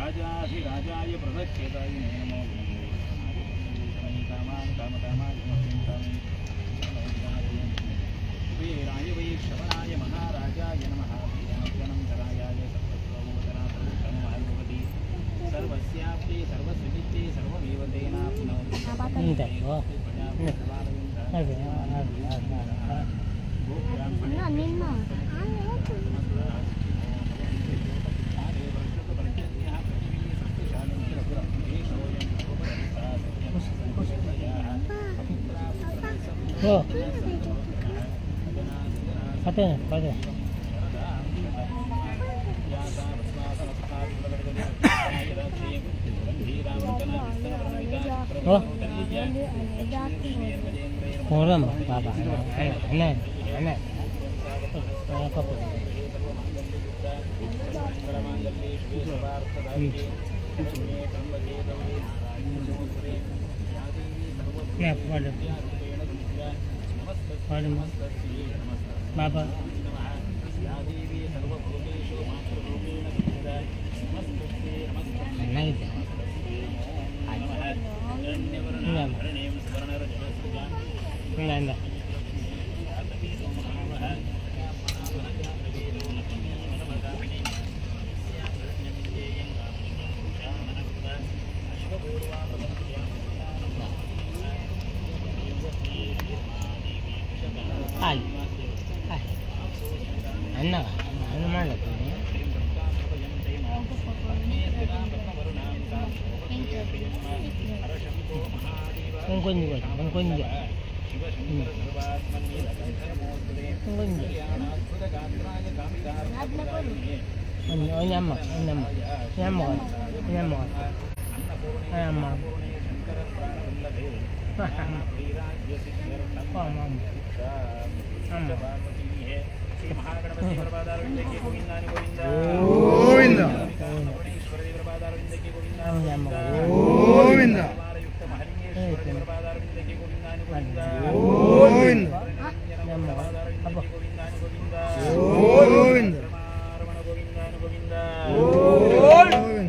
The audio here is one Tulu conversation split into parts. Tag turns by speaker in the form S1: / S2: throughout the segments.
S1: राजाधिराजाय प्रदक्षेताय नमो वीराय वै श्रवणाय महाराजाय नमः। धरायाय सर्वस्वमोदनाभवति सर्वस्याप्ते सर्वस्वित्ते सर्वमेव तेनाप्नोति।
S2: Oh. Pate, pate. Oh. Kolam, baba. Ana, ana. Apa? Ya, boleh. ಬಾಬಾ ಚೆನ್ನಾಗಿದೆ. ಇಲ್ಲ ಇಲ್ಲ. ಅಲ್ಲಿ ಅನ್ನ ಅನ್ನ ಮಾಡ್ಲತ್ತೀನಿ. ಕೊಂಚ ಕೊಂಚ ಕೊಂಚ ಅಮ್ಮ ಅಮ್ಮ ಅಮ್ಮ ಅಮ್ಮ ಅಮ್ಮ
S3: ಗೋವಿಂದ ಗೋವಿಂದ ಗೋವಿಂದ ಗೋವಿಂದ ಗೋವಿಂದ.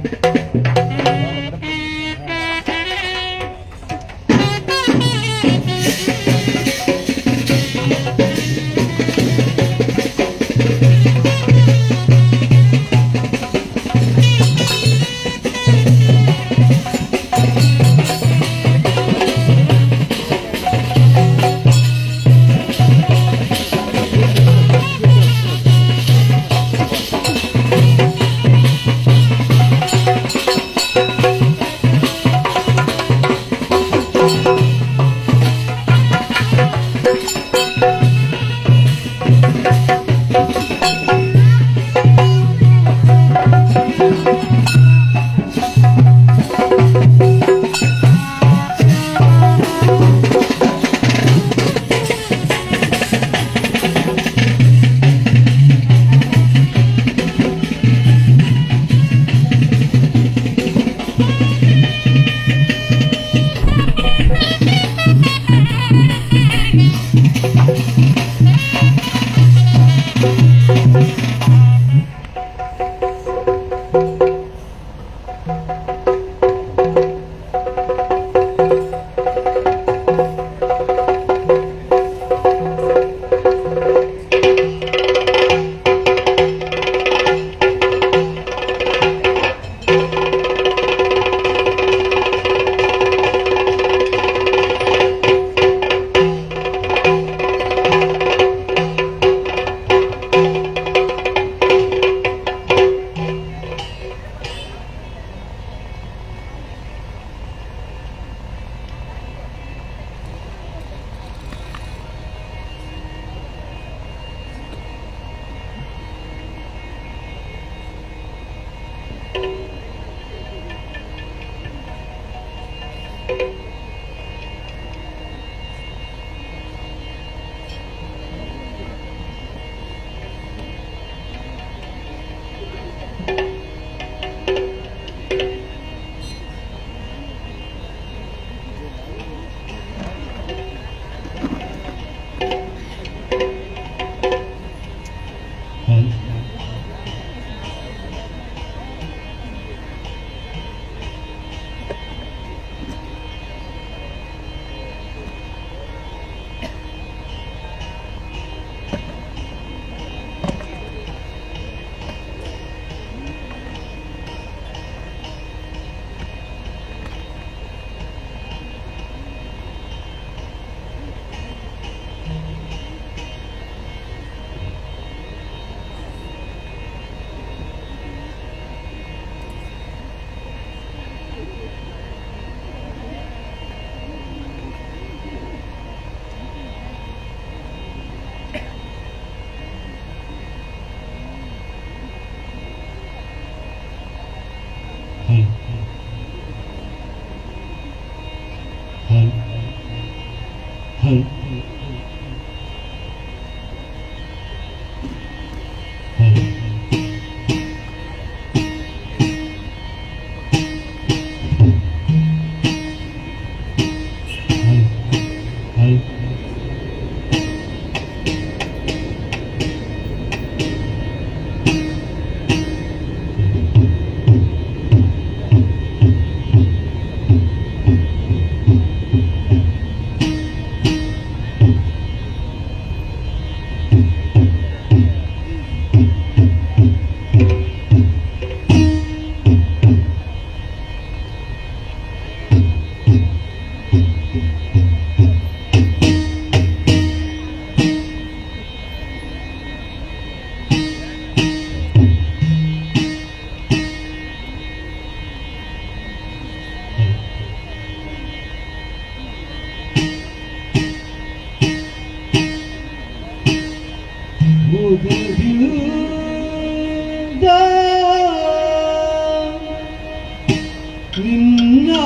S3: ನಿನ್ನ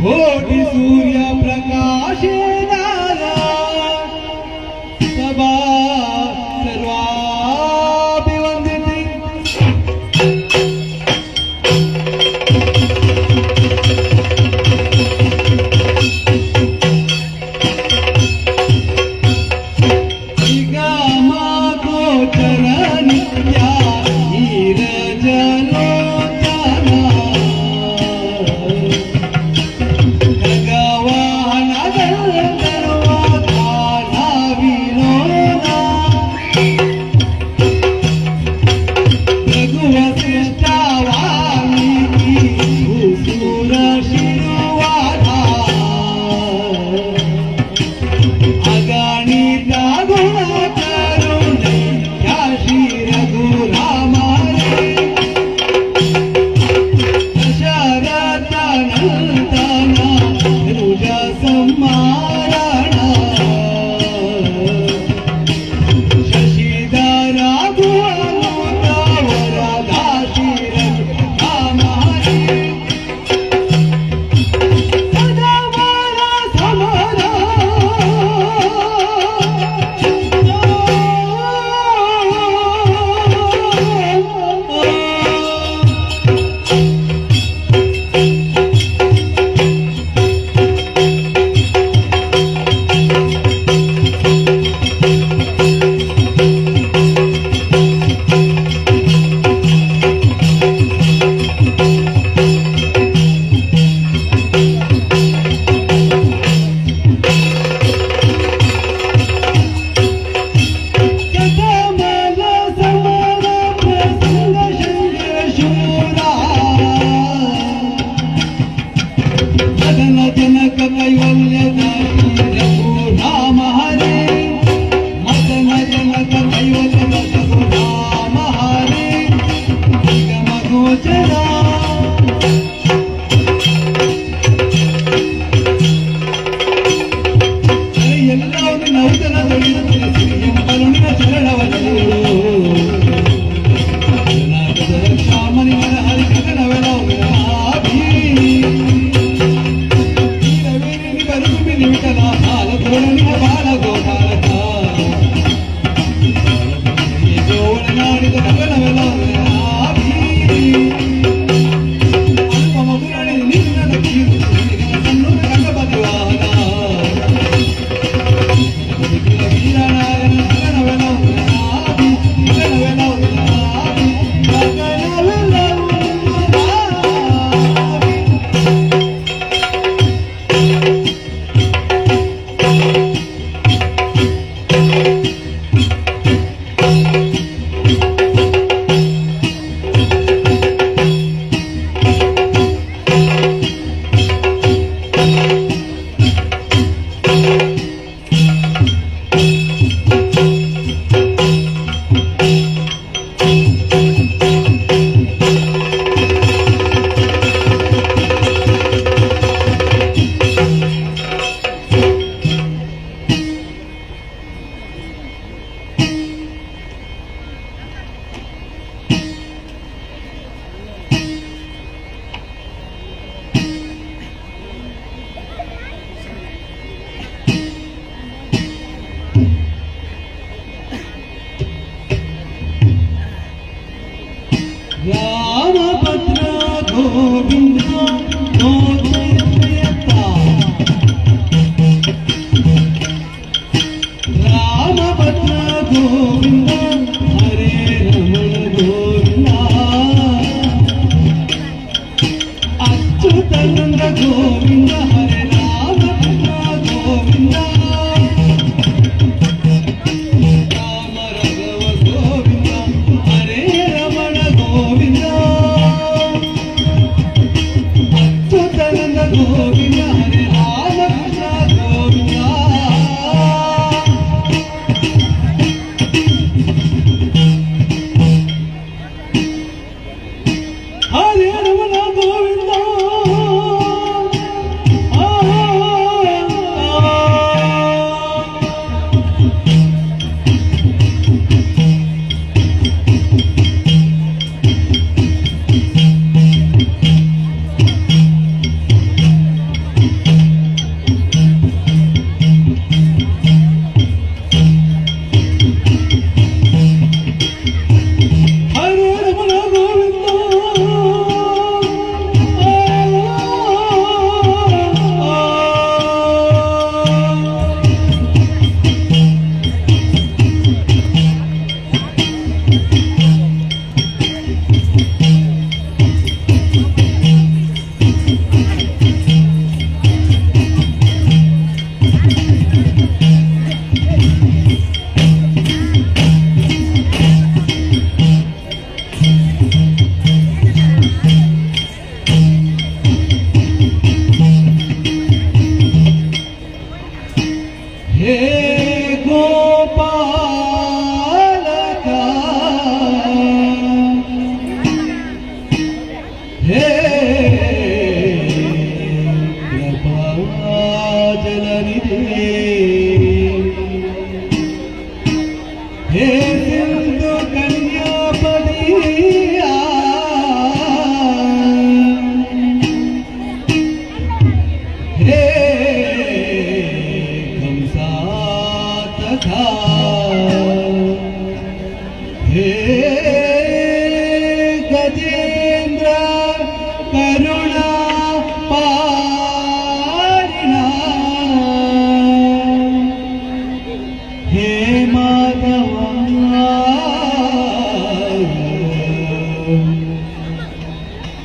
S3: कोटि सूर्य प्रकाशे सभा सर्वाभिवंदिति। निगमागोचर नित्या नीरजलोचना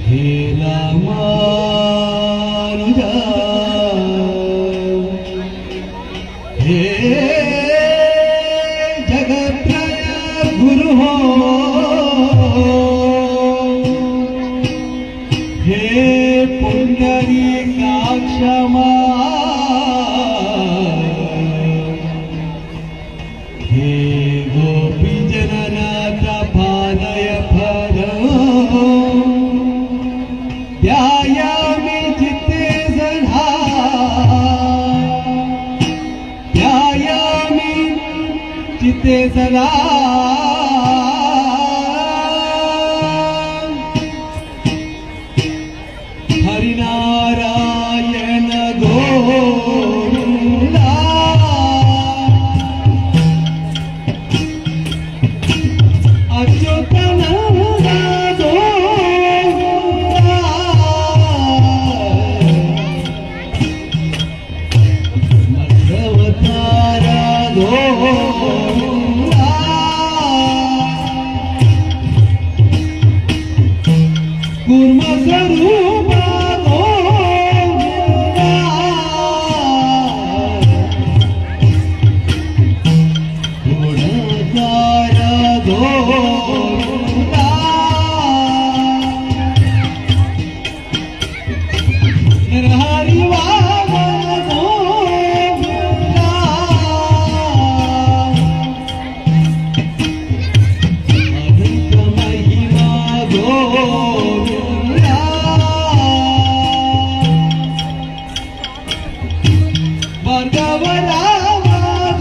S3: हे रामानुज हे जगत्रय गुरु हो हे पुंडरीकाक्षमा हे गोपीजननाथ पालय फल ध्यायामि चित्ते सदा ध्यायामि चित्ते सदा हरिनारायण गोविंदा अच्युतानंद गोविंदा मध्वतार गोविंदा कूर्म स्वरूप गोविंदा गुणकार गोविंदा नरहरि वामन गोविंदा अनंत महिमा गोविंदा भार्गव राम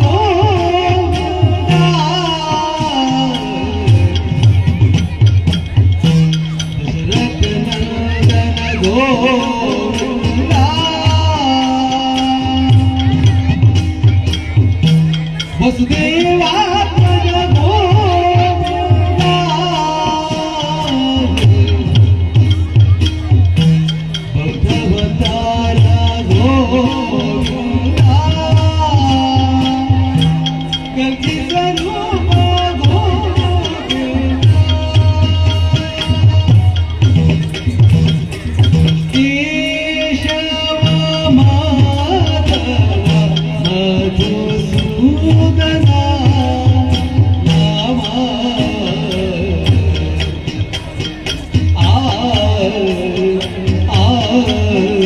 S3: गोविंदा दशरथ नंदन गोविंदा वसुदेवात्मज गोविंदा भगवतार गोविंदा कल्कि स्वरूप गोविंदा केशव माधव मधुसूदन राम आ आ आ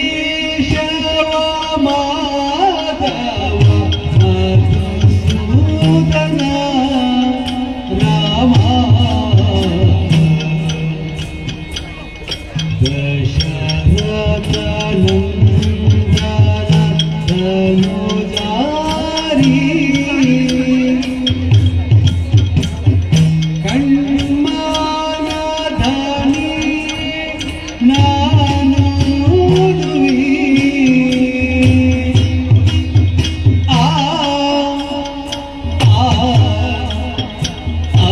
S3: केशव माधव मधुसूदन राम दशरथ नंदन धनुजारी ಕಣ್ಮಾನಧನಿ ನಾನು ಆ ಆ ಆ ಆ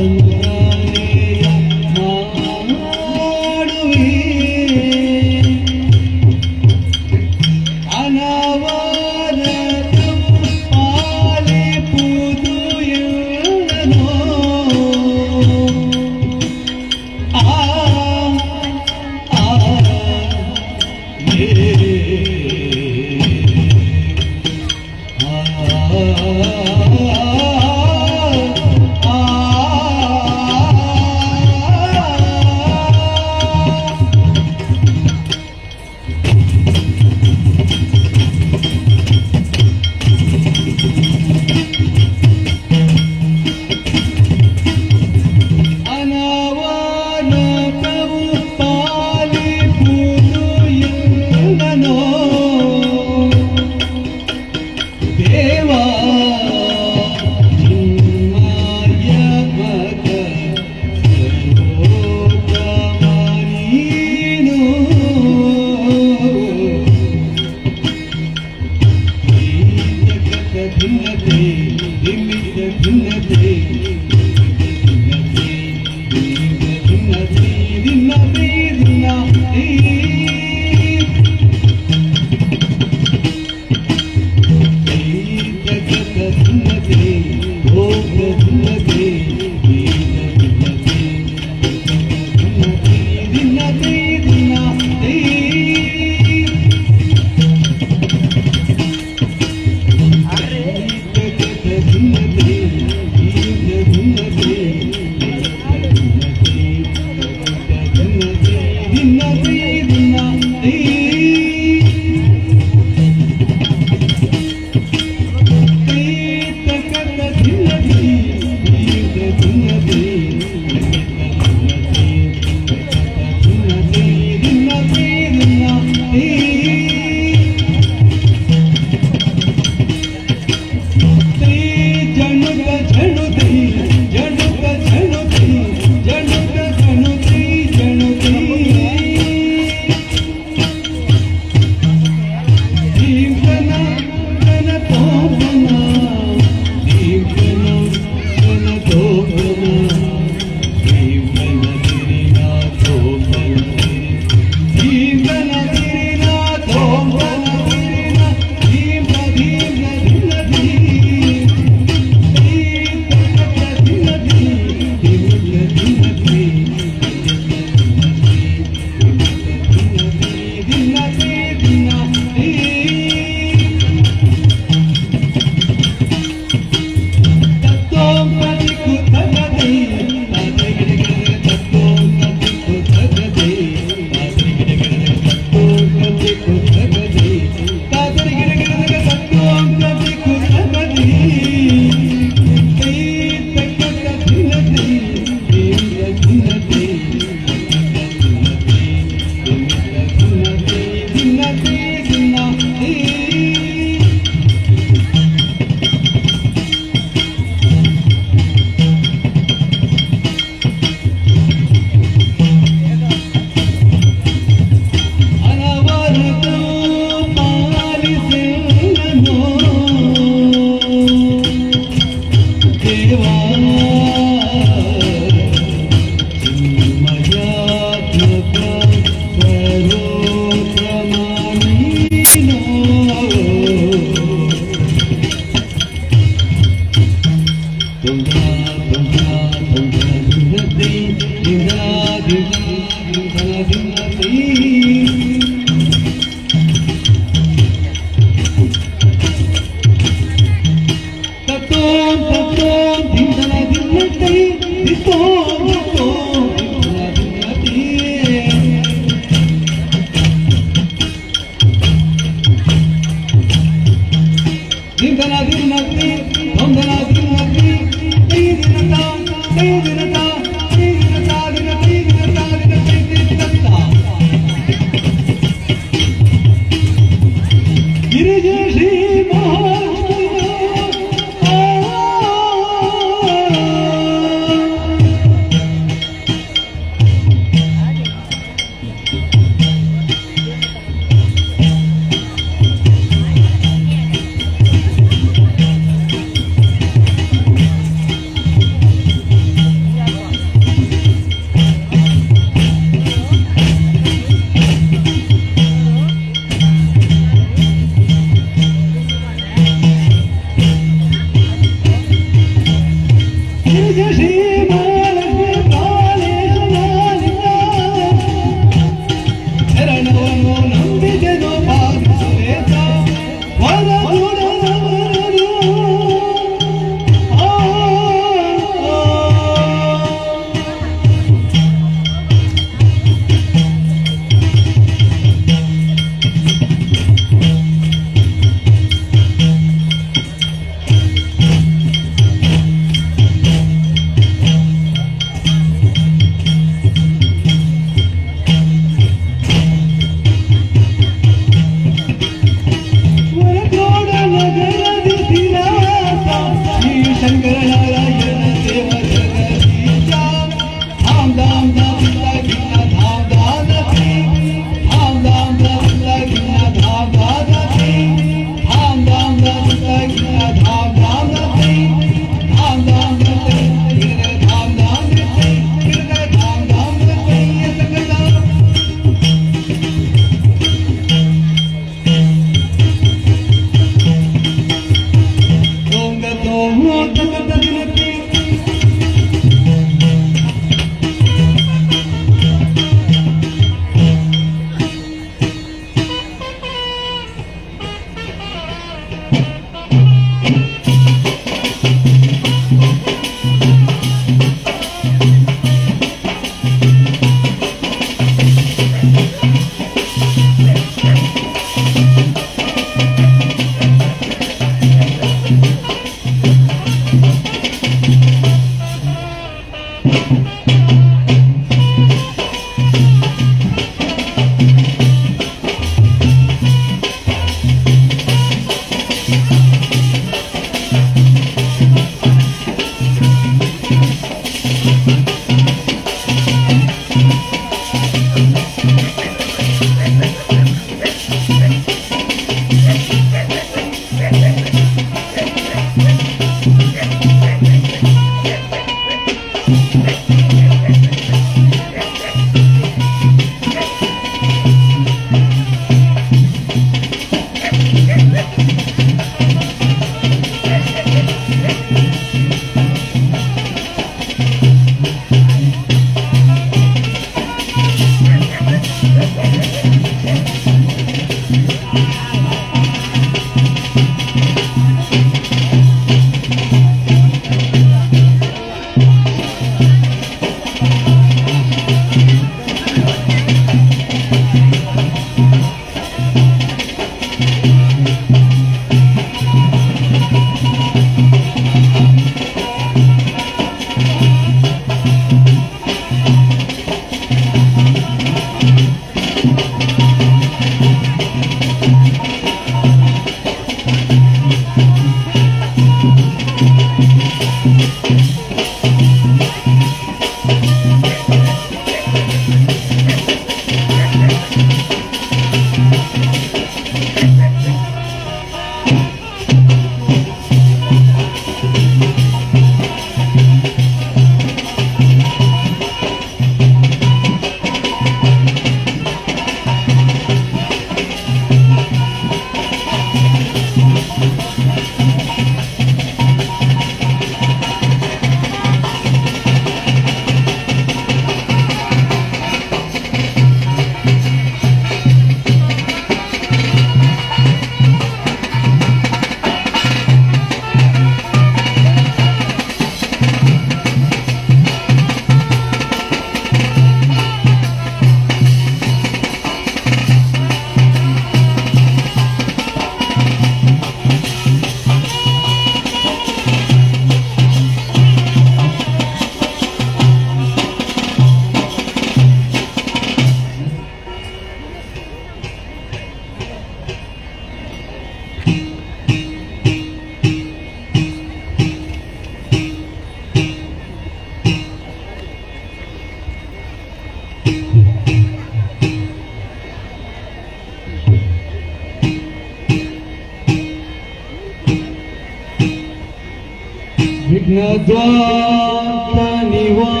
S3: ವಿಘ್ನದ್ವಾಂತ ನಿವಾರಣೈಕತರಣಿ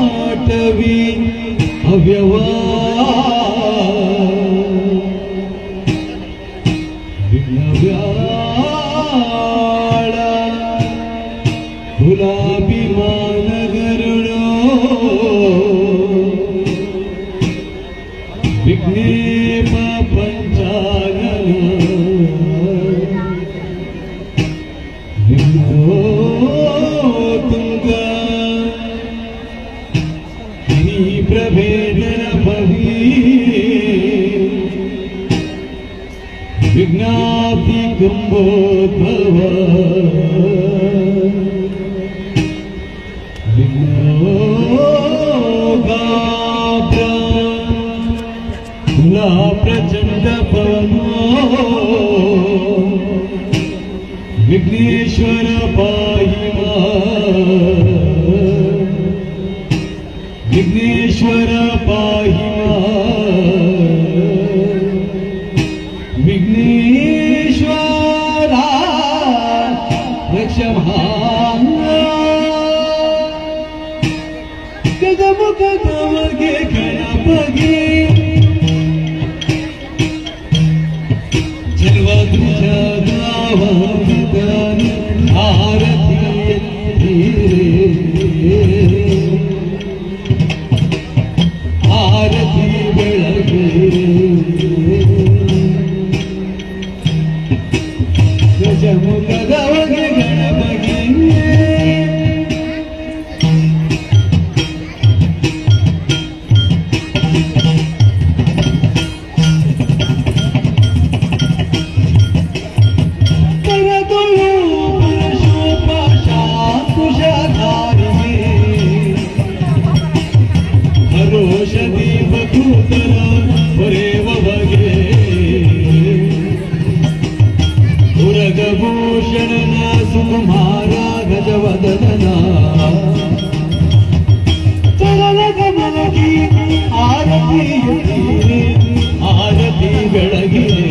S3: ವಿಘ್ನಾಟವಿ ಅವ್ಯವಾ ವಿಘ್ನವ್ಯಾಳ ಕುಲಾಭಿಮಾನಗರುಣೋ ವಿಘ್ನೇಪ ಪಂಚಾನನ ವಿಘ್ನೋತುಂಗ ಪ್ರಭೇದನ ಭವಿ ವಿಘ್ನಾತಿ ಕುಂಭೋದ್ಭವ ವಿಘ್ನೋಗಾತ್ರ ಕುಲಾ ಪ್ರಚಂಡ ಪವನೋ ವಿಘ್ನೇಶ್ವರ ಪಾಹಿ ಮಾ ವಿಘ್ನೇಶ್ವರ ಪಾಹಿ ಮಾ ವಿಘ್ನೇಶ್ವರ ರಕ್ಷ ಗಜಮುಖ ಗಮಗೆ ಗಣಪಗೆ ಆರತಿ ಬೆಳಗ್ಗೆ ಗಜಮುಖದವಗೆ ಗಣಪಗೆ ಭೂಷಣನ ಸುಕುಮಾರ ಗಜವದನ ಚರಣ ಕಮಲಗಿ ಆರತಿಯುತ್ತೀರಿ ಆರತಿ ಬೆಳಗಿರೆ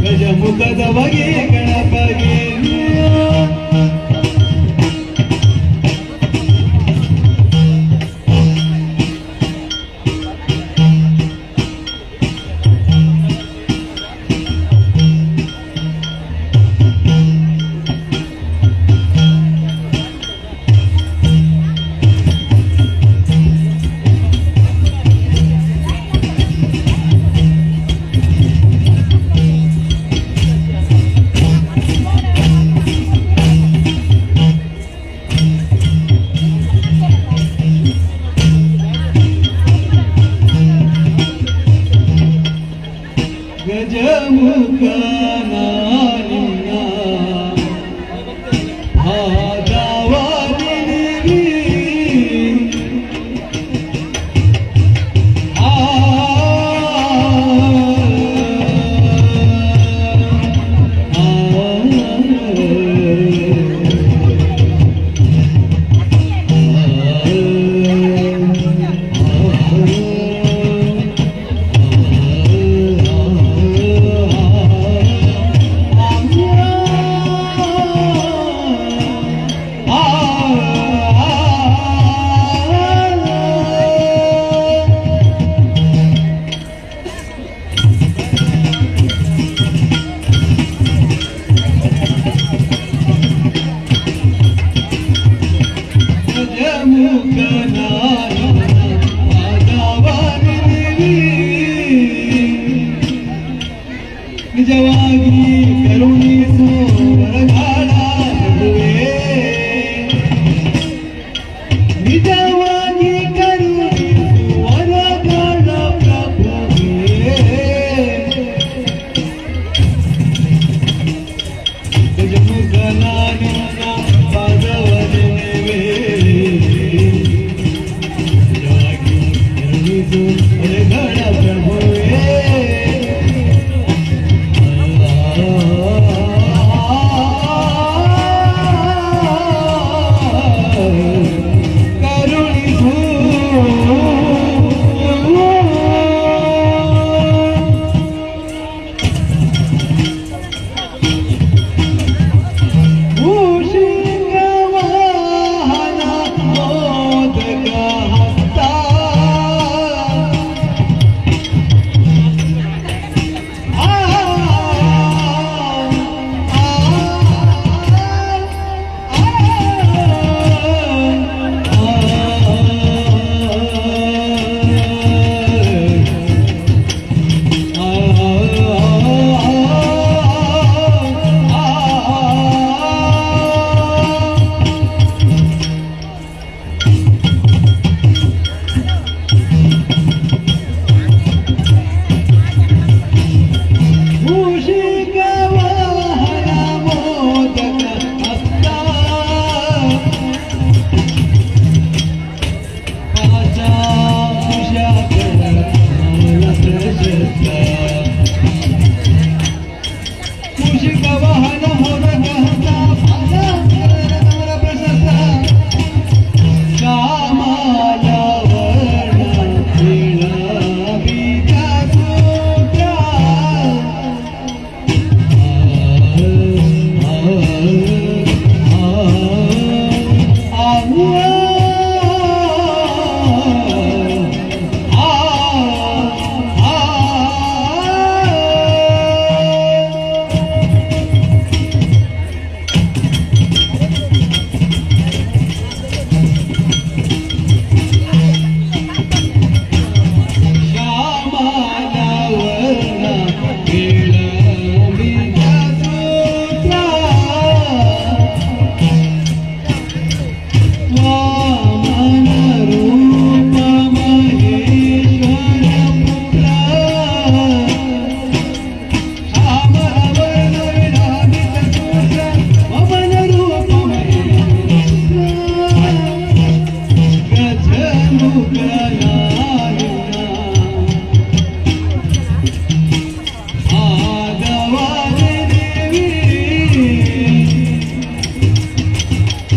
S3: ಗಜಮುಖದವಗೆ ಗಣಪಗೆ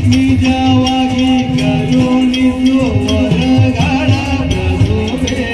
S3: ನಿಜವಾಗಿ ಕರುಣಿಸು ವರಗಳ ಪ್ರಭುವೇ.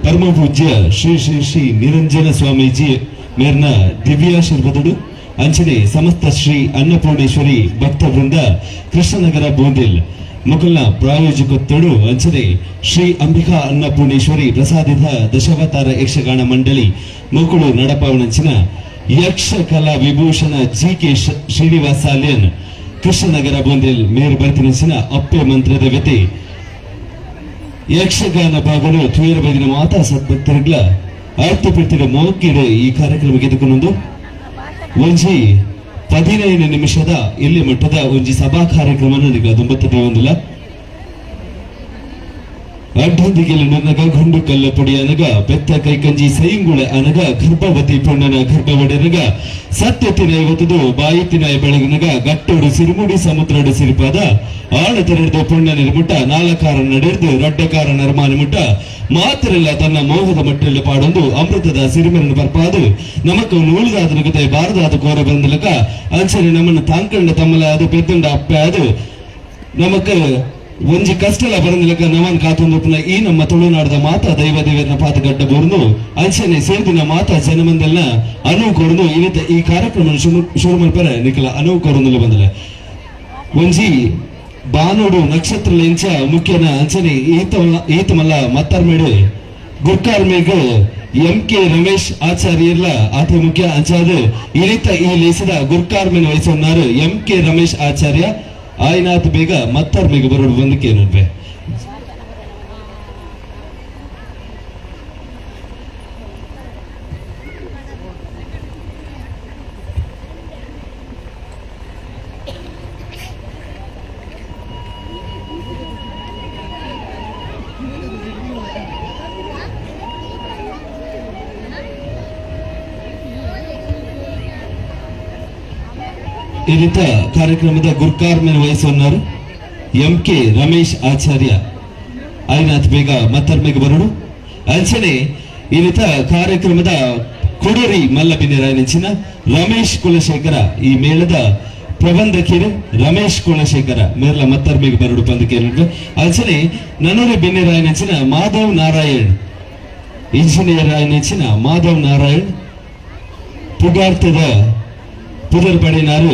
S4: ಪರಮ ಪೂಜ್ಯ ಶ್ರೀ ಶ್ರೀ ಶ್ರೀ ನಿರಂಜನ ಸ್ವಾಮೀಜಿ ಮೇರ್ನ ದಿವ್ಯಾಶೀರ್ವಾದಡು ಅಂಚನೆ ಸಮಸ್ತ ಶ್ರೀ ಅನ್ನಪೂರ್ಣೇಶ್ವರಿ ಭಕ್ತ ವೃಂದ ಕೃಷ್ಣನಗರ ಬೋಂದಿಲ್ ಮುಕುಲ್ನ ಪ್ರಾಯೋಜಕತ್ವಡು ಅಂಚನೆ ಶ್ರೀ ಅಂಬಿಕಾ ಅನ್ನಪೂರ್ಣೇಶ್ವರಿ ಪ್ರಸಾದಿತ ದಶಾವತಾರ ಯಕ್ಷಗಾನ ಮಂಡಳಿ ಮುಕುಳು ನಡಪಾವಣಂಚಿನ ಯಕ್ಷ ಕಲಾ ವಿಭೂಷಣ ಜಿ ಕೆ ಶ್ರೀನಿವಾಸಾಲ್ಯನ್ ಕೃಷ್ಣನಗರ ಬೋಂದಿಲ್ ಮೇರ್ ಬರ್ತಿನಂಚಿನ ಅಪ್ಪೆ ಮಂತ್ರದ ವ್ಯತಿ ಯಕ್ಷಗಾನ ಭಾಗನು ತುಯರ ಬೈದಿನ ಮಾತಾ ಸದ್ಭಕ್ತರುಗಳ ಅರ್ಥಪಡ್ತಿನ ಮೋಕಿಡು ಈ ಕಾರ್ಯಕ್ರಮಕ್ಕೆ ಎದುಕೊಂಡು ಒಂಜಿ 15 ನಿಮಿಷದ ಇಲ್ಲಿ ಮಟ್ಟದ ಒಂಜಿ ಸಭಾ ಕಾರ್ಯಕ್ರಮ ನನಗೆ ದುಂಬತ್ತದೆ ಒಂದಿಲ್ಲ. ಅಡ್ಡೊಂದಿಗೆ ನನಗ ಗುಂಡು ಕಲ್ಲ ಪೊಡಿ ಅನಗ ಬೆತ್ತ ಕೈಕಂಜಿ ಸೈಂಗುಳೆ ಅನಗ ಗರ್ಭವತಿ ಪೊಣ್ಣನ ಗರ್ಭವಡೆನಗ ಸತ್ಯತಿನ ಇವತ್ತದು ಬಾಯಿತಿನ ಬೆಳಗಿನಗ ಗಟ್ಟೋಡು ಸಿರುಮುಡಿ ಸಮುದ್ರಡು ಸಿರಿಪಾದ ಆಳ ತೆರೆದು ಪೊಣ್ಣ ನಿರ್ಮುಟ್ಟ ನಾಲಕಾರ ನಡೆದು ರಡ್ಡಕಾರ ನರ್ಮಾನ ಮುಟ್ಟ ಮಾತ್ರಲ್ಲ ತನ್ನ ಮೋಹದ ಮಟ್ಟಲ್ಲಿ ಪಾಡೊಂದು ಅಮೃತದ ಸಿರಿಮರನ್ನು ಬರ್ಪಾದು ನಮಕ್ ನೂಲುದಾದ ನಗತೆ ಬಾರದಾದ ಕೋರ ಬಂದಲಕ ಅಂಚನೆ ನಮ್ಮನ್ನು ತಾಂಕಂಡ ತಮ್ಮಲ ಅದು ಪೆದ್ದಂಡ ಅಪ್ಪೆ ಅದು ನಮಕ್ ಒಂಜಿ ಕಷ್ಟಲ ಬರಂದಿಲಕ ನಮನ್ ಕಾತೊಂದುಪ್ಪುನ ಈ ನಮ್ಮ ತುಳುನಾಡದ ಮಾತಾ ದೈವ ದೇವರನ ಪಾತಗಡ್ಡ ಬೋರ್ನು ಅಂಚನೆ ಸೇರ್ದಿನ ಮಾತಾ ಜನಮಂದಲ್ನ ಅನುವು ಕೊರ್ನು ಇನ್ನಿತ ಈ ಕಾರ್ಯಕ್ರಮ ಶುರು ಮಲ್ಪರೆ ನಿಕಲ ಅನುವು ಕೊರೊಂದುಲ ಬಂದಲೆ ಒಂಜಿ ಬಾನೋಡು ನಕ್ಷತ್ರ ಲೆಂಚ ಮುಖ್ಯನ ಅಂಚನೆ ಈತಮಲ್ಲ ಮತ್ತರ್ಮೇಡು ಗುರ್ಕಾರ್ಮೇಗ್ ಎಂ ಕೆ ರಮೇಶ್ ಆಚಾರ್ಯರ್ಲ ಆತ ಮುಖ್ಯ ಅಂಚಾದ ಇನಿತ ಈ ಲೇಸದ ಗುರ್ಕಾರ್ಮೇನ್ ವಹಿಸೊನ್ನಾರು ಎಂ ಕೆ ರಮೇಶ್ ಆಚಾರ್ಯ ಆಯ್ನಾಥ್ ಬೇಗ ಮತ್ತಾರ್ ಬೇಗ ಬರೋಡು ಬಂದಕ್ಕೆ ನಡುವೆ ಇರಿತ ಕಾರ್ಯಕ್ರಮದ ಗುರ್ಕಾರ್ಮೆನ್ ವಹಿಸುವన్నారు ಎಂ ಕೆ ರಮೇಶ್ ಆಚಾರ್ಯ ಐನಾಥ್ ಬೇಗ ಮತ್ತರ್ಮೆಗೆ ಬರಡು. ಅಂಚನೆ ಇರಿತ ಕಾರ್ಯಕ್ರಮದ ಕೊಡರಿ ಮಲ್ಲಬಿನ್ನೆರಾಯನಂಚಿನ ರಮೇಶ್ ಕುಲಶೇಖರ ಈ ಮೇಳದ ಪ್ರಬಂಧಕಿರು ರಮೇಶ್ ಕುಲಶೇಖರ ಮೇರ್ಲ ಮತ್ತರ್ಮೆಗೆ ಬರಡು ಪಂದಕೇರು. ಅಂಚನೆ ನನೂರಿ ಬಿನ್ನೆರಾಯನಂಚಿನ ಮಾಧವ್ ನಾರಾಯಣ್ ಇಂಜಿನಿಯರ್ ಆಯನಂಚಿನ ಮಾಧವ್ ನಾರಾಯಣ್ ಪುಗಾರ್ತದ ಪುದರ್ ಪಡೆನಾರು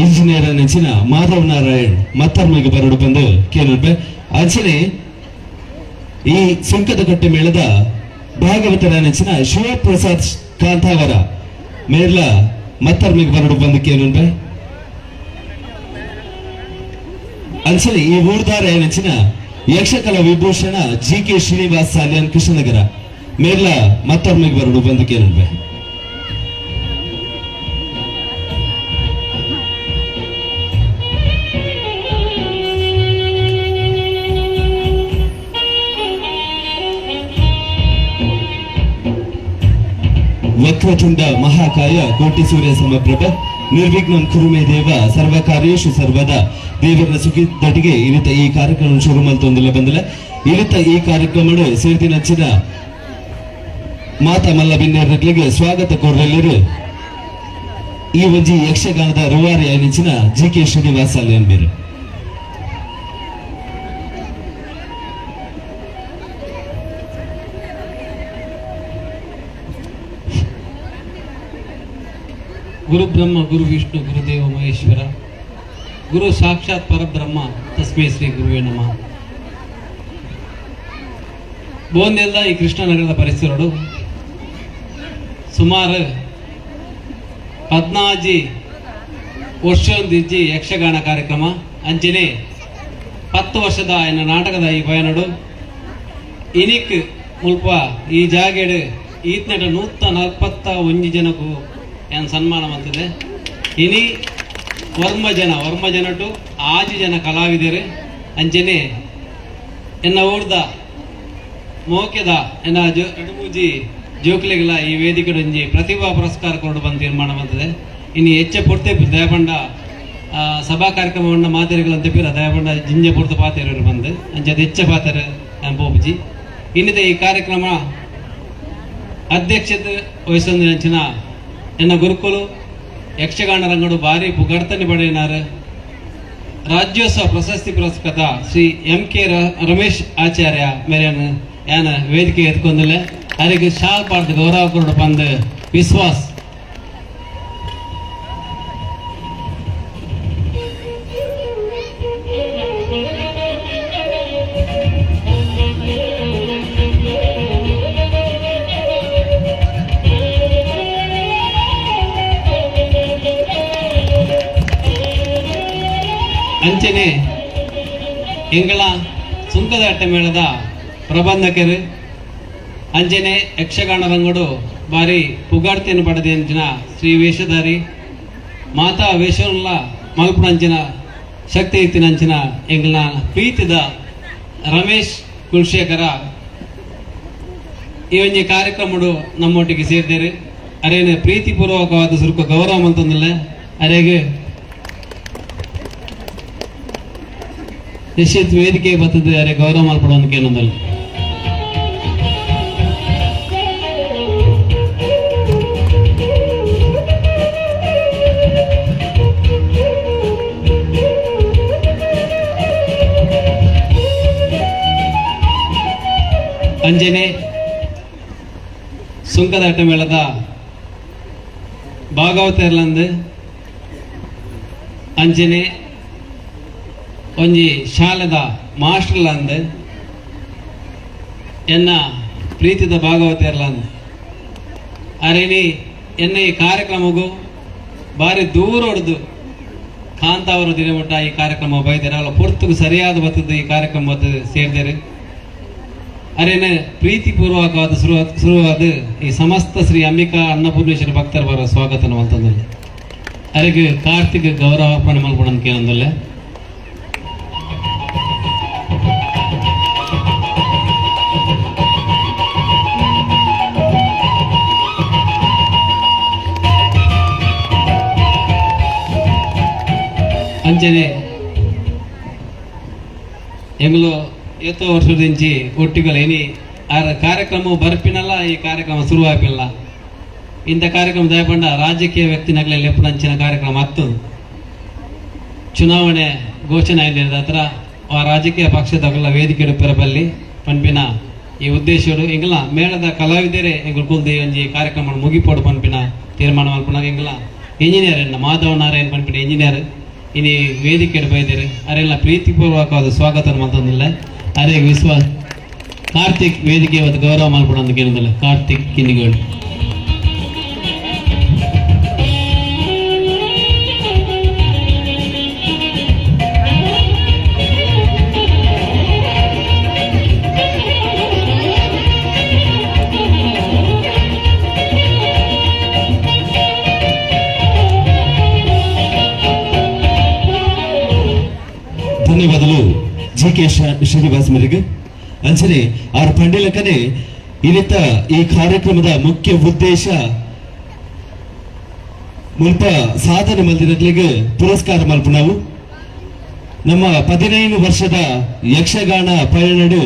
S4: ಇಂಜಿನಿಯರ್ ನೆಚ್ಚಿನ ಮಾಧವ್ ನಾರಾಯಣ್ ಮತ್ತರ್ಮೆಗೆ ಬರಡು ಬಂದು ಕೇಳಿರ್ಬೆ. ಅಂಚನೆ ಈ ಸುಂಕದ ಕಟ್ಟೆ ಮೇಳದ ಭಾಗವತರ ನೆಚ್ಚಿನ ಶಿವಪ್ರಸಾದ್ ಕಾಂತಾವರ ಮೇರ್ಲ ಮತ್ತರ್ಮೆಗೆ ಬರಡು ಬಂದು ಕೇಳಿರ್ಬೆ. ಅಂಚನೆ ಈ ಊರ್ದಾರ ನೆಚ್ಚಿನ ಯಕ್ಷಕಲಾ ವಿಭೂಷಣ ಜಿ ಕೆ ಶ್ರೀನಿವಾಸ್ ಸಾಲಿಯನ್ ಕೃಷ್ಣನಗರ ಮೇರ್ಲ ಮತ್ತರ್ಮೆಗೆ ಬರಡು ಬಂದು ಕೇಳಿರ್ಬೆ. ವಕ್ರತುಂಡ ಮಹಾಕಾಯ ಕೋಟಿ ಸೂರ್ಯ ಸಮಪ್ರಭ ನಿರ್ವಿಘ್ನಂ ಕುರುಮೆ ದೇವ ಸರ್ವ ಕಾರ್ಯೇಶು ಸರ್ವದ ದೇವರ ಸುಖಿದ್ದಟಿಗೆ ಇರಿತ ಈ ಕಾರ್ಯಕ್ರಮ ಶುರು ಮಲ್ತೊಂದಿಲ್ಲ ಬಂದಿಲ್ಲ. ಇರಿತ ಈ ಕಾರ್ಯಕ್ರಮ ಸೇರ್ದಿನಂಚಿನ ಮಾತಾ ಮಲ್ಲ ಬಿನ್ನೆರ್ಗಳಿಗೆ ಸ್ವಾಗತ ಕೋರಲಿರು ಈ ಒಂಜಿ ಯಕ್ಷಗಾನದ ರೂವಾರಿ ಐನಿಂಚಿನ ಜಿ ಕೆ ಶ್ರೀನಿವಾಸ ಅಲ್ಲಿಯನ್ಬೇರು.
S5: ಗುರು ಬ್ರಹ್ಮ ಗುರು ವಿಷ್ಣು ಗುರುದೇವ ಮಹೇಶ್ವರ ಗುರು ಸಾಕ್ಷಾತ್ ಪರಬ್ರಹ್ಮ ತಸ್ಮೈ ಶ್ರೀ ಗುರುವೇ ನಮಃ. ಬೋಂದೆಲ್ಲ ಈ ಕೃಷ್ಣನಗರದ ಪರಿಸರಡು ಸುಮಾರು 14 ವರ್ಷೊಂದಿಜ್ಜಿ ಯಕ್ಷಗಾನ ಕಾರ್ಯಕ್ರಮ ಅಂಚನೆ 10 ವರ್ಷದ ಎನ್ನ ನಾಟಕದ ಈ ಪಯಣಡು ಇನಿಕ್ ಮುಲ್ಪ ಈ ಜಾಗೆಡು ಈತ್ನೆಟ 141 ಜನಕ್ಕೂ ಏನು ಸನ್ಮಾನ ಮಾಡ್ತದೆ. ಇನಿ ವರ್ಮ ಜನಟು 6 ಜನ ಕಲಾವಿದರು ಅಂಚನೆ ಎನ್ನ ಊರ್ದ ಮೋಕೆದ ಎನ್ನ ಕಡುಮೂಜಿ ಜೋಕ್ಲಿಗಳ ಈ ವೇದಿಕೆಡೊಂಜಿ ಪ್ರತಿಭಾ ಪುರಸ್ಕಾರ ಕೊಡು ಬಂದು ತೀರ್ಮಾನ ಬಂತದೆ. ಇನ್ನು ಹೆಚ್ಚ ಪೂರ್ತಿ ದಯಪಂಡ ಸಭಾ ಕಾರ್ಯಕ್ರಮವನ್ನು ಮಾತೆರುಗಳಂತ ಪಿರ ದಯಪಂಡ ಜಿಂಜ ಪೂರ್ತ ಪಾತೆರು ಬಂದು ಅಂಚೆ ಹೆಚ್ಚ ಪಾತೆರು ಪೋಪುಜಿ. ಇನ್ನಿದೆ ಈ ಕಾರ್ಯಕ್ರಮ ಅಧ್ಯಕ್ಷತೆ ವಹಿಸೊಂದಿನ ಅಂಚಿನ ಎನ್ನ ಗುರುಕುಲು ಯಕ್ಷಗಾನ ರಂಗಡು ಭಾರಿ ಪುಗರ್ತನೆ ಪಡೆಯಿನಾರು ರಾಜ್ಯೋತ್ಸವ ಪ್ರಶಸ್ತಿ ಪುರಸ್ಕೃತ ಶ್ರೀ ಎಂ ಕೆ ರಮೇಶ್ ಆಚಾರ್ಯ ಮೇರೆಯನ್ನು ಯಾನ ವೇದಿಕೆ ಎತ್ಕೊಂದಿಲ್ಲ ಅದಕ್ಕೆ ಶಾಲ್ ಪಾಡ್ದು ಗೌರವ ಕೊರಡು ಬಂದು ವಿಶ್ವಾಸ್. ಅಂಚನೆ ಎಂಗಳ ಸುಂಕದ ಅಟ್ಟೆ ಮೇಳದ ಪ್ರಬಂಧಕರು ಅಂಚನೆ ಯಕ್ಷಗಾನ ರಂಗಡು ಭಾರಿ ಪುಗಾರ್ತಿಯನ್ನು ಪಡೆದ ಅಂಚಿನ ಶ್ರೀ ವೇಷಧಾರಿ ಮಾತಾ ವೇಷವನ್ನುಲ್ಲ ಮಲ್ಪುಣಂಚಿನ ಶಕ್ತಿ ಇತ್ತಿನಂಚಿನ ಎಂಗಳ ಪ್ರೀತಿದ ರಮೇಶ್ ಕುಲಶೇಖರ ಈ ಒಂಜಿ ಕಾರ್ಯಕ್ರಮಡು ನಮ್ಮೊಟ್ಟಿಗೆ ಸೇರಿದ್ದೇವೆ. ಅರೇನು ಪ್ರೀತಿಪೂರ್ವಕವಾದ ಸುರುಕು ಗೌರವ ಅಂತಂದಿಲ್ಲ ಅರೆಗೆ ನಿಶ್ಚಿತ ವೇದಿಕೆ ಬರ್ತದೆ ಅರೆ ಗೌರವ ಮಲ್ಪಡೋದಕ್ಕೆ ಏನೊಂದಲ್ಲ. ಅಂಜನೆ ಸುಂಕದ ಅಟ್ಟ ಮೇಳದ ಭಾಗವತರ್ಲಂದು ಅಂಜನೆ ಒಂಜಿ ಶಾಲೆದ ಮಾಸ್ಟರ್ಲಂದು ಎನ್ನ ಪ್ರೀತಿದ ಭಾಗವತರ್ಲಂದು ಅರೇನಿ ಎನ್ನ ಈ ಕಾರ್ಯಕ್ರಮಗೂ ಭಾರಿ ದೂರ ಹೊಡೆದು ಕಾಂತಾವರು ದಿನಮುಟ್ಟ ಈ ಕಾರ್ಯಕ್ರಮ ಬೈದಾರೆ ಅಲ್ಲ ಪೊರ್ತುಗು ಸರಿಯಾದ ಬರ್ತದೆ ಈ ಕಾರ್ಯಕ್ರಮ ಸೇರಿದರೆ ಅರೇನ ಪ್ರೀತಿಪೂರ್ವಕವಾದ ಶುರುವಾದ ಈ ಸಮಸ್ತ ಶ್ರೀ ಅಂಬಿಕಾ ಅನ್ನಪೂರ್ಣೇಶ್ವರ ಭಕ್ತರ ಬರೋ ಸ್ವಾಗತ ಅಂತಂದಲ್ಲಿ ಅರೆಗೆ ಕಾರ್ತಿಕ ಗೌರವಾರ್ಪಣೆ ಮಲ್ಪಡೋದಕ್ಕೆ ಏನಂದಲ್ಲ. ಅಂಚನೆ ಎಂಗ್ಲು ಏತೋ ವರ್ಷದಿಂಚಿ ಒಟ್ಟಿಗಲ ಇನಿ ಆ ಕಾರ್ಯಕ್ರಮ ಬರ್ಪಿನಲ್ಲ ಈ ಕಾರ್ಯಕ್ರಮ ಶುರುವಾಗಿಲ್ಲ. ಇಂಥ ಕಾರ್ಯಕ್ರಮ ದಯಪಂಡ ರಾಜಕೀಯ ವ್ಯಕ್ತಿನಗಲೆ ಲೆಪ್ಪುನಂಚಿನ ಕಾರ್ಯಕ್ರಮ ಹತ್ತು ಚುನಾವಣೆ ಘೋಷಣೆ ಆಯ್ದ ಹತ್ರ ಆ ರಾಜಕೀಯ ಪಕ್ಷದಗಲ ವೇದಿಕೆ ಪೆರಬಲ್ಲಿ ಪನ್ಪಿನ ಈ ಉದ್ದೇಶಡು ಎಂಗಲ ಮೇಳದ ಕಲಾವಿದರೆ ಎಂಗುಲು ಕುಲ್ದಿ ಒಂಜಿ ಕಾರ್ಯಕ್ರಮ ಮುಗಿಪೋಡು ಪನ್ಪಿನ ತೀರ್ಮಾನ ಮಲ್ಪುನಾಗ ಎಂಗಲ ಇಂಜಿನಿಯರ್ ಎನ್ನ ಮಾಧವ ನಾರಾಯಣ್ ಪನ್ಪಿನ ಇಂಜಿನಿಯರ್ ಇನಿ ವೇದಿಕೆ ಬೈದೇರು ಅರೆಲ್ಲ ಪ್ರೀತಿಪೂರ್ವಕವಾದ ಸ್ವಾಗತ ಮಲ್ತೊಂದಿಲ್ಲ. ಅರೆ ವಿಶ್ವಾಸ ಕಾರ್ತಿಕ್ ವೇದಿಕೆ ಇವತ್ತು ಗೌರವ ಮಲ್ಪಡು ಅಂತ ಕೇಳಿದಿಲ್ಲ. ಕಾರ್ತಿಕ್ ಕಿನ್ನಿಗೋಳು
S4: ಧನ್ಯವಾದಗಳು ಜಿ ಕೆ ಶ್ರೀನಿವಾಸ್ ಮರಿಗೆ. ಅಂಚನೆ ಆರ್ ಪಂಡಿಲಕನೆ ಇನ್ನಿತ ಈ ಕಾರ್ಯಕ್ರಮದ ಮುಖ್ಯ ಉದ್ದೇಶ ಮುಲ್ಪ ಸಾಧನೆ ಮಲ್ದಿನಕ್ಲಿಗೆ ಪುರಸ್ಕಾರ ಮಲ್ಪುನವು. ನಮ್ಮ 15 ವರ್ಷದ ಯಕ್ಷಗಾನ ಪಯಣಡು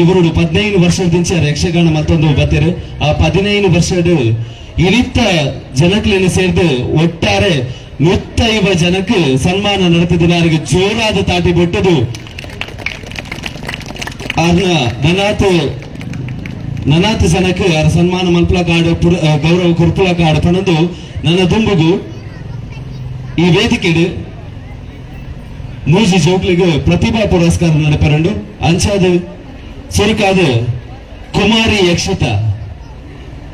S4: ಇವರು 15 ವರ್ಷದಿಂದ ಯಕ್ಷಗಾನ ಮತ್ತೊಂದು ಬತ್ತೇರು. ಆ 15 ವರ್ಷದ ಇನಿತ್ತ ಜನಕ್ಲೇನು ಸೇರಿದು ಒಟ್ಟಾರೆ 150 ಜನಕ್ಕೆ ಸನ್ಮಾನ ನಡೆತಿದ್ದ ಜೋರಾದ ತಾಟಿ ಬಿಟ್ಟದು ನನಾತ್ ಜನಕ್ಕೆ ಯಾರ ಸನ್ಮಾನ ಮಲ್ಪಲ ಕಾಡು ಗೌರವ ಕುರ್ಪುಲ ಕಾಡು ಪಣದು ನನ್ನ ದುಂಬುಗು ಈ ವೇದಿಕೆಡು ಮೂಜಿ ಜೋಕ್ಲಿಗೆ ಪ್ರತಿಭಾ ಪುರಸ್ಕಾರ ನಡೆಪರಂಡು. ಅಂಚಾದ ಸುರುಕಾದ ಕುಮಾರಿ ಯಕ್ಷಿತ,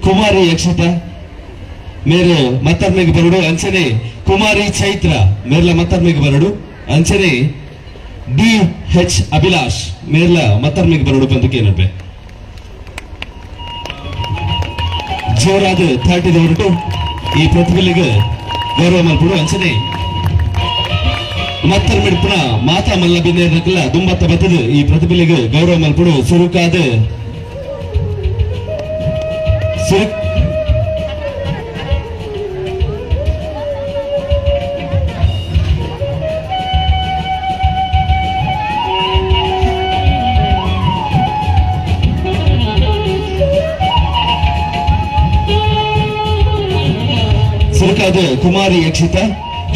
S4: ಕುಮಾರಿ ಯಕ್ಷಿತ ಮೇರೆ ಮತ್ತರ್ಮೆಗೆ ಬರಡು. ಅಂಚನೆ ಕುಮಾರಿ ಚೈತ್ರ ಮೇರ್ಲ ಮತ್ತರ್ಮೆಗೆ ಬರಡು. ಅಂಚನೆ ಡಿ ಎಚ್ ಅಭಿಲಾಷ್ ಮೇರ್ಲ ಮತ್ತರ್ಮೆಗೆ ಬರಡು ಬಂದಕ್ಕೆ ಏನಪ್ಪೆ ಜೋರಾದ ತಾಟಿದ ಹೊರಟು ಈ ಪ್ರತಿಭೆಗೆ ಗೌರವ ಮಲ್ಪಡು. ಅಂಚನೆ ಮತ್ತರ್ಮಿಡ್ಪುನ ಮಾತಾ ಮಲ್ಲ ಬಿನ್ನೇರ್ನಕ್ಲ ದುಂಬತ್ತ ಬತ್ತದು ಈ ಪ್ರತಿಭೆಗೆ ಗೌರವ ಮಲ್ಪಡು. ಸುರುಕಾದ ಸುರುಕಾದ ಕುಮಾರಿ ಯಕ್ಷಿತ,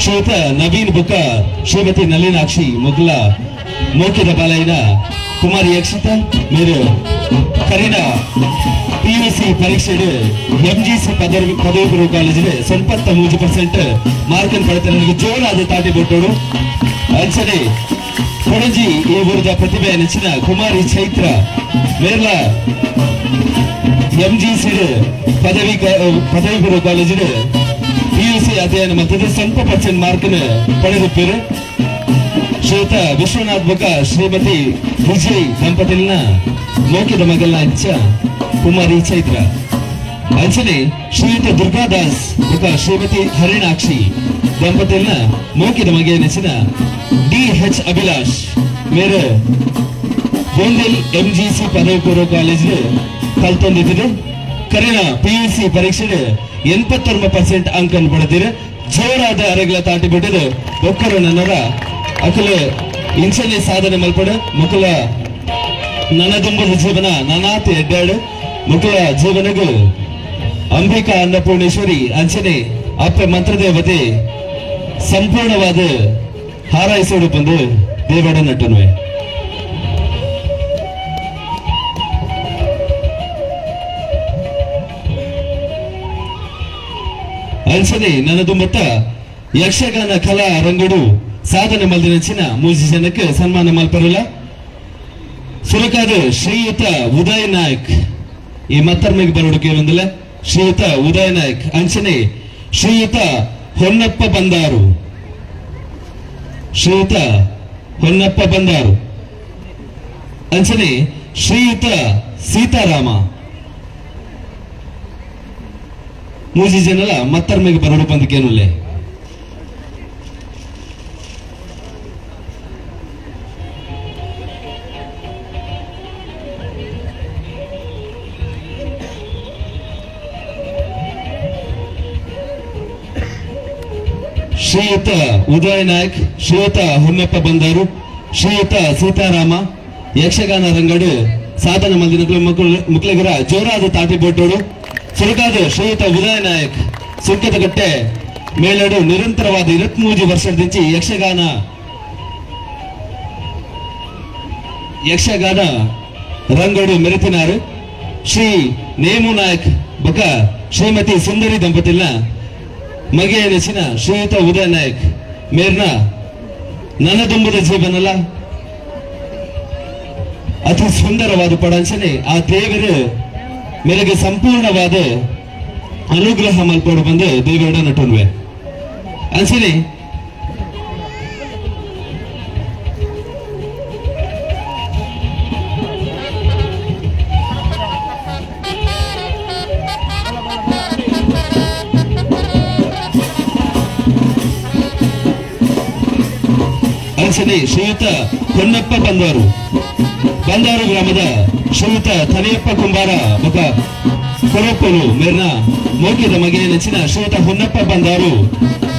S4: ಶ್ವೇತ ನವೀನ್ ಬುಕ್ಕ, ಶ್ರೀಮತಿ ನಳಿನಾಕ್ಷಿ ಮೊಗ್ಲ ಮೋಕಿದ ಬಾಲೈನ ಕುಮಾರಿ ಯಕ್ಷಿತ ಮೇರು ಕರೀನಾ ಪಿಯುಸಿ ಪರೀಕ್ಷೆ ಎಂಜಿಸಿ ಪದವಿ ಪೂರ್ವ ಕಾಲೇಜಿಗೆ 73% ಮಾರ್ಕನ್ ಪಡೆದ ಜೋರಾದ ತಾಟಿ ಬಿಟ್ಟೋಡು. ಅಂಚನೆ ಕೊಡಜಿ ಈ ಊರದ ಪ್ರತಿಭೆ ನೆಚ್ಚಿನ ಕುಮಾರಿ ಚೈತ್ರ ಮೇರ್ಲ ಎಂಜಿಸಿ ಪದವಿ ಪೂರ್ವ ಕಾಲೇಜಿಗೆ ಪಿಯುಸಿ ಅಧ್ಯಯನ ಮತ್ತು 100% ಮಾರ್ಕನ್ನು ಪಡೆದಿದ್ದೀರಿ. ಶ್ವೇತ ವಿಶ್ವನಾಥ್ ಬುಕ್ಕ ಶ್ರೀಮತಿ ವಿಜಯ್ ದಂಪತಿನ ಮೋಕಿದ ಮಗಲ ಅಂಚ ಕುಮಾರಿ ಚೈತ್ರ. ಅಂಚನೆ ಶ್ರೀಯುತ ದುರ್ಗಾದಾಸ್ ಬುಕ್ಕ ಶ್ರೀಮತಿ ಹರಿಣಾಕ್ಷಿ ದಂಪತಿನ ಮೋಕಿದ ಮಗೆ ನೆಚ್ಚಿನ ಡಿ ಎಚ್ ಅಭಿಲಾಷ್ ಮೇರೆ ಗೋಂದಿಲ್ ಎಂಜಿಸಿ ಪದವಿ ಪೂರ್ವ ಕಾಲೇಜ್ ಕಲ್ತೊಂದಿದ್ದರು. ಕರೀನಾ ಪಿಯುಸಿ ಪರೀಕ್ಷೆ 89% ಅಂಕನ್ನು ಪಡೆದಿರು. ಜೋರಾದ ಅರೆಗಳ ತಾಟಿ ಬಿಟ್ಟಿದ್ದು ಒಕ್ಕರು ನನ್ನರ ಅಕಲ ಇಂಚನೆ ಸಾಧನೆ ಮಲ್ಪಡು. ಮುಕುಲ ನನದುಂಬದ ಜೀವನ ನನಾತಿ ಎಡ್ಡಾಡು ಮುಕುಲ ಜೀವನಗೂ ಅಂಬಿಕಾ ಅನ್ನಪೂರ್ಣೇಶ್ವರಿ ಅಂಚನೆ ಅಪ್ಪ ಮಂತ್ರದೇವತೆ ಸಂಪೂರ್ಣವಾದ ಹಾರೈಸೋಡು ಬಂದು ದೇವಡ ನಟನುವೆ. ಅಂಚನೆ ನನ್ನದು ಮತ್ತ ಯಕ್ಷಗಾನ ಕಲಾ ರಂಗಡು ಸಾಧನೆ ಮಲ್ದಿನಂಚಿನ ಮೂಜಿ ಜನಕ್ಕೆ ಸನ್ಮಾನ ಮಲ್ಪರಲ್ಲ. ಸುರಕಾದ ಶ್ರೀಯುತ ಉದಯ ನಾಯಕ್ ಈ ಮತ್ತರ್ಮೆಗೆ ಬರೋಡು ಕೇಳೊಂದಿಲ್ಲ. ಶ್ರೀಯುತ ಉದಯ ನಾಯಕ್ ಅಂಚನೆ ಶ್ರೀಯುತ ಹೊನ್ನಪ್ಪ ಬಂದಾರು, ಶ್ರೀಯುತ ಹೊನ್ನಪ್ಪ ಬಂದಾರು ಅಂಚನೆ ಶ್ರೀಯುತ ಸೀತಾರಾಮ ಮೂಜಿ ಜನಲ ಮತ್ತರ್ಮೆಗೆ ಬರೋಡು ಬಂದಕ್ಕೇನುಲ್ಲೆ. ಶ್ರೀ ಶ್ರೀಯುತ ಉದಯ ನಾಯಕ್, ಶ್ರೀಯುತ ಹೊನ್ನಪ್ಪ ಬಂದಾರು, ಶ್ರೀಯುತ ಸೀತಾರಾಮ ಯಕ್ಷಗಾನ ರಂಗಡು ಸಾಧನ ಮಂದಿನ ಮುಕ್ಲಗರ ಜೋರಾದ ತಾಟಿ ಬೋಟೋಡು ಸುರಕಾದ ಶ್ರೀಯುತ ಉದಯ ನಾಯಕ್ ಸುಂಕದಕಟ್ಟೆ ಮೇಲಡು ನಿರಂತರವಾದ 23 ವರ್ಷದಿಂಚಿ ಯಕ್ಷಗಾನ ಯಕ್ಷಗಾನ ರಂಗಡು ಮೆರೆತಿನಾರು ಶ್ರೀ ನೇಮು ನಾಯಕ್ ಬಕ ಶ್ರೀಮತಿ ಸುಂದರಿ ದಂಪತಿಲ್ನ ಮಗೆಯ ನೆಚ್ಚಿನ ಶ್ರೀಯುತ ಉದಯ ನಾಯಕ್ ಮೇರ್ನ ನನದುಂಬದ ಜೀವನಲ್ಲ ಅತಿ ಸುಂದರವಾದ ಪಡಂಚನೆ ಆ ದೇವರು ಮೇರೆಗೆ ಸಂಪೂರ್ಣವಾದ ಅನುಗ್ರಹ ಮಲ್ಪಡು ಬಂದು ದೇವರ ನಟನ್ವೆ ಅಂಚನೆ ಅಂಚನೆ ಶ್ರೀಯುತ ಹೊನ್ನಪ್ಪ ಬಂದಾರು ಬಂದಾರು ಗ್ರಾಮದ ಶ್ರೀಯುತ ಥನಿಯಪ್ಪ ಕುಂಬಾರ ಬಕ ಕೊರಪ್ಪರು ಮೇರ್ನ ಮೋಕಿದ ಮಗೆಯ ನೆಚ್ಚಿನ ಶ್ರೀಯುತ ಹೊನ್ನಪ್ಪ ಬಂದಾರು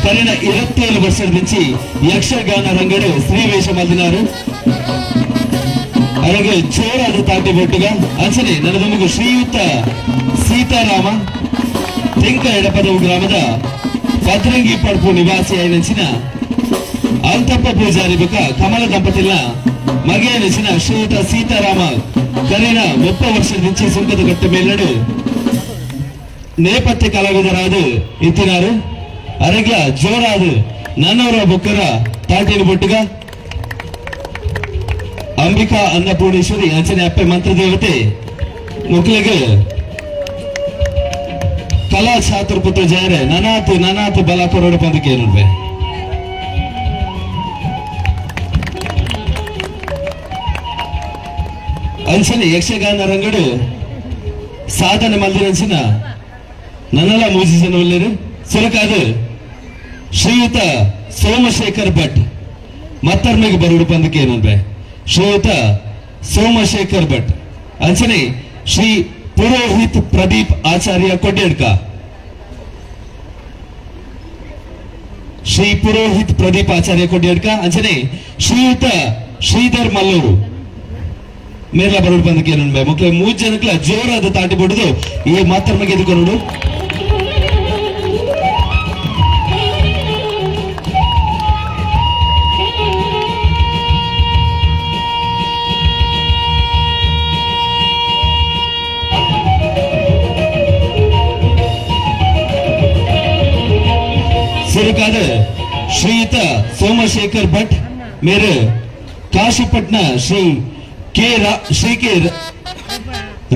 S4: ಕರಿನ 27 ವರ್ಷದಿಂಚಿ ಯಕ್ಷಗಾನ ರಂಗಡು ಶ್ರೀವೇಷ ಮಲ್ದಿನಾರು ಅರಗೆ ಜೋರಾದ ತಾಟಿ ಬೊಟ್ಟುಗ ಅಂಚನೆ ನನದೊಂದಿಗೆ ಶ್ರೀಯುತ ಸೀತಾರಾಮ ತೆಂಕ ಎಡಪದವು ಗ್ರಾಮದ ಭದ್ರಂಗಿ ಪಡ್ಪು ನಿವಾಸಿ ನೆಚ್ಚಿನ ಅಂತಪ್ಪ ಪೂಜಾರಿ ಬಕ ಕಮಲ ದಂಪತಿಲ್ನ ಮಗೆಯ ನೆಚ್ಚಿನ ಶ್ರೀಯುತ ಸೀತಾರಾಮ ಕರಿನ 30 ವರ್ಷದಿಂಚಿ ಸುಂಕದ ಕಟ್ಟೆ ಮೇಲ್ನಡು ನೇಪಥ್ಯ ಕಲಾವಿದರಾದ ಇತ್ತಿನಾರು ಅರಗ್ಲ ಜೋರಾದ ನನ್ನವರ ಬೊಕ್ಕರ ತಾಟಿನ ಬೊಟ್ಟುಗ ಅಂಬಿಕಾ ಅನ್ನಪೂರ್ಣೇಶ್ವರಿ ಅಂಚನೆ ಅಪ್ಪೆ ಮಂತ್ರದೇವತೆ ಮುಕ್ಲಿಗೆ ಕಲಾ ಛಾತ್ರ ಪುತ್ರ ಜಯರೆ ನನಾತು ನನಾತು ಬಲ ಕೊರಡು ಪಂದಕ್ಕೆ ಏನುವೆ ಅಂಚನೆ ಯಕ್ಷಗಾನ ರಂಗಡು ಸಾಧನೆ ಮಲ್ದಿನಂಚಿನ ನನ್ನಲ ಮೂಜಿ ಜನವಲ್ಲೇರು ಸುರಕಾದ ಶ್ರೀಯುತ ಸೋಮಶೇಖರ್ ಭಟ್ ಮತ್ತರ್ಮೆಗೆ ಬರುಡು ಪಂದಕ್ಕೆ ಏನಂದ್ರೆ ಶ್ರೀಯುತ ಸೋಮಶೇಖರ್ ಭಟ್ ಅಂಚನೆ ಶ್ರೀ ಪುರೋಹಿತ್ ಪ್ರದೀಪ್ ಆಚಾರ್ಯ ಕೊಡ್ಯಡ್ಕ ಶ್ರೀ ಪುರೋಹಿತ್ ಪ್ರದೀಪ್ ಆಚಾರ್ಯ ಕೊಡ್ಯಡ್ಕ ಅಂಚನೆ ಶ್ರೀಯುತ ಶ್ರೀಧರ್ ಮಲ್ಲೂರು ಮೇಲ ಬರುಡು ಬಂದಕ್ಕೆ ಏನಂದ್ರೆ ಮಕ್ಕಳು 3 ಜನಕ್ಲ ಜೋರಾದ ತಾಟಿ ಬಿಡುದು ಈ ಮಾತರ್ಮಗೆ ಎದುಕೊಂಡು ಸುರುಕಾದ ಶ್ರೀಯುತ ಸೋಮಶೇಖರ್ ಭಟ್ ಮೇರೆ ಕಾಶಿಪಟ್ನ ಶ್ರೀ ಕೆ ಶ್ರೀ ಕೆ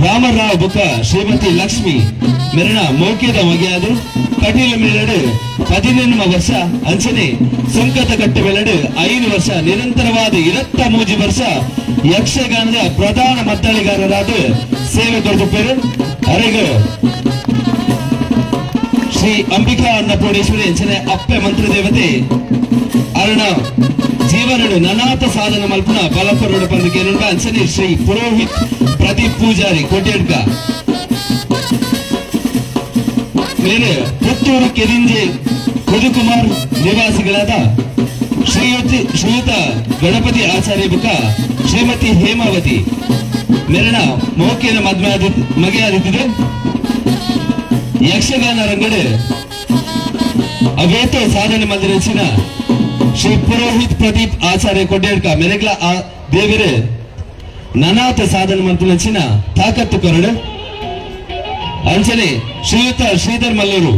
S4: ರಾಮರಾವ್ ಬುಕ್ಕ ಶ್ರೀಮತಿ ಲಕ್ಷ್ಮಿ ಮೆರಣ ಮೌಖ್ಯದ ಮಗೆಯಾದ ಕಟೀಲ ಮೇಲಡು 18 ವರ್ಷ ಅಂಚನೆ ಸುಂಕದ ಕಟ್ಟೆ ಮೇಲಡು 5 ವರ್ಷ ನಿರಂತರವಾದ 23 ವರ್ಷ ಯಕ್ಷಗಾನದ ಪ್ರಧಾನ ಮದ್ದಳೆಗಾರರಾದ ಸೇವೆ ಕೊಡುತ್ತಿದ್ದರು. ಅರೆಗ ಶ್ರೀ ಅಂಬಿಕಾ ಅನ್ನಪೂರ್ಣೇಶ್ವರಿ ಅಂಚನೆ ಅಪ್ಪೆ ಮಂತ್ರದೇವತೆ ಅರುಣ ಜೀವನಡು ನನಾತ ಸಾಧನ ಮಲ್ಪುನ ಬಲಪರುಡು ಪಂದಕ್ಕೆ ಅಂಚನೆ ಶ್ರೀ ಪುರೋಹಿತ್ ಪ್ರದೀಪ್ ಪೂಜಾರಿ ಕೊಟ್ಯಡ್ಕ ಮೇರೆ ಪುತ್ತೂರು ಕೆರಿಂಜೆ ಕುದುಕುಮಾರ್ ನಿವಾಸಿಗಳಾದ ಶ್ರೀಯುತ ಗಣಪತಿ ಆಚಾರ್ಯ ಬುಕ್ಕ ಶ್ರೀಮತಿ ಹೇಮಾವತಿ ಮೇರಣ ಮೋಕಿನ ಮಗೆಯಾದಿದ್ದಿದೆ ಯಕ್ಷಗಾನ ರಂಗಡೆ ಅವೇತೋ ಸಾಧನೆ ಮಲ್ದಿನ ಶ್ರೀ ಪುರೋಹಿತ್ ಪ್ರದೀಪ್ ಆಚಾರ್ಯ ಕೊಡ್ಯಡ್ಕ ಮೆರೆಗ್ಲ ಆ ದೇವರೇ ನನಾತ ಸಾಧನೆ ಮಂತ್ರಿನ ತಾಕತ್ತು ಕೊರಡು ಅಂಚನೆ ಶ್ರೀಯುತ ಶ್ರೀಧರ್ ಮಲ್ಲೂರು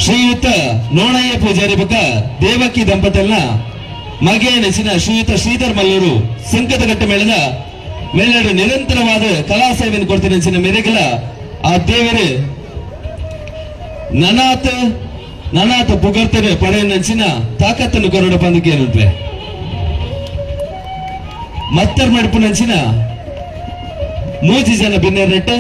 S4: ಶ್ರೀಯುತ ನೋಣಯ್ಯ ಪೂಜಾರಿ ಬಕ ದೇವಕಿ ದಂಪತಿಯನ್ನ ಮಗೆಯ ನೆಚ್ಚಿನ ಶ್ರೀಯುತ ಶ್ರೀಧರ್ ಮಲ್ಲೂರು ಸುಂಕದಕಟ್ಟೆ ಮೇಳದ ಮೇಲೆರಡು ನಿರಂತರವಾದ ಕಲಾ ಸೇವೆಯನ್ನು ಕೊಡ್ತೀನಿ ನೆಚ್ಚಿನ ಮೆರೆಗಲ ಆ ದೇವರೇ ನನಾತ ನನಾತ ಪುಗರ್ತನೆ ಪಡೆಯ ನೆಚ್ಚಿನ ತಾಕತ್ತನ್ನು ಕೊರಡು ಪಂದಕ್ಕೆ ಏನುಂಟೆ ಮತ್ತರ್ ಮಡುಪು ನಂಚಿನ ಮೂಜಿ ಜನ ಬಿನ್ನೆರಟ್ಟೆ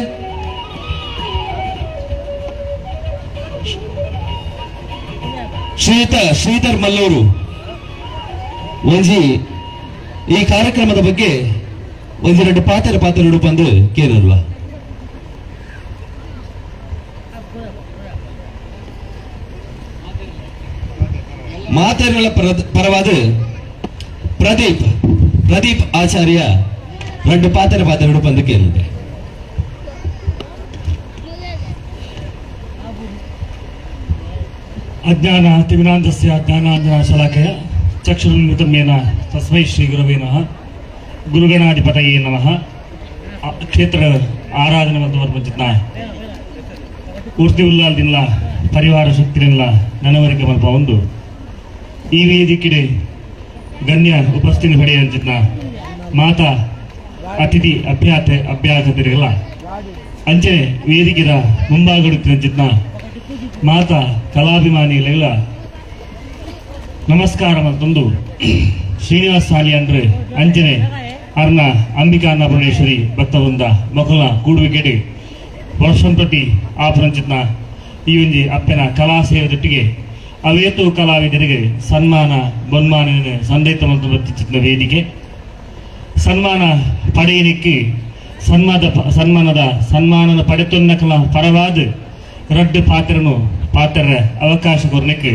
S4: ಶ್ರೀಯುತ ಶ್ರೀಧರ್ ಮಲ್ಲೂರು ಒಂಜಿ ಈ ಕಾರ್ಯಕ್ರಮದ ಬಗ್ಗೆ ಒಂಜೆರಡು ಪಾತ್ರ ಪಾತ್ರ ಬಂದು ಕೇರಲ್ವಾ. ಮಾತೆರ್ಗಳ ಪರವಾದ ಪ್ರದೀಪ್ ಪ್ರದೀಪ್ ಆಚಾರ್ಯ 2 ಪಾತ್ರ ಪಾತ್ರ ಬಂದಕ್ಕೆ
S6: ಅಜ್ಞಾನ ತಿಮಿರಾಂಧಸ್ಯ ಜ್ಞಾನಾಂಜನ ಶಲಾಕೆಯ ಚಕ್ಷುರುನ್ಮಿತಮೇನ ತಸ್ಮೈ ಶ್ರೀ ಗುರವೇ ನಮಃ. ಗುರುಗಣಾಧಿಪತಯೇ ನಮಃ. ಕ್ಷೇತ್ರ ಆರಾಧನೆ ಮತ್ತು ಪೂರ್ತಿ ಉಲ್ಲಾಲ್ದಿಲ್ಲ ಪರಿವಾರ ಶಕ್ತಿನಿಲ್ಲ ನನವರಿಕೆ ಮಲ್ಪ ಒಂದು ಈ ವೇದಿಕೆಡೆ ಗಣ್ಯ ಉಪಸ್ಥಿತಿ ಪಡೆಯಂಚಿನ ಮಾತಾ ಅತಿಥಿ ಅಭ್ಯಾಗತರಿಗೆಲ್ಲ ಅಂಚನೆ ವೇದಿಕೆದ ಮುಂಭಾಗಡುತ್ತಿನ ಮಾತಾ ಕಲಾಭಿಮಾನಿಗಳೆಲ್ಲ ನಮಸ್ಕಾರ ಮತ್ತೊಂದು ಶ್ರೀನಿವಾಸ ಸಾಲಿ ಅಂದ್ರೆ ಅಂಜನೆ ಅರ್ಣ ಅಂಬಿಕಾ ಅನ್ನಪೂರ್ಣೇಶ್ವರಿ ಭಕ್ತವೃಂದ ಮಕ್ಕಳ ಕೂಡುವಿಕೆಡೆ ವರ್ಷಂಪ್ರತಿ ಆಪರಂಚಿತ್ನ ಈ ಒಂಜಿ ಅಪ್ಪನ ಕಲಾ ಸೇವೆದೊಟ್ಟಿಗೆ ಅವೇತು ಕಲಾವಿದರಿಗೆ ಸನ್ಮಾನ ಬೊನ್ಮಾನ ಸಂದೈತ ಮತ್ತು ಬತ್ತಿಚಿತ್ನ ವೇದಿಕೆ ಸನ್ಮಾನ ಪಡೆಯಲಿಕ್ಕೆ ಸನ್ಮಾನದ ಪಡೆತೊನ್ನ ಕಲಾ ಪರವಾದ ರಡ್ಡು ಪಾತ್ರನು ಪಾತ್ರ ಅವಕಾಶ ಕೊರಲಿಕ್ಕೆ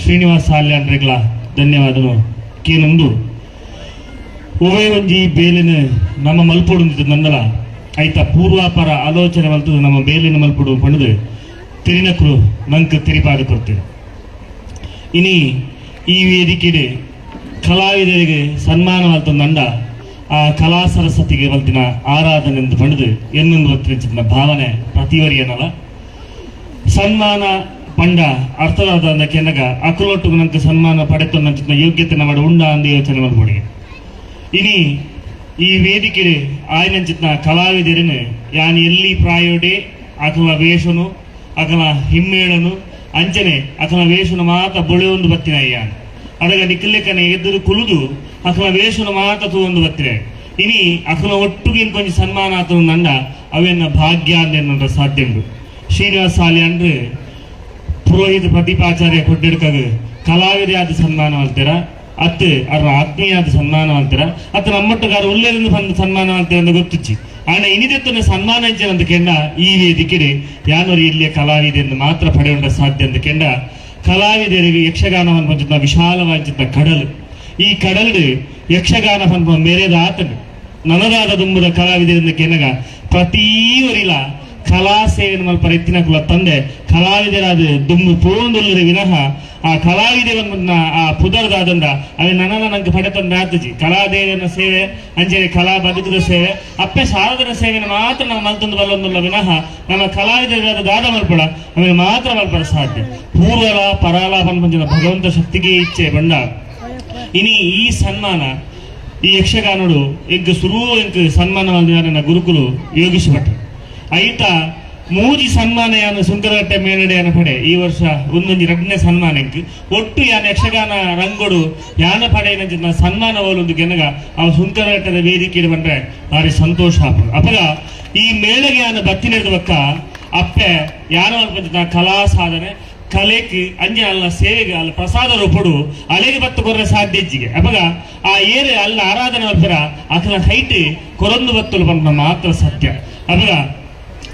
S6: ಶ್ರೀನಿವಾಸ ಸಾಲ್ಯಾಂಡ್ರಿಗಳ ಧನ್ಯವಾದನು ಕೇನೊಂದು ಉಭಯ ಒಂಜಿ ಬೇಲಿನ ನಮ್ಮ ಮಲ್ಪೊಡು ನಂದಲ ಐತ ಪೂರ್ವಾಪರ ಆಲೋಚನೆ ಮಲ್ತದು ನಮ್ಮ ಬೇಲಿನ ಮಲ್ಪೊಡು ಪಣದು ತಿರಿನಕರು ನಂಗೆ ತಿರಿಪಾದ ಕೊಡ್ತೇವೆ. ಇನಿ ಈ ವೇದಿಕೆಡೆ ಕಲಾವಿದರಿಗೆ ಸನ್ಮಾನ ಮಲ್ತ ನಂಡ ಆ ಕಲಾ ಸರಸ್ವತಿಗೆ ಮಲ್ತಿನ ಆರಾಧನೆ ಎಂದು ಪಣದು ಎನ್ನೊಂದು ಒತ್ತಿನ ಭಾವನೆ ಪ್ರತಿವರಿಯನಲ್ಲ ಸನ್ಮಾನ ಪಂಡ ಅರ್ಥದಾದ ಕೆನಗ ಅಕುಲೊಟ್ಟು ನಂಗೆ ಸನ್ಮಾನ ಪಡೆತು ನಂಚಿನ ಯೋಗ್ಯತೆ ನಮ್ಮ ಉಂಡ ಅಂದ ಯೋಚನೆ ಮಲ್ಪೊಡಿ. ಇನಿ ಈ ವೇದಿಕೆ ಆಯ್ನಂಚಿತ್ನ ಕಲಾವಿದರನು ಯಾನ್ ಎಲ್ಲಿ ಪ್ರಾಯೋಡೆ ಅಕಲ ವೇಷನು ಅಕಲ ಹಿಮ್ಮೇಳನು ಅಂಚನೆ ಅಕಲ ವೇಷನು ಮಾತ ಬೊಳೆಯೊಂದು ಬತ್ತಿನ ಯಾನ್ ಅಡಗ ನಿಕ್ಕಲೆಕ್ಕನೆ ಎದುರು ಕುಲುದು ಅಕಲ ವೇಷನು ಮಾತ ತೂವೊಂದು ಬತ್ತಿನ ಇನಿ ಅಕಲ ಒಟ್ಟುಗೆ ಕೊಂಚ ಸನ್ಮಾನ ಆತನು ನಂಡ ಅವೆನ್ನ ಭಾಗ್ಯ ಅಂದೆನ್ನ ಸಾಧ್ಯ ಉಂಡು. ಶ್ರೀನಿವಾಸ ಸಾಲಿ ಅಂದ್ರೆ ಪುರೋಹಿತ ಪ್ರದೀಪಾಚಾರ್ಯ ಕೊಡ್ಡಿಡ್ಕಾಗ ಕಲಾವಿದೆಯಾದ ಸನ್ಮಾನ ಮಾಡ್ತೀರಾ ಅತ್ತು ಅವರ ಆತ್ಮೀಯಾದ ಸನ್ಮಾನ ಮಾಡ್ತೀರಾ ಅತ್ತ ನಮ್ಮಟ್ಟುಗಾರ ಒಳ್ಳೆಯದನ್ನು ಬಂದು ಸನ್ಮಾನ ಮಾಡ್ತೀರ ಅಂತ ಗೊತ್ತಿಚ್ಚಿ ಆಣ ಇನಿದೆತ್ತನೆ ಸನ್ಮಾನ ಅಂತ ಕೆಂಡ ಈ ವೇದಿಕೆಡೆ ಯಾನೊರು ಇಲ್ಲಿಯ ಕಲಾವಿದೆಯನ್ನು ಮಾತ್ರ ಪಡೆಯುವಂತ ಸಾಧ್ಯ ಅಂತ ಕೆಂಡ ಕಲಾವಿದರಿಗೆ ಯಕ್ಷಗಾನವನ್ನು ಪಂಚಿತ ವಿಶಾಲವಾದ ಕಡಲು ಈ ಕಡಲು ಯಕ್ಷಗಾನ ಪಂಪ ಮೇರೆದ ಆತನು ನನದಾದ ದುಂಬುದ ಕಲಾವಿದರಿಂದ ಕೆನಗ ಪ್ರತಿಯೊರಿಲ ಕಲಾ ಸೇವೆ ಮಲ್ಪ ಎತ್ತಿನ ಕುಲ ತಂದೆ ಕಲಾವಿದರಾದ ದುಂಬು ಪೋಂದೊಲ್ಲರೆ ವಿನಃ ಆ ಕಲಾವಿದರನ್ನ ಆ ಪುದರ್ದಾದಂಡ ಅವೇ ನನ್ನ ನಂಗೆ ಪಡೆತಂದ ಆತಜಿ ಕಲಾದೇವನ ಸೇವೆ ಅಂಜನೆ ಕಲಾ ಬದುಕದ ಸೇವೆ ಅಪ್ಪೆ ಶಾರದರ ಸೇವೆನ ಮಾತ್ರ ನಾವು ಮಲ್ತೊಂದು ಬಲ್ಲೊಂದುಲ್ಲ ವಿನಃ ನಮ್ಮ ಕಲಾವಿದರಾದ ದಾದ ಮಲ್ಪಡ ಅವನ ಮಾತ್ರ ಮಲ್ಪಡ ಸಾಧ್ಯ ಪೂರ್ವಲ ಪರಾಲ ಪಂಪಂಜನ ಭಗವಂತ ಶಕ್ತಿಗೆ ಇಚ್ಛೆ ಬಂಡ ಇನಿ ಈ ಸನ್ಮಾನ ಈ ಯಕ್ಷಗಾನಡು ಎಂಕ್ ಸುರು ಎಂಕ್ ಸನ್ಮಾನ ನನ್ನ ಗುರುಕುಲು ಯೋಗೀಶ್ ಭಟ್ ಐತ ಮೂಜಿ ಸನ್ಮಾನ ಯಾನು ಸುಂಕರಗಟ್ಟೆ ಮೇಲಡೆಯಾನ ಪಡೆ ಈ ವರ್ಷ ಒಂದೊಂದು ಎರಡನೇ ಸನ್ಮಾನ ಎಂಕ್ ಒಟ್ಟು ಯಾನ ಯಕ್ಷಗಾನ ರಂಗೋಡು ಯಾನ ಪಡೆ ಸನ್ಮಾನ ಓಲೊಂದು ಗೆನಗ ಆ ಸುಂಕರಗಟ್ಟದ ವೇದಿಕೆ ಬಂದ್ರೆ ಭಾರಿ ಸಂತೋಷ ಆಪುಂಡು. ಅಪಗ ಈ ಮೇಳಗೆ ಯಾನ ಬತ್ತಿನ ಬಕ್ಕ ಅಪ್ಪೆ ಯಾನ ಕಲಾ ಸಾಧನೆ ಕಲೆಕ್ ಅಂಜನ ಅಲ್ಲ ಸೇವೆಗೆ ಅಲ್ಲ ಪ್ರಸಾದ ರೂಪಡು ಅಲೆಗೆ ಬತ್ತು ಕೊರ್ರೆ ಸಾಧ್ಯ ಇಜ್ಜಿಗೆ ಅಪಗ ಆ ಏರು ಅಲ್ಲ ಆರಾಧನೆ ಮಲ್ಪರ ಅಕಲ ಹೈಟ್ ಕೊರೊಂದು ಬತ್ತಲು ಪನ್ಪುನ ಮಾತ್ರ ಸತ್ಯ. ಅಪಗ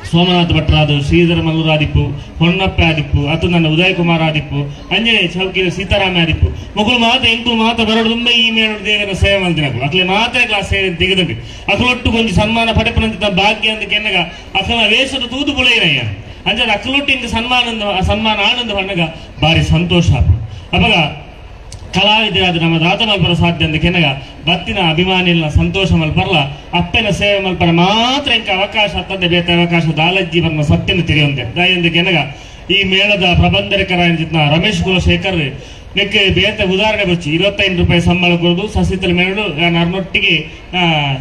S6: ಸೋಮನಾಥ ಭಟ್ರಾದು ಶ್ರೀಧರ ಮಲ್ಲೂರಾದಿಪ್ಪು ಹೊನ್ನಪ್ಪ ಆದಿಪ್ಪು ಅತು ನನ್ನ ಉದಯ ಕುಮಾರ್ ಆದಿಪ್ಪು ಅಂಜನೆ ಚೌಕಿನ ಸೀತಾರಾಮ ಆದಿಪ್ಪು ಮೊಕಲು ಮಾತ ಎಂಕುಲು ಮಾತ ಬರಡು ತುಂಬ ಈ ಮೇಳು ದೇವರ ಸೇವೆ ಮಲ್ತಿನಕು ಅಕ್ಲೆ ಮಾತ್ರ ಕ್ಲಾಸ್ ಸೇವೆ ತೆಗೆದಂಡು ಅಕಲೊಟ್ಟು ಕೊಂಚ ಸನ್ಮಾನ ಪಡೆಪನಂತ ಭಾಗ್ಯ ಅಂತ ಕೆನ್ನಗ ಅಕಲ ವೇಷದ ತೂದು ಬುಳೆಯನಯ್ಯ ಅಂಜನ ಅಕಲೊಟ್ಟು ಇಂಕ ಸನ್ಮಾನ ಆನಂದ ಪಣ್ಣಗ ಭಾರಿ ಸಂತೋಷ ಆಪು. ಅಪಗ ಕಲಾವಿದರಾದ ನಮ್ಮ ದಾತ ಮಲ್ಪರ ಸಾಧ್ಯ ಅಂತ ಕೆನಗ ಬತ್ತಿನ ಅಭಿಮಾನಿನ ಸಂತೋಷ ಮಲ್ಪರ್ಲ ಅಪ್ಪನ ಸೇವೆ ಮಲ್ಪರ ಮಾತ್ರ ಇಂಕ ಅವಕಾಶ ತಂದೆ ಬೇತ ಅವಕಾಶ ದಾಲಜ್ಜಿ ಬನ್ನ ಸತ್ಯನ ತಿಳಿಯೊಂದೆ ದಾಯಂದ ಕೆನಗ ಈ ಮೇಳದ ಪ್ರಬಂಧಕರ ರಮೇಶ್ ಕುಲಶೇಖರ್ ನೆಕ್ಕೆ ಬೇತ ಉದಾಹರಣೆ ಬಚ್ಚಿ 25 ರೂಪಾಯಿ ಸಂಬಳ ಕೊಡೋದು ಸಸಿತಲ ಮೇಳು ಅರ್ನೊಟ್ಟಿಗೆ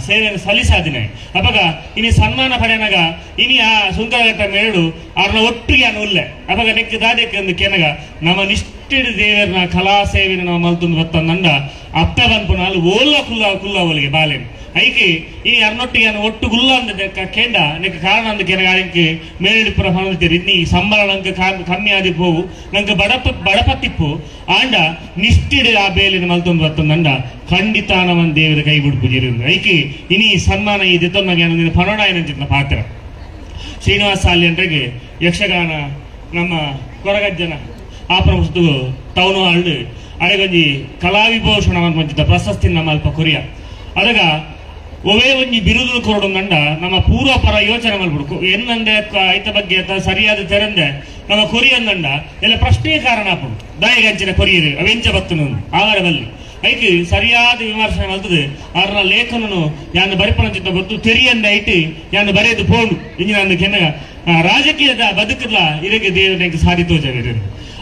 S6: ಸೇವೆಯನ್ನು ಸಲ್ಲಿಸಾದಿನ ಅಪಗ ಇನಿ ಸನ್ಮಾನ ಪಡೆಯನಗ ಇನಿ ಆ ಸುಂಕರಘಟ್ಟ ಮೇಳು ಅರ್ನ ಒಟ್ಟಿಗೆ ಅನ್ನ ಉಲ್ಲೆ ಅಪಗ ನೆಕ್ಕೆ ದಾದಕ್ಕೆ ಒಂದು ಕೆನಗ ನಮ್ಮ ನಿಷ್ಠಿಡ ದೇವರನ ಕಲಾ ಸೇವೆನ ನಾವು ಮಲ್ತೊಂದು ಬತ್ತಂದ ಅಪ್ಪೆ ಬನ್ಪುನ ಅಲ್ಲಿ ಓಲ್ಲ ಕುಲ್ಲ ಕುಲ್ಲ ಒಲಿಗೆ ಬಾಲೇನು ಐಕೆ ಈ ಅರ್ನೊಟ್ಟಿಗೆ ಅನ್ನ ಒಟ್ಟು ಗುಲ್ಲ ಅಂದ ಕೇಂಡ ನೆಕ್ ಕಾರಣ ಅಂದ ಕೆನಗ ಇಂಕೆ ಮೇಳಿಪುರ ಹೊಂದಿರಿ ಇನ್ನಿ ಸಂಬಳ ನಂಗೆ ಕಮ್ಮಿ ಆದಿ ಹೋವು ನಂಗೆ ಬಡಪತ್ತಿಪ್ಪು ಆಂಡ ನಿಷ್ಠಿಡ ಆ ಬೇಲಿನ ಮಲ್ತೊಂದು ಬತ್ತಂದ ಖಂಡಿತ ನಮ್ಮನ್ ದೇವರ ಕೈ ಬಿಡ್ಪು ಐಕೆ ಇನಿ ಸನ್ಮಾನ ಈ ದಿತ್ತೊಂದಾಗ ಪನೋಡಾಯನಂಚಿನ ಪಾತ್ರ ಶ್ರೀನಿವಾಸ ಸಾಲಿ ಯಕ್ಷಗಾನ ನಮ್ಮ ಕೊರಗಜ್ಜನ ಆಪನ ಪುಸ್ತಕ ಟೌನ್ ಹಾಲ್ ಅರೆಗೊಂಜಿ ಕಲಾವಿಭೂಷಣ ಮಂಚಿತ ಪ್ರಶಸ್ತಿ ನಮ್ಮ ಅಲ್ಪ ಕೊರಿಯ ಅದಗ ಒವೇ ಒಂಜಿ ಬಿರುದು ಕೊರಡು ನಂಡ ನಮ್ಮ ಪೂರ್ವಪರ ಯೋಚನೆ ಮಲ್ಬಿಡ್ಕು ಎನ್ನಂದೆ ಐತ ಬಗ್ಗೆ ಸರಿಯಾದ ತೆರಂದೆ ನಮ್ಮ ಕೊರಿಯಂದಂಡ ಎಲ್ಲ ಪ್ರಶ್ನೆ ಕಾರಣ ಆಪುಂಡು ದಾಯಿಗಂಚಿನ ಕೊರಿಯರು ಅವೆಂಚ ಬತ್ತನು ಆವರ ಬಲ್ಲಿ ಐಕ್ ಸರಿಯಾದ ವಿಮರ್ಶನೆ ಮಲ್ತದೆ ಆರ್ನ ಲೇಖನನು ಯಾನು ಬರಿಪನಂಚಿತ್ತ ಗೊತ್ತು ತೆರಿಯಂದ ಐಟ್ ಯಾನು ಬರೆದು ಪೋಂಡು ಇಂಜಿನ ಕೆನ್ನಗ ರಾಜಕೀಯದ ಬದುಕಲ್ಲ ಇದಕ್ಕೆ ದೇವರಿಗೆ ಸಾರಿ ತೋಜ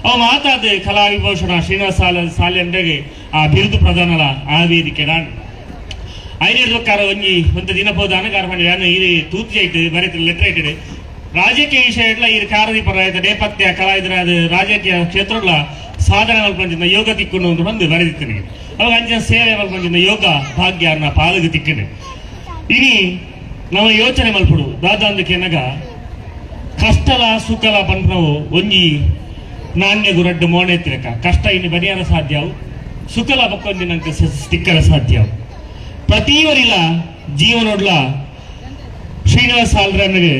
S6: ಅವ ಮಾತಾದ ಕಲಾವಿಭೂಷಣ ಶ್ರೀನಿವಾಸ ಸಾಲ್ಯಂಡೆಗೆ ಆ ಬಿರುದು ಪ್ರಧಾನಲ ಆ ವೇದಿಕೆ ನಾನು ಐನೇಳು ಕಾರ ಒಂಜಿ ಒಂದು ದಿನ ಪೋದ ಅನಕಾರ ಮಾಡಿ ನಾನು ಈ ತೂತಿ ಐಟ್ ಬರೀತ ಲೆಟರ್ ಐಟೆಡ್ ರಾಜಕೀಯ ವಿಷಯ ಇಟ್ಲ ಈ ಕಾರದೀಪರ ನೇಪಥ್ಯ ಕಲಾವಿದರ ಅದು ರಾಜಕೀಯ ಕ್ಷೇತ್ರಗಳ ಸಾಧನೆ ಮಲ್ಪಂಚಿನ ಯೋಗ ತಿಕ್ಕೊಂಡು ಅಂತ ಬಂದು ಬರೆದಿತ್ತೇನೆ. ಅವಾಗ ಅಂಚಿನ ಸೇವೆ ಮಲ್ಪಂಚಿನ ಯೋಗ ಭಾಗ್ಯ ಅನ್ನ ಪಾಲಿಗೆ ತಿಕ್ಕನೆ. ಇನಿ ನಮ್ಮ ಯೋಚನೆ ಮಲ್ಪಡು ದಾದಾಂದಕ್ಕೆ ನಗ ಕಷ್ಟಲ ಸುಖಲ ಪಂಪನವು ಒಂಜಿ ನಾಣ್ಯ ಗುರಡ್ಡು ಮೋಣೆ ತಿರಕ ಕಷ್ಟ ಇನ್ನು ಬರಿಯಾರ ಸಾಧ್ಯವು ಸುಖಲ ಬಕ್ಕೊಂದಿನಂಕ ತಿಕ್ಕರ ಸಾಧ್ಯವು. ಪ್ರತಿಯವರಿಲ್ಲ ಜೀವನೊಡ್ಲ ಶ್ರೀನಿವಾಸ ಸಾಲ್ರನಿಗೆ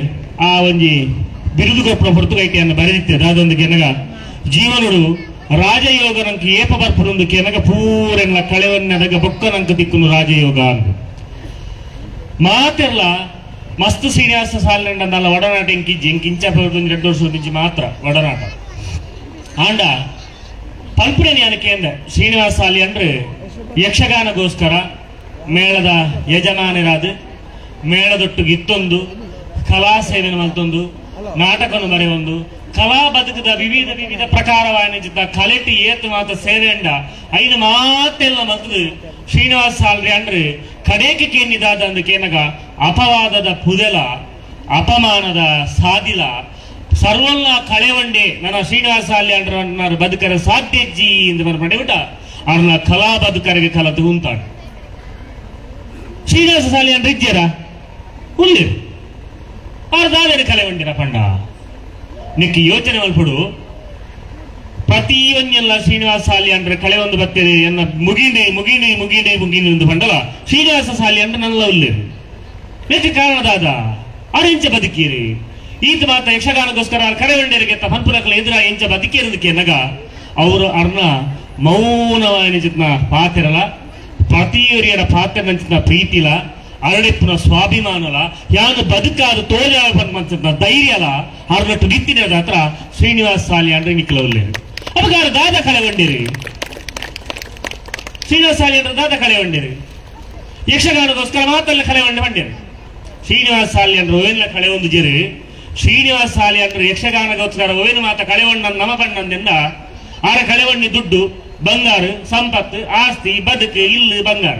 S6: ಆ ಒಂಜಿ ಬಿರುದು ಕೊಪ್ಪಳ ಹೊರತುಗೈಕೆಯನ್ನು ಬರೆದಿತ್ತೆ ದಾದೊಂದು ಕೆನಗ ಜೀವನೋಡು ರಾಜಯೋಗ ನಂಗೆ ಏಪ ಬರ್ಪುನೊಂದು ಕೆನಗ ಪೂರೆಲ್ಲ ಕಳೆವನ್ನದಗ ಬೊಕ್ಕನಂಕ ತಿಕ್ಕುನು ರಾಜಯೋಗ ಅಂದು ಮಾತೆಲ್ಲ ಮಸ್ತ್ ಶ್ರೀನಿವಾಸ ಸಾಲಿನಲ್ಲ ಒಡನಾಟ ಇಂಕಿಜ್ಜಿ ಇಂಕ ಇಂಚ ಎರಡು ವರ್ಷ ಮಾತ್ರ ಒಡನಾಟ ಆಂಡ ಪಲ್ಪುನೆ ಜ್ಞಾನಕ್ಕೆ ಅಂದ ಶ್ರೀನಿವಾಸ ಸಾಲಿ ಅಂದ್ರೆ ಯಕ್ಷಗಾನಗೋಸ್ಕರ ಮೇಳದ ಯಜಮಾನರಾದ ಮೇಳದೊಟ್ಟಿಗೆ ಇತ್ತೊಂದು ಕಲಾ ಸೇವೆಯನ್ನು ಮಲ್ತೊಂದು ನಾಟಕವನ್ನು ಬರೆಯೊಂದು ಕಲಾ ಬದುಕದ ವಿವಿಧ ವಿವಿಧ ಪ್ರಕಾರವಾದ ಕಲೆಟಿ ಏತು ಮಾತ ಸೇವೆಂಡ ಐದು ಮಾತೆಲ್ಲ ಮಲ್ತದು ಶ್ರೀನಿವಾಸ ಸಾಲ್ರಿ ಅಂದ್ರೆ ಕಡೇಕೆ ಕೇನಿದಾದ ಅಂದ ಕೇನಗ ಅಪವಾದದ ಪುದೆಲ ಅಪಮಾನದ ಸಾದಿಲ ಸರ್ವಲ್ಲ ಕಳೆವಂಡೆ ನನ್ನ ಶ್ರೀನಿವಾಸ ಸಾಲಿ ಅಂದ್ರೆ ಬದುಕರ ಸಾಧ್ಯಜ್ಜಿ ಎಂದು ಬರ್ಪಡೆ ಬಿಟ್ಟ ಅವ್ರನ್ನ ಕಲಾ ಬದುಕರಿಗೆ ಕಲ ತಗೊಂತಾడు. ಶ್ರೀನಿವಾಸ ಸಾಲಿ ಅಂದ್ರೆ ಇದ್ದೀರ ಉಲ್ಲಿರು ಅವ್ರ ದಾದರಿ ಕಲೆ ಒಂಡಿರ ಪಂಡ ನಿಕ್ಕೆ ಯೋಚನೆ ಮಲ್ಪಡು ಪ್ರತಿಯೊಂದೆಲ್ಲ ಶ್ರೀನಿವಾಸ ಸಾಲಿ ಅಂದ್ರೆ ಕಳೆ ಒಂದು ಬರ್ತದೆ ಎನ್ನ ಮುಗಿಂಡೆ ಮುಗಿಂಡೆ ಮುಗಿಂಡೆ ಮುಗಿಂಡೆ ಒಂದು ಪಂಡಲ ಶ್ರೀನಿವಾಸ ಸಾಲಿ ಅಂದ್ರೆ ನನ್ನ ಉಲ್ಲಿರು ನೆಕ್ಕೆ ಕಾರಣದಾದ ಅರೆಂಚ ಬದುಕೀರಿ ಈತ ಮಾತ ಯಕ್ಷಗಾನಕ್ಕೋಸ್ಕರ ಕರೆ ಒಂಡರಿಗೆ ಪನ್ಪುರಕಲ ಎದುರ ಎಂಚ ಬದುಕಿರೋದಕ್ಕೆ ನಗ ಅವರು ಅರ್ನ ಮೌನವಾಯಿನ ಚಿತ್ನ ಪಾತಿರಲ ಪ್ರತಿಯೊರಿಯರ ಪಾತ್ರ ನಂಚಿನ ಪ್ರೀತಿಲ ಅರಳಿಪ್ಪುನ ಸ್ವಾಭಿಮಾನಲ ಯಾನು ಬದುಕಾದ ತೋಜ ಧೈರ್ಯಲ ಅರಳಟ್ಟು ಗಿತ್ತಿನ ಹತ್ರ ಶ್ರೀನಿವಾಸ ಸಾಲಿ ಅಂದ್ರೆ ನಿಕ್ಕಲವಲ್ಲೇರು ಅವಾಗ ದಾದ ಕಳೆ ಒಂಡಿರಿ ಶ್ರೀನಿವಾಸ ಸಾಲಿ ಅಂದ್ರೆ ದಾದ ಕಳೆ ಒಂಡಿರಿ ಯಕ್ಷಗಾನಕ್ಕೋಸ್ಕರ ಮಾತಲ್ಲ ಕಳೆ ಒಂಡೆ ಬಂಡಿರಿ ಶ್ರೀನಿವಾಸ ಸಾಲಿ ಅಂದ್ರೆ ಓವೆಲ್ಲ ಕಳೆ ಒಂದು ಜೇರಿ ಶ್ರೀನಿವಾಸ ಸಾಲಿ ಅಂದ್ರೆ ಯಕ್ಷಗಾನಗೋಸ್ಕರ ಓವೇನು ಮಾತ ಕಳೆವಣ್ಣ ನಮ ಬಣ್ಣಂದಿಂದ ಆರ ಕಳೆವಣ್ಣಿ ದುಡ್ಡು ಬಂಗಾರು ಸಂಪತ್ತು ಆಸ್ತಿ ಬದುಕು ಇಲ್ಲು ಬಂಗಾರ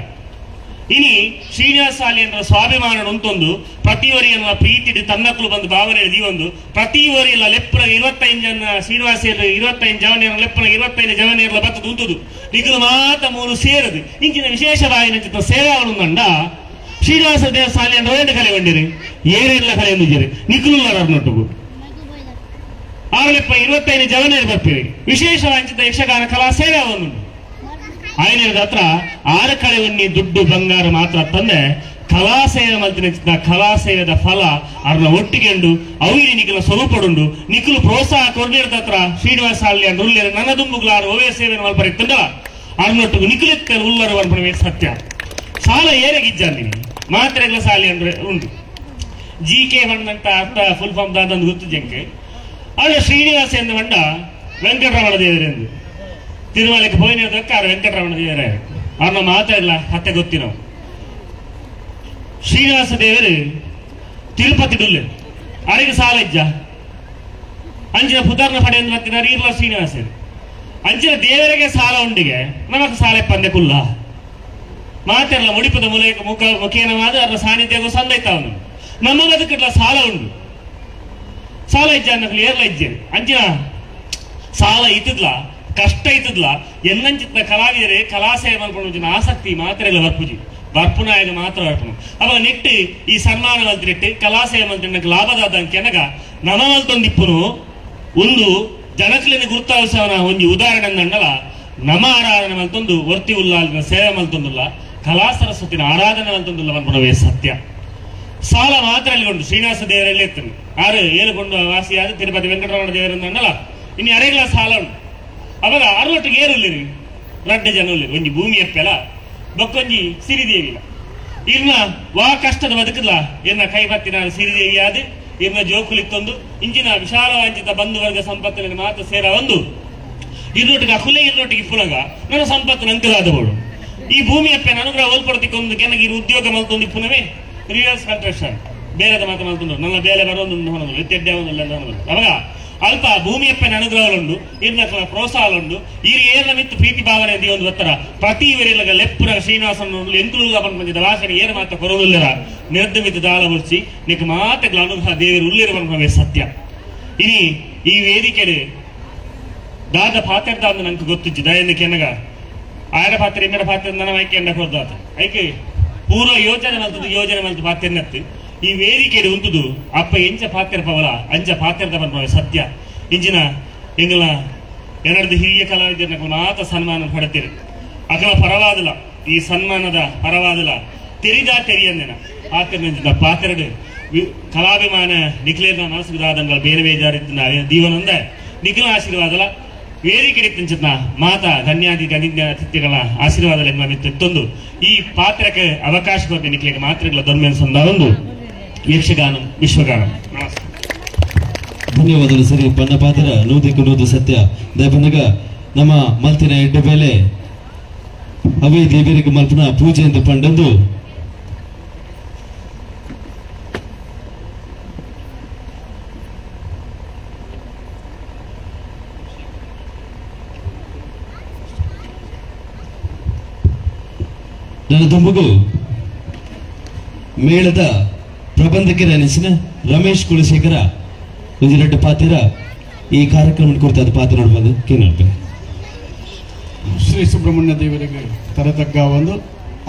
S6: ಇನಿ ಶ್ರೀನಿವಾಸ ಸಾಲಿ ಅಂದ್ರೆ ಸ್ವಾಭಿಮಾನ ಉಂಟೊಂದು ಪ್ರತಿಯವರಿಯನ್ನ ಪ್ರೀತಿ ತನ್ನಕ್ಕಲು ಬಂದು ಭಾವನೆ ದೀವೊಂದು ಪ್ರತಿಯವರಿಲ್ಲ ಲೆಪ್ಪನ 25 ಜನ ಶ್ರೀನಿವಾಸ 25 ಜವನಿಯರ ಲೆಪ್ಪನ 25 ಜವನಿಯರ ಬತ್ತದು ಉಂಟುದು ನಿಗಲು ಮಾತ ಮೂರು ಸೇರದು ಇಂಚಿನ ವಿಶೇಷ ಬಾಯಿನ ಚಿತ್ತ ಸೇವಾವಣುಂಡ ಶ್ರೀನಿವಾಸ ದೇವ ಸಾಲಿ ಅಂದ್ರೆ ಏನು ಕಲೆ ಬಂಡಿರಿ ಏರೆಲ್ಲ ಕಲೆ ಎಂದಿದ್ದೀರಿ ನಿಖಲುಲ್ಲರನ್ನೊಟ್ಟಿಗೂ ಆರಲೆಪ್ಪ 25 ಜವನಿಯರು ಬರ್ತೀರಿ ವಿಶೇಷ ವಂಚಿತ ಯಕ್ಷಗಾನ ಕಲಾ ಸೇವಾ ಒಂದು ಆಯ್ನದ ಹತ್ರ ಆರು ಕಳೆವನ್ನಿ ದುಡ್ಡು ಬಂಗಾರ ಮಾತ್ರ ತಂದೆ ಕಲಾ ಸೇವೆ ಮಲ್ತಿನ ಕಲಾ ಸೇವೆದ ಫಲ ಅವ್ರನ್ನ ಒಟ್ಟಿಗೆಂಡು ಅವಿರಿ ನಿಖಲ ಸ್ವರೂಪಡುಂಡು ನಿಖಲು ಪ್ರೋತ್ಸಾಹ ಕೊಡ್ಲಿರದ ಹತ್ರ ಶ್ರೀನಿವಾಸ ಅಲ್ಲಿ ಉಲ್ಲೇರು ನನ್ನ ದುಂಬುಗ್ಲಾರು ಒವೇ ಸೇವೆ ಮಲ್ಪರಿತ್ತಂಡ ಅವ್ರನ್ನೊಟ್ಟಿಗೆ ನಿಖಲಿತ್ತ ಉಲ್ಲರು ಅರ್ಪಣೆ ಸತ್ಯ ಸಾಲ ಏರೆಗಿಜ್ಜಲ್ಲಿ ಮಾತ್ರೆಗಳ ಸಾಲಿ ಅಂದ್ರೆ ಉಂಟು ಜಿ ಕೆ ಬಂದಂತ ಅರ್ಥ ಫುಲ್ ಫಾರ್ಮ್ ದಾದಂದು ಗೊತ್ತು ಜಂಕೆ ಅವಳ ಶ್ರೀನಿವಾಸ ಎಂದು ಬಂಡ ವೆಂಕಟರಮಣ ದೇವರೆಂದು ತಿರುಮಲಕ್ಕೆ ಪೋಯಿನದಕ್ಕೆ ಅವ್ರು ವೆಂಕಟರಮಣ ದೇವರೇ ಅವ್ರನ್ನ ಮಾತಾಡಲ್ಲ ಕತೆ ಗೊತ್ತಿ ನಾವು ಶ್ರೀನಿವಾಸ ದೇವರು ತಿರುಪತಿ ಡುಲ್ಲೆ ಅವರಿಗೆ ಸಾಲ ಇಜ್ಜ ಅಂಚಿನ ಪುದರ್ನ ಪಡೆಯನ್ನು ಬರ್ತಿದ್ದಾರೆ ಇರ್ಲ ಶ್ರೀನಿವಾಸ ಅಂಚಿನ ದೇವರಿಗೆ ಸಾಲ ಉಂಡಿಗೆ ನಮಕ್ ಸಾಲ ಪಂದೆ ಕುಲ್ಲ ಮಾತೆಲ್ಲ ಮುಡಿಪದ ಮೂಲಕ ಮುಖ ಮುಖೇನವಾದ ಅದರ ಸಾನ್ನಿಧ್ಯಕ್ಕೂ ಸಂದೈತಾವನು ನಮ್ಮ ಬದುಕಟ್ಲ ಸಾಲ ಉಂಡು ಸಾಲ ಇಜ್ಜ ಅನ್ನಕ್ಲು ಏರ್ಲ ಇಜ್ಜೆ ಅಂಚಿನ ಸಾಲ ಇತ್ತದ್ಲ ಕಷ್ಟ ಇತ್ತದ್ಲ ಎನ್ನಂಚಿತ್ತ ಕಲಾವಿದರೆ ಕಲಾಸೇವೆ ಮಲ್ಪೊಂಡು ಆಸಕ್ತಿ ಮಾತ್ರ ಇಲ್ಲ ಬರ್ಪುಜಿ ಬರ್ಪುನಾಯಗ ಮಾತ್ರ ಬರ್ಪುನು ಅವಾಗ ನೆಟ್ಟು ಈ ಸನ್ಮಾನ ಮಲ್ತಿನೆಟ್ಟು ಕಲಾಸೇವೆ ಮಲ್ತಿನಕ್ಕೆ ಲಾಭದಾದ ಕೆನಗ ನಮ ಮಲ್ತೊಂದಿಪ್ಪುನು ಒಂದು ಜನಕ್ಲಿನ ಗುರುತಾವಸವನ ಒಂದು ಉದಾಹರಣೆ ಅಂದಲ್ಲ ನಮ ಆರಾಧನೆ ಮಲ್ತೊಂದು ವರ್ತಿ ಉಲ್ಲಾಲಿನ ಸೇವೆ ಮಲ್ತೊಂದುಲ್ಲ ಕಲಾ ಸರಸ್ವತಿನ ಆರಾಧನೆ ಮಲ್ತೊಂದುಲ್ಲ ಮನ್ಪುನವೇ ಸತ್ಯ ಸಾಲ ಮಾತ್ರ ಅಲ್ಲಿಗೊಂಡು ಶ್ರೀನಿವಾಸ ದೇವರಲ್ಲಿ ಎತ್ತನು ಆರು ಏಳುಕೊಂಡು ವಾಸಿಯಾದ ತಿರುಪತಿ ವೆಂಕಟರಮಣ ದೇವರನ್ನು ಅನ್ನಲ್ಲ ಇನ್ನು ಅರೆಗಳ ಸಾಲ ಉಂಟು ಅವಾಗ ಅರವಟ್ಟಿಗೆ ಏರುಲ್ಲಿರಿ ರಡ್ಡ ಜನ ಒಂಜಿ ಭೂಮಿ ಅಪ್ಪೆಲ ಬೊಕ್ಕೊಂಜಿ ಸಿರಿದೇವಿಲ ಇರ್ನ ವಾ ಕಷ್ಟದ ಬದುಕಲ್ಲ ಇರ್ನ ಕೈ ಬತ್ತಿನ ಸಿರಿದೇವಿ ಆದ ಇರ್ನ ಜೋಕುಲಿತ್ತೊಂದು ಇಂಚಿನ ವಿಶಾಲ ವಾಂಚಿತ ಬಂಧು ವರ್ಗ ಸಂಪತ್ತಿನ ಮಾತ್ರ ಸೇರ ಒಂದು ಇರ್ನೊಟ್ಟಿಗೆ ಅಕುಲೇ ಇರ್ನೊಟ್ಟಿಗೆ ಪುನಗ ನನ್ನ ಸಂಪತ್ತು ನಂಕಲಾದವಳು ಈ ಭೂಮಿ ಅಪ್ಪೆನ ಅನುಗ್ರಹ ಓಲ್ಪಡ್ತಿಕ್ಕೊಂದು ಕೆನಗೆ ಇರು ಉದ್ಯೋಗ ಮಲ್ತೊಂದು ಪುನವೇ ರಿವರ್ಸ್ ಕನ್ಸ್ಟ್ರಕ್ಷನ್ ಬೇರೆದ ಮಾತು ಮಲ್ತೊಂದು ನನ್ನ ಬೇಲೆ ಬರೋದು ಹೊನದು ಇತ್ತೆಡ್ಡೆ ಒಂದು ಅವಾಗ ಅಲ್ಪ ಭೂಮಿಯಪ್ಪನ ಅನುಗ್ರಹಲುಂಡು ಇರ್ನ ಪ್ರೋತ್ಸಾಹಲುಂಡು ಈರು ಏರ್ನ ಮಿತ್ತು ಪ್ರೀತಿ ಭಾವನೆ ಒಂದು ಒತ್ತರ ಪ್ರತಿ ಇವರಿಲ್ಲಗ ಲೆಪ್ಪುರ ಶ್ರೀನಿವಾಸನ ಎಂಕುಲುಲ್ಲ ಪನ್ಪಂಜಿದ ವಾಸನೆ ಏರು ಮಾತ ಕೊರದುಲ್ಲರ ನಿರ್ದ ಮಿತ್ತು ದಾಳ ಮುರ್ಚಿ ನಿಕ್ ಮಾತಗಳ ಅನುಗ್ರಹ ದೇವರು ಉಳ್ಳಿರು ಪನ್ಪವೇ ಸತ್ಯ. ಇನಿ ಈ ವೇದಿಕೆ ದಾದ ಪಾತ್ರದ ಅಂದು ನಂಗೆ ಗೊತ್ತಿಜ್ಜಿ ದಯನ ಕೆನಗ ಆಯರ ಪಾತ್ರ ಇಮ್ಮರ ಪಾತ್ರ ನನ್ನ ಐಕೆ ಎಂಡ ಕೊರ್ದಾತ ಐಕೆ ಪೂರ್ವ ಯೋಜನೆ ಮಲ್ತದ್ದು ಯೋಜನೆ ಮಲ್ತು ಪಾತ್ರೆನತ್ತು ಈ ವೇದಿಕೆಯಲ್ಲಿ ಉಂಟುದು ಅಪ್ಪ ಎಂಚ ಪಾತ್ರ ಪವಲ ಅಂಚ ಪಾತ್ರದ ಪನ್ಪವೇ ಸತ್ಯ. ಇಂಜಿನ ಎಂಗಲ ಎನರ್ದು ಹಿರಿಯ ಕಲಾವಿದರನ್ನ ಮಾತ ಸನ್ಮಾನ ಪಡೆತೀರಿ ಅಕಲ ಪರವಾದಲ ಈ ಸನ್ಮಾನದ ಪರವಾದಲ ತೆರಿದ ತೆರಿಯಂದೆನ ಪಾತ್ರ ಪಾತ್ರಡು ಕಲಾಭಿಮಾನ ನಿಖಿಲೇನ ಮನಸ್ಸುದಾದಂಗಳ ಬೇರೆ ಬೇಜಾರಿತ್ತು ದೀವನಂದ ನಿಖಿಲ ಆಶೀರ್ವಾದಲ ವೇದಿಕೆ ತಿಂಚಿನ ಮಾತಾ ಧನ್ಯಾದಿ ಗಣ್ಯ ಅತಿಥಿಗಳ ಆಶೀರ್ವಾದ ಮಿತ್ತೊಂದು ಈ ಪಾತ್ರಕ್ಕೆ ಅವಕಾಶ ಕೊಟ್ಟು ನಿಖಿಲಿಗೆ ಮಾತ್ರಗಳ ದೊನ್ಮೆನ್ ಸಂದ ಒಂದು ಯಕ್ಷಗಾನ ವಿಶ್ವಗಾನ. ನಮಸ್ಕಾರ,
S4: ಧನ್ಯವಾದಗಳು. ಸರಿ ಬಣ್ಣ ಪಾತ್ರ ನೂದಕ್ಕೆ ನೂದು ಸತ್ಯ ದಯಬಂದಾಗ ನಮ್ಮ ಮಲ್ತಿನ ಎಡ್ಡೆ ಮೇಲೆ ಅವೇ ದೇವರಿಗೆ ಮಲ್ಪನ ಪೂಜೆ ಎಂದು ಪಂಡಂದು ನನ್ನ ದುಂಬುಗು ಮೇಳದ ಪ್ರಬಂಧಕರ ನೆನೆಸಿನ ರಮೇಶ್ ಕುಲಶೇಖರ ಒಂಜಿ ಪಾತ್ರ ಈ ಕಾರ್ಯಕ್ರಮ ಕುರಿತಾದ ಪಾತ್ರ ನೋಡಬಹುದು. ಕೇನಲ್ಪೆ
S7: ಶ್ರೀ ಸುಬ್ರಹ್ಮಣ್ಯ ದೇವರಿಗೆ ತರತಗ್ಗ ಒಂದು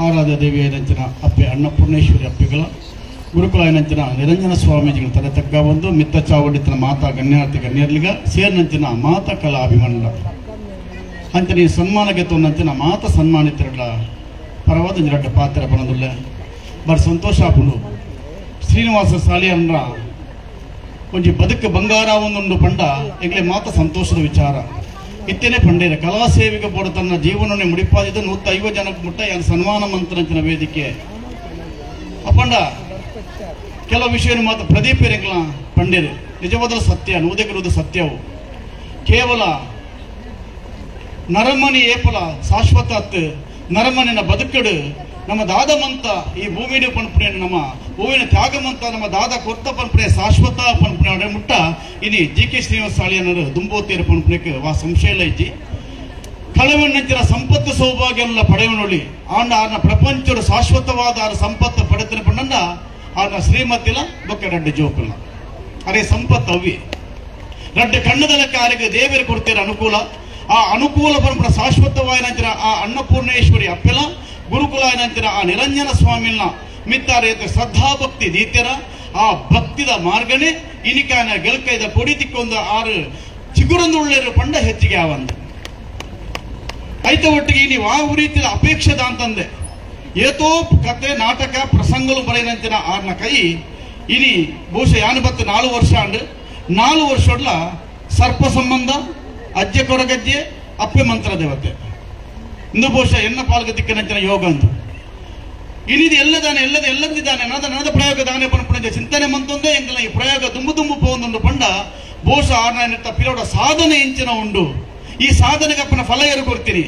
S7: ಆರಾಧ್ಯ ದೇವಿಯ ನಂಚಿನ ಅಪ್ಪೆ ಅನ್ನಪೂರ್ಣೇಶ್ವರಿ ಅಪ್ಪೆಗಳ ಗುರುಕುಲ ನಂಚಿನ ನಿರಂಜನ ಸ್ವಾಮೀಜಿಗಳ ತರತಗ್ಗ ಒಂದು ಮಿತ್ತ ಚಾವಡಿತನ ಮಾತಾ ಗಣ್ಯಾರ್ಥಿ ಗಣ್ಯರ್ಲಿಗ ಸೇರ್ನಂಚಿನ ಮಾತಾ ಕಲಾ ಅಭಿಮಾನಿಗಳ ಅಂಚನೆ ಸನ್ಮಾನಕ್ಕೆ ತೊಂದಂಚಿನ ಮಾತಾ ಸನ್ಮಾನಿತರಗಳ ಪರವಾದ ಒಂಜಿ ಪಾತ್ರ ಬಣದುಳ್ಳೆ ಬರ್ ಸಂತೋಷ ಆಪುಂಡು. ಶ್ರೀನಿವಾಸ ಸಾಲಿಯನ್ರ ಒಂಜಿ ಬದುಕು ಬಂಗಾರ ಒಂದುಂಡು ಪಂಡ ಎಂಗ್ಲೆ ಮಾತ ಸಂತೋಷದ ವಿಚಾರ. ಇತ್ತೇನೆ ಪಂಡೇರ ಕಲಾ ಸೇವೆಗೆ ಬೋಡ ತನ್ನ ಜೀವನವನ್ನೇ ಮುಡಿಪಾದಿದ್ದು 150 ಜನಕ್ಕೆ ಮುಟ್ಟ ಯಾರು ಸನ್ಮಾನ ಮಂತ್ರಂಚಿನ ವೇದಿಕೆ ಅಪಂಡ ಕೆಲವು ವಿಷಯ ಮಾತ್ರ ಪ್ರದೀಪರೆಂಗ್ಲ ಪಂಡೇರೆ ನಿಜವಾದ ಸತ್ಯ ನೂದೆಗಿರುವುದು ಸತ್ಯವು ಕೇವಲ ನರಮನಿ ಏಪಲ ಶಾಶ್ವತ ಅತ್ತು ನರಮನಿನ ಬದುಕಡು ನಮ್ಮ ದಾದಮಂತ ಈ ಭೂಮಿನ ಪನ್ಪುಣೆ ನಮ್ಮ ಹೂವಿನ ತ್ಯಾಗಮಂತ ನಮ್ಮ ದಾದ ಕೊರ್ತ ಪನ್ಪುಣೆ ಶಾಶ್ವತ ಪನ್ಪುಣೆ ಮುಟ್ಟ ಇನಿ ಜಿ ಕೆ ಶ್ರೀನಿವಾಸ ಸಾಳಿಯನರು ದುಂಬೋತೇರ ಪನ್ಪುಣೆಗೆ ವಾ ಸಂಶಯ ಇಲ್ಲ ಇಜ್ಜಿ. ಕಳವಣ್ಣಂಚಿನ ಸಂಪತ್ತು ಸೌಭಾಗ್ಯ ಪಡೆಯವನೊಳಿ ಆಂಡ ಆರ್ನ ಪ್ರಪಂಚರು ಶಾಶ್ವತವಾದ ಆರ ಸಂಪತ್ತು ಪಡೆತನ ಪಂಡ ಆರ್ನ ಶ್ರೀಮತಿಲ ಬೊಕ್ಕ ರಡ್ಡು ಜೋಕುಲ ಅರೆ ಸಂಪತ್ತು ಅವಿ ರಡ್ಡು ಕಣ್ಣದಲಕ್ಕೆ ಆರಿಗೆ ದೇವರು ಕೊಡ್ತೀರ ಅನುಕೂಲ ಆ ಅನುಕೂಲ ಪರಂಪರ ಶಾಶ್ವತವಾದ ಆ ಅನ್ನಪೂರ್ಣೇಶ್ವರಿ ಅಪ್ಪೆಲ ಗುರುಕುಲ ನಂತರ ಆ ನಿರಂಜನ ಸ್ವಾಮಿನ ಮಿತ್ತಾರೆ ಶ್ರದ್ಧಾಭಕ್ತಿ ದೀತ್ಯರ ಆ ಭಕ್ತಿದ ಮಾರ್ಗನೆ ಇನಿಕಾನ ಗೆಲ್ಕೈದ ಕೊಡಿ ತಿಕ್ಕೊಂದು ಆರು ಚಿಗುರೊಂದುಳ್ಳೆರು ಪಂಡ ಹೆಚ್ಚಿಗೆ ಆವಂದು ಐತ ಒಟ್ಟಿಗೆ ನೀವು ಆ ರೀತಿಯ ಅಪೇಕ್ಷೆದ ಅಂತಂದೆ ಏತೋ ಕತೆ ನಾಟಕ ಪ್ರಸಂಗಗಳು ಬರೆಯನಂತಿನ ಆರ್ನ ಕೈ ಇನಿ ಬಹುಶಃ ಯಾನು ಬತ್ತು 4 ವರ್ಷ ಅಂಡು 4 ವರ್ಷ ಸರ್ಪ ಸಂಬಂಧ ಅಜ್ಜೆ ಕೊರಗಜ್ಜೆ ಅಪ್ಪೆ ಮಂತ್ರ ದೇವತೆ ಇಂದು ಬಹುಶಃ ಎನ್ನ ಪಾಲ್ಗ ದಿಕ್ಕನಂಚಿನ ಯೋಗ ಅಂದು ಇನಿದು ಎಲ್ಲದಾನೆ ಎಲ್ಲದ ಎಲ್ಲಂದಿದ್ದಾನೆ ನದ ನದ ಪ್ರಯೋಗ ದಾನೆ ಪಣಪುಣೆ ಚಿಂತನೆ ಮಂತೊಂದೇ ಎಂಗಲ ಈ ಪ್ರಯೋಗ ದುಂಬು ದುಂಬು ಪೋಂದೊಂದು ಪಂಡ ಬಹುಶಃ ಆರ್ನ ಪಿರೋಡ ಸಾಧನೆ ಇಂಚಿನ ಉಂಡು ಈ ಸಾಧನೆಗೆ ಅಪ್ಪನ ಫಲ ಏರು ಕೊಡ್ತೀನಿ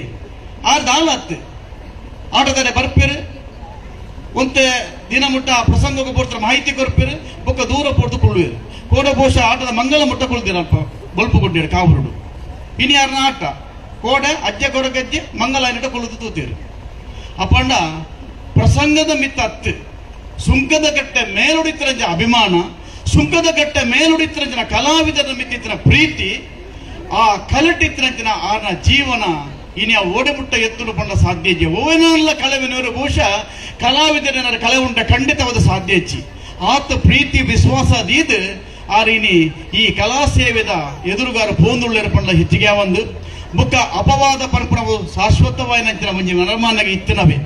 S7: ಆರ್ ದಾಲ ಹತ್ತು ಆಟೋದಾನೆ ಬರ್ಪೇರು ಒಂತೆ ದಿನ ಮುಟ್ಟ ಪ್ರಸಂಗಕ್ಕೆ ಕೊಡ್ತಾರೆ ಮಾಹಿತಿ ಕೊರ್ಪೇರು ಬೊಕ್ಕ ದೂರ ಪೋರ್ದು ಕೊಳ್ಳುವೇರು ಕೋಡ ಬಹುಶಃ ಆಟದ ಮಂಗಲ ಮುಟ್ಟ ಕೊಳ್ತೀರ ಅಲ್ಪ ಬಲ್ಪು ಕೊಟ್ಟಿರು ಕಾವರುಡು ಇನಿ ಯಾರನ್ನ ಆಟ ಕೋಡೆ ಅಜ್ಜೆ ಕೊರಗಜ್ಜೆ ಮಂಗಲ ನಿಟ್ಟ ಕೊಳುದು ತೂತೀರು ಅಪ್ಪಂಡ ಪ್ರಸಂಗದ ಮಿತ್ತ ಹತ್ತು ಸುಂಕದ ಗಟ್ಟೆ ಮೇಲುಡಿತರಂಜ ಅಭಿಮಾನ ಸುಂಕದ ಗಟ್ಟೆ ಮೇಲುಡಿತರಂಜನ ಕಲಾವಿದರ ಮಿತ್ತಿತ್ತಿನ ಪ್ರೀತಿ ಆ ಕಲಟಿತ್ತರಂಚಿನ ಆರ್ನ ಜೀವನ ಇನಿ ಆ ಓಡೆಮುಟ್ಟ ಎತ್ತಲು ಪಂಡ ಸಾಧ್ಯ ಇಜ್ಜೆ ಓವೇನೆಲ್ಲ ಕಳವಿನವರು ಬಹುಶಃ ಕಲಾವಿದರ ಕಲೆ ಉಂಟ ಖಂಡಿತವಾದ ಸಾಧ್ಯ ಹೆಚ್ಚಿ ಆತ ಪ್ರೀತಿ ವಿಶ್ವಾಸ ದೀದ್ ಆರ್ ಇನಿ ಈ ಕಲಾ ಸೇವೆದ ಎದುರುಗಾರ ಪೋಂದುಳ್ಳರ ಪಂಡ ಹೆಚ್ಚಿಗೆ ಒಂದು ಬುಕ್ಕ ಅಪವಾದ ಪರಂಪರವು ಶಾಶ್ವತವಾಯಿನಂಚಿನ ಒಂಜಿ ನರಮಾನಗೆ ಇತ್ತಿನವೇ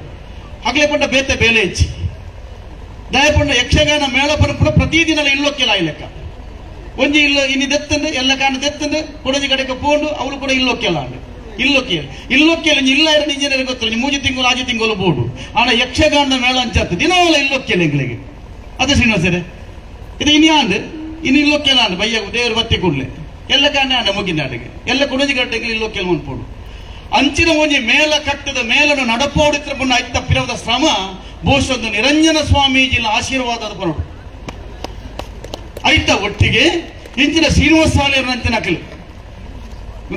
S7: ಹಗಲೆ ಪಂಡ ಬೇತೆ ಬೇಲೆ ಹೆಚ್ಚಿ ದಯಪಂಡ ಯಕ್ಷಗಾನ ಮೇಳ ಪರಂಪರ ಪ್ರತಿದಿನ ಇಲ್ಲೊಕ್ಕೆಲ್ಲ ಲೆಕ್ಕ ಒಂಜಿ ಇಲ್ಲ ಇನಿ ದೆತ್ತಂದು ಎಲ್ಲ ಕಾಣ ದೆತ್ತಂದು ಕೊಡಂಜಿ ಕಡೆಗೆ ಪೋಂಡು ಅವಳು ಕೂಡ ಇಲ್ಲೊಕ್ಕೆಲ್ಲ ಅಂಡು ಇಲ್ಲೊಕ್ಕೇಳಿ ಇಲ್ಲೊಕ್ಕೇಳಿ ಇಲ್ಲ ಎರಡು ಇಂಜಿನಿಯರ್ ಗೊತ್ತಿಲ್ಲ 3 ತಿಂಗಳು 5 ತಿಂಗಳು ಬೋರ್ಡು ಆಣ ಯಕ್ಷಗಾನದ ಮೇಳ ಅಂಚತ್ತು ದಿನವಲ್ಲ ಇಲ್ಲೊಕ್ಕೇಳಿ ಎಂಗಳಿಗೆ ಅದೇ ಶ್ರೀನಿವಾಸರೇ ಇದು ಇನ್ನು ಆಂಡ್ ಇನ್ನು ಇಲ್ಲೊಕ್ಕೇಲ ಅಂಡ್ ಬಯ್ಯ ದೇವರು ಬತ್ತಿ ಕೂಡಲೇ ಎಲ್ಲ ಕಾಂಡೆ ಆಂಡ ಮುಗಿನಾಡಿಗೆ ಎಲ್ಲ ಕುಣಜಿ ಗಂಟೆಗೆ ಇಲ್ಲೊಕ್ಕೇಳಿ ಮನ್ಪೋಡು ಅಂಚಿನ ಒಂಜಿ ಮೇಲ ಕಟ್ಟದ ಮೇಲನ್ನು ನಡಪೋಡಿತ್ರ ಪುಣ್ಣ ಐತ ಪಿರವದ ಶ್ರಮ ಬಹುಶಃ ನಿರಂಜನ ಸ್ವಾಮೀಜಿನ ಆಶೀರ್ವಾದದ ಪರೋಡು ಐತ ಒಟ್ಟಿಗೆ ಇಂಚಿನ ಶ್ರೀನಿವಾಸ ಅಂಚಿನ ಅಕಲು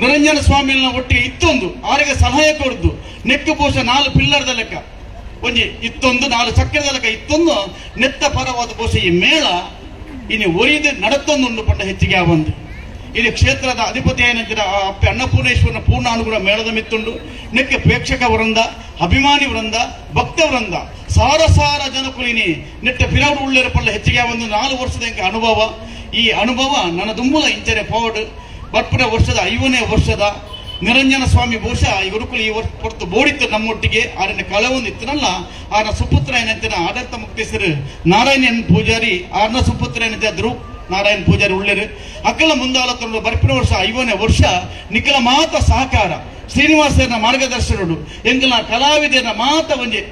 S7: ನಿರಂಜನ ಸ್ವಾಮಿನ ಒಟ್ಟಿಗೆ ಇತ್ತೊಂದು ಆರಿಗೆ ಸಹಾಯ ಕೊಡ್ದು ನೆಕ್ಕು ಬಹುಶಃ 4 ಪಿಲ್ಲರ್ದ ಲೆಕ್ಕ ಒಂಜಿ ಇತ್ತೊಂದು 4 ಚಕ್ರದ ಲೆಕ್ಕ ಇತ್ತೊಂದು ನೆತ್ತ ಪರವಾದ ಬಹುಶಃ ಈ ಮೇಳ ಇನ್ನು ಒರಿದು ನಡತ್ತೊಂದು ಉಂಡು ಪಂಡ ಹೆಚ್ಚಿಗೆ ಆವಂದು ಇದು ಕ್ಷೇತ್ರದ ಅಧಿಪತಿ ಏನಂತೀರ ಅಪ್ಪೆ ಅನ್ನಪೂರ್ಣೇಶ್ವರನ ಪೂರ್ಣ ಅನುಗುಣ ಮೇಳದ ಮಿತ್ತುಂಡು ನೆಕ್ಕೆ ಪ್ರೇಕ್ಷಕ ವೃಂದ ಅಭಿಮಾನಿ ವೃಂದ ಭಕ್ತ ವೃಂದ ಸಾರ ಸಾರ ಜನಕುಲಿನಿ ನೆಟ್ಟ ಪಿರವರು ಉಳ್ಳೇರ ಪಳ್ಳ ಹೆಚ್ಚಿಗೆ ಒಂದು 4 ವರ್ಷದ ಎಂಕ ಅನುಭವ ಈ ಅನುಭವ ನನ್ನ ದುಂಬುಲ ಇಂಚನೆ ಪೋಡ್ ಬರ್ಪುರ ವರ್ಷದ 5ನೇ ವರ್ಷದ ನಿರಂಜನ ಸ್ವಾಮಿ ಬಹುಶಃ ಈ ಗುರುಕುಲ ಈ ವರ್ಷ ಹೊರತು ಬೋಡಿತ್ತು ನಮ್ಮೊಟ್ಟಿಗೆ ಆರನ ಕಳವೊಂದು ಇತ್ತನಲ್ಲ ಆರನ ಸುಪುತ್ರ ಏನಂತಿನ ಆಡಳಿತ ಮುಕ್ತೇಶ್ವರ ನಾರಾಯಣನ್ ಪೂಜಾರಿ ಆರನ ಸುಪುತ್ರ ಏನಂತ ಧ್ರುವ ನಾರಾಯಣ ಪೂಜಾರಿ ಉಳ್ಳೇರು ಅಕ್ಕಲ ಮುಂದಾಲತಂಡು ಬರ್ಪಿನ ವರ್ಷ 5ನೇ ವರ್ಷ ನಿಖಲ ಮಾತ ಸಹಕಾರ ಶ್ರೀನಿವಾಸನ ಮಾರ್ಗದರ್ಶನರು ಎಂಗಲ ಕಲಾವಿದನ ಮಾತ ಒಂಜಿ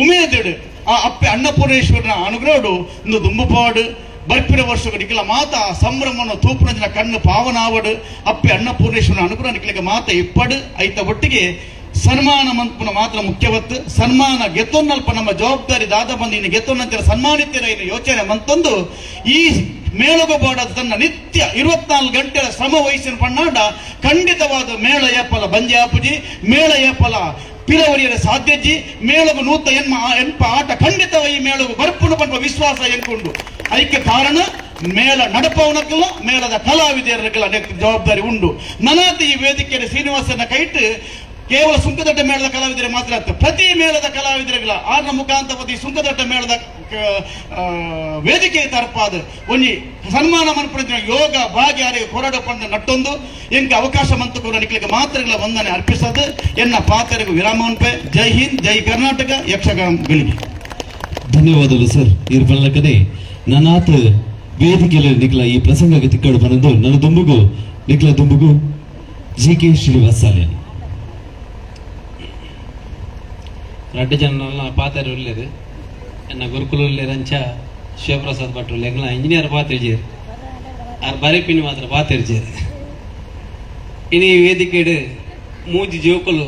S7: ಉಮೇದಿಡು ಆ ಅಪ್ಪೆ ಅನ್ನಪೂರ್ಣೇಶ್ವರನ ಅನುಗ್ರಹಡು ಇಂದು ದುಂಬುಪಾಡು ಬರ್ಪಿನ ವರ್ಷ ನಿಖಲ ಮಾತ ಸಂಭ್ರಮವನ್ನು ತೂಪುನಂಚಿನ ಕಣ್ಣು ಪಾವನಾವಡು ಅಪ್ಪೆ ಅನ್ನಪೂರ್ಣೇಶ್ವರನ ಅನುಗ್ರಹ ನಿಖಲಿಗೆ ಮಾತ ಇಪ್ಪಡು ಐತ ಒಟ್ಟಿಗೆ ಸನ್ಮಾನ ಮಂತ್ಪುನ ಮಾತ್ರ ಮುಖ್ಯವತ್ತು ಸನ್ಮಾನ ಗೆತ್ತೊನ್ನಲ್ಪ ನಮ್ಮ ಜವಾಬ್ದಾರಿ ದಾದ ಬಂದು ಇನ್ನು ಗೆತ್ತೊನ್ನಂತರ ಸನ್ಮಾನಿತರ ಇನ್ನು ಯೋಚನೆ ಮಂತೊಂದು ಈ ಮೇಳಗೋಬಾಡ ತನ್ನ ನಿತ್ಯ 24 ಗಂಟೆಯ ಶ್ರಮ ವಹಿಸಿನ ಪಣ್ಣಾಡ ಖಂಡಿತವಾದ ಮೇಳ ಏಪಲ ಬಂಜೆ ಆಪುಜಿ ಮೇಳ ಏಪಲ ಪಿರವರಿಯರ ಸಾಧ್ಯಜಿ ಮೇಳಗು 108 ಆಟ ಖಂಡಿತವ ಈ ಮೇಳಗು ಬರ್ಪುಣ ಪಂಪ ವಿಶ್ವಾಸ ಎಂಕೊಂಡು ಐಕ್ಯ ಕಾರಣ ಮೇಳ ನಡಪವನಕ್ಕಲ್ಲ ಮೇಳದ ಕಲಾವಿದರಕ್ಕೆಲ್ಲ ಜವಾಬ್ದಾರಿ ಉಂಡು ನನಾತ ಈ ವೇದಿಕೆಯ ಶ್ರೀನಿವಾಸನ ಕೈಟ್ ಕೇವಲ ಸುಂಕದಟ್ಟ ಮೇಳದ ಕಲಾವಿದರೆ ಮಾತ್ರ ಅತ್ತ ಪ್ರತಿ ಮೇಳದ ಕಲಾವಿದರಿಗಳ ಆರ್ನ ಮುಖಾಂತಪತಿ ಸುಂಕದಟ್ಟ ಮೇಳದ ವೇದಿಕೆ ತರ್ಪಾದ ಒಂಜಿ ಸನ್ಮಾನ ಮನ್ಪುಣ ಯೋಗ ಭಾಗ್ಯ ಕೊರಡ ಪಂಡ ನಟ್ಟೊಂದು ಎಂಕ ಅವಕಾಶ ಮಂತು ಕೂಡ ನಿಕ್ಲಿಗೆ ಮಾತ್ರಗಳ ವಂದನೆ ಅರ್ಪಿಸದು ಎನ್ನ ಪಾತ್ರರಿಗೂ ವಿರಾಮ ಅನ್ಪೆ. ಜೈ ಹಿಂದ್, ಜೈ ಕರ್ನಾಟಕ, ಯಕ್ಷಗಾನ ಗಳಿಗೆ
S4: ಧನ್ಯವಾದಗಳು ಸರ್. ಇರ್ಬಲ್ಲಕದೆ ನನಾತ್ ವೇದಿಕೆಯಲ್ಲಿ ನಿಕ್ಲ ಈ ಪ್ರಸಂಗಕ್ಕೆ ತಿಕ್ಕಡು ಬಂದು ನನ್ನ ದುಂಬುಗು ನಿಕ್ಲ ದುಂಬುಗು ಜಿ ಕೆ ಶ್ರೀನಿವಾಸ ಸಾಲ್ಯಾನ್
S5: ರಡ್ಡು ಜನರಲ್ಲ ಪಾತ್ರ ಉಳ್ಳೇರು ಎನ್ನ ಗುರುಕುಲ ರಂಚ ಶಿವಪ್ರಸಾದ್ ಭಟ್ರು ಎಂಗ್ಲ ಇಂಜಿನಿಯರ್ ಪಾತಿರ್ಜೇರು ಆರ್ ಬರೆಪಿನಿ ಮಾತ್ರ ಪಾತಿರ್ಜೇರು ಇನಿ ವೇದಿಕೆಡು ಮೂಜಿ ಜೋಕುಲು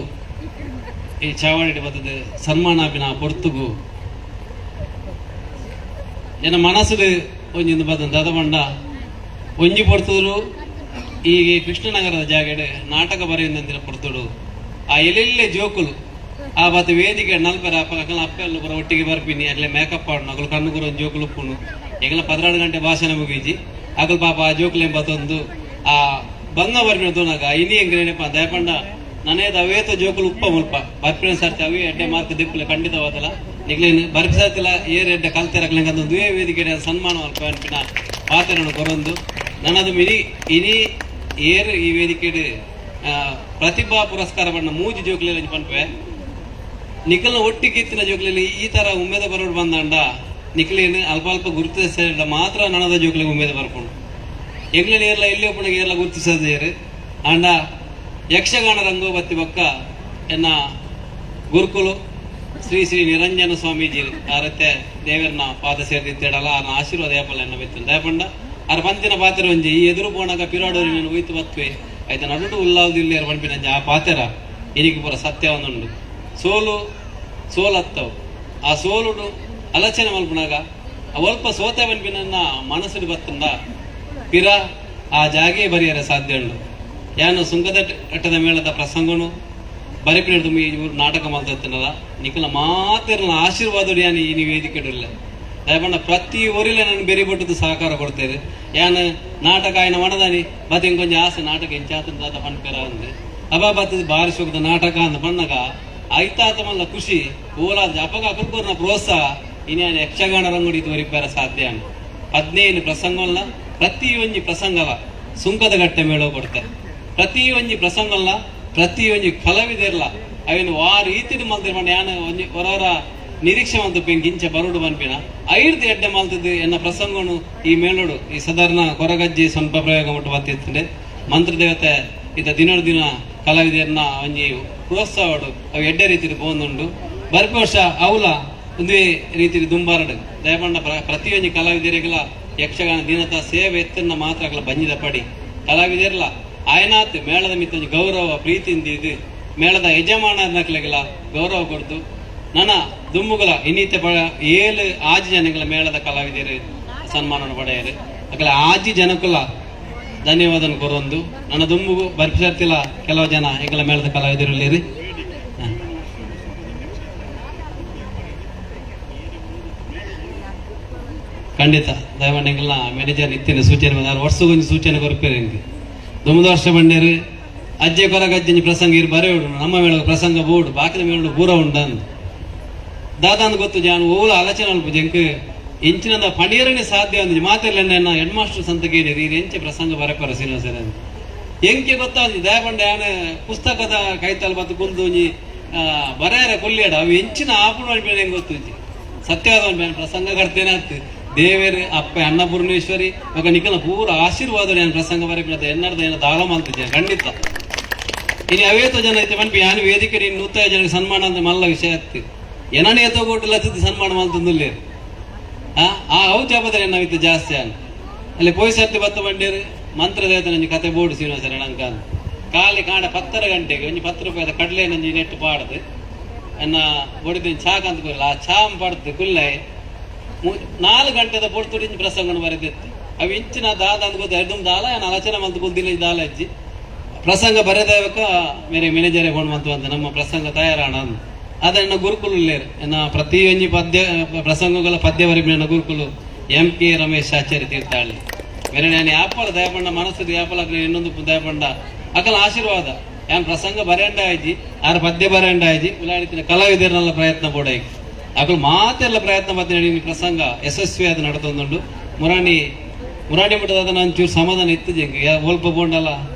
S5: ಈ ಚಾವಡಿ ಬತ್ತದ ಸನ್ಮಾನ ಪೊರ್ತುಗು ಎನ್ನ ಮನಸ್ಸು ಒಂಜೊಂದು ಬತ್ತ ದದಬಂಡ ಒಂಜಿ ಪೊರ್ತುರು ಈ ಕೃಷ್ಣನಗರದ ಜಾಗಡೆ ನಾಟಕ ಬರೆಯುವಂತಿನ ಪೊರ್ತುಡು ಆ ಎಲ್ಲೆಲ್ಲೇ ಜೋಕುಲು ಆ ಬತ್ತ ವೇದಿಕೆ ನಲ್ಪರ ಅಪ್ಪ ಅಪ್ಪೆಲ್ಲ ಪುರ ಒಟ್ಟಿಗೆ ಬರ್ಪಿನಿ ಅಲ್ಲೇ ಮೇಕಪ್ ಆಡೋಣ ಅಗಲು ಕಣ್ಣು ಗುರು ಒಂದು ಜೋಕುಲು ಉಪ್ಪುನು ಎಂಗಲ 14 ಗಂಟೆ ಭಾಷಣ ಮುಗೀಜಿ ಅಗಲು ಪಾಪ ಆ ಜೋಕುಲು ಎಂಬತ್ತೊಂದು ಆ ಬಂಗ ಬರ್ಪಿನ ತೋನಾಗ ಇನಿ ಎಂಗ್ರೇನಪ್ಪ ದಯಪಂಡ ನನೇದ ಅವೇತ ಜೋಕುಲು ಉಪ್ಪ ಮುಲ್ಪ ಬರ್ಪಿನ ಸರ್ತಿ ಅವೇ ಎಡ್ಡೆ ಮಾರ್ಕ್ ದಿಪ್ಪಲೆ ಖಂಡಿತವಾದಲ್ಲ ನಿಗ್ಲೇನು ಬರ್ಪಿಸತಿಲ್ಲ ಏರ್ ಎಡ್ಡೆ ಕಲ್ತಿರಕ್ಲೆ ಒಂದು ವೇದಿಕೆ ಸನ್ಮಾನ ಅಲ್ಪ ಅನ್ಪಿನ ಪಾತ್ರನು ಕೊರೊಂದು ನನ್ನದು ಮಿನಿ ಇನಿ ಏರ್ ಈ ವೇದಿಕೆ ಪ್ರತಿಭಾ ಪುರಸ್ಕಾರ ಬಣ್ಣ ಮೂಜಿ ಜೋಕುಲೆಲ್ಲ ಪನ್ಪೆ ನಿಖಲ್ನ ಒಟ್ಟಿಗೆ ಇತ್ತಿನ ಜೋಕ್ಲಲ್ಲಿ ಈ ತರ ಉಮ್ಮೇದ ಬರೋಡು ಬಂದಂಡ ನಿಖಲೇನು ಅಲ್ಪ ಅಲ್ಪ ಗುರುತಿಸ ಮಾತ್ರ ನನದ ಜೋಕ್ಲಿಗೆ ಉಮ್ಮೇದ ಬರ್ಕೊಂಡು ಎಂಗ್ಲೇನು ಏರ್ಲ ಎಲ್ಲಿ ಒಬ್ಬನಿಗೆ ಏರ್ಲ ಗುರುತಿಸದೇರು ಅಂಡ ಯಕ್ಷಗಾನ ರಂಗೋಬತ್ತಿ ಬಕ್ಕ ಎನ್ನ ಗುರುಕುಲು ಶ್ರೀ ಶ್ರೀ ನಿರಂಜನ ಸ್ವಾಮೀಜಿ ಆರತ್ತೆ ದೇವರನ್ನ ಪಾದ ಸೇರ್ದಿತ್ತೇಡಲ್ಲ ಆರ್ನ ಆಶೀರ್ವಾದ ಏಪಲ್ಲ ಎನ್ನ ಬೆತ್ತ ದಯಪಂಡ ಆರ್ ಪಂತಿನ ಪಾತ್ರ ಒಂಜಿ ಈ ಎದುರು ಪೋಣಾಗ ಪಿರಾಡೋರಿ ನಾನು ಒಯ್ತು ಬತ್ವೆ ಆಯ್ತಾ ನಡುಟು ಉಲ್ಲಾಲ್ದು ಇಲ್ಲೇರು ಪಂಪಿನಂಜಿ ಆ ಪಾತ್ರ ಇನಿಗೆ ಪೂರ ಸತ್ಯವನ್ನುಂಡು ಸೋಲು ಸೋಲತ್ತವು ಆ ಸೋಲುಡು ಅಲಚನೆ ಮಲ್ಪುನಾಗ ಅಲ್ಪ ಸೋತ ಪನ್ಪಿನ ಮನಸ್ಸುಡು ಬತ್ತಂದ ಪಿರ ಆ ಜಾಗೆ ಬರಿಯರ ಸಾಧ್ಯ ಉಂಡು ಯಾನು ಸುಂಕದಟ್ಟದ ಮೇಳದ ಪ್ರಸಂಗನು ಬರಿಪಿನ ಇವರು ನಾಟಕ ಮಲ್ತತ್ತಿನದ ನಿಖಲ ಮಾತಿರಲ ಆಶೀರ್ವಾದ ಯಾನು ಈ ನೀವು ವೇದಿಕೆ ಇಡಲಿಲ್ಲ ದಯಪಂಡ ಪ್ರತಿ ಊರಿಲ್ಲ ನಾನು ಬೇರೆ ಬಟ್ಟದ್ದು ಸಹಕಾರ ಕೊಡ್ತೇನೆ ಯಾನು ನಾಟಕ ಆಯ್ನ ಮಣದಾನಿ ಮತ್ತೆ ಇಂಕೊಂಚ ಆಸೆ ನಾಟಕ ಇಂಚಾತನ ತಾತ ಪನ್ಪೆರ ಅಂದೆ ಅಬಾ ಬತ್ತದ ಬಾರಿ ಶೋಕದ ನಾಟಕ ಅಂದ ಪಣ್ಣಗ ಐತಾತ ಮಲ್ಲ ಖುಷಿ ಓಲಾದ ಅಪಗ ಅಕಲ್ಕೋರ್ನ ಪ್ರೋತ್ಸಾಹ ಇನ್ಯಾನ ಯಕ್ಷಗಾನ ರಂಗುಡಿ ತೋರಿಪಾರ ಸಾಧ್ಯ 15 ಪ್ರಸಂಗಲ್ಲ ಪ್ರತಿಯೊಂಜಿ ಪ್ರಸಂಗಲ ಸುಂಕದ ಗಟ್ಟೆ ಮೇಳೋ ಕೊಡ್ತಾರೆ ಪ್ರತಿಯೊಂಜಿ ಪ್ರಸಂಗಲ್ಲ ಪ್ರತಿಯೊಂಜಿ ಕಲಾವಿದೆರ್ಲ ಅವೇನು ಆ ರೀತಿನ ಮಲ್ತಿರ್ ಪಂಡ ಯಾನ ಒಂಜಿ ಹೊರವರ ನಿರೀಕ್ಷೆ ಮಂತು ಗಿಂಚ ಬರೋಡು ಪನ್ಪಿನ ಐರ್ದು ಎಡ್ಡೆ ಮಲ್ತದ್ದು ಎನ್ನ ಪ್ರಸಂಗನು ಈ ಮೇಳೋಡು ಈ ಸಾಧಾರಣ ಕೊರಗಜ್ಜಿ ಸ್ವಲ್ಪ ಪ್ರಯೋಗ ಮುಟ್ಟು ಬತ್ತಿತ್ತಂಡೆ ಮಂತ್ರದೇವತೆ ಇದ ದಿನ ದಿನ ಕಲಾವಿದರನ್ನ ಒಂಜಿ ಪ್ರೋತ್ಸಾಹಡು ಅವು ಎಡ್ಡೆ ರೀತಿಯಲ್ಲಿ ಪೋಂದುಂಡು ಬರ್ಪಿ ವರ್ಷ ಅವಲ ಒಂದೇ ರೀತಿಯಲ್ಲಿ ದುಂಬಾರಡು ದಯಪಂಡ ಪ್ರತಿಯೊಂಜಿ ಕಲಾವಿದರಿಗೆಲ್ಲ ಯಕ್ಷಗಾನ ದಿನದ ಸೇವೆ ಎತ್ತನ್ನ ಮಾತ್ರ ಅಗಲ ಬಂಜಿದ ಪಡಿ ಕಲಾವಿದರ್ಲ ಆಯನಾತ್ ಮೇಳದ ಮಿತ್ತೊಂಜಿ ಗೌರವ ಪ್ರೀತಿಯಿಂದ ಇದು ಮೇಳದ ಯಜಮಾನಕ್ಲೆಗೆಲ್ಲ ಗೌರವ ಕೊಡ್ತು ನನ್ನ ದುಮ್ಮುಗಳ ಇನ್ನಿತ 7 ಆಜಿ ಜನಗಳ ಮೇಳದ ಕಲಾವಿದರು ಸನ್ಮಾನ ಪಡೆಯರು ಅಕಲ ಆಜಿ ಜನಕ್ಕಲ ಧನ್ಯವಾದ ಕೊರೊಂದು ನನ್ನ ದುಂಬುಗು ಬರ್ಪಿಸರ್ತಿಲ್ಲ ಕೆಲವು ಜನ ಎಂಗಲ ಮೇಳದ ಕಲಾವಿದರು ಇಲ್ಲಿರಿ. ಖಂಡಿತ ದಯಮಾಡಿ ಮ್ಯಾನೇಜರ್ ನಿತ್ಯನ ಸೂಚನೆ ಬಂದ ವರ್ಷಗೊಂದು ಸೂಚನೆ ಕೊರಪೇರು ಎಂಕ್ ದುಮ್ಮದ ವರ್ಷ ಬಂಡೇರು ಅಜ್ಜೆ ಕೊರಗಜ್ಜಿ ಪ್ರಸಂಗ ಇರು ಬರೆಯೋಡು ನಮ್ಮ ಮೇಳ ಪ್ರಸಂಗ ಬೋರ್ಡು ಬಾಕಿದ ಮೇಳು ಪೂರ ಉಂಡಂದು ದಾದಾಂದು ಗೊತ್ತು ಜಾನು ಓಲ ಆಲೋಚನೆ ಅಲ್ಪ ಜಂಕ್ ಇಂಚಿನ ಪಣಿಯರನೇ ಸಾಧ್ಯ ಅಂದು ಮಾತಿರ್ಲ ಹೆಡ್ ಮಾಸ್ಟರ್ ಸಂತಕೇನಿ ರೀ ಎಂಚೆ ಪ್ರಸಂಗ ಬರಪರ ಶ್ರೀನಿವಾಸರ ಎಂಕೆ ಗೊತ್ತಾಂಜಿ ದಯಪಂಡೆ ಆನೆ ಪುಸ್ತಕದ ಕೈತಲ್ ಬತ್ತು ಕುಂದು ಬರೆಯರ ಕೊಲ್ಲಿಯಡ ಅವು ಎಂಚಿನ ಆಪುಣ ಹೆಂಗೆ ಗೊತ್ತು ಸತ್ಯವಾದ ಪ್ರಸಂಗ ಕರ್ತೇನೆ ಆಗ್ತದೆ ದೇವೇರು ಅಪ್ಪ ಅನ್ನಪೂರ್ಣೇಶ್ವರಿ ఒక ನಿಕಲ ಪೂರ ಆಶೀರ್ವಾದ ನಾನು ಪ್ರಸಂಗ ಬರಪಿನ ಎನ್ನರ್ದ ಏನ ದಾಳ ಮಾಡ್ತಿದ್ದೆ ಖಂಡಿತ. ಇನ್ನು ಅವೇತೋ ಜನ ಐತೆ ಪನ್ಪಿ ಯಾನು ವೇದಿಕೆ ನೀನು 105 ಜನಕ್ಕೆ ಸನ್ಮಾನ ಅಂತ ಮಲ್ಲ ವಿಷಯ ಆಗ್ತದೆ. ಏನನ್ನ ಏತೋ ಕೊಟ್ಟಿಲ್ಲ ತಿದ್ದು ಸನ್ಮಾನ ಮಾಡ್ತಂದುಲ್ಲೇರು ಆ ಅವು ಜಾಪದ್ರೆ ಏನಾಗಿತ್ತು ಜಾಸ್ತಿ ಅನ್ ಅಲ್ಲಿ ಪೋಯ್ಸರ್ತಿ ಬತ್ತ ಬಂಡೇರು ಮಂತ್ರದೇವತೆ ನಂಜಿ ಕತೆ ಬೋರ್ಡು ಶ್ರೀನಿವಾಸರ ಅಂಕ ಖಾಲಿ ಕಾಣ 10 ಗಂಟೆಗೆ ಒಂಜಿ 10 ರೂಪಾಯಿದ ಕಡಲೆ ನಂಜಿ ನೆಟ್ಟು ಪಾಡದು ಎನ್ನ ಬೊಡಿದ ಚಾಕ ಅಂತ ಕೊಲ್ಲ ಆ ಚಾಮ್ ಪಡ್ದು ಕುಲ್ಲೈ 4 ಗಂಟೆದ ಪೊಡ್ತು ಇಂಚು ಪ್ರಸಂಗನ ಬರೆದಿತ್ತು. ಅವು ಇಂಚಿನ ದಾದ ಅಂದ್ ಗೊತ್ತ ಎರ್ದುಮ್ ದಾಲ ಏನು ಆಲೋಚನೆ ಮಂತು ಕುಲ್ದಿಲ್ಲ ದಾಲ ಅಜ್ಜಿ ಪ್ರಸಂಗ ಬರೆದೇವಕ ಮೇರೆ ಮ್ಯಾನೇಜರೇ ಫೋನ್ ಮಂತು ಅಂತ ನಮ್ಮ ಪ್ರಸಂಗ ತಯಾರಾಣ ಅಂದು. ಆದರೆ ಎನ್ನ ಗುರುಕುಲು ಇಲ್ಲೇರು ಎನ್ನ ಪ್ರತಿಯೊಂಜಿ ಪದ್ಯ ಪ್ರಸಂಗಗಳ ಪದ್ಯ ಬರೆಪಿನ ನನ್ನ ಗುರುಕುಲು ಎಂ ಕೆ ರಮೇಶ್ ಆಚಾರ್ಯ ತೀರ್ಥಹಳ್ಳಿ ಬೇರೆ ನಾನು ಯಾಪಲ ದಯಪಂಡ ಮನಸ್ಸು ಯಾಪಲ ಇನ್ನೊಂದು ದಯಪಂಡ ಅಕಲ ಆಶೀರ್ವಾದ ಯಾನ್ ಪ್ರಸಂಗ ಬರೆಂಡ ಆಯ್ಜಿ ಆರು ಪದ್ಯ ಬರೆಂಡ ಆಯ್ಜಿ ಉಲಾಡಿತಿನ ಕಲಾವಿದರನ್ನೆಲ್ಲ ಪ್ರಯತ್ನ ಪೋಡೈಕ್ ಅಕಲು ಮಾತೆಲ್ಲ ಪ್ರಯತ್ನ ಪಡ್ತೀನಿ ಪ್ರಸಂಗ ಯಶಸ್ವಿಯಾದ ನಡತೊಂದುಂಡು. ಮುರಾಣಿ ಮುರಾಣಿ ಮಠದ ಒಂಚೂರು ಸಮಾಧಾನ ಇತ್ತು ಜಂಕ್ ಒಲ್ಪ ಬೋಂಡಲ್ಲ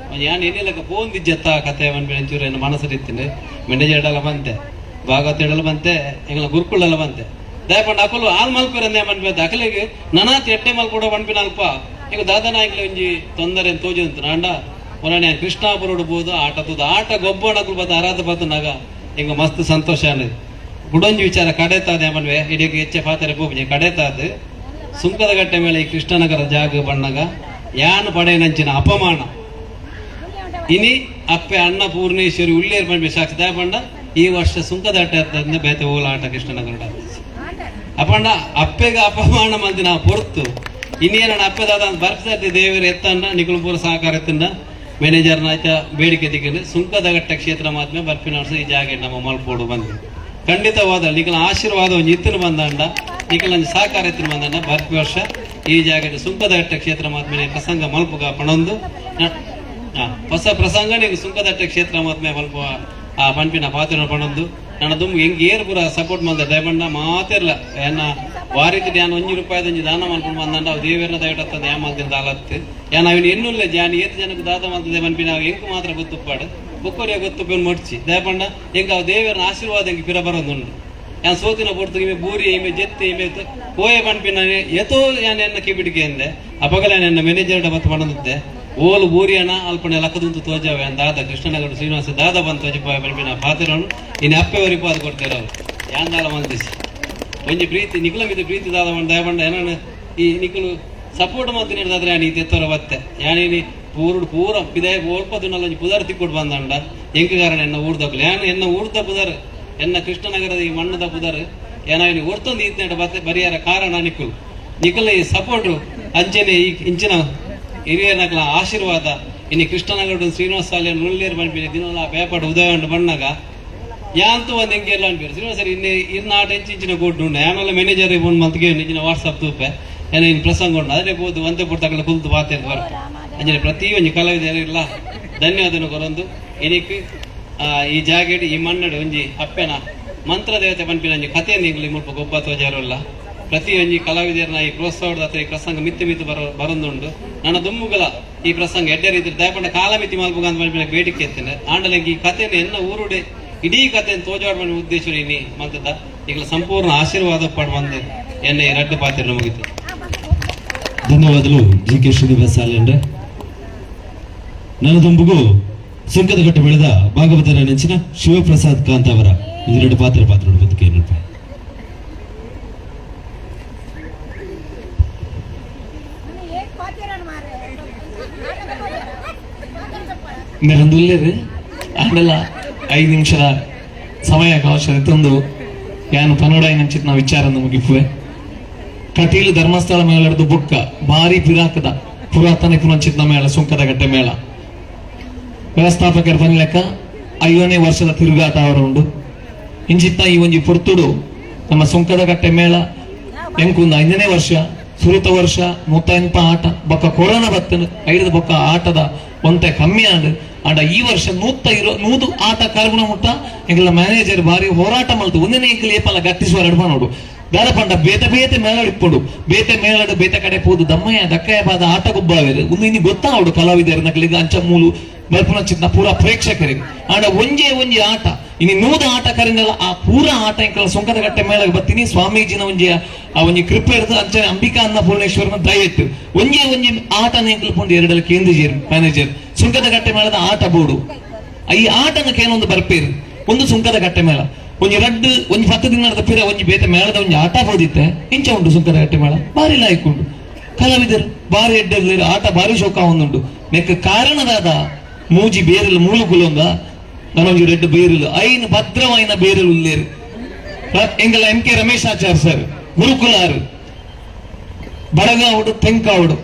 S5: ಯಾನ್ ಏನಿಲ್ಲಕ್ಕ ಪೋಂದಿಜ್ಜತ್ತ ಕತೆ ಒಂಚೂರು ಏನು ಮನಸ್ಸು ಇತ್ತಿನಿ ಮೆಂಡಜೆಡಲ್ಲ ಬಂತೆ ಭಾಗವತ ಬಂತೆ ಎಂಗಲ ಗುರುಕುಳೆಲ್ಲ ಬಂತೆ ದಯಪಂಡ ಅಕಲು ಆಲ್ ಮಲ್ಪೆರಂದೆ ಮನ್ಪೆ ಅಕಲಿಗೆ ನನಾತ್ ಎಟ್ಟೆ ಮಲ್ಪಡ ಪನ್ಪಿನ ಅಲ್ಪ ಈಗ ದಾದನಾಯ್ಕಲ ಒಂಜಿ ತೊಂದರೆ ತೋಜುಂತು ನಾಂಡ ಮುರಾಣಿ ಕೃಷ್ಣಾಪುರ ಬೋದು ಆಟ ತೂದು ಆಟ ಗೊಬ್ಬಣಕುಲು ಬತ್ತ ಅರಾಧ ಬತ್ತನಾಗ ಹಿಂಗ ಮಸ್ತ್ ಸಂತೋಷ ಅನ್ನೋದು. ಗುಡೊಂಜಿ ವಿಚಾರ ಕಡೆತಾದೆ ಮನ್ವೆ ಇಡೀ ಹೆಚ್ಚೆ ಪಾತ್ರೆ ಪೂಪಜೆ ಕಡೆತಾದ ಸುಂಕದ ಗಟ್ಟೆ ಮೇಲೆ ಈ ಕೃಷ್ಣನಗರ ಜಾಗ ಬಣ್ಣಗ ಯಾನು ಪಡೆಯನಂಚಿನ ಅಪಮಾನ ಇನಿ ಅಪ್ಪೆ ಅನ್ನಪೂರ್ಣೇಶ್ವರಿ ಉಳ್ಳೇರ್ ಬಂಡ್ಬೆ ಸಾಕ್ಷಿ ದಯಪಂಡ ಈ ವರ್ಷ ಸುಂಕದ ಅಟ್ಟೆ ಬೇತೆ ಓಲಾಟ ಕೃಷ್ಣನಗರ ಅಪಂಡ ಅಪ್ಪೆಗ ಅಪಮಾನ ಮಂದಿ ನಾವು ಪೊರ್ತು ಇನ್ನೇನ ಅಪ್ಪೆದಾದ ಬರ್ಸರ್ತಿ ದೇವರು ಎತ್ತಂಡ ನಿಕುಲಪುರ ಸಹಕಾರ ಎತ್ತಂಡ ಮ್ಯಾನೇಜರ್ನ ಆಯ್ತಾ ಬೇಡಿಕೆ ದಿಕ್ಕಂಡು ಸುಂಕದಘಟ್ಟ ಕ್ಷೇತ್ರ ಮಾತ್ರ ಬರ್ಪಿನ ವರ್ಷ ಈ ಜಾಗ ನಮ್ಮ ಮಲ್ಪೋಡು ಬಂದು ಖಂಡಿತವಾದ ನಿಕಲ ಆಶೀರ್ವಾದ ಒಂದು ಇತ್ತಿನ ಬಂದಂಡ ನಿಕಲ ಸಹಕಾರ ಎತ್ತಿನ ಬಂದಂಡ ಬರ್ಪಿ ವರ್ಷ ಈ ಜಾಗ ಸುಂಕದಘಟ್ಟ ಕ್ಷೇತ್ರ ಮಾತ್ಮೇಲೆ ಪ್ರಸಂಗ ಮಲ್ಪುಗ ಪಣೊಂದು ಹೊಸ ಪ್ರಸಂಗ ನೀವು ಸುಂಕದಟ್ಟ ಕ್ಷೇತ್ರ ಮಾತ್ಮೆ ಮಲ್ಪ ಆ ಪಂಪಿನ ಪಾತ್ರ ಪಣೊಂದು ನನ್ನ ದುಮ್ ಹೆಂಗ್ ಏರ್ ಪೂರ ಸಪೋರ್ಟ್ ಮಂದ ದಯಬಂಡ ಮಾತಿರ್ಲ ಏನ ವಾರಿತಿ ಧ್ಯಾನ 1 ರೂಪಾಯಿದ ದಾನ ಮಾಡ್ಕೊಂಡು ಬಂದಂಡ ಅವು ದೇವೇರ್ನ ದಯಟತ್ತಂದ ಯಾ ಮಾಲ್ದಿನ ದಾಲತ್ತು ಯಾನ್ ಅವಿನ ಎನ್ನುಲ್ಲ ಜಾನ್ ಏತ್ ಜನಕ್ಕೆ ದಾದ ಮಾಡ್ತದೆ ಪನ್ಪಿನ ಅವು ಎಂಕು ಮಾತ್ರ ಗೊತ್ತುಪ್ಪಾಡು ಬೊಕ್ಕೋರಿಯ ಗೊತ್ತುಪ್ಪು ಮೊಡ್ಚಿ ದಯಪಂಡ ಎಂಕ ಅವು ದೇವೇರ್ನ ಆಶೀರ್ವಾದ ಎಂಕ್ ಪಿರ ಬರೋದುಂಡು ಯಾನ್ ಸೋತಿನ ಪೊರ್ತು ಇಮೆ ಬೂರಿ ಇಮೆ ಜೆತ್ತೆ ಇಮೆ ಕೋಯೆ ಪನ್ಪಿನ ಏತೋ ಯಾನ್ ಎನ್ನ ಕಿಬಿಡಿಕೆ ಎಂದೆ ಅಪಗಲ ನನ್ನ ಮ್ಯಾನೇಜರ್ ಬತ್ತು ಪಣದಿದ್ದೆ ಓಲು ಬೂರಿಯಣ ಅಲ್ಪಣೆ ಲಕ್ಕದುಂತು ತೋಜಾವೆ ದಾದ ಕೃಷ್ಣನಗರ ಶ್ರೀನಿವಾಸ ದಾದ ಬಂತು ತೋಜಪ್ಪ ಪನ್ಪಿನ ಪಾತ್ರನು ಇನ್ನು ಅಪ್ಪೆ ವರಿಪಾದ ಕೊಡ್ತೇರ ಅವ್ರು ಯಾಂದಾಲ ಮಂದಿಸಿ ಒಂಜಿ ಪ್ರೀತಿ ನಿಕುಲ ಮಿತ ಪ್ರೀತಿ ದಾದ ಬಂಡ ದಯಬಂಡ ಏನಾನ ಈ ನಿಕುಲು ಸಪೋರ್ಟ್ ಮಾತ್ರ ನೀಡಿದಾದ್ರೆ ಯಾನ್ ಈ ತೆತ್ತೋರ ಬತ್ತೆ ಯಾನೇನಿ ಪೂರುಡು ಪೂರ ಪಿದಾಯ ಓಲ್ಪದುನಲ್ಲ ಒಂಜಿ ಪುದರ್ ತಿಕ್ಕೊಡು ಬಂದಂಡ ಎಂಕಗಾರಣ ಎನ್ನ ಊರ್ದಕ್ಲು ಯಾನ್ ಎನ್ನ ಊರ್ದ ಪುದರ್ ಎನ್ನ ಕೃಷ್ಣನಗರದ ಈ ಮಣ್ಣದ ಪುದರ್ ಏನಾಗಿ ಒರ್ತೊಂದು ಈತನೇಟ ಬತ್ತೆ ಬರಿಯಾರ ಕಾರಣ ನಿಕುಲು ನಿಕುಲ ಈ ಸಪೋರ್ಟು ಅಂಚನೆ ಈ ಇಂಚಿನ ಹಿರಿಯನಕಲ ಆಶೀರ್ವಾದ ಇನ್ನು ಕೃಷ್ಣನಗರ ಶ್ರೀನಿವಾಸ ಶಾಲೆ ನುಳ್ಳೇರು ಬಂದ್ಬಿಡಿ ದಿನಲ ಪೇಪಡ್ ಉದಯ ಉಂಟು ಬಣ್ಣಗ ಯಾಂತು ಒಂದು ಹೆಂಗೆ ಎಲ್ಲ ಅನ್ಬೇರು ಶ್ರೀನಿವಾಸ ಇನ್ನು ಇನ್ನು ಆಟ ಇಂಚು ಇಂಚಿನ ಕೊಟ್ಟು ಉಂಟು ಯಾನೆಲ್ಲ ಮ್ಯಾನೇಜರ್ ಫೋನ್ ಮಂತ್ಗೆ ಇಂಚಿನ ವಾಟ್ಸಪ್ ತೂಪೆ ಏನೋ ಇನ್ನು ಪ್ರಸಂಗ ಉಂಟು ಅದೇ ಬೋದು ಒಂದೇ ಪುರ್ತಕಲ ಕುಲ್ತು ಬಾತೆ ಬರ್ತು ಅಂಜನೆ ಪ್ರತಿಯೊಂದು ಕಲಾವಿದರಿಲ್ಲ ಧನ್ಯವಾದನು ಕೊರೊಂದು ಇದಕ್ಕೆ ಈ ಜಾಗೆಡ್ ಈ ಮಣ್ಣಡು ಒಂಜಿ ಅಪ್ಪೆನ ಮಂತ್ರದೇವತೆ ಪನ್ಪಿನ ಒಂಜಿ ಕಥೆಯನ್ನು ಇಂಗ್ಲಿ ಮುಲ್ಪ ಗೊಬ್ಬ ತೋಜಾರಲ್ಲ ಪ್ರತಿಯೊಂಜಿ ಕಲಾವಿದರನ್ನ ಈ ಪ್ರೋತ್ಸಾಹದ ಈ ಪ್ರಸಂಗ ಮಿತ್ತು ಮಿತ್ತು ಬರೊಂದುಂಡು ನನ್ನ ದುಮ್ಮುಗಳ ಈ ಪ್ರಸಂಗ ಎಡ್ಡೆ ರೀತಿ ದಯಪಂಡ ಕಾಲಮಿತಿ ಮಲ್ಪುಗ ಅಂತ ಪನ್ಪಿನ ಬೇಡಿಕೆ ಎತ್ತೇನೆ ಆಂಡಲಂಗೆ ಈ ಕಥೆಯನ್ನು ಎನ್ನ ಊರುಡೆ ಇಡೀ ಕಥೆಯನ್ನು ತೋಜಾಡ ಉದ್ದೇಶ ಇನಿ ಮಂತದ ಈಗಲ ಸಂಪೂರ್ಣ ಆಶೀರ್ವಾದ ಪಾಡು ಬಂದು ಎನ್ನ ಈ ರಡ್ಡು ಪಾತ್ರ ಮುಗಿತು.
S4: ಧನ್ಯವಾದಗಳು ಜಿ ಕೆ ಶ್ರೀನಿವಾಸ ಆಲ್ಯಂಡ್ರೆ. ನನ್ನ ದುಂಬುಗು ಸುಂಕದಕಟ್ಟೆ ಬೆಳೆದ ಭಾಗವತರ ನೆಂಚಿನ ಶಿವಪ್ರಸಾದ್ ಕಾಂತಾವರ ಎರಡು ಪಾತ್ರ ಪಾತ್ರ ಬದುಕೇನಪ್ಪ.
S8: ಮೆರಂದುಲ್ಲೇರು ಆಂಡಲ 5 ನಿಮಿಷದ ಸಮಯ ಅವಕಾಶ ತಂದು ಯಾನು ಪನೋಡಾಯಿ ನಂಚಿತ್ ನಾವು ವಿಚಾರ ಮುಗಿಪುವೆ. ಕಟೀಲು ಧರ್ಮಸ್ಥಳ ಮೇಳದ ಬುಕ್ಕ ಭಾರಿ ಪಿರಾಕದ ಪುರಾತನ ಪುನಂಚಿತ್ನ ಮೇಳ ಸುಂಕದಕಟ್ಟೆ ಮೇಳ ವ್ಯವಸ್ಥಾಪಕರ ಪನ್ಲೆಕ್ಕ 5ನೇ ವರ್ಷದ ತಿರುಗಾಟ ಅವರು ಉಂಡು. ಇಂಚಿತ್ತ ಈ ಒಂಜಿ ಪೊರ್ತುಡು ನಮ್ಮ ಸುಂಕದಕಟ್ಟೆ ಮೇಳ ಎಂಕುಂದು 5ನೇ ವರ್ಷ ಸುರುತ ವರ್ಷ 180 ಆಟ ಬೊಕ್ಕ ಕೊರೋನಾ ಬತ್ತನು ಐದು ಬೊಕ್ಕ ಆಟದ ಒಂತೆ ಕಮ್ಮಿ ಆಂಡ್ ಆಂಡ ಈ ವರ್ಷ 100 ಆಟ ಕರ್ಗುಣ ಮುಟ್ಟ ಎಂಕಲ ಮ್ಯಾನೇಜರ್ ಭಾರಿ ಹೋರಾಟ ಮಲ್ತು ಒಂದನೇ ಎಂಕಲ್ ಏಪಲ್ಲ ಗಟ್ಟಿಸುವ ರಡ್ಪ ನೋಡು ದಾರ ಪಂಡ ಬೇತೆ ಬೇತೆ ಮೇಳಡ್ ಇಪ್ಪಡು ಬೇತೆ ಮೇಳಡು ಬೇತೆ ಕಡೆ ಪೋದು ದಮ್ಮಯ್ಯ ದಕ್ಕಯ್ಯ ಬಾದ ಆಟ ಗುಬ್ಬಾವೇರು ಒಂದು ಇನ್ನು ಗೊತ್ತಾವಡು ಕಲಾವಿದರು ನಕಲಿಗೆ ಅಂಚ ಮೂಲು ಬರ್ಪುನ ಚಿತ್ನ ಪೂರಾ ಪ್ರೇಕ್ಷಕರಿಗೆ ಆಂಡ ಒಂಜೇ ಒಂಜಿ ಆಟ ಇನ್ನು 100 ಆಟ ಕರಿಂದಲ್ಲ ಆ ಪೂರಾ ಆಟ ಎಂಕಲ ಸುಂಕದಕಟ್ಟೆ ಮೇಳಗೆ ಬತ್ತೀನಿ ಸ್ವಾಮೀಜಿನ ಒಂಜಿ ಆ ಒಂಜಿ ಕೃಪೆ ಇರ್ತದೆ ಅಂಚನೆ ಅಂಬಿಕಾ ಅನ್ನಪೂರ್ಣೇಶ್ವರನ ದಯೆಟ್ಟು ಒಂಜೇ ಒಂಜಿ ಆಟನ ಎಂಕಲ್ ಪೊಂದು ಎರಡಲ್ಲಿ ಕೇಂದ್ರೀಯರು ಮ್ಯಾನೇಜರ್ ಸುಂಕದಕಟ್ಟೆ ಮೇಳದ ಆಟ ಬೋರ್ಡು ಈ ಆಟನ ಕೇನೊಂದು ಬರ್ಪೇರು ಒಂದು ಸುಂಕದಕಟ್ಟೆ ಮೇಳ ಒಂಜಿ ರಡ್ಡು ಒಂಜಿ 10 ದಿನದ ಪಿರ ಒಂಜಿ ಬೇತೆ ಮೇಳದ ಒಂಜಿ ಆಟ ಬೋದಿತ್ತೆ ಇಂಚ ಉಂಟು ಸುಂಕದಕಟ್ಟೆ ಮೇಳ ಭಾರಿ ಲಾಯ್ಕುಂಡು ಕಲಾವಿದರು ಭಾರಿ ಎಡ್ಡರ್ಲೇರು ಆಟ ಭಾರಿ ಶೋಕ ಒಂದುಂಡು ನೆಕ್ ಕಾರಣದಾದ ಮೂಜಿ ಬೇರಲು ಮೂಲು ಕುಲೊಂದ ನಾನೊಂಜಿ ರೆಡ್ ಬೇರಲು ಐನ್ ಭದ್ರವಾಯಿನ ಬೇರಲು ಉಲ್ಲೇರು ಎಂಗಲ M K Ramesh Achar sir ಗುರುಕುಲಾರು ಬಡಗಾವುಡು ತೆಂಕಾವುಡು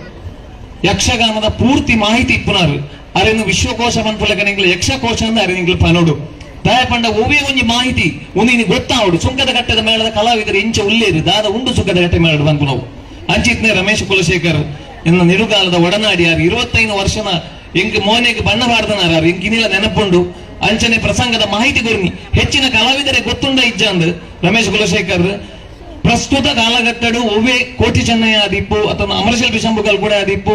S8: ಯಕ್ಷಗಾನದ ಪೂರ್ತಿ ಮಾಹಿತಿ ಇಪ್ಪುನಾರು ಅರೆನು ವಿಶ್ವಕೋಶ ಪನ್ಪುಲಕನ ಎಂಗ್ಲ ಯಕ್ಷಕೋಶ ಅಂದ ಅರೆ ಎಂಗ್ಲ ಪನೋಡು ದಯಪಂಡ ಒವ್ವೇ ಒಂಜಿ ಮಾಹಿತಿ ಒಂದು ಇನಿ ಗೊತ್ತಾವಡು ಸುಂಕದಕಟ್ಟೆದ ಮೇಳದ ಕಲಾವಿದರು ಇಂಚ ಉಲ್ಲೇರು ದಾದ ಉಂಡು ಸುಂಕದಕಟ್ಟೆ ಮೇಳಡು ಪನ್ಪುನವು ಅಂಚಿತ್ನೆ ರಮೇಶ್ ಕುಲಶೇಖರ್ ಎನ್ನ ನಿರುಗಾಲದ ಒಡನಾಡಿಯಾರು 25 ವರ್ಷನ ಎಂಕ್ ಮೋನೆಗೆ ಬಣ್ಣ ಬಾರ್ದನಾರು ಎಂಕ್ ಇನ್ನಿಲ್ಲ ನೆನಪುಂಡು ಅಂಚನೆ ಪ್ರಸಂಗದ ಮಾಹಿತಿ ಗುರ್ನಿ ಹೆಚ್ಚಿನ ಕಲಾವಿದರೆ ಗೊತ್ತುಂಡ ಇಜ್ಜ ಅಂದ್ ರಮೇಶ್ ಕುಲಶೇಖರ್ ಪ್ರಸ್ತುತ ಕಾಲಘಟ್ಟಡು ಒವ್ವೇ ಕೋಟಿ ಚೆನ್ನಯ್ಯ ಆದಿಪ್ಪು ಅಥವಾ ಅಮರಶಿಲ್ಪಿ ಶಂಭುಗಲ್ ಕೂಡ ಆದಿಪ್ಪು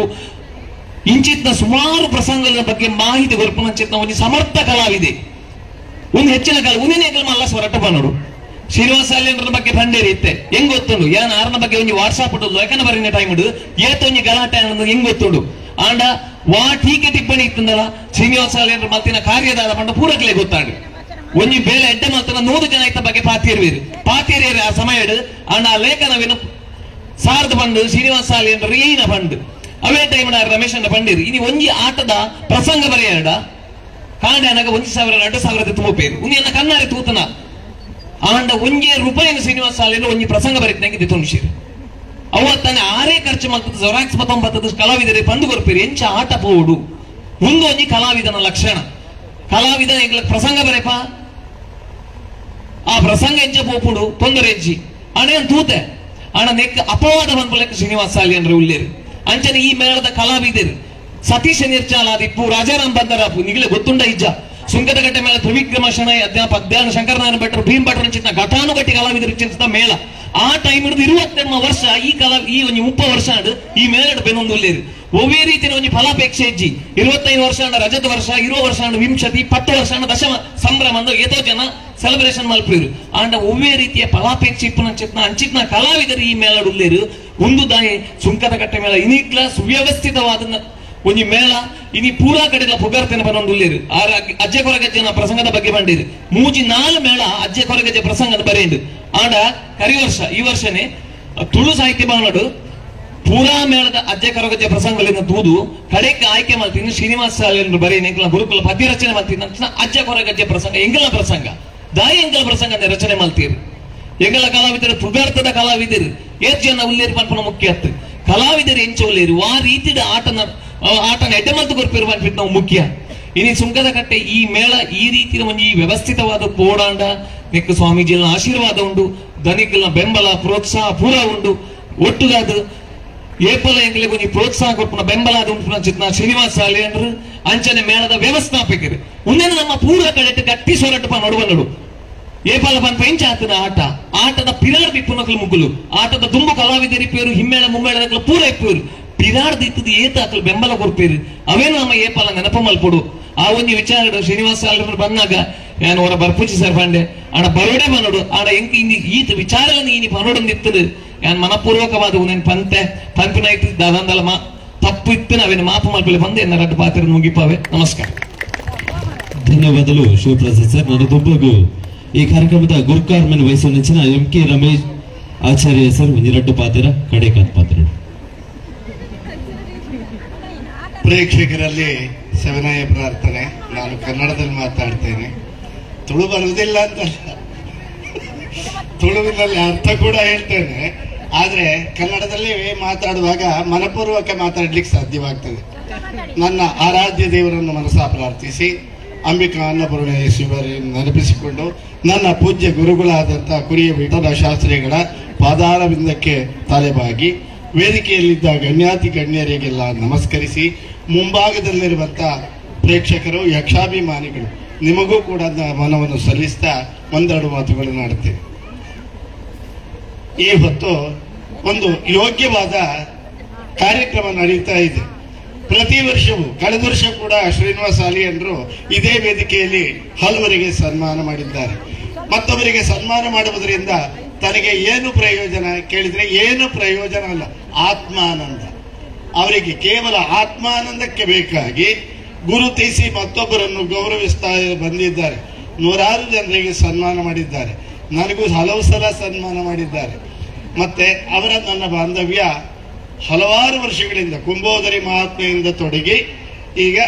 S8: ಇಂಚಿತ್ನ ಸುಮಾರು ಪ್ರಸಂಗದ ಬಗ್ಗೆ ಮಾಹಿತಿ ಗೊರ್ಪುನಂಚಿತ್ನ ಒಂದು ಸಮರ್ಥ ಕಲಾವಿದೆ ಒಂದು ಹೆಚ್ಚಿನ ಕಾಲ ಒಂದಿನ ಮಲ್ಲ ಸ್ವರಟ ಬನ್ನೋಡು ಶ್ರೀನಿವಾಸ ಅಲ್ಯಂದ್ರ ಬಗ್ಗೆ ಪಂಡೇರಿ ಇತ್ತೆ ಹೆಂಗ್ ಗೊತ್ತುಂಡು ಯಾನ್ ಆರ್ನ ಬಗ್ಗೆ ಒಂಜಿ ವಾಟ್ಸಾಪ್ ಉಂಟು ಲೇಖನ ಬರಿನ ಟೈಮ್ ಉಂಡು ಏತೊಂಜಿ ಗಲಾಟೆ ಅನ್ನೋದು ಹೆಂಗ್ ಗೊತ್ತುಂಡು ಆಂಡ ವಾ ಟೀಕೆ ಟಿಪ್ಪಣಿ ಇತ್ತಂದಲ್ಲ ಶ್ರೀನಿವಾಸ ಅಲ್ಯಂದ್ರ ಮಲ್ತಿನ ಕಾರ್ಯದಾದ ಪಂಡ ಪೂರಕ್ಲೆ ಗೊತ್ತಾಂಡು ಒಂಜಿ ಬೇಳೆ ಎಡ್ಡೆ ಮಲ್ತನ 100 ಜನ ಇತ್ತ ಬಗ್ಗೆ ಪಾತಿರ್ವೇರು ಪಾತಿರ್ವೇರು ಆ ಸಮಯ ಆಂಡ ಆ ಲೇಖನವೇನು ಸಾರದ ಪಂಡು ಶ್ರೀನಿವಾಸ ಅಲ್ಯಂದ್ರ ಏನ ಪಂಡು ಅವೇ ಟೈಮ್ ರಮೇಶ್ ಅನ್ನ ಪಂಡಿರು ಇನಿ ಒಂಜಿ ಆಟದ ಪ್ರಸಂಗ ಬರೆಯಡ ಕಾಂಡ ಅನಗ 1000 2000 ತೂಪೇರು ಉನಿ ಅನ್ನ ಕಣ್ಣಾರೆ ತೂತನ ಆಂಡ ಒಂಜೇ ರೂಪಾಯಿನ ಶ್ರೀನಿವಾಸ ಅಲ್ಯಂದ್ರ ಒಂಜಿ ಪ್ರಸಂಗ ಬರೀತನಂಗೆ ತುಣಿಸಿರು ಅವತ್ತಾನೆ ಆರೇ ಖರ್ಚು ಮಾಡ್ತದೆ ಜೊರಾಕ್ಸ್ ಪತ್ತೊಂಬತ್ತದ ಕಲಾವಿದರೆ ಪಂದು ಕೊರ್ಪೇರು ಎಂಚ ಆಟ ಪೋಡು ಒಂದು ಒಂಜಿ ಕಲಾವಿದನ ಲಕ್ಷಣ ಕಲಾವಿದನ ಎಂಗ್ಲ ಪ್ರಸಂಗ ಬರೇಪ ಆ ಪ್ರಸಂಗ ಎಂಚ ಪೋಪುಡು ತೊಂದರೆ ಎಂಚಿ ಅಣೆ ತೂತೆ ಅಣ್ಣ ನೆಕ್ ಅಪವಾದ ಬಂದ್ಬಲಕ್ಕೆ ಶ್ರೀನಿವಾಸ ಅಲ್ಯಂದ್ರ ಉಲ್ಲೇರು ಅಂಚನೆ ಈ ಮೇಳದ ಕಲಾವಿದರು ಸತೀಶ ನಿರ್ಚಾಲ ಆದಿಪ್ಪು ರಾಜಾರಾಮ್ ಬಂದರಾಪು ನಿಗಲೆ ಗೊತ್ತುಂಡ ಇಜ್ಜ ಸುಂಕದಕಟ್ಟೆ ಮೇಳ ತ್ರಿವಿಕ್ರಮ ಶಣೈ ಅಧ್ಯಾಪ ಅಧ್ಯಾನ ಶಂಕರನಾರಾಯಣ ಭಟ್ರು ಭೀಮ್ ಭಟ್ರು ಚಿಂತ ಘಟಾನುಘಟಿ ಕಲಾವಿದರು ಚಿಂತ ಮೇಳ ಆ ಟೈಮ್ ಹಿಡಿದು 28 ವರ್ಷ ಈ ಕಲಾ ಈ ಒಂಜಿ 30 ವರ್ಷ ಆಂಡ್ ಈ ಮೇಳಡ್ ಬೆನೊಂದು ಉಲ್ಲೇರು ಒವ್ವೇ ರೀತಿಯ ಒಂಜಿ ಫಲಾಪೇಕ್ಷೆ ಇಜ್ಜಿ 25 ವರ್ಷ ಆಂಡ ರಜತ ವರ್ಷ 20 ವರ್ಷ ಆಂಡ ವಿಂಶತಿ 10 ವರ್ಷ ಆಂಡ ದಶಮ ಸಂಭ್ರಮ ಅಂದ ಏತೋ ಜನ ಸೆಲೆಬ್ರೇಷನ್ ಮಲ್ಪೇರು ಆಂಡ ಒವ್ವೇ ರೀತಿಯ ಫಲಾಪೇಕ್ಷೆ ಇಪ್ಪುನ ಅಂಚಿತ್ನ ಕಲಾವಿದರು ಈ ಮೇಳಡ್ ಉಲ್ಲೇರು ಒಂದು ದಾಯಿ ಸುಂಕದಕಟ್ಟೆ ಮೇಳ ಇನಿಕ್ಲ ಸುವ್ಯವಸ್ಥಿತವಾದ ಒಂಜಿ ಮೇಳ ಇನಿ ಪೂರಾ ಕಡೆಲ ಪುಗರ್ತೇನೆ ಬನ್ನೊಂದು ಉಲ್ಲೇರು ಆರ ಅಜ್ಜೆ ಕೊರಗಜ್ಜನ ಪ್ರಸಂಗದ ಬಗ್ಗೆ ಬಂಡಿರು ಮೂಜಿ 4 ಮೇಳ ಅಜ್ಜೆ ಕೊರಗಜ್ಜೆ ಪ್ರಸಂಗದ ಬರೆಂಡು ಆಂಡ ಕರಿ ವರ್ಷ ಈ ವರ್ಷನೇ ತುಳು ಸಾಹಿತ್ಯ ಭವನಡು ಪೂರಾ ಮೇಳದ ಅಜ್ಜೆ ಕೊರಗಜ್ಜೆ ಪ್ರಸಂಗಗಳಿಂದ ತೂದು ಕಡೆಗೆ ಆಯ್ಕೆ ಮಾಡ್ತೀನಿ ಶ್ರೀನಿವಾಸ ಬರೀ ಗುರುಕುಲ ಪದ್ಯ ರಚನೆ ಮಾಡ್ತೀನಿ ಅಜ್ಜ ಕೊರಗಜ್ಜೆ ಪ್ರಸಂಗ ಎಂಗಲ ಪ್ರಸಂಗ ದಾಯಿ ಎಂಗಲ ಪ್ರಸಂಗ ರಚನೆ ಮಾಡ್ತೀರಿ ಎಂಗಲ ಕಲಾವಿದರು ಪುಗಾರ್ತದ ಕಲಾವಿದರು ಏತ್ ಜನ ಉಲ್ಲೇರು ಪನ್ಪುನ ಮುಖ್ಯ ಅತ್ತು ಕಲಾವಿದರು ಎಂಚ ಉಲ್ಲೇರು ಆ ರೀತಿದ ಆಟನ ಆಟನ ಎಡ್ಡೆ ಮಲ್ತು ಕೊರ್ಪಿರು ಪನ್ಪಿಟ್ಟು ನಾವು ಮುಖ್ಯ ಇನಿ ಸುಂಕದಕಟ್ಟೆ ಈ ಮೇಳ ಈ ರೀತಿಯ ಒಂಜಿ ವ್ಯವಸ್ಥಿತವಾದ ಪೋಡಾಂಡ ನೆಕ್ ಸ್ವಾಮೀಜಿನ ಆಶೀರ್ವಾದ ಉಂಡು ಧನಿಕಲ್ನ ಬೆಂಬಲ ಪ್ರೋತ್ಸಾಹ ಪೂರ ಉಂಡು ಒಟ್ಟುಗಾದ ಏಪಲ ಎಂಗ್ಲಿಗೆ ಒಂಜಿ ಪ್ರೋತ್ಸಾಹ ಕೊರ್ಪುನ ಬೆಂಬಲ ಉಂಟು ಚಿತ್ನ ಶ್ರೀನಿವಾಸ ಅಲ್ಯಂಡ್ರು ಅಂಚನೆ ಮೇಳದ ವ್ಯವಸ್ಥಾಪಕರು ಉಂದೇನ ನಮ್ಮ ಪೂರ ಕಡೆಟ್ ಗಟ್ಟಿ ಸೊರಟು ನೋಡುವ ಏಪಾಲ ಪನ್ಪ ಎಂಚ ಆತನ ಆಟ ಆಟದ ಪಿರಾರ್ ದಿಪ್ಪುನಕಲು ಮುಗುಲು ಆಟದ ದುಂಬು ಕಲಾವಿದರಿ ಪೇರು ಹಿಮ್ಮೇಳ ಮುಮ್ಮೇಳದಕಲು ಪೂರ ಇಪ್ಪೇರು ಪಿರಾರ್ ದಿತ್ತದ ಏತ ಅಕಲು ಬೆಂಬಲ ಕೊರ್ಪೇರು ಅವೇನು ನಮ್ಮ ಏಪಾಲ ನೆನಪ ಮಲ್ಪೊಡು ಆ ಒಂಜಿ ವಿಚಾರ ಶ್ರೀನಿವಾಸ ಅಲ್ಯಂಡ್ರು ಬಂದಾಗ ನಾನು ಅವರ ಬರ್ಪುಚಿ ಸರ್ ಪಂಡೆ ಆಡ ಬರೋಡೆ ಬನ್ನೋಡು ಆಡ ಎಂಕ್ ಇನಿ ಈತ ವಿಚಾರಗಳನ್ನು ಇನಿ ಪನೋಡೊಂದಿತ್ತದು ಯಾನ್ ಮನಪೂರ್ವಕವಾದ ಉನೇನ್ ಪಂತೆ ಪಂಪಿನ ದಾದಂದಲ ಮಾ ತಪ್ಪು ಇತ್ತಿನ ಅವೇನು ಮಾಪು ಮಲ್ಪಲೆ ಬಂದು ಎನ್ನ ರಡ್ಡು ಪಾತ್ರ ಮುಗಿಪಾವೆ. ನಮಸ್ಕಾರ.
S4: ಧನ್ಯವಾದಗಳು ಶಿವಪ್ರಸಾದ್ ಸರ್. ನಾನು ದುಂಬಗು ಈ ಕಾರ್ಯಕ್ರಮದ ಗುರುಕಾರ್ಮನ್ ವಹಿಸುವ ಎಂ ಕೆ ರಮೇಶ್ ಆಚಾರ್ಯ ಸರ್ ಒಂಜಿರಡ್ಡು ಪಾತ್ರ ಕಡೆಕಾತ್ ಪಾತ್ರ.
S9: ಪ್ರೇಕ್ಷಕರಲ್ಲಿ ಸವಿನಯ ಪ್ರಾರ್ಥನೆ. ನಾನು ಕನ್ನಡದಲ್ಲಿ ಮಾತಾಡ್ತೇನೆ, ತುಳು ಬರುವುದಿಲ್ಲ ಅಂತಲ್ಲ, ತುಳುವಿನಲ್ಲಿ ಅರ್ಥ ಕೂಡ ಹೇಳ್ತೇನೆ. ಆದರೆ ಕನ್ನಡದಲ್ಲಿ ಮಾತಾಡುವಾಗ ಮನಪೂರ್ವಕ ಮಾತಾಡ್ಲಿಕ್ಕೆ ಸಾಧ್ಯವಾಗ್ತದೆ. ನನ್ನ ಆರಾಧ್ಯ ದೇವರನ್ನು ಮನಸ್ಸಾ ಪ್ರಾರ್ಥಿಸಿ ಅಂಬಿಕಾ ಅನ್ನಪೂರ್ಣೇಶ್ವರಿಯನ್ನು ನೆನಪಿಸಿಕೊಂಡು ನನ್ನ ಪೂಜ್ಯ ಗುರುಗಳಾದಂಥ ಕುರಿಯ ವಿಠಲ ಶಾಸ್ತ್ರಿಗಳ ಪಾದಾರವಿಂದಕ್ಕೆ ತಲೆಬಾಗಿ ವೇದಿಕೆಯಲ್ಲಿದ್ದ ಗಣ್ಯಾತಿ ಗಣ್ಯರಿಗೆಲ್ಲ ನಮಸ್ಕರಿಸಿ ಮುಂಭಾಗದಲ್ಲಿರುವಂಥ ಪ್ರೇಕ್ಷಕರು, ಯಕ್ಷಾಭಿಮಾನಿಗಳು, ನಿಮಗೂ ಕೂಡ ಮನವನ್ನು ಸಲ್ಲಿಸ್ತಾ ಒಂದೆರಡು ಮಾತುಗಳನ್ನು ಆಡುತ್ತೇನೆ. ಈ ಹೊತ್ತು ಒಂದು ಯೋಗ್ಯವಾದ ಕಾರ್ಯಕ್ರಮ ನಡೀತಾ ಇದೆ. ಪ್ರತಿ ವರ್ಷವೂ, ಕಳೆದ ವರ್ಷ ಕೂಡ ಶ್ರೀನಿವಾಸ ಅಲಿಯನ್ರು ಇದೇ ವೇದಿಕೆಯಲ್ಲಿ ಹಲವರಿಗೆ ಸನ್ಮಾನ ಮಾಡಿದ್ದಾರೆ. ಮತ್ತೊಬ್ಬರಿಗೆ ಸನ್ಮಾನ ಮಾಡುವುದರಿಂದ ತನಗೆ ಏನು ಪ್ರಯೋಜನ ಕೇಳಿದರೆ ಏನು ಪ್ರಯೋಜನ ಅಲ್ಲ, ಆತ್ಮಾನಂದ. ಅವರಿಗೆ ಕೇವಲ ಆತ್ಮಾನಂದಕ್ಕೆ ಬೇಕಾಗಿ ಗುರುತಿಸಿ ಮತ್ತೊಬ್ಬರನ್ನು ಗೌರವಿಸ್ತಾ ಬಂದಿದ್ದಾರೆ. ನೂರಾರು ಜನರಿಗೆ ಸನ್ಮಾನ ಮಾಡಿದ್ದಾರೆ, ನನಗೂ ಹಲವು ಸಲ ಸನ್ಮಾನ ಮಾಡಿದ್ದಾರೆ. ಮತ್ತೆ ಅವರ ನನ್ನ ಬಾಂಧವ್ಯ ಹಲವಾರು ವರ್ಷಗಳಿಂದ ಕುಂಬೋದರಿ ಮಹಾತ್ಮೆಯಿಂದ ತೊಡಗಿ ಈಗ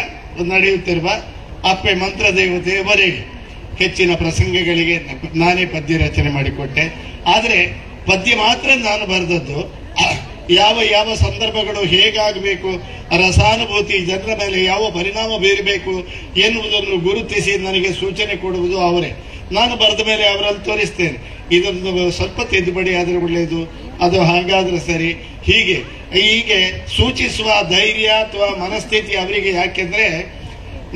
S9: ನಡೆಯುತ್ತಿರುವ ಅಪ್ಪೆ ಮಂತ್ರದೇವತೆಯವರೆಗೆ ಹೆಚ್ಚಿನ ಪ್ರಸಂಗಗಳಿಗೆ ನಾನೇ ಪದ್ಯ ರಚನೆ ಮಾಡಿಕೊಟ್ಟೆ. ಆದರೆ ಪದ್ಯ ಮಾತ್ರ ನಾನು ಬರೆದದ್ದು. ಯಾವ ಯಾವ ಸಂದರ್ಭಗಳು ಹೇಗಾಗಬೇಕು, ರಸಾನುಭೂತಿ ಜನರ ಮೇಲೆ ಯಾವ ಪರಿಣಾಮ ಬೀರಬೇಕು ಎನ್ನುವುದನ್ನು ಗುರುತಿಸಿ ನನಗೆ ಸೂಚನೆ ಕೊಡುವುದು ಅವರೇ. ನಾನು ಬರೆದ ಮೇಲೆ ಅವರಲ್ಲಿ ತೋರಿಸ್ತೇನೆ, ಇದೊಂದು ಸ್ವಲ್ಪ ತಿದ್ದುಪಡಿ ಆದರೆ ಒಳ್ಳೆಯದು, ಅದು ಹಾಗಾದರೆ ಸರಿ, ಹೀಗೆ ಹೀಗೆ ಸೂಚಿಸುವ ಧೈರ್ಯ ಅಥವಾ ಮನಸ್ಥಿತಿ ಅವರಿಗೆ. ಯಾಕೆಂದರೆ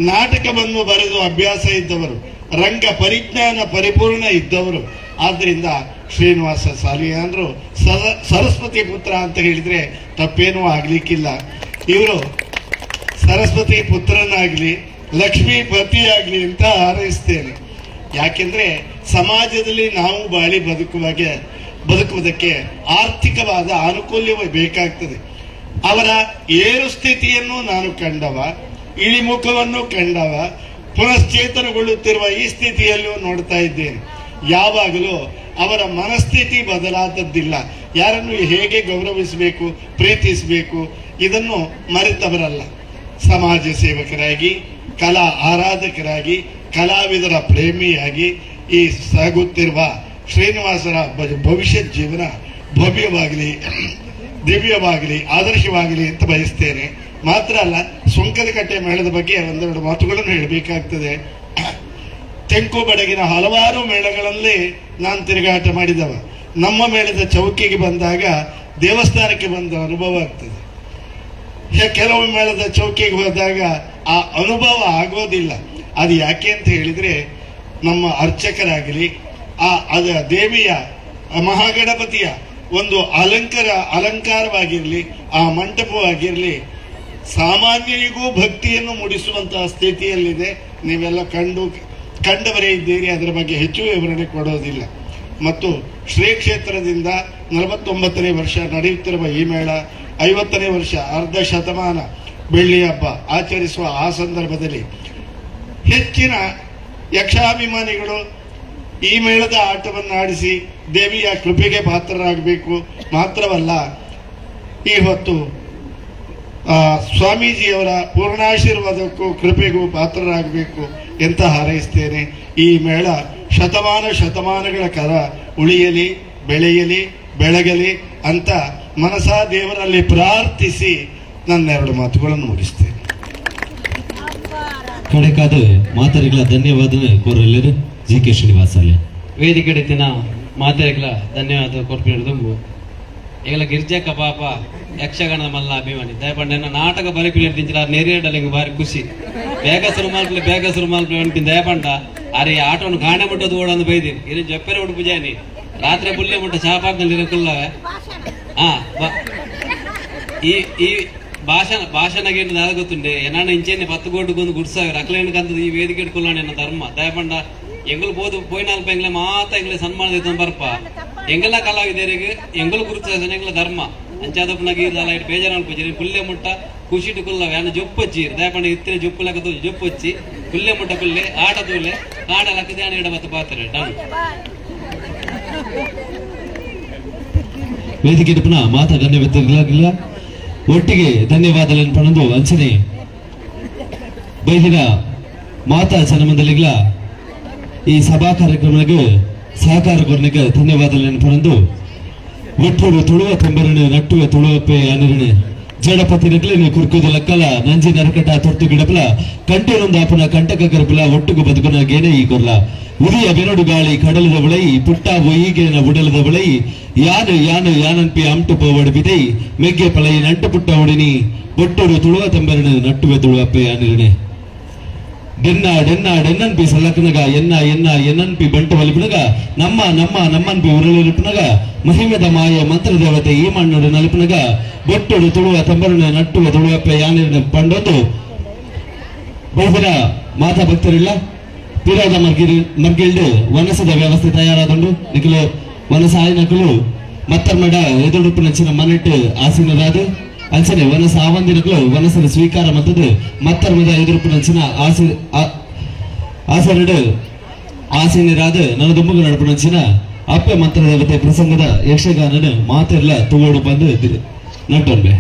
S9: ನಾಟಕವನ್ನು ಬರೆದು ಅಭ್ಯಾಸ ಇದ್ದವರು, ರಂಗ ಪರಿಜ್ಞಾನ ಪರಿಪೂರ್ಣ ಇದ್ದವರು. ಆದ್ದರಿಂದ ಶ್ರೀನಿವಾಸ ಸಾಲಿಯಾನರು ಸರಸ್ವತಿ ಪುತ್ರ ಅಂತ ಹೇಳಿದರೆ ತಪ್ಪೇನೂ ಆಗಲಿಕ್ಕಿಲ್ಲ. ಇವರು ಸರಸ್ವತಿ ಪುತ್ರನಾಗಲಿ ಲಕ್ಷ್ಮೀಪತಿಯಾಗಲಿ ಅಂತ ಹಾರೈಸ್ತೇನೆ. ಯಾಕೆಂದರೆ ಸಮಾಜದಲ್ಲಿ ನಾವು ಬಾಳಿ ಬದುಕುವುದಕ್ಕೆ ಆರ್ಥಿಕವಾದ ಆನುಕೂಲ್ಯವೇ ಬೇಕಾಗ್ತದೆ. ಅವರ ಏರು ಸ್ಥಿತಿಯನ್ನು ನಾನು ಕಂಡವ, ಇಳಿಮುಖವನ್ನು ಕಂಡವ, ಪುನಶ್ಚೇತನಗೊಳ್ಳುತ್ತಿರುವ ಈ ಸ್ಥಿತಿಯಲ್ಲೂ ನೋಡ್ತಾ ಇದ್ದೇನೆ. ಯಾವಾಗಲೂ ಅವರ ಮನಸ್ಥಿತಿ ಬದಲಾದದ್ದಿಲ್ಲ. ಯಾರನ್ನು ಹೇಗೆ ಗೌರವಿಸಬೇಕು, ಪ್ರೀತಿಸಬೇಕು ಇದನ್ನು ಮರೆತವರಲ್ಲ. ಸಮಾಜ ಸೇವಕರಾಗಿ, ಕಲಾ ಆರಾಧಕರಾಗಿ, ಕಲಾವಿದರ ಪ್ರೇಮಿಯಾಗಿ ಈ ಸಾಗುತ್ತಿರುವ ಶ್ರೀನಿವಾಸರ ಭವಿಷ್ಯ ಜೀವನ ಭವ್ಯವಾಗಲಿ, ದಿವ್ಯವಾಗಲಿ, ಆದರ್ಶವಾಗಲಿ ಅಂತ ಬಯಸ್ತೇನೆ. ಮಾತ್ರ ಅಲ್ಲ, ಸುಂಕದಕಟ್ಟೆ ಮೇಳದ ಬಗ್ಗೆ ಒಂದೆರಡು ಮಾತುಗಳನ್ನು ಹೇಳಬೇಕಾಗ್ತದೆ. ತೆಂಕು ಬಡಗಿನ ಹಲವಾರು ಮೇಳಗಳಲ್ಲಿ ನಾನು ತಿರುಗಾಟ ಮಾಡಿದವ. ನಮ್ಮ ಮೇಳದ ಚೌಕಿಗೆ ಬಂದಾಗ ದೇವಸ್ಥಾನಕ್ಕೆ ಬಂದ ಅನುಭವ ಆಗ್ತದೆ. ಕೆಲವು ಮೇಳದ ಚೌಕಿಗೆ ಹೋದಾಗ ಆ ಅನುಭವ ಆಗೋದಿಲ್ಲ. ಅದು ಯಾಕೆ ಅಂತ ಹೇಳಿದರೆ, ನಮ್ಮ ಅರ್ಚಕರಾಗಲಿ, ಆ ಅದ ದೇವಿಯ ಮಹಾಗಣಪತಿಯ ಒಂದು ಅಲಂಕಾರವಾಗಿರಲಿ, ಆ ಮಂಟಪವಾಗಿರಲಿ, ಸಾಮಾನ್ಯರಿಗೂ ಭಕ್ತಿಯನ್ನು ಮೂಡಿಸುವಂತಹ ಸ್ಥಿತಿಯಲ್ಲಿದೆ. ನೀವೆಲ್ಲ ಕಂಡವರೇ ಇದ್ದೀರಿ, ಅದರ ಬಗ್ಗೆ ಹೆಚ್ಚು ವಿವರಣೆ ಕೊಡೋದಿಲ್ಲ. ಮತ್ತು ಶ್ರೀ ಕ್ಷೇತ್ರದಿಂದ 49ನೇ ವರ್ಷ ನಡೆಯುತ್ತಿರುವ ಈ ಮೇಳ, 50ನೇ ವರ್ಷ ಅರ್ಧ ಶತಮಾನ ಬೆಳ್ಳಿ ಹಬ್ಬ ಆಚರಿಸುವ ಆ ಸಂದರ್ಭದಲ್ಲಿ ಹೆಚ್ಚಿನ ಯಕ್ಷಾಭಿಮಾನಿಗಳು ಈ ಮೇಳದ ಆಟವನ್ನು ಆಡಿಸಿ ದೇವಿಯ ಕೃಪೆಗೆ ಪಾತ್ರರಾಗಬೇಕು. ಮಾತ್ರವಲ್ಲ, ಈ ಹೊತ್ತು ಸ್ವಾಮೀಜಿಯವರ ಪೂರ್ಣಾಶೀರ್ವಾದಕ್ಕೂ ಕೃಪೆಗೂ ಪಾತ್ರರಾಗಬೇಕು ಅಂತ ಹಾರೈಸ್ತೇನೆ. ಈ ಮೇಳ ಶತಮಾನ ಶತಮಾನಗಳ ಕಾಲ ಉಳಿಯಲಿ, ಬೆಳೆಯಲಿ, ಬೆಳಗಲಿ ಅಂತ ಮನಸಾ ದೇವರಲ್ಲಿ ಪ್ರಾರ್ಥಿಸಿ ನನ್ನೆರಡು ಮಾತುಗಳನ್ನು ಮುಗಿಸ್ತೇನೆ.
S4: ಕಡೆಕಾದ ಮಾತರಿಗಳ ಧನ್ಯವಾದ ಕೋರಲ್ಲರು ಜಿ ಕೆ ಶ್ರೀನಿವಾಸ
S5: ವೇದಿಕೆ ದಿನ ಮಾತರಿಗಳ ಧನ್ಯವಾದ ಕೊರ್ಪಿನ ಎಂಗಲ ಗಿರ್ಜಕ್ಕ ಪಾಪ ಯಕ್ಷಗಾನದ ಮಲ್ಲ ಅಭಿಮಾನಿ ದಯಪಂಡ ನಾಟಕ ಬರೆಪಿನ ನೆರಿಯಡಲಿಂಗ್ ಬಾರಿ ಖುಷಿ ಬೇಗ ಸುರುಮಾಲ್ಪಲೆ ಬೇಗ ಸುರುಮಾಲ್ಪಲೆ ಅಂಟಿನ ದಯಪಂಡ ಅರೆ ಆಟವನ್ನು ಗಾಣ ಮುಟ್ಟೋದು ಓಡಂದು ಬೈದಿನಿ ಇದು ಜಪ್ಪೆರೆ ಉಡುಪು ಜಾನಿ ರಾತ್ರಿ ಪುಲ್ಲೆ ಮುಟ್ಟ ಚಾಪಾಕ್ನಲ್ಲಿ ಇರಕುಲ್ಲವೆ. ಹಾ ಈ ಈ ಭಾಷಣ ಭಾಷಣಗೆ ದಾದ ಗೊತ್ತುಂಡೆ ಎನ್ನ ಇಂಚೆನೆ 10 ಕೋಟಿಗೊಂದು ಗುಡ್ಸಾವಿರ ಅಕ್ಲೇನು ಕಂತದ ಈ ವೇದಿಕೆ ಇಟ್ಕೊಳ್ಳೋಣ ಎನ್ನ ಧರ್ಮ ದಯಪಂಡ ಎಂಗಲು ಬೋದು ಪೋಯ್ನಾಲ್ಪ ಎಂಗ್ಲೆ ಮಾತ ಎಂಗ್ಲೆ ಸನ್ಮಾನ ಬರ್ಪ ಎಂಗೆಲ್ಲ ಕಲಾವಿದರಿಗೆ ಎಂಗಲು ಗುರುತ ಎಂಗ್ಲ ಧರ್ಮ ಅಂಚಾದಪ್ಪನಾಗ ಈರ್ದಲ್ಲ ಇಟ್ಟು ಬೇಜಾರು ಅನ್ಪುಜಿ ಪುಲ್ಲೆ ಮುಟ್ಟ ಖುಷಿಟು ಕುಲ್ಲವೆ ಅನ್ನ ಜೊಪ್ಪಚ್ಚಿ ದಯಪಂಡ ಇತ್ತಿನ ಜೊಪ್ಪು ಲೆಕ್ಕ ಜೊಪ್ಪಚ್ಚಿ ಕುಲ್ಲೆ ಮುಟ್ಟ ಕುಲ್ಲೆ ಆಟ ತೂಲೆ ಕಾಡ ಲಕ್ಕದೆ ಆನೆ ಇಡ ಬತ್ತ ಪಾತ್ರೆ ಡನ್.
S4: ವೇದಿಕೆ ಪುನಃ ಮಾತಾ ಗಣ್ಯ ವ್ಯಕ್ತಿಗಳಾಗಿಲ್ಲ ಒಟ್ಟಿಗೆ ಧನ್ಯವಾದಗಳನ್ನು ಪಣಂದು ಅಂಚನೆ ಬೈದಿನ ಮಾತಾ ಜನಮಂದಲಿಗಳ ಈ ಸಭಾ ಕಾರ್ಯಕ್ರಮಕ್ಕೆ ಸಹಕಾರ ಕೊರನಿಗೆ ಧನ್ಯವಾದಗಳನ್ನು ಪಣಂದು ಒಟ್ಟುಡು ತುಳುವ ತೊಂಬರನೆ ನಟ್ಟುವೆ ತುಳುವಪ್ಪೆ ಅನಿರಣೆ ಜಡಪತಿ ನಕಲಿನ ಕುರ್ಕುದ ಲಕ್ಕಲ ನಂಜಿ ನರಕಟ ತೊರ್ತು ಗಿಡಪಲ ಕಂಟೆನೊಂದು ಆಪನ ಕಂಟಕ ಕರ್ಪಲ ಒಟ್ಟುಗು ಬದುಕುನ ಗೇನೆ ಈ ಕೊರ್ಲ ಉರಿಯ ಬೆನಡು ಗಾಳಿ ಕಡಲದ ವಿಳೈ ಪುಟ್ಟ ಒಯ್ಯಿಗೇನ ಉಡಲದ ವಿಳೈ ಯಾನು ಯಾನು ಯಾನನ್ಪಿ ಅಂಟು ಪೋವಡು ಬಿದೈ ಮೆಗ್ಗೆ ಪಳೈ ನಂಟು ಪುಟ್ಟ ಒಡಿನಿ ಒಟ್ಟುಡು ತುಳುವ ತಂಬರನೆ ನಟ್ಟುವೆ ತುಳುವಪ್ಪೆ ಅನಿರಣೆ ಡೆನ್ನ ಡೆನ್ನ ಡೆನ್ನನ್ಪಿ ಸಲಕನಗ ಎನ್ನ ಎನ್ನ ಎನ್ನನ್ಪಿ ಬಂಟು ವಲಿಪುನಗ ನಮ್ಮ ನಮ್ಮ ನಮ್ಮನ್ಪಿ ಉರುಳಿರುಪುನಗ ಮಹಿಮೆದ ಮಾಯ ಮಂತ್ರದೇವತೆ ಈ ಮಣ್ಣುಡು ನಲಿಪುನಗ ಬೊಟ್ಟುಡು ತುಳುವ ತಂಬರನೆ ನಟ್ಟುವ ತುಳುವಪ್ಪೆ ಯಾನಿರನೆ ಪಂಡೊಂದು ಬಹುದಿನ ಮಾತಾ ಭಕ್ತರಿಲ್ಲ ಪಿರಾದ ಮರ್ಗಿಲ್ಡು ವನಸದ ವ್ಯವಸ್ಥೆ ತಯಾರಾದುಂಡು ನಿಕಲು ವನಸ ಆಯನಕಲು ಮತ್ತರ್ಮಡ ಎದುರುಡುಪು ನಚ್ಚಿನ ಮನೆಟ್ಟು ಆಸೀನರಾದು ಅಂಚನೆ ವನಸ ಆವಂದಿನಕಲು ವನಸದ ಸ್ವೀಕಾರ ಮತ್ತದು ಮತ್ತರ್ಮದ ಎದುರುಪು ನಚ್ಚಿನ ಆಸರಡು ಆಸೀನರಾದ ನನ್ನ ದುಮ್ಮಗ ನಡುಪು ನಚ್ಚಿನ ಅಪ್ಪೆ ಮಂತ್ರದೇವತೆ ಪ್ರಸಂಗದ ಯಕ್ಷಗಾನನ ಮಾತೆಲ್ಲ ತೂಗೋಡು ಬಂದು ನಟ್ಟೊಂಬೆ.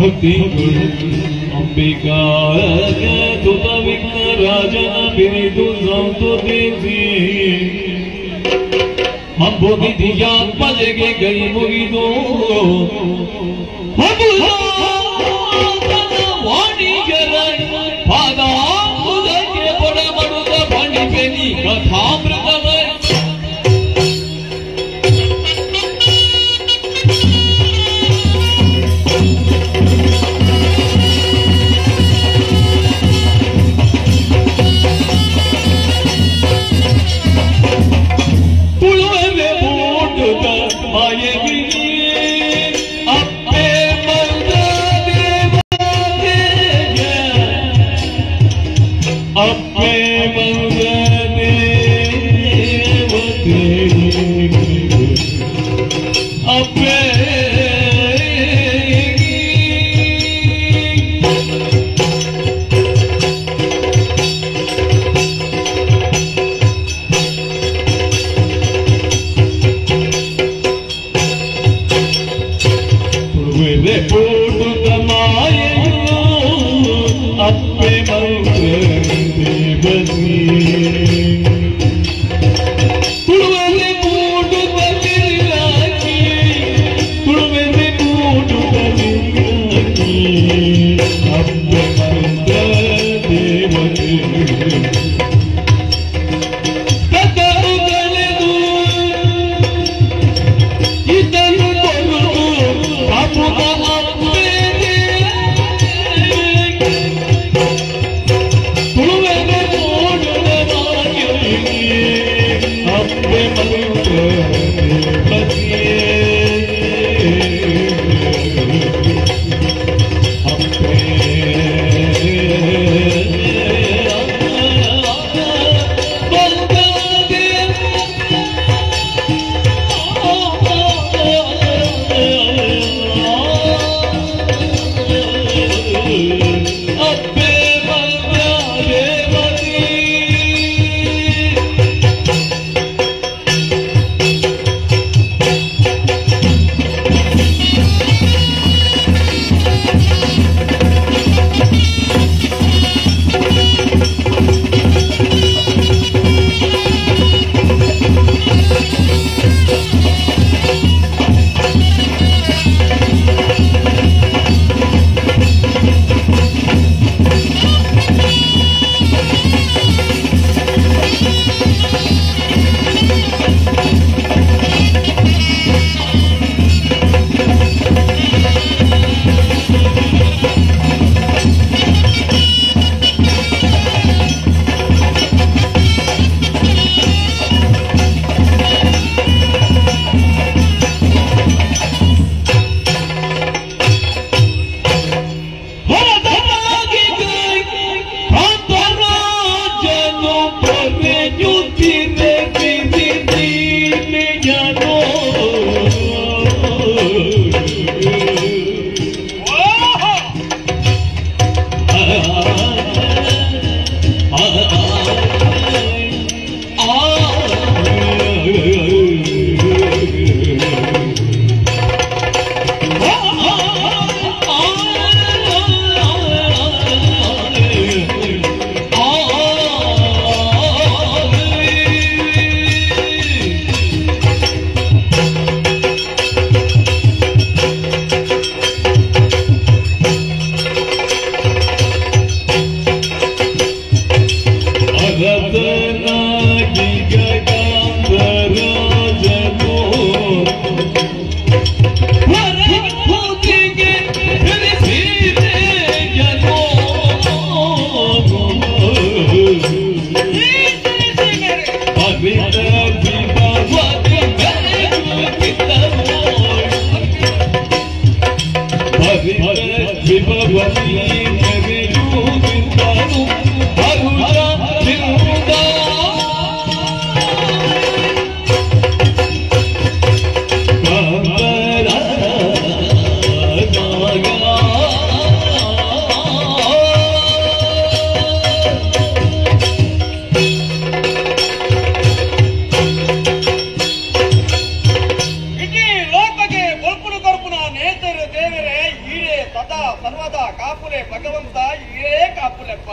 S4: ಭಕ್ತಿ ಅಂಬಿಕಾ ತುತ ವಿಘ್ನ ರಾಜನ ಬಿರಿದು ಸಂತುತಿಸಿ ಅಂಬುನಿಧಿಯಾತ್ಮಜೆಗೆ ಕೈ ಮುಗಿದು ವಾಣಿಜರ ಪಾದಾಂಬುದಕ್ಕೆ ಪೊಡಮಡುತ್ತ ಪಣಿಪೆನಿ ಕಥಾಮೃತವ
S7: ಇಡೀ ಲೋಕಕ್ಕೆ ಬೊಲ್ಪುನು ಕೊರ್ಪುನ ನೇತರು ದೇವರೇ ಈರೇ.
S10: ಸದಾ ಸರ್ವದಾ ಕಾಪುಲೆ ಭಗವಂತ ಇರೇ ಕಾಪುಲೆಪ್ಪ.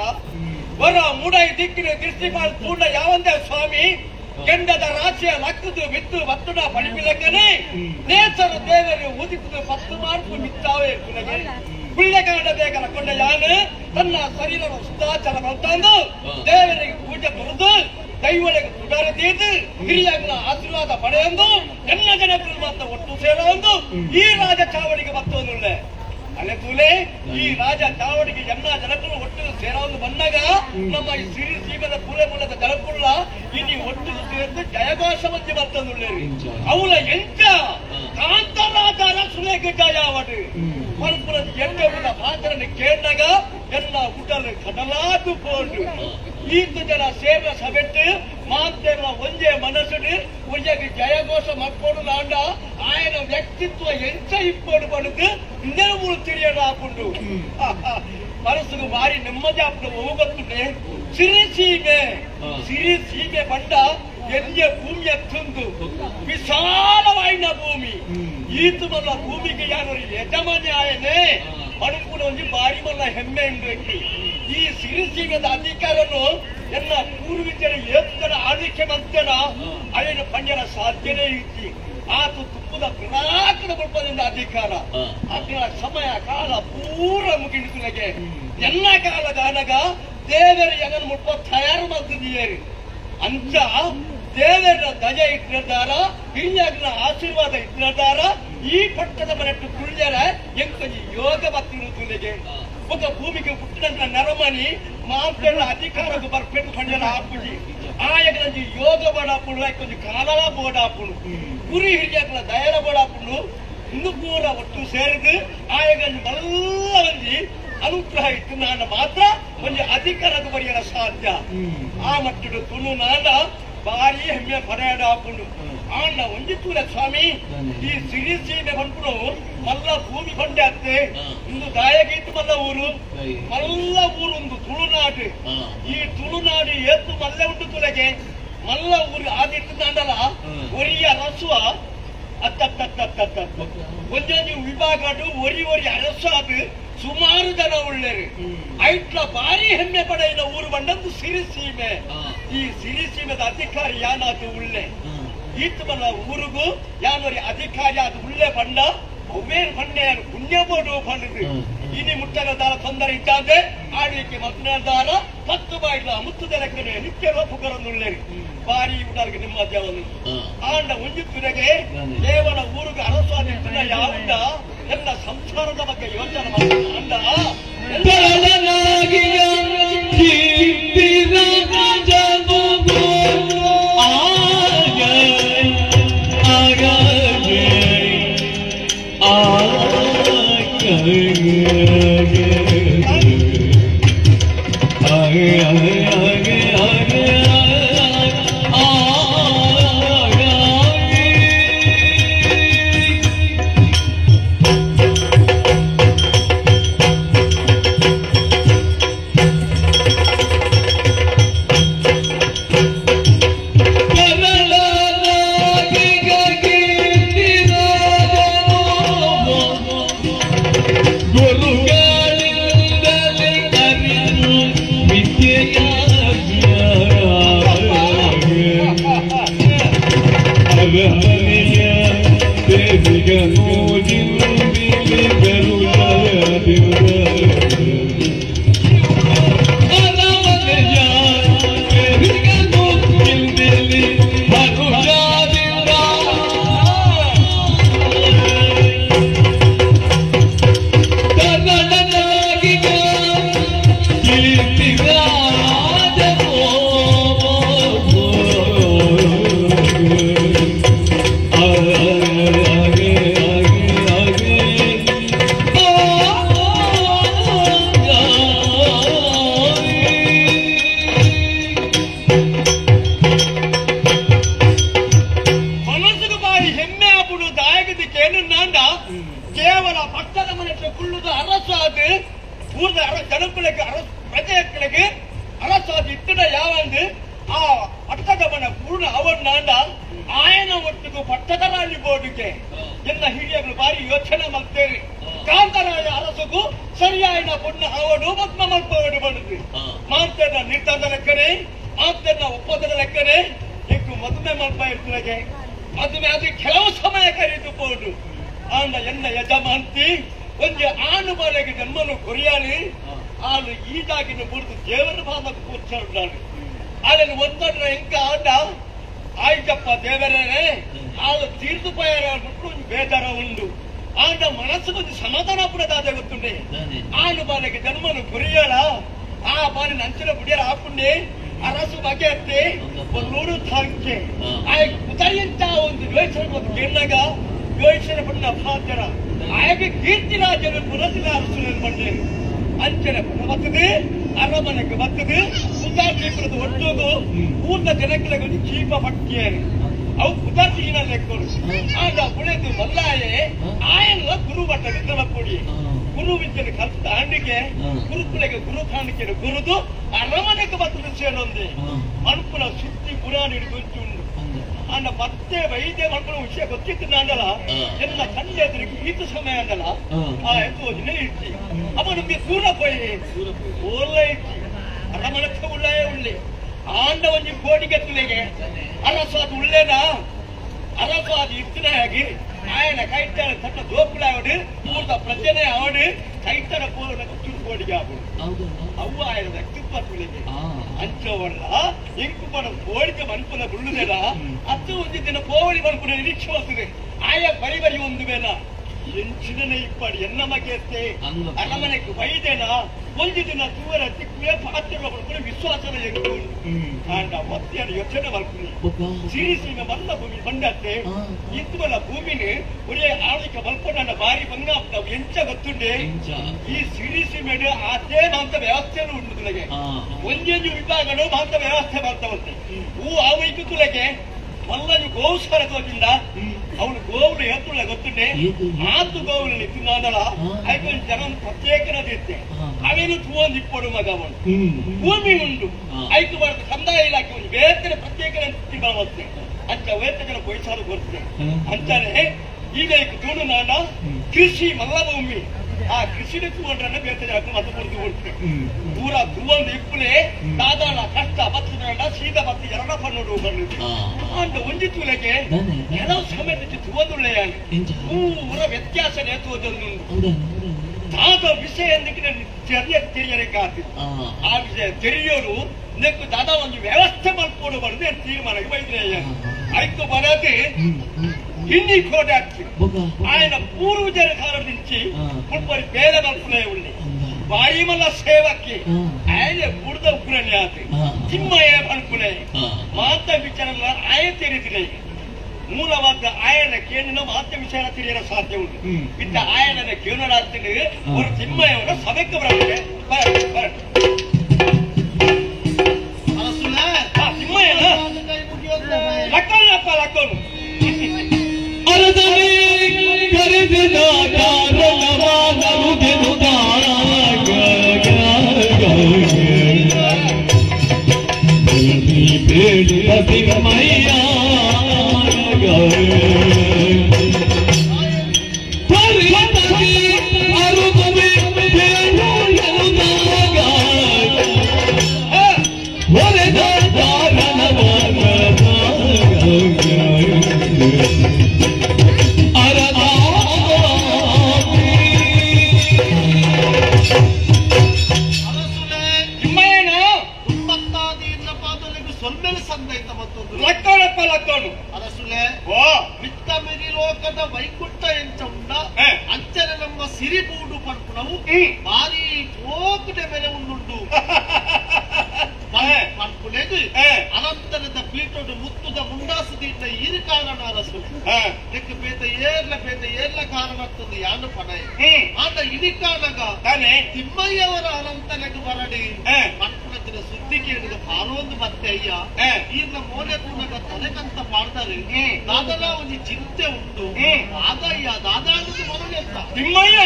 S10: ವರ ಮೂಡೈ ದಿಕ್ಕಿನ ದೃಷ್ಟಿ ಪೂರ್ಣ ಯಾವಂದೇ ಸ್ವಾಮಿ ಕೆಂಡದ ರಾಶಿಯ ಲಕ್ಕದು ಬಿತ್ತು ಬತ್ತುಡ ಪಡಿಪಿಲಕ್ಕನೆ ನೇಸರು ದೇವರು ಉದಿತದು 10 ಮಾರ್ಕು ಮಿತ್ತಾವೆ ಕುಲಗೆ ಪುಳ್ಳೆಗಾಡ ಬೇಗನ ಕೊಂಡ ಯಾನು ತನ್ನ ಶರೀರ ಶುದ್ಧಾಚಾರ ಬಂತಂದು ದೇವರಿಗೆ ಪೂಜೆ ಬರೆದು ದೈವಳಿಗೆ ತುಡಾರ ತೀರ್ದು ಹಿರಿಯಗಳ ಆಶೀರ್ವಾದ ಪಡೆಯೊಂದು ಎಲ್ಲ ಜನರು ಮಾತ್ರ ಒಟ್ಟು ಸೇರೊಂದು ಈ ರಾಜ ಚಾವಡಿಗೆ ಬತ್ತೊಂದುಳ್ಳೆ ಅಲೆ ತೂಲೆ ಈ ರಾಜ ಚಾವಡಿಗೆ ಎಲ್ಲ ಜನಗಳು ಒಟ್ಟು ಸೇರೋದು ಬಂದಾಗ ನಮ್ಮ ಈ ಸಿರಿ ಸೀಮದ ಪೂಲೆ ಮೂಲದ ಜನಕುಳ್ಳ ಇನಿ ಒಟ್ಟು ಸೇರಿದು ಜಯಘೋಷ ಮಧ್ಯೆ ಬರ್ತಂದುಳ್ಳೆ ಅವಳ ಎಂಚ ಕಾಂತರಾಜರ ಸುಲೇಖ ಜಯಾವಡು ಪರಪುರದ ಎಂಟುದ ಪಾತ್ರನ ಕೇಳಿದಾಗ ಎಲ್ಲ ಉಡಲು ಕಡಲಾದು ಪೋಂಡು ಈತ ಜನ ಸೇರ್ನ ಸಭೆಟ್ಟು ಮಾತೆಲ್ಲ ಒಂಜೆ ಮನಸ್ಸುಡು ಒಂಜೆಗೆ ಜಯಘೋಷ ಮಕ್ಕೋಡು ನಾಂಡ ಆಯನ ವ್ಯಕ್ತಿತ್ವ ಎಂಚ ಇಪ್ಪೋಡು ಪಡೆದು ನೆರವು ತಿಳಿಯಡ ಹಾಕೊಂಡು ಮನಸ್ಸುಗೆ ಭಾರಿ ನೆಮ್ಮದಿ ಆಪುಂಡು ಹೋಗತ್ತುಂಡೆ ಸಿರಿ ಸೀಮೆ ಸಿರಿ ಸೀಮೆ ಬಂಡ ಎಲ್ಲಿಯ ಭೂಮಿಯ ತುಂದು ವಿಶಾಲವಾಯಿನ ಭೂಮಿ ಈತು ಮಲ್ಲ ಭೂಮಿಗೆ ಯಾರು ಯಜಮಾನಿ ಆಯನೆ ಮಣುಪುನ ಒಂಜಿ ಬಾರಿ ಮಲ್ಲ ಹೆಮ್ಮೆ ಉಂಡು. ಈ ಸಿರಿಸೀಮೆದ ಅಧಿಕಾರನು ಎಲ್ಲ ಪೂರ್ವಿಜರ ಏತರ ಆಳ್ವಿಕೆ ಮಂತೇನ ಅಯ್ಯನ ಪಂಜರ ಸಾಧ್ಯನೇ ಇತ್ತಿ ಆತು ತುಪ್ಪದ ಪ್ರಣಾಕದ ಬಲ್ಪದಿಂದ ಅಧಿಕಾರ ಅದರ ಸಮಯ ಕಾಲ ಪೂರ ಮುಗಿದುಲಗೆ ಎಲ್ಲ ಕಾಲದಾನಗ ದೇವರ ಯಗನ್ ಮುಟ್ಪ ತಯಾರು ಮಾಡ್ತಿದ್ದೀರಿ ಅಂತ ದೇವರ ದಯ ಇಟ್ಟಿದ್ದಾರ ಹಿರಿಯರ ಆಶೀರ್ವಾದ ಇಟ್ಟಿದ್ದಾರ ಈ ಪಟ್ಟದ ಮನೆಟ್ಟು ಕುಳ್ಳ್ಯರ ಎಂಕೊಂಜಿ ಯೋಗ ಬತ್ತಿರುತ್ತುಲೆಗೆ ఒక ಭೂಮಿಗೆ ಹುಟ್ಟಿದ ನರಮನಿ ಮಾಂತೆಲ್ಲ ಅಧಿಕಾರಕ್ಕೆ ಬರ್ಪೆಟ್ಟು ಪಂಜರ ಆಪುಜಿ ಆಯಗಂಜಿ ಯೋಗ ಬೋಡಾಪುಂಡು ಕೊಂಚ ಕಾಲಲ ಬೋಡಾಪುಂಡು ಗುರಿ ಹಿರಿಯಗಳ ದಯಲ ಬೋಡಾಪುಂಡು ಇನ್ನು ಪೂರ ಒಟ್ಟು ಸೇರಿದು ಆಯಗಂಜಿ ಮಲ್ಲ ಒಂಜಿ ಅನುಗ್ರಹ ಇತ್ತು ನಾನು ಮಾತ್ರ ಒಂಜಿ ಅಧಿಕಾರಕ್ಕೆ ಬರೆಯಲ ಸಾಧ್ಯ. ಆ ಮಟ್ಟಡು ತುಳು ನಾಡ ಭಾರಿ ಹೆಮ್ಮೆ ಪಡೆಯಡ ಆಪುಂಡು. ಆಂಡ ಒಂಜಿ ತೂಲ ಸ್ವಾಮಿ ಈ ಸಿರಿ ಸೀಮೆ ಬಂಪುಡು ಮಲ್ಲ ಭೂಮಿ ಬಂಡೆ ಅತ್ತೆ ಇಂದು ದಾಯಗೀತು ಮಲ್ಲ ಊರು ಮಲ್ಲ ಊರು ಒಂದು ತುಳುನಾಡು. ಈ ತುಳುನಾಡು ಏತು ಮಲ್ಲ ಉಂಟು ತುಲೆಗೆ ಮಲ್ಲ ಊರು ಆದಿಟ್ಟು ನಾಡಲ ಒರಿಯ ರಸುವ ಅತ್ತತ್ತತ್ತತ್ತ ಒಂಜೊಂಜಿ ವಿಭಾಗಡು ಒರಿ ಒರಿ ಅರಸು ಅದು ಸುಮಾರು ಜನ ಉಳ್ಳೇರು ಐಟ್ಲ ಭಾರಿ ಹೆಮ್ಮೆ ಪಡೆಯಿನ ಊರು ಬಂಡಂದು ಸಿರಿಸೀಮೆ. ಈ ಸಿರಿಸೀಮೆದ ಅಧಿಕಾರಿ ಯಾನಾದು ಉಳ್ಳೆ ಈತ ಊರಿಗೂ ಯಾನೊರಿ ಅಧಿಕಾರಿ ಅದು ಉಳ್ಳೆ ಬಂಡ ಅವ್ವೇನು ಬಂಡೆ ಪುಣ್ಯ ಬೋಡು ಬಂಡದು ಇನಿ ಮುಟ್ಟಗದಾರ ತೊಂದರೆ ಇದ್ದಾದೆ ಆಳ್ವಿಕೆ ಮತ್ನಾದಾರ 10 ಬಾಯಿಲ ಮುತ್ತುದೆಲೆಕ್ಕನೆ ನಿತ್ಯ ಪುಗರನ್ನುಳ್ಳೇರಿ ಭಾರಿ ಉಡಲ್ಗೆ ನಿಮ್ಮ ದೇವನು ಆಂಡ ಒಂಜಿತ್ತುರೆಗೆ ದೇವನ ಊರಿಗೆ ಅರಸು ಯಾವುಂಡ ಎಲ್ಲ ಸಂಸಾರದ ಬಗ್ಗೆ ಯೋಚನೆ ಮಾಡ್ತಾನೆ ಅಂಡ ಅರಸುಗು ಸರಿಯಾಯಿನ ಪೊಣ್ಣ ಆವಡು ಮದ್ಮ ಮಲ್ಪವಡು ಬಂದು ಮಾತನ್ನ ನಿರ್ಧಾರದ ಲೆಕ್ಕನೆ ಮಾತನ್ನ ಒಪ್ಪಂದದ ಲೆಕ್ಕನೆ ಎಂಕು ಮದುವೆ ಮಲ್ಪ ಇರ್ತದೆ ಮದುವೆ ಅದು ಕೆಲವು ಸಮಯ ಕರೆದು ಪೋಡು ಆಂಡ ಎನ್ನ ಯಜಮಾಂತಿ ಒಂದು ಆನು ಬಾಲೆಗೆ ಜನ್ಮನು ಕೊರಿಯಾಲಿ ಆಳು ಈದಾಗಿನ ಬುಡ್ದು ದೇವರ ಭಾಗ ಕೂರ್ಚಾಡು ಆಳನ್ನು ಒಂದೊಂದ್ರ ಎಂಕ ಆಂಡ ಆಯ್ತಪ್ಪ ದೇವರೇ ಆಳು ತೀರ್ದು ಪೋಯಾರ ಒಂದು ಬೇಜಾರ ಉಂಡು ಆಂಡ ಮನಸ್ಸು కొంచెం ಸಮಾಧಾನ ಪಡದಾದೆ ಗೊತ್ತುಂಡೆ ಆನು ಬಾಲೆಗೆ ಜನ್ಮನು ಕೊರಿಯಾಳ ಆ ಬಾಲಿನ ಅಂಚಿನ ಬುಡಿಯರ ಹಾಪುಂಡೆ ಅರಸು ಬಗೆಯತ್ತೆ ಒಲ್ಲೂರು ಥಾಂಕೆ ಆಯ್ ಉದರಿಂತ ಒಂದು ಯೋಚನೆ ಒಂದು ಗೆನ್ನಗ ಯೋಚನೆ ಪಣ್ಣ ಭಾಗ್ಯರ ಆಯಗೆ ಕೀರ್ತಿರಾಜನು ಪುರಸಿಲ ಅರಸು ಬಂಡೆ ಅಂಚನೆ ಪುರ ಬರ್ತದೆ ಅರಮನೆಗೆ ಬರ್ತದೆ ಉದಾರ್ತೀಪುರದ ಒಟ್ಟೋಗು ಊರ್ನ ಜನಕ್ಕೆ ಒಂದು ಚೀಪ ಪಟ್ಟಿಯರು ಅವು ಉದಾಸೀನ ಲೆಕ್ಕರು ಆಗ ಉಳಿದು ಮಲ್ಲಾಯೆ ಆಯನ ಗುರು ಮಟ್ಟ ನಿಂತನ ಕೊಡಿ ಗುರು ವಿದ್ಯೆ ಕಲ್ತ ಹಣ್ಣಿಗೆ ಗುರುಕುಲಗೆ ಗುರು ಕಾಣಿಕೆ ಗುರುದು ಅರಮನೆಗೆ ಬರ್ತದೆ ಸೇರೊಂದೆ ಮಣಪುನ ಸುತ್ತಿ ಪುರಾಣ ಹಿಡಿದು ಉಂಟು ಅಂಡ ಮತ್ತೆ ವೈದ್ಯ ಮಣಪುನ ವಿಷಯ ಗೊತ್ತಿತ್ತು ನಾಂಡಲ ಎಲ್ಲ ಕಣ್ಣೆ ಎದುರಿಗೆ ಈತ ಸಮಯ ಅಂಡಲ ಆ ಎತ್ತು ದಿನ ಇಟ್ಟಿ ಅವ ನಮ್ಗೆ ದೂರ ಪೋಯಿ ಓರ್ಲ ಇಟ್ಟಿ ಅರಮನಕ್ಕೆ ಉಳ್ಳೇ ಉಳ್ಳೆ ಆಂಡ ಒಂಜಿ ಕೋಟಿಗೆ ತುಲೆಗೆ ಅರಸು ಅದು ಉಳ್ಳೇನಾ ಅರಸು ಅದು ಇತ್ತಿನಾಗಿ ಆಯನ ಕೈತಾರ ತನ್ನ ದೋಪುಲ ಅವಡು ಪೂರ್ತ ಪ್ರಜನೆ ಅವಡು ಕೈತಾರ ಪೂರ್ಣ ಚುರು ಕೋಟಿಗೆ ಆಗುಡು ಅವು ಆಯನ ವ್ಯಕ್ತಿತ್ವ ತುಲೆಗೆ ಅಂಚವಲ್ಲ ಇಂಕು ಪಡ ಕೋಳಿಗೆ ಮನ್ಪುನ ಗುಳ್ಳುದೆಲ್ಲ ಅತ್ತು ಒಂದು ದಿನ ಕೋವಳಿ ಮನ್ಪುನ ನಿರೀಕ್ಷೆ ಬರ್ತದೆ ಆಯ ಬರಿ ಬರಿ ಒಂದು ಬೇಲ ಎಂಚಿನ ಇಪ್ಪಾಡಿ ಎನ್ನ ಮಗೆತ್ತೆ ಅರಮನೆಗೆ ವೈದೇನ ಒಂದು ದಿನ ತೂವರ ತಿಕ್ಕುವೆ ಪಾತ್ರ ವಿಶ್ವಾಸನ ಎಂಕು ಆಂಡ ಒತ್ತಿಯನ್ನು ಯೋಚನೆ ಮಲ್ಪುನಿ ಸಿರಿಸೀಮೆ ಮಲ್ಲ ಭೂಮಿ ಬಂಡತ್ತೆ ಇಂತುವಲ್ಲ ಭೂಮಿని ಒರೇ ಆಳಿಕೆ ಮಲ್ಪೊಂಡ ಬಾರಿ ಬಂಗ ಎಂಚ ಗೊತ್ತುಂಡೆ ಈ ಸಿರಿಸೀಮೆಡು ಆತೇ ಮಾಂತ ವ್ಯವಸ್ಥೆಯನ್ನು ಉಂಟು ತುಲಗೆ ಒಂದೊಂದು ವಿಭಾಗಗಳು ಮಾಂತ ವ್ಯವಸ್ಥೆ ಮಾಡ್ತಾವಂತೆ ಹೂ ಆವೈಕು ತುಲಗೆ ಮಲ್ಲನು ಗೋಸ್ಕರ ತೋಜಿಂದ ಅವನು ಗೋವುలు ಏತುಳ್ಳ ಗೊತ್ತುಂಡೆ ಆತು ಗೋವುలు ತಿನ್ನಾದಳ ಐಕೊಂದು ಜನ ಪ್ರತ್ಯೇಕನದಿತ್ತೆ ಅವೇನು ತೂವೊಂದು ಇಪ್ಪಡು ಮಗ ಅವನು ಭೂಮಿ ಉಂಡು ಐಕು ಬಾರದು ಕಂದಾಯ ಇಲಾಖೆ ಒಂದು ಬೇರೆ ಪ್ರತ್ಯೇಕ ತಿಂಗಳತ್ತೆ ಅಂಚ ವೇತ ಜನ ಪೈಸಾರು ಕೊಡ್ತದೆ ಅಂಚಾನೆ ಈಗ ಈಗ ತೂಡು ನಾಡ ಕೃಷಿ ಮಲ್ಲ ಭೂಮಿ ಆ ಕೃಷಿ ತೂಗೊಂಡ್ರೆ ಬೇತ ಜನ ಮತ್ತೆ ಕೊಡ್ತು ಕೊಡ್ತದೆ ಪೂರ ತೂವೊಂದು ಇಪ್ಪುಲೆ ದಾದಾಳ ಕಷ್ಟ ಬತ್ತು ಬೇಡ ಸೀದಾ ಬತ್ತು ಎರಡ ಪನ್ನೋಡು ಬಂದಿದೆ ಅಂಡ ಒಂಜಿ ತೂಲೆಗೆ ಕೆಲವು ಸಮಯದಲ್ಲಿ ತೂವೊಂದುಳ್ಳೆಯಾಗಿ ಪೂರ ವ್ಯತ್ಯಾಸನೇ ತೂವೊಂದುಂಡು ದಾದ ವಿಷಯ ಎಂದಕ್ಕೆ ತಿಳಿಯಲಿಕ್ಕಾಗ್ತದೆ ಆ ವಿಷಯ ತಿಳಿಯೋರು ನೆಕ್ಕು ದಾದಾ ಒಂದು ವ್ಯವಸ್ಥೆ ಮಲ್ಪೋಡು ಬರೋದು ತೀರ್ಮಾನಕ್ಕೆ ಬೈದ್ರೆ ಐಕು ಬರದೆ ಇನ್ನಿ ಕೋಟೆ ಆಗ್ತದೆ ఆయన పూర్వజన కాలం నుంచి పుల్పరి పేద మల్పులే ఉండి ಬಾಯಿಮಲ್ಲ ಸೇವಕ್ಕೆ ఆయన ಬುಡದ ಉಗ್ರನೇ ಆತ ತಿಮ್ಮಯ್ಯ ಅನುಕೂಲ ಮಾತ ವಿಚಾರ ಆಯ ತಿಳಿದಿದೆ ಮೂಲವಾದ ಆಯನ ಕೇಳಿನ ಮಾತ ವಿಚಾರ ತಿಳಿಯಲು ಸಾಧ್ಯ ಉಂಟು ಇತ್ತ ಆಯನ ಕೇಳರಾಗ್ತದೆ ஒரு ತಿಮ್ಮಯ್ಯವರ ಸಭೆಗೆ ಬರ್ತದೆ ತಿಮ್ಮಯ್ಯನ ಲಕ್ಕನಪ್ಪ ಲಕ್ಕನು
S4: ಅರದನೆ ಕರೆದಿದ
S9: ವೈಕುಂಠ ಎಂಚ ಉಂಡ ಅಂಚನೆ ನಮ್ಮ ಸಿರಿಬೂಡು ಪನ್ಪುನವು ಬಾರಿ ಪೋಕುಡೆ ಬೆಲೆ ಉಂಡುಂಡು ಪನ್ಪುನೆಗ್ ಅನಂತರದ ಪೀಠೋಡು ಮುತ್ತುದ ಮುಂಡಾಸು ದೀಟ ಇರು ಕಾರಣ ಅರಸುಲೆ ನೆಕ್ಕು ಪೇತ ಏರ್ಲ ಪೇತ ಏರ್ಲ ಕಾರಣ ಆಗ್ತದೆ ಯಾನು ಪಣಯ ಆಂಡ ಇಡಿ ಕಾರಣಗ ತಿಮ್ಮಯ್ಯವರ ಅನಂತನೆಗ್ ಬರಡಿ ಪನ್ಪುನತ್ತಿನ ಸುದ್ದಿ ಕೇಳಿದ ಪಾರೋಂದು ಮತ್ತೆ ಅಯ್ಯ ಈರ್ನ ಮೋನೆ ಕೂನಗ ತಲೆಕಂತ ಪಾಡ್ತಾರೆ ದಾದಲ ಒಂದು ಚಿಂತೆ ಉಂಟು ದಾದಯ್ಯ ದಾದಾನದು ಮೊದಲು ಅಂತ
S10: ತಿಮ್ಮಯ್ಯ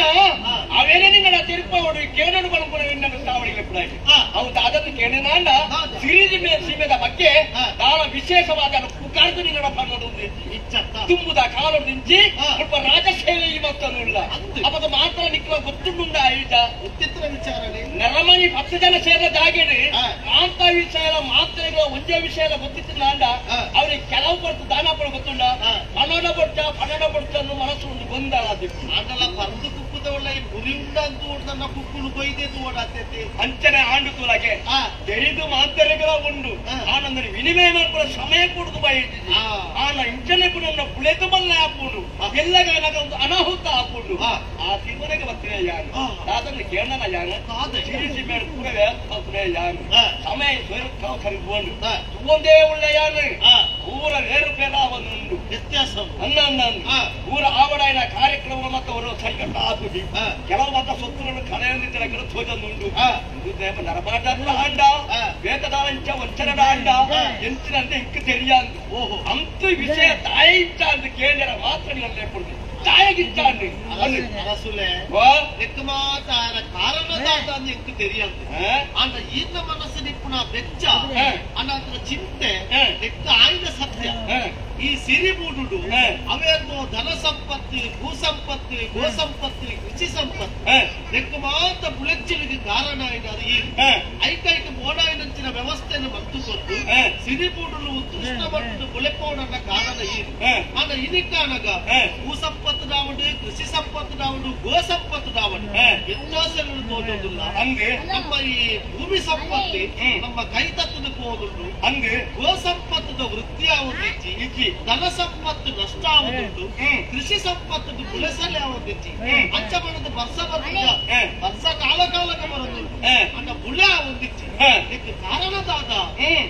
S10: ಅವೇನೇ ನಿನ್ನ ತಿರುಪೋಡು ಕೇಳೋಡು ಬಲಪುರ ಸಾವಳಿಗೆ ಕೂಡ ಅವು ದಾದನ್ನು ಕೇಳಿನಾಂಡ ಸಿರಿಜಿ ಸೀಮೆದ ಬಗ್ಗೆ ದಾಳ ವಿಶೇಷವಾದ ಪುಕಾರ್ದು ನಿನ್ನಡ ಪನ್ನೋಡು ತುಂಬುದ ಕಾಲೋಡು ನಿಂಚಿ ಸ್ವಲ್ಪ ರಾಜಶೈಲಿ ಮತ್ತೊಂದು ಅವಾಗ ಮಾತ್ರ ನಿಕ್ಕಲ ಗೊತ್ತುಂಡ
S9: ಗೊತ್ತಿತ್ರ ವಿಚಾರಣೆ
S10: ನರಮನಿ 10 ಜನ ಸೇರಿದ ಜಾಗೇರಿ ಮಾಂತ ವಿಷಯ ಮಾತ್ರೆಗಳು ಒಂದೇ ವಿಷಯ ಗೊತ್ತಿತ್ತು ನಾಂಡ ಅವ್ರಿಗೆ ಕೆಲವು ಪಡ್ತು ದಾನ ಪಡ ಗೊತ್ತುಂಡ ಪಣನ ಪಡ್ತ ಪಣನ ಪಡ್ತ ಅನ್ನೋ ಮನಸ್ಸು ಉಂಟು ಗೊಂದಲ
S9: ಆಂಡಲ ಪರ್ದು ಕುಕ್ಕುದವಳ್ಳ ಈ ಗುರಿ ಉಂಡ ಅಂತ ನನ್ನ ಕುಕ್ಕುಲು ಕೊಯ್ದೆ ಓಡಾತೈತಿ
S10: ಅಂಚನೆ ಆಂಡು ತೂಲಗೆ ತೆರಿದು ಮಾಂತರೆಗಳ ಉಂಡು ಆನಂದನಿ ವಿನಿಮಯ ಮಾಡ್ಕೊಳ್ಳೋ ಸಮಯ ಕೊಡುದು ಬಯಸಿದ್ದಿ ಆನ ಇಂಚನೆ ಕೂಡ ಪುಳೆತು ಬಲ್ಲ ಹಾಕೊಂಡು ಎಲ್ಲ ಒಂದು ಅನಾಹುತ ಹಾಕೊಂಡು ಆ ತೀರ್ಮಾನಕ್ಕೆ ಬರ್ತೀನಿ ಯಾರು ದಾದನ್ನು ಕೇಳೋಣ ಯಾರು ಸಿರಿಸಿ ಮೇಡ ಪೂರ ವ್ಯವಸ್ಥೆ ಯಾರು ಸಮಯ ಕರಿದುಕೊಂಡು ಒಂದೇ ಒಳ್ಳೆ ಯಾರು ಊರ ವೇರು ಉಂಡು
S9: ವ್ಯತ್ಯಾಸ
S10: ಅನ್ನ ಊರ ಆವಡಾಯಿನ ಕಾರ್ಯಕ್ರಮ ಮತ್ತು ಅವರು ಸರಿಕಟ್ಟ ಹಾಕುದಿ ಕೆಲವು ಮಾತ್ರ ಸೊತ್ತುಗಳನ್ನು ಕಳೆಯೊಂದಿದ್ದ ತೋಜೊಂದುಂಡು ನರಮಾಟ ಆಂಡ ವೇತದಾಂಚ ವಂಚನದ ಆಂಡ ಎಂಚಿನಂತೆ ಇಂಕ್ ತೆರಿಯಾಂದು ಅಂತ ವಿಷಯ ತಾಯಿ ಇಚ್ಛ ಅಂತ ಕೇಳಿದರ ಮಾತ್ರ ನೀನು ಕೊಡ್ತೀನಿ ತಾಯಿಗಿಚ್ಚ
S9: ಅರಸುಲೆ ನೆಕ್ಕ ಮಾತಾರ ಕಾರಣದಾತ ಅಂದ್ ಎಂಕ್ ತೆರಿಯಂದು ಆಂಡ ಈರ್ನ ಮನಸ್ಸು ನಿಪ್ಪುನ ಬೆಚ್ಚ ಅನ್ನ ಚಿಂತೆ ನೆಕ್ಕ ಆಯ್ದ ಸತ್ಯ ಈ ಸಿರಿಬೂಡುಡು ಅವೇರ್ನೋ ಧನ ಸಂಪತ್ತು ಭೂ ಸಂಪತ್ತು ಗೋ ಸಂಪತ್ತು ಕೃಷಿ ಸಂಪತ್ತು ನೆಕ್ಕ ಮಾತ ಬುಳೆಚ್ಚಲಿಗೆ ಕಾರಣ ಅದು ಈ ಐಕೈಕ ಮೋಡಾಯಿನಂಚಿನ ವ್ಯವಸ್ಥೆಯನ್ನು ಮತ್ತು ಕೊಟ್ಟು ಸಿರಿಬೂಡುಲು ಉತ್ಕೃಷ್ಟ ಮಟ್ಟದ ಬುಳೆಪೋಡನ್ನ ಕಾರಣ ಈ ಆಂಡ ಇದಕ್ಕಾನಗ ಭೂ ಸಂಪತ್ತು ದಾವಡು ಕೃಷಿ ಸಂಪತ್ತು ದಾವಡು ಗೋ ಸಂಪತ್ತು ದಾವಡು ವ್ಯತ್ಯಾಸಗಳು ತೋಜೋದಿಲ್ಲ
S10: ಅಂದೆ
S9: ನಮ್ಮ ಈ ಭೂಮಿ ಸಂಪತ್ತು ನಮ್ಮ ಕೈ ತತ್ತದಕ್ಕೆ ಹೋದುಂಟು
S10: ಅಂದೆ
S9: ಗೋ ಸಂಪತ್ತದ ವೃತ್ತಿ ಆವೊಂದಿಚ್ಚಿ ಧನ ಸಂಪತ್ತು ನಷ್ಟ ಆವದುಂಟು ಕೃಷಿ ಸಂಪತ್ತು ಬುಳೆಸಲೆ ಆವೊಂದಿಚ್ಚಿ ಅಂಚ ಬಣ್ಣದ ವರ್ಷ ಬರ್ತದ ವರ್ಷ ಕಾಲ ಕಾಲಕ್ಕೆ ಬರೋದುಂಟು ಅಂಡ ಬುಳೆ ಆವೊಂದಿಚ್ಚಿ ಇದಕ್ಕೆ ಕಾರಣದಾದ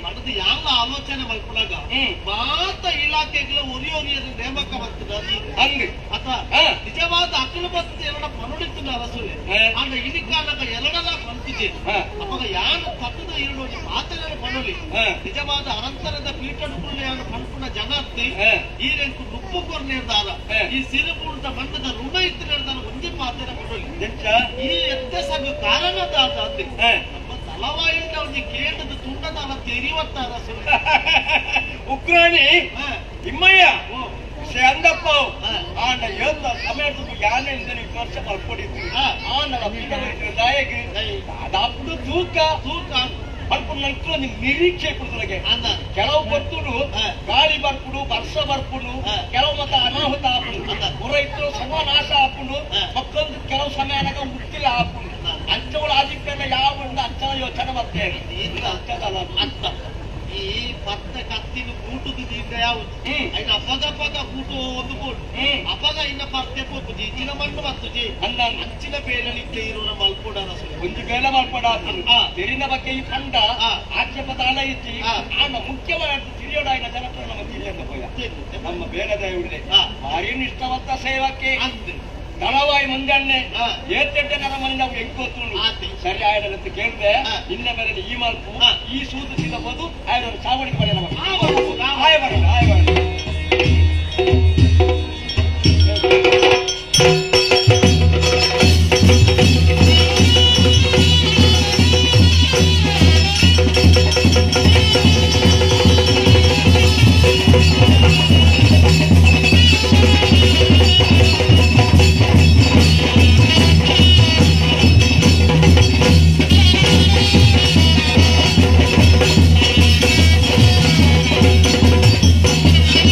S9: ಮನದ ಯಾವ ಆಲೋಚನೆ ಮಲ್ಪುಣಗ ಮಾತ ಇಲಾಖೆಗಳ ಒರಿಯೊರಿಯರು ನೇಮಕ ಬರ್ತದ
S10: ಅಂದೆ
S9: ಅಥವಾ ನಿಜವಾದ ಅಕಲು ಬರ್ತದೆ ಎರಡ ಪನುಡಿತ್ತು ಅರಸುಲೆ ಅಂಡ ಇಲಿಕಾಲಕ ಎರಡಲ ಪಂತಿದೆ ಅವಾಗ ಯಾನು ತಪ್ಪದ ಎರಡು ಮಾತನಾಡ ಪನುಲಿ ನಿಜವಾದ ಅನಂತರದ ಪೀಠನುಕುಳ್ಳ ಯಾನು ಪನ್ಪುಣ ಜನಾರ್ತಿ ಈ ರೆಂಕು ನುಪ್ಪು ಕೊರ್ನೇರ್ದಾರ ಈ ಸಿರಿಪೂರ್ಣ ಮಣ್ಣದ ಋಣ ಇತ್ತು ನೇರ್ದಾರ ಒಂದೇ ಮಾತನ ಪನುಲಿ ಈ ವ್ಯತ್ಯಾಸಕ್ಕೆ ಕಾರಣದಾದ ಅಂದೆ ನಮ್ಮ ತಲವಾಯಿಂದ ಒಂದು ಕೇಂದ್ರದ ತುಂಡದಾನ ತೆರಿವತ್ತ ಅರಸುಲೆ
S10: ಉಗ್ರಾಣಿ ಇಮ್ಮಯ್ಯ ಅಂದಪ್ಪ ಆಂಡ ಏತ ಸಮಯದ ಯಾನೆ ಇಂದ ವಿಮರ್ಶೆ ಮಲ್ಪಡಿತ್ತು ಆಂಡ ದಾಯಗೆ ಅದಾಪುಡು ತೂಕ ತೂಕ ಪಲ್ಪುಡು ನಂತರ ನಿರೀಕ್ಷೆ ಕೊಡುದೊಳಗೆ ಕೆಲವು ಬರ್ತುಡು ಗಾಳಿ ಬರ್ಪುಡು ವರ್ಷ ಬರ್ಪುಡು ಕೆಲವು ಮತ್ತೆ ಅನಾಹುತ ಆಪುಡು ಹೊರ ಇತ್ತು ಸರ್ವನಾಶ ಆಪುಡು ಮತ್ತೊಂದು ಕೆಲವು ಸಮಯ ಉತ್ತಿಲ್ಲ ಆಪುಡು ಅಂಚವಳ ಆದಿತ್ಯನ ಯಾವ ಅಂಚನ ಯೋಚನೆ ಬರ್ತೇನೆ ಅಂಚದಲ್ಲ
S9: ಅಂತ ಈ ಪತ್ತ ಕತ್ತಿನ ಕೂಟುದು ದೀಪ ಯಾವುದು ಐನ ಅಪಗ ಅಪಗ ಕೂಟು ಒಂದು ಕೋಟು ಅಪಗ ಇನ್ನ ಪತ್ತೆ ಪೋಪುಜಿ ಇಚ್ಚಿನ ಮಣ್ಣು ಬರ್ತುಜಿ
S10: ಅನ್ನ
S9: ಅಂಚಿನ ಬೇಲನಿತ್ತೆ ಇರೋನ ಮಲ್ಪೋಡ
S10: ಒಂದು ಬೇಲೆ ಮಲ್ಪೋಡ ತೆರಿನ ಬಗ್ಗೆ ಈ ಪಂಡ ಆಕ್ಷೇಪದ ಅಲ ಇಚ್ಚಿ ಆನ ಮುಖ್ಯವಾದ ತಿಳಿಯೋಡ ಇನ್ನ ಜನಪ್ರಿಯ ನಮ್ಮ ತಿಳಿಯಂತ ಪೋಯ ನಮ್ಮ ಬೇಲದ ಇವ್ರೆ ಭಾರಿ ನಿಷ್ಠವಂತ ಸೇವಕ್ಕೆ ದಳವಾಯಿ ಮುಂಜಾನೆ ಏತೆಟ್ಟೆ ನನ್ನ ಮನೆ ನಾವು ಹೆಂಗ್ ಗೊತ್ತುಂಡು ಸರಿ ಆಯ್ಡಂತ ಕೇಳಿದೆ ನಿನ್ನ ಮೇಲೆ ಈ ಮಲ್ಪು ಈ ಸೂತು ಸಿಗಬಹುದು ಆಯ್ಡ ಚಾವಡಿಗೆ ಬರೆಯ ನಮ್ಮ ಆಯ ಬರಲ್ಲ ಆಯ ಬರಲ್ಲ
S3: Thank you.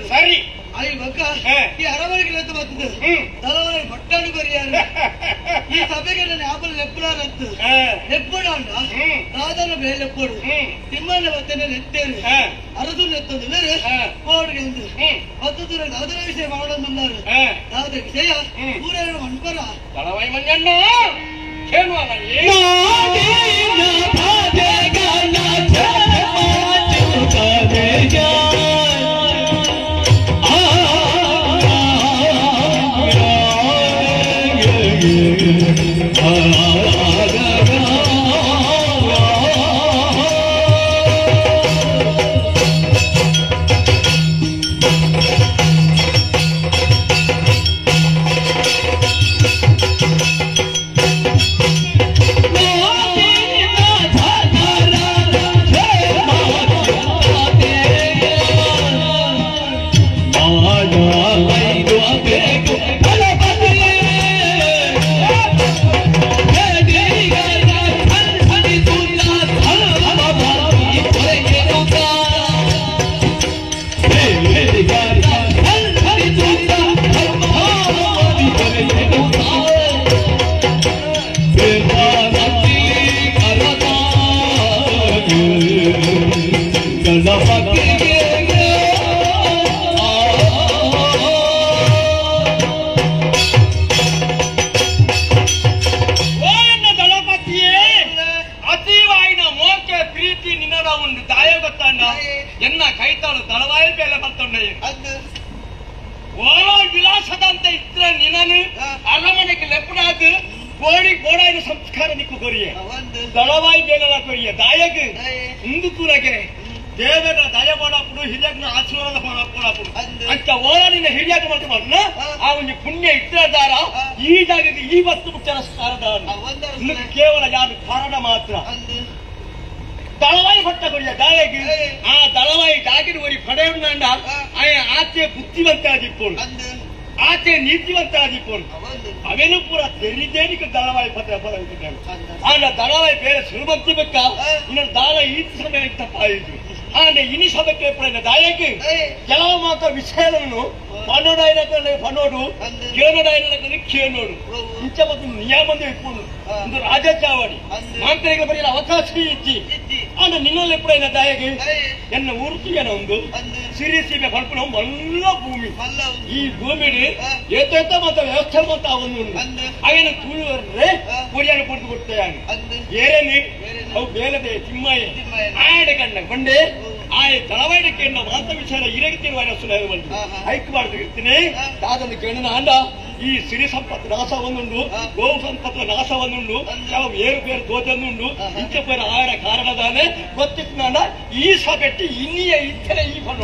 S10: ಸರಿ
S9: ಈ ಅರಮನೆಗೆ ಬರ್ತದೆ ತಲವರ ಪಟ್ಟಾಣು ಬರಿಯಾರು ಈ ಸಭೆಗೆ ನನ್ನ ಆಪಲ್ ಲೆಪ್ಪುಲಾರತ್ತು ಲೆಪ್ಪಡ ರಾಧನ ಬೇಲೆ ಲೆಪ್ಪೋಡು ತಿಮ್ಮನ ಬತ್ತನೆ ನೆತ್ತೇರು ಅರಸು ನೆತ್ತೊಂದು ಬೇರೆ ಕೋಡ್ಗೆ ಪತ್ತು ದೂರ ದಾದರ ವಿಷಯ ಮಾಡೋದುన్నారు ದಾದ ವಿಷಯ ಊರ ಮಣ್ಪರ
S10: ತಳವೈ ಮಂಜಣ್ಣ ಎನ್ನ ಕೈತಾಳು ದಳವಾಯಿ ಮೇಲೆ ಬರ್ತೊಂಡೆ ಓರೋ ವಿಲಾಸದಂತ ಇತ್ರ ನಿನನು ಅರಮನೆಗೆ ಲೆಪ್ಪಡಾದ ಕೋಡಿ ಗೋಡಾಯಿನ ಸಂಸ್ಕಾರ ನಿಕ್ಕು ಕೊರಿಯೆ ದಳವಾಯಿ ಬೇಲೆಲ ಕೊರಿಯೆ ದಾಯಗ್ ಇಂದು ತೂರಗೆ ದೇವರ ದಯ ಮಾಡಾಪುಡು ಹಿರಿಯಗ್ನ ಆಶೀರ್ವಾದ ಮಾಡಾಪುಡು ಅಂತ ಓರ ನಿನ್ನ ಹಿರಿಯಾಗ ಮಾಡ್ತ ಆ ಒಂದು ಪುಣ್ಯ ಇಟ್ಟದಾರ ಈ ಜಾಗಕ್ಕೆ ಈ ವಸ್ತು ಮುಚ್ಚರ ಸಾರದಾರ ಕೇವಲ ಯಾರು ಕಾರಣ ಮಾತ್ರ ದಳವಾಯಿ ಹೊಟ್ಟ ಕೊಡಿಯ ದಾಯಗ್ ಆ ದಳವಾಯಿ ಜಾಗಿನ ಒರಿ ಪಡೆಯುಂಡ ಆಚೆ ಬುದ್ಧಿವಂತ ಆದಿಪ್ಪೋಳು ಆಚೆ ನೀತಿವಂತ ಆದಿಪ್ಪೋಳು ಅವೇನು ಪೂರ ತೆರಿದೇನಿಗೆ ದಳವಾಯಿ ಪತ್ರ ಆಂಡ ದಳವಾಯಿ ಬೇರೆ ಸುಲಭ ಬೇಕಾ ಇನ್ನು ದಾಳ ಈ ಸಮಯ ತಪ್ಪಾಯಿತು ಆಂಡ ಇನಿ ಸಭಕ್ಕೆ ಎಪ್ಪಡ ದಾಯಗ್ ಕೆಲವು ಮಾತ್ರ ವಿಷಯಗಳನ್ನು ಪನ್ನೋಡಾಯಿನ ಪನ್ನೋಡು ಕೇನೋಡಾಯಿನ ಕೇನೋಡು ಇಂಚ ಮತ್ತು ನಿಯಮ ಇಪ್ಪುಂಡು ಒಂದು ರಾಜಚಾವಡಿ ಮಾಂತ್ರಿಕ ಬರೆಯಲು ಅವಕಾಶ ಇಜ್ಜಿ ಆಂಡ ನಿನ್ನಲ್ಲಿ ಎಪ್ಪಡ ದಾಯಗ್ ಎನ್ನ ಊರ್ತಿಯನ ಒಂದು ಸಿರಿ ಸೀಮೆ ಪಲ್ಪನ ಮಲ್ಲ ಭೂಮಿ ಈ ಭೂಮಿ ಏತೇತ ಮತ್ತು ವ್ಯವಸ್ಥೆ ಮತ್ತು ಅವನು ಅವೇನ ತುಳುವರ್ರೆ ಕೊರಿಯಾನ ಪಡೆದು ಕೊಡ್ತೇನೆ ಏರೇನು ಅವು ಬೇಲದೆ ತಿಮ್ಮಯ್ಯ ಆಯಡ ಕಂಡ ಬಂಡೆ ಆಯ ತಳವಾಡ ಕೇಳ ಮಾತ ವಿಚಾರ ಇರಗತಿರುವ ಐಕ್ಯಮಾಡ್ದು ಇರ್ತೀನಿ ದಾದನ್ನು ಕೇಳನ ಆಂಡ ಈ ಸಿರಿ ಸಂಪತ್ತು ನಾಶ ಒಂದುಂಡು ಗೋವು ಸಂಪತ್ತು ನಾಶ ಒಂದುಂಡು ಯಾವ ಏರು ಬೇರು ದೋಜಂದುಂಡು ಇಂಚ ಬೇರೆ ಆಯರ ಕಾರಣದಾನೆ ಗೊತ್ತಿತ್ತು ಈ ಸಭೆಟ್ಟಿ ಇನ್ನಿಯ ಇತ್ತರೆ ಈ ಫಲ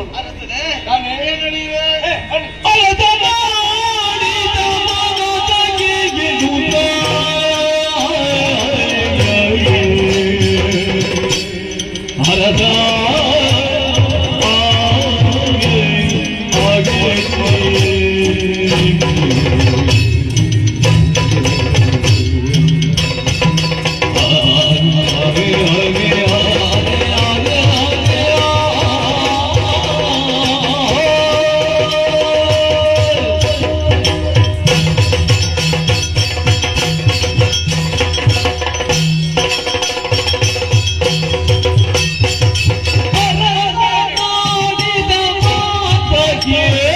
S4: Yeah.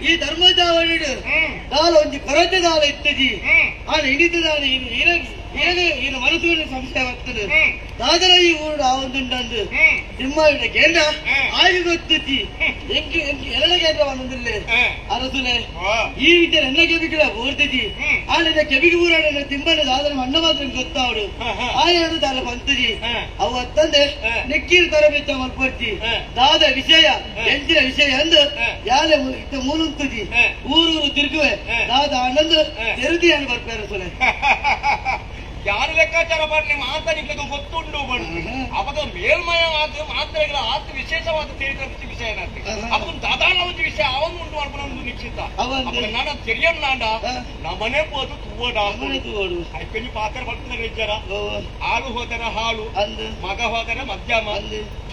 S3: ಈ ಧರ್ಮದಾವಳಿಡು ದಾಲ ಒಂಜಿ ಕೊರತೆ ದಾಲ ಇತ್ತಜಿ ಆನ ಹಿಡಿತದಾನೆ ಈನ ಮನಸ್ಸು ಸಂಶಯ ಆಗ್ತದೆ ದಾದರ ಈ ಊರು ಆವೊಂದುಂಡು ನಿಮ್ಮ ಕೇಂದ್ರ ಆಗಿ ಗೊತ್ತುತ್ತಿ ಎಂಕ್ ಎಂಕ್ ಎರಡ ಕೇಂದ್ರ ಒಂದಿಲ್ಲ ಅರಸುಲೆ ಈ ವಿಚಾರ ಎನ್ನ ಕೆಬಿಗಿಡ ಊರ್ತಜಿ ಆನ ಕೆಬಿಗೆ ಊರಾಡ ತಿಂಬನ ದಾದರ ಮಣ್ಣ ಮಾತ್ರ ಗೊತ್ತಾವಡು ಆ ಎರಡು ದಾಲ ಬಂತಜಿ ಅವು ಅತ್ತಂದೆ ನೆಕ್ಕೀರು ತರಬೇತ ಮಲ್ಪರ್ತಿ ದಾದ ವಿಷಯ ಎಂಚಿನ ವಿಷಯ ಅಂದು ಯಾಲೆ ಇತ್ತ ಮೂಲುಂತುಜಿ ಊರೂರು ತಿರುಗುವೆ ದಾದ ಆನಂದ್ ತೆರುದಿ ಅನ್ನು ಬರ್ತಾರೆ ಅರಸುಲೆ.
S10: ಯಾರು ಲೆಕ್ಕಾಚಾರ ಮಾಡಿ ಮಾತ ನಿಮಗೆ ಗೊತ್ತುಂಡು ಬಣ್ಣ ಅವಾಗ ಮೇಲ್ಮಯ ಮಾತ್ರೆಗಳ ಆತ ವಿಶೇಷವಾದ ತಿಳಿದ ವಿಷಯ ಏನಾಗ್ತದೆ ಅವಾಗ ದಾದಾನ ಒಂದು ವಿಷಯ ಅವನು ಉಂಟು ಮಾಡ್ಕೊಂಡು ನಿಶ್ಚಿತ ಅವಾಗ ನಾನು ತಿಳಿಯನ್ನಾಂಡ ನಮ್ಮನೆ ಹೋದು ತೂವಡ ಐಕೊಂಜಿ ಪಾತ್ರ ಬರ್ತದೆ ನಿಜರ ಹಾಲು ಹೋದರೆ ಹಾಲು, ಮಗ ಹೋದರೆ ಮಧ್ಯಮ,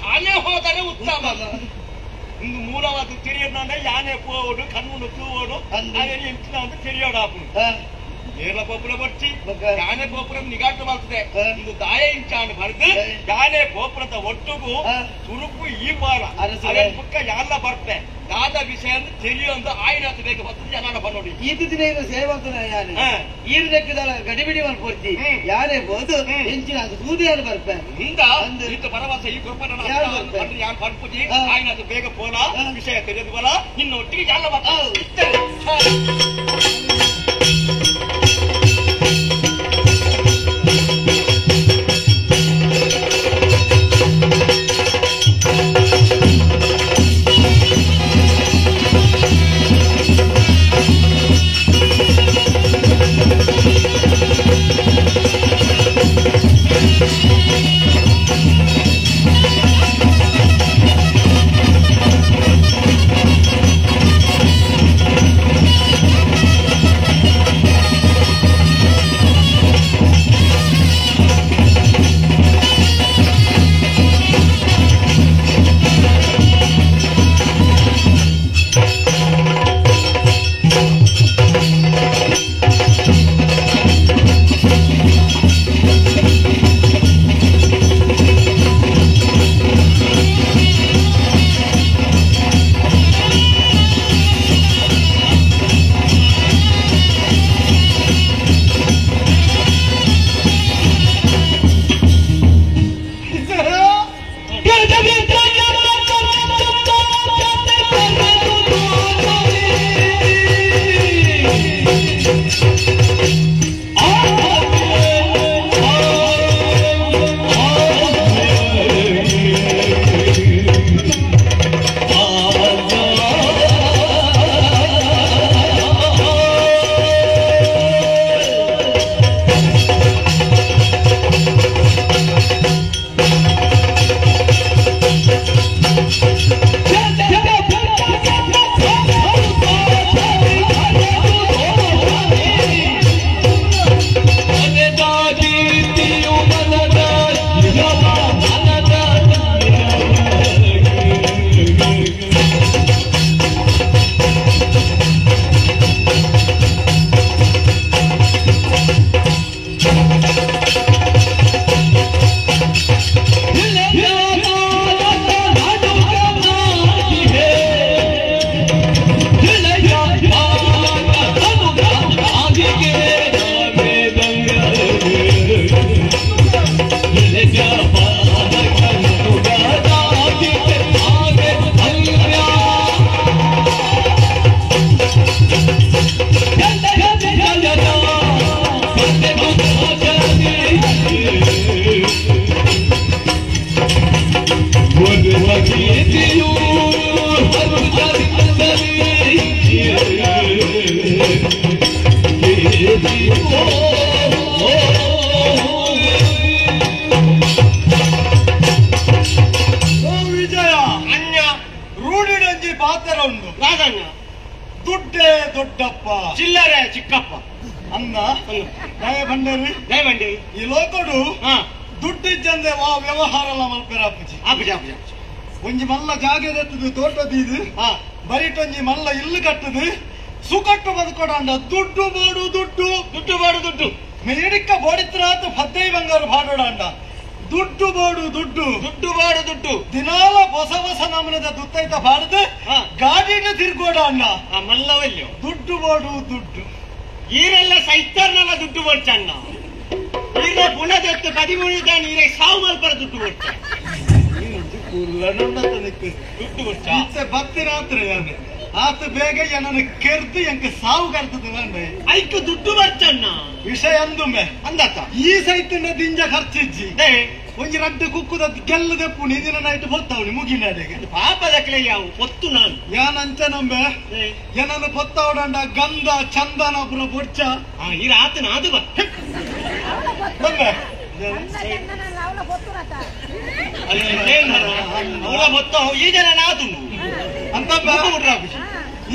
S10: ತಾನೇ ಹೋದರೆ ಉತ್ತಮ. ಇಂದು ಮೂಲವಾದ ತಿಳಿಯನ್ನಾಂಡ ಯಾನೆ ಪೋವಡು ಕಣ್ಣು ತೂವಡು ಎಂಚಿನ ಅಂತ ತಿಳಿಯೋಡಾಪು ಏರ್ಲ ಗೋಪುರ ಬರ್ಚಿ ಯಾನೆ ಗೋಪುರ ನಿಗಾಟು ಮಾಡ್ತದೆ ಇಂದು ದಾಯ ಇಂಚಾಣ ಬರೆದು ಯಾನೆ ಗೋಪುರದ ಒಟ್ಟುಗು ತುರುಕು ಈ ಬಾರ ಅದೇ ಪುಕ್ಕ ಯಾರ್ಲ ಬರ್ತೆ ದಾದ ವಿಷಯ ಅಂದ್ರೆ ತಿಳಿಯೊಂದು ಆಯ್ನಾಥ ಬೇಕು ಬರ್ತದೆ ಜನ ಬನ್ನೋಡಿ
S3: ಈತ ದಿನ ಇದು ಸೇವಂತನ ಯಾನೆ ಈರು ಲೆಕ್ಕದ ಗಡಿಬಿಡಿ ಮಾಡ್ಕೊಡ್ತಿ ಯಾರೇ ಬೋದು ಎಂಚಿನ ಅದು ಸೂದಿಯಾರು ಬರ್ಪೆ
S10: ಇಂದ ಈತ ಭರವಸೆ ಈ ಕೃಪಣ ಯಾರು ಪಡ್ಪುಜಿ ಆಯ್ನಾಥ ಬೇಗ ಪೋಲ ವಿಷಯ ತಿಳಿದು ಬಲ ನಿನ್ನ ಒಟ್ಟಿಗೆ ಯಾರ್ಲ ಬರ್ತಾರೆ.
S9: ವಿಜಯ ಅಣ್ಣ ರೂಢಿಡಂಜಿ ಪಾತ್ರ ಉಂಡು ರಾಜಣ್ಣ ದುಡ್ಡೇ ದೊಡ್ಡಪ್ಪ
S10: ಚಿಲ್ಲರೆ ಚಿಕ್ಕಪ್ಪ
S7: ಅನ್ನ ದಯ ಬಂಡೇರಿ
S10: ದಯ ಬಂಡೇರಿ
S7: ಈ ಲೋಕಡು ದುಡ್ಡಿದ್ದಂದೆ ವಾ ವ್ಯವಹಾರ ಎಲ್ಲ ಮಲ್ಪೆರ ಅಪ್ಪಜಿ
S10: ಅಪ್ಪಜಿ ಅಪ್ಪಜಿ ಅಪ್ಪಜಿ
S7: ಒಂಜಿ ಮಲ್ಲ ಜಾಗ ಎತ್ತದು ತೋಟ ದೀದು ಬರಿಟೊಂಜಿ ಮಲ್ಲ ಇಲ್ಲು ಕಟ್ಟದು ಸುಕಟ್ಟು ಬದುಕೊಡಾಂಡ ದುಡ್ಡು ಬೋಡು ದುಡ್ಡು ದುಡ್ಡು ಬೋಡು ದುಡ್ಡು ಮೇಡಿಕ್ಕ ಬೋಡಿತ್ರಾತ ಫತ್ತೈ ಬಂಗಾರು ಬಾಡೋಡಾಂಡ ದುಡ್ಡು ಬೋಡು ದುಡ್ಡು ದುಡ್ಡು ಬೋಡು ದುಡ್ಡು ದಿನಾಲ ಹೊಸ ಹೊಸ ನಮನದ ದುತ್ತೈತ ಬಾಡದು ಗಾಡಿನ ತಿರ್ಗೋಡಾಂಡ
S10: ಮಲ್ಲವಲ್ಯೋ
S7: ದುಡ್ಡು ಬೋಡು ದುಡ್ಡು
S10: ಈರೆಲ್ಲ ಸೈತಾರ್ನೆಲ್ಲ ದುಡ್ಡು ಬೋಡ್ಚಣ್ಣ ಈರ ಪುನದೆತ್ತು 13 ಈರೆ ಸಾವು ಮಲ್ಪರ ದುಡ್ಡು ಬೋಡ್ಚ ದುಡ್ಡು ಬೋಡ್ಚ
S7: ಇತ್ತೆ ಬತ್ತಿರಾತ್ರ ಯಾನೆ ಆತ ಬೇಗ ಏನನ್ನು ಕೆರ್ದು ಎಂಕ ಸಾವು ಕರ್ತದ
S10: ಐಕ್ ದುಡ್ಡು ಬರ್ಚಣ್ಣ
S7: ವಿಷಯ ಅಂದುಮೆ
S10: ಅಂದಾತ
S7: ಈ ಸೈತನ ದಿಂಜ ಖರ್ಚಿಜ್ಜಿ ಒಂಜಿ ರಡ್ಡು ಕುಕ್ಕುದ ಗೆಲ್ಲದೆಪ್ಪು ನಿದಿನ ನೈಟ್ ಬೊತ್ತವನಿ ಮುಗಿನಾಡೆಗೆ
S10: ಪಾಪದಕ್ಲೆ ಯಾವ ಪೊತ್ತು ನಾನು
S7: ಯಾನ್ ಅಂಚ ನಂಬೆ ಏನನ್ನು ಪೊತ್ತವಡಂಡ ಗಂಧ ಚಂದನ ಪುರ ಬೊಡ್ಚ
S10: ಈ ರಾತನ ಅದು ಬಾ
S7: ನಂಬೆ
S10: ಅವಳ ಬೊತ್ತ ಈ ಜನ ನಾದು
S7: ಅಂತ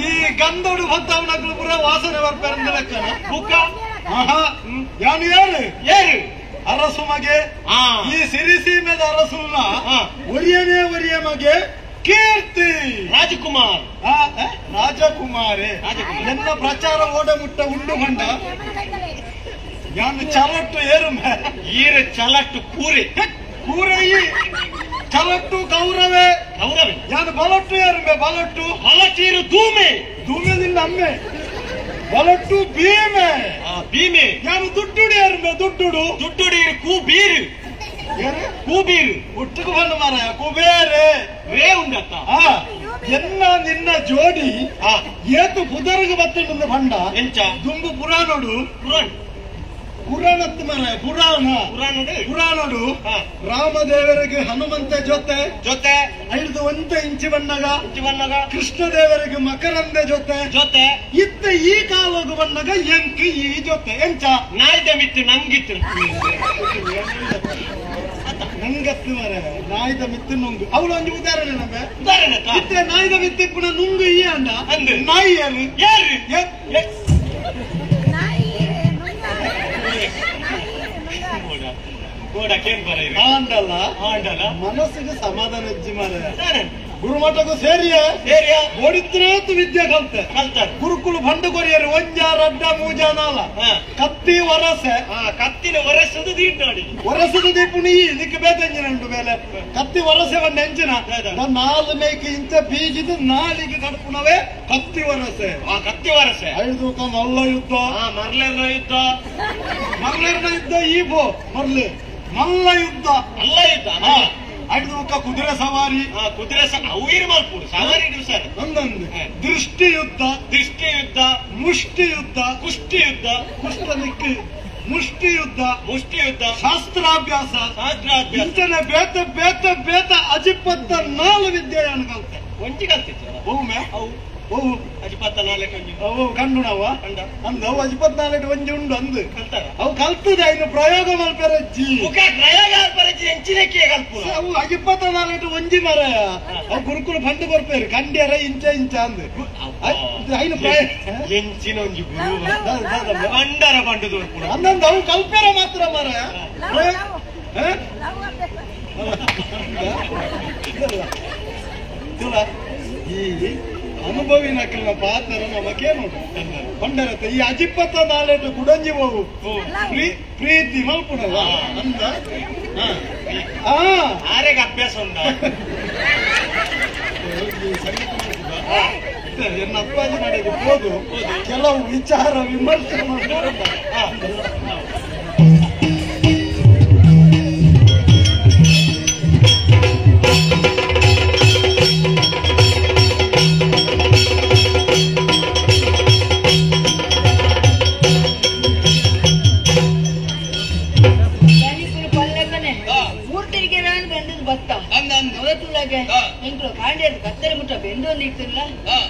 S7: ಈ ಗಂಧೋಡು ಬೊತ್ತವನಕ್ಲು ಪುರ ವಾಸನೆ ಬರ್ಪೆರಂದ ಲೆಕ್ಕನ
S10: ಬುಕ್ಕ
S7: ಆಹಾ ಯಾನು ಯಾರು
S10: ಏರು
S7: ಅರಸು ಮಗೆ ಈ ಸಿರಿಸೀಮೆದ ಅರಸುನ ಒರಿಯನೇ ಒರಿಯ ಮಗೆ ಕೀರ್ತಿ
S10: ರಾಜಕುಮಾರ್
S7: ರಾಜಕುಮಾರೇ ಎನ್ನ ಪ್ರಚಾರ ಓಡ ಮುಟ್ಟ ಉಂಡು ಮಂಡ ಯಾನು ಚಲಟ್ಟು ಏರುಮೆ
S10: ಈರ ಚಲಟ್ಟು ಕೂರೆ
S7: ಕೂರೆಯಿ ಚಲಟ್ಟು ಗೌರವೇ
S10: ಗೌರವೇ
S7: ಯಾನು ಬಲಟ್ಟು ಏರುಮೆ ಬಲಟ್ಟು
S10: ಬಲಟೀರು ಧೂಮೆ
S7: ಧೂಮೆದಿಂದ ಅಮ್ಮೆ ಬಲಟ್ಟು ಭೀಮೆ
S10: ಭೀಮೆ
S7: ಯಾನು ದುಡ್ಡುಡಿ ಏರುಮೆ ದುಡ್ಡುಡು
S10: ದುಡ್ಡುಡಿ ಕೂಬೀರು ಕೂಬೀರು
S7: ಒಟ್ಟಿಗೆ ಬಂದ ಮಾರಾಯ ಕುಬೇರೆ
S10: ರೇ ಉಂಡತ್ತ
S7: ಎನ್ನ ನಿನ್ನ ಜೋಡಿ ಏತು ಪುದರ್ಗೆ ಬತ್ತಂಡು ಬಂಡ
S10: ಎಂಚ
S7: ದುಂಬು ಪುರಾಣೋಡು
S10: ಪುರಾಣ
S7: ಪುರಾಣತ್ತು ಮಾರಾಯ ಪುರಾಣ ಪುರಾಣೋಡು ರಾಮದೇವರಿಗೆ ಹನುಮಂತ ಜೊತೆ
S10: ಜೊತೆ
S7: ಐದು ಒಂತ ಇಂಚಿ ಬಣ್ಣಗ
S10: ಇಂಚಿ ಬಣ್ಣಗ
S7: ಕೃಷ್ಣ ದೇವರಿಗೆ ಮಕರಂದ ಜೊತೆ
S10: ಜೊತೆ
S7: ಇತ್ತ ಈ ಕಾಲೋಗು ಬಣ್ಣಗ ಎಂಕ್ ಈ ಜೊತೆ ಎಂಚ
S10: ನಾಯ್ದ ಮಿತ್ತು ನಂಗಿತ್ತು
S7: ನಂಗತ್ತು ಮಾರಾಯ ನಾಯ್ದ ಮಿತ್ತು ನುಂಗು ಅವಳು ಒಂದು ಉದಾಹರಣೆ ನಮ್ಮೆ
S10: ಉದಾಹರಣೆ
S7: ಇತ್ತೆ ನಾಯ್ದ ಮಿತ್ತು ಪುನಃ ನುಂಗು ಈ ಅಂಡ
S10: ಅಂದು
S7: ನಾಯಿ ಯಾರು
S10: ಯಾರು
S7: ಆಂಡಲ್ಲ
S10: ಆಂಡಲ್ಲ
S7: ಮನಸ್ಸಿಗೆ ಸಮಾಧಾನ ಅಜ್ಜಿ ಮಾರಾಯ ಗುರುಮಠಕ್ಕೂ ಸೇರಿಯ
S10: ಸೇರಿಯ
S7: ಓಡಿದ್ರೇತು ವಿದ್ಯೆ ಕಲ್ತೆ
S10: ಕಲ್ತಾರೆ
S7: ಗುರುಕುಲು ಬಂಡು ಕೊರಿಯರು ಒಂಜ ರಡ್ಡ ಮೂಜ ನಾಲ ಕತ್ತಿ ವರಸೆ
S10: ಕತ್ತಿನ ಒರೆಸದು ದೀಟಾಡಿ
S7: ಒರೆಸದು ದೀಪುಣಿ ಇದಕ್ಕೆ ಬೇತೆಂಜಿನ ಉಂಟು ಮೇಲೆ ಕತ್ತಿ ವರಸೆ ಒಂದು ಎಂಜಿನ ನಾಲು ಮೇಕೆ ಇಂಚ ಬೀಜಿದ ನಾಲಿಗೆ ಕಡ್ಪುಣವೇ ಕತ್ತಿ ವರಸೆ
S10: ಕತ್ತಿ ವರಸೆ
S7: ಐದು ಮಲ್ಲ ಯುದ್ಧ
S10: ಮರ್ಲೆರ್ನ ಯುದ್ಧ
S7: ಮರ್ಲೆರ್ನ ಯುದ್ಧ ಈ ಬೋ ಮರ್ಲೆ ಮಲ್ಲ ಯುದ್ಧ
S10: ಮಲ್ಲ ಯುದ್ಧ
S7: ಐದು ಕುದುರೆ ಸವಾರಿ
S10: ಕುದುರೆ ಅವು ಮಲ್ಪುಡು ಸವಾರಿ ಸರ್
S7: ಒಂದೊಂದು ದೃಷ್ಟಿ ಯುದ್ಧ
S10: ದೃಷ್ಟಿ ಯುದ್ಧ
S7: ಮುಷ್ಟಿ ಯುದ್ಧ
S10: ಕುಷ್ಟಿ ಯುದ್ಧ
S7: ಕುಷ್ಟನಿಕ್ ಮುಷ್ಟಿ ಯುದ್ಧ
S10: ಮುಷ್ಟಿ ಯುದ್ಧ
S7: ಶಾಸ್ತ್ರಾಭ್ಯಾಸ
S10: ಶಾಸ್ತ್ರಾಭ್ಯಾಸ
S7: ಇಂಚನೆ ಬೇತ ಬೇತ ಬೇತ ಅಜಿಪತ್ತ ನಾಲು ವಿದ್ಯೆಯನ್ನು ಕಲ್ತೆ
S10: ಒಂಜಿ ಕಲ್ತಿತ್ತು
S7: ಒಮ್ಮೆ
S10: ಅವು
S7: ಓ
S10: ಅಜಿಪತ್ತ ನಾಲ್ಕು ಒಂಜಿ
S7: ಅವು ಕಂಡು ನಾವ
S10: ಕಂಡ
S7: ಅಂದು ಅವು ಅಜಿಪತ್ ನಾಲ್ಕು ಒಂಜಿ ಉಂಡು ಅಂದು
S10: ಕಲ್ತಾರ
S7: ಅವು ಕಲ್ತದೆ ಇನ್ನು ಪ್ರಯೋಗ ಮಲ್ಪೆರಜ್ಜಿ
S10: ಮುಖ ಪ್ರಯೋಗ ಮಲ್ಪೆರಜ್ಜಿ ಎಂಚಿನಕ್ಕೆ ಕಲ್ಪು
S7: ಅವು ಅಜಿಪತ್ತ ನಾಲ್ಕು ಒಂಜಿ ಮರ ಅವು ಗುರುಕುಲ ಫಂಡ್ ಕೊರ್ಪೇರು ಕಂಡ್ಯಾರ ಇಂಚ ಇಂಚ ಅಂದು ಐನು ಪ್ರಯೋಗ
S10: ಎಂಚಿನ ಒಂಜಿ ಗುರು ಬಂಡಾರ ಬಂಡು ತೋರ್ಪುಣ
S7: ಅಂದಂದು ಅವು ಕಲ್ಪೇರ ಮಾತ್ರ ಮರ ಈ ಅನುಭವಿ ನಕಲಿನ ಪಾತ್ರ ನಮಗೇ ನೋಡು ಕೊಂಡರತ್ತೆ ಈ ಅಜಿಪ್ಪತ್ತ ನಾಲೆಟು ಕುಡಂಜಿ ಹೋಗು ಪ್ರೀತಿ ಮಲ್ಪುಣಲ್ಲ ಅಂದ
S10: ಆರೆಗೆ ಅಭ್ಯಾಸ ಉಂಟ
S7: ಎನ್ನ ಅಪ್ಪಾಜಿ ನಡೆಗೆ ಹೋದು ಕೆಲವು ವಿಚಾರ ವಿಮರ್ಶೆ ಮಾಡ್ತಾರೆ.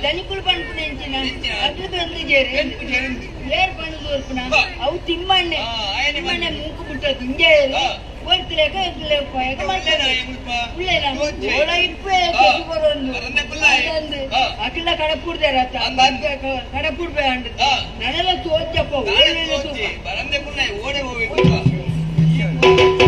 S11: ದನಿಕುಲು ಪಂಪುನ ಎಂಚಿನ ಅಗ್ಲು ಬಂದು ಜೇರು ಏರ್ ಪಂಡು ತೋರ್ಪುನ ಅವು ತಿಮ್ಮಣ್ಣೆ ತಿಮ್ಮಣ್ಣೆ ಮೂಕು ಬಿಟ್ಟ ತಿಂಜೆ ಒರ್ತಲೇಕ ಉಳ್ಳೆನ ಇಪ್ಪೆ ಬರೋದು ಅಖಿಲ ಕಡಪುಡ್ದೆ ರಥ ಕಡಪುಡ್ಬೆ ಅಂಡ್ ನನಲ ತೋಚಪ್ಪ
S8: ಬರಂದೆ ಪುಲ್ಲ ಓಡೆ ಹೋಗ್ಬೇಕು.
S11: Oh!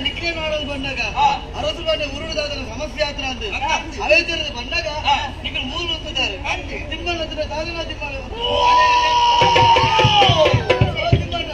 S3: ನಿಕ್ಲೆ ಮಾಡೋದು ಬಂದಾಗ ಅರಸು ಬಂದ ಉರುಳುದಾದ ಸಮಸ್ಯೆ ಆತ್ರ ಅಂದು ಅವೇ ತರದ ಬಂದಾಗ ನಿಕ್ಕಲು ಮೂರು ಅಂತಿದ್ದಾರೆ ತಿಮ್ಮಣ್ಣ ಹತ್ರ ದಾದನ ತಿಮ್ಮಣ್ಣ ತಿಮ್ಮಣ್ಣ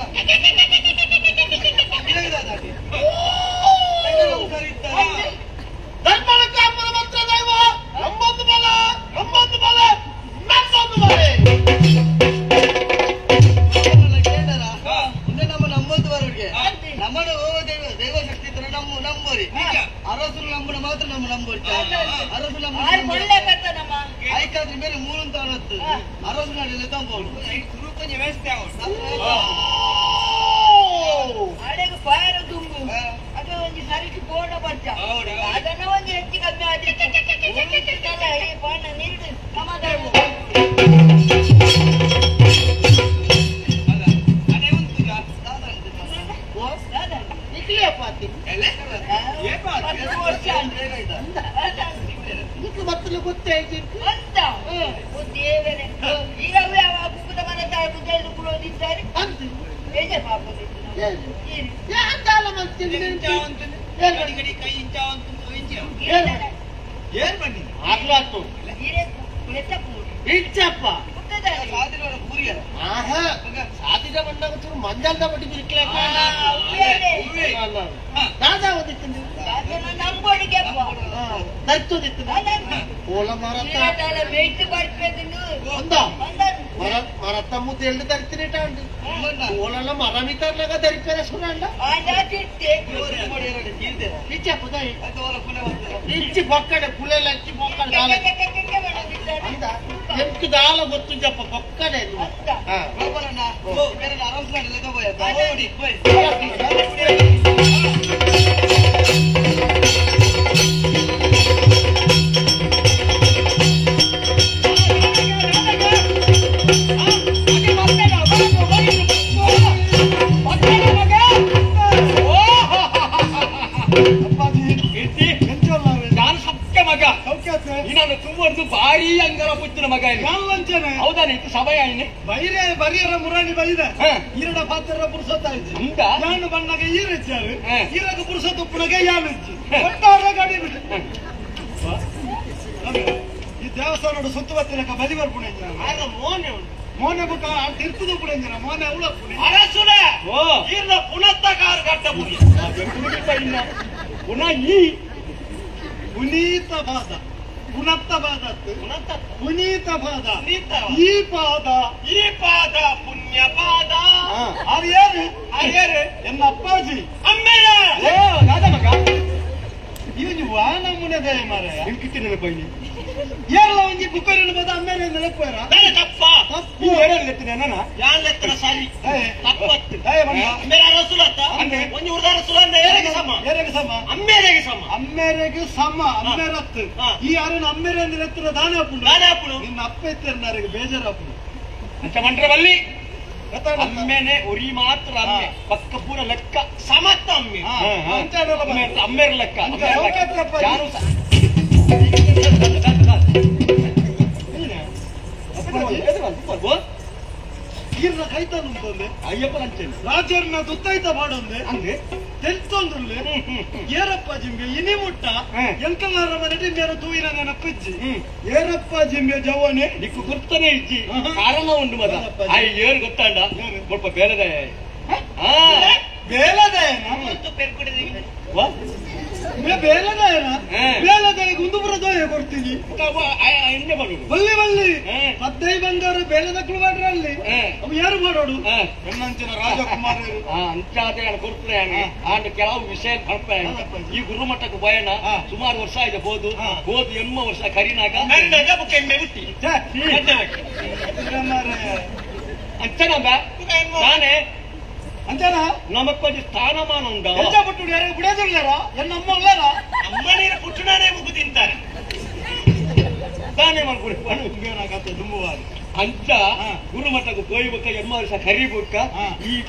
S3: ಅರಸರು ನಂಬುನ ಮಾತ್ರ ನಮ್ಮ ನಂಬೋಡಿ ಅರಸು ನಮ್ಮ ಆಯ್ಕಾದ್ರೆ ಮೇಲೆ ಮೂರು ಅಂತ ಅನ್ನತ್ತು ಅರಸು ನಾಡಿಲ್ಲ ತಂಬೋದು
S11: ಅಡೆಗೆ ಫೈರ್ ದುಂಬು ಅದು ಒಂದು ಸರಿಗೆ ಬೋರ್ಡ ಬರ್ತ ಅದನ್ನ ಒಂದು ಹೆಚ್ಚು ಕಮ್ಮಿ ಆದ್ರೆ ನೀರು ಸಮಾಧಾನ.
S9: ಮಂಜಲ್ದ ಬಟ್ಟಿ ಮರತ್ತ ಮುದ್ದೆಳ್ದು ತರ್ತಿನಿಟ ಓಲಲ್ಲ ಮರ ಮಿತರ್ನಾಗ ಧರಿಪೇರೆ ಸುರಂಡ ಇಚ್ಚಿ ಬೊಕ್ಕಡೆ ಪುಲೆಲ್ಲ ಇಚ್ಚಿ ಬೊಕ್ಕಡೆ ದಾಲ ಎಂಟು ದಾಲ ಗೊತ್ತು ಜಪ್ಪ ಬೊಕ್ಕಡೆ
S10: ಭಾರಿ ಅಂಗರ ಪುತ್ತಿನ ಮಗ ಹೌದಾನೆ ಇದು ಸಭೆ
S7: ಬೈರೆ ಬರಿಯರ ಮುರಾಣಿ ಬೈದ ಈರಡ ಪಾತ್ರ ಪುರುಷೊತ್ತಾಯ್ತು ಯಾನು ಬಣ್ಣಗ ಈರಚ್ಚಾರು ಈರಗ ಪುರುಷೊತ್ತುಪ್ಪುನಗ ಯಾನು ಒಟ್ಟಾರ ಗಾಡಿ ಬಿಟ್ಟು ಈ ದೇವಸ್ಥಾನದ ಸುತ್ತು ಬತ್ತಿನಕ ಬಲಿ ಬರ್ಪುಣೆ ಮೋನೆ ಮೋನೆ ಬುಕ್ಕ ತಿರ್ತದ ಪುಣೆ ಮೋನೆ ಉಳ ಪುಣೆ
S10: ಅರಸುನೆ ಈರ್ನ ಪುನತ್ತ ಕಾರು ಕಟ್ಟ ಪುನಃ ಈ
S7: ಪುನೀತ ಪಾದ ಪುನತ್ತ ಪಾದ ಪುನೀತ ಪಾದ ಈ ಪಾದ
S10: ಈ ಪಾದ ಪುಣ್ಯ ಪಾದ
S7: ಅರ್ಯಾರು ಅರ್ಯಾರು ಎನ್ನ ಅಪ್ಪಾಜಿ
S10: ಅಮ್ಮೇರ ದಾದ ಮಗ
S7: ಇವನು ವಾನ ಮುನದೇ ಮಾರಾಯ
S10: ನಿಂಕಿತ್ತಿ ನೆನಪೈನಿ
S7: ಏರಲ ಒಂಜಿ ಬುಕ್ಕರಿನ ಬದ ಅಮ್ಮೇರೆ ನೆನಪೇರ
S10: ತಪ್ಪ
S7: ತಪ್ಪು
S10: ಏರಲ್ ಎತ್ತಿನ ನನ್ನ ಯಾನ್ ಲೆತ್ತನ ಸಾರಿ ತಪ್ಪತ್ತು ಅಮ್ಮೇರ ಅರಸುಲತ್ತ ಒಂಜಿ ಉರ್ದ ಅರಸುಲ ಏರೆಗೆ ಸಮ
S7: ಏರೆಗೆ ಸಮ
S10: ಅಮ್ಮೇರೆಗೆ ಸಮ
S7: ಅಮ್ಮೇರೆಗೆ ಸಮ ಅಮ್ಮೇರತ್ತು ಈ ಯಾರನ್ನ ಅಮ್ಮೇರೆ ಅಂದ್ರೆ ಎತ್ತರ ದಾನ ಹಾಪುಂಡು
S10: ದಾನ ಹಾಪುಂಡು
S7: ನಿನ್ನ ಅಪ್ಪ ಎತ್ತರ ಬೇಜಾರಾಪುಂಡು
S10: ಅಂಚ ಮಂಟ್ರವಲ್ಲಿ ಅಮ್ಮೇನೆ ಉರಿ ಮಾತ್ರ ಅಮ್ಮೆ ಪಕ್ಕ ಪೂರ ಲೆಕ್ಕ ಸಮತ್ತ ಅಮ್ಮೆ ಅಮ್ಮೇರ ಲೆಕ್ಕ ಯಾರು
S7: ಈರ್ನ ಕೈತಾನುಂಟೊಂದೆ
S10: ಅಯ್ಯಪ್ಪನಂಚೇನೆ
S7: ರಾಜರ್ನ ದುತ್ತೈತ ಬಾಡೊಂದೆ
S10: ಅಂದೆ
S7: ತೆಲ್ತೊಂದುಲ್ಲೆ ಏರಪ್ಪ ಜಿಂಬೆ ಇನಿ ಮುಟ್ಟ ಎಂಕಲ್ಲಾರ ಮನೆಟಿ ಮೇರ ತೂಯಿನ ನೆನಪಿಜ್ಜಿ ಏರಪ್ಪ ಜಿಂಬೆ ಜವನೆ
S10: ನಿಕ್ಕು ಗುರ್ತನೆ ಇಜ್ಜಿ ಕಾರಣ ಉಂಡು ಮದ ಆಯ್ ಏರು ಗೊತ್ತಾಂಡ ಸ್ವಲ್ಪ ಬೇರೆದಾಯ
S7: ಬೇಲದಾಯನ ಬೇಲದಾಯನ ಬೇಲದಾಯ ಗುಂದುಪುರ ದೋಯ ಕೊಡ್ತೀನಿ ಬಲ್ಲಿ ಬಲ್ಲಿ ಪದ್ದೈ ಬಂದವರು ಬೇಲದಕ್ಕಳು ಮಾಡ್ರ ಅಲ್ಲಿ ಅವು ಯಾರು ಮಾಡೋಡು ಎನ್ನಂಚಿನ ರಾಜಕುಮಾರ
S10: ಅಂಚಾದ ಕೊಡ್ತಾರೆ ಆಂಡ ಕೆಲವು ವಿಷಯ ಈ ಗುರುಮಠಕ್ಕೆ ಬಯಣ ಸುಮಾರು ವರ್ಷ ಆಯ್ತು ಹೋದು ಹೋದು ಎಮ್ಮ ವರ್ಷ ಕರಿನಾಗ ಹುಟ್ಟಿ ಅಂಚನ ನಾನೇ
S7: ಅಂಚನ
S10: ನಮಕ್ಕೊಂದು ಸ್ಥಾನಮಾನ ಉಂಡ
S7: ಎಂಚ ಪುಟ್ಟು ಯಾರು ಬಿಡೋದಿಲ್ಲಾರ ಎನ್ನ ಅಮ್ಮ ಉಳ್ಳಾರ
S10: ಅಮ್ಮನೇನು ಪುಟ್ಟುನಾನೇ ಮುಗು ತಿಂತಾರೆ ತಾನೇ ಮಾಡ್ಕೊಡಿ ಅಂಚ ಗುರುಮಠಕ್ಕೆ ಪೋಯ್ಬೇಕ ಎಮ್ಮ ವರ್ಷ ಕರಿಬೇಕ ಈ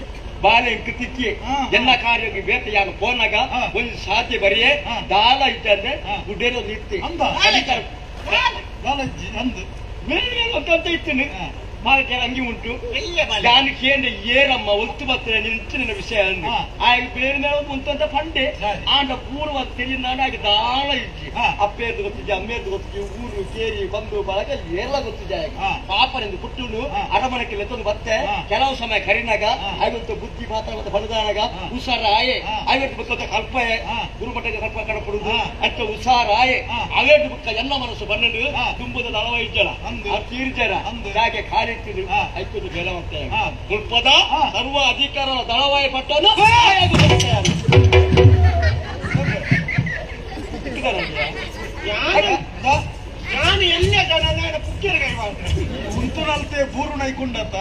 S10: ಬಾಲೆ ತಿಕ್ಕಿ ಎಲ್ಲ ಕಾರ್ಯಕ್ಕೆ ಬೇತ ಯಾರು ಪೋನಾಗ ಒಂದು ಸಾಧ್ಯ ಬರೆಯೇ ದಾಲ ಇದ್ದಂದ್ರೆ ಗುಡ್ಡೇರೋದು ಇತ್ತಿ
S7: ಅಂದು
S10: ಮೇಲೆ ಅಂತ ಇತ್ತು ಬಾಲಕ್ಕೆ ಅಂಗಿ ಉಂಟು ನಾನು ಕೇಂದ್ರ ಏರಮ್ಮ ಒತ್ತು ಬರ್ತದೆ ನಿಂಚಿನ ವಿಷಯ ಅಂದು ಆಗ ಬೇರೆ ಮೇಲೆ ಮುಂತಂತ ಪಂಡೆ ಆಂಡ ಪೂರ್ವ ತಿಳಿನಾಡ ಆಗ ದಾಳ ಇಜ್ಜಿ ಅಪ್ಪೇರ್ದು ಗೊತ್ತಿಜ್ಜಿ ಅಮ್ಮೇರ್ದು ಗೊತ್ತಿಜ್ಜಿ ಊರು ಕೇರಿ ಬಂದು ಬಳಗ ಏರ್ಲ ಗೊತ್ತಿಜ್ಜಿ ಪಾಪನೆಂದು ಪುಟ್ಟುನು ಅರಮನೆಗೆ ಲೆತ್ತೊಂದು ಬತ್ತೆ ಕೆಲವು ಸಮಯ ಕರಿನಾಗ ಐವತ್ತು ಬುದ್ಧಿ ಮಾತ್ರ ಮತ್ತೆ ಬಡದಾನಾಗ ಹುಷಾರಾಯೆ ಐವತ್ತು ಬುಕ್ಕ ಕಲ್ಪಯೆ ಗುರುಮಟ್ಟಕ್ಕೆ ಕಲ್ಪ ಕಡಪಡುದು ಅಂತ ಹುಷಾರಾಯೆ ಅವೇಟು ಬುಕ್ಕ ಎಲ್ಲ ಮನಸ್ಸು ಬಣ್ಣು ತುಂಬುದ ನಲವ ಇಜ್ಜಲ ತೀರ್ಜರ ಹಾಗೆ ಖಾಲಿ ಐಕ್ಯದ ಬೇಲವಂತೆ ಮುಲ್ಪದ ಸರ್ವ ಅಧಿಕಾರ ದಳವಾಯ ಪಟ್ಟನು
S9: ನಾನು ಎಲ್ಲ ಜನ ಪುಕ್ಕಿರ ಕೈ ಮುಂತುನಲ್ತೆ ಬೂರು ನೈಕೊಂಡತ್ತ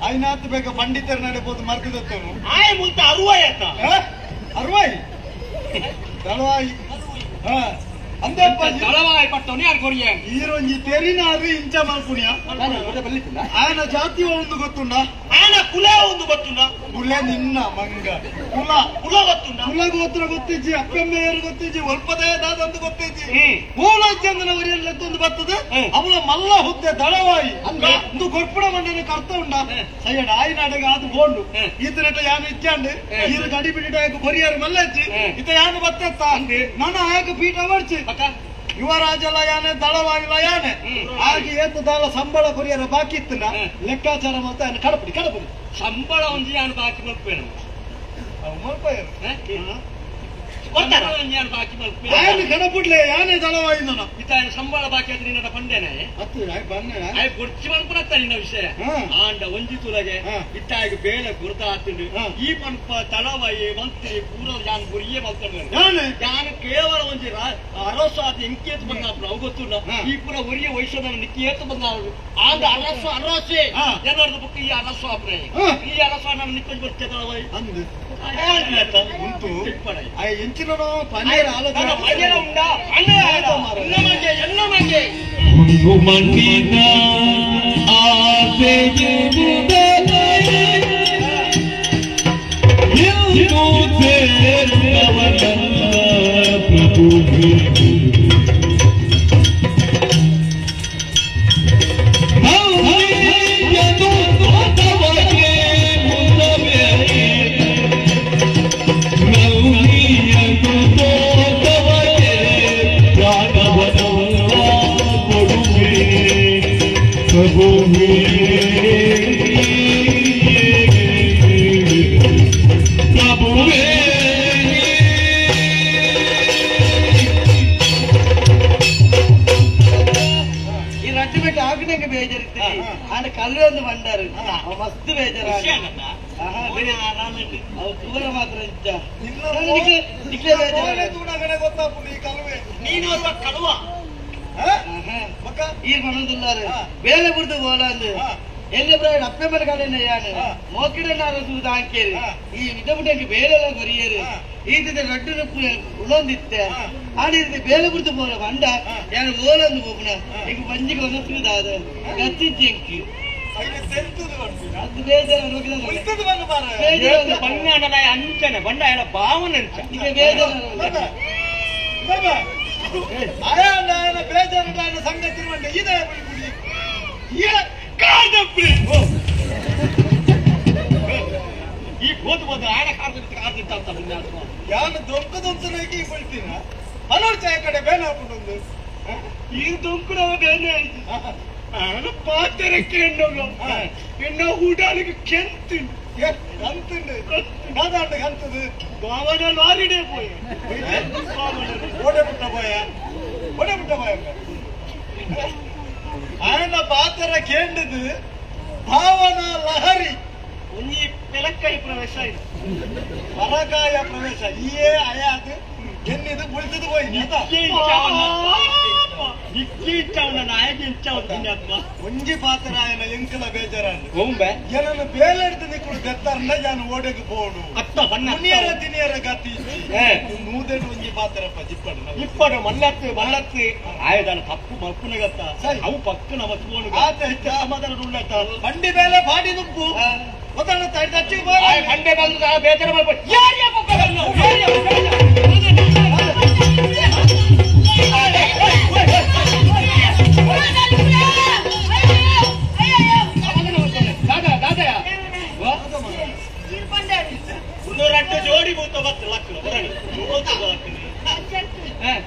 S9: ಐನಾತ್ ಬೇಗ ಪಂಡಿತರ ನಡೆಬೋದು ಮರ್ದಿದತ್ತನು
S10: ಆಯ್ ಮುಂತ ಅರುವಾಯ್ ಆತ
S9: ಅರುವಾಯಿ ದಳವಾಯಿ ಅಂದಪ್ಪ
S10: ದಳವಾಯಿ ಪಟ್ಟವನು ಯಾರು ಕೊರಿಯ
S9: ಈರೊಂಜಿ ತೆರಿನಾರು ಇಂಚ ಮಲ್ಪುಣಿಯ ಆಯನ ಜಾತಿ ಒಂದು ಗೊತ್ತುಂಡ
S10: ಆಯನ ಕುಲ ಒಂದು ಗೊತ್ತುಂಡ
S9: ಕುಲ ನಿನ್ನ ಮಂಗ ಕುಲ
S10: ಕುಲ ಗೊತ್ತುಂಡ
S9: ಕುಲ ಗೋತ್ರ ಗೊತ್ತಿಜ್ಜಿ ಅಪ್ಪೆಮ್ಮೆಯರು ಗೊತ್ತಿಜ್ಜಿ ಒಲ್ಪದಯ ದಾದಂದು ಗೊತ್ತಿಜ್ಜಿ ಮೂಲ ಚಂದನ ವರಿಯಲ್ಲೊಂದು ಬರ್ತದೆ ಅವಳ ಮಲ್ಲ ಹುದ್ದೆ ದಳವಾಯಿ ಒಂದು ಗೊರ್ಪುಡ ಮಂಡನೆ ಕರ್ತ ಉಂಡ ಸಯ್ಯಡ ಆಯಿನಾಡಗ ಅದು ಬೋಂಡು ಈತನಟ ಯಾನು ಇಚ್ಚಾಂಡು ಈರು ಗಡಿ ಬಿಡಿಟ ಕೊರಿಯರು ಮಲ್ಲಚ್ಚಿ ಇತ ಯಾನು ಬತ್ತೆತ್ತ ನನ್ನ ಆಯಕ ಪೀಠ ಬರ್ಚಿ ಯುವರಾಜಲ ಯಾನೆ ದಳವಾಗಿಲ್ಲ ಯಾನೆ ಆಗಿ ಏತು ದಾಳ ಸಂಬಳ ಕೊರಿಯರ ಬಾಕಿ ಇತ್ತು ಲೆಕ್ಕಾಚಾರ ಮಾಡ್ತಾ ಕಡಪಡಿ ಕಡಪಡಿ
S10: ಸಂಬಳ ಒಂದು ಯಾನು ಬಾಕಿ ಮಲ್ಪೇನು
S9: ಕಡಪುಡ್ಲೆ ಯಾನೆ ದಳವಾಯಿ ನಾನು
S10: ಇತಾಯನ ಸಂಬಳ ಬಾಕಿ ಆದ್ರೆ ನಿನ್ನ ಪಂಡೇನೆ ಆಯ್ ಗೊಡ್ಚಿ ಮಲ್ಪನತ್ತ ನಿನ್ನ ವಿಷಯ ಆಂಡ ಒಂಜಿ ತುಲಗೆ ಇತ್ತಾಯಿಗೆ ಬೇಳೆ ಗುರ್ತ ಆತುಂಡು ಈ ಪನ್ಪ ತಳವಾಯಿ ಮಂತ್ರಿ ಪೂರ ಯಾನ್ ಗುರಿಯೇ ಮಲ್ತಂಡು ಯಾನು ಕೇವಲ ಒಂಜಿ ಅರಸು ಆತ ಎಂಕೇತು ಬಂದ ಅವು ಗೊತ್ತುಂಡ ಈ ಪೂರ ಒರಿಯ ವಯಸ್ಸದ ನಿಕ್ಕಿ ಏತು ಬಂದ ಆಂಡ ಅರಸು ಅರಸೆ ಏನಾದ್ರು ಬುಕ್ ಈ ಅರಸು ಆಪ್ರೆ ಈ ಅರಸು ನಾನು ನಿಕ್ಕೊಂಜಿ ಬರ್ತೆ ತಳವಾಯಿ
S9: ಅಂದು ಉಂಟು
S4: ಮಣ್ಣಿನ ಪ್ರಭು
S3: ಮಸ್ತ್ ಬೇಜಾರ ಮಾತ್ರ ಬೇಲೆ ಬಿಡ್ದು ಬೋಲ ಅಂದು ಎಲ್ಲ ಬ್ರಾಡ್ ಅಪ್ಪೆ ಮನೆ ಕಾಲೇನ ಯಾನು ಮೋಕಿಡನ್ನ ಅರಸು ಹಾಕೇರಿ ಈ ಇದ ಬಿಟ್ಟಂಗೆ ಬೇಲೆಲ್ಲ ಕೊರಿಯೇರು ಈತ ರಡ್ಡು ಉಳೊಂದಿತ್ತೆ ಆಡಿದ ಬೇಲೆ ಬಿಡ್ದು ಬೋಲ ಬಂಡ ಯಾನು ಓಲೊಂದು ಬೋಪುನ ಈಗ ಬಂಜಿಗೆ ಒಂದು ಗತ್ತಿಜ್ಜಿ ಎಂಕಿ
S10: ಅಂಚನೆ ಬಂಡ ಭಾವನೆ
S9: ಬೇಜಾರು ಸಂಗತಿ ಇದೆ
S10: ಈ ಗೋದು ಬೋದು ಆಡ ಕಾರ್ದು
S9: ಯಾನು ದೊಂಕ ದೊಂಕನಾಗಿ ಬೀಳ್ತೀನ ಹಲೋರ್ ಚಾಯ ಕಡೆ ಬೇನೆ ಹಾಕೊಂಡು
S10: ಈ ದೊಂಕುಡವ ಬೇನೆ ಆಯ್ತು ಪಾತ್ರಕ್ಕೆ ಎಣ್ಣೋಗ ಎಣ್ಣೋ ಊಟಾಲಿಗೆ ಕೆಂತು
S9: ಕಂತುಂಡು ಕಾದಾಂಡ ಕಂತದು
S10: ಭಾವನ ಲಾರಿಡೇ ಪೋಯ
S9: ಓಡೆ ಬಿಟ್ಟ ಪೋಯ ಓಡೆ ಬಿಟ್ಟ ಪೋಯ ಆಯನ ಪಾತ್ರ ಕೇಂಡದು ಭಾವನ ಲಹರಿ
S10: ಒಂಜಿ ಪೆಲಕ್ಕೈ ಪ್ರವೇಶ ಇದು
S9: ಪರಕಾಯ ಪ್ರವೇಶ ಈಯೇ ಅಯಾದು ಎನ್ನಿದು ಬುಳಿತದು ಪೋಯಿ ಒಂಜಿ ಪಾತ್ರ ಆಯನ ಎಂಕಲ ಬೇಜಾರಾಂಡು ಏನನ್ನು ಬೇಲೆಡ್ದು ನಿಕ್ಕುಡು ದೆತ್ತಾರನ್ನ ಯಾನು ಓಡೆಗೆ ಪೋಡು
S10: ಅತ್ತ ಬಣ್ಣ
S9: ಮುನಿಯರ ತಿನಿಯರ ಗತಿ ನೂದೆಡು ಒಂಜಿ ಪಾತ್ರಪ್ಪ ಜಿಪ್ಪಡು
S10: ಇಪ್ಪಡು ಮಲ್ಲತ್ತು ಮಲ್ಲತ್ತು ಆಯದಾನ ತಪ್ಪು ಮಲ್ಪುನಗತ್ತ ಅವು ಪಕ್ಕ ನಮ್ಮ ತೂವನು ಸಮಾಧಾನ ಉಳ್ಳತ್ತ
S9: ಬಂಡಿ ಮೇಲೆ ಬಾಡಿ ನುಗ್ಗು ಗೊತ್ತಾಣ ತಚ್ಚಿ
S10: ಬಂಡೆ ಬಂದು ಬೇಜಾರ ಮಾಡ್ಬೋದು
S9: ಜೋಡಿ ಭೂತ ಬತ್ತು ಲಕ್ಕ ಬರಣಿ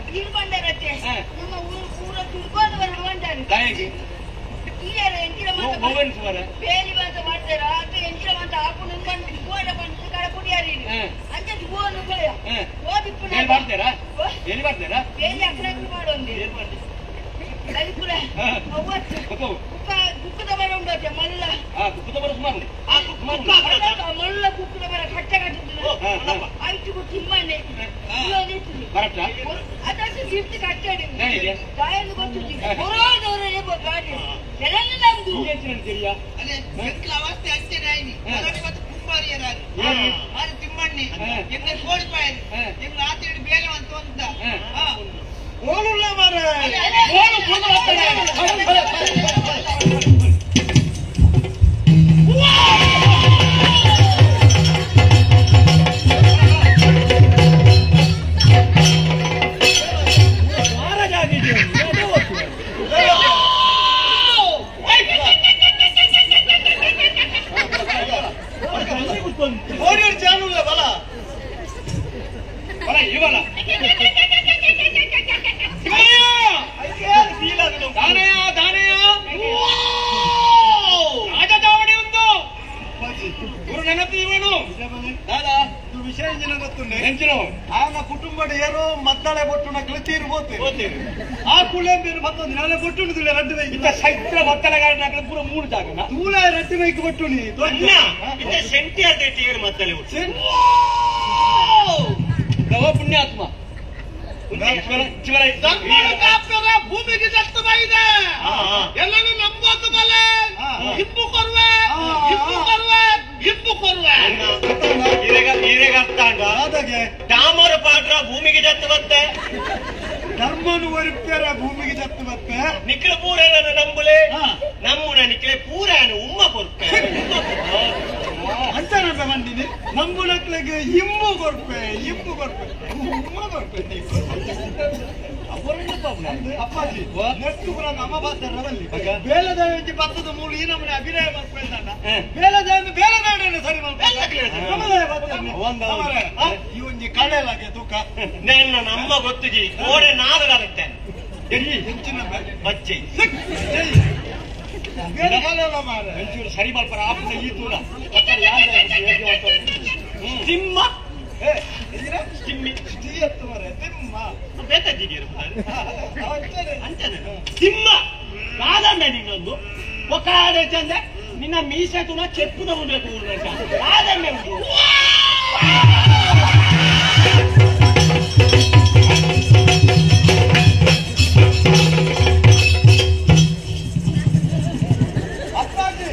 S11: ನೀರು ಬಂದಾರತ್ತೆ ನಮ್ಮ ಊರು ಪೂರ ತುಳ್ಕೊಂಡು ಬರಡು ಬಂದಾರೆ ಬೇಲಿ ಮಾತ ಮಾಡ್ತಾರ ಅದು ಎಂಜಿನ ಮಾತ ಹಾಕು ನಿಂಬಂದು ಗೋಡ ಬಂದು ಕಡ ಕುಡಿಯಾರಿ ಅಂಚೆ ಗೋನು ಕೊಳೆಯ ಓದಿಪ್ಪು ಬೇಲಿ ಅಕ್ರಕ್ರು ಮಾಡೋಂದು ಕಲಿಪುರ ಅವತ್ತು ಕುಕ್ಕ ಕುಕ್ಕದ ಮರ ಉಂಟು ಮಲ್ಲ ಮಲ್ಲ ಕುಕ್ಕದ ಮರ ಕಟ್ಟ ಕಟ್ಟಿದ್ರು ಐಟು ತಿಮ್ಮಣ್ಣೆ ಅದಕ್ಕೆ ಸಿಫ್ಟ್ ಕಟ್ಟಾಡಿ ಗಾಯನ ಗೊತ್ತು ಹೊರದವರೇ ಗಾಡಿ ಎಲ್ಲ ನಮ್ದು
S3: ಅವಸ್ಥೆ ಅಂಚನೆ ಆಯ್ನಿ ಮತ್ತೆ ಕುಂಬಾರಿಯರಾಗಿ ಅದು ತಿಮ್ಮಣ್ಣಿ ಎನ್ನ ಕೋಳಿಪಾಯರಿ ಎನ್ನ ಆತೇಳಿ ಬೇಲೆ ಅಂತ ಅಂತ
S7: ಓಡುಲ್ಲ ಮಾರ್ರೆ. ಓಡಿ ಚಾನುಲ್ಲ ಬಲ
S10: ಬಲ ಇವಲ ದಾನಯ ದಾನಯ ರಾಜಚಾವಡಿ ಒಂದು ಗುರು ನೆನಪು ಇವನು
S7: ದಾದಾ ಇದು ವಿಷಯ ಇಂಜಿನ ಗೊತ್ತುಂಡೆ ಆನ ಕುಟುಂಬದ ಏರೋ ಮದ್ದಾಳೆ ಬೊಟ್ಟು ನಕ್ಲು ತೀರು ಬೋತೆ ಆ ಕುಳೆ ಬೇರೆ ಮತ್ತೊಂದು ನಾಳೆ ಬೊಟ್ಟು ರಡ್ಡು ಬೈಕ್
S10: ಇತ್ತ ಸೈತ್ರ ಬತ್ತಲಗಾರ ನಕ್ಲು ಪೂರ ಮೂರು ಜಾಗನ
S7: ತೂಲ ರಡ್ಡು ಬೈಕ್ ಬೊಟ್ಟುನಿ
S9: ಇತ್ತ ಸೆಂಟಿ ಅದೇ ತೀರು ಮತ್ತಲೆ
S10: ಗವ ಪುಣ್ಯಾತ್ಮ
S9: ಭೂಮಿಗೆ ಜತ್ತು ಬೈದೆ ಎಲ್ಲರೂ ನಂಬೋದು ಬಲೆ ಹಿಂಬು ಕೊರುವೆ ಹಿಂಬು ಕೊರುವೆ ಹಿಂಬು ಕೊರುವೆ ಡಾಮರ ಪಾಟ್ರ ಭೂಮಿಗೆ ಜತ್ತು ಬತ್ತೆ
S7: ಧರ್ಮನು ಒರಿಪ್ಪಾರ ಭೂಮಿಗೆ ಜತ್ತು ಬತ್ತೆ
S9: ನಿಕ್ಲೆ ಪೂರ ನಂಬುಲೆ ನಮ್ಮೂರ ನಿಕ್ಲೆ ಪೂರ ಉಮ್ಮ ಕೊರ್ಪೆ
S7: ಅಂತ ಬಂದಿನಿ ನಂಬುನಕ್ಲೆಗೆ ಇಂಬು ಕೊರ್ಪೆ ಇಂಬು ಕೊರ್ಪೆ ಉಮ್ಮ ಕೊರ್ಪೆ ಅಪ್ಪಾಜಿ ನೆಟ್ಟು ಪುರ ನಮ್ಮ ಬಾತಾರ ಬಲ್ಲಿ ಬೇಲದ ಪತ್ತದ ಮೂಲು ಈ ನಮ್ಮನೆ ಅಭಿನಯ ಮಾಡ್ಕೊಂಡ ಬೇಲದ ಬೇಲದಾಡನೆ ಸರಿ ಮಾಡ್ತಾರೆ ಈ ಒಂಜಿ ಕಳೆಲಾಗೆ ತೂಕ
S9: ನನ್ನ ನಮ್ಮ ಗೊತ್ತಿಜಿ ಕೋಡೆ ನಾದಗಾಲತ್ತೆ
S7: ಹೆಚ್ಚಿನ
S9: ಬಚ್ಚೆ
S10: ಒಂಚೂರು ಸರಿ ಮಾಡ್ಪಾರ ಆಪುನ ಈ ತೂಲ
S9: ತಿಮ್ಮ
S7: ತಿಮ್ಮಿ ತಿಮ್ಮ
S9: ಬೇಕಾಜಿಗೆ ಅಂತಾನೆ ತಿಮ್ಮ ಕಾದಂಡ ನಿನ್ನೊಂದು ಒಕ್ಕಾಡೆ ಚಂದ ನಿನ್ನ ಮೀಸೆ ತುಣ ಚೆಪ್ಪುದ ಬೇಕು ಕಾದಂಡ ಉಂಟು
S7: ಅಪ್ಪಾಜಿ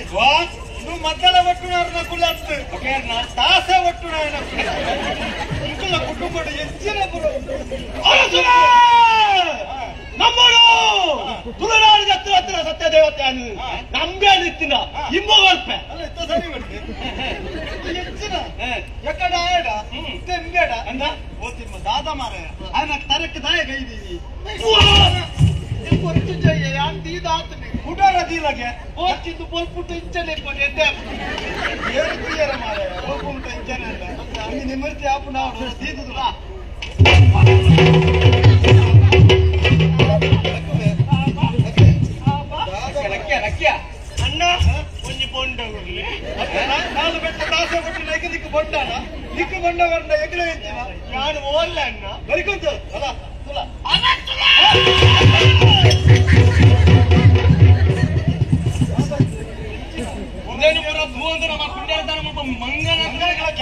S7: నువ్వు మధ్యలో పట్టున్నారు నాకు దాసే పట్టున్నాయన ఇంట్లో కుటుంబం ఎంచిన
S9: ನಮ್ಮೋಡು ತುಳುನಾಡು ಹತ್ರ ಹತ್ರ ಸತ್ಯದೇವತೆ ನಂಬೆ ನಿತ್ತಿನ ಇಂಬೊಗಲ್ಪೆ
S7: ಅಲ್ಲ ಇತ್ತ ಸರಿ ಬಿಡ್ರಿ ಹೆಚ್ಚಿನ ಎಕ್ಕಡ ಆಯಡ ತೆಂಬೇಡ ಅಂದ ಓ ತಿಮ್ಮ ದಾದ ಮಾರಾಯ ఆయన ತರಕ್ಕೆ ದಾಯ ಕೈದೀವಿ
S9: ಗೊತ್ತು ಜಯ್ಯ ಯಾನ್ ದೀದಾತನೆ
S7: ಕುಡಾರ ದೀಲಗೆ
S9: ಓಚಿದ್ದು ಬೊಲ್ಪುಟ್ಟು ಇಂಚನೆ ಪೊಡೆ ಎದ್ದೆ
S7: ಏರು ತುಯ್ಯರ ಮಾರಾಯ ಓಪುಂಟ ಇಂಚನೆ ಅಂದ ಅಲ್ಲಿ ನಿಮ್ಮರ್ತಿ ಆಪು ನಾವು ದೀದುದುಲ
S9: ಅಣ್ಣ ಒಂಜಿ ಬೊಂಡ ಉರ್ಲಿ
S7: ನಾಲು ಬೆಟ್ಟ ದಾಸೆ ಕೊಟ್ಟು ನೈಕ ದಿಕ್ಕು ಬೊಂಡಾನ ದಿಕ್ಕು ಬೊಂಡ ಬರ್ನ ಎಗ್ರೆ ಎಂಚಿನ
S9: ಯಾನು ಓಲ್ಲ ಅಣ್ಣ
S7: ಬರಿಕೊಂತು ಅಲ್ಲ ತುಲ
S10: ಉದಯನ ಪುರ ಧುವಂತ ನಮ್ಮ ಕುಂಡಾರ ಮಂಗನ
S7: ಅಪ್ಪಾಜಿ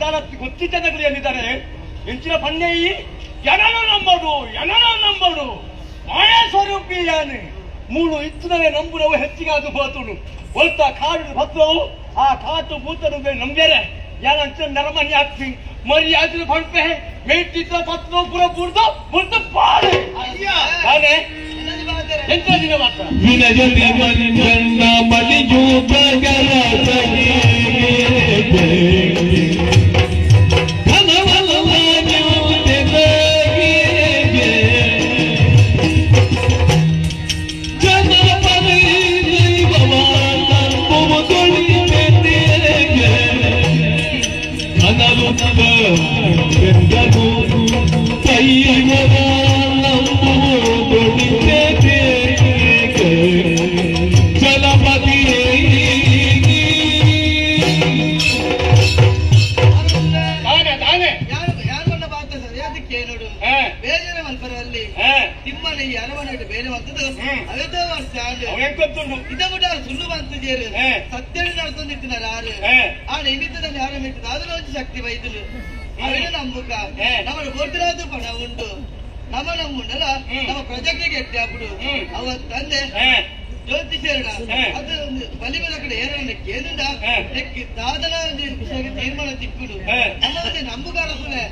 S10: ದಾನ ಗೊತ್ತಿದ್ದನಗಳು ಎಲ್ಲಿದ್ದಾರೆ ಎಂಚಿನ ಪಣ್ಣೆಯಿ ಜನನ ನಂಬಡು ಜನನ ನಂಬಡು ಮಾಯಾ ಸ್ವರೂಪಿ ಯಾನೆ ಮೂಳು ಇತ್ತನೇ ನಂಬುರವು ಹೆಚ್ಚಿಗೆ ಅದು ಹೋತುಡು ಒಲ್ತ ಕಾಡು ಭದ್ರವು ಆ ಕಾಟು ಭೂತರು ನಂಬೇರೆ ಯಾರ ನರಮನಿ ಹಾಕ್ತಿ ಮರ್ಯಾದೆ ಪಂಪೆ ಮೇಟಿದ್ದ ಪತ್ರ ಪುರ ಪುರ್ದು ಪುರ್ದು ಪಾಡು ತಾನೆ ಎಂತ ದಿನ ಮಾತ್ರ
S3: ಶಕ್ತಿ ವೈದ್ಯರು ನಂಬುಕ ನಮ್ಮ ಗೋತ್ರದ್ದು ಪಣ ಉಂಟು ನಮ್ಮ ನಂಬುಂಡಲ್ಲ ನಮ್ಮ ಪ್ರಜೆಗೆ ಗೆಟ್ಟಿ ಅప్పుడు ಅವ ತಂದೆ ಜ್ಯೋತಿಷರಣ ಅದು ಒಂದು ಬಲಿಬಲ ಕಡೆ ಏರಣ ಕೇಂದ್ರ ನೆಕ್ಕಿ ದಾದನ ವಿಷಯಕ್ಕೆ ತೀರ್ಮಾನ ತಿಕ್ಕುಡು ನಮ್ಮ ಒಂದು ನಂಬುಗಾರ ಸುಳೆ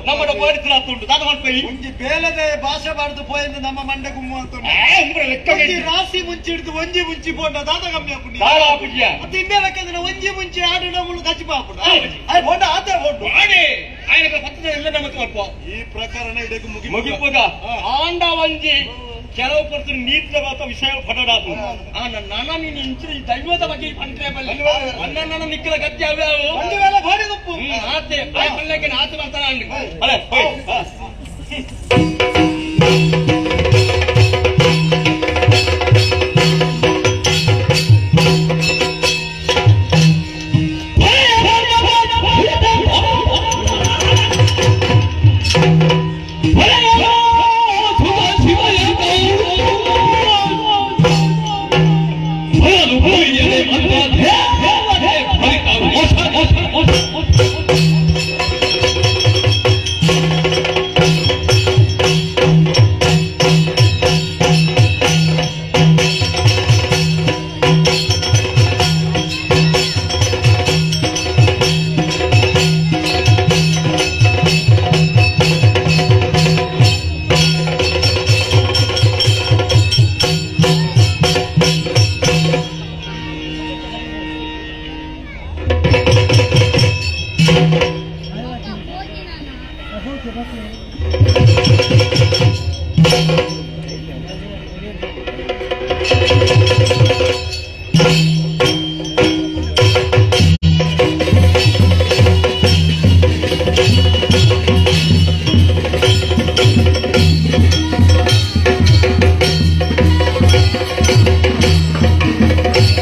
S10: ನಮ್ಮಡ ಪೋಡಿತ್ರ ತುಂಡು ದಾದ ಮಾಡ್ಪೈ
S9: ಒಂಜಿ ಬೇಲದ ಭಾಷೆ ಬಾರ್ದು ಪೋಯಿಂದ ನಮ್ಮ ಮಂಡೆ ಗುಮ್ಮು ಅಂತ
S10: ಲೆಕ್ಕ
S9: ಒಂಜಿ ರಾಸಿ ಮುಂಚಿ ಹಿಡಿದು ಒಂಜಿ ಮುಂಚಿ ಪೋಂಡ ದಾದ ಕಮ್ಮಿ ಆಪುಂಡು
S10: ದಾದ ಆಪುಜಿಯ?
S9: ಮತ್ತೆ ಇಂದೇ ಲೆಕ್ಕಂದ್ರೆ ಒಂಜಿ ಮುಂಚಿ ಆಡು ನಮ್ಮಳು ಕಚ್ಚಿ ಪಾಪುಂಡು ಹೋಂಡ ಆತೆ ಹೋಂಡು
S10: ಆಡೆ ಆಯನ ಪತ್ತದ ಎಲ್ಲ ನಮಗೆ ಸ್ವಲ್ಪ
S9: ಈ ಪ್ರಕರಣ ಇದಕ್ಕೆ ಮುಗಿ
S10: ಮುಗಿಪುದ ಆಂಡ ಒಂಜಿ ಕೆಲವು ಪರ್ತು ನೀತಿನ ಮಾತ ವಿಷಯ ಪಡೋಡಾಪು ಆ ನನ್ನ ನೀನು ಇಂಚಿನ ಈ ದೈವದ ಬಗ್ಗೆ ಪಂಟ್ರೆ ಬಲ್ಲಿ ಅನ್ನ ನಿಕ್ಕಲ ಗತಿ ಅವ್ಯಾವು
S9: ಒಂದು ವೇಳೆ ಭಾರಿ ತಪ್ಪು
S10: ಆತೆ ಆಯ್ ಪಲ್ಲೆಗೆ ಆತೆ ಬರ್ತಾನ ಅಂಡು ಅಲೆ ಹೋಯ್
S12: Thank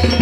S12: you.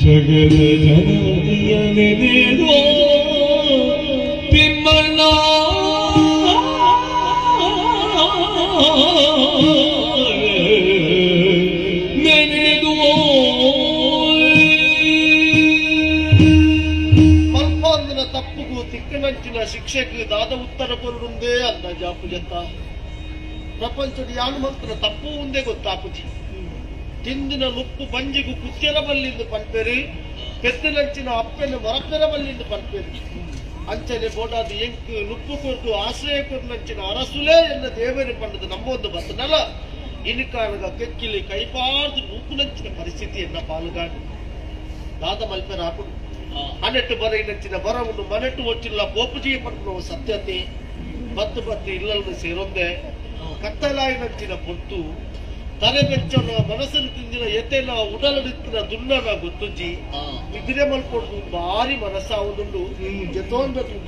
S4: ಜಗದ ಜನನಿಯ ನೆನೆದೋ ತಿಮ್ಮಣ್ಣ.
S9: ಕೊರುಡುಂದೇ ಅಂದಾಜಾಪು ಜತ್ತ ಪ್ರಪಂಚದ ಯಾನು ಮಂತ್ರ ತಪ್ಪು ಉಂದೇ ಗೊತ್ತಾಪುಜಿ ತಿಂದಿನ ನುಪ್ಪು ಬಂಜಿಗು ಕುತ್ತೆರ ಬಲ್ಲಿಂದು ಪನ್ಪೇರಿ ಪೆತ್ತಲಂಚಿನ ಅಪ್ಪೆನ ಮರಪೆರ ಬಲ್ಲಿಂದು ಪನ್ಪೇರಿ ಅಂಚನೆ ಬೋಡಾದ ಎಂಕು ನುಪ್ಪು ಕೊರ್ದು ಆಶ್ರಯ ಕೊರ್ನಂಚಿನ ಅರಸುಲೇ ಎನ್ನ ದೇವರು ಪಂಡದು ನಮ್ಮೊಂದು ಬತ್ತನಲ್ಲ ಇನಿಕಾನಗ ಕೆಕ್ಕಿಲಿ ಕೈಪಾರ್ದು ನೂಕುನಂಚಿನ ಪರಿಸ್ಥಿತಿಯನ್ನ ಪಾಲುಗಾಡು ದಾದ ಮಲ್ಪೆರ ಹಾಕುಡು ಅನೆಟ್ಟು ಬರೈನಂಚಿನ ಬರವನ್ನು ಮನೆಟ್ಟು ಒಚ್ಚಿಲ್ಲ ಪೋಪುಜಿಗೆ ಪಡ್ಕೊಳ್ಳುವ ಸತ್ಯತೆ ಬತ್ತು ಬತ್ತು ಇಲ್ಲನ್ನು ಸೇರೊಂದೆ ಕತ್ತಲಾಯಿನಂಚಿನ ಪೊರ್ತು ತಲೆ ಬೆಚ್ಚನ ಮನಸ್ಸನ್ನು ತಿಂದಿನ ಎತ್ತೆನ ಉಡಲಡಿತ್ತಿನ ದುನ್ನನ ಗೊತ್ತುಜ್ಜಿ ಇದ್ರೆ ಮಲ್ಪೊಡ್ದು ಭಾರಿ ಮನಸ್ಸಾವುದುಂಡು ಜತೋನ್ಬೇಕು.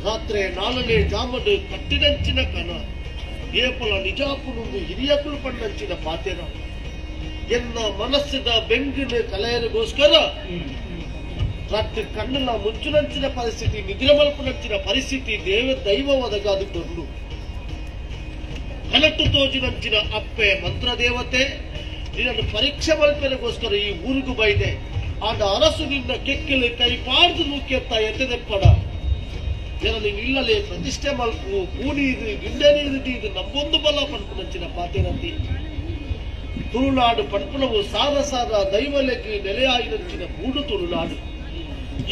S9: ರಾತ್ರಿ ನಾಲ್ನೇ ಜಾಮಡು ಕಟ್ಟಿದಂಚಿನ ಕನ ಏಪಲ ನಿಜಾಪುನುಂದು ಹಿರಿಯಕುಲು ಪಂಡಂಚಿನ ಪಾತೆರ ಎನ್ನ ಮನಸ್ಸಿನ ಬೆಂಗಿನ ಕಲೆಯರಿಗೋಸ್ಕರ ರಾತ್ರಿ ಕಣ್ಣನ ಮುಂಚುನಂಚಿನ ಪರಿಸ್ಥಿತಿ ನಿದ್ರೆ ಮಲ್ಪುನಂಚಿನ ಪರಿಸ್ಥಿತಿ ದೇವ ದೈವ ಒದಗಾದು ಕೊರಲು ಕನಟ್ಟು ತೋಜಿನಂಚಿನ ಅಪ್ಪೆ ಮಂತ್ರದೇವತೆ ನಿನ್ನನ್ನು ಪರೀಕ್ಷೆ ಮಲ್ಪೆನಗೋಸ್ಕರ ಈ ಊರಿಗೂ ಬೈದೆ. ಆಂಡ ಅರಸು ನಿನ್ನ ಕೆಕ್ಕೆಲೆ ಕೈ ಪಾಡ್ದು ನೂಕೆತ್ತ ಎತ್ತೆದೆಪ್ಪಡ ಜನನಿ ಇಲ್ಲಲೆ ಪ್ರತಿಷ್ಠೆ ಮಲ್ಪು ಕೂನೀರು ಗಿಂಡೆ ನೀರು ಇದು ನಂಬೊಂದು ಬಲ ಪನ್ಪುನಂಚಿನ ಪಾತೆರಂತಿ ತುಳುನಾಡು ಪನ್ಪುನವು ಸಾರ ಸಾರ ದೈವಲೆಗ್ ನೆಲೆಯಾಯಿನಂಚಿನ ಬೂಡು ತುಳುನಾಡು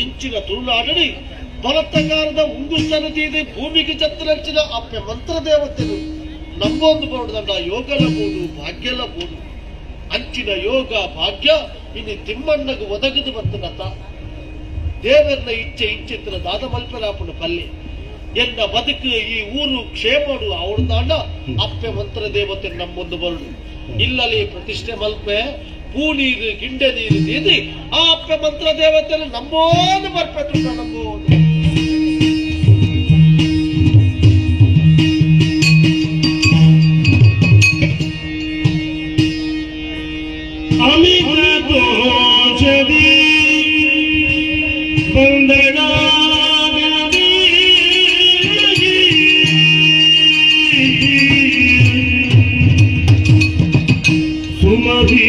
S9: ಇಂಚಿನ ತುಳುನಾಡನಿ ಬಲತ್ತಗಾರದ ಉಂಗುಸ್ತನ ತೀದೆ ಭೂಮಿಗೆ ಚತ್ತರಂಚಿನ ಅಪ್ಪೆ ಮಂತ್ರದೇವತೆನು ನಂಬೊಂದು ಬರುದಂಡ ಯೋಗಲ ಬೂಡು ಭಾಗ್ಯಲ ಬೂಡು ಅಂಚಿನ ಯೋಗ ಭಾಗ್ಯ ಇನ್ನು ತಿಮ್ಮಣ್ಣಗು ಒದಗದು ಬತ್ತನತ ದೇವರನ್ನ ಇಚ್ಛೆ ಇಚ್ಛೆತ್ತಿನ ದಾದ ಮಲ್ಪೆರಾಪುನ ಪಲ್ಲೆ ಎನ್ನ ಬದುಕು ಈ ಊರು ಕ್ಷೇಮಡು ಅವಳು ಅಪ್ಪೆ ಮಂತ್ರ ದೇವತೆ ನಮ್ಮೊಂದು ಬರುಡು ಇಲ್ಲಲಿ ಪ್ರತಿಷ್ಠೆ ಮಲ್ಪೆ ಪೂ ನೀರು ಗಿಂಡೆ ನೀರು ತೀದಿ ಆ ಅಪ್ಪೆ ಮಂತ್ರ ದೇವತೆ ನಂಬೋದು ಬರ್ಪೆಟ್ಟು ನಂಬೋದು
S6: ಅಮಿತ ದೋಷದಿ ಬಂದಡಾಗದಿ ಸುಮತಿ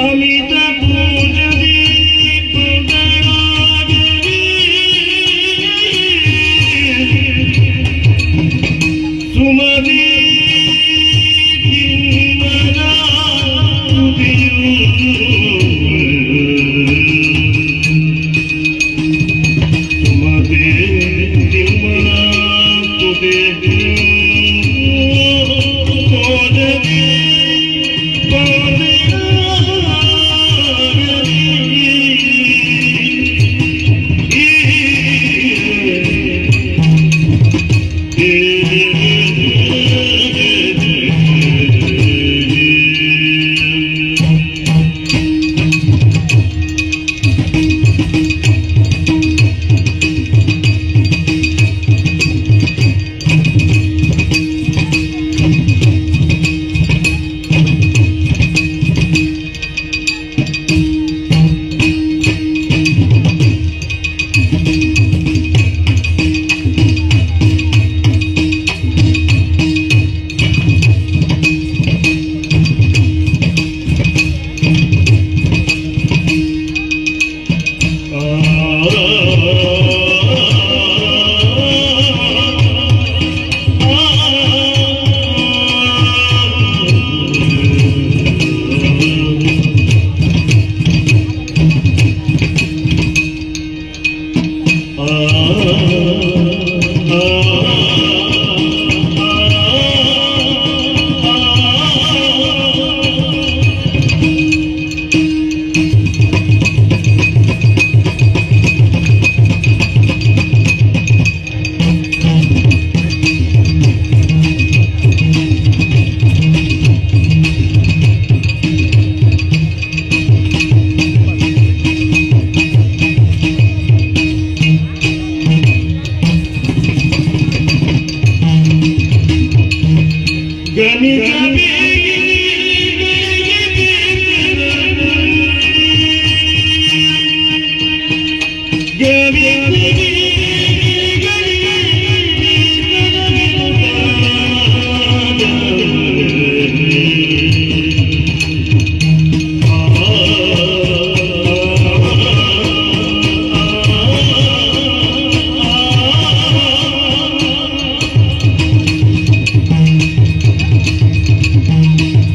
S6: ಅಮಿತ ಪೂಜದಿ ಸುಮತಿ ಸುಮತಿ ತಿಮ್ಮನ ತುದಿ
S12: Thank you.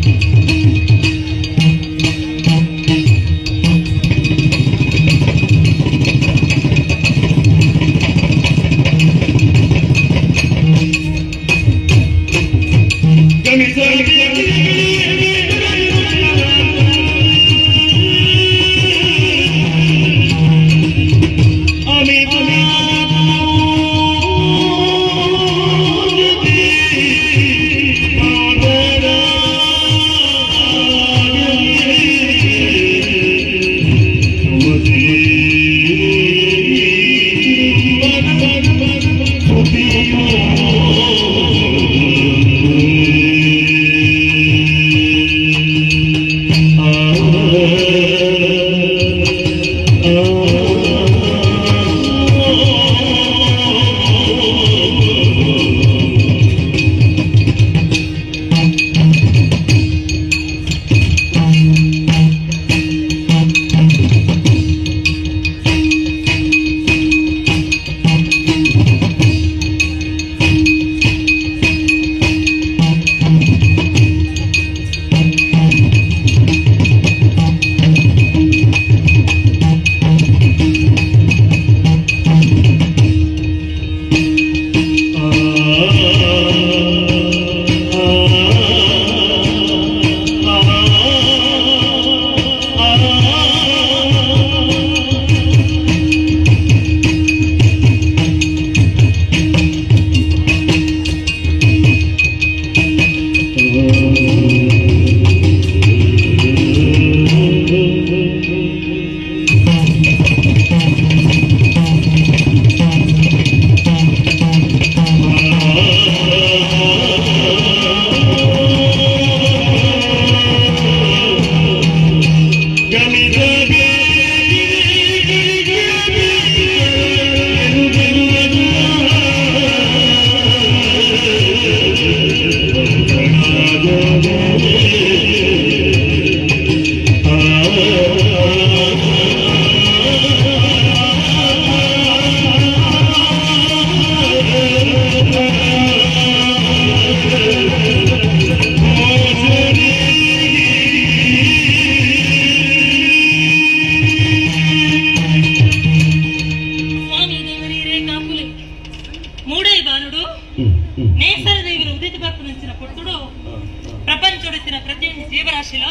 S12: ಇತ್ತಿನ ಪ್ರತಿಯೊಂದು ಜೀವರಾಶಿಲ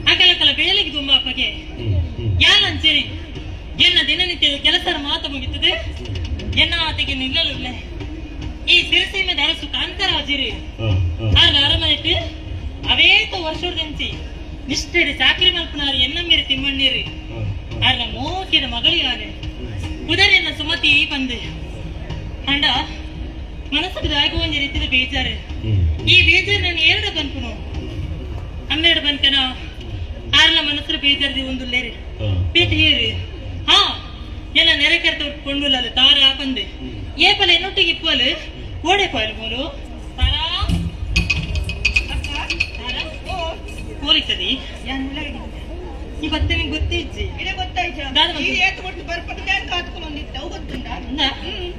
S12: ಅಕಲಕಲ ಬೇಲೆಗೆ ದುಂಬಾಪಗೆ ಯಾನಂಚೇರಿ ಎನ್ನ ದಿನನಿತ್ಯದ ಕೆಲಸದ ಮಾತು ಮುಗಿತದೆ ಎನ್ನ ಆತೆಗೆ ನಿಲ್ಲಲಿಲ್ಲ. ಈ ಸಿರಿಸೀಮೆ ಅರಸು ಕಾಂತರಾಜಿರಿ ಆರ್ನ ಅರಮನೆಟ್ಟು ಅವೇತ ವರ್ಷದಂಚಿ ನಿಷ್ಠೆಡಿ ಚಾಕರಿ ಮಲ್ಪನಾರು ಎನ್ನ ಮೀರಿ ತಿಮ್ಮಣ್ಣೀರಿ ಆರ್ನ ಮೋಕಿದ ಮಗಳಿಯಾನೆ ಕುದರೆನ್ನ ಸುಮತಿ ಬಂದೆ ಅಂಡ ಮನಸ್ಸಿಗೆ ದಾಗುವ ಒಂಜಿ ರೀತಿದ ಬೇಜಾರು. ಈ ಬೇಜಾರು ನಾನು ಎರಡು ಬನ್ಪುನು ಹನ್ನೆರಡು ಬನ್ಕನ ಆರ್ಲ ಮನಸ್ಸು ಬೇಜಾರ್ದಿ ಒಂದು ಲೇರಿ ಪೇಟೆ ಹೇರಿ ಹಾ ಎಲ್ಲ ನೆರೆ ಕರೆತ ಕೊಂಡುಲ್ಲ ತಾರ ಬಂದೆ ಏಪಲ ಎನ್ನೊಟ್ಟಿಗೆ ಇಪ್ಪಲು ಓಡೆ ಪಾಯಲ್ ಮೂಲು ತಾರಾ ತಾರಾ ಕೋಲಿತದಿ ಈ ಬತ್ತೆ ನಿಂಗೆ ಗೊತ್ತೇ ಇಜ್ಜಿ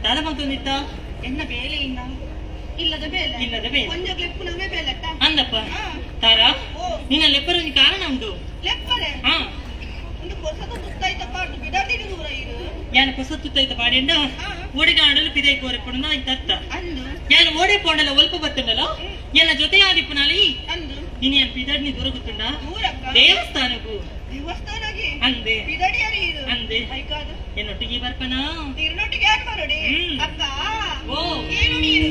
S12: ದಾದ ಬಂತೊಂದಿತ್ತ
S11: ಎನ್ನ ಬೇಲೆ ಇನ್ನ ಇಲ್ಲದ ಬೇಲೆ
S12: ಇಲ್ಲದ ಬೇಲೆ
S11: ಒಂಜ ಲೆಪ್ಪುನವೇ ಬೇಲಟ್ಟ
S12: ಅಂದಪ್ಪ ತಾರಾ ನಿನ್ನ ಲೆಪ್ಪರ ಒಂದು ಕಾರಣ ಉಂಟು
S11: ಲೆಪ್ಪರೆ
S12: ಹಾ
S11: ಒಂದು ಕೊಸದ ತುತ್ತಾಯ್ತ ಪಾಡು ಬಿಡಾಡಿನ ದೂರ ಇರು
S12: ಯಾನ ಕೊಸ ತುತ್ತಾಯ್ತ ಪಾಡಿಂಡ ಓಡಿಗ ಆಡಲು ಪಿದೈ ಕೋರೆಪ್ಪಡು ನಾ ತತ್ತ ಯಾನ ಓಡೆ ಪೋಂಡಲ ಒಲ್ಪ ಬತ್ತಂಡಲ ಎಲ್ಲ ಜೊತೆ ಆದಿಪ್ಪನಾಲಿ
S11: ಅಂದು
S12: ನೀನು ಯಾನ್ ಪಿದಾಡ್ನಿ ದೂರ ಗೊತ್ತುಂಡ
S11: ದೂರಕ್ಕ
S12: ದೇವಸ್ಥಾನಕ್ಕೂ
S11: ದೇವಸ್ಥಾನಗೆ
S12: ಅಂದೆ
S11: ಬಿದಡಿಯರಿ ಇದು
S12: ಅಂದೆ
S11: ಐಕಾದು
S12: ಎನ್ನೊಟ್ಟಿಗೆ ಬರ್ಪನ
S11: ತಿರುನೊಟ್ಟಿಗೆ ಯಾರು ಬರೋಡಿ ಅಕ್ಕ
S12: ಓ
S11: ಏನು ನೀರು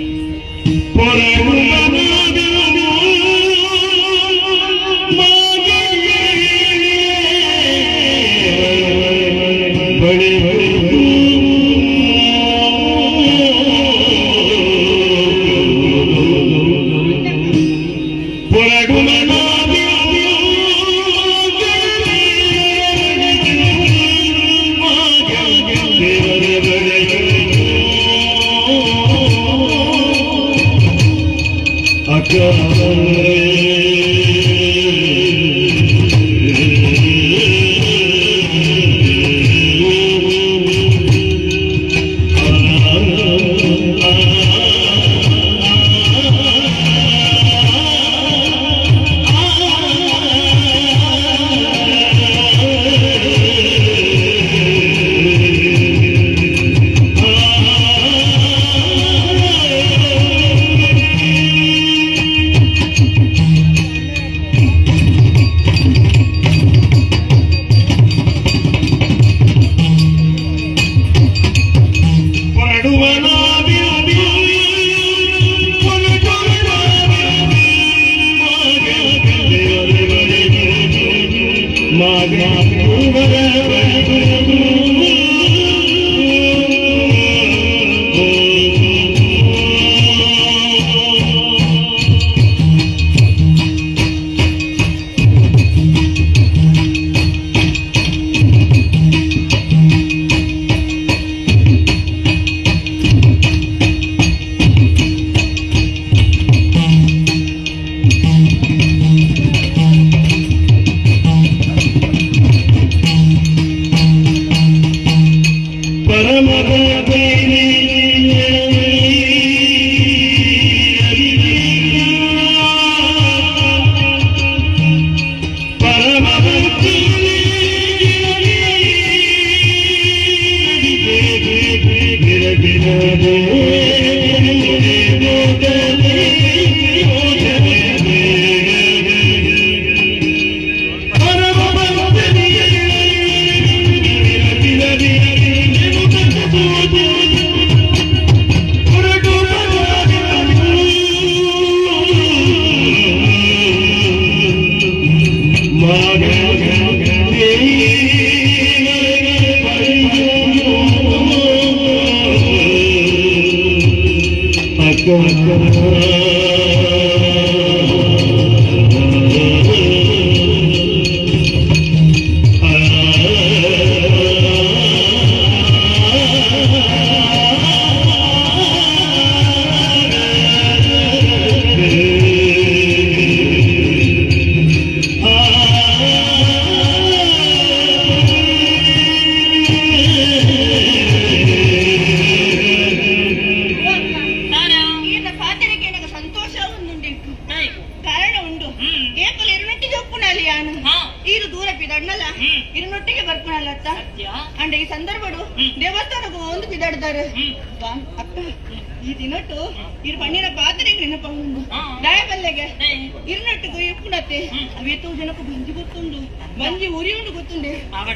S11: ಗೊತ್ತುಂಡತ್ತೆ ಅವೇತೋ ಜನಕ್ಕೆ ಬಂಜಿ ಗೊತ್ತುಂಡು ಬಂಜಿ ಉರಿಯುಂಡು ಗೊತ್ತುಂಡೆ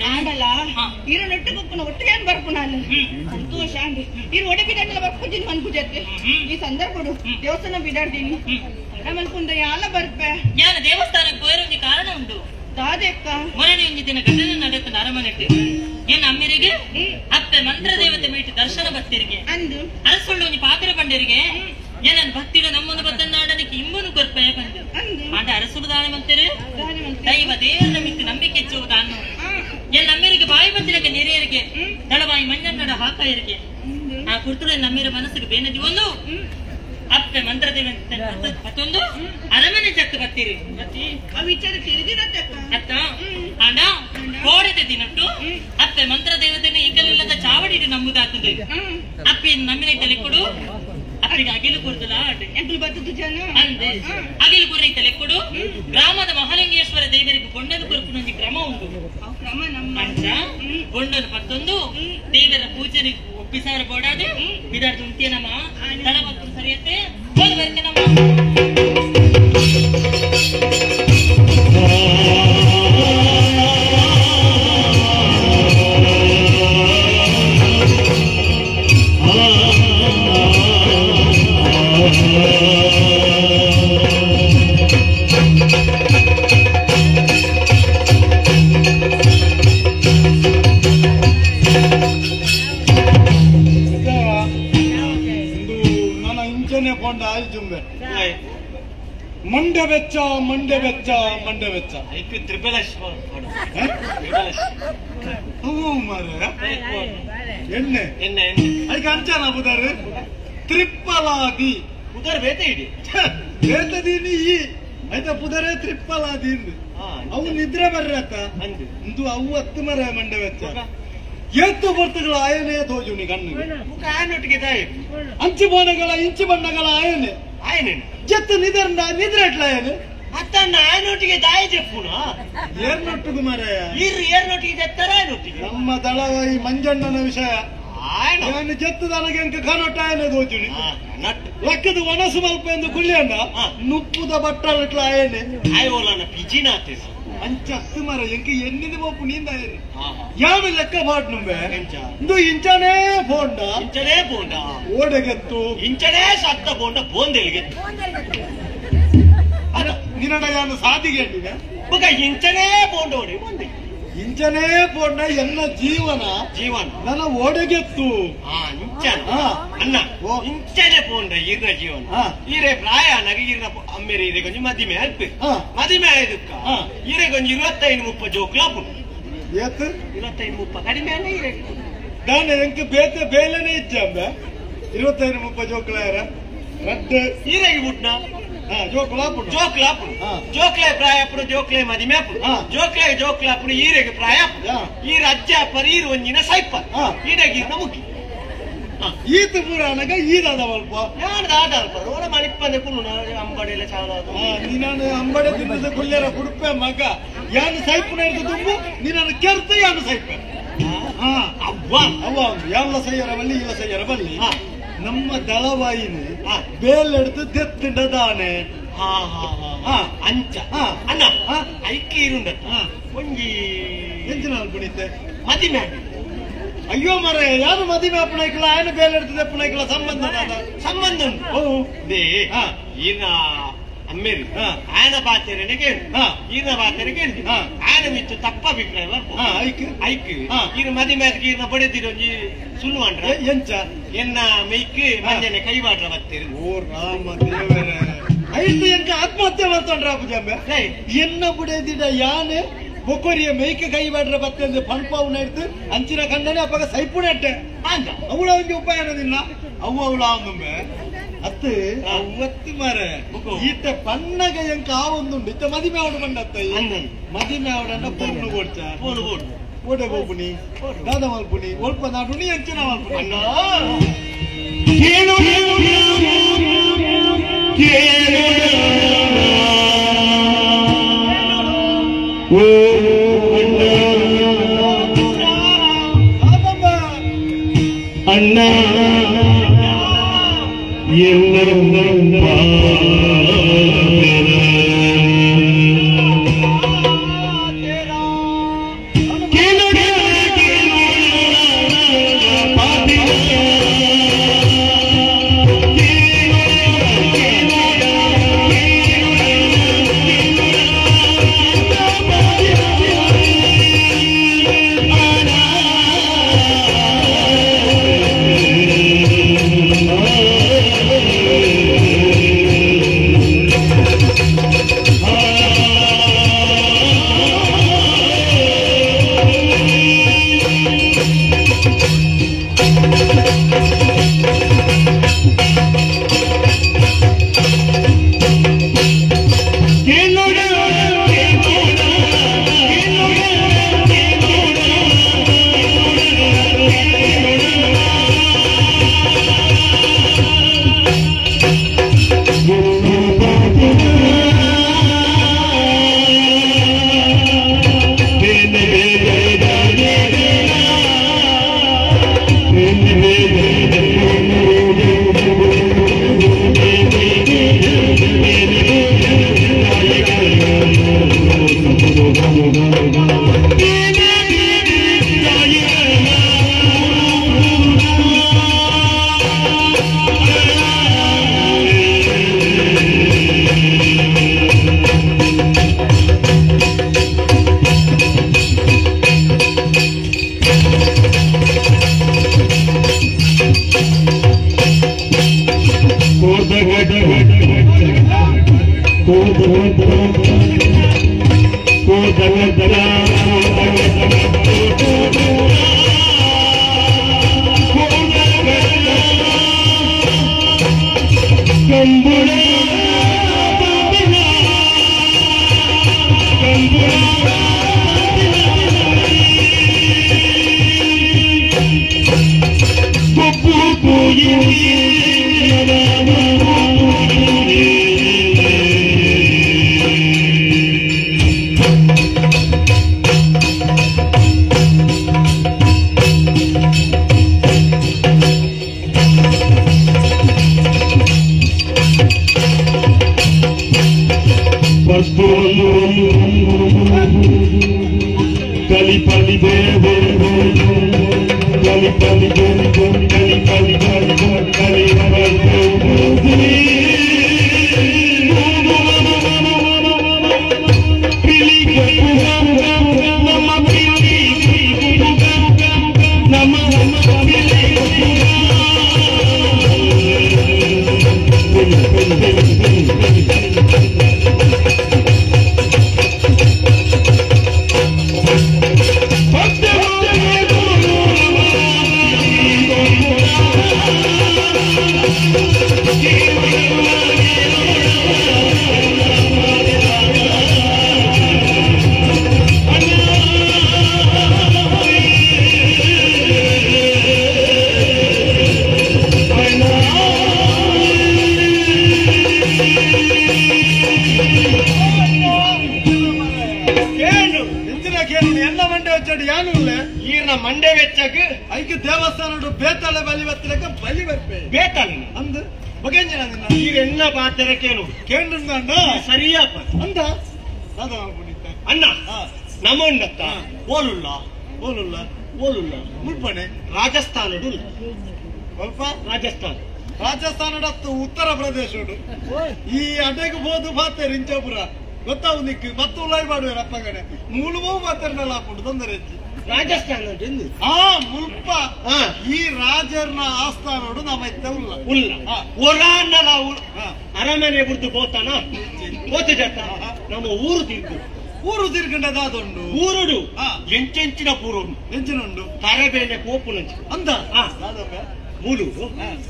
S11: ಆಂಡಲ್ಲ ಇರ ನೆಟ್ಟು ಗೊಪ್ಪನ ಒಟ್ಟಿಗೆ ಏನ್ ಬರ್ಪು ನಾನು ಸಂತೋಷ ಅಂಡಿ ಇರು ಒಡೆ ಬಿಡಲ್ಲ ಬರ್ಪುಜಿನ್ ಮನ್ಪುಜತ್ತೆ ಈ ಸಂದರ್ಭಡು ದೇವಸ್ಥಾನ ಬಿಡಾಡ್ದೀನಿ ಮನ್ಪುಂಡ ಯಾಲ ಬರ್ಪೆ
S12: ಯಾನ ದೇವಸ್ಥಾನಕ್ಕೆ ಪೋಯರ ಒಂಜಿ ಕಾರಣ ಉಂಡು
S11: ದಾದೆಕ್ಕ
S12: ಮೊನ್ನೆ ಒಂಜಿ ದಿನ ಘಟನೆ ನಡೆತ ಅರಮನೆಟ್ಟು ಏನ್ ಅಮ್ಮಿರಿಗೆ ಅಪ್ಪೆ ಮಂತ್ರ ದೇವತೆ ಮೀಟ್ ದರ್ಶನ ಭಕ್ತರಿಗೆ
S11: ಅಂದು
S12: ಅರಸೊಳ್ಳು ಒಂಜಿ ಪಾತ್ರ ಪಂಡರಿಗೆ ಏನನ್ ಭಕ್ತಿಡ ನಮ್ಮನ್ನು ಬತ್ತನಾಡನಿಗೆ ಇಂಬನು ಕೊರ್ಪೆ ಬಂದು ಆಂಡ ಅರಸುಡು ದಾನೆ ಮಂತರು ದೈವ ದೇವರ ಮಿತ್ತು ನಂಬಿಕೆ ಹೆಚ್ಚುವುದಾನು ಎನ್ ಅಮ್ಮಿರಿಗೆ ಬಾಯಿ ಬಂದಿರಕ್ಕೆ ನೆರೆಯರಿಗೆ ದಳವಾಯಿ ಮಂಜನ್ನಡ ಹಾಕಾಯರಿಗೆ ಆ ಕುರ್ತುಡ ನಮ್ಮಿರ ಮನಸ್ಸಿಗೆ ಬೇನದಿ ಒಂದು ಅಪ್ಪೆ ಮಂತ್ರದೇವ ಮತ್ತೊಂದು ಅರಮನೆ ಚಕ್ಕ ಬರ್ತೀರಿ
S11: ವಿಚಾರ ತಿಳಿದಿರತ್ತೆ
S12: ಅತ್ತ ಆಂಡ ಕೋಡೆದ ದಿನಟ್ಟು ಅಪ್ಪೆ ಮಂತ್ರದೇವತೆನ ಈಗಲಿಲ್ಲದ ಚಾವಡಿ ನಂಬುದಾತದೆ ಅಪ್ಪೆ ನಮ್ಮಿನ ತಲೆ ಕೊಡು ಅಪ್ಪಿಗೆ ಅಗಿಲು ಕೊಡ್ದಲ ಅಂದೆ ಅಗಿಲು ಕೊರ್ನ ತಲೆ ಕೊಡು ಗ್ರಾಮದ ಮಹಾಲಿಂಗೇಶ್ವರ ದೇವರಿಗೆ ಬೊಂಡನು ಕೊರ್ಪುನೊಂದು ಕ್ರಮ ಉಂಟು ಅಂಚ ಬೊಂಡನು ಪತ್ತೊಂದು ದೇವರ ಪೂಜೆ ಒಪ್ಪಿಸಾರ ಬೋಡಾದು ಬಿದಾರ್ದು ಉಂಟೆ ನಮ್ಮ ತಡ ಮತ್ತು ಸರಿಯತ್ತೆ ಹೋದ್ ಬರ್ಕೆ ನಮ್ಮ
S7: ಮಂಡ್ಯ ವೆಚ್ಚ ಮಂಡ್ಯ ವೆಚ್ಚ ಮಂಡ್ಯ ವೆಚ್ಚ ಎಣ್ಣೆ
S10: ಎಣ್ಣೆ ಎಣ್ಣೆ
S7: ಅದಕ್ಕೆ ಅಂಚನ ಬುದಾರು ತ್ರಿಪ್ಪಲಾದಿ
S10: ಪುದರ್ ಬೇತೆ ಇಡಿ
S7: ಬೇತದೀನಿ ಈ ಆಯ್ತಾ ಪುದರೇ ತ್ರಿಪ್ಪಲಾದಿ ಅವು ನಿದ್ರೆ ಬರ್ರತ್ತ ಇಂದು ಅವು ಹತ್ತು ಮರ ಮಂಡ್ಯ ವೆಚ್ಚ ಏತ್ತು ಬರ್ತಗಳ ಆಯನೇ ತೋಜುನಿ ಕಣ್ಣಿಗೆ
S10: ಆಯನೊಟ್ಟಿಗೆ ತಾಯಿ
S7: ಅಂಚಿ ಬೋನಗಳ ಇಂಚಿ ಬಣ್ಣಗಳ ಆಯನೆ
S10: ಆಯನೆ
S7: ಜತ್ತು ನಿದರ್ನ ನಿದ್ರೆ ಎಟ್ಲ ಆಯನೆ
S10: ಅತ್ತಣ್ಣ ಆಯನೊಟ್ಟಿಗೆ ದಾಯಿ ಜಪ್ಪುನ
S7: ಏರ್ನೊಟ್ಟಿಗೆ ಮಾರಾಯ
S10: ಇರು ಏರ್ನೊಟ್ಟಿಗೆ ಜತ್ತರ ಆಯನೊಟ್ಟಿಗೆ
S7: ನಮ್ಮ ದಳವಾಯಿ ಮಂಜಣ್ಣನ ವಿಷಯ
S10: ಆಯನ
S7: ನಾನು ಜತ್ತು ನನಗೆ ಅಂಕ ಕನೊಟ್ಟ ಆಯನೆ ತೋಜುನಿ ಲಕ್ಕದ ಒಣಸು ಮಲ್ಪ ಎಂದು ಕುಳ್ಳಿಯಣ್ಣ ನುಪ್ಪುದ ಬಟ್ಟಲಟ್ಲ ಆಯನೆ
S10: ಆಯೋಲನ ಪಿಜಿನಾತೇನ
S7: ಅಂಚ ಅತ್ತು ಮರ ಎಂಕ ಎನ್ನಿದ ಬೋಪು ನೀಂದ ಆಯನೆ ಯಾವ ಲೆಕ್ಕ ಪಾಟ್ ನುಂಬೆ ಇಂದು ಇಂಚನೇ ಪೋಂಡ
S10: ಇಂಚನೇ ಪೋಂಡ
S7: ಓಡೆಗೆತ್ತು
S10: ಇಂಚನೇ ಸತ್ತ ಪೋಂಡ ಬೋಂದೆಲ್ಗೆ
S7: ನಿನ್ನಡ ಯಾನು ಸಾದಿಗೆ ಅಂಡಿನ
S10: ಬುಗ ಇಂಚನೇ ಪೋಂಡ ಓಡಿ ಬೋಂದೆ
S7: ಇಂಚನೇ ಪೋಂಡ ಎನ್ನ ಜೀವನ
S10: ಜೀವನ
S7: ನನ್ನ ಓಡೆಗೆತ್ತು
S10: ಇಂಚನ ಅಣ್ಣ ಇಂಚನೆ ಪೋಂಡ ಈರ್ನ ಜೀವನ ಈರೆ ಪ್ರಾಯ ನಗ ಈರ್ನ ಅಮ್ಮೇರೆ ಈರೆ ಕೊಂಚ ಮದಿಮೆ ಅಲ್ಪ ಮದಿಮೆ ಆಯ್ದುಕ್ಕ ಈರೆ ಕೊಂಚ 25 30 ಜೋಕ್ಲ ಪುಂಡು
S7: ಏತ್
S10: 25 30 ಕಡಿಮೆ ಅಲ್ಲ ಈರೆ
S7: ದಾನೆ ಎಂಕ್ ಬೇತೆ ಬೇಲೆನೆ ಇಜ್ಜಂಬ 25 30 ಜೋಕ್ಲ ರಡ್ಡು
S10: ಈರೆಗೆ ಬುಟ್ನ
S7: ಜೋಕ್ಲ ಪುಂಡು
S10: ಜೋಕ್ಲ ಪುಂಡು ಜೋಕ್ಲೆ ಪ್ರಾಯ ಪುಡು ಜೋಕ್ಲೆ ಮದಿಮೆ ಪುಡು ಜೋಕ್ಲೆ ಜೋಕ್ಲ ಪುಡು ಈರೆಗೆ ಪ್ರಾಯ ಪುಡು ಈರ ಅಜ್ಜ ಪರ್ ಈರು ಒಂಜಿನ ಸೈಪ ಈರೆಗೆ ಮುಕ್ಕಿ
S7: ಈತ ಪುರಾಣಗ ಈದಾದ ಅಲ್ಪ
S10: ಯಾರ್ದ ಆದ ಅಲ್ಪ ರೋಡ ಮಣಿಪ್ಪಂದೆ ಕುಲ್ಲು ಅಂಬಡೆಲ್ಲ ಚಾಲ
S7: ನೀನು ಅಂಬಡೆ ತಿನ್ನದ ಕುಲ್ಯರ ಕುಡುಪೆ ಮಗ ಯಾನು ಸೈಪುನ ಹಿಡಿದು ತುಂಬು ನೀನನ್ನು ಕೆರ್ತ ಯಾನು ಸೈಪೆ
S10: ಅವ್ವ
S7: ಅವ್ವ ಎಲ್ಲ ಸೈಯರ ಬಲ್ಲಿ ಇಲ್ಲ ಸೈಯರ ಬಲ್ಲಿ ನಮ್ಮ ದಳವಾಯಿನಿ ಬೇಲೆಡ್ದು ದೆತ್ತಿಂಡ ದಾನೆ
S10: ಅಂಚ ಅಣ್ಣ ಐಕೆ ಇರುಂಡತ್ತ ಒಂಜಿ
S7: ಎಂಚಿನ ಅಲ್ಪುಣಿತೆ
S10: ಮದಿಮೆ
S7: ಅಯ್ಯೋ ಮರ ಯಾರು ಮದಿಮೆ ಅಪ್ಪಣೈಕಲ ಆಯನ ಬೇಲೆಡ್ತದೆ ಅಪ್ಪಣೈಕಲ ಸಂಬಂಧ
S10: ಸಂಬಂಧ ಉಂಟು ಈನ ಅಮ್ಮೇರಿ ಆಯನ ಬಾತೆರೆನೆ ಕೇಳು ಈನ ಬಾತೆರೆ ಕೇಳು ಆಯನ ಮಿತ್ತು ತಪ್ಪ ಅಭಿಪ್ರಾಯ
S7: ಐಕ್
S10: ಐಕ್ ಈನ ಮದಿಮೆ ಅದಕ್ಕೆ ಈನ ಬಡೆದಿರೊಂಜಿ ಸುಳ್ಳು ಅಂಡ್ರ
S7: ಎಂಚ
S10: ಎನ್ನ ಮೈಕ್ ಮಂಜನೆ ಕೈವಾಡ್ರ ಬತ್ತೀರಿ
S7: ಓ ರಾಮ ದೇವರೇ ಐದು ಎಂಕ ಆತ್ಮಹತ್ಯೆ ಮಾಡ್ತಾಂಡ್ರ ಅಪ್ಪಜಾಂಬೆ ಎನ್ನ ಬುಡೆದಿಡ ಯಾನೆ ಬೊಕೊರಿಯ ಮೇಯ್ಕೆ ಕೈ ಮಾಡ್ರ ಬತ್ತೆ ಪಂಪಾವು ನೆಡ್ತು ಅಂಚಿನ ಕಂಡನೆ ಅಪ್ಪಗ ಸೈಪು ನೆಟ್ಟೆ ಅವಳ ಒಂದು ಉಪಾಯ ಅನ್ನೋದಿಲ್ಲ ಅವು ಅವಳ ಅವನೊಮ್ಮೆ ಅತ್ತು ಅವತ್ತು ಮಾರ ಈತ ಪನ್ನಗ ಎಂಕ ಆ ಒಂದುಂಡು ಇತ್ತ ಮದಿಮೆ ಅವಡು ಬಂಡತ್ತ ಮದಿಮೆ ಅವಡನ್ನ ಪೊಣ್ಣು ಕೊಡ್ತ
S10: ಪೋನು ಕೊಡು
S7: ಓಡೆ ಬೋಪುನಿ ದಾದ ಮಲ್ಪುನಿ ಒಲ್ಪ ನಾಡುನಿ ಅಂಚಿನ ಮಲ್ಪುನಿ
S10: ಅಣ್ಣ
S4: ಕೇಳು ಓ ಅಣ್ಣ ಎಲ್ಲರೂ
S9: Uttar Pradesh ಈ ಅಡೆಗೆ ಬೋದು ಬಾತೇರು ಇಂಚಾಪುರ ಗೊತ್ತಾವು ನಿಕ್ ಮತ್ತೆ ಉಳ್ಳಾಯಿ ಮಾಡುವೇರು ಅಪ್ಪಗಡೆ ಮೂಲು ಬಾತೇರ್ನೆಲ್ಲ ಹಾಕೊಂಡು ತೊಂದರೆ
S3: ರಾಜಸ್ಥಾನ
S9: ಆ ಮುಲ್ಪ ಈ ರಾಜರ್ನ ಆಸ್ಥಾನೋಡು ನಮ್ಮ ಇತ್ತ ಉಲ್ಲ
S3: ಉಲ್ಲ ಒರಾನ್ನ ನಾವು ಅರಮನೆ ಬುಡ್ದು ಬೋತಾನ ಬೋತು ಜತ್ತ ನಮ್ಮ ಊರು ತಿರ್ಗು
S9: ಊರು ತಿರ್ಗಂಡದಾದುಂಡು
S3: ಊರುಡು ಎಂಚೆಂಚಿನ ಪೂರುಂಡು
S9: ಎಂಚಿನುಂಡು
S3: ತರಬೇಲೆ ಕೋಪುನಂಚು
S9: ಅಂದ
S3: ಮೂಲು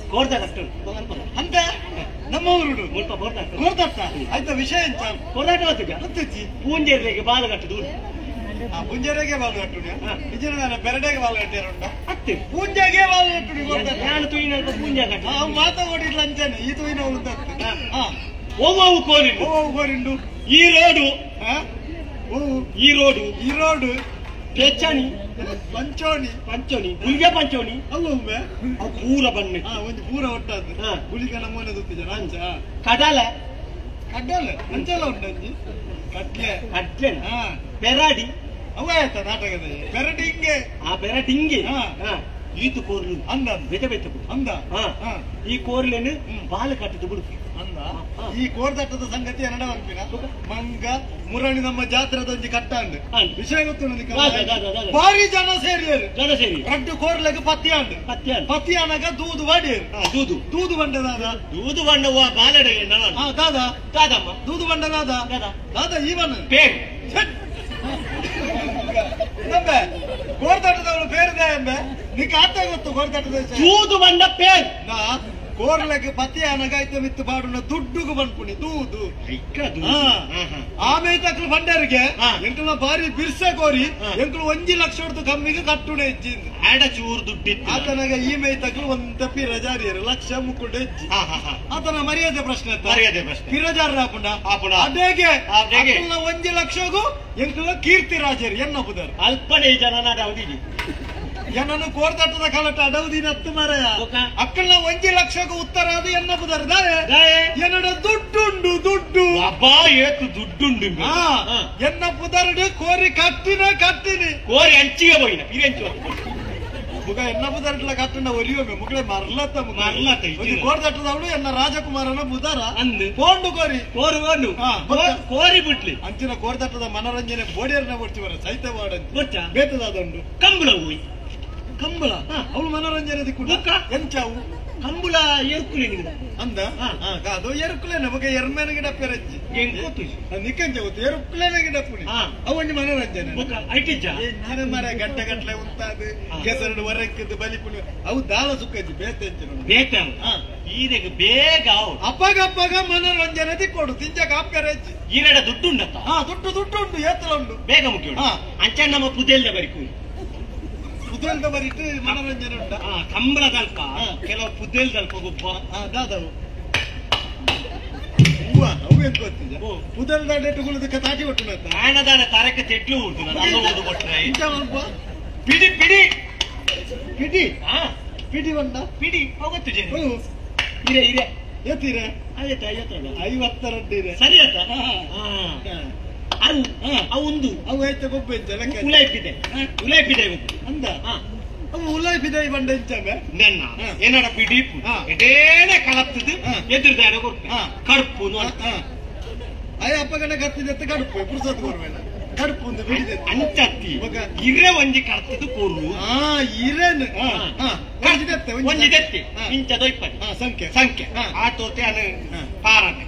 S3: ಕೋರ್ದ ಕಟ್ಟು
S9: ಅಂತ ನಮ್ಮ ಊರುಡು
S3: ಮುಲ್ಪ ಕೋರ್ದ
S9: ಕೋರ್ದಟ್ಟ ಆಯ್ತಾ ವಿಷಯ ಎಂಚ
S3: ಕೋರ್ದಾಟ ಗೊತ್ತಿಜ ಪೂಂಜೆರಿಗೆ ಬಾಲು ಕಟ್ಟುದು
S9: ಆ ಪುಂಜರೆಗೆ ಬಾಲು ಕಟ್ಟುಡು ನಿಜ ನಾನು ಬೆರಡೆಗೆ ಬಾಲು ಕಟ್ಟಿರುಂಡ
S3: ಅತ್ತೆ
S9: ಪೂಂಜೆಗೆ ಬಾಲು ಕಟ್ಟುಡು ಕೋರ್ದಟ್ಟ
S3: ನಾನು ತುಯಿನ ಪೂಂಜೆ ಕಟ್ಟು
S9: ಆ ಮಾತಾಡಿಲ್ಲ ಅಂಚನೆ ಈ ತುಯಿನ ಉಂಟು
S3: ಒವ್ವು ಕೋರಿಂಡು
S9: ಒವ್ವು ಕೋರಿಂಡು
S3: ಈ ರೋಡು ಈ ರೋಡು
S9: ಈ ರೋಡು
S3: ಪೆಚ್ಚಣಿ
S9: ಪಂಚೋಣಿ
S3: ಪಂಚೋಣಿ ಗುಳಿಗೆ ಪಂಚೋಣಿ
S9: ಅವು
S3: ಅವು ಪೂರ ಬಣ್ಣ
S9: ಒಂದು ಪೂರ ಒಟ್ಟಾದ್ದು ಗುಳಿಗೆ ನಮೂನೆ ತುತ್ತಿಜ ಅಂಚ
S3: ಕಡಲ
S9: ಕಡಲೆ ಅಂಚೆಲ್ಲ ಉಂಟಂಜಿ ಕಡ್ಲೆ
S3: ಕಡ್ಲೆ ಪೆರಾಡಿ
S9: ಅವ ಆಯ್ತಾ ನಾಟಕದ ಪೆರಡಿಂಗೆ
S3: ಆ ಪೆರಟಿಂಗೆ ಈತು ಕೋರ್ಲು
S9: ಅಂದ
S3: ಬೆತ ಬೆತ್ತ
S9: ಅಂದ
S3: ಈ ಕೋರ್ಲೇನು ಬಾಲ ಕಟ್ಟದು ಬಿಡು
S9: ಅಂದ ಈ ಕೋರ್ದಟ್ಟದ ಸಂಗತಿ ಎನ್ನಡ ಅನ್ಪಿನ ಮಂಗ ಮುರಣಿ ನಮ್ಮ ಜಾತ್ರೆದ ಒಂಜಿ ಕಟ್ಟಾಂಡ್ ವಿಷಯ ಗೊತ್ತು ಭಾರಿ ಜನ ಸೇರಿಯರು
S3: ಜನ ಸೇರಿ
S9: ರಡ್ಡು ಕೋರ್ಲೆಗ್ ಪತ್ತಿಯಾಂಡ್
S3: ಪತ್ತಿಯಾಂಡ್
S9: ಪತ್ತಿಯಾನಗ ದೂದು ವಾಡಿಯರು
S3: ದೂದು
S9: ದೂದು ಬಂಡ ದಾದ
S3: ದೂದು ಬಂಡ ಬಾಲಡೆ
S9: ದಾದಾ
S3: ದಾದಮ್ಮ
S9: ದೂದು ಬಂಡ ದಾದಾ ದಾದಾ ಈವನ್
S3: ಪೇರ್
S9: ನಂಬೆ ಕೋರ್ದಟ್ಟದವಳು ಪೇರಿದೆ ಎಂಬೆ ನಿಕ್ ಆತ ಗೊತ್ತು ಕೋರ್ದಟ್ಟದ
S3: ದೂದು ಬಂಡ ಪೇರ್
S9: ನಾ ಕೋರ್ಲೆಗ್ ಪತಿ ಅನಗಾಯ್ತ ಮಿತ್ತು ಬಾಡುನ ದುಡ್ಡುಗು ಬಂದ್ಪುಣಿ ದೂದು ಆಮೇಲೆ ತಕ್ಲು ಬಂಡರಿಗೆ ಎಂಕಲ್ನ ಬಾರಿ ಬಿರ್ಸೆ ಕೋರಿ ಎಂಕಲು 1 ಲಕ್ಷ ಹೊಡ್ದು ಕಮ್ಮಿಗೆ ಕಟ್ಟುಣೆ ಹೆಜ್ಜಿಂದ
S3: ಆಡ ಚೂರು ದುಡ್ಡಿತ್ತು
S9: ಆತನಾಗ ಈ ಮೈ ತಕ್ಲು ಒಂದ ಪಿರಜಾರಿಯರು ಲಕ್ಷ ಮುಕ್ಕುಂಡ ಹೆಜ್ಜಿ ಆತನ ಮರ್ಯಾದೆ ಪ್ರಶ್ನೆ
S3: ಮರ್ಯಾದೆ ಪ್ರಶ್ನೆ
S9: ಪಿರಜಾರ ಆಪುಂಡ ಅದೇಗೆ 1 ಲಕ್ಷಗೂ ಎಂಕಲ್ನ ಕೀರ್ತಿ ರಾಜರು ಎನ್ನ ಬುದರು
S3: ಅಲ್ಪನೆ ಜನ ನಾಡ ಅವಧಿಗೆ
S7: ಏನನ್ನು ಕೋರ್ದಟ್ಟದ ಕಾಲಟ ಅಡವು ದಿನ ಮಾರಾಯ ಅಕ್ಕನ 1 ಲಕ್ಷಕ್ಕೂ ಉತ್ತರ ಅದು ಎನ್ನ ಬುದರ್ ಏನಡ ದುಡ್ಡುಂಡು ದುಡ್ಡು
S10: ಅಬ್ಬಾ ಏತು ದುಡ್ಡುಂಡು
S7: ಎನ್ನ ಪುದರ್ಡು ಕೋರಿ ಕಟ್ಟಿನ ಕಟ್ಟಿನಿ
S10: ಕೋರಿ ಅಂಚಿಗೆ ಹೋಗಿನ ಪಿರಂಚು
S7: ಮುಗ ಎನ್ನ ಬುದರ್ಡ್ಲ ಕಟ್ಟಂಡ ಒಲಿಯೋಮೆ ಮುಗಳೇ ಮರ್ಲತ್ತ
S10: ಮರ್ಲತ್ತ
S7: ಕೋರ್ದಟ್ಟದವಳು ಎನ್ನ ರಾಜಕುಮಾರನ ಬುದರ
S10: ಅಂದು
S7: ಕೋಂಡು ಕೋರಿ
S10: ಕೋರು ಕೋಂಡು ಕೋರಿ ಬಿಟ್ಲಿ
S7: ಅಂಚಿನ ಕೋರ್ದಟ್ಟದ ಮನರಂಜನೆ ಬೋಡಿಯರ್ನ ಕೊಡ್ತೀವರ ಸೈತ ವಾಡಂತ ಬೇತದಾದುಂಡು
S10: ಕಂಬಳ ಹೋಯ್
S7: ಕಂಬಳ ಅವಳು ಮನೋರಂಜನೆ ದಿಕ್ಕು ಎಂಚಾವು
S10: ಕಂಬಳ ಎರ್ಕುಲೆ
S7: ಅಂದ ಅದು ಎರುಕುಲೆ ನಮಗೆ ಎರ್ಮೇನ ಗಿಡ ಪೆರಜ್ಜಿ ನಿಕ್ಕಂಚ ಗೊತ್ತು ಎರುಕುಲೆನ ಗಿಡ ಪುಣಿ ಅವೊಂದು ಮನೋರಂಜನೆ ಎಂಚಿನ ಮರ ಗಂಟೆ ಗಂಟ್ಲೆ ಉಂತಾದು ಕೆಸರಡು ಹೊರಕ್ಕದ್ದು ಬಲಿ ಪುಣಿ ಅವು ದಾಲ ಸುಕ್ಕಜ್ಜಿ ಬೇತೆಂಚಿನ
S10: ಬೇತ ಈರೆಗ್ ಬೇಗ
S7: ಅಪ್ಪಗ ಅಪ್ಪಗ ಮನೋರಂಜನೆ ದಿಕ್ಕೊಡು ತಿಂಜಕ ಅಪ್ಪೆರಜ್ಜಿ
S10: ಈರೆಡ ದುಡ್ಡು ಉಂಡತ್ತ
S7: ದುಡ್ಡು ದುಡ್ಡು ಉಂಡು ಏತಲ ಉಂಡು
S10: ಬೇಗ ಮುಖ್ಯ ಅಂಚ ನಮ್ಮ ಪುದೆಲ್ದ ಬರಿಕು
S7: ಪುದೆಲ್ದ ಬರಿಟ್ಟು ಮನೋರಂಜನೆ ಉಂಟ
S10: ಕಂಬಳ ದಲ್ಪ ಕೆಲವು ಪುದೆಲ್ ದಲ್ಪ ಗುಬ್ಬ
S7: ದಾದವು ಹೂವ ಅವು ಎಂತ ಗೊತ್ತಿದೆ ಪುದೆಲ್ ದಾಡೆ ತಾಟಿ ಒಟ್ಟು
S10: ಆಣದಾಡ ತಾರಕ ತೆಟ್ಲು ಉಂಟು ನಾನು ಕೊಟ್ಟರೆ
S7: ಪಿಡಿ ಪಿಡಿ ಪಿಡಿ ಪಿಡಿ ಬಂದ
S10: ಪಿಡಿ ಹೋಗತ್ತು ಜನ ಇರೆ ಇರೆ
S7: ಎತ್ತೀರೆ
S10: ಆಯ್ತು 52
S7: 52 ಇದೆ
S10: ಸರಿ ಆಯ್ತಾ ಅವು ಅವು
S7: ಅವು ಆಯ್ತ ಗೊಬ್ಬ
S10: ಉಲಾಯ್ಪಿದೆ ಉಲಾಯ್ಪಿದೆ
S7: ಅಂದ ಅವು ಉಲಾಯ್ಪಿದೆ ಬಂಡ ಇಂಚಮೆ
S10: ನೆನ್ನ ಏನಡ ಪಿಡೀಪು ಎಡೇನೆ ಕಲತ್ತದು ಎದುರುದಾಡ ಕೊರ್ಪೆ ಕಡುಪು ನೋಡಿ
S7: ಅಯ್ಯ ಅಪ್ಪಗಣ ಕತ್ತಿದೆ ಕಡುಪು ಪುರುಸತ್ತು ಕೊರ್ಬೇಡ ಕಡುಪು ಒಂದು ಬಿಡಿದೆ
S10: ಅಂಚತ್ತಿ ಇರೆ ಒಂಜಿ ಕಡ್ತದ್ದು ಕೋರು
S7: ಇರೇನು
S10: ಒಂಜಿ ದೆತ್ತಿ ಇಂಚ ದೊಯ್ಪದಿ
S7: ಸಂಖ್ಯೆ
S10: ಸಂಖ್ಯೆ ಆಟೋತೆ ಅನು ಪಾರನೆ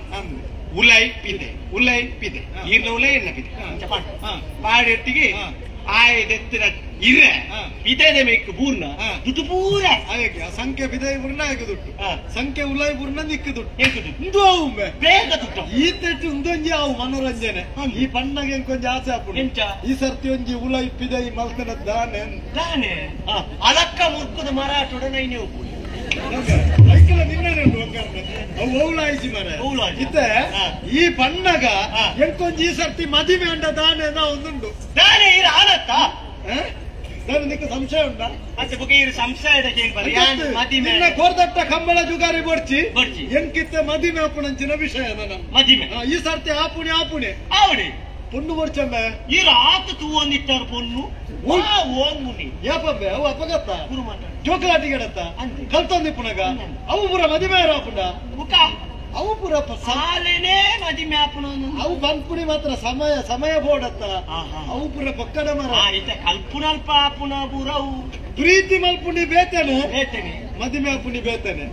S10: ಉಲೈ ಪಿದೆ ಉಲೈ ಪಿದೆ ಈರ್ನ ಉಲೈ ಎನ್ನ ಪಿದೆ ಅಂಚ ಪಾಡು ಪಾಡೆಟ್ಟಿಗೆ ಆಯದೆತ್ತಿನ ಇರೆ ಪಿದೆನೆ ಮೇಕ್ ಬೂರ್ನ ದುಡ್ಡು ಪೂರ
S7: ಆಯಕ್ಕೆ ಸಂಖ್ಯೆ ಪಿದೆ ಬೂರ್ನ ಆಯಕ್ಕೆ ದುಡ್ಡು ಸಂಖ್ಯೆ ಉಲೈ ಬೂರ್ನ ನಿಕ್ಕು ದುಡ್ಡು
S10: ಏಕು ದುಡ್ಡು
S7: ಇಂದು ಅವು
S10: ಬೇಗ ದುಡ್ಡು
S7: ಈ ತೆಟ್ಟು ಉಂದೊಂಜಿ ಅವು ಮನೋರಂಜನೆ ಈ ಪಣ್ಣಗೆ ಎಂಕೊಂಜಿ ಆಸೆ ಆಪುಂಡು ಈ ಸರ್ತಿ ಒಂಜಿ ಉಲೈ ಪಿದೆ ಈ ಮಲ್ತನ ದಾನೆ
S10: ದಾನೆ ಅಲಕ್ಕ ಮುರ್ಕದ ಮರಾಟೋಡ ನೈನೇ ಒಪ್ಪು
S7: ಈ ಪಣ್ಣಗ ಎಂಕೊಂಜಿ ಈ ಸರ್ತಿ ಮದಿಮೆ ಅಂಡ ದಾನೆ ಒಂದುಂಡು
S10: ದಾನೆ ಇರ ಆನತ್ತ
S7: ನಿಕ್ಕ ಸಂಶಯ ಉಂಟಾ
S10: ಮದಿಮೆ
S7: ಕೋರ್ದಟ್ಟ ಕಂಬಳ ಜುಗಾರಿ ಬೊಡ್ಚಿ ಎಂಕಿತ್ತ ಮದಿಮೆ ಆಪುಣಂಚಿನ ವಿಷಯ ನನ್ನ
S10: ಮದಿಮೆ
S7: ಈ ಸರ್ತಿ ಆಪುಣಿ ಆಪುಣಿ
S10: ಆವಡಿ
S7: ಪೊಣ್ಣು ಬೊಡ್ಚಮ್ಮೆ
S10: ಈ ರಾತ ತೂವೊಂದಿಟ್ಟಾರು ಪೊಣ್ಣು ಓಂಗುನಿ
S7: ಯಾಪಬ್ಬೆ ಅವು ಅಪಗತ್ತ ಜೋಕಲಾಟಿಗೆಡತ್ತ ಕಲ್ತೊಂದಿಪ್ಪುನಗ ಅವು ಪೂರ ಮದಿಮೆ ಆಪುಂಡ
S10: ಮುಖ
S7: ಅವು ಪೂರ
S10: ಸಾಲೆನೇ ಮದಿಮೆ ಆಪುಣ
S7: ಅವು ಬಂದ್ಪುಣಿ ಮಾತ್ರ ಸಮಯ ಸಮಯ ಬೋಡತ್ತ ಅವು ಪೂರ ಪಕ್ಕದ ಮರ
S10: ಇತ್ತ ಕಲ್ಪುನಲ್ಪ ಆಪುನ ಪೂರ ಅವು
S7: ಪ್ರೀತಿ ಮಲ್ಪುಣಿ ಬೇತೇನೆ
S10: ಬೇತೇನೆ
S7: ಮದಿಮೆ ಆಪುಣಿ ಬೇತೇನೆ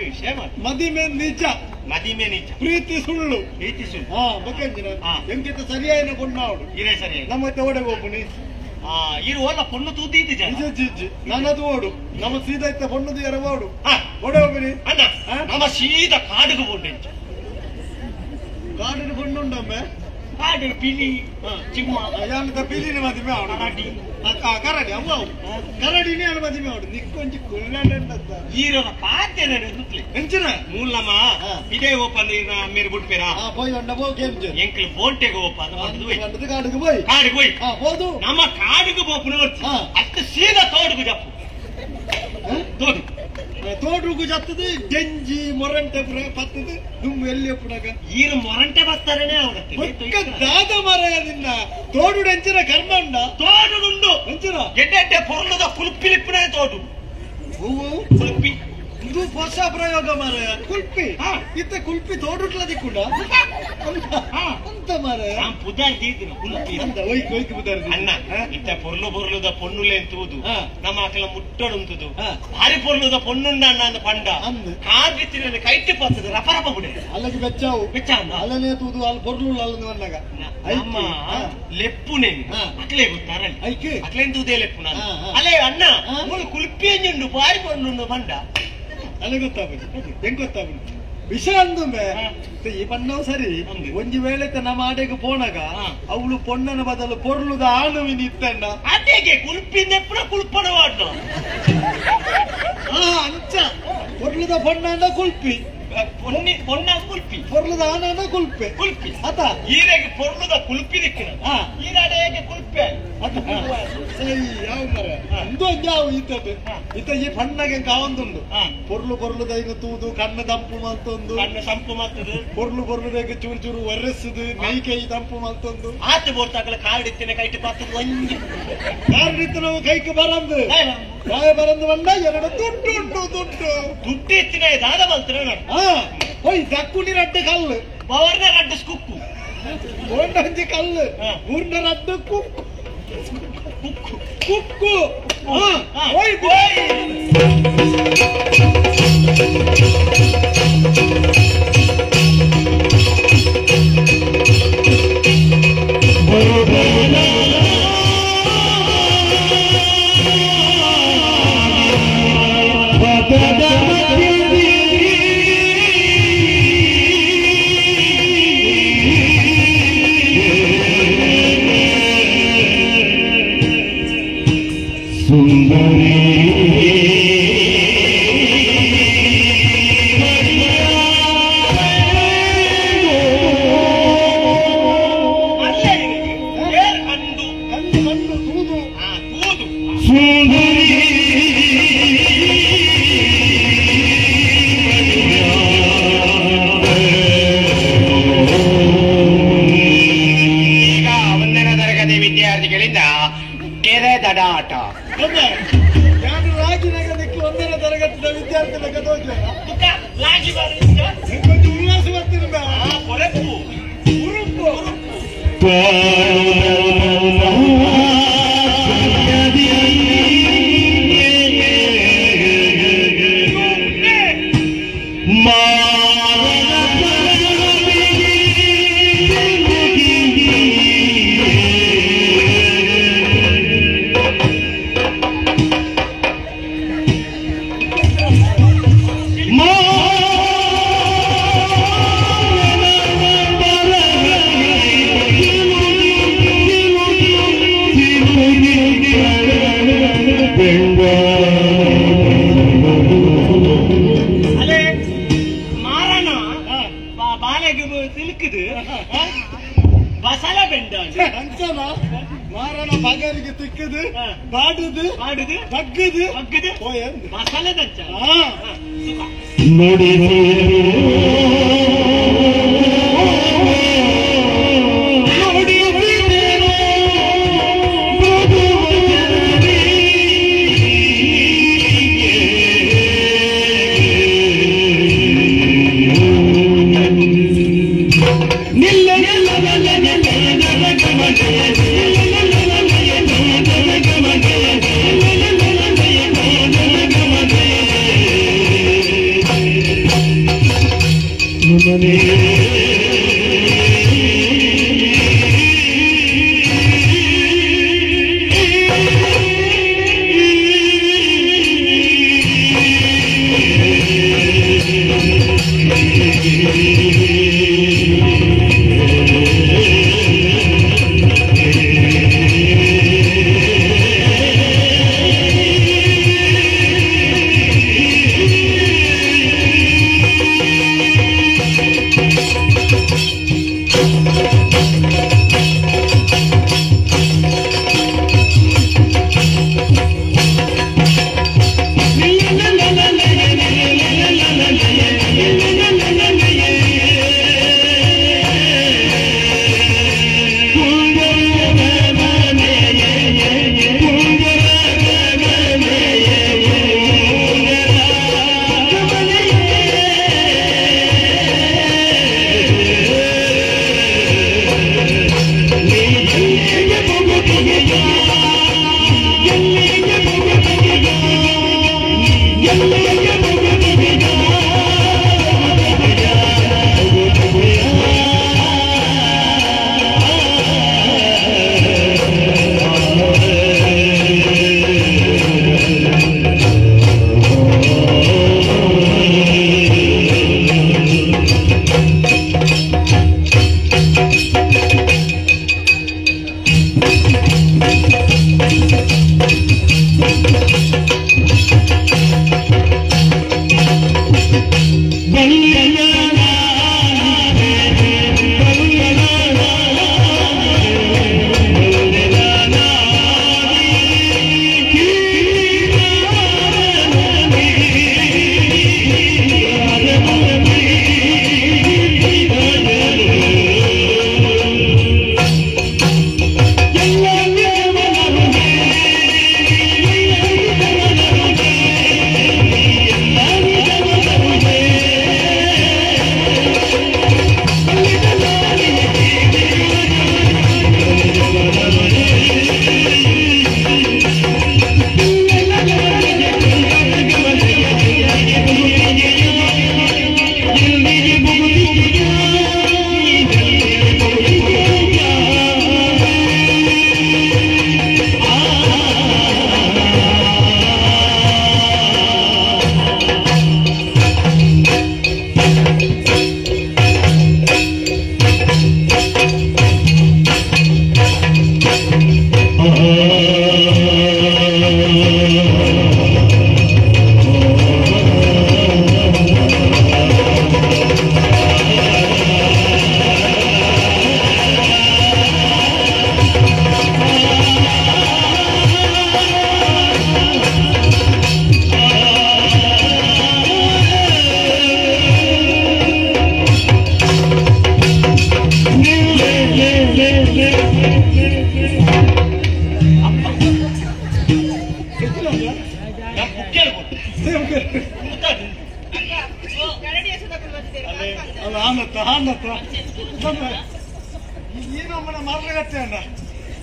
S10: ವಿಷಯ
S7: ಮದಿಮೆ ನಿಜ
S10: ಮದಿಮೆ ನಿಜ
S7: ಪ್ರೀತಿ ಸುಳ್ಳು
S10: ಪ್ರೀತಿ ಸುಳ್ಳು
S7: ಹಾ ಬಕ್ಕಂಜಿನ ಎಂಕಿತ ಸರಿಯಾಯಿನ ಪೊಣ್ಣಾವಡು
S10: ಇರೇ ಸರಿಯಾಗಿ
S7: ನಮ್ಮ ಓಡೆ ಹೋಪುಣಿ
S10: ಇರು ಓಲ ಪೊಣ್ಣು ತೂತಿದ್ದು
S7: ಜಿ ನಾನದು ಓಡು ನಮ್ಮ ಸೀದಾ ಇತ್ತ ಪೊಣ್ಣು ಯಾರ ಓಡು ಓಡೆ ಹೋಗಿರಿ
S10: ಅಣ್ಣ ನಮ್ಮ ಸೀದಾ ಕಾಡಿಗೆ ಪೊಣ್ಣು
S7: ಕಾಡಿನ ಪೊಣ್ಣುಂಡಮ್ಮೆ
S10: ಕಾಡು ಪಿಲಿ ಚಿಮ್ಮ
S7: ಯಾನದ ಪಿಲಿನ ಮದಿಮೆ ಅವಡು
S10: ಕರಡಿ
S7: ಕರಡಿ ಅವು ಅವು ಕರಡಿನೇ ಅನು ಮದಿಮೆ ಅವಡು ನಿಕ್ಕೊಂಜಿ ಕುಲ್ಲಂಡತ್ತ
S10: ಈರನ ಪಾತೆರ
S7: ಎಂಚಿನ
S10: ಮೂಲಮ್ಮ ಇದೇ ಓಪನ್ ಮೇರೆ ಬಿಡ್ಪೇರಾ
S7: ಪೋಯ್ ಒಂಡ ಪೋ ಗೇಮ್
S10: ಎಂಕಲ್ ಬೋಂಟೆಗೆ ಓಪನ್
S7: ಬಂಡದು ಕಾಡಿಗೆ ಪೋಯ್
S10: ಕಾಡಿಗೆ ಹೋಯ್
S7: ಹೋದು
S10: ನಮ್ಮ ಕಾಡಿಗೆ ಪೋಪುನ ಅಷ್ಟು ಸೀದಾ ತೋಡುಗು ಜಪ್ಪು ತೋಡು
S7: ತೋಡುಗು ಜತ್ತದು ಗಂಜಿ ಮೊರಂಟೆ ಪುರ ಪತ್ತದು ದುಮ್ಮು ಎಲ್ಲಿ ಪುನಗ
S10: ಈರು ಮೊರಂಟೆ ಬತ್ತಾರನೆ
S7: ಅವಡ ದಾದ ಮರಯ ನಿನ್ನ ತೋಡು ಎಂಚಿನ ಕರ್ಮ ಉಂಡ
S10: ತೋಡುಂಡು
S7: ಎಂಚಿನ
S10: ಎಡ್ಡೆ ಎಡ್ಡೆ ಪೊರ್ಲದ ಕುಲ್ಪಿಲಿಪ್ಪನೇ ತೋಡು
S7: ಹೂವು
S10: ಕುಲ್ಪಿ
S7: ಇದು ಹೊಸ ಪ್ರಯೋಗ ಮಾರಾಯ ಕುಲ್ಪಿ ಇತ್ತ ಕುಲ್ಪಿ ತೋಡುಟ್ಲ ದಿಕ್ಕುಂಡ ಅಂತ ಮಾರಾಯ
S10: ಪುದಾರ್ ದೀದಿನ ಕುಲ್ಪಿ
S7: ಅಂತ ಒಯ್ಕ್ ಒಯ್ಕ್ ಪುದಾರ್
S10: ಅಣ್ಣ ಇತ್ತ ಪೊರ್ಲು ಪೊರ್ಲುದ ಪೊನ್ನುಲೆ ಎಂತುವುದು ನಮ್ಮ ಆಕಲ ಮುಟ್ಟಡುಂತುದು ಭಾರಿ ಪೊರ್ಲುದ ಪೊನ್ನುಂಡ ಅಣ್ಣ ಅಂದ ಪಂಡ ಕಾರ್ ಕೈಟಿ ಪತ್ತದ ರಪ ರಪ ಬಿಡೆ
S7: ಅಲ್ಲಗೆ ಬೆಚ್ಚಾವು
S10: ಬೆಚ್ಚ
S7: ಅಲ್ಲನೇ ತೂದು ಅಲ್ಲಿ ಪೊರ್ಲು ಅಲ್ಲ ಬಂದಾಗ
S10: ನಮ್ಮ ಲೆಪ್ಪುನೆ ಅಕ್ಲೆ ಗೊತ್ತಾರಲ್ಲ
S7: ಐಕೆ
S10: ಅಕ್ಲೇನ್ ತೂದೇ ಲೆಪ್ಪು ನಾನು ಅಲ್ಲೇ ಅಣ್ಣ ಮೂಲು ಕುಲ್ಪಿ ಅಂಜುಂಡು ಭಾರಿ ಪೊನ್ನುಂಡು ಪಂಡ
S7: ಅಲ್ಲ ಗೊತ್ತಾಗುದು ಹೆಂಗ್ ಗೊತ್ತಾಗುದು ವಿಷಯ ಅಂದುಂಬೆ ಈ ಪಣ್ಣವು ಸರಿ ಒಂಜಿ ವೇಳೆ ನಮ್ಮ ಆಡೆಗೆ ಪೋಣಗ ಅವಳು ಪೊಣ್ಣನ ಬದಲು ಪೊರ್ಲುದ ಆಣುವಿನ ಇತ್ತಣ್ಣ
S10: ಅದೇಗೆ ಕುಲ್ಪಿಂದ ಕುಲ್ಪಣ ವಾಡ್ನ
S7: ಅಂಚ ಪೊರ್ಲುದ ಪೊಣ್ಣನ ಕುಲ್ಪಿ
S10: ಪೊನ್ನಿ ಪೊಣ್ಣ ಕುಲ್ಪಿ
S7: ಪೊರ್ಲುದ ಆನನ ಕುಲ್ಪೆ
S10: ಕುಲ್ಪಿ
S7: ಅತ
S10: ಈರೆಗೆ ಪೊರ್ಲುದ ಕುಲ್ಪಿ ದಿಕ್ಕಿನ ಈರಾಡೆಗೆ ಕುಲ್ಪೆ
S7: ಅತ
S9: ಯಾವ ಮರ ಇಂದು ಯಾವ ಈತದ್ದು ಇತ ಈ ಪಣ್ಣಗೆ ಕಾವಂದುಂಡು ಪೊರ್ಲು ಪೊರ್ಲು ದೈಗ ತೂದು ಕಣ್ಣು ತಂಪು ಮಲ್ತೊಂದು
S10: ಕಣ್ಣು ತಂಪು ಮಲ್ತದು
S9: ಪೊರ್ಲು ಪೊರ್ಲು ದೈಗ ಚೂರು ಚೂರು ಒರೆಸುದು ನೈ ಕೈ ತಂಪು ಮಲ್ತೊಂದು
S10: ಆತ ಬೋರ್ತಾಗಲ ಕಾರ್ಡ್ ಇತ್ತಿನ ಕೈಟ್ ಪಾತದು ಒಂಜಿ
S9: ಕಾರ್ಡ್ ಇತ್ತು ನಾವು ಕೈಕ್ ಬರಂದು ಕಾಯ ಬರಂದು ಬಂಡ ಎರಡು ದುಡ್ಡು ಉಂಟು ದುಡ್ಡು
S10: ದುಡ್ಡು ಇತ್ತಿನ ದಾದ ಮಲ್ತನ
S9: ಓಯ್ ದಕ್ಕುನಿ ರಡ್ಡು ಕಲ್ಲು
S10: ಪವರ್ನ ರಡ್ಡು ಕುಕ್ಕು
S9: ಬೋಂಡಂಜಿ ಕಲ್ಲು ಊರ್ನ ರಡ್ಡು ಕುಕ್ಕು ಕುಕ್ಕು ಕುಕ್ಕು ಓಯ್
S10: ಈಗ ಒಂದನೇ ತರಗತಿ ವಿದ್ಯಾರ್ಥಿಗಳಿಂದ ಕೆರೆ ದಡಾಟ.
S9: ನಾನು ರಾಗಿ ನಗದಕ್ಕೆ ಒಂದನೇ ತರಗತಿಯ ವಿದ್ಯಾರ್ಥಿ
S10: ರಾಗಿ
S9: ಕೊಂಚ ಉಲ್ಲಾಸ ಬರ್ತಿರ
S10: ಹೊರಪು
S9: ಉರುಪು
S10: ಅಲೆ ಮಾರಣ ಬಾಲೆಗೆ ಸಿಲುಕುದು ಬಸಲ ಬೆಂಡ
S9: ಅಂಚನ ಮಾರಣ ಬಗರಿಗೆ ತಿಕ್ಕದು ಬಾಡುದು
S10: ಬಾಡುದು
S9: ಬಗ್ಗದು
S10: ಬಗ್ಗದು ಬಸಲದಂಚ
S4: ನೋಡಿ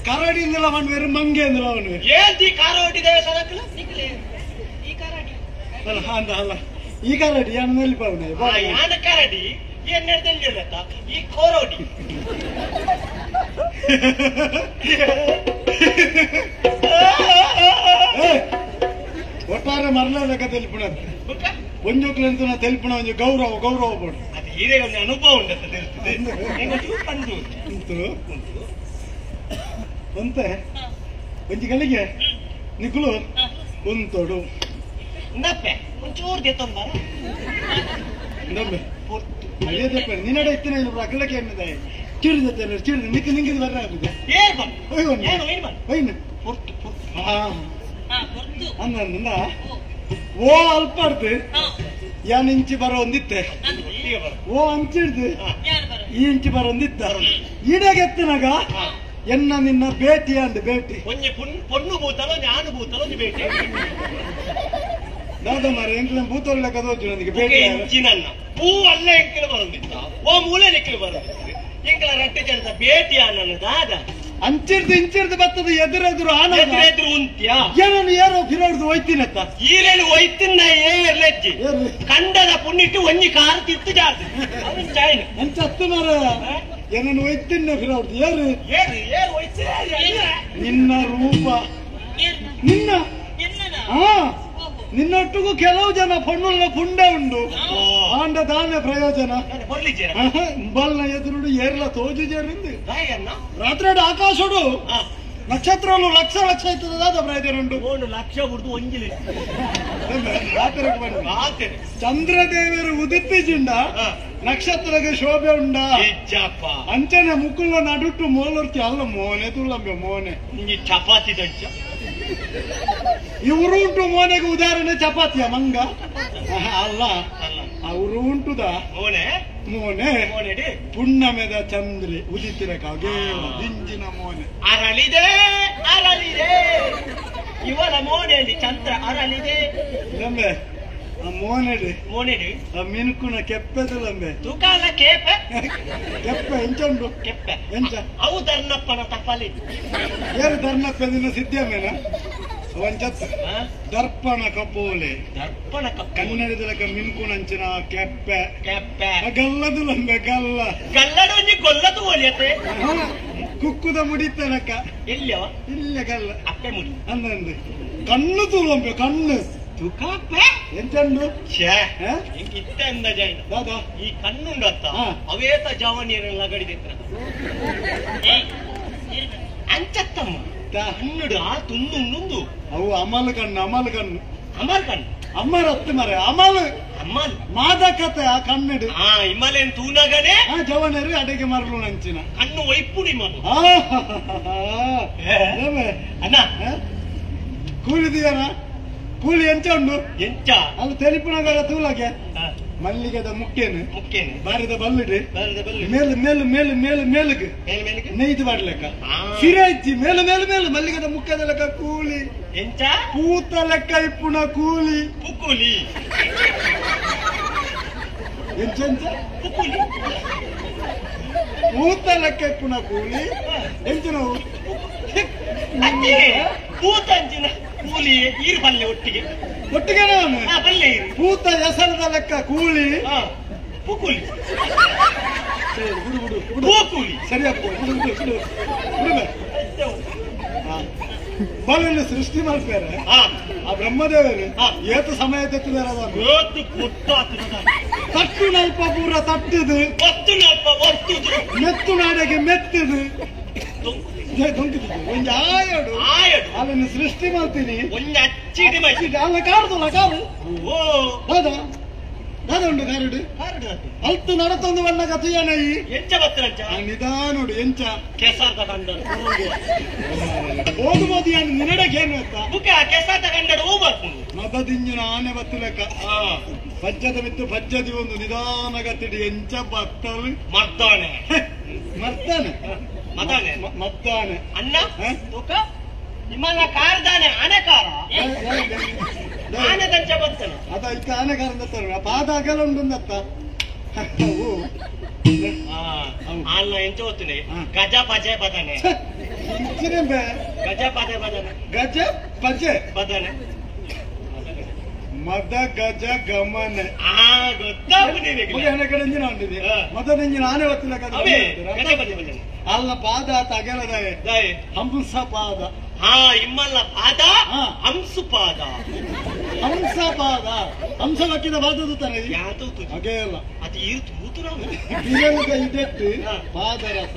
S7: ಕರಡಿ ಅವನು ವೆರು ಮಂಗೆ ಅವನು ಅಲ್ಲ ಅಲ್ಲ ಈ ಕರಡಿ ಯಾನ
S10: ಕರಡಿ ಈ ಕೋರೋಡಿ
S7: ಒಟ್ಟಾರೆ ಮರಲ ತೆಲಿಪುಣ ಒಂಜೋಕ್ಲೆಂತ ತೆಲಿಪುಣ ಒಂಜಿ ಗೌರವ ಗೌರವ ಬೋಡು
S10: ಅದು ಹೀರೆ ಒಂದು ಅನುಭವ ಉಂಟು
S7: ಒಂತೆ ಒಂಜಿ ಗಳಿಗೆ ನಿಕುಲು ಒಂತೋಡು
S10: ನಪ್ಪೆ ಒಂಚೂರು ದೆತ್ತೊಂಬಾರ
S7: ನಮ್ಮೆ ಅದೇ ದೆಪ್ಪೆ ನಿನ್ನಡೆ ಇತ್ತಿನ ಇಲ್ಲ ಅಕ್ಕಲಕ್ಕೆ ಏನಿದೆ ಚಿಡಿದ ಚಿಡಿದ ನಿಕ್ಕ ನಿಂಗೆ ಬರ್ರ ಆಗಿದೆ
S10: ಏರ್ ಬನ್
S7: ಒಯ್ ಒನ್
S10: ಏನು ಒಯ್ ಬನ್
S7: ಒಯ್ನ
S10: ಪೊರ್ತು ಪೊರ್ತು
S7: ಹಾ
S12: ಹಾ ಪೊರ್ತು
S7: ಅಂದ ಓ ಅಲ್ಪಾಡ್ತು ಯಾನ್ ಇಂಚಿ ಬರೋ ಒಂದಿತ್ತೆ ಓ ಅಂಚಿಡ್ದು ಈ ಇಂಚಿ ಬರೋ ಒಂದಿತ್ತ ಈಡಾಗೆತ್ತನಾಗ ಎನ್ನ ನಿನ್ನ ಭೇಟಿ ಅಂದ ಭೇಟಿ
S10: ಒಂಜಿ ಪೊಣ್ಣು ಬೂತಲೋ ನಾನು ಬೂತಲೋ ಒಂಜಿ ಭೇಟಿ
S7: ದಾದ ಮಾರೆ ಎಂಕ್ಲ ಬೂತಲ್ ಲೆಕ್ಕ ತೋಜು ನನಗೆ ಭೇಟಿ
S10: ಇಂಚಿನನ್ನ ಪೂ ಅಲ್ಲ ಎಂಕ್ಲ ಬರೋದಿತ್ತ ಓ ಮೂಲೆ ನೆಕ್ಲು ಬರೋದಿತ್ತು ಎಂಕ್ಲ ರಟ್ಟೆ ಜನತ ಭೇಟಿ ನನ್ನ ದಾದ
S7: ಅಂಚಿರ್ದು ಇಂಚಿರ್ದು ಬರ್ತದೆ ಎದುರೆದುರು ಆನ
S10: ಎದುರೆದುರು ಉಂತ್ಯಾ
S7: ಏನನ್ನು ಏರೋ ಫಿರೋಡ್ದು ಒಯ್ತೀನತ್ತ
S10: ಈರೇನು ಒಯ್ತಿನ ಏರ್ಲೆಜ್ಜಿ ಕಂಡದ ಪುಣ್ಣಿಟ್ಟು ಒಂಜಿ ಕಾರು ತಿತ್ತು ಜಾದು ಅವನು ಚಾಯ್ನ
S7: ಅಂಚತ್ತು ಮಾರ ಏನನ್ನು ಒಯ್ತಿನ ಫಿರೋಡ್ದು ಏರು
S10: ಏರು ಏರು ಒಯ್ತಿನ
S7: ನಿನ್ನ ರೂಪ ನಿನ್ನ ಹಾ ನಿನ್ನೊಟ್ಟಿಗೂ ಕೆಲವು ಜನ ಪಣ್ಣುಲ್ಲ ಪುಂಡೆ ಉಂಡು ಆಂಡ ದಾನ ಪ್ರಯೋಜನ ಬಲ್ನ ಎದುರುಡು ಏರ್ಲ ತೋಜು ಜೇರಿಂದು ರಾತ್ರಿ ಆಕಾಶಡು ನಕ್ಷತ್ರಗಳು ಲಕ್ಷ ಲಕ್ಷ ಇರ್ತದ ಪ್ರಯೋಜನ ಉಂಡು
S10: ಲಕ್ಷ ಹುಡ್ದು ಒಂಜಿಲಿ
S7: ರಾತ್ರಿ ಚಂದ್ರದೇವರು ಉದಿತ್ತಿಜಿಂಡ ನಕ್ಷತ್ರಗೆ ಶೋಭೆ ಉಂಡ ಅಂಚನೆ ಮುಕ್ಕುಲ್ಲ ನಡುಟ್ಟು ಮೋಲರ್ತಿ ಅಲ್ಲ ಮೋನೆ ತುಳ್ಳಂಬೆ ಮೋನೆ
S10: ಚಪಾತಿ ದಂಚ
S7: ಇವರು ಉಂಟು ಮೋನೆಗೆ ಉದಾಹರಣೆ ಚಪಾತಿಯ ಮಂಗ ಅಲ್ಲ ಅವರು ಉಂಟುದ
S10: ಮೋನೆ
S7: ಮೋನೆ ಪುಣ್ಣಮೆದ ಚಂದ್ರಿ ಉದಿತ್ತಿರ ಕಾಗೆ ದಿಂಜಿನ ಮೋನೆ
S10: ಅರಳಿದೆ ಅರಳಿದೆ ಇವನ ಮೋನೆಯಲ್ಲಿ ಚಂದ್ರ ಅರಳಿದೆ
S7: ಲಂಬೆ ಆ ಮೋನೆಡು
S10: ಮೋನೆಡು
S7: ಆ ಮಿನುಕುನ ಕೆಪ್ಪೆದು ಲಂಬೆ
S10: ತುಕಾಲ ಕೇಪೆ
S7: ಕೆಪ್ಪೆ ಎಂಚುಂಡು
S10: ಕೆಪ್ಪೆ
S7: ಎಂಚ
S10: ಅವು ಧರ್ಣಪ್ಪನ ತಪಲಿ
S7: ಏನು ಧರ್ಣಪ್ಪ ನಿನ್ನ ಸಿದ್ಧಮೇನ ವಂಚತ್ ದರ್ಪಣ ಕಪೋಲೆ
S10: ದರ್ಪಣ ಕಪ್
S7: ಕನ್ನಡದ ಮಿನುಕುನಂಚಿನ ಕೆಪ್ಪೆ
S10: ಕೆಪ್ಪೆ
S7: ಗಲ್ಲದು ಲಂಬೆ ಗಲ್ಲ
S10: ಗಲ್ಲಡು ಒಂಜಿ ಗೊಲ್ಲದು ಒಲಿಯತೆ
S7: ಕುಕ್ಕುದ ಮುಡಿತನಕ
S10: ಎಲ್ಲಿಯವ
S7: ಇಲ್ಲ ಗಲ್ಲ
S10: ಅಪ್ಪೆ ಮುಡಿ
S7: ಅಂದಂದು ಕಣ್ಣು ತೂಲಂಬೆ ಕಣ್ಣು
S10: ತುಕಾಪೆ
S7: ಎಂಚಂಡು
S10: ಛೇ ಇತ್ತ ಅಂದಾಜಾಯ್ನ
S7: ದಾದಾ
S10: ಈ ಕಣ್ಣುಂಡತ್ತ ಅವೇತ ಜವನಿಯರೆಲ್ಲ ಗಡಿದೆತ್ರ ಅಂಚತ್ತಮ್ಮ ಕಣ್ಣುಡು ಆ ತುಂದುಂಡುಂದು
S7: ಅವು ಅಮಲ್ ಕಣ್ಣು ಅಮಲ್ ಕಣ್ಣು
S10: ಅಮಲ್ ಕಣ್ಣು
S7: ಅಮ್ಮರ ಅತ್ತು ಮರೆ ಅಮಲ್
S10: ಅಮಲ್
S7: ಮಾದಕತೆ ಆ ಕಣ್ಣುಡು
S10: ಆ ಇಮಲೇನ್ ತೂನಗನೆ
S7: ಆ ಜವನರು ಅಡಿಗೆ ಮರಲು ನಂಚಿನ
S10: ಕಣ್ಣು ಒಯ್ಪುಡಿ ಮರು
S7: ಅಣ್ಣ ಕೂಲಿದೀಯನ ಕೂಲಿ ಎಂಚ ಉಂಡು
S10: ಎಂಚ
S7: ಅಲ್ಲಿ ತೆಲಿಪುನಗರ ತೂಲಗೆ ಮಲ್ಲಿಗೆದ ಮುಕ್ಕೇನು
S10: ಮುಕ್ಕೇನು
S7: ಬಾರಿದ ಬಲ್ಲಿಡು
S10: ಬಾರಿದ ಬಲ್ಲಿ
S7: ಮೇಲು ಮೇಲು ಮೇಲು ಮೇಲು ಮೇಲುಗೆ
S10: ಮೇಲು ಮೇಲುಗೆ
S7: ನೇಯ್ದು ಬಾಡ್ಲೆಕ್ಕ ಸಿರೆ ಇಜ್ಜಿ ಮೇಲು ಮೇಲು ಮೇಲು ಮಲ್ಲಿಗೆದ ಮುಕ್ಕದ ಲೆಕ್ಕ ಕೂಲಿ
S10: ಎಂಚ
S7: ಪೂತ ಲೆಕ್ಕ ಇಪ್ಪುಣ ಕೂಲಿ
S10: ಪುಕುಲಿ
S7: ಎಂಚ ಎಂಚ
S10: ಪುಕುಲಿ
S7: ಪೂತ ಲೆಕ್ಕ ಇಪ್ಪುಣ ಕೂಲಿ ಎಂಚ ನಾವು
S10: ಪೂತ ಅಂಚಿನ ಕೂಲಿ ಈರು ಬಲ್ಲೆ ಒಟ್ಟಿಗೆ
S7: ಒಟ್ಟಿಗೆ ನಾನು
S10: ಬಲ್ಲೆ
S7: ಪೂತ ಹೆಸರದ ಲೆಕ್ಕ ಕೂಲಿ
S10: ಪುಕುಲಿ
S7: ಸರಿ ಬಿಡು ಬಿಡು ಬಿಡು
S10: ಪೂಕುಲಿ
S7: ಸರಿ ಆಗ್ತದೆ ಬಿಡು ಬಿಡು ಬಿಡು ಬಿಡು ಬಾಲನ್ನು ಸೃಷ್ಟಿ ಮಾಡ್ತಾರೆ ಆ ಬ್ರಹ್ಮದೇವರು ಏತ ಸಮಯ ತೆತ್ತಿದಾರ ತಟ್ಟು ನಲ್ಪ ಪೂರ ತಟ್ಟದು ಮೆತ್ತು ನಾಡಗೆ ಮೆತ್ತದು ಒಂಜಿ ಆಯಡು
S10: ಆಯಡು
S7: ಅದನ್ನು ಸೃಷ್ಟಿ ಮಾಡ್ತೀನಿ
S10: ಒಂಜಿ ಅಚ್ಚಿಡಿ ಮೈ
S7: ಅಲ್ಲ ಕಾರುದಲ್ಲ ಕಾರು
S10: ಓ
S7: ದಾದಾ ದಾದ ಉಂಡು ಕಾರುಡು
S10: ಕಾರುಡು
S7: ಅಲ್ತು ನಡತೊಂದು ಬಣ್ಣ ಕಥೆಯನ ಈ
S10: ಎಂಚ ಬತ್ತರಂಚ
S7: ನಿಧಾನೋಡು ಎಂಚ
S10: ಕೆಸಾರ್ದ ಕಂಡಡು
S7: ಓದು ಮೋದಿ ನಿನಡಕ್ಕೆ ಏನು ಅಂತ
S10: ಬುಕ್ಕ ಕೆಸಾರ್ದ ಕಂಡಡು ಹೂ ಬರ್ಪುಂಡು
S7: ಮದದಿಂಜಿನ ಆನೆ ಬತ್ತುಲೆಕ್ಕ ಪಜ್ಜದ ಬಿತ್ತು ಪಜ್ಜದಿ ಒಂದು ನಿಧಾನ ಗತಿಡಿ ಎಂಚ ಬತ್ತಲು
S10: ಮರ್ದಾನೆ
S7: ಮರ್ತಾನೆ
S10: ಮದಾನೆ
S7: ಮದ್ದಾನೆ
S10: ಅಣ್ಣ ತುಕ ನಿಮ್ಮನ್ನ ಕಾರ್ದಾನೆ ಆನೆ ಕಾರ ಆನೆ ದಂಚ ಬತ್ತನೆ
S7: ಅದ ಇತ್ತ ಆನೆ ಕಾರ ಅಂದತ್ತ ಪಾದ ಅಗಲ ಉಂಟು
S10: ಅಲ್ಲ ಎಂಚ ಗೊತ್ತುನೆ ಗಜ ಪಜೆ ಬದನೆ ಗಜ ಪಜೆ ಬದನೆ
S7: ಗಜ ಪಜೆ
S10: ಬದನೆ
S7: ಮದ ಗಜ ಗಮನ ಮದದಿಂಜಿನ ಆನೆ ಬತ್ತಿಲ್ಲ ಅಲ್ಲ ಪಾದ ತಗಲದ ಹಂಸ ಪಾದ
S10: ಹಾ ಇಮ್ಮಲ್ಲ ಪಾದ ಹಂಸು ಪಾದ
S7: ಹಂಸ ಪಾದ ಹಂಸ ಬಕ್ಕಿದ ಪಾದದ ತಾನೆ ಹಾಗೆ ಅಲ್ಲ
S10: ಅದು ಇರ್ತು
S7: ಇದೆಟ್ಟು ಪಾದರಸ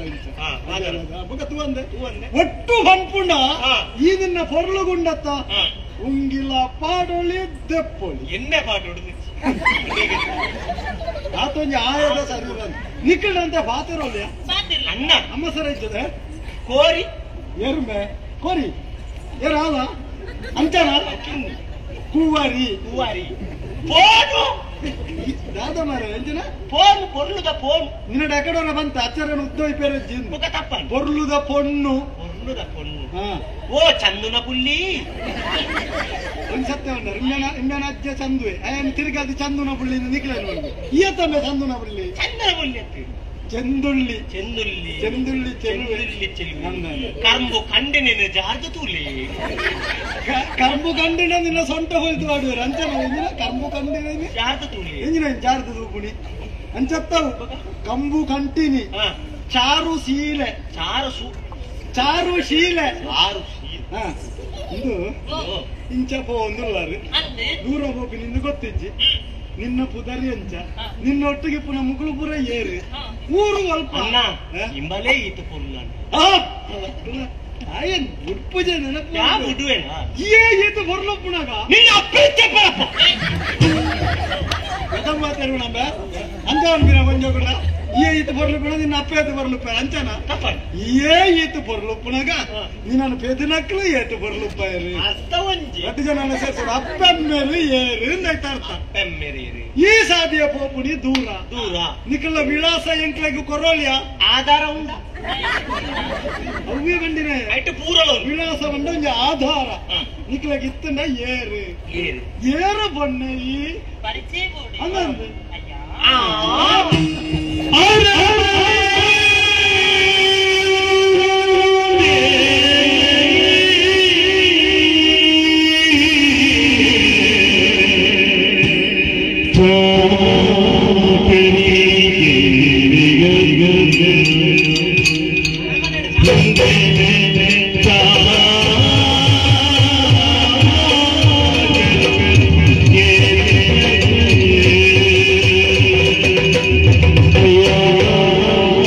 S7: ಒಟ್ಟು ಹಂಪುಂಡ ಈ ನಿನ್ನ ಪೊರ್ಲುಗುಂಡತ್ತ ಉಂಗಿಲ ಪಾಡೊಳಿ ದೆಪ್ಪೊಳಿ
S10: ಎಣ್ಣೆ ಪಾಡೊಡು
S7: ಆತೊಂಜಿ ಆಯದ ಸರಿ ನಿಕ್ಕಳಂತೆ ಪಾತಿರೋಲ್ಯ
S10: ಅಣ್ಣ
S7: ಅಮ್ಮ ಸರ ಇದ್ದದೆ
S10: ಕೋರಿ
S7: ಎರುಮೆ ಕೋರಿ ಏರಾದ ಅಂಚನ ಕೂವಾರಿ
S10: ಕೂವಾರಿ ಫೋನು
S7: ದಾದ ಮಾರ ಎಂಜಿನ
S10: ಫೋನ್ ಪೊರ್ಲುದ ಫೋನ್
S7: ನಿನ್ನ ಡಕಡೋನ ಬಂತ ಅಚ್ಚರನ ಉದ್ದೋ ಪೇರ
S10: ಮುಖ ತಪ್ಪ
S7: ಪೊರ್ಲುದ ಪೊಣ್ಣು
S10: ಪೊರ್ಲುದ ಪೊಣ್ಣು ಓ ಚಂದುನ ಪುಲ್ಲಿ
S7: ಒಂದ್ ಸತ್ಯ ಉಂಟು ಇಮ್ಮೆನ ಇಮ್ಮೆನ ಅಜ್ಜ ಚಂದುವೆ ಅಯ್ಯನ್ ತಿರುಗಾದಿ ಚಂದುನ ಪುಳ್ಳಿ ನಿಕ್ಲೆ ಈತಮ್ಮೆ ಚಂದುನ ಪುಳ್ಳಿ
S10: ಚಂದನ ಪುಳ್ಳಿ ಅತ್ತು
S7: ಚೆಂದುಳ್ಳಿ
S10: ಚೆಂದುಳ್ಳಿ
S7: ಚೆಂದುಳ್ಳಿ
S10: ಚೆಂದುಳ್ಳಿ ಚೆಲುವೆ ಕರ್ಂಬು ಕಂಡಿನ ಜಾರ್ದು ತೂಲಿ
S7: ಕರ್ಂಬು ಕಂಡಿನ ನಿನ್ನ ಸೊಂಟ ಹೊಯ್ತು ಆಡುವರು ಅಂಚನ ಇಂಜಿನ ಕರ್ಂಬು ಕಂಡಿನ
S10: ಜಾರ್ದು ತೂಲಿ
S7: ಇಂಜಿನ ಜಾರ್ದು ತೂಪುಣಿ ಅಂಚತ್ತವು ಕಂಬು ಕಂಟಿನಿ ಚಾರು ಸೀಲೆ
S10: ಚಾರು ಸೂ
S7: ಚಾರು ಶೀಲೆ
S10: ಚಾರು ಶೀಲೆ
S7: ಇದು ಇಂಚ ಪೋಂದುಲ್ಲಾರು ದೂರ ಹೋಗಿ ನಿಂದು ಗೊತ್ತಿಜ್ಜಿ ನಿನ್ನ ಪುದರಿ ಅಂಚ ನಿನ್ನ ಒಟ್ಟಿಗೆ ಪುನಃ ಮುಗುಳು ಪುರ ಏರು ಊರು ಅಲ್ಪ
S10: ಇಂಬಲೇ ಈತ ಪೊರ್ಲು
S7: ಆಯನ್ ಉಡ್ಪುಜೆ ನೆನಪು
S10: ಯಾ ಬುಡುವೆನಾ
S7: ಏ ಈತ ಪೊರ್ಲು ಪುನಗ
S10: ನಿನ್ನ ಅಪ್ಪೆ ಚಪ್ಪರಪ್ಪ
S7: ಗತಂ ಮಾತಾಡು ನಂಬ ಅಂಚ ಅನ್ಬಿನ ಕೊಂಚ ಕೂಡ ಏ ಈತ ಪೊರ್ಲು ಪುಣ ನಿನ್ನ ಅಪ್ಪೆ ಆತ ಪೊರ್ಲು ಅಂಚನ ಏ ಈತ ಪೊರ್ಲು ಪುನಗ ನಿನ್ನನ್ನು ಪೆದಿನಕ್ಲು ಏತು ಪೊರ್ಲು ಪೈರು
S10: ಅರ್ಥ ಒಂಜಿ
S7: ರಡ್ಡು ಜನ ಸೇರ್ಸೋಡು ಅಪ್ಪೆಮ್ಮೆರು ಏರು ಅಂದಾಯ್ತ ಅರ್ಥ
S10: ಅಪ್ಪೆಮ್ಮೆರು
S7: ಈ ಸಾದಿಯ ಪೋಪುಣಿ ದೂರ
S10: ದೂರ
S7: ನಿಕ್ಕಲ್ಲ ವಿಳಾಸ ಎಂಕ್ಲೆಗ್ ಕೊರೋಲಿಯ
S10: ಆಧಾರ ಉಂಡ
S7: ಅವ್ವೇ ಬಂಡಿನ
S10: ಐಟು ಪೂರಲು
S7: ವಿಳಾಸ ಬಂಡ ಒಂಜಿ ಆಧಾರ ನಿಕ್ಲೆಗ್ ಇತ್ತಂಡ ಏರು
S10: ಏರು
S7: ಏರು ಬೊನ್ನೆ ಈ
S12: ಪರಿಚಯ ಬೋರ್ಡ್
S7: ಅಂದಂದು
S6: Yeah.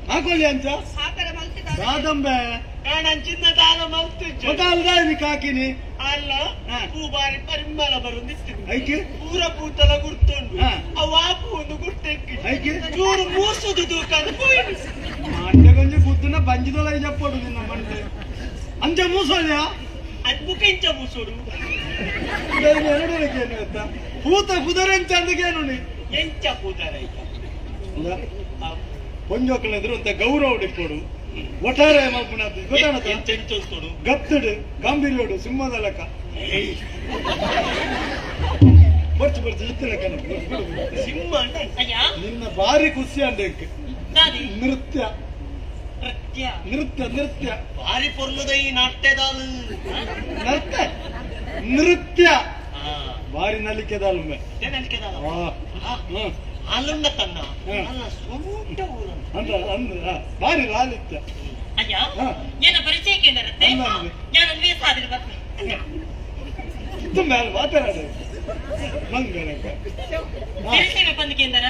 S7: ಹಾಕೊಳ್ಳಿ ಅಂಚ ದಾದಂಬೆ
S9: ಕಾಣಂಚಿನ ದಾನ ಮಲ್ತು
S7: ಗೊತ್ತಾಲ್ದ ಕಾಕಿನಿ
S9: ಅಲ್ಲ ಪೂ ಬಾರಿ ಪರಿಮಳ ಬರುಂದಿತ್ತು
S7: ಐಕೆ
S9: ಪೂರ ಪೂತಲ ಗುರ್ತುಂಡು ಅವು ಆ ಪೂ ಒಂದು ಗುರ್ತೆಕ್ಕಿ
S7: ಐಕೆ
S9: ಚೂರು ಮೂಸುದು ದೂಕಂದು ಪೋಯಿನು
S7: ಮಂಡೆ ಕೊಂಚ ಗುದ್ದುನ ಬಂಜಿದೊಳ చెప్పడు ನಿನ್ನ ಮಂಡೆ ಅಂಚ ಮೂಸೋದ್ಯಾ
S9: ಅದ್ಬುಕೆಂಚ ಮೂಸೋಡು
S7: ಎರಡು ಪೂತ ಪುದರೆಂಚ ಅಂದಕೇನು ನೀ
S9: ಎಂಚ ಪೂತರ
S7: ಪೊಂಜೋಕ್ಲೆದ್ರು ಅಂತ ಗೌರವ ಇಪ್ಪಡು ಒಟ್ಟಾರೆ ಮಲ್ಪುನದ್ದು ಗೊತ್ತಾನತ ಗತ್ತಡು ಗಾಂಭೀರ್ಯೋಡು ಸಿಂಹದ ಲೆಕ್ಕ ಬರ್ಚು ಬರ್ಚು ಇತ್ತು ಲೆಕ್ಕ
S9: ಸಿಂಹ
S7: ನಿನ್ನ ಭಾರಿ ಖುಷಿ ಅಂಡೆ ನೃತ್ಯ ನೃತ್ಯ ನೃತ್ಯ
S9: ಭಾರಿ ಪೊರ್ಲುದ ಈ ನಾಟ್ಯದಾಲು
S7: ನೃತ್ಯ ನೃತ್ಯ ಭಾರಿ ನಲಿಕೆದಾಲುಮ್ಮೆ
S9: ಅಲ್ಲುಂಡ ತನ್ನ ಅಲ್ಲ ಸ್ವಂತ ಊರು
S7: ಅಂದ್ರ ಅಂದ್ರ ಭಾರಿ ಲಾಲಿತ್ಯ
S12: ಅಯ್ಯ ಏನ ಪರಿಚಯ ಕೇಂದ್ರತ್ತೆ ನಾನು ಸಾಧಿನ ಬರ್ತೀನಿ
S7: ತುಂಬ ಮಾತಾಡ ಮಂಗಳಕ್ಕೆ
S12: ಸಿರಿಸೀಮೆ ಬಂದು ಕೇಂದ್ರ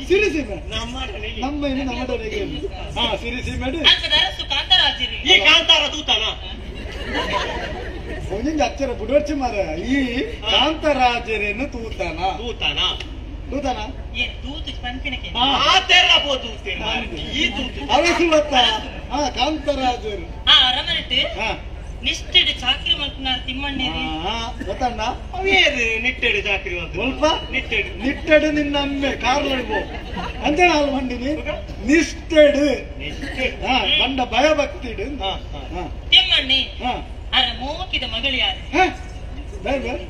S7: ಸಿರಿಸೀಮೆ ನಮ್ಮ ಇನ್ನು ನಮ್ಮ ಹಾ ಸಿರಿಸೀಮೆ
S12: ಅರಸು ಕಾಂತಾರಾಜರಿ
S9: ಈ ಕಾಂತಾರ ತೂತನ
S7: ಒಂದೊಂದು ಅಕ್ಷರ ಬುಡೋರ್ಚಿ ಮಾರ ಈ ಕಾಂತರಾಜರನ್ನು ತೂತನ
S9: ತೂತನ
S7: ತೂತನ ಅರಸು ಬತ್ತ ಹಾ ಕಾಂತರಾಜರು
S12: ಆ ಅರಮನೆಟ್ ನಿಷ್ಠೆಡ್ ಚಾಕ್ರಿ ಮಲ್ಪುನಾರ್ ತಿಮ್ಮಣ್ಣೇರಿ
S7: ಗೊತ್ತಣ್ಣ
S9: ಅವೇರು ನಿಟ್ಟೆಡು ಚಾಕ್ರಿ
S7: ಸ್ವಲ್ಪ ನಿಟ್ಟೆಡು ನಿಟ್ಟೆಡು ನಿನ್ನ ಅಮ್ಮೆ ಕಾರ್ಲಡ್ಬೋ ಅಂಜನ ಹಾಲು ಬಂಡಿನಿ ನಿಷ್ಠೆಡು ಹಾ ಬಂಡ ಭಯ ಭಕ್ತಿಡು
S12: ತಿಮ್ಮಣ್ಣಿ ಅರ ಮೋಕಿದ ಮಗಳು ಯಾರು
S7: ಬೇರೆ ಬೇರೆ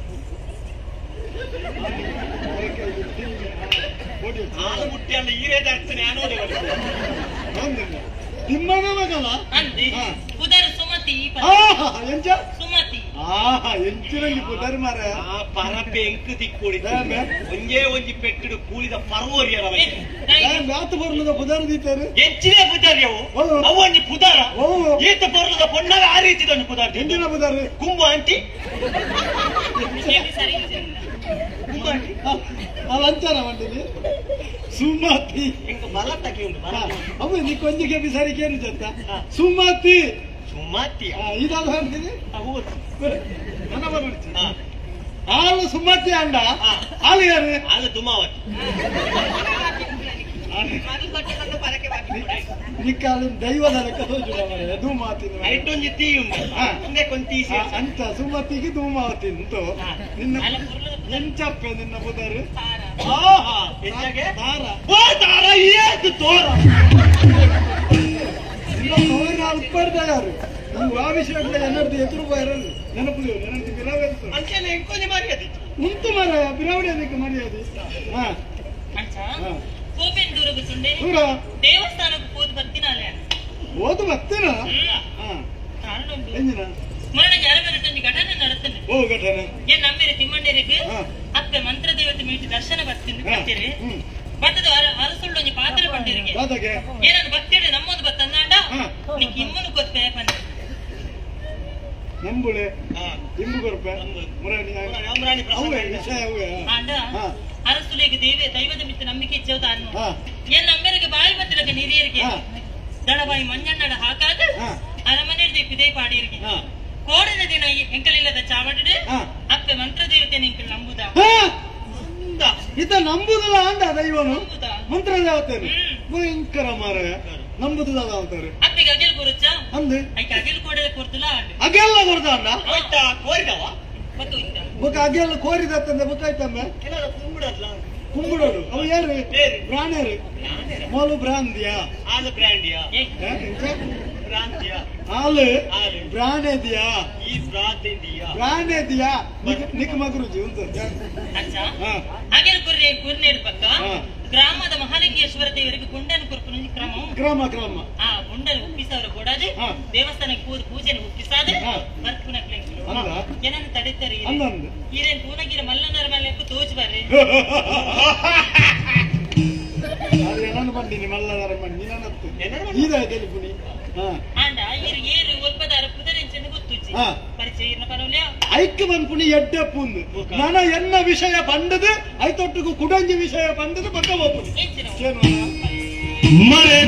S9: ಹಾಲು ಮುಟ್ಟಿಯಲ್ಲ ಈರೇ ದರ್ಶನ
S7: ತಿಮ್ಮನ ಮಗಲ
S12: ಅಂದೆ ಪುದರ್ ಸುಮತಿ
S7: ಎಂಚ
S12: ಸುಮತಿ
S7: ಆಹಾ ಎಂಚಿನಲ್ಲಿ ಪುದರ್ ಮಾರ
S9: ಆ ಪರಪೆ ಎಂಕ್ ದಿಕ್ಕೋಡಿ ಒಂಜೇ ಒಂಜಿ ಪೆಟ್ಟಿಡು ಕೂಲಿದ ಪರ್ವರಿಯರ
S7: ಆತು ಬರ್ಲದ ಪುದರ್ ದೀತಾರೆ
S9: ಎಂಚಿನೇ ಪುದರ್ ಯವು ಅವು ಒಂಜಿ ಪುದರ ಈತ ಬರ್ಲದ ಪೊಣ್ಣಗ ಆ ರೀತಿ ಒಂಜಿ ಪುದರ್
S7: ಎಂಚಿನ ಪುದರ್
S9: ಕುಂಬು ಆಂಟಿ
S7: ಅಂಚಾನ ಮಂಡಿನಿ ಸುಮತಿ
S9: ಬಲತ್ತಕ್ಕೆ ಉಂಟು
S7: ಅವ ನೀ ಕೊಂಜಿಗೆ ಬಿಸಾರಿಕೆ ಏನು ಜತ್ತ ಸುಮತಿ
S9: ಸುಮತಿ
S7: ಇದಾದ ಹೇಳ್ತೀನಿ ನನ್ನ ಬರ್ಬಿಡ್ತಿ ಹಾಲು ಸುಮತಿ ಅಂಡ ಹಾಲು ಯಾರು
S9: ಹಾಲು ದುಮಾವತಿ
S7: ನಿಕ್ಕಾಲಿನ ದೈವದ ಲೆಕ್ಕ ತೋಜುಡ ಮಾರ್ರೆ ಧೂಮಾವತಿ
S9: ಐಟೊಂಜಿ ತೀ ಉಂಟು ಕೊಂತಿ
S7: ಅಂಚ ಸುಮತಿಗೆ ಧೂಮಾವತಿ ಉಂಟು ನಿನ್ನ ಎಂಚಪ್ಪೆ ನಿನ್ನ ಬುದರು
S9: ಆಹಾ
S7: ತಾರ
S9: ಓ ತಾರ ಏತು ತೋರ
S7: ನಿನ್ನ ತೋರ ಅಲ್ಪಡ್ದ ಯಾರು ನೀವು ಆ ವಿಷಯ ಎನ್ನರ್ದು ಎದುರು ಬರಲು ನೆನಪು ನೆನಪು ಬಿರಾವೆ
S9: ಅಂಚೆಲ್ಲ ಎಂಕೊಂಜಿ ಮರ್ಯಾದೆ
S7: ಉಂಟು ಮಾರಾಯ ಬಿರಾವಡಿ ಅದಕ್ಕೆ ಮರ್ಯಾದೆ ಹಾ
S12: ಅಂಚ ಕೋಪೆಂದೂರಗು ಸುಂಡೆ ದೇವಸ್ಥಾನಕ್ಕೆ ಹೋದ್ ಬರ್ತೀನಾಲೆ
S7: ಹೋದ್ ಬರ್ತೀನ
S12: ಕಾರಣ ಉಂಟು ಮರಣ ಜರಮರಟೊಂದು ಘಟನೆ ನಡತನೆ
S7: ಓ ಘಟನೆ
S12: ಏನ್ ನಮ್ಮೇರೆ ತಿಮ್ಮಣ್ಣರಿಗೆ ಅಪ್ಪೆ ಮಂತ್ರ ದೇವತೆ ಮೀಟಿ ದರ್ಶನ ಬರ್ತೀನಿ ಬರ್ತೀರಿ ಬತ್ತದ ಅರಸುಳ್ಳೊಂಜಿ ಪಾತ್ರ ಪಂಡಿರಿಗೆ ಏನನ್ನು ಭಕ್ತಿಡೆ ನಮ್ಮೊಂದು ಬತ್ತಂದಾಂಡ ನಿಕ್ ಇಮ್ಮನು ಗೊತ್ತೇ ಪಂಡ
S7: ನಂಬುಳೆ ಇಂಬು ಕೊರ್ಪೆ ಮುರಾಣಿ ಅವೇ ವಿಷಯ ಅವೇ
S12: ಆಂಡ ಅರಸುಲಿಗೆ ದೇವಿ ದೈವದ ಮಿತ್ತ ನಂಬಿಕೆ ಇಚ್ಚೋದ ಅನ್ನು ಏನ್ ನಮ್ಮೆರಿಗೆ ಬಾಯಿ ಬತ್ತಿಲಕ ನೀರಿಯರಿಗೆ ದಳಬಾಯಿ ಮಂಜಣ್ಣಡ ಹಾಕಾದ ಅರಮನೆ ಪಿದೇ ಪಾಡಿಯರಿಗೆ ಕೋಡಿನ ದಿನ ಎಂಕಲಿಲ್ಲದ ಚಾವಡಿಡು ಅಪ್ಪೆ ಮಂತ್ರ ದೇವತೆ ಎಂಕಲ್ ನಂಬುದ
S7: ಇತ ನಂಬುದಲ್ಲ ಅಂಡ ದೈವನು ಮಂತ್ರ ದೇವತೆ ಭಯಂಕರ ಮಾರ ನಂಬುದು ಅವತಾರೆ
S12: ಅಪ್ಪೆಗೆ ಅಗೆಲ್ ಕೊರುಚ್ಚ
S7: ಅಂದೆ
S12: ಐಕೆ ಅಗೆಲ್ ಕೋಡದ ಕೊರ್ತುಲ ಅಂಡ
S7: ಅಗೆಲ್ಲ ಕೊರ್ದ ಅಂಡ
S9: ಹೋಯ್ತಾ ಕೋರಿದವ
S7: ಬೊಕ ಅಗೆಲ್ಲ ಕೋರಿದತ್ತಂದೆ ಬೊಕಾಯ್ತಮ್ಮ ಕುಂಬುಡೋಡು ಅವು ಯಾರು ಬ್ರಾಣರು ಮೋಲು ಬ್ರಾಂದಿಯಾ
S9: ಹಾಲು ಬ್ರಾಂಡಿಯಾ ಬ್ರಾಂತಿಯಾ
S7: ಹಾಲು ಬ್ರಾಣೆದಿಯಾ
S9: ಈ ಬ್ರಾಂತಿಯಾ
S7: ಬ್ರಾಣೆದಿಯಾ ನಿಕ್ ಮಗುರುಜಿ ಉಂಟು
S12: ಅಚ್ಚಾ ಅಗೆಲ್ ಕುರ್ರೆ ಕುರ್ನೇರು ಪಕ್ಕ ಗ್ರಾಮದ ಮಹಾಲಿಂಗೇಶ್ವರ ದೇವರಿಗೆ ಗುಂಡನ ಕುರ್ಪುನ ಕ್ರಮ
S7: ಕ್ರಮ ಕ್ರಮ
S12: ಆ ಗುಂಡನ ಒಪ್ಪಿಸವರ ಕೊಡದೆ ದೇವಸ್ಥಾನಕ್ಕೆ ಪೂಜೆ ಪೂಜೆನ ಒಪ್ಪಿಸಾದೆ ಬರ್ಪುನ ಏನನ್ನು ತಡಿತಾರೆ ಈರೇನ್ ಪೂನಗಿರ ಮಲ್ಲನರ ಮೇಲೆ ತೋಜ್ ಬರ್ರಿ
S7: ಬಂದಿನಿ ಮಲ್ಲನರ ಮಂಡಿ ನನ್ನ
S12: ಆಂಡ ಇರು ಏರು ಒಲ್ಪದಾರ ಪುದರೆಂಚೆಂದು ಗೊತ್ತುಜ್ಜಿ ಪರಿಚಯ ಇರ್ನ ಪರವಲ್ಯ
S7: ಐಕ್ ಬಂದ್ಪುಣಿ ಎಡ್ಡೆಪ್ಪುಂದು ನನ ಎನ್ನ ವಿಷಯ ಬಂದದು ಐತೊಟ್ಟಿಗೂ ಕುಡಂಜಿ ವಿಷಯ ಬಂದದು ಬಕ್ಕ ಹೋಗ್ಪುಣಿ
S6: ಮರೆ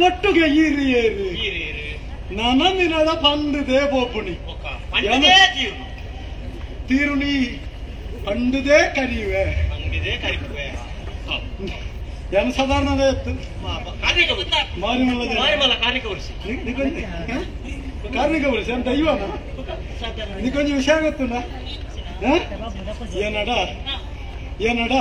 S7: ಒಟ್ಟುಗೆ ಈರಿ ನನಂದಿನದ ಪಂಡುದೇ ಪೋಪುಣಿ ತೀರುಣಿ ಪಂಡುದೇ ಕರಿಯುವೆ ಜನ ಸಾಧಾರಣ ಕಾರ್ಣಿಕ ಉಳಿಸಿ ಅಂತ ದೈವನ ನಿಕೊಂಜಿ ವಿಷಯ ಗೊತ್ತುಂಡ ಏನಡ ಏನಡ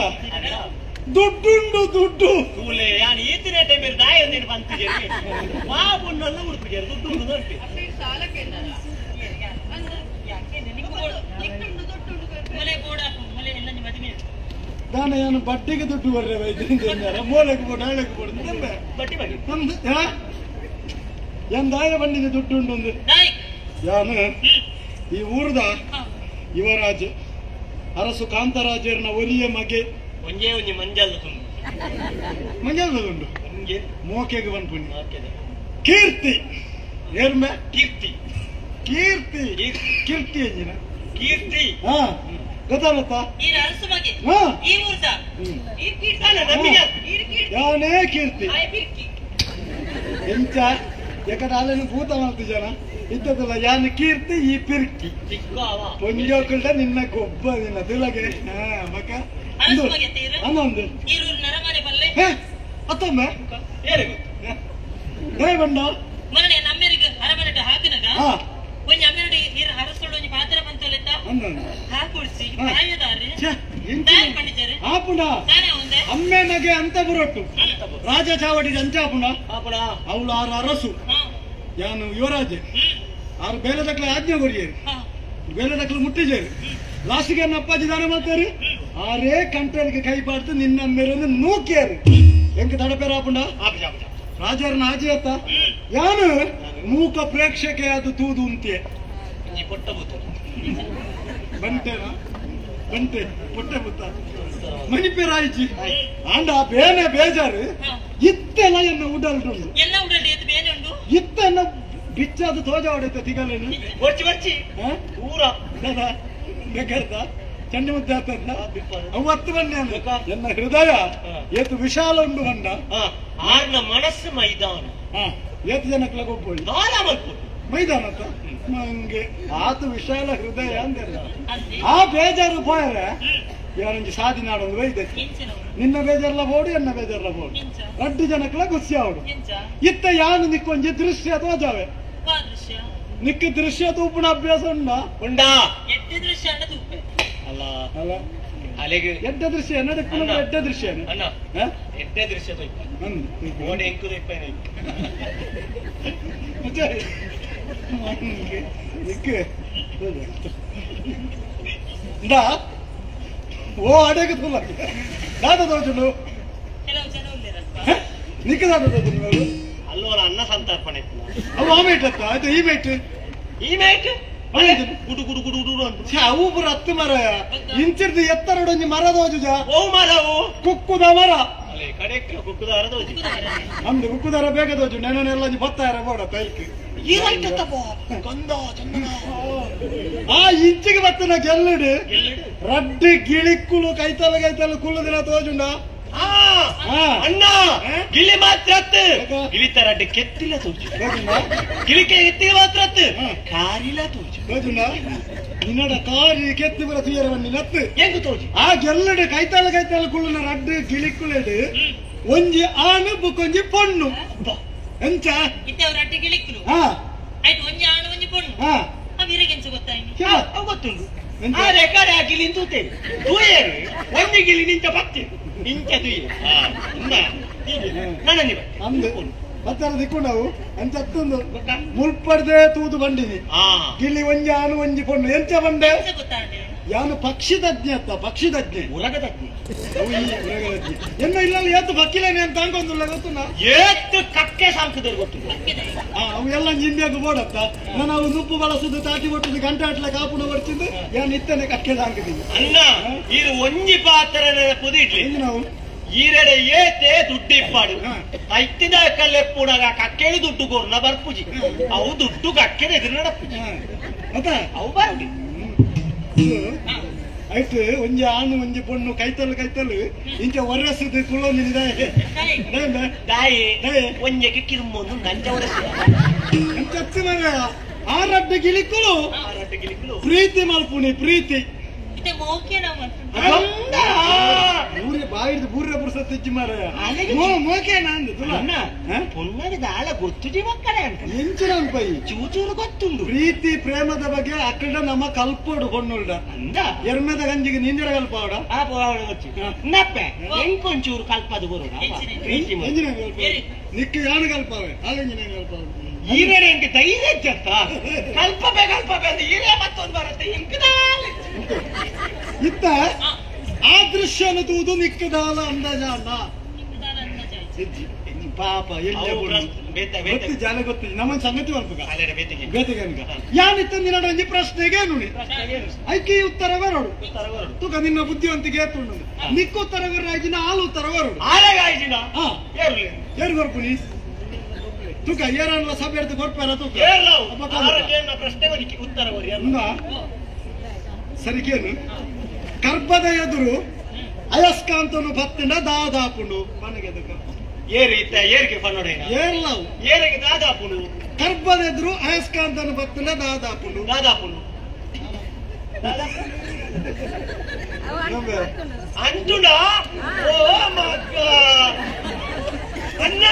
S7: ದುಡ್ಡುಂಡು ದುಡ್ಡು
S10: ಕೂಲೆ ಯಾನ್ ಈತಿನ ಟೈಮ್ ದಾಯ ಒಂದಿನ ಬಂತಿಜೇರಿ ವಾ ಬುಣ್ಣಲ್ಲ ಉಡುಪುಜೇರಿ ದುಡ್ಡು ಉಂಡು ದೊಡ್ಡ
S11: ಸಾಲಕ್ಕೆ
S12: ಮಲೆ ಬೋಡ ಮಲೆ ಎಲ್ಲ ನಿಮ್ಮ ಮದುವೆ
S7: ದಾನ ಯಾನು ಬಡ್ಡಿಗೆ ದುಡ್ಡು ಬರ್ರೆ ವೈದ್ಯರಿಂದ ಮೋಲೆಗೆ ಬೋಡು ಹಳೆಗೆ ಬೋಡು
S10: ಬಡ್ಡಿ ಬಡ್ಡಿ
S7: ನಮ್ದು ಏನ್ ದಾಯ ಬಂಡಿಗೆ ದುಡ್ಡು ಉಂಡು ಒಂದು ಯಾನು ಈ ಊರ್ದ ಯುವರಾಜ್ ಅರಸು ಕಾಂತರಾಜರ್ನ ಒಲಿಯ ಮಗೆ
S10: ಒಂಜೇ ಒಂಜಿ ಮಂಜಲ್ ತುಂಡು
S7: ಮಂಜಲ್ ಉಂಡು ಮೋಕೆಗೆ ಬಂದ್ಪುಣಿ ಕೀರ್ತಿ ಏರ್ಮೆ
S10: ಕೀರ್ತಿ
S7: ಕೀರ್ತಿ ಕೀರ್ತಿ ಎಂಜಿನ
S10: ಕೀರ್ತಿ
S7: ಹಾ ಗೊತ್ತಾಗತ್ತಾ
S12: ಈ ಅರಸು ಮಗೆ
S7: ಹಾ
S12: ಈ ಊರ್ದ
S11: ಈ ಕೀರ್ತಿ
S7: ಯಾನೇ ಕೀರ್ತಿ ಎಂಚ ಯಾಕಂದ್ರೆ ಅಲ್ಲೇನು ಭೂತ ಮಾಡ್ತಿ ಜನ ಇದ್ದದಲ್ಲ ಯಾನ್ ಕೀರ್ತಿ ಈ ಪಿರ್ಕಿ ಪೊಂಜೋಕುಲ್ಡ ನಿನ್ನ ಗೊಬ್ಬ ನಿನ್ನ ತಿಲಗೆ ಹಾ ಬಕ ಅನ್ನೊಂದು ಅತ್ತೊಮ್ಮೆ ದಯ ಬಂಡ
S12: ಮರणे ನಮ್ಮೆರಿಗೆ ಅರಮನೆಟ್ ಹಾಕಿನಾಗ ಒಂಜಿ ಅಮ್ಮೆರಡಿ ಈರ್ ಅರಸೋಡು ಒಂಜಿ ಪಾತ್ರ ಬಂತೊಲೆತ್ತ ಹಾಕುಡ್ಸಿ ಕಾಯದಾರಿ ದಾಯ ಪಂಡಿಚರು
S7: ಆಪುಣ
S12: ತಾನೇ ಒಂದೇ
S7: ಅಮ್ಮೆ ಮಗೆ ಅಂತ ಬರೋಟು ರಾಜ ಚಾವಡಿ ಅಂಚಾಪುಣ ಅವಳು ಆರು ಅರಸು ಯಾನು ಯುವರಾಜೆ ಆರು ಬೇಲೆ ತಕ್ಕಲೆ ಆಜ್ಞೆ ಕೊರಿಯರು ಬೇಲೆ ತಕ್ಕಲು ಮುಟ್ಟಿಜೇರು ಲಾಸ್ಟಿಗೆ ನನ್ನ ಅಪ್ಪಾಜಿ ದಾನ ಮಾಡ್ತಾರೆ ಆರೇ ಕಂಟ್ರೋಲ್ಗೆ ಕೈ ಪಾಡ್ತು ನಿನ್ನ ಮೇಲೊಂದು ನೂಕಿಯರು ಎಂಕ ತಡಪೇರ ಆಪುಂಡ ರಾಜರನ್ನ ಆಜಿ ಅತ್ತ ಯಾನು ಮೂಕ ಪ್ರೇಕ್ಷಕೆ ಅದು ತೂದು ಉಂತೆ ಬಂಟೇನಾ ಬಂಟೆ ಪೊಟ್ಟೆ ಬುತ್ತ ಮಣಿಪೇರಾಯ್ಚಿ ಆಂಡ ಬೇನೆ ಬೇಜಾರು ಇತ್ತೆಲ್ಲ ಎನ್ನ ಉಡಲ್ಟುಂಡು
S12: ಎಲ್ಲ ಉಡಲ್ಟು ಎತ್ತು ಬೇನೆ ಉಂಡು
S7: ಇತ್ತೆನ್ನ ಬಿಚ್ಚಾದ ತೋಜ ಹೊಡೆತ ತಿಗಲೇನು
S10: ಬರ್ಚಿ ಬರ್ಚಿ ಊರ
S7: ದಾದಾ ಬೇಕಾರ್ದ ಚಂಡಿ ಮುದ್ದೆ ಆಗ್ತದ ಅವು ಹತ್ತು ಬನ್ನಿ ಎನ್ನ ಹೃದಯ ಏತು ವಿಶಾಲ ಉಂಡು ಬಂಡ
S10: ಆರ್ನ ಮನಸ್ಸು ಮೈದಾನ
S7: ಏತು ಜನಕ್ಲ ಗೊಬ್ಬೊಳ್ಳಿ ಮೈದಾನ ಅಂತ ನಂಗೆ ಆತು ವಿಶಾಲ ಹೃದಯ ಅಂದೆಲ್ಲ ಆ ಬೇಜಾರು ಪೋಯರೆ ಯಾರೊಂಜಿ ಸಾದಿ ನಾಡೊಂದು ಬೈದೆ ನಿನ್ನ ಬೇಜಾರ್ಲ ಬೋಡು ಎನ್ನ ಬೇಜಾರ್ಲ ಬೋಡು ರಡ್ಡು ಜನಕ್ಲ ಗುಸ್ಸಿ ಅವಡು ಇತ್ತ ಯಾನು ನಿಕ್ಕೊಂಜಿ ದೃಶ್ಯ ತೋಜಾವೆ ನಿಕ್ಕ ದೃಶ್ಯ ತೂಪುಣ ಅಭ್ಯಾಸ ಉಂಡ
S10: ಉಂಡಾ
S12: ಎಡ್ಡೆ ದೃಶ್ಯ ಅಂಡ ತೂಪೆ
S10: ಅಲ್ಲ
S7: ಅಲ್ಲ
S10: ಅಲೆಗೆ
S7: ಎಡ್ಡೆ ದೃಶ್ಯ ನಡಕ್ಕುನ ಎಡ್ಡೆ ದೃಶ್ಯ
S10: ಅಣ್ಣ ಎಡ್ಡೆ ದೃಶ್ಯ ತೋಯ್ಪ ಓಡೆ ಎಂಕು ತೋಯ್ಪ
S7: ಇಂದಾ ಓ ಅಡೆಗೆ ತುಲ್ಲ ದಾದ ತೋಜುಂಡು
S12: ಕೆಲವು ಜನ ಉಲ್ಲೇರಲ್ಪ
S7: ನಿಕ್ಕ ದಾದ ತೋಜುಂಡು
S10: ಅಲ್ಲೋರ ಅನ್ನ ಸಂತರ್ಪಣೆ
S7: ಅವು ಆ ಮೇಟ್ ಅತ್ತ ಆಯ್ತು ಈ ಮೇಟ್
S10: ಈ ಮೇಟ್ ಗುಡು ಗುಡು ಗುಡು ಗುಡು ಅಂತ
S7: ಅವು ಪೂರ ಹತ್ತು ಮರ ಇಂಚಿರ್ದು ಎತ್ತರಡೊಂಜಿ ಮರ ದೋಜುಜ
S10: ಓ ಮರವು
S7: ಕುಕ್ಕುದ ಮರ
S10: ಅಲ್ಲೇ ಕಡೆಕ್ ಕುಕ್ಕುದ ಮರ ದೋಜು
S7: ನಮ್ದು ಕುಕ್ಕುದಾರ ಬೇಗ ದೋಜು ನೆನೆಲ್ಲ ಬತ್ತಾರ ಬೋಡ ತೈಕ್
S10: ಈ ರೈಟ್ ತಪ್ಪೋ ಕಂದ ಚಂದನ
S7: ಆ ಇಂಚಿಗೆ ಬತ್ತನ ಗೆಲ್ಲುಡು ರಡ್ಡು ಗಿಳಿಕ್ಕುಳು ಕೈತಲ ಕೈತಲ ಕುಳ್ಳುದಿನ ತೋಜುಂಡ
S10: ಅಣ್ಣ ಗಿಳಿ ಮಾತ್ರ ಗಿಳಿತ ರಡ್ಡು ಕೆತ್ತಿಲ್ಲ ತೋಜು ಗಿಳಿಕೆ ಎತ್ತಿಗೆ ಮಾತ್ರ ಕಾರಿಲ್ಲ ತೋಜು
S7: ತೋಜುಂಡ ನಿನ್ನಡ ಕಾರಿ ಕೆತ್ತಿ ಬರ ತುಯರ ನಿನ್ನತ್ತು
S10: ಹೆಂಗು ತೋಜು
S7: ಆ ಗೆಲ್ಲಡು ಕೈತಾಲ ಕೈತಾಲ ಕುಳ್ಳುನ ರಡ್ಡು ಗಿಳಿಕ್ಕುಳೆಡು ಒಂಜಿ ಆನು ಬುಕ್ಕೊಂಜಿ ಪೊಣ್ಣು ಎಂಚ
S12: ಇತ್ತೆ ಅವ್ರ ರಡ್ಡು ಗಿಳಿಕ್ಕುಲು ಆಯ್ತು ಒಂಜಿ ಆನು ಒಂಜಿ ಪೊಣ್ಣು ಆ ವೀರಗೆಂಚ ಗೊತ್ತಾಯ್ತು
S10: ಗೊತ್ತುಂಡು ಆ ರೆಕಾರ್ಡ್ ಆ ಗಿಳಿ ತೂತೇನೆ ತೂಯೇರು ಒಂದು ಗಿಳಿ ನಿಂತ ಬತ್ತೆ ಇಂಚ ತುಯ್ಯ
S7: ಅಂದು ಬತ್ತರ ದಿಕ್ಕೊಂಡವು ಅಂಚ ಅತ್ತೊಂದು ಮುಲ್ಪಡ್ದೆ ತೂದು ಬಂಡಿನಿ ಗಿಳಿ ಒಂಜಿ ಆನು ಒಂಜಿ ಪೊಣ್ಣು ಎಂಚ ಬಂಡೆ ಯಾನು ಪಕ್ಷಿ ತಜ್ಞೆ ಅತ್ತ ಪಕ್ಷಿ ತಜ್ಞೆ
S10: ಉರಗ ತಜ್ಞೆ
S7: ಉರಗ ತಜ್ಞೆ ಎನ್ನ ಇಲ್ಲ ಏತು ಬಕ್ಕಿಲೇನೆ ಅಂತ ಅಂಕೊಂದುಲ್ಲ ಗೊತ್ತುನ
S10: ಏತು ಕಕ್ಕೆ ಸಾಂಕುದೇರು ಗೊತ್ತಿಲ್ಲ
S7: ಅವು ಎಲ್ಲ ನಿಂಬ್ಯಾಗ ಬೋಡತ್ತ ನಾನು ಅವು ನುಪ್ಪು ಬಳಸುದು ತಾಟಿ ಒಟ್ಟುದು ಗಂಟೆ ಅಟ್ಲ ಕಾಪುಣ ಬರ್ತಿದ್ದು ಯಾನ್ ಇತ್ತನೆ ಕಕ್ಕೆ ಸಾಂಕುದೀನಿ
S10: ಅಣ್ಣ ಇದು ಒಂಜಿ ಪಾತ್ರ ಪುದಿ ಇಡ್ಲಿ
S7: ನಾವು
S10: ಈರೆಡೆ ಏತೆ ದುಡ್ಡು ಇಪ್ಪಾಡು ಐತಿನ ಕಲ್ಲೆಪ್ಪುಣಗ ಕಕ್ಕೇಳು ದುಡ್ಡು ಕೊರ್ನ ಬರ್ಪುಜಿ ಅವು ದುಡ್ಡು ಕಕ್ಕೆದ ಎದುರು ನಡಪುಜಿ
S7: ಮತ್ತೆ
S10: ಅವು ಬರುಡಿ
S7: ಆಯ್ತು ಒಂಜಿ ಆನು ಒಂಜಿ ಪೊಣ್ಣು ಕೈತಲು ಕೈತಲು ಇಂಚ ಒರಸುದು ಕುಳ್ಳೊಂದು
S10: ದಾಯಿ ಒಂಜೆಗೆ ಕಿರುಮೊಂದು ನಂಜ ಒರಸು
S7: ಚಚ್ಚು ಮರ ಆರಡ್ಡ ಗಿಳಿಕುಲು ಪ್ರೀತಿ ಮಲ್ಪುಣಿ ಪ್ರೀತಿ ಬಾಯಿಡ್ದು ಬೂರ್ರ ಪುರುಷ ತೆಜ್ಜಿ ಮಾರ ಮೋಕೇನ ಅಂದು
S10: ಪೊನ್ನಗ ದಾಳ ಗೊತ್ತು ಮಕ್ಕಳೇ ಅಂತ
S7: ಎಂಚಿನ ಅನ್ಪೈ
S10: ಚೂಚೂರು ಗೊತ್ತುಂಡು
S7: ಪ್ರೀತಿ ಪ್ರೇಮದ ಬಗ್ಗೆ ಅಕ್ಕಡ ನಮ್ಮ ಕಲ್ಪೋಡು ಪೊಣ್ಣುಲ್ಡ
S10: ಅಂದ
S7: ಎರ್ಮೆದ ಗಂಜಿಗೆ ನೀಂಜರ ಕಲ್ಪಾವಡ
S10: ಆ ಪೋವಡ ಗೊತ್ತು ನಪ್ಪೆ ಎಂಕೊಂಚೂರು ಕಲ್ಪದು ಬರೋಡ ಪ್ರೀತಿ
S7: ಎಂಜಿನ ಕಲ್ಪ ನಿಕ್ಕ ಯಾನು ಕಲ್ಪಾವೆ ಹಾಗೆಂಜಿನ ಕಲ್ಪಾವೆ
S10: ಈರೇನೆ ಎಂಗೆ ಧೈರ್ಯ ಇಚ್ಚತ್ತ ಕಲ್ಪಬೆ ಕಲ್ಪಬೆ ಅಂತ ಈರೇ ಮತ್ತೊಂದು ಬರುತ್ತೆ ಇಂಕದಾಲ
S7: ಇತ್ತ ಆ ದೃಶ್ಯನ ತೂದು ನಿಕ್ಕದಾಲ ಅಂದಾಜ ಅಣ್ಣ ಪಾಪ ಗೊತ್ತು ಜಾಲ ಗೊತ್ತು ನಮ್ಮ ಸಂಗತಿ ಬರ್ಬೇಕ ಬೇತೆಗೆ ಯಾನಿತ್ತ ನಿನ್ನ ಒಂಜಿ ಪ್ರಶ್ನೆಗೆ ನುಡಿ ಐಕೆ ಉತ್ತರ ಬರೋಡು ತುಕ ನಿನ್ನ ಬುದ್ಧಿವಂತಿಕೆ ಏತುಂಡು ನಿಕ್ಕ ಉತ್ತರ ಬರ ಆಲು ಉತ್ತರ ಬರೋಡು ಏರು ಬರ್ಪುನಿ ತುಕ ಏರಲ್ಲ ಸಭೆ ಎಡ್ದು ಕೊರ್ಪೇರ ತುಕ
S10: ಪ್ರಶ್ನೆ ಉತ್ತರ
S7: ಸರಿಕೇನು ಗರ್ಭದ ಎದುರು ಅಯಸ್ಕಾಂತನು ಬತ್ತಿನ ದಾದಾಪುಂಡು ಮನೆಗೆ
S10: ಏರಿ ಏರಿಗೆ ಫನ್ನೋಡೇನ
S7: ಏರ್ಲಾವು
S10: ಏರಿಗೆ ದಾದಾಪುಂಡು
S7: ಗರ್ಭದ ಎದುರು ಅಯಸ್ಕಾಂತನು ಬತ್ತಿನ ದಾದಾಪುಂಡು
S10: ದಾದಾಪುಂಡು ಅಂಟುಡ ಓ ಮಕ್ಕ ಅಣ್ಣ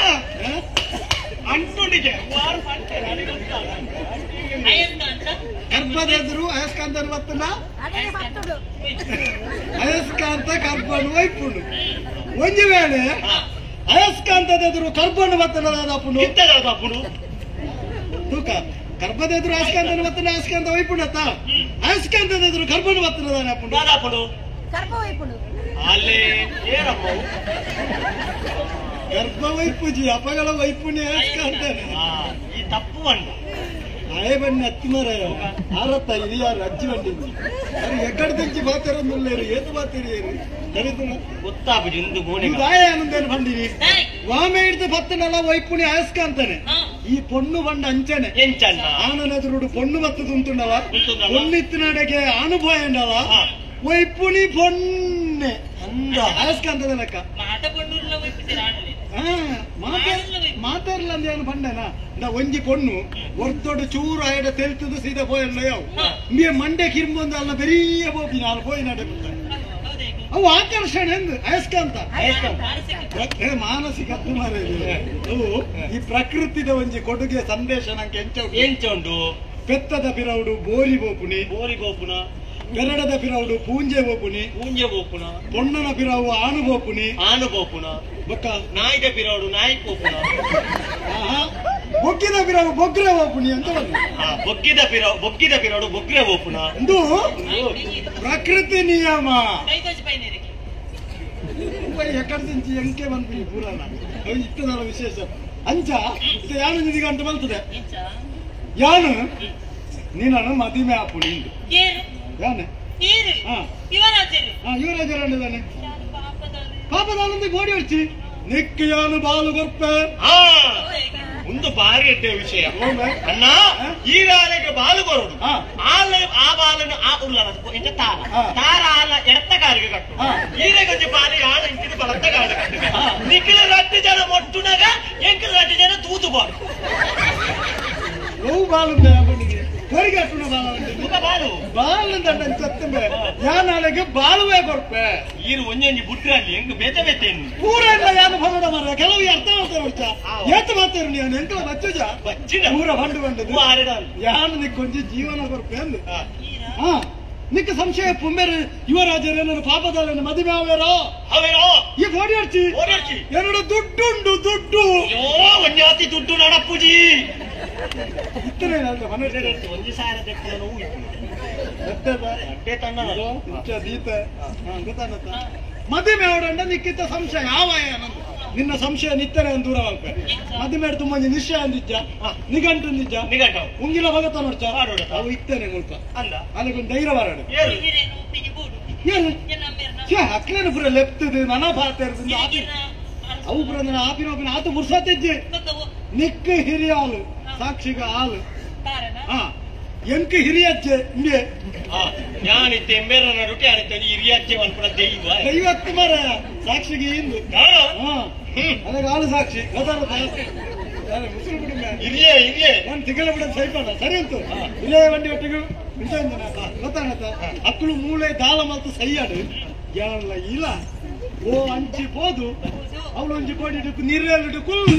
S10: ಅಂಟುಂಡಿಗೆ
S7: ಗರ್ಭದ ಎದುರು ಅಯಸ್ಕಾಂತನು ಬತ್ತಿನ ಅಯಸ್ಕಾಂತ ಕರ್ಬಣ್ಣು ವೈಪುಂಡು ಒಂಜಿ ವೇಳೆ ಅಯಸ್ಕಾಂತದ ಎದುರು ಕರ್ಬಣ್ಣು ಬತ್ತನ ದಾದಾಪುಂಡು
S10: ದಾದಾಪುಂಡು
S7: ತೂಕ ಗರ್ಭದ ಎದುರು ಅಯಸ್ಕಾಂತನ ಬತ್ತನ ಅಯಸ್ಕಾಂತ ವೈಪುಂಡತ್ತ ಅಯಸ್ಕಾಂತದ ಎದುರು ಕರ್ಬಣ್ಣು ಬತ್ತನ ದಾದಾಪುಂಡು
S10: ದಾದಾಪುಂಡು
S11: ಗರ್ಭ ವೈಪುಂಡು
S10: ಅಲ್ಲೇ ಏರಮ್ಮ
S7: ಗರ್ಭ ವೈಪುಜಿ ಅಪಗಳ ವೈಪುಣಿ ಅಯಸ್ಕಾಂತನೆ
S10: ಈ ತಪ್ಪು ಬಂಡು
S7: ಅಯೇ ಬಣ್ಣ ಅತ್ತಿ ಮಾರಾಯ ಆರತ್ತ ಇದು ಯಾರು ಅಜ್ಜಿ ಬಂಡಿ ಅರೆ ಎಕ್ಕಡ ತೆಂಚಿ ಬಾತಿರೋದಿಲ್ಲ ಏತು ಬಾತಿರಿ ಏನು ಕರೀತನ
S10: ಗೊತ್ತಾಪುಜಿ ಇಂದು ಗೋಣೆ
S7: ದಾಯ ಆನಂದೇನು ಬಂಡಿನಿ ವಾಮೆ ಹಿಡಿದು ಬತ್ತನಲ್ಲ ವೈಪುಣಿ ಅಯಸ್ಕಾಂತಾನೆ ಈ ಪೊಣ್ಣು ಬಂಡ ಅಂಚನೆ
S10: ಎಂಚಣ್ಣ
S7: ಆನನ ಎದುರುಡು ಪೊಣ್ಣು ಬತ್ತು ತುಂತುಂಡಲ ಪೊಣ್ಣಿತ್ತಿನಡೆಗೆ ಅನುಭವ ಎಂಡಲ ವೈಪುಣಿ ಪೊಣ್ಣೆ
S10: ಅಂದ
S7: ಅಯಸ್ಕಾಂತದ ಲೆಕ್ಕ
S12: ಮಾತ ಪೊಣ್ಣುರ್ಲ ವೈಪುಜಿ
S7: ಮಾತಾಡ್ಲ ಅಂದ ಏನು ಬಂಡೆನಾ ಒಂಜಿ ಪೊಣ್ಣು ಒರ್ತೊಡು ಚೂರು ಆಯಡ ತೆಲ್ತದು ಸೀದಾ ಪೋಯಲ್ಲ ಯಾವ ಮೇ ಮಂಡೆ ಕಿರ್ಮೊಂದು ಅಲ್ಲ ಬೆರಿಯ ಬೋಪಿನ ಅಲ್ಲಿ ಪೋಯಿ ನಡೆ ಅವು ಆಕರ್ಷಣೆ ಎಂದು ಅಯಸ್ಕಾಂತ ಮಾನಸಿಕ ಅವು ಈ ಪ್ರಕೃತಿದ ಒಂಜಿ ಕೊಡುಗೆ ಸಂದೇಶ ನಂಗೆ ಎಂಚ
S10: ಎಂಚುಂಡು
S7: ಪೆತ್ತದ ಪಿರೌಡು ಬೋರಿ ಬೋಪುನಿ
S10: ಬೋರಿ ಬೋಪುನ
S7: ಬೆರಡದ ಪಿರೌಡು ಪೂಂಜೆ ಬೋಪುನಿ
S10: ಪೂಂಜೆ ಬೋಪುನ
S7: ಪೊಣ್ಣನ ಪಿರವು ಆನು ಬೋಪುನಿ
S10: ಆನು ಬೋಪುನ
S7: ಬೊಕ್ಕ
S10: ನಾಯಿದ ಪಿರೌಡು ನಾಯಿ ಬೋಪುನ
S7: ಬೊಗ್ಗಿದ ಪಿರವು ಬೊಗ್ರೆ ಬೋಪುನಿ ಅಂತ ಬಂದು
S10: ಬೊಗ್ಗಿದ ಪಿರವು ಬೊಗ್ಗಿದ ಪಿರೌಡು ಬೊಗ್ರೆ ಬೋಪುನ
S7: ಒಂದು ಪ್ರಕೃತಿ ನಿಯಮ ಎಕ್ಕಡ ಎಂಕೆ ಬಂದ್ಬಿಡಿ ಪೂರನ ಇತ್ತದಲ್ಲ ವಿಶೇಷ ಅಂಚ ಇತ್ತ ಯಾನು ನಿಧಿ ಗಂಟು ಬಲ್ತದೆ ಯಾನು ನೀನು ಮದಿಮೆ ಆಪುಣಿ ಯಾನೆ ಯುವರಾಜರು ಪಾಪದಾನಂದ ಗೋಡಿ ಹೊಡ್ಚಿ ನಿಕ್ಕ ಯಾನು ಬಾಲು ಕೊರ್ಪೆ
S10: ಒಂದು ಬಾರಿ ಎಡ್ಡೆ ವಿಷಯ ಅಣ್ಣ ಈ ರಾಲೆಗೆ ಬಾಲು ಕೊರಡು ಆಲ ಆ ಬಾಲನ್ನು ಆ ಉರ್ಲನ ಇಂಚ ತಾರ ತಾರ ಆಲ ಎಡತ್ತ ಕಾರಿಗೆ ಕಟ್ಟು ಈರೆಗೊಂಜಿ ಬಾಲಿ ಆಳ ಇಂಚಿನ ಬಲತ್ತ ಕಾರಿಗೆ ಕಟ್ಟು ನಿಕ್ಕಿಲ ರಟ್ಟು ಜನ ಮೊಟ್ಟುನಾಗ ಎಂಕಿಲ ರಟ್ಟು ಜನ ತೂತು ಬಾಡು
S7: ಓ ಬಾಲು ಹೊರಗೆ ಅಟ್ಟುನ ಬಾಲ
S10: ಬಾಲು
S7: ಬಾಲು ದಂಡ ಚತ್ತಂಬೆ ಯಾನಾಲೆಗೆ ಬಾಲುವೇ ಕೊರ್ಪೆ
S10: ಈರು ಒಂಜೊಂಜಿ ಬುಟ್ರಲ್ಲಿ ಹೆಂಗ್ ಬೇತೆ ಬೇತೆ ಇನ್ನು
S7: ಪೂರ ಇಲ್ಲ ಯಾನು ಬಂದ ಮಾರ ಕೆಲವು ಅರ್ಥ ಮಾಡ್ತಾರೆ ಉಂಟ ಏತು ಮಾತಾರು ನೀನು ಎಂಕಲ ಬಚ್ಚುಜ
S10: ಬಚ್ಚಿನ
S7: ಪೂರ ಬಂಡು ಬಂಡದು ಯಾನು ನಿಕ್ಕೊಂಜಿ ಜೀವನ ಕೊರ್ಪೆ ಅಂದು ಹಾ ನಿಕ್ಕ ಸಂಶಯ ಪುಂಬೆರು ಯುವರಾಜರು ಏನನ್ನು ಪಾಪದಾಲನ್ನು ಮದುವೆ ಅವೇರೋ
S10: ಅವೇರೋ
S7: ಈ ಗೋಡಿ ಅರ್ಚಿ
S10: ಓಡಾಡ್ಚಿ
S7: ಎರಡು ದುಡ್ಡುಂಡು ದುಡ್ಡು
S10: ಅಯ್ಯೋ ಒಂಜಾತಿ ದುಡ್ಡು ನಡಪ್ಪುಜಿ
S7: ಇತ್ತನೇ
S10: ಒಂಜಿ ಸಾವಿರ ತೆಕ್ಕುನ ನೋವು ಇತ್ತು.
S7: ಮದುವೆ ಅವಡಂಡ ನಿಕ್ಕಿತ ಸಂಶಯ ಯಾವ ನಿನ್ನ ಸಂಶಯ ನಿತ್ತನೆ ದೂರ ಮಲ್ಪೆ ಮದುವೆ ತುಂಬ ನಿಶ್ಚಯ ಅಂದಿಜ್ಜ ನಿಘಂಟು ನಿಜ
S10: ನಿಘಂಟು
S7: ಉಂಗಿಲ ಭಗತ ನೋಡ್ಚ ಅವು ಇತ್ತೇನೆ ಮುಲ್ಪ
S10: ಅಂದ
S7: ಅಲ್ಲಿಗೊಂದು ಧೈರ್ಯ ಬರಡು ಅಕ್ಲೇನು ಪೂರ ಲೆಪ್ತದು ನನ ಭಾತ ಅವು ಪೂರ ನನ್ನ ಆಪಿನ ಒಪ್ಪಿನ ಆತ ಪುರ್ಸತ್ತಿಜ್ಜೆ ನಿಕ್ಕ ಹಿರಿಯ ಹಾಲು ಸಾಕ್ಷಿಗ ಹಾಲು ಹಾ ಎಂಕ ಹಿರಿಯಜ್ಜೆ ಇಂಗೆ
S10: ഞാനിത്തെ എമ്പേരെ നടുട്ടി അനിത്തെ ಹಿರಿಯಜ್ಜೆ ಅನ್ಪುಣ ದೈವ
S7: ದೈವತ್ತು ಮರ ಸಾಕ್ಷಿಗೆ ಇಂದು ಅದಾಗ ಹಾಲು ಸಾಕ್ಷಿ ಮುಸುರು ಬಿಡಿ
S10: ಹಿರಿಯ ಹಿರಿಯ
S7: ನಾನು ತಿಂಗಳ ಬಿಡ ಸೈಪಣ್ಣ ಸರಿ ಉಂಟು ಇಲ್ಲೇ ವಂಡಿ ಒಟ್ಟಿಗೆ ಗೊತ್ತಾನತ್ತ ಅಕ್ಕಳು ಮೂಳೆ ದಾಲ ಮಲ್ತು ಸೈಯಾಡು ಯಾನಲ್ಲ ಇಲ್ಲ ಓ ಅಂಚಿ ಪೋದು ಅವಳು ಒಂಜಿ ಕೋಡಿ ನೀರೆಲ್ಲ ಕುಲ್ಲು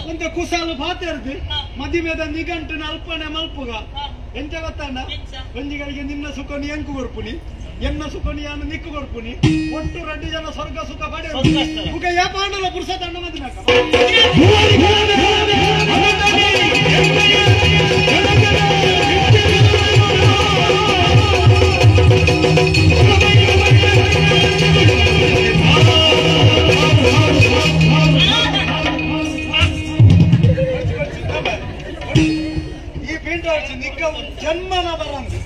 S7: ಒಂತೆ ಕುಸಾಲು ಪಾತೆರ್ದು ಮದಿಮೆದ ನಿಘಂಟು ಅಲ್ಪನೆ ಮಲ್ಪುಗ ಎಂಚ ಗೊತ್ತಾಂಡ ಒಂಜಿಗಳಿಗೆ ನಿನ್ನ ಸುಖ ಎಂಕು ಕೊರ್ಪುನಿ ಎನ್ನ ಸುಖ ಯಾನು ನಿಕ್ಕು ಕೊರ್ಪುನಿ ಒಟ್ಟು ರಡ್ಡು ಜನ ಸ್ವರ್ಗ ಸುಖ ಪಡೆ ಮುಖ ಯಾ ಪಾಂಡಲ ಪುರುಷ ತಂಡ ಮದಿನ ಈ ಪಿಂಡಾಡ್ಸಿ ನಿಕ್ಕ ಜನ್ಮನ ಬರಂದು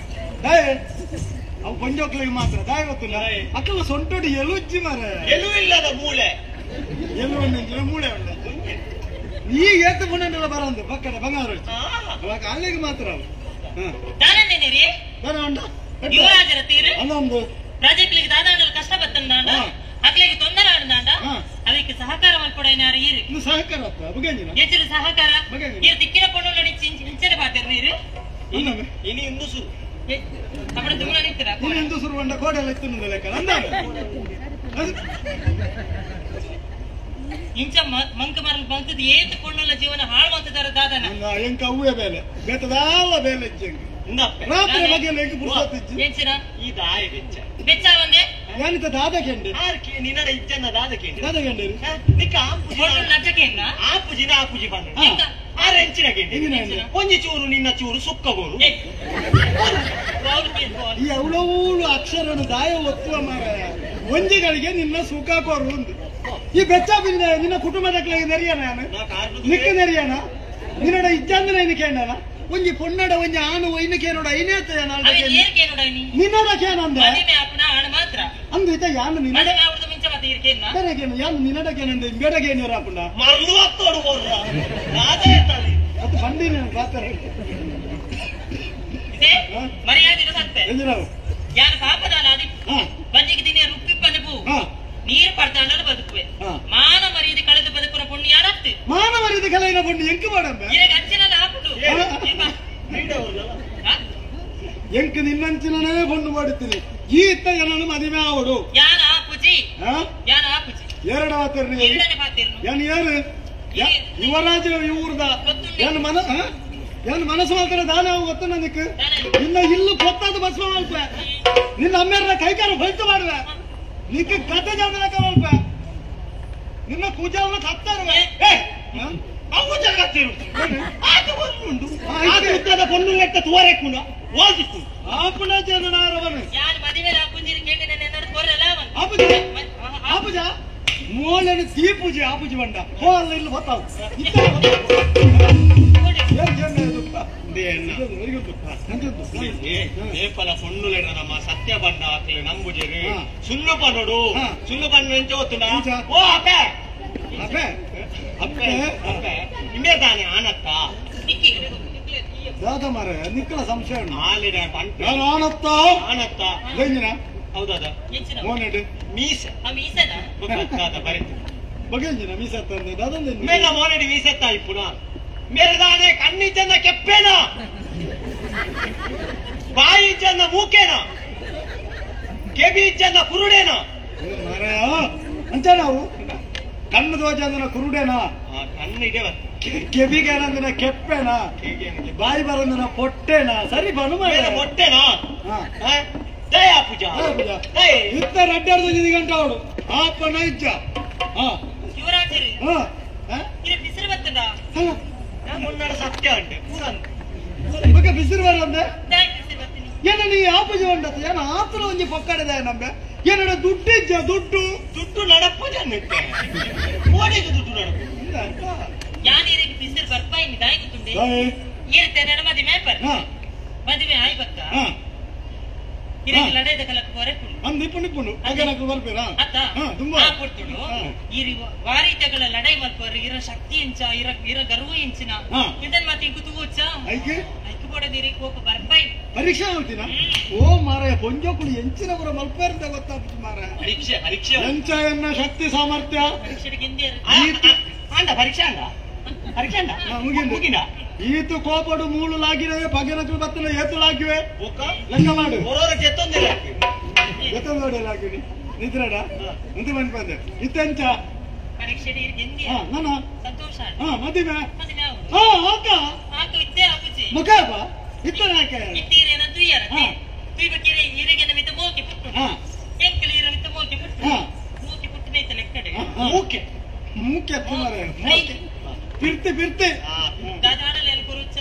S7: ದಾಯ ಅವು ಪಂಜೋಕ್ಲಿಗೆ ಮಾತ್ರ ದಾಯ ಗೊತ್ತಿಲ್ಲ ಅಕ್ಕಲ ಸೊಂಟೋಡಿ ಎಲುಜ್ಜಿ ಮರ
S10: ಎಲು ಇಲ್ಲದ ಮೂಳೆ
S7: ಎಲು ಉಂಡು ಮೂಳೆ ಉಂಡು ಈ ಏತ ಪುಣ್ಯನೆಲ್ಲ ಬರಂದು ಪಕ್ಕದ ಬಂಗಾರ ಅವಾಗ ಅಲ್ಲಿಗೆ ಮಾತ್ರ ಅವು
S12: ಯುವರಾಜರ ತೀರು
S7: ಅಲ್ಲೊಂದು
S12: ಪ್ರಜೆಗಳಿಗೆ ದಾದಾಂಡಲು ಕಷ್ಟ ಬತ್ತಂದಾಂಡ ಅಕ್ಲೆಗೆ ತೊಂದರೆ ಆಡುದಾಂಡ ಅವಕ್ಕೆ ಸಹಕಾರ ಮಲ್ಪೊಡೈನಾರು ಈರು
S7: ಸಹಕಾರ
S12: ಎಚ್ಚರ ಸಹಕಾರ ಈರು ತಿಕ್ಕಿನ ಪೊಣ್ಣು ನೋಡಿ ಇಂಚನೆ ಪಾತಿರ್ ನೀರು
S10: ಇನಿ ಇಂದು ಸುರು
S12: ಅಪ್ಪಡ ದುಮ್ನ ನಿತ್ತರ
S7: ಇನಿ ಇಂದು ಸುರು ಬಂಡ ಕೋಡೆಲ್ಲ ಇತ್ತು ಲೆಕ್ಕ
S12: ಇಂಚ ಮಂಕ ಮರಲ್ ಬಂತದ ಏತ್ ಪೊಣ್ಣುಲ ಜೀವನ ಹಾಳು ಮಾಡ್ತಿದಾರ ದಾದನ
S7: ಎಂಕ ಹೂವೆ ಬೇಲೆ ಬೇತದಾಲ ಬೇಲೆ ರಾತ್ರಿ ಬಗ್ಗೆ ಎಂಕ ಪುರ್ಸತ್ತಿಜ್ಜಿ
S12: ಎಂಚಿನ
S10: ಈ ದಾಯ ಬೆಚ್ಚ
S12: ಬೆಚ್ಚ ಒಂದೇ
S7: ಯಾನಿತ ದಾದ ಕೆಂಡೆ
S10: ಆರ್ಕೆ ನಿನ್ನಡ ಇಜ್ಜನ್ನ ದಾದ ಕೆಂಡೆ
S7: ದಾದ ಕೆಂಡೆ
S10: ನಿಕ್ಕ ಆಪುಜಿ
S12: ಪೊಣ್ಣು ನಜ್ಜಕೆನ್ನ
S10: ಆಪುಜಿನ ಆಪುಜಿ ಬಂದ ಆರ್ ಎಂಚಿನ ಕೆಂಡೆ ಒಂಜಿ ಚೂರು ನಿನ್ನ ಚೂರು ಸುಕ್ಕಗೋರು
S7: ಈ ಅವಳವಳು ಅಕ್ಷರನು ದಾಯ ಒತ್ತುವ ಮಾರಾಯ ಒಂಜಿಗಳಿಗೆ ನಿನ್ನ ಸುಖ ಕೋರು ಒಂದು ಈ ಬೆಚ್ಚ ಬಿಂದ ನಿನ್ನ ಕುಟುಂಬದ ನೆರಿಯನ ನಿಕ್ಕ ನೆರಿಯನ ನಿನ್ನಡ ಇಜ್ಜಂದಿನ ಇನ್ನು ಕೇಂಡನ ಒಂಜಿ ಪೊನ್ನಡ ಒಂಜಿ ಆನು ಇನ್ನು ಕೇನೋಡ ಐನೇ ನಿನ್ನಡ ಕೇನಂದ ಅಂದು ಇತ ಯಾನು ನಿನ್ನಡ ಯಾನು ನಿನ್ನಡ ಕೇನಂದ ಬೇಡ ಕೇನಿಯರ ಅಪ್ಪಂಡ
S10: ಮರಳು ಅತ್ತೋಡು
S7: ಅದು ಬಂದಿನ ಪಾತ್ರ
S12: ಮರ್ಯಾದೆ ಸತ್ತೆ ಯಾರು ಪಾಪದಾಲ ಅದಿ ಬಂಜಿಗೆ ದಿನ ರುಪ್ಪಿಪ್ಪನೆ ಪೂ ನೀರು ಪಡ್ದಾಂಡಲ ಬದುಕುವೆ ಮಾನ ಮರ್ಯಾದೆ ಕಳೆದು ಬದುಕುನ ಪುಣ್ಯ ಯಾರತ್ತು
S7: ಮಾನ ಮರ್ಯಾದೆ ಕಳೆದ ಪುಣ್ಯ ಎಂಕು ಮಾಡಂಬ
S12: ಇರಗ ಅಂಚಿನ ಹಾಕುದು
S7: ಎಂಕ್ ನಿನ್ನಂಚಿನೇ ಪೊಣ್ಣು ಮಾಡುತ್ತೀನಿ ಈ ಇತ್ತ ಏನನ್ನು ಮದುವೆ ಆವಡು
S12: ಯಾನ ಆಪುಜಿ ಯಾನ ಆಪುಜಿ
S7: ಎರಡು ಆತರ್ನಿ ಯಾನು ಯಾರು ಯುವರಾಜ ಊರ್ದ ಏನು ಮನ ಏನು ಮನಸ್ಸು ಮಾಡ್ತಾರೆ ದಾನ ಗೊತ್ತ ನನಗೆ ನಿನ್ನ ಇಲ್ಲು ಕೊತ್ತದು ಬಸ್ಮ ಮಲ್ಪ ನಿನ್ನ ಅಮ್ಮೆರ ಕೈಕಾರ ಹೊಯ್ತು ಮಾಡುವೆ ನಿಕ್ಕ ಕತೆ ಜಾತಕ ಮಲ್ಪ ನಿನ್ನ ಕೂಜಾವನ್ನ ಕತ್ತಾರುವೆ
S10: ಅವು ಜಗತ್ತಿರು ಆತ ಉಂಟು ಆತ ಉತ್ತದ ಪೊಣ್ಣು ಎಟ್ಟ ತುವರೆಕ್ಕುಂಡ ಓದಿತ್ತು
S7: ಆಪುಣ ಜನನಾರವನು
S12: ಯಾರು ಮದುವೆ ಆಪುಂಜಿರಿ ಕೇಳಿ ನನ್ನ ಕೊರಲ್ಲ
S7: ಆಪುಜ ಆಪುಜ ಮೋಲನ ದೀಪುಜಿ ಆಪುಜಿ ಬಂಡ ಹೋ ಅಲ್ಲ ಇಲ್ಲಿ ಗೊತ್ತಾವು
S10: ನೇಪಲ ಪೊಣ್ಣುಲೆಡ ನಮ್ಮ ಸತ್ಯ ಬಣ್ಣ ಹಾಕ್ಲಿ ನಂಬುಜೇರು ಸುಳ್ಳು ಪನ್ನೋಡು ಸುಳ್ಳು ಪಣ್ಣು ಎಂಚ ಗೊತ್ತುಂಡ ಓ ಅಪ್ಪೆ
S7: ಅಪ್ಪೆ
S10: ಅಪ್ಪೆ ಅಪ್ಪೆ ಇಂಬೆ ತಾನೆ ಆನತ್ತ
S7: ದಾದ ಮಾರ ನಿಕ್ಕಲ ಸಂಶಯ
S10: ಆಲಿಡ
S7: ನಾನು ಆನತ್ತ
S10: ಆನತ್ತ
S7: ಗಂಜಿನ
S10: ಹೌದಾದ
S7: ಮೋನೆಡು
S10: ಮೀಸ
S12: ಮೀಸನ
S10: ಗೊತ್ತಾದ ಬರೆತು
S7: ಬಗೆಂಜಿನ ಮೀಸತ್ತ ದಾದಂದ
S10: ಮೇಲ ಮೋನೆಡು ಮೀಸತ್ತ ಇಪ್ಪುನ ಮೇರೆದಾನೆ ಕಣ್ಣಿ ಜನ ಕೆಪ್ಪೇನ ಬಾಯಿ ಜನ ಮೂಕೇನ ಕೆಬಿ ಜನ ಕುರುಡೇನ
S7: ಮಾರಾಯ ಅಂತ ನಾವು ಕಣ್ಣು ದೋಜ ಅಂದನ ಕುರುಡೇನ
S10: ಕಣ್ಣಿಗೆ
S7: ಕೆಬಿಗೆ ಏನಂದನ ಕೆಪ್ಪೇನ ಬಾಯಿ ಬರಂದನ ಪೊಟ್ಟೆನ ಸರಿ ಬನು ಮಾರಾಯ
S10: ಹೊಟ್ಟೆನಾ ದಯಾ ಪೂಜಾ
S7: ಇತ್ತ ರಡ್ಡಾರ್ದು ಗಂಟೆ ಅವಳು ಆಪನ ಇಜ್ಜ
S12: ಯುವರಾಜರು ಬಿಸಿಲು ಬರ್ತದ
S10: ಮುನ್ನಡ ಸತ್ಯ ಉಂಟು
S7: ಬಗ್ಗೆ ಬಿಸಿಲು ಬರಂದೆ
S12: ಬಿಸಿಲು ಬರ್ತೀನಿ
S7: ಏನ ನೀ ಆಪುಜಿ ಉಂಡತ್ತು ಏನ ಆತನ ಒಂಜಿ ಪೊಕ್ಕಡೆದ ನಂಬೆ ಏನಡ ದುಡ್ಡು ಇಜ್ಜ ದುಡ್ಡು
S10: ದುಡ್ಡು ನಡಪು ಜನ ಓಡಿಗೆ ದುಡ್ಡು ನಡಪು
S12: ಯಾನ್ ಪಿಸರ್ ಬರ್ಪಾಯಿ ದಾಯಿ ಗೊತ್ತುಂಡೆ ಏರುತ್ತೆ ನನ್ನ ಮದುವೆ ಬರ್ ಮದುವೆ ಆಯ್ ಬಕ್ಕ ಇರಗೆ ಲಡೈದ ಕಲಕ ಹೊರಪುಂಡು
S7: ಅಂದ್ ನಿಪ್ಪು ನಿಪ್ಪುಂಡು ಹಾಗೆ ಬರ್ಪೇರಾ
S12: ಅತ್ತ
S7: ತುಂಬಾ
S12: ಆ ಪೊರ್ತುಡು ಈ ವಾರಿತಗಳ ಲಡೈ ಮಲ್ಪರು ಇರ ಶಕ್ತಿ ಇಂಚ ಇರ ಇರ ಗರ್ವ ಇಂಚಿನ ಇದನ್ ಮಾತ್ರ ಇಂಕು ತೂವಚ್ಚ
S7: ಐಕೆ
S12: ಐಕು ಬೋಡದಿರಿ ಕೋಪ ಬರ್ಪಾಯಿ
S7: ಪರೀಕ್ಷೆ ಮಾಡ್ತೀನ ಓ ಮಾರಾಯ ಪೊಂಜೋಕುಳು ಎಂಚಿನ ಪುರ ಮಲ್ಪೇರ್ದ ಗೊತ್ತಾಗ್ತು ಮಾರಾಯ
S10: ಪರೀಕ್ಷೆ ಪರೀಕ್ಷೆ
S7: ಎಂಚ ಎನ್ನ ಶಕ್ತಿ ಸಾಮರ್ಥ್ಯ
S10: ಅಂದ ಪರೀಕ್ಷೆ ಅಂದ ಪರೀಕ್ಷೆ ಅಂದ ಮುಗಿನ
S7: ಈತು ಕೋಪಡು ಮೂಳು ಲಾಗಿರವೆ ಪಗೆನಕಲು ಬತ್ತಲ ಏತು ಲಾಗಿವೆ ಲೆಕ್ಕ ಮಾಡು ಎತ್ತೊಂದು ಲಾಗಿವಿ ನಿದ್ರಡ ಮುಂದೆ ಬಂದ್ ಬಂದೆ ಇತ್ತೆಂಚ
S12: ಪರೀಕ್ಷೆ
S7: ನನ್ನ
S12: ಸಂತೋಷ
S7: ಮದುವೆ ಮಗ ಇತ್ತನ ಯಾಕೆ
S12: ಇತ್ತೀರೇನ ತುಯ್ಯರ ತುಯ್ಬೇಕಿರೆ ಈರೆಗೆ ನಮಿತ ಮೋಕೆ ಪುಟ್ಟು ಎಂಕಲ ಈರ ಮಿತ ಮೋಕೆ ಪುಟ್ಟು ಮೋಕೆ ಪುಟ್ಟನೆ ಲೆಕ್ಕಡೆ
S7: ಮೂಕೆ ಮೂಕೆ ಮಾರೆ ಮೂಕೆ ಫಿರ್ತೆ ಫಿರ್ತೆ
S12: ದಾದಾಡಲೆ ಎಲ್ಲಿ ಕೊರುಚ್ಚ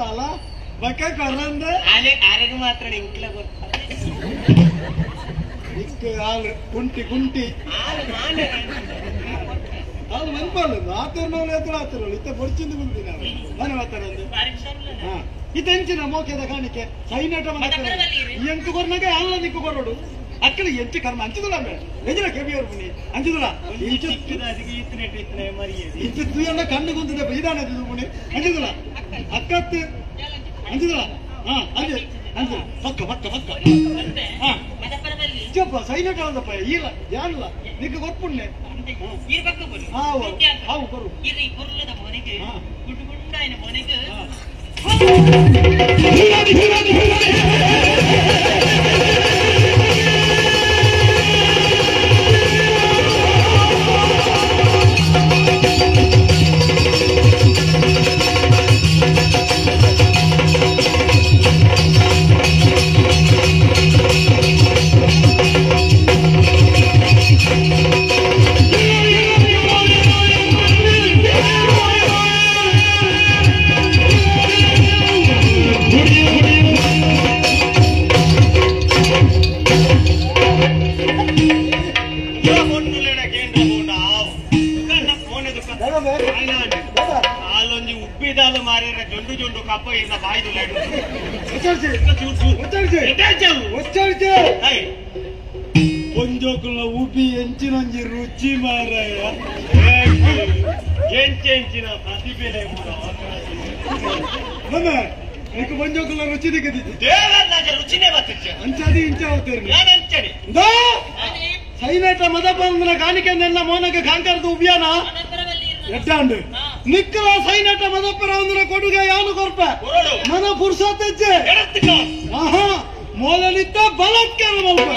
S7: ಅಲ್ಲ ಬಕ್ಕ ಕೊರಂದೆ
S10: ಆಲೆ ಆರೆಗೆ ಮಾತ್ರ ಇಂಕ್ಲ ಗೊತ್ತ
S7: ಇಕ್ಕ ಆಲ್ ಕುಂಟಿ ಕುಂಟಿ ಅದು ಮನ್ಪಲ್ಲ ಆತರ್ನವಳು ಎತ್ತರ ಆತರವಳು ಇತ್ತ ಪೊಡ್ಚಿಂದು ಬಂದಿನ ಮನೆ ಮಾತಾಡಂದು ಇತ್ತ ಎಂಚಿನ ಮೋಕೆದ ಕಾಣಿಕೆ ಸೈನಟ ಎಂಟು ಕೊರ್ನಾಗ ಅಲ್ಲ ನಿಕ್ಕು ಕೊರೋಡು ಅಕ್ಕಳ ಎಂಚು ಕರ್ಮ ಅಂಚುದುಲ ಎಂಜಿನ ಕೆಬಿಯವರು ಮುನಿ ಅಂಚುದುಲ ಇಂಚು ತುಯಣ್ಣ ಕಣ್ಣು ಗುಂತದೆ ಇದಾನೆ ಮುನಿ ಅಂಚುದುಲ ಅಕ್ಕತ್ತು ಅಂಚುದುಲ ಹಾ ಅಂಜು ಅಂಜು ಪಕ್ಕ ಪಕ್ಕ ಪಕ್ಕ ಹಾ ಚಪ್ಪ ಸೈನಟ ಅಂದಪ್ಪ ಇಲ್ಲ ಯಾನಲ್ಲ ನಿಕ್ಕ ಗೊತ್ತುಣ್ಣೆ ಹಾವು ಕೊರು
S10: ಜೊಂಡು ಜೊಂಡು ಕಪ್ಪ ಇಲ್ಲ ಬಾಯ್ದು
S7: ಪೊಂಜೋಕುಲ ಉಬಿ ಎಂಚಿನೊಂಜಿ ರುಚಿ ಮಾರಾಯ
S10: ಎಂಚೆಂಚಿನ ಪ್ರತಿಭೆ
S7: ನಮ್ಮ నీకు ಪೊಂಜೋಕುಲ ರುಚಿ ದಿಕ್ಕದಿದ್ದಿ
S10: ರುಚಿನೇ ಬತ್ತಿಚ್ಚ
S7: ಅಂಚಾದಿ ಇಂಚ ಅವತೇರಿ
S10: ಅಂಚಡಿ
S7: ಸೈನೇಟ ಮದಪಂದನ ಕಾಣಿಕೆ ನೆನ್ನ ಮೋನಗ ಕಾಂಕರದ ಉಬಿಯಾನ ಎಡ್ಡಾಂಡು ನಿಕ್ಕಲ ಸೈನಟ ಮದಪ್ಪರ ಒಂದರ ಕೊಡುಗೆ ಯಾನು ಕೊರ್ಪ ಮನ ಪುರುಷತೆಜ್ಜೆ ಆಹಾ ಮೋಲನಿತ್ತ ಬಲಾತ್ಕಾರ ಮಲ್ಪ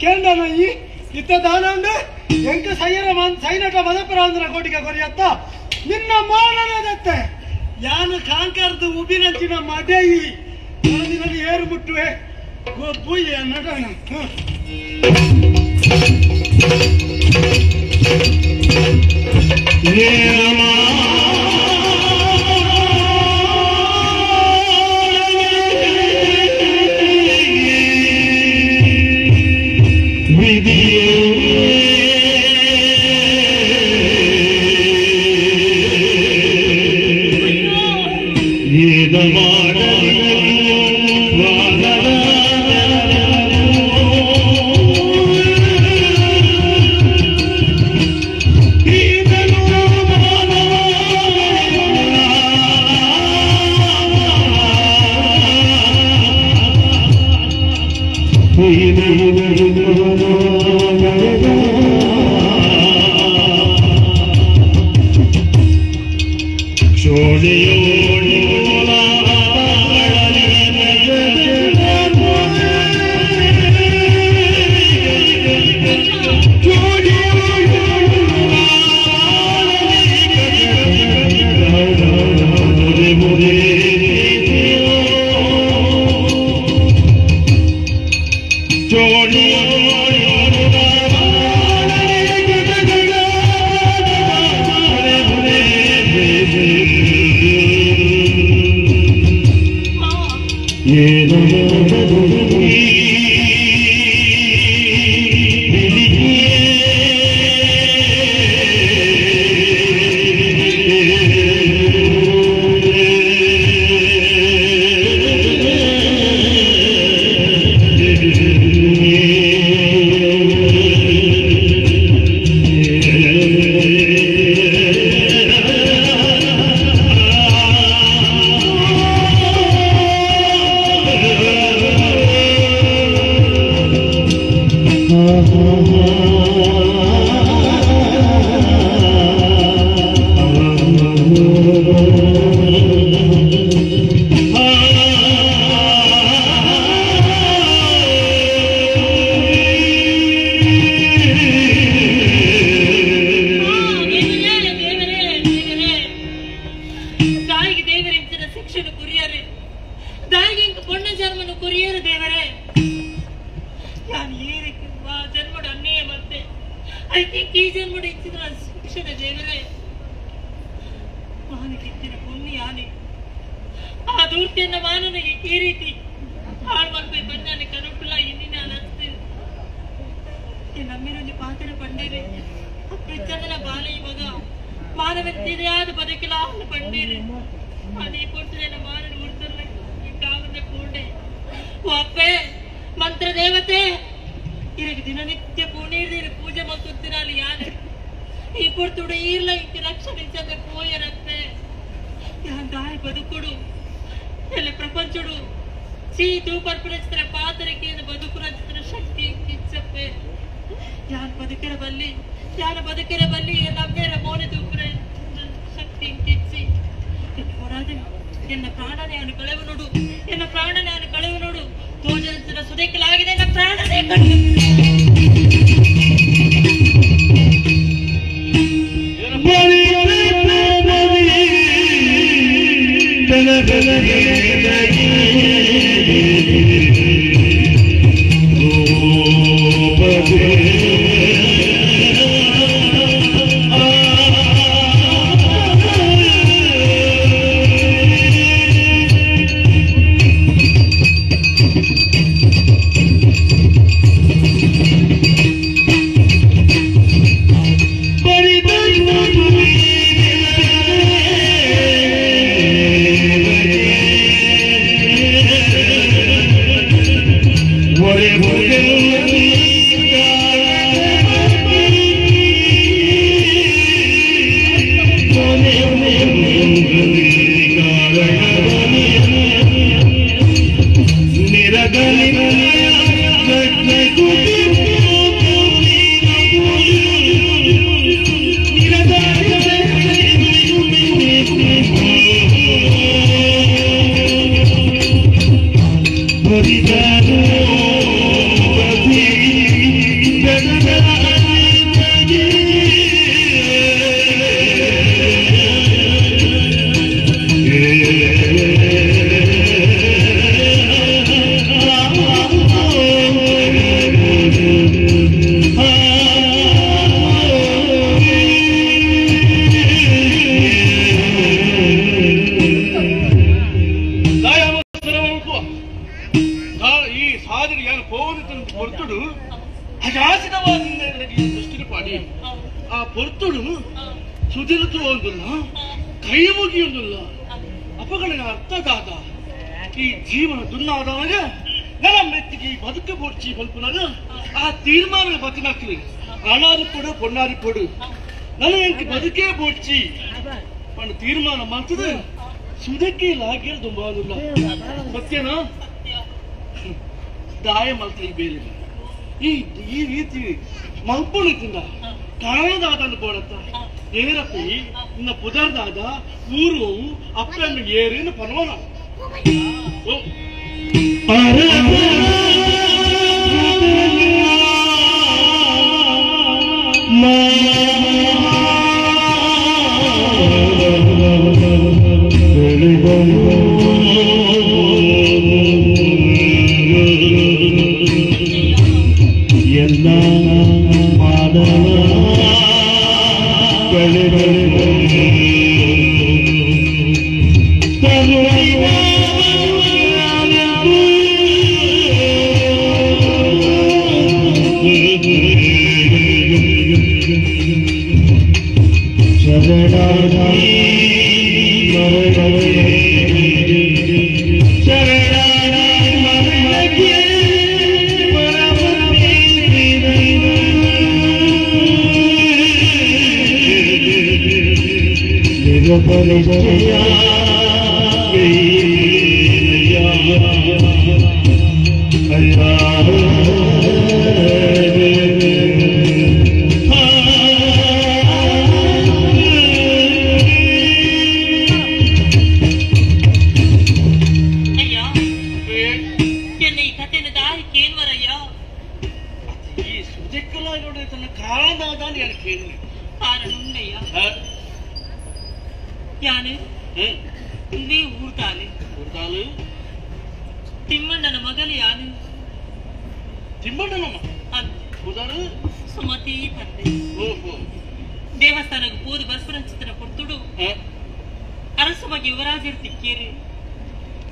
S7: ಕೇಂದ್ರ ಈ ಇತ್ತ ದಾನಂದ ಎಂಕ ಸೈಯರ ಸೈನಟ ಮದಪರ ಅಂದ್ರ ಕೋಟಿಗೆ ಕೊರಿಯತ್ತ
S3: ನಿನ್ನ ಮಾನನದತ್ತೆ ಯಾನು ಕಾಂಕರ್ದು ಉಬಿನಂಚಿನ ಮಡೆಯಿ ನಿನಗೆ ಏರು ಮುಟ್ಟುವೆ ಗೊಬ್ಬುಯ್ಯ ನಡೋಣ.
S6: Thank you.
S9: ಈ ಸಾಧನೆ ಏನು ಪೋವನು ಪೊರ್ತುಡು ಅಜಾಸಿತವಾದ ದೃಷ್ಟಿ ಪಾಡಿ ಆ ಪೊರ್ತುಡು ಸುದಿಲತು ಒಂದಿಲ್ಲ ಕೈ ಮುಗಿಯೊಂದಿಲ್ಲ ಅಪಗಣನ ಅರ್ಥದಾದ ಈ ಜೀವನ ದುನ್ನಾದಾಗ ನನ್ನ ಮೆತ್ತಿಗೆ ಈ ಬದುಕು ಬೋಡ್ಚಿ ಬಲ್ಪುನಾಗ ಆ ತೀರ್ಮಾನ ಬತ್ತಿನಾಕ್ಲಿ ಅನಾರಿ ಪೊಡು ಪೊನ್ನಾರಿ ಪೊಡು ನನ್ನ ಎಂಕ್ ಬದುಕೇ ಬೋಡ್ಚಿ ಪಂಡ ತೀರ್ಮಾನ ಮಾಡ್ತದೆ ಸುದಕ್ಕೆ ಲಾಗಿರ ದುಂಬಾದಿಲ್ಲ ಸತ್ಯನಾ ದಾಯ ಮಲ್ತ ಈ ಬೇರೆ ಈ ಈ ರೀತಿ ಮಲ್ಪೊಳಿತಿಂದ ಕಾರಣದಾದ ಬೋಡತ್ತ ಏರಪ್ಪಿ ಇನ್ನ ಪುದರ್ದಾದ ಊರು ಅಪ್ಪನ್ನು ಏರಿನ ಪನವನ
S6: ಎಲ್ಲ
S12: ಅಯ್ಯ ಎನ್ನ ಈ ಕಥೆನ ದಾರಿ ಕೇನ್ವರಯ್ಯ
S9: ಈ ಸುಜಕ್ಕಲಾಗಿ ತನ್ನ ಕಾರಣದಾದ ಅಂತ ಕೇಳಿ
S12: ಕಾರಣ ಉಂಡಯ್ಯ ಯಾನು ನೀ ಊರ್ತಾಲೆ
S9: ಊರ್ತಾಲು
S12: ತಿಮ್ಮಣ್ಣನ ಮಗಲು ಯಾನು
S9: ತಿಮ್ಮಣ್ಣನ ಊರ್ತಾಲು
S12: ಸುಮತಿ ತಂದೆ ದೇವಸ್ಥಾನಕ್ಕೆ ಪೋದು ಬಸವರಂಚಿತನ ಕೊಡ್ತುಡು ಅರಸು ಬಗ್ಗೆ ಯುವರಾಜರು ತಿಕ್ಕೇರಿ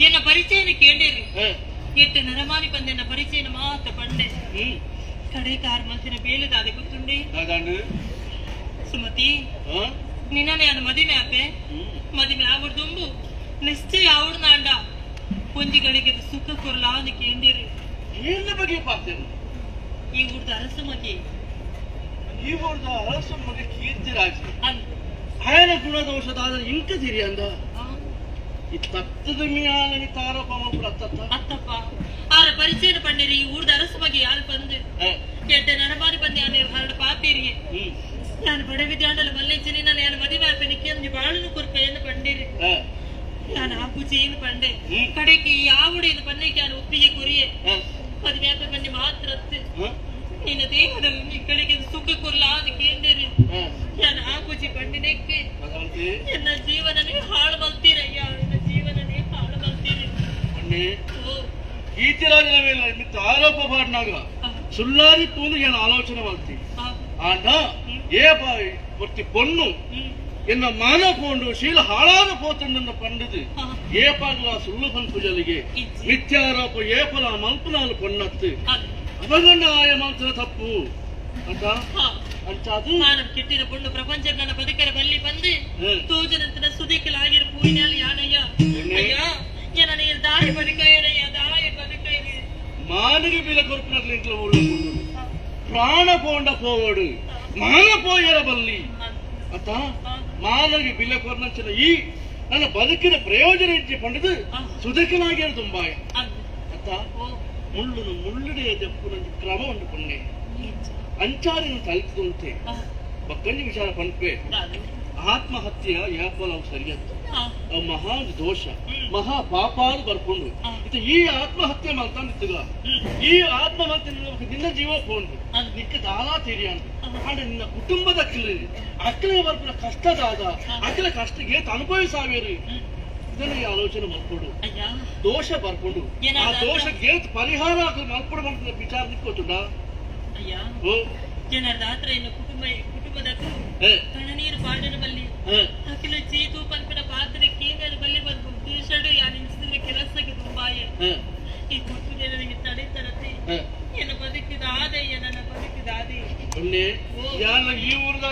S12: ಎನ್ನ ಪರಿಚಯನ ಕೇಂಡೇರಿ ಎಟ್ಟು ನರಮಾನಿ ಪಂದೆನ್ನ ಪರಿಚಯನ ಮಾತ ಪಂಡೆ ಕಡೆ ಕಾರ್ ಮನಸ್ಸಿನ ಬೇಲದಾದ ಗೊತ್ತುಂಡೆ ಸುಮತಿ ನಿನ್ನನೆ ಅದು ಮದಿಮೆ ಆಪೆ ಮದಿಮೆ ಆವಡ್ದುಂಬು ನಿಶ್ಚಯ ಆವಡ್ನಾಂಡ ಪೊಂಜಿಗಳಿಗೆ ಸುಖ ಕೊರ್ಲಾಂದು ಕೇಂದಿರಿ
S9: ಏನ ಬಗ್ಗೆ ಪಾತೇನು
S12: ಈ ಊರ್ದ ಅರಸು ಮಗೆ
S9: ಈ ಊರ್ದ ಅರಸು ಮಗೆ ಕೀರ್ತಿರಾಜ್ ಆಯನ ಗುಣದೋಷದಾದ ಇಂಕ ತಿರಿ ಅಂದ ಈ ತತ್ತದ ಮ್ಯಾಲ ತಾರೋಪ ಅತ್ತತ್ತ
S12: ಅತ್ತಪ್ಪ ಆರ ಪರಿಚಯನ ಪಂಡಿರಿ ಈ ಊರ್ದ ಅರಸು ಬಗ್ಗೆ ಯಾರು ಬಂದು ಕೆಟ್ಟ ನರಮಾರಿ ಬಂದೆ ಆನೆ ಹರಡು ಪಾಪೇರಿಗೆ ನಾನು ಬಡವಿದ್ಯಾಂಡಲ ಮಲ್ಲೆಂಚಿನಿ ನಾನು ಯಾನು ಮದುವೆ ಆಪೆನಿಕ್ಕೆ ಅಂಜಿ ಬಾಳುನು ಕೊರ್ಪೆಯನ್ನು ಪಂಡಿರಿ ನಾನು ಆ ಪೂಜೆಯನ್ನು ಪಂಡೆ ಕಡೆಗೆ ಯಾವುಡೇನು ಪನ್ನಕ್ಕೆ ನಾನು ಒಪ್ಪಿಗೆ ಕೊರಿಯೆ ಮದುವೆ ಆಪೆ ಬನ್ನಿ ಮಾತ್ರ ನಿನ್ನ ದೇಹದ ಕಡೆಗೆ ಸುಖ ಕೊರ್ಲ ಅದು ಕೇಂದಿರಿ ನಾನು ಆ ಪೂಜೆ ಪಂಡಿನಕ್ಕೆ ನನ್ನ ಜೀವನನೇ ಹಾಳು ಮಲ್ತೀರಯ್ಯ ನನ್ನ ಜೀವನನೇ ಹಾಳು ಮಲ್ತೀರಿ
S9: ಕೀರ್ತಿರಾಜನ ಮೇಲೆ ಮಿತ್ತ ಆರೋಪ ಮಾಡಿನಾಗ ಸುಳ್ಳಾರಿ ಪೂಂದು ಏನು ಆಲೋಚನೆ ಮಾಡ್ತಿ ಆಂಡ ಏ ಬಾಯಿ ಪ್ರತಿ ಪೊಣ್ಣು ಎನ್ನ ಮಾನ ಪೋಂಡು ಶೀಲ ಹಾಳಾದ ಪೋತಂಡನ್ನ ಪಂಡಿದು ಏಪಾಗ್ಲ ಸುಳ್ಳು ಪನ್ಪುಜಲಿಗೆ ಮಿಥ್ಯಾರೋಪ ಏಪಲ ಮಲ್ಪನಾಲು ಪೊಣ್ಣತ್ತು ಅವಗಣ್ಣ ಆಯ ಮಂತ್ರ ತಪ್ಪು ಅಂತ ಅಂಚಾದು
S12: ಮಾನವ ಕೆಟ್ಟಿನ ಪೊಣ್ಣು ಪ್ರಪಂಚ ನನ್ನ ಬದುಕರ ಬಲ್ಲಿ ಬಂದು ತೋಜನಂತನ ಸುದಿಕ್ಕಲಾಗಿರು ಪೂಯಿನಾಲು ಯಾನಯ್ಯ ಅಯ್ಯ ನನಗೆ ದಾರಿ ಬದುಕಯ್ಯನಯ್ಯ ದಾರಿ ಬದುಕಯ್ಯ
S9: ಮಾನಿಗೆ ಬಿಲ ಕೊರ್ಪಿನట్లు ಇಂಟ್ಲ ಊళ్ళ ಪ್ರಾಣ ಪೋಂಡ ಪೋವಡು ಮಾನ ಪೋಯರ ಬಲ್ಲಿ ಅತ್ತ ಮಾನಗೆ ಬಿಲ ಕೊರ್ನಂಚಿನ ಈ ನನ್ನ ಬದುಕಿನ ಪ್ರಯೋಜನ ಇಜ್ಜಿ ಪಂಡಿದು ಸುದಕನಾಗಿರ ತುಂಬಾಯ ಅತ್ತ ಮುಳ್ಳುನು ಮುಳ್ಳುಡೆ ದೆಪ್ಪುನಂಜಿ ಕ್ರಮ ಉಂಟು ಪೊಣ್ಣೆ ಅಂಚಾರಿನ ತಲಿತುಂತೆ ಬಕ್ಕಂಜಿ ವಿಚಾರ ಪಂಪೆ ಆತ್ಮಹತ್ಯೆ ಯಾಪಲವು ಸರಿಯತ್ತು ಅವು ಮಹಾ ದೋಷ ಮಹಾ ಪಾಪಾದು ಬರ್ಕೊಂಡು ಇದು ಈ ಆತ್ಮಹತ್ಯೆ ಮಲ್ತಾಂದಿತ್ತುಗ ಈ ಆತ್ಮಹತ್ಯೆ ನಿನ್ನ ಜೀವ ಪೋಂಡು ನಿಕ್ಕ ದಾಲಾ ತೆರಿಯಾಂಡು ಅಂಡ್ ನಿನ್ನ ಕುಟುಂಬದ ಅಕ್ಕಲಿ ಅಕ್ಕಲಿಗೆ ಬರ್ಪುನ ಕಷ್ಟದಾದ ಅಕ್ಕಲ ಕಷ್ಟಕ್ಕೆ ಅನುಭವಿಸಾವೇರು ಇದನ್ನ ಈ ಆಲೋಚನೆ ಮಲ್ಕೊಂಡು ದೋಷ ಬರ್ಕೊಂಡು ಆ ದೋಷಕ್ಕೆ ಪರಿಹಾರ ಅಕ್ಕಲು ಮಲ್ಪಡು ಮಾಡ್ತದೆ ವಿಚಾರ ನಿಕ್ಕೋತುಂಡ
S12: ಏನಾದ್ರು ಇನ್ನು ಕುಟುಂಬ ಕುಟುಂಬದಕ್ಕೂ ಕಣನೀರು ಪಾಡನ ಬಲ್ಲಿ ಅಖಿಲ ಚೀತು ಪನ್ಪಿನ ಪಾತ್ರೆ ಕೀನರ ಬಲ್ಲಿ ಬಂದು ದೇಶಡು ಯಾನ್ ಇನ್ಸಿದ್ರೆ ಕೆಲಸಕ್ಕೆ ತುಂಬಾಯೆ ಈ ಕೊಟ್ಟು ನನಗೆ ಎನ್ನ ಬದುಕಿದ ಆದಯ್ಯ ನನ್ನ ಬದುಕಿದ ಆದಿ
S9: ಯಾರ ಈ ಊರ್ದ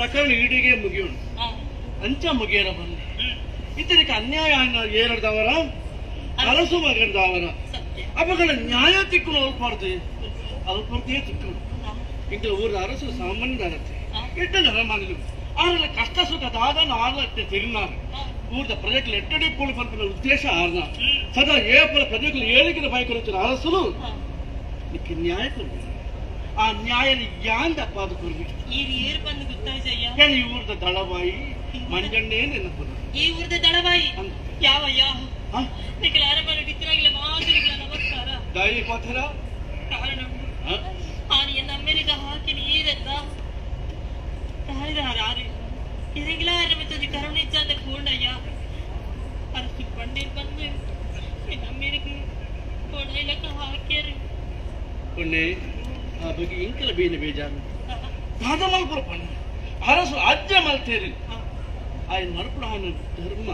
S9: ಪ್ರಕರಣ ಈಡಿಗೆ ಮುಗಿಯೋಣ ಅಂಚ ಮುಗಿಯರ ಬಂದೆ ಇದಕ್ಕೆ ಅನ್ಯಾಯ ಏರಡ್ದವರ ಅರಸು ಮಗಂದವರ ಅಪ್ಪಗಳ ನ್ಯಾಯ ತಿಕ್ಕನು ಅಲ್ಪಾರ್ದು ಅಲ್ಪಾರ್ದೇ ತಿಕ್ಕನು ಇಂಗ್ಲ ಊರ ಅರಸು ಸಾಮಾನ್ಯದಾರತ್ತೆ ಎಟ್ಟ ನರಮಾನಲು ಆರಲ್ಲ ಕಷ್ಟ ಸುಖ ದಾದನ ಆರ್ಲ ತಿರುನಾರು ಊರದ ಪ್ರಜೆಗಳು ಎಟ್ಟಡಿ ಪೋಳು ಪಂಪಿನ ಉದ್ದೇಶ ಆರ್ನ ಸದಾ ಏಪಲ ಪ್ರಜೆಗಳು ಏಳಿಗಿನ ಬಯಕರು ಅರಸಲು ನಿಕ್ಕೆ ನ್ಯಾಯ ಕೊಡ್ಬೇಕು ಆ ನ್ಯಾಯ ಯಾಂದಪ್ಪ ಅದು ಕೊರ್ಬಿಟ್ಟು ಈ ಊರದ ದಳವಾಯಿ ಮಂಜಣ್ಣೇ ನೆನಪು
S12: ಈ ಊರದ ದಳವಾಯಿ ಯಾವಯ್ಯ ನಿಖಿಲ ಅರಮನೆ ಟಿಚ್ಚರಾಗಿಲ್ಲ ಮಾತುಗಳ ನಮಸ್ಕಾರ
S9: ದಾಯಿ ಪಾಥರ
S12: ಕಾರಣ ಆನಿಯ ನಮ್ಮೆರಿಗ ಹಾಕಿ ನೀರತ್ತ ತಾಯಿದಾರ ಇರಗಿಲ ಆರಂಭಿಸೋದು ಕರುಣಿಚ್ಚಾದ ಪೂರ್ಣಯ್ಯ ಅರಸು ಪಂಡಿರ್ ಬಂದು ನಮ್ಮೆರಿಗೆ ಕೊಡೈಲಕ್ಕ ಹಾಕ್ಯಾರು
S9: ಪೊಣ್ಣೆ ಆ ಬಗ್ಗೆ ಇಂಕಲ ಬೇನೆ ಬೇಜಾರು ದಾದ ಮಲ್ಪುರ ಪಣ್ಣ ಅರಸು ಅಜ್ಜ ಮಲ್ತೇರಿ ಆಯ್ ಮಲ್ಪುರ ಧರ್ಮ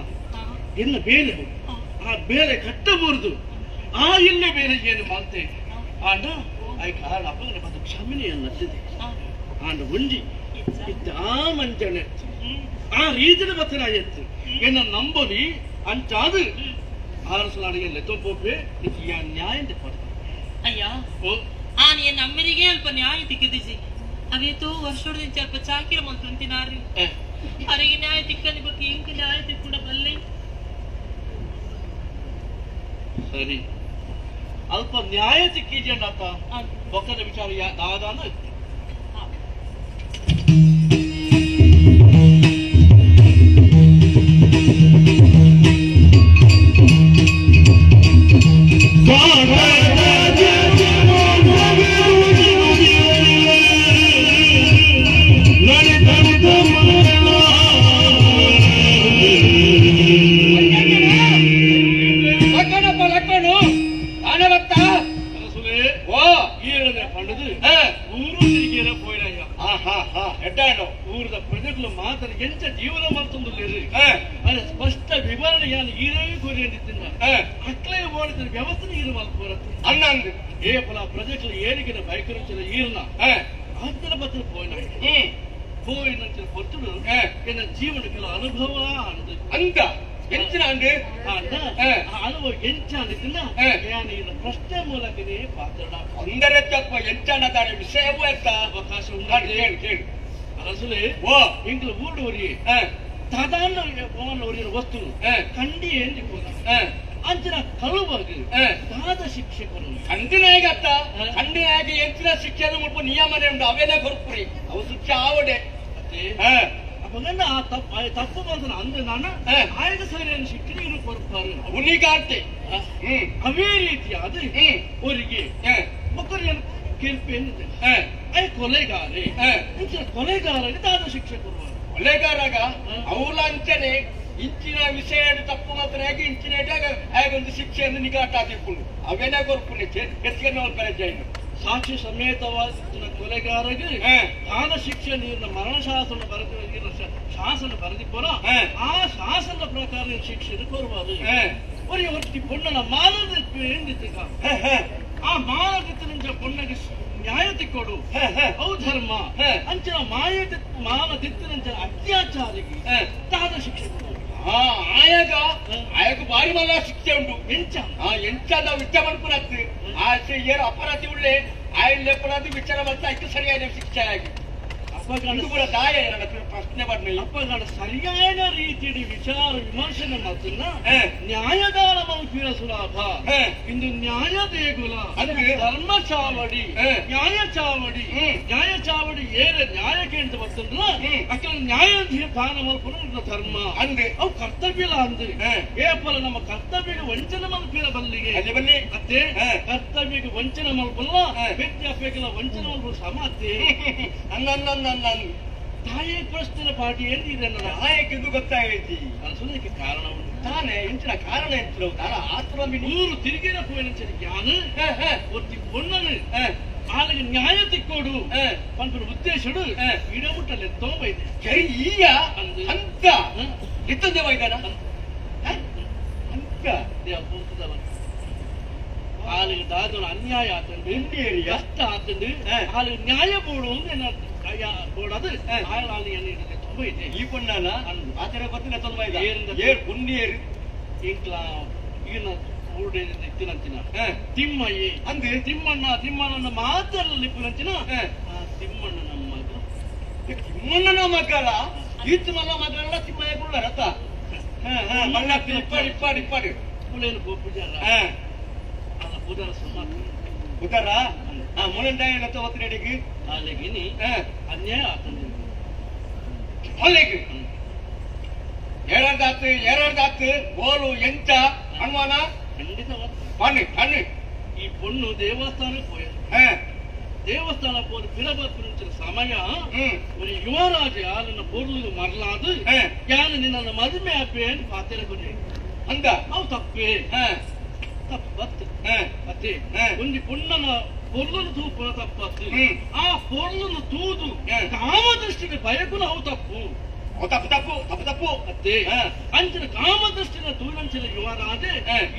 S9: ಎನ್ನ ಬೇಲೆ ಆ ಬೇಲೆ ಕಟ್ಟಬೂರ್ದು ಆ ಇಲ್ಲೇ ಬೇಲೆ ಏನು ಮಲ್ತೆ ಆಂಡ ಆಯ್ ಕಾಲ ಅಪ್ಪಗನ ಪದ ಕ್ಷಮನೆಯನ್ನು ನಟ್ಟಿದೆ ಆಂಡ ಒಂಜಿ ಇದ್ದ ಆ ಮಂಜನೆ ಆ ರೀತಿಯ ಬತ್ತನಾಯತ್ತು ಎನ್ನ ನಂಬಲಿ ಅಂಚಾದು ಅರಸು ನಾಡಿಗೆ ಲೆತ್ತೊಪ್ಪೆ ನ್ಯಾಯ ಪದ
S12: ಅಯ್ಯ ಆನ್ ಎನ್ನ ಅಮ್ಮನಿಗೆ ಅಲ್ಪ ನ್ಯಾಯ ತಿಕ್ಕಿದಿಸಿ ಅವೇತೋ ವರ್ಷದಿಂದ ಅಲ್ಪ ಚಾಕಿರ ಮಂತಿನಾರಿ ಅವರಿಗೆ ನ್ಯಾಯ ತಿಕ್ಕನಿ ಬಗ್ಗೆ ಇಂಕ ನ್ಯಾಯ ತಿಕ್ಕುಡ ಬಲ್ಲೆ
S9: ಸರಿ ಅಲ್ಪ ನ್ಯಾಯ ತಿಕ್ಕಿಜಂಡಾತ ಬೊಕ್ಕದ ವಿಚಾರ ದಾದಾನ ಸ್ಪಷ್ಟ ವಿವರಣೆ ಅಕ್ಲೇ ಓಡಿದ ವ್ಯವಸ್ಥೆ ನೀರು ಅಣ್ಣಂದು ಏ ಫಲ ಪ್ರಜೆಗಳು ಏನಿಗಿನ ಬೈಕರಂಚಿನ ಈರ್ನ ಅಂತರ ಬತ್ತ ಪೋಯಿನ ಪೋಯಿನಂಚಿನ ಪೊರ್ತುಡು ಎನ್ನ ಜೀವನ ಕೆಲ ಅನುಭವ ಅಂದು
S10: ಅಂತ ಎಂಚಿನ ಅಂದು
S9: ಅನುಭವ ಎಂಚ ಅಂದಿದ್ದ ನಾನು ಪ್ರಶ್ನೆ ಮೂಲಕನೇ ಪಾತ್ರ
S10: ಅಂದರೆ ತಪ್ಪ ಎಂಚನ ತಾನೆ ವಿಷಯವೂ ಎತ್ತ
S9: ಅವಕಾಶ
S10: ಕೇಳು ಕೇಳು
S9: ಅರಸುಲೆ ಓ ಇಂಗ್ಲ ಊಡು ಸಾಧಾರಣ ವಸ್ತು ಕಂಡಿ ಏನ್ ಅಂಚಿನ ಕಳುವಾಗ ದಾದ ಶಿಕ್ಷೆ ಕೊರು
S10: ಕಂಡಿನಾಗತ್ತ ಕಂಡಿನಾಗ ಎಂಚಿನ ಶಿಕ್ಷೆ ಮುಲ್ಪ ನಿಯಮನೆ ಉಂಟು ಅವೇನೇ ಕೊರ್ಪುರಿ ಅವು ಶಿಕ್ಷೆ ಆವಡೆ
S9: ಅಪಗಂಡ ಆ ತಪ್ಪು ತಪ್ಪು ಬಂದ ಅಂದ್ರೆ ನಾನು ಆಯ್ದ ಸರಿயான ಶಿಕ್ಷೆ ಇವರು ಕೊರ್ಪಾರು
S10: ಉನಿಗಾಂತೆ
S9: ಅವೇ ರೀತಿ ಅದು ಅವರಿಗೆ ಮಕ್ಕಳು ಕಿರ್ಪೆ I ಕೊಲೆಗಾರೆ ಇಂಚಿನ ಕೊಲೆಗಾರರಿಗೆ ದಾದ ಶಿಕ್ಷೆ ಕೊಡುವರು.
S10: ಕೊಲೆಗಾರಾಗ ಅವಳ ಅಂಚನೆ ಇಂಚಿನ ವಿಷಯ ತಪ್ಪು ಮಾತ್ರ ಹೇಗೆ ಇಂಚಿನ ಒಂದು ಶಿಕ್ಷೆಯನ್ನು ನಿಗಾಟ ಹಾಕಿಕೊಂಡು ಅವೇನೇ ಕೊರ್ಪುಣೆ ಹೆಚ್ಚಿಗೆ
S3: ಸಾಕ್ಷಿ ಸಮೇತವಾದ ಕೊಲೆಗಾರಗೆ ದಾನ ಶಿಕ್ಷೆ ನೀರಿನ ಮರಣ ಶಾಸನ ಬರೆದ ಶಾಸನ ಬರೆದಿಪ್ಪರ ಆ ಶಾಸನದ ಪ್ರಕಾರ ಶಿಕ್ಷೆಯನ್ನು ಕೋರುವುದು. ಒರಿ ಒತ್ತಿ ಪೊಣ್ಣನ ಮಾನದ ಆ ಮಾನದಿತ್ತ ಪೊಣ್ಣಗೆ ನ್ಯಾಯ ತಿಕ್ಕೊಡು ಅವು ಧರ್ಮ ಅಂಚಿನ ಮಾಯ ಮಾನ ದಿತ್ತಿನಂಚಿನ ಅತ್ಯಾಚಾರಿಗೆ ದಾನ ಶಿಕ್ಷೆ ಕೊಡು.
S10: ಆಯಾಗ ಆಯಾಗ ಬಾರಿ ಮಲ್ಲ ಶಿಕ್ಷೆ ಉಂಟು.
S3: ಎಂಚ
S10: ಎಂಚ ನಾವು ವಿಚಾರ ಮಾಡ್ಕೊಳತ್ತು ಆ ಏನು ಅಪರಾಧಿ ಉಳ್ಳೆ ಆಯಿಲ್ ಲೆಪ್ಪಡಾದ ವಿಚಾರ ಮಾಡ್ತಾ ಇತ್ತು ಸರಿಯಾದ ಶಿಕ್ಷೆ ಆಗಿ ಕೂಡ ದಾಯ ಪ್ರಶ್ನೆ ಮಾಡಿ
S3: ಅಪ್ಪಗಾಡ ಸರಿಯಾದ ರೀತಿಯಲ್ಲಿ ವಿಚಾರ ವಿಮರ್ಶನೆ ಮಾತನ್ನ ನ್ಯಾಯದಾನ ಮಲ್ಪಿನ ಸುಲಭ. ಇಂದು ನ್ಯಾಯ ದೇಗುಲ ಧರ್ಮ ಚಾವಡಿ ನ್ಯಾಯ ಚಾವಡಿ ನ್ಯಾಯ ಚಾವಡಿ ಏನ ನ್ಯಾಯಕ್ಕೆ ಅಂತ ಬರ್ತಂದ್ರ ಅಕ್ಕ ನ್ಯಾಯ ದಾನ ಮಲ್ಪನ ಧರ್ಮ
S10: ಅಂದ್ರೆ
S3: ಅವು ಕರ್ತವ್ಯ ಅಂದ್ರೆ ಏಪಲ ನಮ್ಮ ಕರ್ತವ್ಯಕ್ಕೆ ವಂಚನೆ ಮಲ್ಪಿನ ಬಲ್ಲಿಗೆ
S10: ಬಲ್ಲಿ
S3: ಅತ್ತೆ ಕರ್ತವ್ಯಕ್ಕೆ ವಂಚನೆ ಮಲ್ಪಲ್ಲ ವ್ಯತ್ಯಾಸಕ್ಕೆಲ್ಲ ವಂಚನೆ ಮಲ್ಪ ಸಮಾತೆ
S10: ಅನ್ನ
S3: ತಾಯಿ ಪ್ರಶ್ನೆ ಪಾಠಿ ಎಂದಿದೆ ನನ್ನ
S10: ನಾಯಕಿದ್ದು ಗೊತ್ತಾಗೈತಿ
S3: ಅನ್ಸೋದಕ್ಕೆ ಕಾರಣ ಉಂಟು
S10: ತಾನೇ ಇಂಚಿನ ಕಾರಣ ಎಂಚಿನ ತಾನ ಆತ್ರ
S3: ನೂರು ತಿರುಗಿನ ಪೋಯಿನ ಜ್ಞಾನ ಒತ್ತಿ ಪೊಣ್ಣನು ಆಳಿಗೆ ನ್ಯಾಯ ತಿಕ್ಕೋಡು ಪನ್ಪುನ ಉದ್ದೇಶಡು ಇಡಮುಟ್ಟಲೆ ತೊಂಬೈದೆ
S10: ಸರಿ ಈಯ ಅಂತ ಇತ್ತಂದೆ ವೈದಾನ ಅಂತ
S3: ಆಳಿಗೆ ದಾದನ ಅನ್ಯಾಯ ಆತಂಡು ಕಷ್ಟ ಆತಂಡು ಆಳಿಗೆ ನ್ಯಾಯ ಬೋಡು ಬೋಡದು ತುಂಬ ಇದೆ.
S10: ಈ ಪೊಣ್ಣನ ಆತರ ಗೊತ್ತಿಲ್ಲ ತೊಂಬ ಇದೆ ಏರು ಪುಣ್ಯೇರು
S3: ಇಂಕ್ಲ ಈಗಿನ ಇತ್ತಿನಂಚಿನ ತಿಮ್ಮಯ್ಯ
S10: ಅಂದು
S3: ತಿಮ್ಮಣ್ಣ ತಿಮ್ಮಣ್ಣನ ಮಾತಲ್ಲಿ ಇಪ್ಪುನಂಚಿನ ಆ ತಿಮ್ಮಣ್ಣನ ಮಗ
S10: ತಿಮ್ಮಣ್ಣನ ಮಗಳ ಈತ ಮಲ್ಲ ಮಗಲ್ಲ ತಿಮ್ಮಯ್ಯ ಕುಳ್ಳ ರಥ ಮಲ್ಲ ಇಪ್ಪಾಡಿ ಇಪ್ಪಾಡಿ ಇಪ್ಪಾಡಿ
S3: ಪುಲೇನು ಪೂಜಾರ ಅಲ್ಲ ಪೂಜಾರ ಸುಮಾರು
S10: ಉದರ ಆ ಮುಳಂದಾಯ ಲತ ಒತ್ತರೆಡಿಗೆ
S3: ಅಲ್ಲಿಗಿನಿ ಅನ್ಯಾಯ ಆತಂದೆ
S10: ಅಲ್ಲಿಗೆ ಏಳಾರ್ದಾತು ಏಳಾರ್ದಾತು ಗೋಲು ಎಂಚ ಅನುಮಾನ
S3: ಖಂಡಿತ
S10: ಬನ್ನಿ ಬನ್ನಿ.
S3: ಈ ಪೊಣ್ಣು ದೇವಸ್ಥಾನಕ್ಕೆ ಹೋಯ ದೇವಸ್ಥಾನ போது பிறபத்தின ಸಮಯ ஒரு ಯುವರಾಜ ಯಾರನ್ನ ಪೊರ್ಲು ಮರಲಾದು ಯಾರು ನಿನ್ನ ಮದುವೆ ಆಪೆ ಅಂತ ಪಾತೆರಗುರಿ
S10: ಅಂದ
S3: ಅವು ತಪ್ಪೇ ತಪ್ಪು ಬತ್ತು ಅತ್ತೆ ಒಂದು ಪೊಣ್ಣನ ಪೊರ್ಲನ್ನು ತೂಪುನ ತಪ್ಪತ್ತು ಆ ಪೊರ್ಲನ್ನು ತೂದು ಕಾಮದೃಷ್ಟಿನ ಬಯಕುನ ಅವು ತಪ್ಪು
S10: ತಪ್ಪು ತಪ್ಪು ತಪ್ಪು ತಪ್ಪು
S3: ಅತ್ತೆ ಅಂಚಿನ ಕಾಮದೃಷ್ಟಿನ ತೂನಂಚಿನ ಯುವರಾಜೆ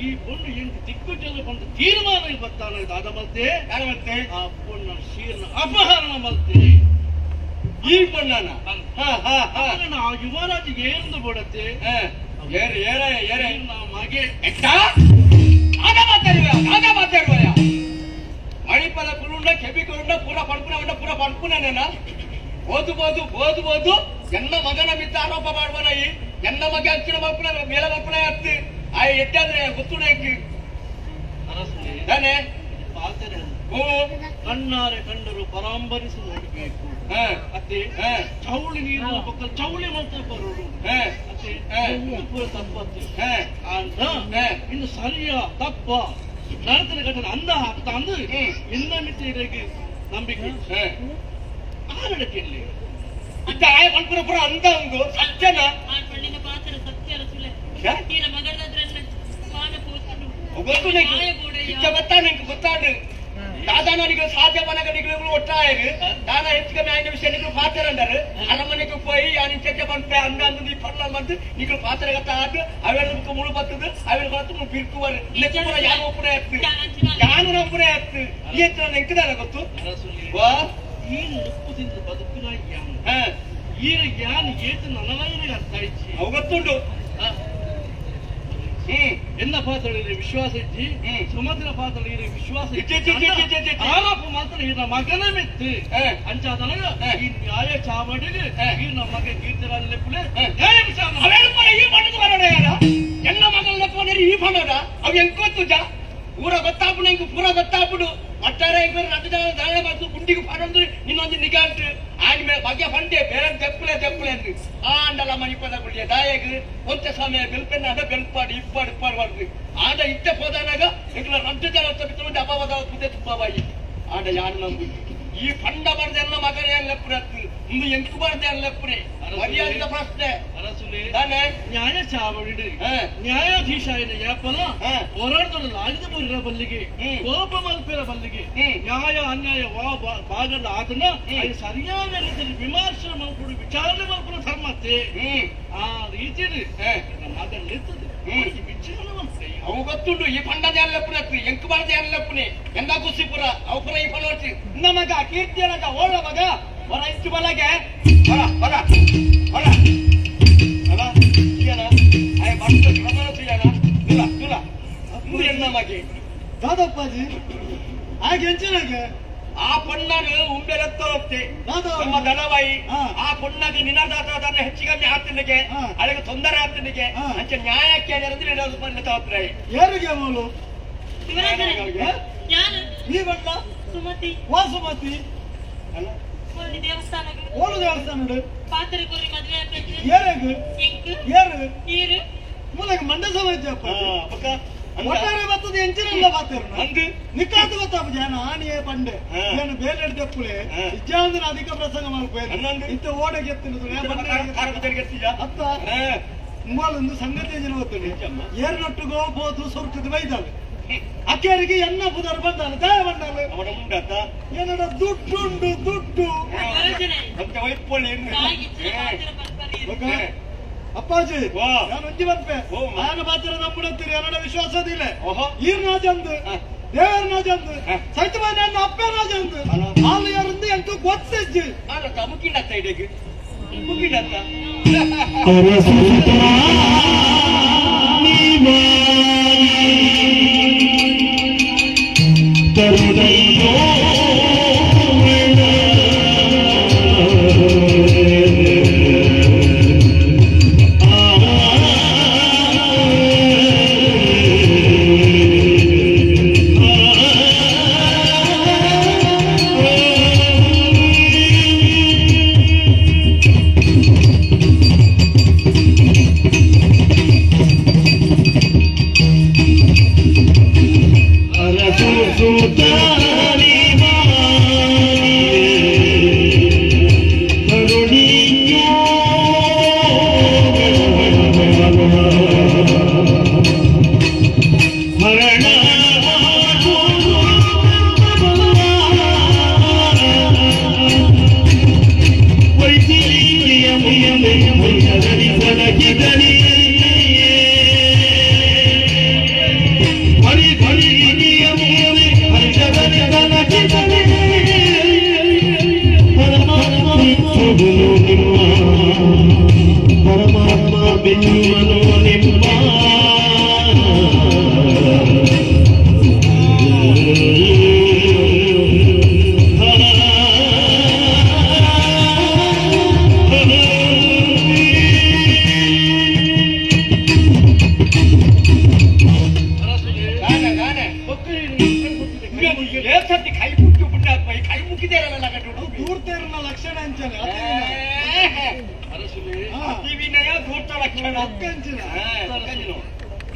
S3: ಈ ಪೊಣ್ಣು ಎಂಟು ದಿಗ್ಗುಜನ ಬಂದು ತೀರ್ಮಾನ ಬರ್ತಾನೆ ದಾದ ಮಲ್ತೆ
S10: ಮತ್ತೆ
S3: ಆ ಪೊಣ್ಣ ಶೀರ್ನ ಅಪಹರಣ ಮಲ್ತೆ
S10: ಈ ಪೊಣ್ಣನ
S3: ಆ ಯುವರಾಜಿಗೆ ಏನೆಂದು ಬೋಡತ್ತೆ
S10: ಏರು ಏರ ಏರ
S3: ಮಗೆ
S10: ಆದ ಮಾತಾಡುವ ಆದ ಮಾತಾಡುವ ಮಣಿಪದ ಕುರುಂಡ ಕೆಬಿಕೊಂಡ ಪೂರ ಪಡ್ಪುನ ಉಂಡ ಪೂರ ಪಡ್ಪುನೇನ ಓದು ಬೋದು ಬೋದು ಬೋದು ಎನ್ನ ಮಗನ ಮಿತ್ತ ಆರೋಪ ಮಾಡುವನ ಈ ಎನ್ನ ಮಗ ಅಂಚಿನ ಮಕ್ಕಳ ಮೇಲ ಮಕ್ಕಳ ಹತ್ತು ಆ ಎಟ್ಟಾದ್ರೆ ಗೊತ್ತುಡಕ್ಕೆ ತಾನೆ
S3: ಕಣ್ಣಾರೆ ಕಂಡರು ಪರಾಂಬರಿಸಿ ನೋಡಬೇಕು ಅತ್ತೆ ಚೌಳಿ ನೀರಿನ ಪಕ್ಕ ಚೌಳಿ ಮಾತ್ರ ಬರೋಡು ಅತ್ತೆ ಪೂರ ತಪ್ಪತ್ತೆ ಅಂತ ಇನ್ನು ಸರಿಯ ತಪ್ಪ ನಡೆದ ಘಟನೆ ಅಂದ ಆಗ್ತಾ ಅಂದು ಇನ್ನ ಮಿತ್ರ ನಂಬಿಕೆ ಆರಡಕ್ಕೆ ಇಲ್ಲಿ
S10: ಇತ್ತ ಆಯ ಪನ್ಪುರ ಪುರ ಅಂದ ಒಂದು ಸತ್ಯನ
S12: ಆ ಪಣ್ಣಿನ ಪಾತ್ರ ಸತ್ಯ ಅರಸುಲೆ ಈರ ಮಗನದ್ರನ್ನ ಮಾನ ಪೋತನು
S10: ಗೊತ್ತು ಇತ್ತ ಗೊತ್ತಾ ನಂಗೆ ಗೊತ್ತಾಡು ದಾದಾನಿಗೆ ಸಾಧ್ಯ ಮನಗಡಿಗಳು ಒಟ್ಟಾಯರು ದಾನ ಹೆಚ್ಚು ಆಯ್ನ ವಿಷಯ ನಿಗಳು ಪಾತ್ರ ಅಂದರು ಅರಮನೆಗೆ ಪೋಯಿ ಯಾನಿನ ಚರ್ಚೆ ಬಂತೆ ಅಂದ ಅಂದು ಈ ಪರ್ಲ ಬಂದು ನಿಗಳು ಪಾತ್ರ ಗತ್ತ ಆದು ಅವೆಲ್ಲ ಮುಳು ಬತ್ತದು ಅವೆಲ್ಲ ಬತ್ತು ಮುಳು ಬಿರ್ಕುವರು ಪೂರ ಯಾರು ಒಪ್ಪುನ ಎತ್ತು ಯಾನು ಒಪ್ಪುನ ಎತ್ತು ಈ ಎತ್ತು ನೆಂಕದಾರ ಗೊತ್ತು ವಾ
S3: ಈ ಮುಪ್ಪು ತಿಂದು ಬದುಕಿನ ಯಾನು ಈರ ಯಾನು ಏತು ನನಗೆ ಅರ್ಥ ಆಯ್ತು
S10: ಅವು ಗೊತ್ತುಂಟು
S3: ಎನ್ನ ಪಾತ್ರಗಳಿಗೆ ವಿಶ್ವಾಸ ಇಜ್ಜಿ ಸುಮತಿನ ಪಾತ್ರಗಳಿಗೆ ವಿಶ್ವಾಸ ಆರೋಪ ಮಾತ್ರ ಈ ಮಗನ ಮೆತ್ತು ಅಂಚಾದನಗ ಈ ನ್ಯಾಯ ಚಾವಡಿಗೆ ಈ ನಮ್ಮ ಮಗ ಕೀರ್ತರಾಜ ಪುಲೆ
S10: ನ್ಯಾಯ ಈ ಬಣ್ಣದ ಬರೋಣ ಯಾರ ಎನ್ನ ಮಗನ ಪೋನರಿ ಈ ಬಣ್ಣದ ಅವು ಹೆಂಗ್ ಗೊತ್ತು ಜಾ ಊರ ಗೊತ್ತಾಪುಣ ಹಿಂಗ್ ಪೂರ ಗೊತ್ತಾಪುಡು ಒಟ್ಟಾರೆ ಹಿಂಗ್ ರದ್ದು ಜನ ದಾಳ ಮತ್ತು ಗುಂಡಿಗೆ ಪಾಡೊಂದು ಇನ್ನೊಂದು ನಿಗಾಂಟು ಆದ್ಮೇಲೆ ಬಗ್ಗೆ ಫಂಡೆ ಬೇರೆ ತೆಪ್ಪಲೆ ತೆಪ್ಪಲೆ ಅಂದು ಆಂಡಲ ಮಣಿಪದ ಗುಳಿಯ ದಾಯಗ್ ಒಂತ ಸಮಯ ಬೆಲ್ಪೆನ್ನ ಅದ ಬೆಲ್ಪಾಡು ಇಪ್ಪಾಡು ಇಪ್ಪಾಡು ಮಾಡ್ದು ಆಂಡ ಇತ್ತ ಹೋದಾನಾಗ ಎಂಗ್ಲ ರದ್ದು ಜನ ತಪ್ಪಿತ್ತು ಅಪಾವದ ಬುದ್ಧೆ ತುಂಬಾಯಿ ಆಂಡ ಯಾರು ನಂಬು ಈ ಫಂಡ ಮಾಡಿದ ಎಲ್ಲ ಮಗನೇ ಲೆಪ್ಪುರತ್ತು ಮರ್ಯಾದಿದ ಪ್ರಶ್ನೆ
S9: ನ್ಯಾಯ ಚಾವಡಿ ನ್ಯಾಯಾಧೀಶ ಯಾಪನ ಹೋರಾಟದಲ್ಲಿ ಆಗಿದ ಮುರಿರ ಬಲ್ಲಿಗೆ ಕೋಪ ಮಲ್ಪಿರ ಬಲ್ಲಿಗೆ ನ್ಯಾಯ ಅನ್ಯಾಯ ಭಾಗದ ಆತನ ಸರಿಯಾದ ರೀತಿಯಲ್ಲಿ ವಿಮರ್ಶೆ ಮಾಡ್ಕೊಂಡು ವಿಚಾರಣೆ ಮಾಡ್ಕೊಂಡು ಧರ್ಮತ್ತೆ ಆ ರೀತಿಯಲ್ಲಿ ಮಾತಾಡಲಿರ್ತದೆ ವಿಚಾರಣೆ ಮಾಡ್ತೇವೆ
S10: ಅವು ಗೊತ್ತುಂಟು ಈ ಪಂಡದ ಲೆಪ್ಪುನ ಎಂಕು ಬಾರದ ಲೆಪ್ಪುನೆ ಎಂದ ಕುಸಿಪುರ ಅವು ಪುರ ಈ ಫಲ ನಮಗ ಕೀರ್ತಿಯನಗ ಓಳ ಮಗ ಹೊರ ಇಷ್ಟು ಬಲಗೆ ಹೊರ ಹೊರ ಹೊರ ಅಲ್ಲ ತುಯನ ಆಯ ಬಂತು ಕ್ರಮನ ತುಯನ ತುಲ ತುಲ ಇಂದು ಎನ್ನ ಮಗೆ
S3: ದಾದಪ್ಪಾಜಿ ಆಗ ಎಂಚಿನಾಗೆ
S10: ಆ ಪೊಣ್ಣನು ಉಂಬೆಲೆತ್ತೋಗ್ತೆ ನಮ್ಮ ದನವಾಯಿ ಆ ಪೊಣ್ಣಗೆ ನಿನದಾತ ಹೆಚ್ಚಿಗೆ ಆಗ್ತಿದ್ದಕ್ಕೆ ಅದಕ್ಕೆ ತೊಂದರೆ ಆಗ್ತಿದ್ದಕ್ಕೆ ಅಂಚೆ ನ್ಯಾಯಕ್ಕೆ ಅಂದ್ರೆ
S3: ಯಾರಿಗೆ ಅವಳು ನೀ ಬಣ್ಣ
S12: ಸುಮತಿ
S3: ವಾ ಸುಮತಿ
S12: ದೇವಸ್ಥಾನ
S3: ಓಲು ದೇವಸ್ಥಾನ
S12: ಪಾತ್ರೆ ಕೋರಿ ಮದುವೆ
S3: ಏರಗು
S12: ಎಂಕು
S3: ಏರು
S12: ಈರು
S3: ಮೂಲಕ ಮಂಡ ಸಮಾಜ ಒಟ್ಟಾರೆ ಬರ್ತದೆ ಎಂಚಿನೆಲ್ಲ ಬಾತೇರು
S10: ಅಂದು
S3: ನಿಕ್ಕಾತು ಗೊತ್ತಾಪ ಜನ ಆಣಿಯೇ ಪಂಡೆ ಏನು ಬೇಲೆ ಹಿಡ್ದಪ್ಪುಳೆ ಇಜ್ಜಾಂದ್ರೆ ಅಧಿಕ ಪ್ರಸಂಗ ಮಾಡ್ಬೇಕು ಇಂತ ಓಡಗೆ ಎತ್ತಿನ ಅತ್ತ ಮೂಲೊಂದು ಸಂಗತಿ ಜನ ಗೊತ್ತುಂಟು ಏರ್ನೊಟ್ಟಿಗೋ ಬೋದು ಸುರುಕದ ಬೈದಾವೆ ಅಕ್ಕರಿಗೆ ಎನ್ನ ಪುದರ್ ಬಂದಾನೆ ದಯ ಬಂದಾನೆ ಏನಡ ದುಡ್ಡುಂಡು ದುಡ್ಡು ಅಪ್ಪಾಜಿ ನಾನು ಒಂಜಿ ಬರ್ಪೆ ನಾನು ಪಾತ್ರ ನಂಬುಡತ್ತೀರಿ ಅನ್ನೋಡ ವಿಶ್ವಾಸದಿಲ್ಲ ಈರ್ನಾಜಂದು ದೇವರ್ನಾಜಂದು ಸೈತ ನನ್ನ ಅಪ್ಪನಾಜಂದು ಹಾಲು ಯಾರಂದು ಎಂಟು ಗೊತ್ತೆಜ್ಜಿ
S10: ಮುಕ್ಕಿಂಡತ್ತ ಇಡಕ್ಕೆ ಮುಕ್ಕಿಂಡತ್ತ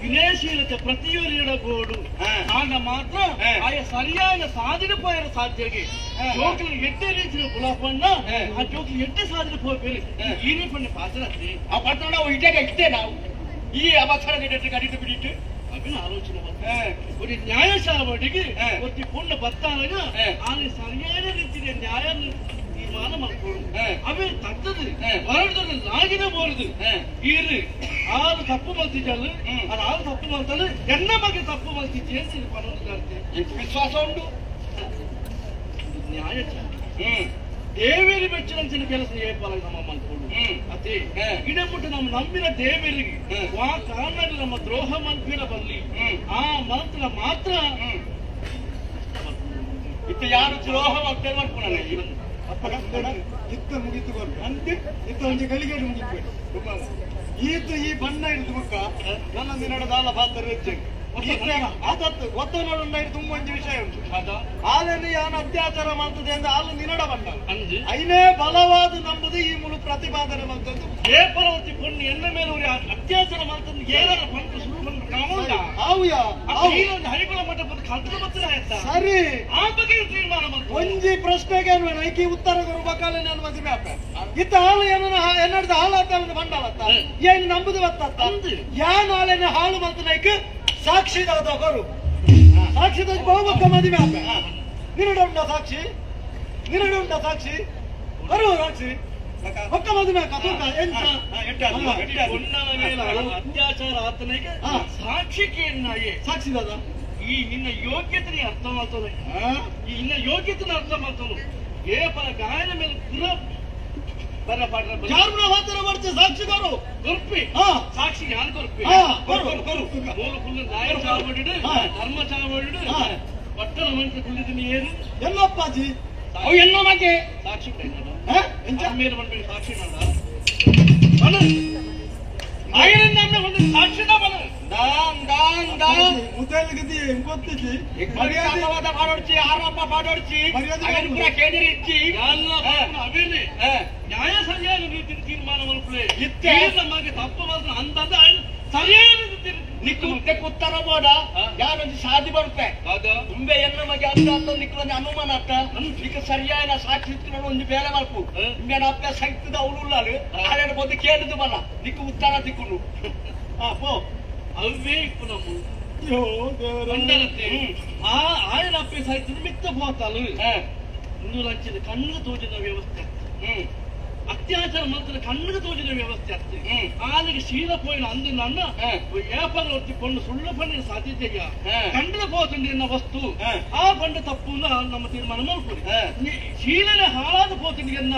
S9: ವಿನಯಶೀಲತೆ ಪ್ರತಿಯೊರಿಯಡಗೋಡು ಆಗ ಮಾತ್ರ ಆಯ ಸರಿಯಾದ ಸಾಧನೆ ಪೋಯರ ಸಾಧ್ಯಗೆ ಜೋಕ್ಲು ಎಟ್ಟೆ ರೀತಿಯ ಗುಲಾಬಣ್ಣ ಆ ಜೋಕ್ಲು ಎಟ್ಟೆ ಸಾಧನೆ ಪೋಪೇರು ಈನೇ ಪಣ್ಣ ಪಾತ್ರ
S10: ಆ ಪಟ್ಟಣ ನಾವು ಇಟ್ಟಾಗ ಇಟ್ಟೆ ನಾವು ಈ ಅವಸರ ಕಡಿತು ಬಿಡಿಟ್ಟು
S9: ಅವಿನ ಆಲೋಚನೆ ಒಂದು ನ್ಯಾಯಶಾಲವಡಿಗೆ ಒತ್ತಿ ಪುಣ್ಯ ಬತ್ತಾಗ ಆನೆ ಸರಿಯಾದ ರೀತಿಯ ನ್ಯಾಯ ತೀರ್ಮಾನ ಮಾಡ್ಕೊಡು ಅವೇ ತಕ್ಕದು ಹೊರಡದಲ್ಲಿ ಲಾಗಿನ ಬೋರದು ಈರು ಆರು ತಪ್ಪು ಮಲ್ತಿದ್ದಲ್ಲ ಅದು ಆರು ತಪ್ಪು ಮಲ್ತಲ್ಲ ಎನ್ನ ಬಗ್ಗೆ ತಪ್ಪು ಮಲ್ತಿದ್ದೆ ಅಂತ ಪನ್ನೊಂದು
S10: ವಿಶ್ವಾಸ ಉಂಟು
S9: ನ್ಯಾಯ ದೇವೇರಿ ಮೆಚ್ಚಿನಂಚಿನ ಕೆಲಸ ಏಪಾಲ ನಮ್ಮ ಮನ್ಕೊಡು ಅದೇ ಗಿಡಮುಟ್ಟು ನಮ್ಮ ನಂಬಿನ ದೇವರಿಗೆ ಆ ಕಾರಣ ನಮ್ಮ ದ್ರೋಹ ಮನ್ಪಿನ ಬಲ್ಲಿ ಆ ಮಂತ್ರ ಮಾತ್ರ
S10: ಇತ್ತ ಯಾರು ದ್ರೋಹ ಮಾಡ್ತಾರೆ ಮಾಡ್ಕೊಳಲ್ಲ
S3: ಇತ್ತ ಮುಗಿತು ಅಂತೆ ಇತ್ತ ಒಂಜಿ ಗಳಿಗೆ ಮುಗಿತು ಈತ ಈ ಬಣ್ಣ ಹಿಡಿದು ಮುಖ ನನ್ನ ದಿನದ ಪಾತ್ರ ಆತತ್ತು ಒತ್ತನೋಡು ತುಂಬ ಒಂಜಿ ವಿಷಯ ಉಂಟು ಆಲನ್ನು ಯಾನು ಅತ್ಯಾಚಾರ ಮಾಡ್ತದೆ ಅಂದ್ರೆ ಹಾಲು ನಿನಡ ಬಣ್ಣ ಐನೇ ಬಲವಾದ ನಂಬುದು ಈ ಮುಳು ಪ್ರತಿಪಾದನೆ ಮಾಡ್ತದ್ದು
S9: ಏ ಪರವತಿ ಪೊಣ್ಣು ಎನ್ನ ಮೇಲೆ ಅತ್ಯಾಚಾರ ಮಾಡ್ತದೆ ಏನಾರ ಬಂದು ಶುರು ಬಂದು
S3: ಸರಿ ಒಂಜಿ ಪ್ರಶ್ನೆಗೆ ಐಕಿ ಉತ್ತರ ಕೊರಬೇಕಾಲೆ ನಾನು ಮದುವೆ ಆಪ ಇತ್ತ ಹಾಲು ಏನೋ ಎನ್ನಡ್ದ ಹಾಲು ಆತ ಬಂಡಾಲತ್ತ ಏನು ನಂಬುದು ಬತ್ತ ಯಾನ್ ಹಾಲೇನ ಹಾಳು ಮಂತನೈಕ್ ಸಾಕ್ಷಿದಾದ ಕೊರು ಸಾಕ್ಷಿದ ಬಹುಮಕ್ಕ ಮದುವೆ ಆಪ ನಿನ್ನಡ ಉಂಟ ಸಾಕ್ಷಿ ನಿನ್ನಡ ಉಂಟ ಸಾಕ್ಷಿ ಬರುವ ಸಾಕ್ಷಿ ಒಕ್ಕ ಮದುವೆ
S9: ಅತ್ಯಾಚಾರ ಆತನಿಗೆ ಸಾಕ್ಷಿ ಕೇಳಿನಾಯೇ
S3: ಸಾಕ್ಷಿದಾದ
S9: ಈ ನಿನ್ನ ಯೋಗ್ಯತೆ ಅರ್ಥ ಮಾಡ್ತಾನೆ ಈ ನಿನ್ನ ಯೋಗ್ಯತೆನ ಅರ್ಥ ಮಾಡ್ತಾನು ಏ ಪರ ಗಾಯನ ಮೇಲೆ ಗುರ ಬರ ಪಾಡ್ರ
S3: ಸಾಕ್ಷಿಗಾರು
S9: ಕೊರ್ಪಿ ಸಾಕ್ಷಿ ಯಾರು ಕೊರ್ಪಿ ಮೂಲ ಕುಲ್ಲು ನ್ಯಾಯ ಚಾವಡಿಡು ಧರ್ಮ ಚಾವಡಿಡು ಪಟ್ಟಣ ಮನುಷ್ಯ ಕುಳ್ಳಿದ್ದೀನಿ ಏನು
S3: ಎಲ್ಲಪ್ಪಾಜಿ
S10: ಅವು ಎನ್ನೋ ಮಾಕೆ
S9: ಸಾಕ್ಷಿ ಮೇಲೆ ಬಂದ್ಬಿಡಿ ಸಾಕ್ಷಿ ಸಾಕ್ಷಿನ ಬನ
S10: ದಾನ್ ದಾನ್ ದಾನ್
S3: ಮುತೇಲ್ಗದಿ ಗೊತ್ತಿಜಿ
S10: ಮರ್ಯಾದವಾದ ಪಾಡೋಡ್ಚಿ ಆರೋಪ ಪಾಡೋಡ್ಚಿ ಮರ್ಯಾದೆ ಪೂರ ಕೇಂದ್ರ ಇಚ್ಚಿ
S9: ಅವೇನೆ ನ್ಯಾಯ ಸರಿಯಾದ ರೀತಿ ತೀರ್ಮಾನ ಮಲ್ಪಲೆ ಇತ್ತೆ ನಮಗೆ ತಪ್ಪು ಮಾತ್ರ ಅಂದಂದ ಸರಿಯಾದ ರೀತಿ
S10: ನಿಕ್ಕು ಉತ್ತರ ಬೋಡ ಯಾರೊಂದು ಸಾಧಿ ಬರುತ್ತೆ ತುಂಬೆ ಎನ್ನ ಮಗೆ ಅಂತ ಅಂತ ನಿಕ್ಕೊಂದು ಅನುಮಾನ ಅತ್ತ ನಿಕ್ಕ ಸರಿಯಾದ ಸಾಕ್ಷಿ ಒಂದು ಬೇರೆ ಮಲ್ಪು ಇಂಬೆನ ಅಪ್ಪ ಸಹಿತದ ಅವಳು ಆರೇನ ಬಂದು ಕೇಳಿದ್ದು ಬಲ್ಲ ನಿಕ್ಕು ಉತ್ತರ ತಿಕ್ಕೊಂಡು
S9: ಪೋ ಅವೇ ಇಪ್ಪು ನಮ್ಮ ಆ ಆಯನ ಅಪ್ಪೆ ಸಾಹಿತ್ಯದ ಮಿತ್ತ ಪೋತಾಲು ಇಂದು ಕಣ್ಣು ತೋಜಿನ ವ್ಯವಸ್ಥೆ ಅತ್ಯಾಚಾರ ಮಂತ್ರ ಕಣ್ಣು ತೋಜಿನ ವ್ಯವಸ್ಥೆ ಆಗ್ತದೆ ಆನೆಗೆ ಶೀಲ ಪೋಯಿನ ಅಂದು ನನ್ನ ವ್ಯಾಪಾರ ಹೊತ್ತಿಕೊಂಡು ಸುಳ್ಳು ಪಂಡಿನ ಸಾಧ್ಯತೆಯ ಕಂಡದ ಪೋತಂಡಿ ವಸ್ತು ಆ ಪಂಡ ತಪ್ಪು ನಮ್ಮ ತೀರ್ಮಾನ ಮಾಡ್ಕೊಡಿ ಶೀಲನೆ ಹಾಳಾದ ಪೋತಂಡಿಯನ್ನ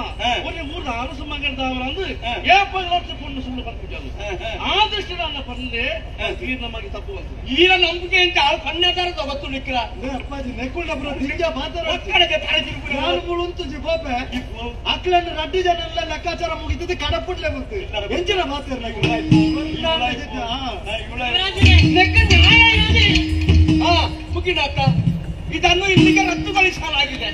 S9: ಒಂದು ಊರ ಅರಸು ಮಗನದವರ ಅಂದು ವ್ಯಾಪಾರ ಹೊತ್ತಿಕೊಂಡು ಸುಳ್ಳು ಪಂಡ ಆ ದೃಷ್ಟಿ ನನ್ನ ಪಂಡೆ ನಮಗೆ ತಪ್ಪು ಬಂತು
S10: ಈರ ನಂಬಿಕೆ ಅಂತ ಕಣ್ಣದಾರ ಗೊತ್ತು ನಿಕ್ಕಿರ
S3: ಅಕ್ಲನ್ನು ರಡ್ಡು ಜನ ಎಲ್ಲ ಲೆಕ್ಕಾಚಾರ ಮುಗಿತದೆ ಕಡಪುಡ್ಲೆ ಬಂತು ಎಂಚಿನ ಮಾತಿರಲ್ಲ
S10: ಮುಗಿನಾಥ ಇದನ್ನು ಇಲ್ಲಿಗೆ ರದ್ದುಗೊಳಿಸಲಾಗಿದೆ.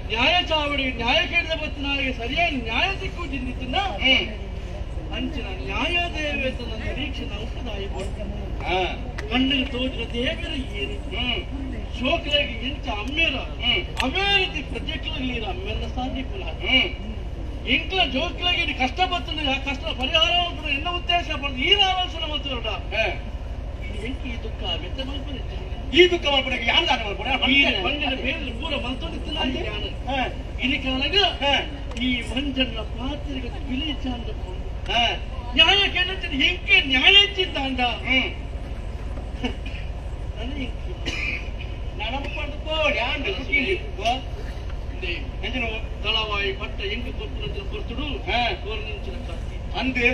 S9: ನ್ಯಾಯ ಚಾವಡಿ ನ್ಯಾಯ ಕೇಳಿದ ಬತ್ತಿನಾಗೆ ಸರಿಯಾದ ನ್ಯಾಯ ಸಿಕ್ಕುವುದಿಲ್ಲ. ಅಂಚಿನ ನ್ಯಾಯ ದೇವತನ ನಿರೀಕ್ಷೆ ಉಪದಾಯಿ ಕಣ್ಣಿಗೆ ತೋಜಿನ ದೇವರ ಏರಿ ಶೋಕಲಾಗಿ ಎಂಚ ಅಮ್ಮೇರ ಅವೇ ರೀತಿ ಪ್ರತ್ಯಕ್ಷವಾಗಿ ಅಮ್ಮೇರ ಸಾಧ್ಯಪುಲ ಇಂಕ್ಲ ಜೋಕ್ಲಾಗಿ ಕಷ್ಟ ಬರ್ತದೆ. ಆ ಕಷ್ಟ ಪರಿಹಾರ ಎನ್ನ ಉದ್ದೇಶ ಪಡೆದು ಈ ಆಲೋಚನೆ ಮಾಡ್ತೀವಲ್ಲ. ಎಂಕಿ ಈ ದುಃಖ ಮೆತ್ತ ಮಲ್ಪನೆ
S10: ಈ ದುಃಖ ಮಲ್ಪನೆ ಯಾರು ದಾನ ಮಲ್ಪನೆ
S9: ಪಂಡಿನ ಬೇರೆ ಪೂರ ಮಲ್ತೊಂದಿತ್ತಿಲ್ಲ ಇನಿಕಾನಗ ಈ ಮಂಜಣ್ಣ ಪಾತ್ರೆಗೆ ಬಿಳಿ ಚಾಂದ ನ್ಯಾಯ ಕೇಳಿದ್ರೆ ಎಂಕೆ ನ್ಯಾಯ ಚಿಂತಾಂಡ ತಳವಾಯಿ ಪಟ್ಟ ಎಂಕು ಕೊರ್ತುಡು ಕೊರ್ತುಡು ಕೋರ್ನಿಂಚಿನ ಕತ್ತಿ
S10: ಅಂದು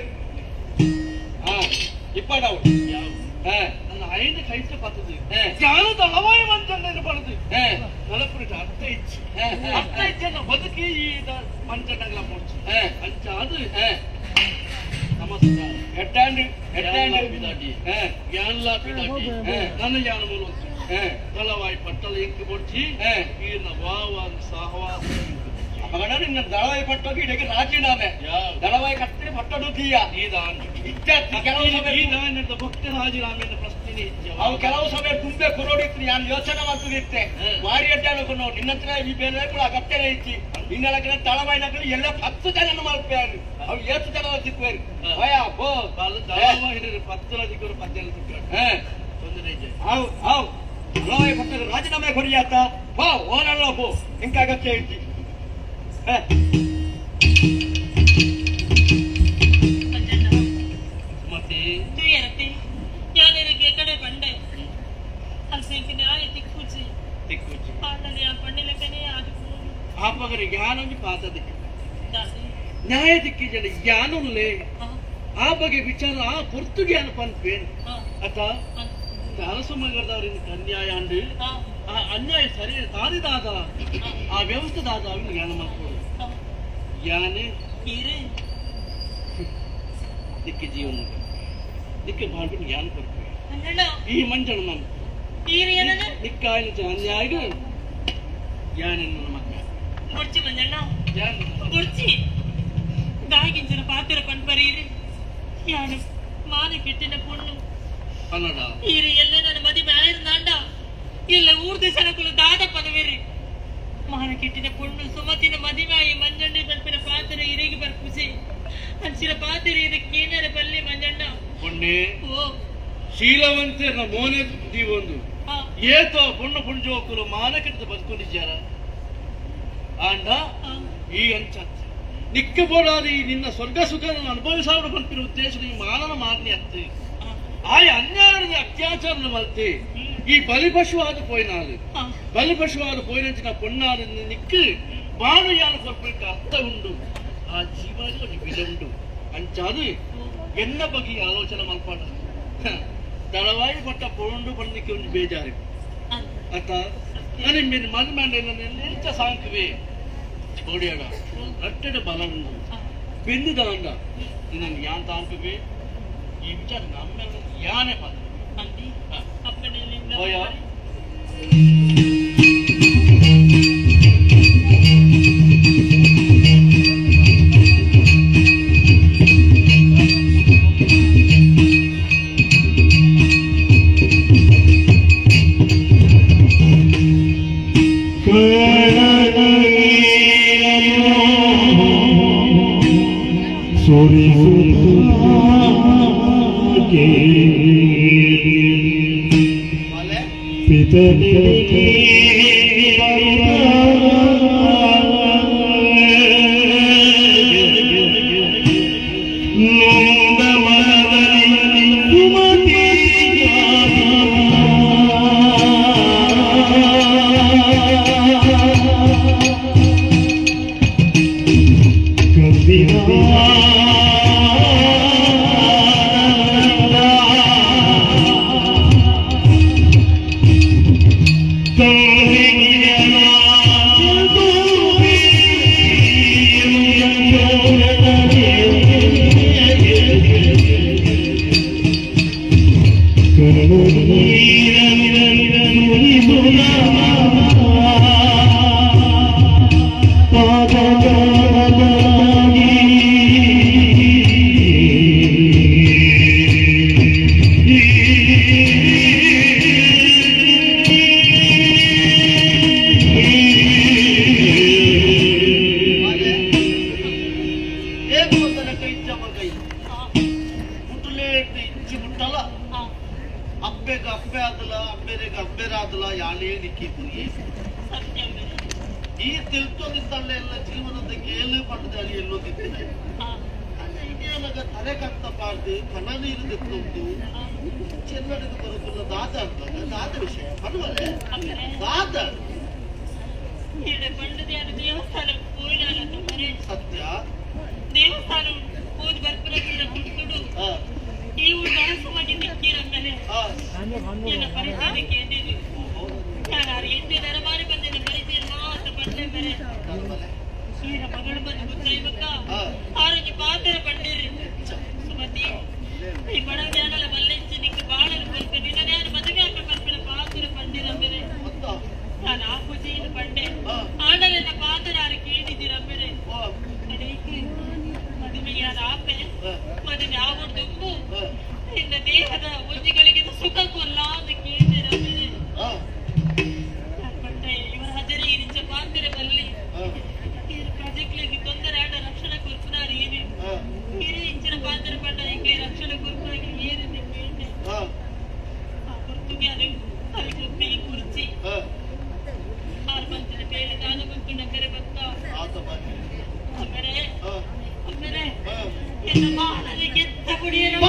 S10: ಇಪ್ಪಡವು
S9: ನನ್ನ ಐದು ಕೈತ ಪತ್ತದು ಯಾರು ತಳವಾಯಿ ಮಂಜಣ್ಣ ಪಡದು ನಲಪುರಿಟ ಅರ್ಥ ಇಚ್ಚಿ ಅರ್ಥ ಇಚ್ಚನ್ನ ಬದುಕಿ ಈ ಮಂಜಣ್ಣಗಳ ಮೂಡ್ಚಿ ಅಂಚ ಅದು ನಮಸ್ಕಾರ
S10: ಎಟ್ಟಾಂಡು ಎಟ್ಟಾಂಡು
S9: ಬಿದಾಟಿ ಎಲ್ಲ ಬಿದಾಟಿ ನನ್ನ ಯಾನ ಮೂಲ ತಳವಾಯಿ ಪಟ್ಟಲ ಎಂಕು ಪೊಡ್ಚಿ ಈರ್ನ ವಾವ ಸಹವಾಸ
S10: ಮಗನ ನಿನ್ನ ದಳವಾಯಿ ಪಟ್ಟೋಗಿ ಇಡಕ್ಕೆ ರಾಜೀನಾಮೆ ದಳವಾಯಿ ಕಟ್ಟೆ ಪಟ್ಟಡು ತೀಯ
S9: ಭಕ್ತ ರಾಜೀನಾಮೆ ಪ್ರಶ್ನೆ
S10: ಅವು ಕೆಲವು ಸಮಯ ತುಂಬೆ ಕುರೋಡಿತ್ತು ನಾನು ಯೋಚನೆ ಮಾಡ್ತಿದ್ದೆ ವಾರಿ ಅಡ್ಡ ಅನ್ಕೊಂಡು ನಿನ್ನ ಹತ್ರ ಈ ಬೇರೆ ಕೂಡ ಅಗತ್ಯನೇ ಇಚ್ಚಿ ನಿನ್ನ ತಳವಾಯಿ ನಕಲಿ ಎಲ್ಲ 10 ಜನ ಮಾಡ್ಪೇರು ಅವು ಏತು ಜನ ಸಿಕ್ಕುವೇರು ಭಯ ಬೋ
S9: ದಳವಾಯಿ 10 ಸಿಕ್ಕರು 10 ಜನ ಸಿಕ್ಕರು ತೊಂದರೆ
S10: ಅವು ಅವು ದಳವಾಯಿ ಪಟ್ಟದ ರಾಜೀನಾಮೆ ಕೊಡಿಯಾತ ಬೋ ಓನಲ್ಲ ಬೋ ಇಂಕ ಅಗತ್ಯ ಇಚ್ಚಿ
S9: ನ್ಯಾಯ ದಿಕ್ಕಿ ಜನ ಯಾನುಲ್ಲೇ ಆ ಬಗ್ಗೆ ವಿಚಾರ ಆ ಪೊರ್ತು ಜ್ಞಾನ ಪನ್ಪೇನ್ ಅತ ಅರಸು ಮಗದವರಿಂದ ಅನ್ಯಾಯ ಅಂಡು ಆ ಅನ್ಯಾಯ ಸರಿ ತಾರಿದಾದ ಆ ವ್ಯವಸ್ಥೆ ದಾದ ಅವನು ಜ್ಞಾನ ಮಾಡ್ಬೋದು ಯಾನೆ ದಿಕ್ಕಿ ಜೀವನ ದಿಕ್ಕಿ ಬಾಳ್ಬಿಟ್ಟು ಜ್ಞಾನ ಕೊಡ್ತೀವಿ ಈ ಮಂಜಣ ಮನ್ ದಿಕ್ಕಾಯಿನ ಅನ್ಯಾಯ ಯಾನೆ ನನ್ನ ಮಕ್ಕ
S12: ಕೊಡ್ಚಿ ಮಂಜಣ್ಣ ಕೊಡ್ಚಿ ದಾಗಿಂಚಿನ ಪಾತ್ರ ಪನ್ಪರೀರಿ ಯಾನು ಮಾನ ಕೆಟ್ಟಿನ ಪೊಣ್ಣು
S9: ಕನ್ನಡ
S12: ಈರು ಎಲ್ಲ ನನ್ನ ಮದುವೆ ಆಯಿರ್ನಾಂಡ ಇಲ್ಲ ಊರ್ದು ಸನಕುಲು ದಾದ ಪದವಿರಿ ಮಾನ ಕೆಟ್ಟಿನ ಪೊಣ್ಣು ಸುಮತಿನ ಮದುವೆ ಆಯಿ ಮಂಜಣ್ಣ ಪನ್ಪಿನ ಪಾತ್ರ ಇರಿಗೆ ಬರ್ಪುಸಿ ಅಂಚಿನ ಪಾತ್ರ ಇದಕ್ಕೆ ಏನಾರ ಬಲ್ಲಿ ಮಂಜಣ್ಣ
S9: ಪೊಣ್ಣೆ
S12: ಓ
S9: ಶೀಲವಂತೆರ್ನ ಮೋನೆ ದೀವೊಂದು ಏತೋ ಪೊಣ್ಣು ಪುಂಜೋಕುಲು ಮಾನ ಕೆಟ್ಟ ಬದುಕೊಂಡಿದ್ದಾರ ಆಂಡ ಈ ಅಂಚತ್ ನಿಕ್ಕ ಬೋಡಾದಿ ನಿನ್ನ ಸ್ವರ್ಗ ಸುಖ ಅನುಭವಿಸಾವಡು ಪನ್ಪಿನ ಉದ್ದೇಶ ಈ ಮಾನವ ಮಾನ್ಯ ಅತ್ತೆ ಆಯ ಅನ್ಯಾಯದ ಅತ್ಯಾಚಾರ ಮಲ್ತೆ ಈ ಬಲಿಪಶುವಾದ ಪೋಯಿನಾಲು ಬಲಿಪಶುವಾದ ಪೋಯಿನಂಚಿನ ಪೊಣ್ಣಾದ ನಿಕ್ಕು ಬಾಣು ಯಾನ ಕೊರ್ಪಿಟ್ಟ ಅರ್ಥ ಉಂಡು ಆ ಜೀವನ ಒಂದು ಬಿಲ ಉಂಡು ಅಂಚಾದು ಎನ್ನ ಬಗ್ಗೆ ಆಲೋಚನೆ ಮಲ್ಪಾಡ ದಳವಾಯಿ ಪಟ್ಟ ಪೋಂಡು ಪಂಡಿಕ್ಕೆ ಒಂದು ಬೇಜಾರು ಅತ್ತ ನಾನು ಮನ್ ಮಂಡ ಸಾಂಕುವೆ ಓಡಿಯಾಡ ರಟ್ಟೆಡ ಬಲ ಉಂಡು ಬೆಂದು ದಾಂಡ ನಿನ್ನ ಯಾನ್ ತಾಂಕುವೆ ಈ ವಿಚಾರ ನಮ್ಮೆಲ್ಲ ಯಾನೆ ಪದ ಅಪ್ಪೆರೆಗ್ ಅಪ್ಪೆ ಆದಲ ಅಮ್ಮೆರೆಗ್ ಅಮ್ಮೆರಾದಲ ಯಾಳೇ ನಿಕ್ಕಿ ಪುರಿಯೇ ಈ ತಿಳ್ತೋದಿತ್ತಲ್ಲ ಎಲ್ಲ ಜೀವನದ ಗೇಲು ಪಂಡದ ಅಲ್ಲಿ ಎಲ್ಲೋದಿದ್ದೇನೆ ಇದೇನಾಗ ತಲೆ ಕಟ್ಟ ಪಾಡ್ದು ಕಣ ನೀರು ತೆತ್ತುಂಟು ಚೆನ್ನಡಿಗೆ ಬರುತ್ತಿಲ್ಲ ದಾದ ಅಂತ ದಾದ ವಿಷಯ ಪರ್ವಲೆ ದಾದ ಸತ್ಯ
S12: ದೇವಸ್ಥಾನ ಹೋದ್ ಬರ್ಪುರ ಹುಟ್ಟುಡು ನೀವು ಮನಸ್ಸು ನಿಕ್ಕೀರಮ್ಮನೆ ಎನ್ನ ಪರಿಸ್ಥಿತಿ ಕೇಂದಿದ್ದು ನಾನು ಎಂಟು ನರಮಾರಿ ಬಂದಿದ್ದ ಪರಿಚಯ ಮಾತ್ರ ಬಂದೆ ಮೇಲೆ ಈರ ಮಗಳು ಬಂದು ಗೊತ್ತಾಯ್ಬೇಕ ಆರೋಗ್ಯ ಪಾತ್ರ ಪಂಡಿರಿ ಸುಮತಿ ಈ ಬಡ ಜ್ಞಾನಲ ಬಲ್ಲೆಂಚಿ ನಿಕ್ಕ ಬಾಳಲು ಬರ್ಪೆ ನಿನ್ನ ಜ್ಞಾನ ಮದುವೆ ಹಾಕ ಬರ್ಪಿನ ಪಾತ್ರ ಪಂಡಿರಮ್ಮೆನೆ ನಾನು ಆ ಪೂಜೆಯನ್ನು ಪಂಡೆ ಆಡಲೆಲ್ಲ ಪಾತ್ರ ಯಾರು ಕೇಳಿದ್ದೀರಮ್ಮೆನೆ ಮದುವೆ ಯಾರು ಆಪೆ ಮದುವೆ ಆವಡ್ದುಂಬು ನಿನ್ನ ದೇಹದ ಒಂಜಿಗಳಿಗೆ ಸುಖ ಕೊಲ್ಲ ಅಂತ ಕೇಳಿದ್ದೀರಮ್ಮೆನೆ ಪಂಡೆ ಇವರ ಹಜರಿ ಇರಿಚ ಪಾತ್ರೆ ಬಲ್ಲಿ ಪ್ರಜೆಗಳಿಗೆ ತೊಂದರೆ ಆಡ ರಕ್ಷಣೆ ಕೊರ್ಪುನಾರು ಏರಿ ಏರೇ ಇಂಚಿನ ಪಾತ್ರ ಪಂಡ ಎಂಗೆ ರಕ್ಷಣೆ ಕೊರ್ಪುನಾಗಿ ಏರಿ ಕೇಳಿದೆ ಆ ಗುರ್ತುಗೆ ಅದು ಅದಕ್ಕೆ ಒಪ್ಪಿಗೆ ಕುರ್ಚಿ ಆರು ಮಂತಿನ ಬೇರೆ ದಾನ ಬಂತು ನಗರೆ ಬಂತ ಅಮ್ಮರೆ ಅಮ್ಮರೆ ಎನ್ನ ಮಾನದ ಗೆದ್ದ ಕುಡಿಯಲು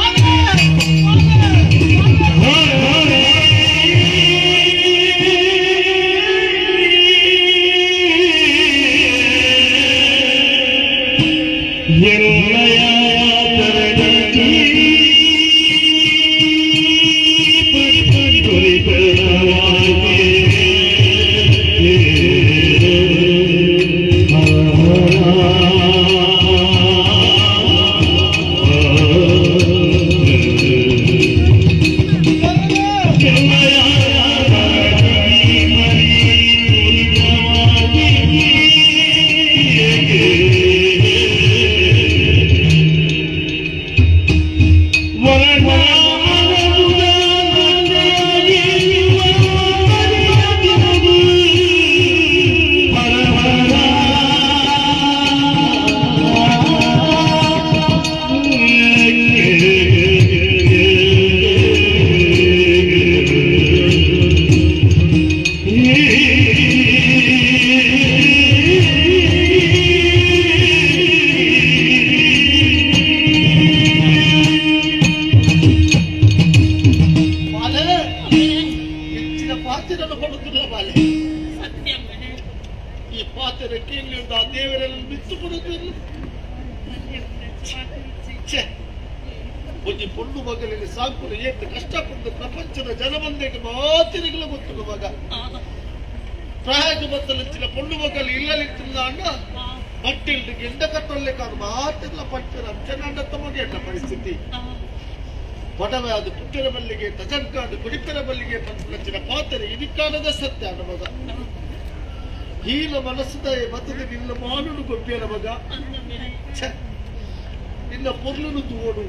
S9: ನಿನ್ನ ಪೊರ್ಲುನು ತೂವಡು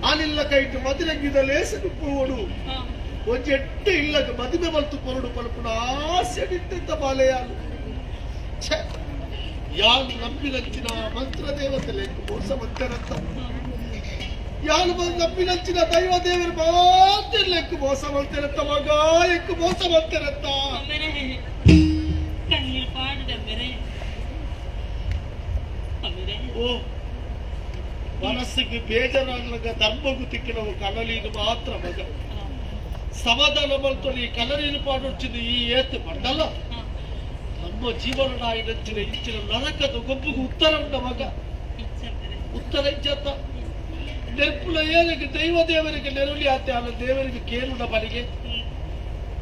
S9: ಆನಿಲ್ಲ ಕೈಟ್ ಮದಿರಂಗಿದ ಲೇಸನು ಪೋವಡು ಒಂಜಿ ಎಟ್ಟು ಇಲ್ಲಗ ಮದಿಮೆ ಮಲ್ತು ಕೊರಡು ಪಲ್ಪುನ ಆಸೆ ನಿಂತ ಬಾಲೆಯಾಲು ಛೆ ಯಾನು ನಂಬಿನಂಚಿನ ಮಂತ್ರ ದೇವತೆ ಲೆಕ್ಕ ಮೋಸ ಮಂತ್ರರಂತ ಯಾನು ನಂಬಿನಂಚಿನ ದೈವ ದೇವರು ಮಾತ್ರ ಲೆಕ್ಕ ಮೋಸ ಮಂತಿರತ್ತ ಮಗ ಎಕ್ಕು ಮೋಸ ಮಂತಿರತ್ತ
S12: ಕಣ್ಣೀರು ಪಾಡುದಮ್ಮರೆ
S9: ಓ ಮನಸ್ಸಿಗೆ ಬೇಜಾರಾಗ್ಲಾಗ ಧರ್ಮಗೂ ತಿಕ್ಕಿನವು ಕನಲೀನು ಮಾತ್ರ ಮಗ ಸಮಾಧಾನ ಮಲ್ತೊಲಿ ಕನಲೀನು ಪಾಡೊಚ್ಚಿದ ಈ ಏತು ಮಂಡಲ ನಮ್ಮ ಜೀವನ ನಾಯಿನಂಚಿನ ಇಂಚಿನ ನರಕದ ಗೊಬ್ಬುಗೂ ಉತ್ತರ ಉಂಡ ಮಗ ಉತ್ತರ ಇಜ್ಜತ್ತ ನೆರ್ಪುಲ ಏನಿಗೆ ದೈವ ದೇವರಿಗೆ ನೆರಳಿ ಆತೆ ಅಲ್ಲ ದೇವರಿಗೆ ಕೇಳುಣ ಬಲಿಗೆ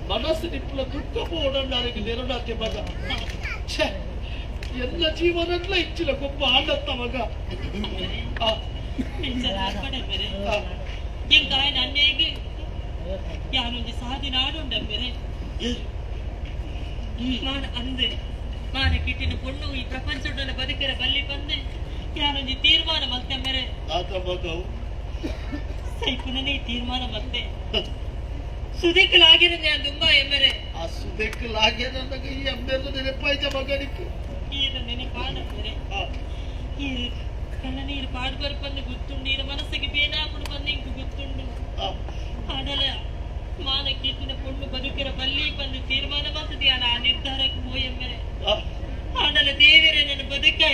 S9: ಮನಸ್ಸು ನಿಪ್ಪುಲ ದುಃಖ ಪೋಡಣ್ಣಾರಿಗೆ ನೆರಳಾತೆ ಮಗ ಛೆ ಎಲ್ಲ ಜೀವನಲ್ಲ ಇಚ್ಚಿನ ಗೊಬ್ಬ ಆಡತ್ತ ಮಗ
S12: ಯಾನೊಂಜಿ ಸಾದಿ ನಾಡುಂಡಂಬೆರೆ ಮಾನ ಅಂದೆ ಮಾನ ಕಿಟ್ಟಿನ ಪೊಣ್ಣು ಈ ಪ್ರಪಂಚದ ಬದುಕರ ಬಲ್ಲಿ ಬಂದೆ ಯಾನೊಂಜಿ ತೀರ್ಮಾನ ಮಲ್ತೆಂಬೆರೆ ಸೈಪುನನೇ ತೀರ್ಮಾನ ಮತ್ತೆ ಸುದೆಕ್ಕಲಾಗಿರ ನಾನು ತುಂಬಾ ಎಮ್ಮೆರೆ
S9: ಆ ಸುದೆಕ್ಕಲಾಗೆ ನನಗೆ ಈ ಅಮ್ಮೆಲ್ಲ ನೆನಪಾಯ್ತ ಮಗನಿಗೆ
S12: ಈರ ನೆನಪಾಡಂಬೆರೆ ಈ ಕಣ್ಣ ನೀರು ಪಾಡು ಬರ್ಪಂದು ಗೊತ್ತುಂಡು ಈರ ಮನಸ್ಸಿಗೆ ಬೇನಾಪುಡು ಬಂದು ಇಂಕು ಗೊತ್ತುಂಡು ಆಡಲ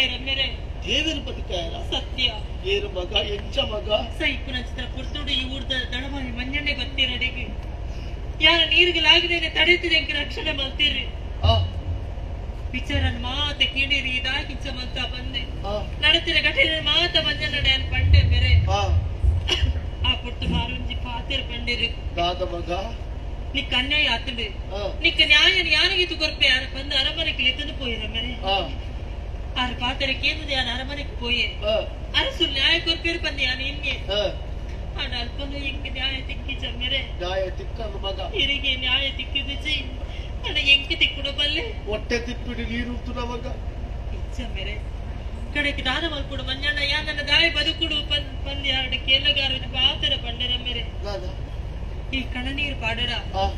S12: ಬದುಕಾಯರ ಮೇರೆ
S9: ದೇವರು ಬದುಕಾಯರ
S12: ಸತ್ಯ
S9: ಏರು ಮಗ ಎಂಚ ಮಗ
S12: ಸೈಪುನ ಚಿತ್ರ ಪುರ್ತುಡು ಈ ಊರ್ದ ದಡಮಾಯಿ ಮಂಜಣ್ಣೆ ಬತ್ತೀರಡೆಗೆ ಯಾರ ನೀರಿಗೆ ತಡೆಯುತ್ತಿದೆ ರಕ್ಷಣೆ ಮಾಡ್ತೀರಿ ವಿಚಾರನ್ ಮಾತ ಕೇಳಿರಿ ಇದಾಗಿಂಚ ಮಂತ ಬಂದೆ ನಡತಿರ ಘಟನೆ ಮಾತ ಮಂಜಣ್ಣಡೆ ಅನ್ ಪಂಡೆ ಮೇರೆ ಆ ಪುರ್ತು ಮಾರುಂಜಿ ಪಾತಿರ್ ಪಂಡಿರಿ
S9: ದಾದ ಮಗ
S12: ನಿಕ್ಕ ಅನ್ಯಾಯ ಆತಂಡು ನಿಕ್ಕ ನ್ಯಾಯ ಯಾನಿಗೆ ಕೊರ್ಪೆ ಬಂದು ಅರಮನೆಗೆ ಲೆತ್ತದು ಪೋಯಿರ ಮೇರೆ ಆರು ಪಾತ್ರೆ ಕೇಂದ್ರ ಯಾನ್ ಅರಮನೆಗೆ ಪೋಯೆ ಅರಸು ನ್ಯಾಯ ಕೊರ್ಪೇರು ಬಂದೆ ಯಾನ್ ಇನ್ನೆ ಆಡ ಅಲ್ಪನ ಎಂಕ್ ನ್ಯಾಯ ತಿಕ್ಕಿಚ ಮೇರೆ
S9: ನ್ಯಾಯ ತಿಕ್ಕದು ಮಗ
S12: ಇರಿಗೆ ನ್ಯಾಯ ತಿಕ್ಕಿದಿಚಿ ಅಣ್ಣ ಎಂಕ್ ತಿಕ್ಕುಡ ಬಲ್ಲೆ
S9: ಹೊಟ್ಟೆ ತಿಪ್ಪಿಡಿ ನೀರು ಉತ್ತುನ ಮಗ
S12: ಇಚ್ಚ ಮೇರೆ ಕಡೆಗೆ ದಾನ ಮಲ್ಪುಡು ಮಂಜಣ್ಣ ಯಾ ನನ್ನ ದಾಯ ಬದುಕುಡು ಬಂದು ಯಾರಡ ಕೇಳಗಾರ ಪಾತ್ರ ಪಂಡರ ಮೇರೆ ಈ ಕಣ್ಣನೀರು ಪಾಡರ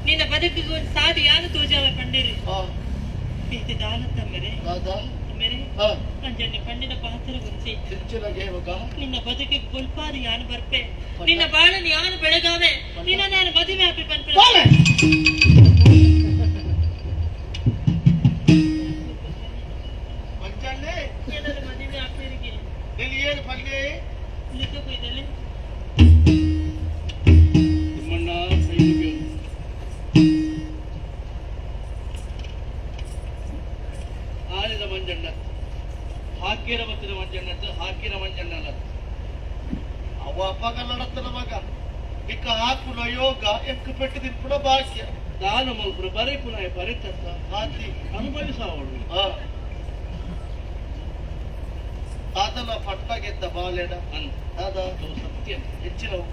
S12: ನಿನ್ನ ಬದುಕಿಗೆ ಒಂದು ಸಾಧು ಯಾರು ತೋಜಾವ ಪಂಡಿರಿ ಇದು ದಾನತ್ತ ಮೇರೆ ಮೇರೆ ಮಂಜಣ್ಣ ಪಂಡಿನ ಪಾತ್ರ ಗುಂಚಿ ನಿನ್ನ ಬದುಕಿಗೆ ಬುಲ್ಪಾರು ಯಾನು ಬರ್ಪೆ ನಿನ್ನ ಬಾಳನ್ನು ಯಾನು ಬೆಳಗಾವೆ ನಿನ್ನ ನಾನು ಮದುವೆ ಹಾಪಿ ಪನ್ಪೆ ಮದುವೆ ಹಾಪಿರಿಗೆ ಲೆಕ್ಕ
S10: ಆಲಿದ ಮಂಜಣ್ಣ ಹಾಕಿರ ಬತ್ತಿದ ಮಂಜಣ್ಣದ್ದು ಹಾಕಿರ ಮಂಜಣ್ಣನ
S9: ಅವ ಅಪ್ಪಗ ನಡತನ ಮಗ ನಿಕ್ಕ ಹಾಕುನ ಯೋಗ ಎಕ್ಕು ಪೆಟ್ಟು ತಿನ್ಪುಣ ಭಾಗ್ಯ
S10: ದಾನ ಮಲ್ಪುನ ಬರೀಪುನ ಬರೀತತ್ತ
S9: ಹಾತಿ
S10: ಅನುಭವಿಸವಳು
S9: ತಾತನ ಪಟ್ಟ ಗೆದ್ದ ಬಾಲೆಡ ದಾದ
S10: ಸತ್ಯ
S9: ಹೆಚ್ಚಿನವು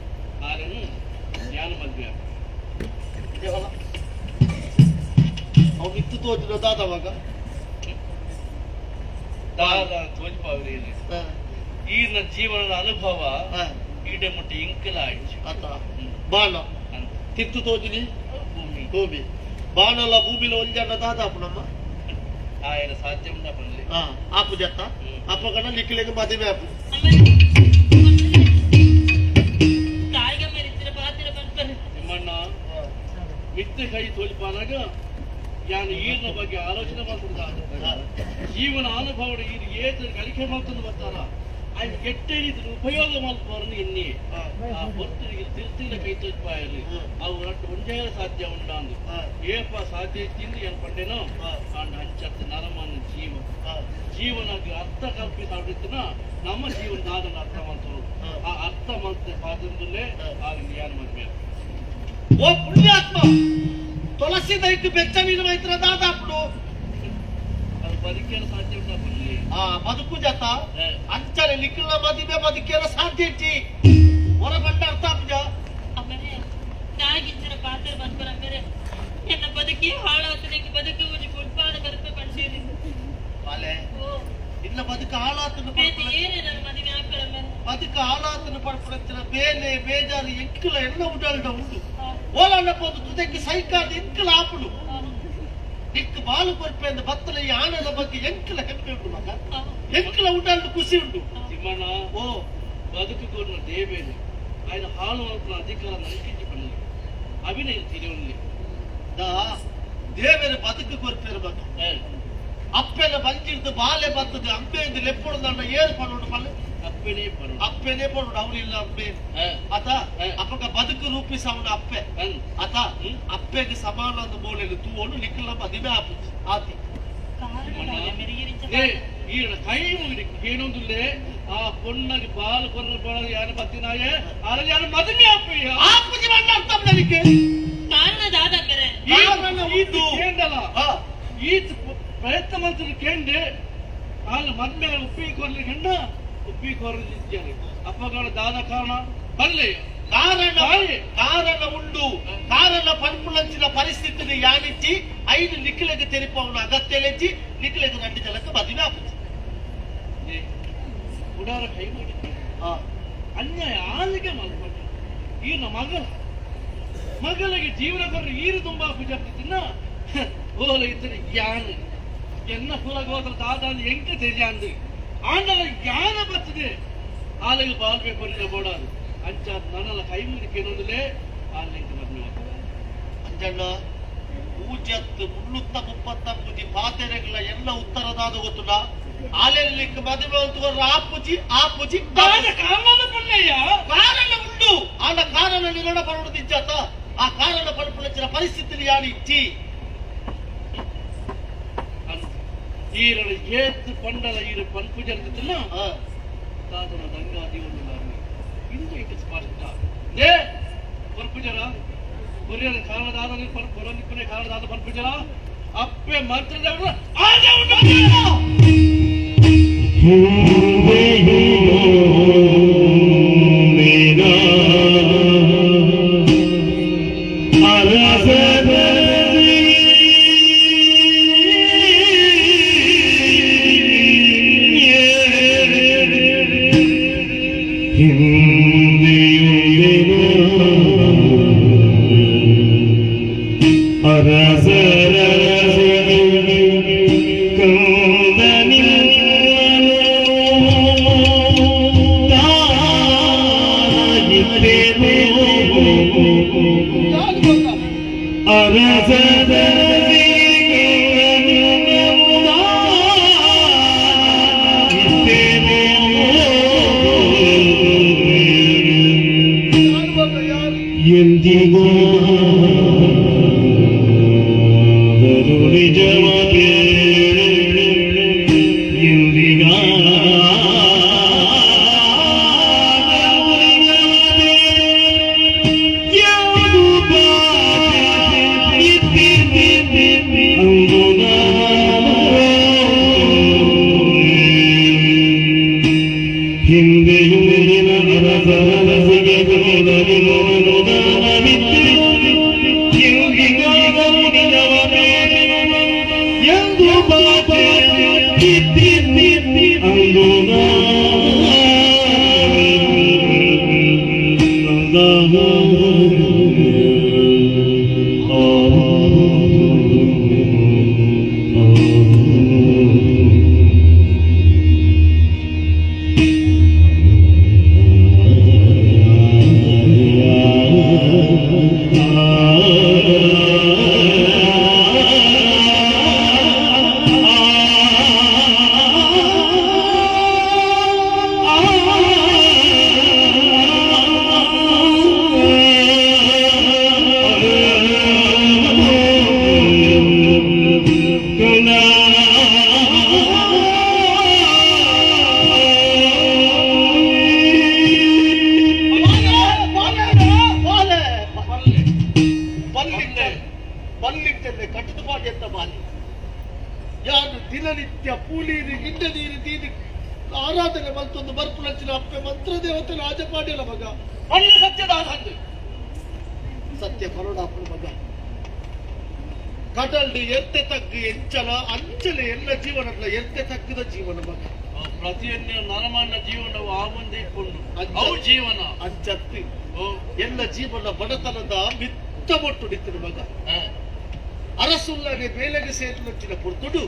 S10: ಆರನು ಜ್ಞಾನ ಮದ್ವೆ
S9: ಅವ್ ಇತ್ತು ತೋಜಿನ ದಾದವಾಗ
S10: ದಾದ ತೋಜ್ಪಾವ್ರಿ ಈರ್ನ ಜೀವನದ ಅನುಭವ ಈಡೆ ಮುಟ್ಟಿ ಇಂಕಲ ಆಯ್ತು
S9: ಆತ ಬಾಣ ತಿತ್ತು ತೋಜಿನಿ
S10: ಭೂಮಿ
S9: ಭೂಮಿ ಬಾಣಲ ಭೂಮಿಲ ಒಂಜಣ್ಣ ದಾದ ಅಪ್ಪನಮ್ಮ
S10: ఆయన ಸಾಧ್ಯ ಉಂಡ ಪನ್ಲೆ
S9: ಆಪು ಜತ್ತ ಅಪ್ಪಗಣ ಲಿಕ್ಕಿಲೆಗೆ ಮದುವೆ ಆಪು
S10: ನಿಮ್ಮಣ್ಣ ಮಿತ್ತ ಕೈ ತೋಲ್ಪಾನಾಗ ಯಾನು ಈರ್ನ ಬಗ್ಗೆ ಆಲೋಚನೆ ಮಾಡ್ತದ ಜೀವನ ಅನುಭವ ಈರು ಏತ ಕಲಿಕೆ ಮಾಡ್ತಂದು ಬರ್ತಾರ ఆయన ಎಟ್ಟೆ ರೀತಿ ಉಪಯೋಗ ಮಲ್ಪವರನ್ನು ಎನ್ನಿ ಆ ಹೊತ್ತರಿಗೆ ತಿರ್ತಿಲ್ಲ ಕೈ ತೋಜ್ಪಾಯರು ಅವು ರಟ್ಟು ಒಂಜೇ ಸಾಧ್ಯ ಉಂಡಾಂದು ಏಪ ಸಾಧ್ಯ ತಿಂದು ಏನ್ ಪಂಡೇನೋ ಆಂಡ ಹಂಚತ್ತ ನರಮನ ಜೀವ ಜೀವನಕ್ಕೆ ಅರ್ಥ ಕಲ್ಪಿಸಾಡಿನ ನಮ್ಮ ಜೀವನದಾದನ ಅರ್ಥ ಮಾಡ್ತರು ಆ ಅರ್ಥ ಮಾಡ್ತ ಸಾಧ್ಯದಲ್ಲೇ ಆಗ ಯಾನು ಮದ್ವೆ
S9: ಓ ಪುಣ್ಯಾತ್ಮ ತುಳಸಿ ದೈಕ್ ಬೆಚ್ಚ ನೀನು ಮೈತ್ರ ದಾದಾಪುಡು
S10: ಅದು ಬದುಕೇನು ಸಾಧ್ಯ ಉಂಟಾ ಬನ್ನಿ
S9: ಆ ಬದುಕು ಜತ ಅಂಚನೆ ಲಿಕ್ಕಲ ಮದಿಮೆ ಬದುಕೇನ ಸಾಧ್ಯ ಇಚ್ಚಿ ಹೊರ ಬಂಡ ಅರ್ಥ ಆಪುಜ
S12: ಆಮೇಲೆ ನಾಗಿಂಚಿನ ಪಾತ್ರ ಬಂದ್ಬರ ಮೇರೆ ಎನ್ನ ಬದುಕಿ ಹಾಳಾತನಿಗೆ ಬದುಕು ಒಂಜಿ ಫುಟ್ಬಾಲ್ ಬರ್ಪೆ ಪಂಡೀರಿ
S9: ಬಾಲೆ ಇನ್ನ ಬದುಕು ಹಾಳಾತನ
S12: ಏನೇ ನನ್ನ ಮದುವೆ ಹಾಕರ ಮೇಲೆ
S9: ಬದುಕು ಹಾಳಾತನ ಪಡ್ಪಡತ್ತಿನ ಬೇಲೆ ಬೇಜಾರು ಎಂಕಲ ಎಲ್ಲ ಉಡಲ್ಡ ಉಂಡು ಓಲಣ್ಣ ಪೋದು ತುದಕ್ಕೆ ಸೈಕಾದ ಎಂಕಲ ಆಪುಡು ನಿಕ್ ಬಾಲು ಕೊರ್ಪೆ ಅಂದ ಬತ್ತಲ ಈ ಆಣದ ಬಗ್ಗೆ ಎಂಕಲ ಹೆಮ್ಮೆ ಉಂಡು ಮಗ ಎಂಕಲ ಉಡಲ್ಡು ಖುಷಿ ಉಂಡು
S10: ತಿಮ್ಮಣ್ಣ
S9: ಓ
S10: ಬದುಕು ಕೊರ್ನ ದೇವೇನು ఆయన ಹಾಳು ಮಲ್ಪುನ ಅಧಿಕಾರ ನನಕಿಂಚಿ ಪನ್ಲೆ ಅಭಿನಯ ತಿರುವಲ್ಲಿ
S9: ದಾ ದೇವೇರ ಬದುಕು ಕೊರ್ಪೇರು ಮಗ ಅಪ್ಪೆನ ಬಂಜಿರ್ದು ಬಾಲೆ ಬತ್ತದು ಅಂಬೆಂದು ಲೆಪ್ಪುಡು ನನ್ನ ಏರು ಪಡೋಡು ಪಲ್ಲೆ
S10: ಅಪ್ಪೆನೇ ಪಡೋಡು
S9: ಅಪ್ಪೆನೇ ಪಡೋಡು ಅವನಿಲ್ಲ ಅಪ್ಪೆ ಆತ ಅಪ್ಪಗ ಬದುಕು ರೂಪಿಸವನ ಅಪ್ಪೆ ಆತ ಅಪ್ಪೆಗೆ ಸಮಾನ ಒಂದು ಮೂಲೆಯಲ್ಲಿ ತೂವನು ನಿಕ್ಕಲ ಮದುವೆ ಆಪು ಆತಿ
S10: ಈಡ ಕೈ ಮುಗಿಡಿ ಏನೊಂದುಲ್ಲೆ ಆ ಪೊಣ್ಣಗೆ ಬಾಲು ಕೊರ್ನ ಬಾಳ ಯಾರು ಬತ್ತಿನಾಯೆ ಆರಲ್ಲಿ ಯಾರು ಮದುವೆ ಆಪಯ್ಯ
S9: ಆಪುಜಿ ಬಂಡ ಅರ್ಥ ನನಗೆ
S12: ಕಾರಣ ದಾದ ಮೇರೆ
S10: ಈತು ಕೇಂದಲ ಈತ ಪ್ರಯತ್ನ ಮಂತ್ರ ಕೇಂದೆ ಅಲ್ಲಿ ಮದ್ಮೆ ಉಪ್ಪಿ ಕೊರ್ಲಿ ಹೆಣ್ಣ ಉಪ್ಪಿ ಕೊರಲಿದ್ದಾರೆ ಅಪ್ಪಗಳ ದಾದ ಕಾರಣ ಬಲ್ಲೆ
S9: ಕಾರಣ ಕಾರಣ ಉಂಡು ಕಾರಣ ಪನ್ಪುಳಂಚಿನ ಪರಿಸ್ಥಿತಿని ಯಾನಿಚ್ಚಿ ಐದು ನಿಖಿಲಗೆ ತೆರಿಪವನ ಅಗತ್ಯ ಲೆಚ್ಚಿ ನಿಖಿಲಗೆ రెండు ಜನಕ್ಕೆ ಮದುವೆ ಆಪುಜಿ
S10: ಉಡಾರ ಕೈ ಮಾಡಿ ಅನ್ಯಾಯ ಆಲಿಗೆ ಮಲ್ಪಟ್ಟ ಈನ ಮಗಳ ಮಗಳಿಗೆ ಜೀವನ ಕೊರ್ರಿ ಈರು ತುಂಬಾ ಪೂಜೆ ತಿನ್ನ ಓಲ ಇತ್ತನೆ ಯಾನು ಎನ್ನ ಕುಲ ಗೋತ್ರ ದಾದ ಎಂಕ ತೆಜಾಂದು ಆಂಡಲ ಯಾನ ಬರ್ತದೆ ಆಲಿಗೆ ಬಾಲ್ಬೇಕು ಕೊರಿದ ಬೋಡಾದು ಅಂಚ ನನ್ನಲ ಕೈ ಮುಗಿದು ಏನೊಂದುಲೇ ಆಲಿಗೆ ಮದ್ವೆ
S9: ಅಂಜಣ್ಣ ಪೂಜತ್ 333 ಪಾತೆರೆಗಳ ಎಲ್ಲ ಉತ್ತರದಾದ ಗೊತ್ತುಡ ಆಲೆಲಿಕ್ಕೆ ಮದುವೆ ಅಂತ ಆಪುಜಿ ಆಪುಜಿ
S10: ಕಾರಣ ಪಣ್ಣಯ್ಯ
S9: ಕಾರಣ ಉಂಡು ಆಂಡ ಕಾರಣ ನಿಗಡ ಪಡುವುದು ಇಜ್ಜಾತ ಆ ಕಾರಣ ಪಡುಪುಳಚಿನ ಪರಿಸ್ಥಿತಿ ಯಾರು ಇಚ್ಚಿ
S10: ಈರಳು ಏತ್ ಪಂಡಲ ಈರು ಪನ್ಪುಜರ್ತಿನ ತಾತನ ದಂಗಾದಿ ಒಂದು ಇಂದು ಇಟ್ಟು ಸ್ಪಷ್ಟ ನೇ ಪನ್ಪುಜರ ಕೊರಿಯನ ಕಾರಣದಾದ ಕೊರನಿಪ್ಪನೆ ಕಾರಣದಾದ ಪನ್ಪುಜರ ಅಪ್ಪೆ ಮಂತ್ರದವರು ಆಜ ಉಂಡು
S9: ದಿನನಿತ್ಯ ಪೂಲೀರು ಗಿಡ್ಡ ನೀರು ದೀದಿ ಆರಾಧನೆ ಮಲ್ತೊಂದು ಬರ್ಪುಲಂಚಿನ ಅಪ್ಪೆ ಮಂತ್ರದೇವತೆ ರಾಜಪಾಡ್ಯಲ ಮಗ
S10: ಅಲ್ಲಿ ಸತ್ಯದಾಸ
S9: ಸತ್ಯ ಕರುಣಾಪುರ ಮಗ ಕಡಲ್ಡಿ ಎರ್ತೆ ತಗ್ಗು ಎಂಚಲ ಅಂಚಲೆ ಎಲ್ಲ ಜೀವನ ಎರ್ತೆ ತಗ್ಗದ ಜೀವನ ಮಗ
S10: ಪ್ರತಿಯೊಂದು ನರಮಾನ ಜೀವನವು ಆ ಮುಂದೆ ಇಟ್ಕೊಂಡು ಅವು ಜೀವನ
S9: ಅಂಚತ್ತಿ ಎಲ್ಲ ಜೀವನ ಬಡತನದ ಮಿತ್ತ ಮೊಟ್ಟು ನಿತ್ತಿನ ಮಗ ಅರಸುಲ್ಲನೆ ಬೇಲೆಗೆ ಸೇರಿನೊಚ್ಚಿನ ಪೊರ್ತುಡು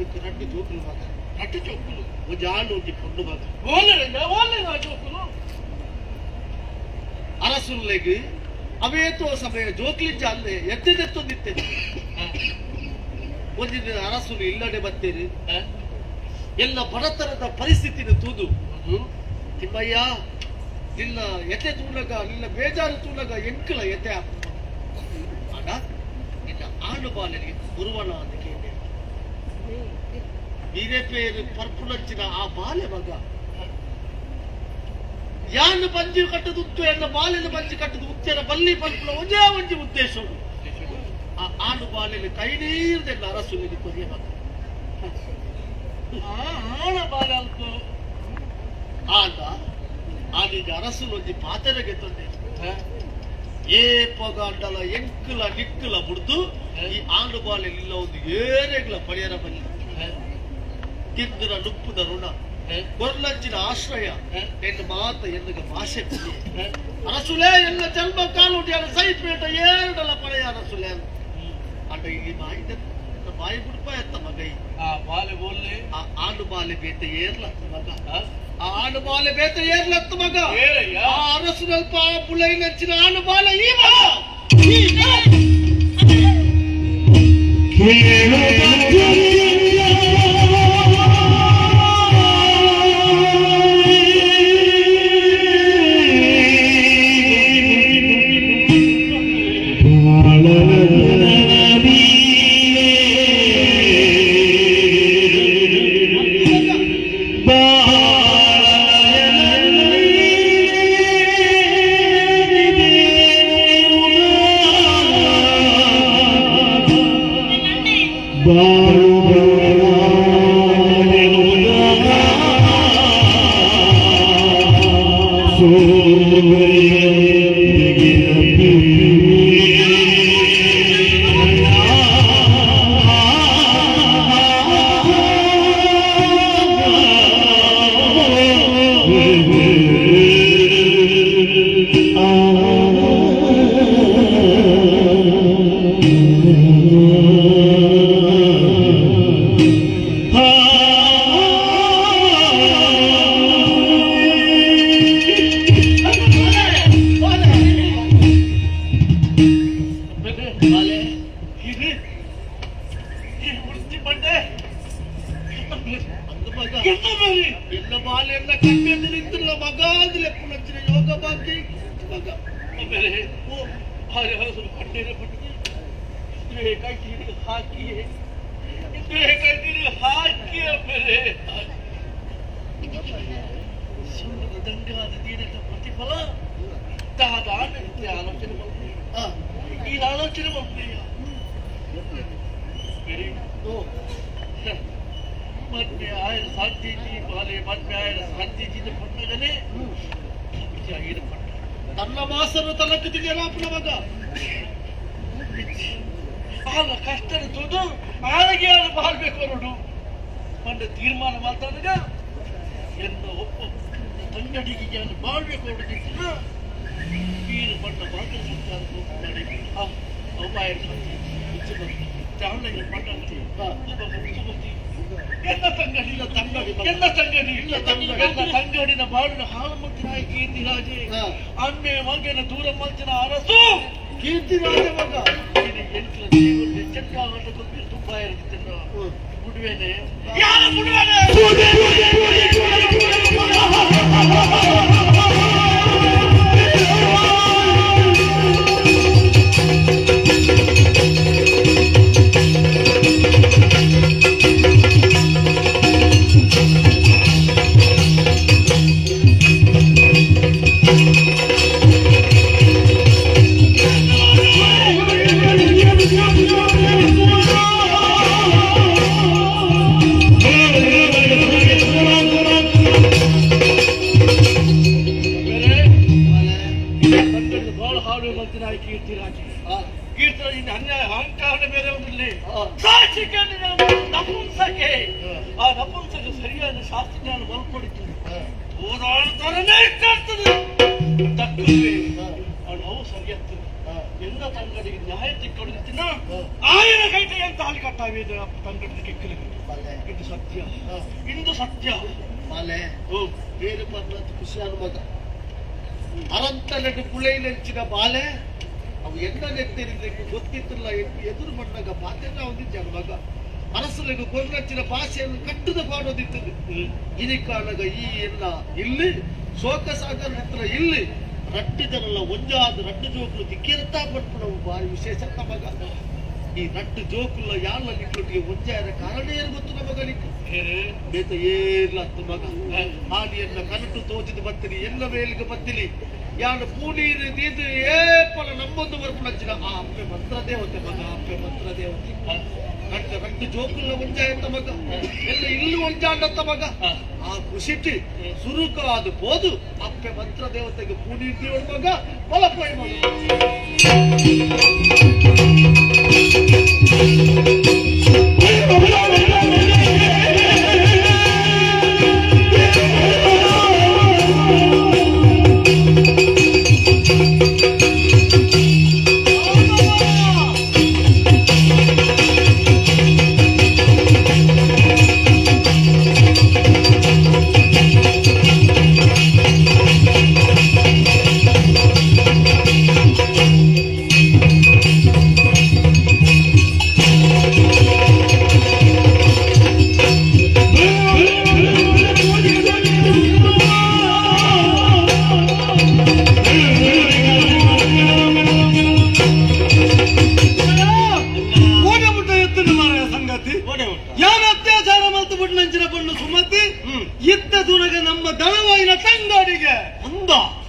S9: ಇತ್ತು ನಟ್ಟು ಜೋಕುಲು ಮಗ
S10: ನಟ್ಟು ಜೋಕುಲು
S9: ಒಂಜಿ ಆಳು ಒಂಜಿ ಪೊಣ್ಣು ಮಗ
S10: ಓಲೆ ಜೋಕುಲು
S9: ಅರಸುಲ್ಲೆಗ್ ಅವೇತೋ ಸಮಯ ಜೋಕ್ಲಿಂಚ ಅಲ್ಲೇ ಎದ್ದೆತ್ತೊಂದಿತ್ತೆ ಒಂದಿನ ಅರಸುಲು ಇಲ್ಲಡೆ ಬತ್ತೇರಿ ಎಲ್ಲ ಬಡತನದ ಪರಿಸ್ಥಿತಿನ ತೂದು ತಿಮ್ಮಯ್ಯ ನಿನ್ನ ಎತೆ ತೂಲಗ ನಿನ್ನ ಬೇಜಾರು ತೂಲಗ ಎಂಕಲ ಎತೆ ಆಗ ನಿನ್ನ ಆಳು ಬಾಲನಿಗೆ ಗುರುವನ ಅಂತ ಕೇಳಿ ವೀರಪೇರು ಪರ್ಪುಲಂಚಿನ ಆ ಬಾಲೆ ಮಗ ಯಾನು ಬಂಜಿ ಕಟ್ಟದು ಉತ್ತು ಎನ್ನ ಬಾಲೆನ ಬಂಜಿ ಕಟ್ಟದು ಉತ್ತೆನ ಬಲ್ಲಿ ಪಲ್ಪುಲ ಒಂದೇ ಒಂಜಿ ಉದ್ದೇಶ ಆ ಆಳು ಬಾಲೆನ ಕೈ ನೀರ್ದೆಲ್ಲ ಅರಸುಲಿಗೆ ಕೊರಿಯ ಮಗ
S10: ಆಣ ಬಾಲೆ ಅಲ್ತು
S9: ಆಗ ಆನೀಗ ಅರಸುಲು ಒಂಜಿ ಪಾತೆರಗೆ ತಂದೆ ಏ ಪಗಾಂಡಲ ಎಂಕುಲ ನಿಕ್ಕುಲ ಬುಡ್ದು ಈ ಆಂಡು ಬಾಲೆ ಇಲ್ಲ ಒಂದು ಏರೆಗ್ಲ ಪಡೆಯರ ಬಲ್ಲಿ ತಿಂದಿನ ನುಪ್ಪುದ ಋಣ ಕೊರ್ಲಂಚಿನ ಆಶ್ರಯ ಎನ್ನು ಮಾತ ಎನ್ನುಗ ಭಾಷೆ ಅರಸುಲೇ ಎಲ್ಲ ಜನ್ಮ ಕಾಲುಡಿಯಾಲ ಸೈಪೇಟ ಏರಡಲ ಪಡೆಯ ಅರಸುಲೆ ಅಂಡ ಇಲ್ಲಿ ಬಾಯಿ ಬಾಯಿ ಬುಡ್ಪ ಎತ್ತ ಮಗೈ
S10: ಆ ಬಾಲೆ ಬೋಲ್ಲೆ
S9: ಆ ಆಂಡು ಬಾಲೆ ಬೇತ ಏರ್ಲತ್ತ ಮಗ ಆ ಆಂಡು ಬಾಲೆ ಬೇತ ಏರ್ಲತ್ತ ಮಗ ಆ ಅರಸುನಲ್ಪ ಆ ಬುಳೈ ನಚ್ಚಿನ ಆಂಡು ಬಾಲೆ ಈ ಮಗ
S4: ಕೇಳು.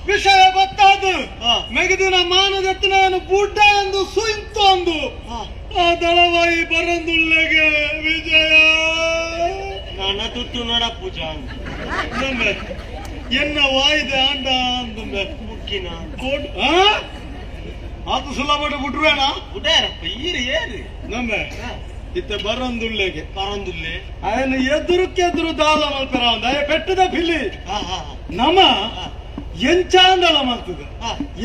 S3: ವಿಷಯ ಗೊತ್ತಾದು ಮೆಗದಿನ ಮಾನದತ್ತಿನ ಬುಡ್ಡ ಎಂದು ಸುಂತು ಅಂದು
S7: ಆ ದಳವಾಯಿ ಬರಂದುಳ್ಳೆಗೆ ವಿಜಯ
S3: ನನ್ನ ತುತ್ತು ನೋಡ ಪೂಜಾ
S7: ಎನ್ನ ವಾಯ್ದೆ ಆಂಡ ಅಂದುಂಬೆ
S3: ಮುಕ್ಕಿನ
S7: ಕೋಟ್ ಆತು ಸುಲಭ ಬಿಟ್ರುವೇಣ
S3: ಬಿಟ್ಟಾರಪ್ಪ ಈರು ಏರು
S7: ನಮ್ಮ ಇತ್ತ ಬರಂದುಳ್ಳೆಗೆ
S3: ಬರಂದುಳ್ಳೆ
S7: ಆಯನ ಎದುರುಕ್ಕೆದುರು ದಾಲ ಮಲ್ಪೆರ ಅಂದ ಅಯ್ಯ ಬೆಟ್ಟದ ಪಿಲಿ ನಮ ಎಂಚಾಂಡಲ ಮಲ್ತದ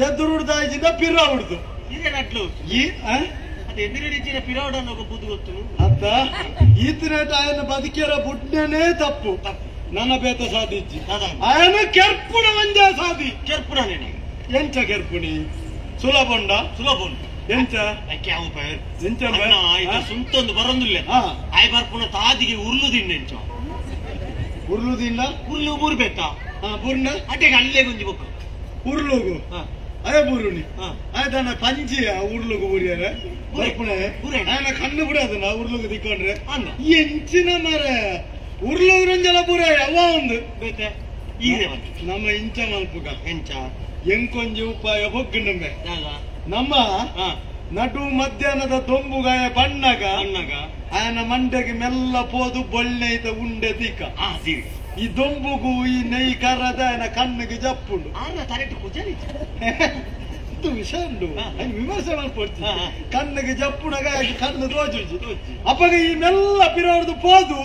S7: ಎದುರುಡ್ದಾಯಿಜಿಂದ ಪಿರ ಹುಡ್ದು
S3: ಇದೇ
S7: ಈ
S3: ಅದು ಎದುರುಡಿಚಿನ ಪಿರವಡನ್ನು ಬುದ್ಧಿ ಗೊತ್ತು
S7: ಅತ್ತ ಈತನೇಟ ಆಯನ ಬದುಕಿಯರ ಬುಡ್ಡನೇ ತಪ್ಪು ನನ್ನ ಬೇತ ಸಾಧಿಚ್ಚಿ ಆಯನ ಕೆರ್ಪುಣ ಒಂಜ ಸಾಧಿ
S3: ಕೆರ್ಪುಣ
S7: ಎಂಚ ಕೆರ್ಪುಣಿ ಸುಲಭ ಉಂಡ
S3: ಸುಲಭ ಉಂಟು
S7: ಎಂಚ ಎಂಚ
S3: ಸುಂತೊಂದು ಬರೊಂದಿಲ್ಲ ಆಯ್ ಬರ್ಪುಣ ತಾದಿಗೆ ಉರ್ಲು ತಿಂಡ ಎಂಚ
S7: ಉರ್ಲು ತಿಂಡ
S3: ಉರ್ಲು ಬೂರ್ಬೇಕ
S7: ಬೂರ್ನ
S3: ಅಟೆಗೆ ಅಲ್ಲೇ ಗುಂಜಿ ಬೊಕ್ಕ
S7: ಉರ್ಲುಗು ಅಯ ಬೂರುನಿ ಆಯ್ತಾನ ಪಂಚಿ ಉರ್ಲುಗು ಬೂರಿಯರ ಬರ್ಪುಣೆ ಆಯನ ಕಣ್ಣು ಬಿಡೋದು ನಾ ಉರ್ಲುಗು ತಿಕ್ಕೊಂಡ್ರೆ ಎಂಚಿನ ಮರ ಉರ್ಲುಗುರಂಜಲ ಬೂರ ಯಾವ ಒಂದು ನಮ್ಮ ಇಂಚ ಮಲ್ಪುಗ
S3: ಎಂಚ
S7: ಎಂಕೊಂಜಿ ಉಪಾಯ ಬೊಗ್ಗುಂಡುಂಬೆ ನಮ್ಮ ನಟು ಮಧ್ಯಾಹ್ನದ ದೊಂಬುಗಾಯ ಬಣ್ಣಗ ಆಯನ ಮಂಡೆಗೆ ಮೆಲ್ಲ ಪೋದು ಬೊಳ್ಳೆಯ್ತ ಉಂಡೆ ತೀಕ ಈ ದೊಂಬುಗು ಈ ನೆಯ್ ಕರದ ಆಯನ ಕಣ್ಣಿಗೆ ಜಪ್ಪುಂಡು ಇದು ವಿಷಯ ಉಂಡು ವಿಮರ್ಶೆ ಮಾಡ್ಕೊಡ್ತೀನಿ ಕಣ್ಣಿಗೆ ಜಪ್ಪುಣಗ ಕಣ್ಣು ತೋಜುಜಿ ಅಪ್ಪಗ ಈ ಮೆಲ್ಲ ಪಿರೋರ್ದು ಪೋದು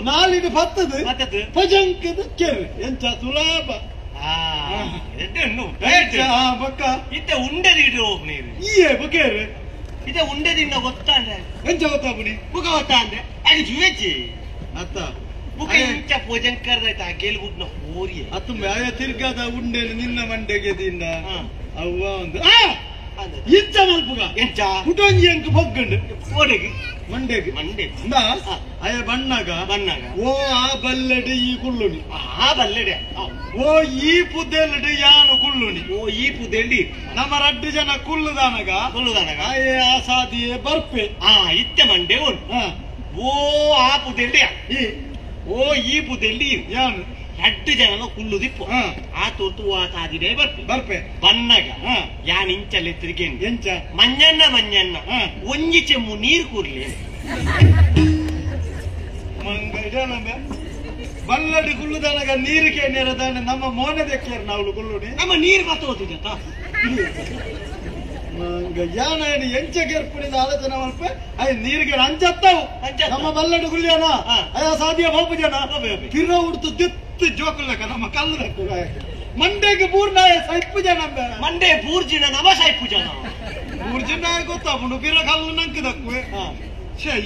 S7: ನಾಲಿನ ಬತ್ತದು ಪಜಂಕದ ಕೆರೆ ಎಂಚ ಸುಲಭ ಬಕ್ಕ
S3: ಇತ್ತೆ ಉಂಡೆ ನೀರು ನೀರು
S7: ಈಯೇ ಬೊಕೇರು
S3: ಇತ್ತೆ ಉಂಡೆ ತಿನ್ನ ಗೊತ್ತಾಂದ್ರೆ
S7: ಎಂಚ ಗೊತ್ತಾಪುನಿ
S3: ಬುಕ ಗೊತ್ತಾಂದ್ರೆ ಅದು ಜುವೆಜ್ಜಿ
S7: ಅತ್ತ
S3: ಬುಕ ಇಂಚ ಪೋಜಂಕರ್ದಾಯ್ತು ಆ ಗೇಲ್ಗುಡ್ನ ಹೋರಿಯೆ
S7: ಅತ್ತು ಮ್ಯಾಯ ತಿರ್ಗಾದ ಉಂಡೆ ನಿನ್ನ ಮಂಡೆಗೆ ತಿನ್ನ ಅವ್ವ ಒಂದು ಇಂಚ ಮಲ್ಪುಗ
S3: ಎಂಚ
S7: ಕುಟೊಂಜಿ ಅಂಕ ಬೊಗ್ಗಂಡು
S3: ಓಡೆಗೆ
S7: ಮಂಡೆಗೆ
S3: ಮಂಡೆ
S7: ಅಯ ಬಣ್ಣಗ
S3: ಬಣ್ಣಗ
S7: ಓ ಆ ಬಲ್ಲೆಡೆ ಈ ಕುಳ್ಳುನಿ
S3: ಆ ಬಲ್ಲೆಡೆ
S7: ಓ ಈ ಪುದೆಲ್ಡ್ ಯಾನು ಕುಳ್ಳುನಿ
S3: ಓ ಈ ಪುದೆಲ್ಡಿ
S7: ನಮ್ಮ ರಡ್ಡು ಜನ ಕುಳ್ಳುದಾನಗ
S3: ಕುಳ್ಳುದಾನಗ
S7: ಅಯ್ಯ ಆ ಸಾದಿಯೇ ಬರ್ಪೆ
S3: ಆ ಇತ್ತೆ ಮಂಡೆ ಉಂಟು ಓ ಆ ಪುದೆಲ್ಡಿ
S7: ಈ
S3: ಓ ಈ ಪುದೆಲ್ಡಿ
S7: ಯಾನು
S3: ರಡ್ಡು ಜನ ಕುಳ್ಳುದಿಪ್ಪು ಆ ತೋರ್ತು ಆ ಸಾದಿನೇ ಬರ್ಪೆ
S7: ಬರ್ಪೆ
S3: ಬಣ್ಣಗ ಯಾನ್ ಇಂಚಲೆ ತಿರುಗಿ
S7: ಎಂಚ
S3: ಮಂಜಣ್ಣ ಮಂಜಣ್ಣ ಒಂಜಿ ಚೆಮ್ಮು ನೀರು ಕೂರ್ಲಿ
S7: ಮಂಗ ಬಲ್ಲಡಿ ಕುಳ್ಳುದಾನಗ ನೀರು ಕೇಣಿರದಾನೆ ನಮ್ಮ ಮೋನೆ ದೆಕ್ಕೇರ್ ನಾವು ಕುಳ್ಳುಡಿ
S3: ನಮ್ಮ ನೀರು ಬತ್ತ ಹೋತಿದ್ದ
S7: ಮಂಗ ಯಾನ ಎಂಚ ಕೇರ್ಪುಣಿದ ಆಲೋಚನೆ ಮಲ್ಪೆ ಅಯ್ಯ ನೀರಿಗೆ ಅಂಚತ್ತಾವು ನಮ್ಮ ಬಲ್ಲಡಿ ಕುಳ್ಳಿಯನ ಅಯ್ಯ ಸಾದಿಯ ಬಾಪು ಜನ ಕಿರ ಉಡ್ತು ದಿತ್ತು ಜೋಕುಲ್ಲಕ ನಮ್ಮ ಕಲ್ಲು ದಕ್ಕುಗ ಮಂಡೆಗೆ ಬೂರ್ನಾಯ ಸೈಪು ಜನ
S3: ಮಂಡೆ ಬೂರ್ಜಿನ ನಮ ಸೈಪು ಜನ
S7: ಬೂರ್ಜಿನ ಗೊತ್ತಾಪುಂಡು ಪಿರ ಕಲ್ಲು ನಂಕ್ ದಕ್ಕುವೆ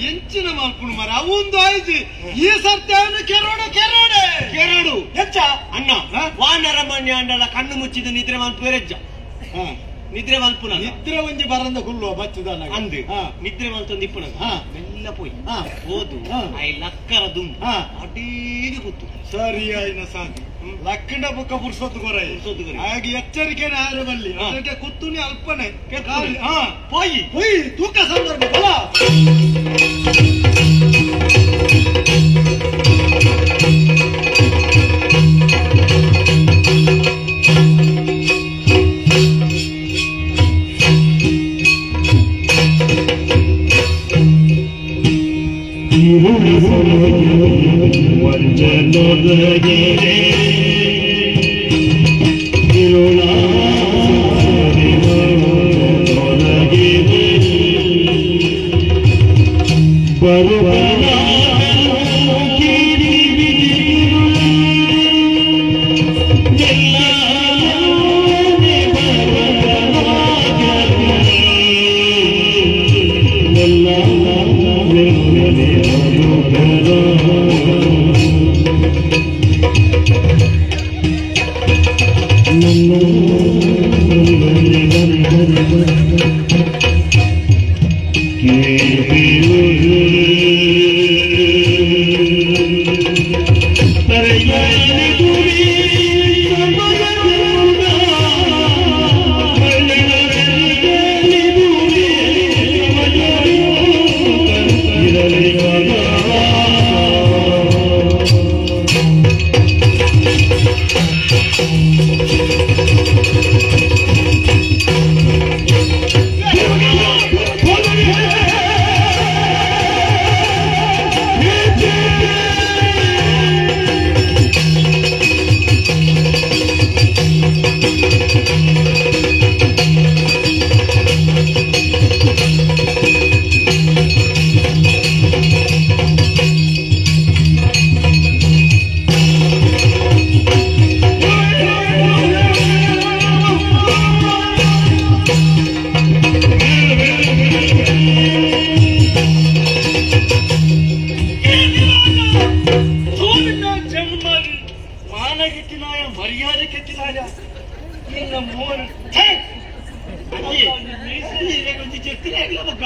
S7: ಎಂಚಿನ ಮಲ್ಪುಣು ಮರ ಅವೊಂದು ಆಯ್ತು ಈ ಸರ್ತಿ ಅವನು ಕೆರೋಡು ಕೆರೋಡೆ
S3: ಕೆರಡು
S7: ಎಂಚ
S3: ಅಣ್ಣ ವಾನರ ಮನ್ಯ ಅಂಡಲ ಕಣ್ಣು ಮುಚ್ಚಿದ ನಿದ್ರೆ ಮಲ್ಪುರೆಜ್ಜ ನಿದ್ರೆ ಮಲ್ಪುನ
S7: ನಿದ್ರೆ ಒಂಜಿ ಬರಂದ ಕುಲ್ಲುವ ಬಚ್ಚುದಾನ
S3: ಅಂದು ನಿದ್ರೆ ಮಲ್ತೊಂದು ಇಪ್ಪುನ ಮೆಲ್ಲ ಪೋಯಿ ಓದು I ಲಕ್ಕರ ದುಂಬು ಅಡೀಗೆ ಕೂತು
S7: ಸರಿ ಆಯ್ನ ಸಾಕು ಲಕ್ಕಂಡ ಬುಕ್ಕ ಪುರ್ಸೊತ್ತು ಕೊರೈ ಹಾಗೆ ಎಚ್ಚರಿಕೆನೆ ಆರು ಬಲ್ಲಿ ಅದಕ್ಕೆ ಕುತ್ತುನಿ ಅಲ್ಪನೆ
S3: ಪೋಯಿ
S7: ಪೋಯಿ ತೂಕ ಸಂದರ್ಭ ಬಲ
S4: Thank you.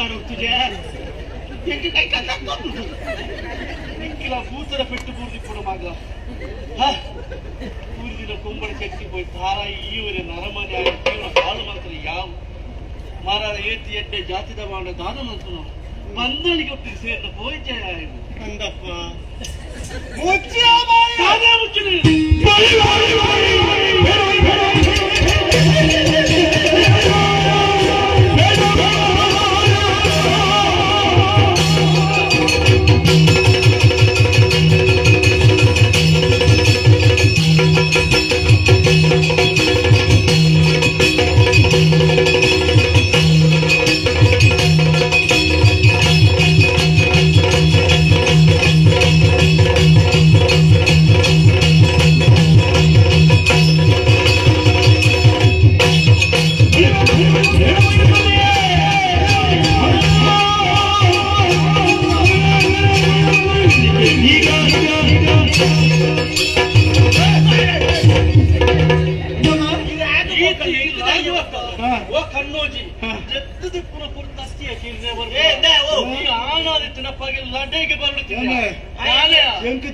S9: ಮಾಡುತ್ತಿದೆ ಎಂಟು ಕೈ ನಿಕ್ಕಿಲ ಭೂತರ ಪೆಟ್ಟು ಪೂರ್ತಿ ಕೊಡು ಮಗ ಪೂರ್ತಿನ ಕೊಂಬಳ ಶಕ್ತಿ ಪೋಯಿ ತಾರ ಈವರೆ ನರಮನೆ ಜೀವನ ಹಾಳು ಮಂತ್ರ ಯಾವ ಮಾರಾರ ಏತಿ ಎಡ್ಡೆ ಜಾತಿದ ಮಾಡ ದಾನ ಮಂತ್ರ ಬಂದಳಿಗೆ ಒಟ್ಟಿಗೆ ಸೇರಿದ ಪೋಯ್ಚೆ ಅಂದಪ್ಪ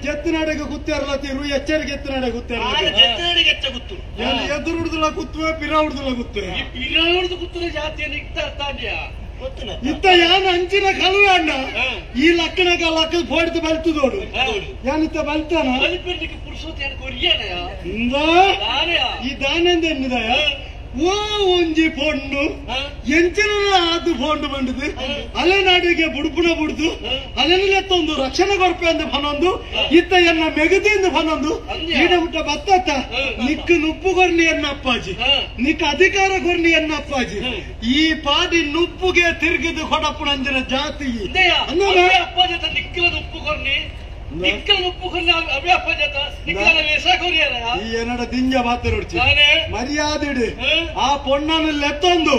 S7: ಜೆತ್ತನಾಡೆಗೆ ಗುತ್ತಾರಲ್ಲ ಎಚ್ಚರಿಕೆ ಎತ್ತನಾಡೆ ಗುತ್ತಾರ ಎದುರು ಹುಡುದಲ್ಲ ಗುತ್ತುವೆ ಪಿರ ಹುಡುದಲ್ಲ ಗುತ್ತುವೆ
S9: ಪಿರ ಹುಡುದು ಗುತ್ತುವ ಜಾತಿಯನ್ನು ಇತ್ತ
S7: ಇತ್ತ ಯಾನ ಅಂಚಿನ ಕಲುವೆ ಅಣ್ಣ ಈ ಲಕ್ಕಣಗ ಲಕ್ಕ ಫೋಡ್ದು ಬಲ್ತದೋಡು ಯಾನಿತ್ತ ಬಲ್ತಾನ ಈ ದಾನೆಂದ ಎನ್ನಿದಯ ಓ ಒಂಜಿ ಪೊಣ್ಣು ಎಂಚಿನ ಅದು ಫೋಂಡು ಬಂದಿದ್ದು ಅಲೆನಾಡಿಗೆ ಬುಡುಪುಣ ಬುಡ್ದು ಅಲೆನಲೆತ್ತೊಂದು ರಕ್ಷಣೆ ಕೊರ್ಪೆ ಅಂದ ಫನೊಂದು ಇತ್ತ ಎನ್ನ ಮೆಗದಿಯಿಂದ ಫನೊಂದು ಈಡ ಹುಟ್ಟ ಬತ್ತತ್ತ ನಿಕ್ಕ ನುಪ್ಪು ಕೊರ್ನಿ ಎನ್ನ ಅಪ್ಪಾಜಿ ನಿಕ್ಕ ಅಧಿಕಾರ ಕೊರ್ನಿ ಎನ್ನ ಅಪ್ಪಾಜಿ ಈ ಪಾಡಿ ನುಪ್ಪುಗೆ ತಿರುಗಿದು ಕೊಡಪ್ಪುಣಂಜಿನ ಜಾತಿ
S9: ಅಪ್ಪಾಜಿ ನಿಕ್ಕಲ ನುಪ್ಪು ಕೊರ್ನಿ
S7: ಈ ಏನಡ ದಿಂಜ ಬಾತರುಡ್ಚಿ ಮರ್ಯಾದಿಡು ಆ ಪೊಣ್ಣನು ಲೆತ್ತೊಂದು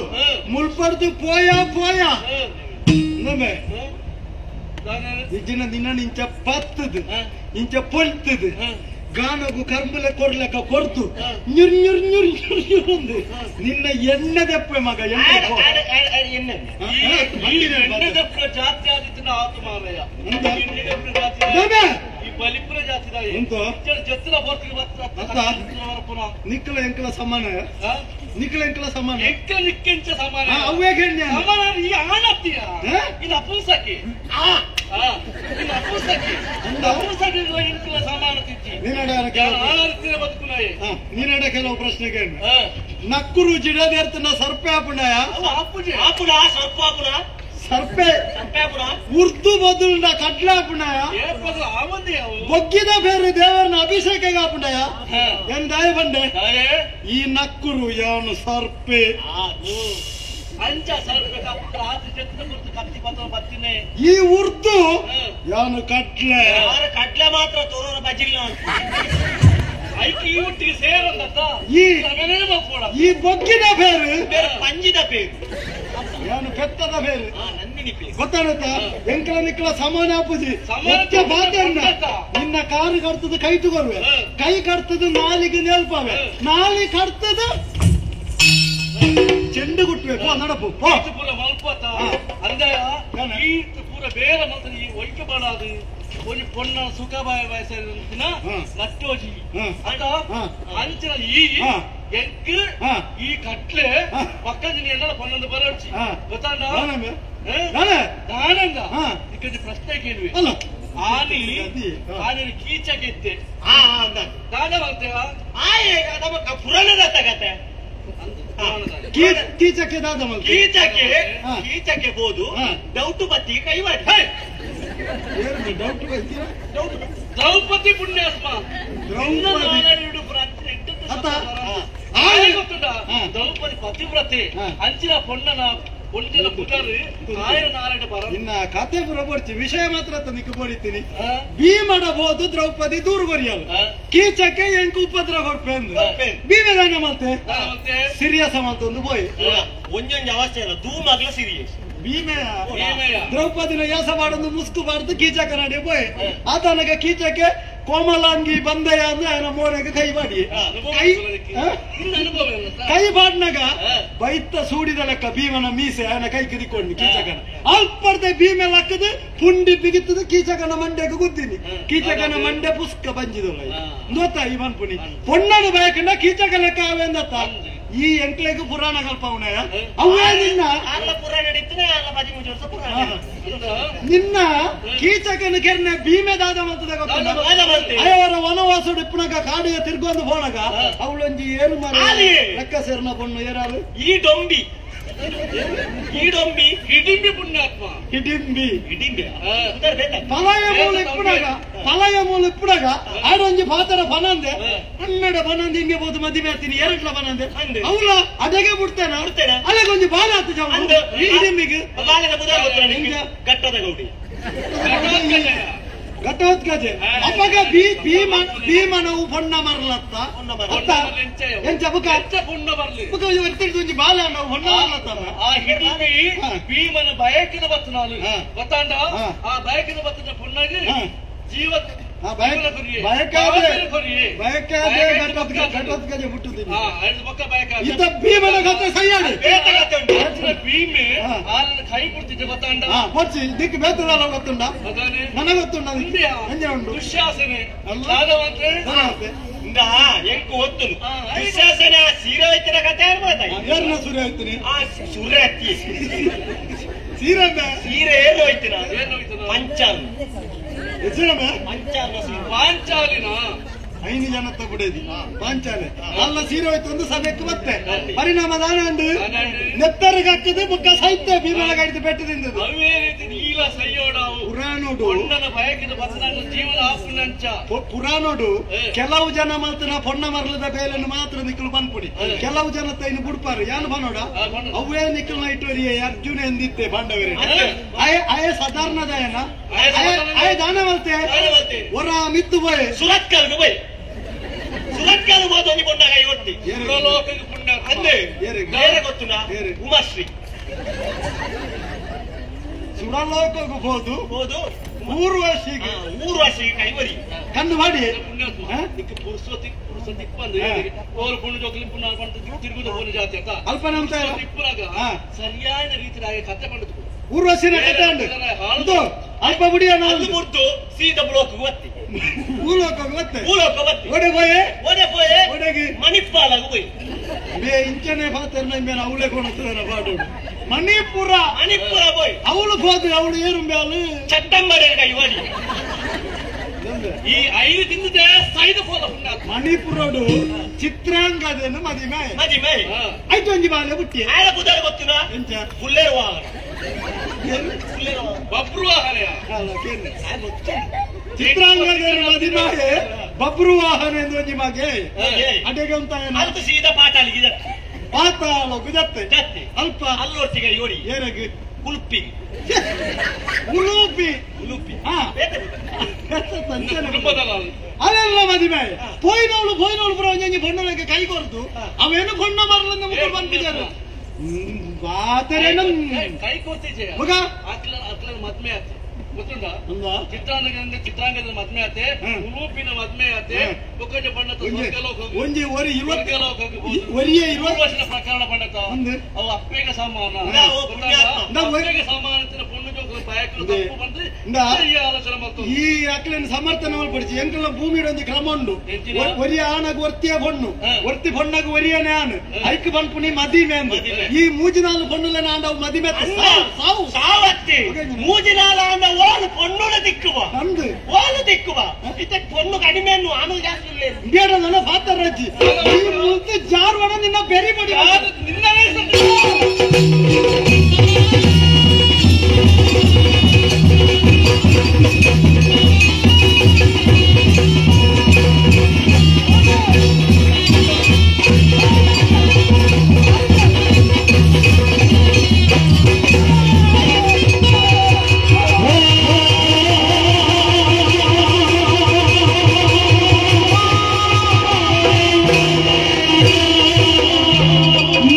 S7: ಮುಲ್ಪಡ್ದು ಪೋಯ ಪೋಯ ನಿಜ್ಜಿನ ನಿನ್ನ ಇಂಚ ಪತ್ತದು ಇಂಚ ಪೊಲ್ತದು ಗಾನಗು ಕರ್ಮಲೆ ಕೊರ್ಲೆಕ್ಕ ಕೊರ್ತು ഞ്ഞുർ ഞ്ഞുർ ഞ്ഞുർ ഞ്ഞുർ ഞ്ഞുറുಂದು ನಿನ್ನ ಎಣ್ಣೆ ದೆಪ್ಪೆ ಮಗ
S9: ಎಣ್ಣೆ ದೆಪ್ಪೆ ಜಾತಿ ಆದಿತ್ತಿನ ಆತು ಮಾಮಯ್ಯ ಈ ಬಲಿಪುರ ಜಾತಿ
S7: ನಿಕ್ಕಲ ಎಂಕಲ ಸಮಾನ ನಿಕ್ಕಲ ಎಂಕಲ ಸಮಾನ
S9: ಎಂಕಲ ನಿಕ್ಕೆಂಚ ಸಮಾನ
S7: ಅವೇ
S9: ಸಮಾನ ಈ ಆನತ್ತೀಯ ಇದು ಅಪುಂಸಕಿ ಇದು ಅಪುಂಸಕಿ ಅಪುಂಸಕಿ ಎಂಕಲ ಸಮಾನ ತಿಚ್ಚಿ
S7: ನೀನಡ ಕೆಲವು ಪ್ರಶ್ನೆಗೆ ನಕ್ಕುರು ಜಿಡದೇರ್ತನ ಸರ್ಪೆ ಆಪುಣಯ
S9: ಆಪುಣ ಸರ್ಪ ಆಪುಣ
S7: ಸರ್ಪೆ ಉರ್ದು ಬದುಲ್ನ ಕಡ್ಲೆ ಆಪುಣಯ ಬೊಗ್ಗಿದ ಬೇರೆ ದೇವರನ್ನ ಅಭಿಷೇಕ ಆಪುಣಯ ಎಂದಾಯ ಬಂಡೆ ಈ ನಕ್ಕುರು ಯಾನು ಸರ್ಪೆ ಈ ಉರ್ದು ಯಾನು ಕಟ್ಲೆ
S9: ಕಡ್ಲೆ ಮಾತ್ರ ತೋರೋರ ಬಜಿಲ್ಲ
S7: ಈ ಬೊಗ್ಗಿನ ಬೇರು
S9: ಪಂಜಿದ ಬೇರು
S7: ಯಾನು ಪೆತ್ತದ ಬೇರು ಗೊತ್ತಾಡತ್ತ ಎಂಕಲ ನಿಕ್ಕಲ ಸಮಾನ ಆಪುಜಿ ನಿನ್ನ ಕಾರು ಕಡ್ತದ ಕೈ ತಗೋರ್ವೆ ಕೈ ಕಡ್ತದ ನಾಲಿಗೆ ನೇಲ್ಪಾವೆ ನಾಲಿ ಕಡ್ತದ ಚೆಂಡು ಗುಟ್ಟುವೆ ಪೋ ನಡಪು ಪೋ
S9: ಪೂರ ಮಲ್ಪತ ಅಂದಯ ಪೂರ ಬೇರೆ ಮಲ್ತ ಈ ಒಯ್ಕೆ ಬಾಡಾದು ಒಂಜಿ ಪೊಣ್ಣ ಸುಖ ಬಾಯ ಬಾಯಸಿನ ನಟ್ಟೋಜಿ ಅದ ಅಂಚಿನ ಈ ಎಂಕ್ ಈ ಕಟ್ಲೆ ಪಕ್ಕದ ಎಲ್ಲ ಪನ್ನೊಂದು ಬರೋಡ್ಚಿ ಗೊತ್ತಾಂಡ ದಾನಂದ ಇಕ್ಕಂಜಿ ಪ್ರಶ್ನೆ ಕೇಳುವೆ ಆನಿ ಆನಿ ಕೀಚಗೆತ್ತೆ ದಾನ ಮಾಡ್ತೇವ
S3: ನಮ್ಮ ಪುರಾಣದ ತಗತೆ
S7: ಕೀಚಕ್ಕೆ ದಾದ
S3: ಕೀಚಕ್ಕೆ ಕೀಚಕ್ಕೆ ಹೋದು ಡೌಟು ಬತ್ತಿ ಕೈ ಮಾಡಿ
S9: ದ್ರೌಪದಿ ಪುಣ್ಯಾತ್ಮ ದ್ರೌಪದಿ ಪತಿವ್ರತೆ ಅಂಚಿನ ಪೊಣ್ಣನ ಒಂಜಿನ ಪುಟರು ಆಯರ ನಾರಾಯಣ ಬರ
S7: ಇನ್ನ ಕತೆ ಪುರ ಬರ್ಚಿ ವಿಷಯ ಮಾತ್ರ ನಿಕ್ಕ ಬರೀತೀನಿ ಭೀಮಡಬಹುದು ದ್ರೌಪದಿ ದೂರ ಕೊರಿಯಲ್ಲ ಕೀಚಕ್ಕೆ ಎಂಕು ಉಪದ್ರ ಕೊರ್ಪೆ ಭೀಮದಾನ ಮತ್ತೆ ಸಿರಿಯಸ ಮತ್ತೊಂದು ಬೋಯ್
S3: ಒಂಜೊಂಜಿ ಅವಸ್ಥೆ ಅಲ್ಲ ಧೂಮಗ್ಲ ಸಿರಿಯಸ್
S7: ಭೀಮೆಯ ದ್ರೌಪದಿನ ಯಾಸ ಮಾಡೊಂದು ಮುಸ್ಕು ಬಾರ್ದು ಕೀಚಕ ನಡೆ ಬೋಯ್ ಆತನಗ ಕೀಚಕ್ಕೆ ಕೋಮಲಾಂಗಿ ಬಂದೆಯ ಅಂದ್ರೆ ಅವನ ಮೋನೆಗೆ ಕೈ ಮಾಡಿ ಕೈ ಬಾಡ್ನಾಗ ಬೈತ ಸೂಡಿದ ಲೆಕ್ಕ ಭೀಮನ ಮೀಸೆ ಅವನ ಕೈ ಕಿರಿಕೊಂಡು ಕೀಚಕನ
S3: ಅಲ್ಪರ್ದೆ ಭೀಮೆ ಲಕ್ಕದು ಪುಂಡಿ ಬಿಗಿತ್ತದ ಕೀಚಕನ ಮಂಡೆಗೆ ಗುದ್ದಿನಿ ಕೀಚಕನ ಮಂಡೆ ಪುಸ್ಕ ಬಂಜಿದೊಳ ಗೊತ್ತಾ ಈ ಮನ್ಪುನಿ ಪೊಣ್ಣನು ಬಯಕಂಡ ಕೀಚಕ ಲೆಕ್ಕ ಅವೆಂದತ್ತ ಈ ಎಂಕ್ಲೆಗ್ ಪುರಾಣ ಕಲ್ಪವನ ಅವೇ ನಿನ್ನ ನಿನ್ನ ಕೀಚಕನ ಕೆರ್ನೆ ಭೀಮೆ ದಾದ ಮಂತದ ಅಯವರ ವನವಾಸ ಇಪ್ಪನಗ ಕಾಡಿಗೆ ತಿರ್ಗೊಂದು ಪೋಣಗ ಅವಳೊಂಜಿ ಏರು ಮರ ಲೆಕ್ಕ ಸೇರ್ನ ಪೊಣ್ಣು ಏರಾರು
S10: ಈ ಡೊಂಬಿ ಈ ಡೊಂಬಿ ಹಿಡಿಂಬಿ ಪುಣ್ಯಾತ್ಮ
S3: ಹಿಡಿಂಬಿ
S10: ಹಿಡಿಂಬಿ
S3: ಪಲಯ ಮೂಲ ಇಪ್ಪುನಗ ಪಲಯ ಮೂಲ ಇಪ್ಪುನಗ ಆಡೊಂಜಿ ಪಾತರ ಪನಂದೆ ಹನ್ನೆರಡು ಪನಂದೆ ಹಿಂಗೆ ಬೋದು ಮದುವೆ ಆಗ್ತೀನಿ ಎರಡ್ಲ ಪನಂದೆ ಅವಳ ಅದಕ್ಕೆ ಬಿಡ್ತೇನೆ ಅಲ್ಲಗೊಂಜಿ ಬಾಲ ಆತು ಹಿಡಿಂಬಿಗೆ
S10: ಘಟ್ಟದ ಗೌಡಿ
S3: ಘಟೋತ್ಕಜೆ ಅಪ್ಪಗ ಭೀಮ ಭೀಮನವು ಪೊಣ್ಣ ಮರಲತ್ತ ಅತ್ತ ಎಂಚ ಬುಕ
S9: ಪುಣ್ಣ ಬರ್ಲಿ
S3: ಬುಕ ಒತ್ತಿಡ್ದು ಒಂಜಿ ಬಾಲ ನಾವು ಹೊಣ್ಣ ಮರಲತ್ತ
S9: ಆ ಹಿಡಿಂಬಿ ಭೀಮನ ಬಯಕಿದ ಬತ್ತು ನಾನು ಗೊತ್ತಾಂಡ ಆ ಬಯಕಿದ ಬತ್ತಿನ ಪುಣ್ಣಗೆ ಜೀವ
S3: ಭೀಮನ ಕತೆ ಸೈಯಾಡಿ
S9: ಭೀಮೆ ಆಲನ ಕೈ ಬಿಡ್ತಿದ್ದೆ ಗೊತ್ತಾಂಡ
S3: ದಿಕ್ಕು ಬೇತದಲ್ಲ ಗೊತ್ತುಂಡ ನನಗೆ ಗೊತ್ತುಂಡ ಉಂಟು
S9: ದುಶ್ಯಾಸನೆ
S10: ಎಂಕು ಒತ್ತುನು ದುಶ್ಯಾಸನ ಸೀರೆ ಹೋಯ್ತಿನ ಕತೆ
S3: ಯಾರನ್ನ ಸೂರ್ಯ ಹೋಯ್ತೀನಿ
S10: ಆ ಸೂರ್ಯ ಹತ್ತಿ
S3: ಸೀರೆ
S10: ಸೀರೆ ಏನು ಹೋಯ್ತಿನ ಪಂಚಾಲ್
S9: ಪಾಂಚಾಲಿನ
S3: ಐದು ಜನ ಬಿಡೇದಿ ಪಾಂಚಾಲೆ ಅಲ್ಲ ಸೀರೆ ಹೋಯ್ತು ಒಂದು ಸಭೆಕ್ಕೆ ಮತ್ತೆ ಪರಿಣಾಮ ದಾನ ಉಂಡು ನೆತ್ತರಿಗೆ ಹಾಕದೆ ಬುಕ್ಕ ಸಾಹಿತ್ಯ ಭೀಮನ ಗಾಡಿದ ಬೆಟ್ಟದಿಂದ ಪುರಾಣೋಡು ಪುರಾಣೋಡು ಕೆಲವು ಜನ ಮಾತ್ರ ಪೊಣ್ಣ ಮರಲದ ಬೇಲನ್ನು ಮಾತ್ರ ನಿಕ್ಕಲು ಬಂದ್ಪುಡಿ ಕೆಲವು ಜನ ತೈನು ಬುಡ್ಪಾರು ಯಾನು ಬನ್ನೋಡ ಅವೇ ನಿಕ್ಕಲ್ನ ಇಟ್ಟೋರಿ ಅರ್ಜುನ ಎಂದಿತ್ತೆ ಪಾಂಡವರೇ ಆಯ ಸಾಧಾರಣದಯನ ಆಯ ದಾನ ಮಲ್ತೆ ಒರ ಮಿತ್ತು ಬೋಯ್
S10: ಸುರತ್ಕಲ್ ಬೋಯ್ ಸುರತ್ಕಲ್ ಹೋದೊಂದು ಪೊಣ್ಣಾಗ ಇವತ್ತಿ ಅಂದೆ ಬೇರೆ ಗೊತ್ತುನಾ ಉಮಾಶ್ರೀ
S3: ಸುರಲೋಕಕ್ಕೆ ಹೋದು
S10: ಹೋದು
S3: ಊರ್ವಶಿಗೆ
S10: ಊರ್ವಶಿಗೆ ಕೈವರಿ
S3: ಕಣ್ಣು ಮಾಡಿ
S9: ಪುರುಷ ತಿಪ್ಪಂದು ಓರು ಪುಣ್ಯ ಜೋಕಲಿ ಪುಣ್ಯ ತಿರುಗುದ ಪೋನ ಜಾತಿ ಅತ್ತ
S3: ಅಲ್ಪ ನಮ್ತ
S9: ತಿಪ್ಪುನಾಗ ಸರಿಯಾದ ರೀತಿಯಾಗಿ ಕತೆ ಪಂಡದು
S3: ಊರ್ವಶಿನ ಕತೆ ಉಂಟು ಅಲ್ಪ ಬುಡಿಯ
S10: ಅದು ಮುರ್ದು ಸೀದಾ ಬ್ಲೋಕ್ ಒತ್ತಿ
S3: ಭೂಲೋಕ ಗೊತ್ತೆ
S10: ಭೂಲೋಕ ಒತ್ತಿ
S3: ಒಡೆ ಪೋಯೆ
S10: ಒಡೆ ಪೋಯೆ
S3: ಒಡೆಗೆ
S10: ಮಣಿಪಾಲಾಗ ಪೋಯ್
S3: ಬೇ ಇಂಚನೆ ಪಾತೆರ್ನ ಇಂಬೇನ ಅವಳೆ ಕೊಣತದನ ಪಾಡು ಮಣಿಪುರ
S10: ಮಣಿಪುರ ಪೋಯ್
S3: ಅವಳು ಹೋದ್ರೆ ಅವಳು ಏರು ಬ್ಯಾಲು
S10: ಚಟ್ಟಂಬಡೆ ಕೈ ಒಡಿ
S9: ಈ ಐದು ತಿಂದಿದೆ ಸೈದು ಪೋದ
S3: ಮಣಿಪುರೋಡು ಚಿತ್ರಾಂಗದೇನು ಮದಿಮೆ
S10: ಮದಿಮೆ
S3: ಆಯ್ತು ಒಂಜಿ ಬಾಲೆ ಬುಟ್ಟಿ
S10: ಆಳ ಬುದಾರ ಗೊತ್ತಿನ
S3: ಎಂಚ
S10: ಪುಲ್ಲೇರುವ
S9: ಬಬ್ರು
S3: ಚಿತ್ರಾಂಗದೇನು ಮದಿಮಾಯೆ ಬಬ್ರು ವಾಹನ ಎಂದು ಒಂಜಿ ಮಗೆ ಅಡೆಗೆ ಅಂತ
S10: ಅಲ್ತು ಸೀದಾ ಪಾತಾಳಿಗೆ
S3: ಪಾತಾಳ ಗುಜತ್ತೆ ಅಲ್ಪ
S10: ಅಲ್ಲೊಟ್ಟಿಗೆ ಯೋಡಿ
S3: ಏನಾಗಿ
S10: ಉಳುಪಿ
S3: ಉಲೂಪಿ
S10: ಉಲೂಪಿ
S3: ಅದೆಲ್ಲ ಮದಿಮೆ ಪೋಯಿನವಳು ಪೋಯಿನವಳು ಪುರ ಒಂಜೊಂಜಿ ಬಣ್ಣಕ್ಕೆ ಕೈ ಕೊರ್ದು ಅವೇನು ಬಣ್ಣ ಮರಲನ್ನ ಮುಖ ಬಂದಿದ್ದಾರೆ ಬಾತರೇನು
S9: ಕೈ ಕೊರ್ತಿಜೆ
S3: ಮಗ
S9: ಅಕ್ಲ ಅಕ್ಲ ಮದ್ಮೆ ಆಯ್ತು ಗೊತ್ತುಂಟಾ ಚಿತ್ರಾಂಗದ ಚಿತ್ರಾಂಗದ ಮದ್ಮೆ ಆತೆ ಉಲೂಪಿನ ಮದ್ಮೆ ಆತೆ ಬೊಕ್ಕಜ ಬಣ್ಣದ
S3: ಒಂಜಿ ಒರಿ ಒರಿಯೇ
S9: ವರ್ಷದ ಪ್ರಕರಣ ಪಂಡತ ಅವು ಅಪ್ಪೆಗೆ ಸಮಾನ ಅಪ್ಪೆಗೆ ಸಮಾನ ಪೊಣ್ಣು ಜೋಕುಲು ಬಯಕಲು ತಪ್ಪು ಬಂದು ಈ ಆಲೋಚನೆ ಮಾಡ್ತು
S3: ಈ ಅಕ್ಲೆನ್ ಸಮರ್ಥನೆ ಮಲ್ಪಡಿಸಿ ಎಂಕಲ್ನ ಭೂಮಿ ಒಂಜಿ ಕ್ರಮ ಉಂಡು ಒರಿಯ ಆನಗ ಒರ್ತಿಯ ಪೊಣ್ಣು ಒರ್ತಿ ಪೊಣ್ಣಗ ಒರಿಯನೇ ಆನು ಐಕ್ ಪನ್ಪುನಿ ಮದಿಮೆ ಅಂದು ಈ ಮೂಜಿನಾಲು ಪೊಣ್ಣುಲೆನ ಆಂಡವು ಮದಿಮೆ
S10: ಸಾವು ಸಾವತ್ತಿ ಮೂಜಿನಾಲು ಆಂಡ ಓಲು ಪೊಣ್ಣುಲ ದಿಕ್ಕುವ
S3: ಅಂದು
S10: ಓಲು ದಿಕ್ಕುವ ಇತ್ತೆ ಪೊಣ್ಣು ಕಡಿಮೆ ಅನ್ನು ಆನು ಜಾಸ್ತಿ ಇಲ್ಲ
S3: ಬೇಡ ನನ್ನ ಫಾತರ್ ರಜ್ಜಿ ಈ ಮುಂದೆ ಜಾರುವಣ ನಿನ್ನ ಬೆರಿ ಬಡಿ
S9: ನಿನ್ನವೇ
S6: Oh!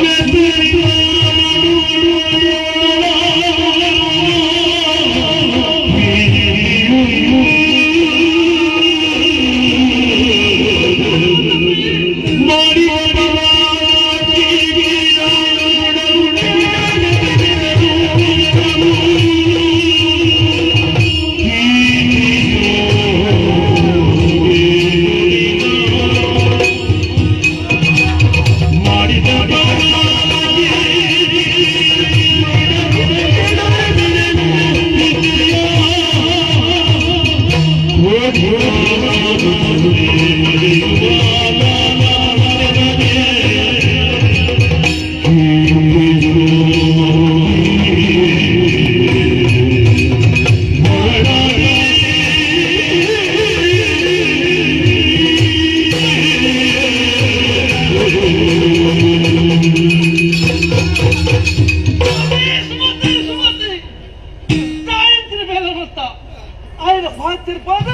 S3: ತಿರ್ಪಾದ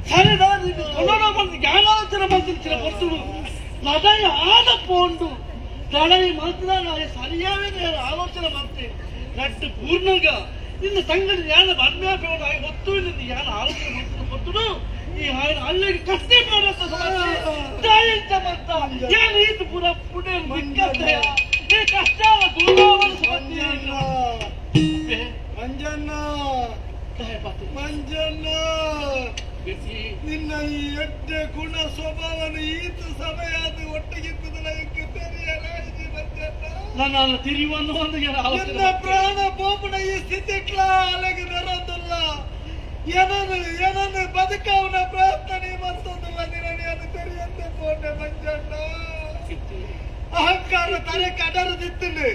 S3: ಸರಿದಾದ ತೊಡೋ ಬಂದು ಜ್ಞಾನಾಲೋಚನೆ ಮಾಡ್ತೀನಿ ಹೊರತು ಲಡಾಯಿ ಆದ ಪೋಂಡು ಲಡಾಯಿ ಮಾತ್ರ ನಾನು ಸರಿಯಾದ ಆಲೋಚನೆ ಮಾಡ್ತೀನಿ ನಟ್ಟು ಪೂರ್ಣಗ ಇನ್ನು ಸಂಗಡ ಯಾನ ಅನ್ಯಾಪವನ್ನು ಆಗಿ ಹೊತ್ತು ಇಲ್ಲ ಯಾನ ಆಲೋಚನೆ ಮಾಡ್ತೀನಿ ಹೊರತು ಈ ಹಾಯನ ಅಲ್ಲಿಗೆ ಕಷ್ಟೇ ಮಾಡತ್ತ ತಾಯಿಂತ ಮಂತ ಯಾನ ಈತ ಪೂರ ಪುಣೆ ಮಿಕ್ಕತ್ತೆ ಈ ಕಷ್ಟ ದೂರವನ್ನ ಸಮಸ್ಯೆ
S7: ಮಂಜಣ್ಣ ಮಂಜಣ್ಣ ನಿನ್ನ ಈ ಎಡ್ಡೆ ಗುಣ ಸ್ವಭಾವನ ಈತ ಸಮಯ ಅದು ಒಟ್ಟಿಗಿಪ್ಪದಲ್ಲ ತೆರೆಯಲಾಯಿತು ಮಂಜಣ್ಣ
S3: ನನ್ನ ತಿರಿಯುವನ್ನು ಒಂದು
S7: ನಿನ್ನ ಪ್ರಾಣ ಬೋಪನ ಈ ಸ್ಥಿತಿ ಅಲೆಗೆ ಬರೋದಿಲ್ಲ ಏನನ್ನು ಏನನ್ನು ಬದುಕವನ ಪ್ರಾರ್ಥನೆ ಮತ್ತೊಂದಿಲ್ಲ ನಿನ್ನ ತೆರೆಯಂತೆ ಪೋನೆ ಮಂಜಣ್ಣ ಅಹಂಕಾರ ತಲೆ ಕಡರದಿತ್ತಲ್ಲಿ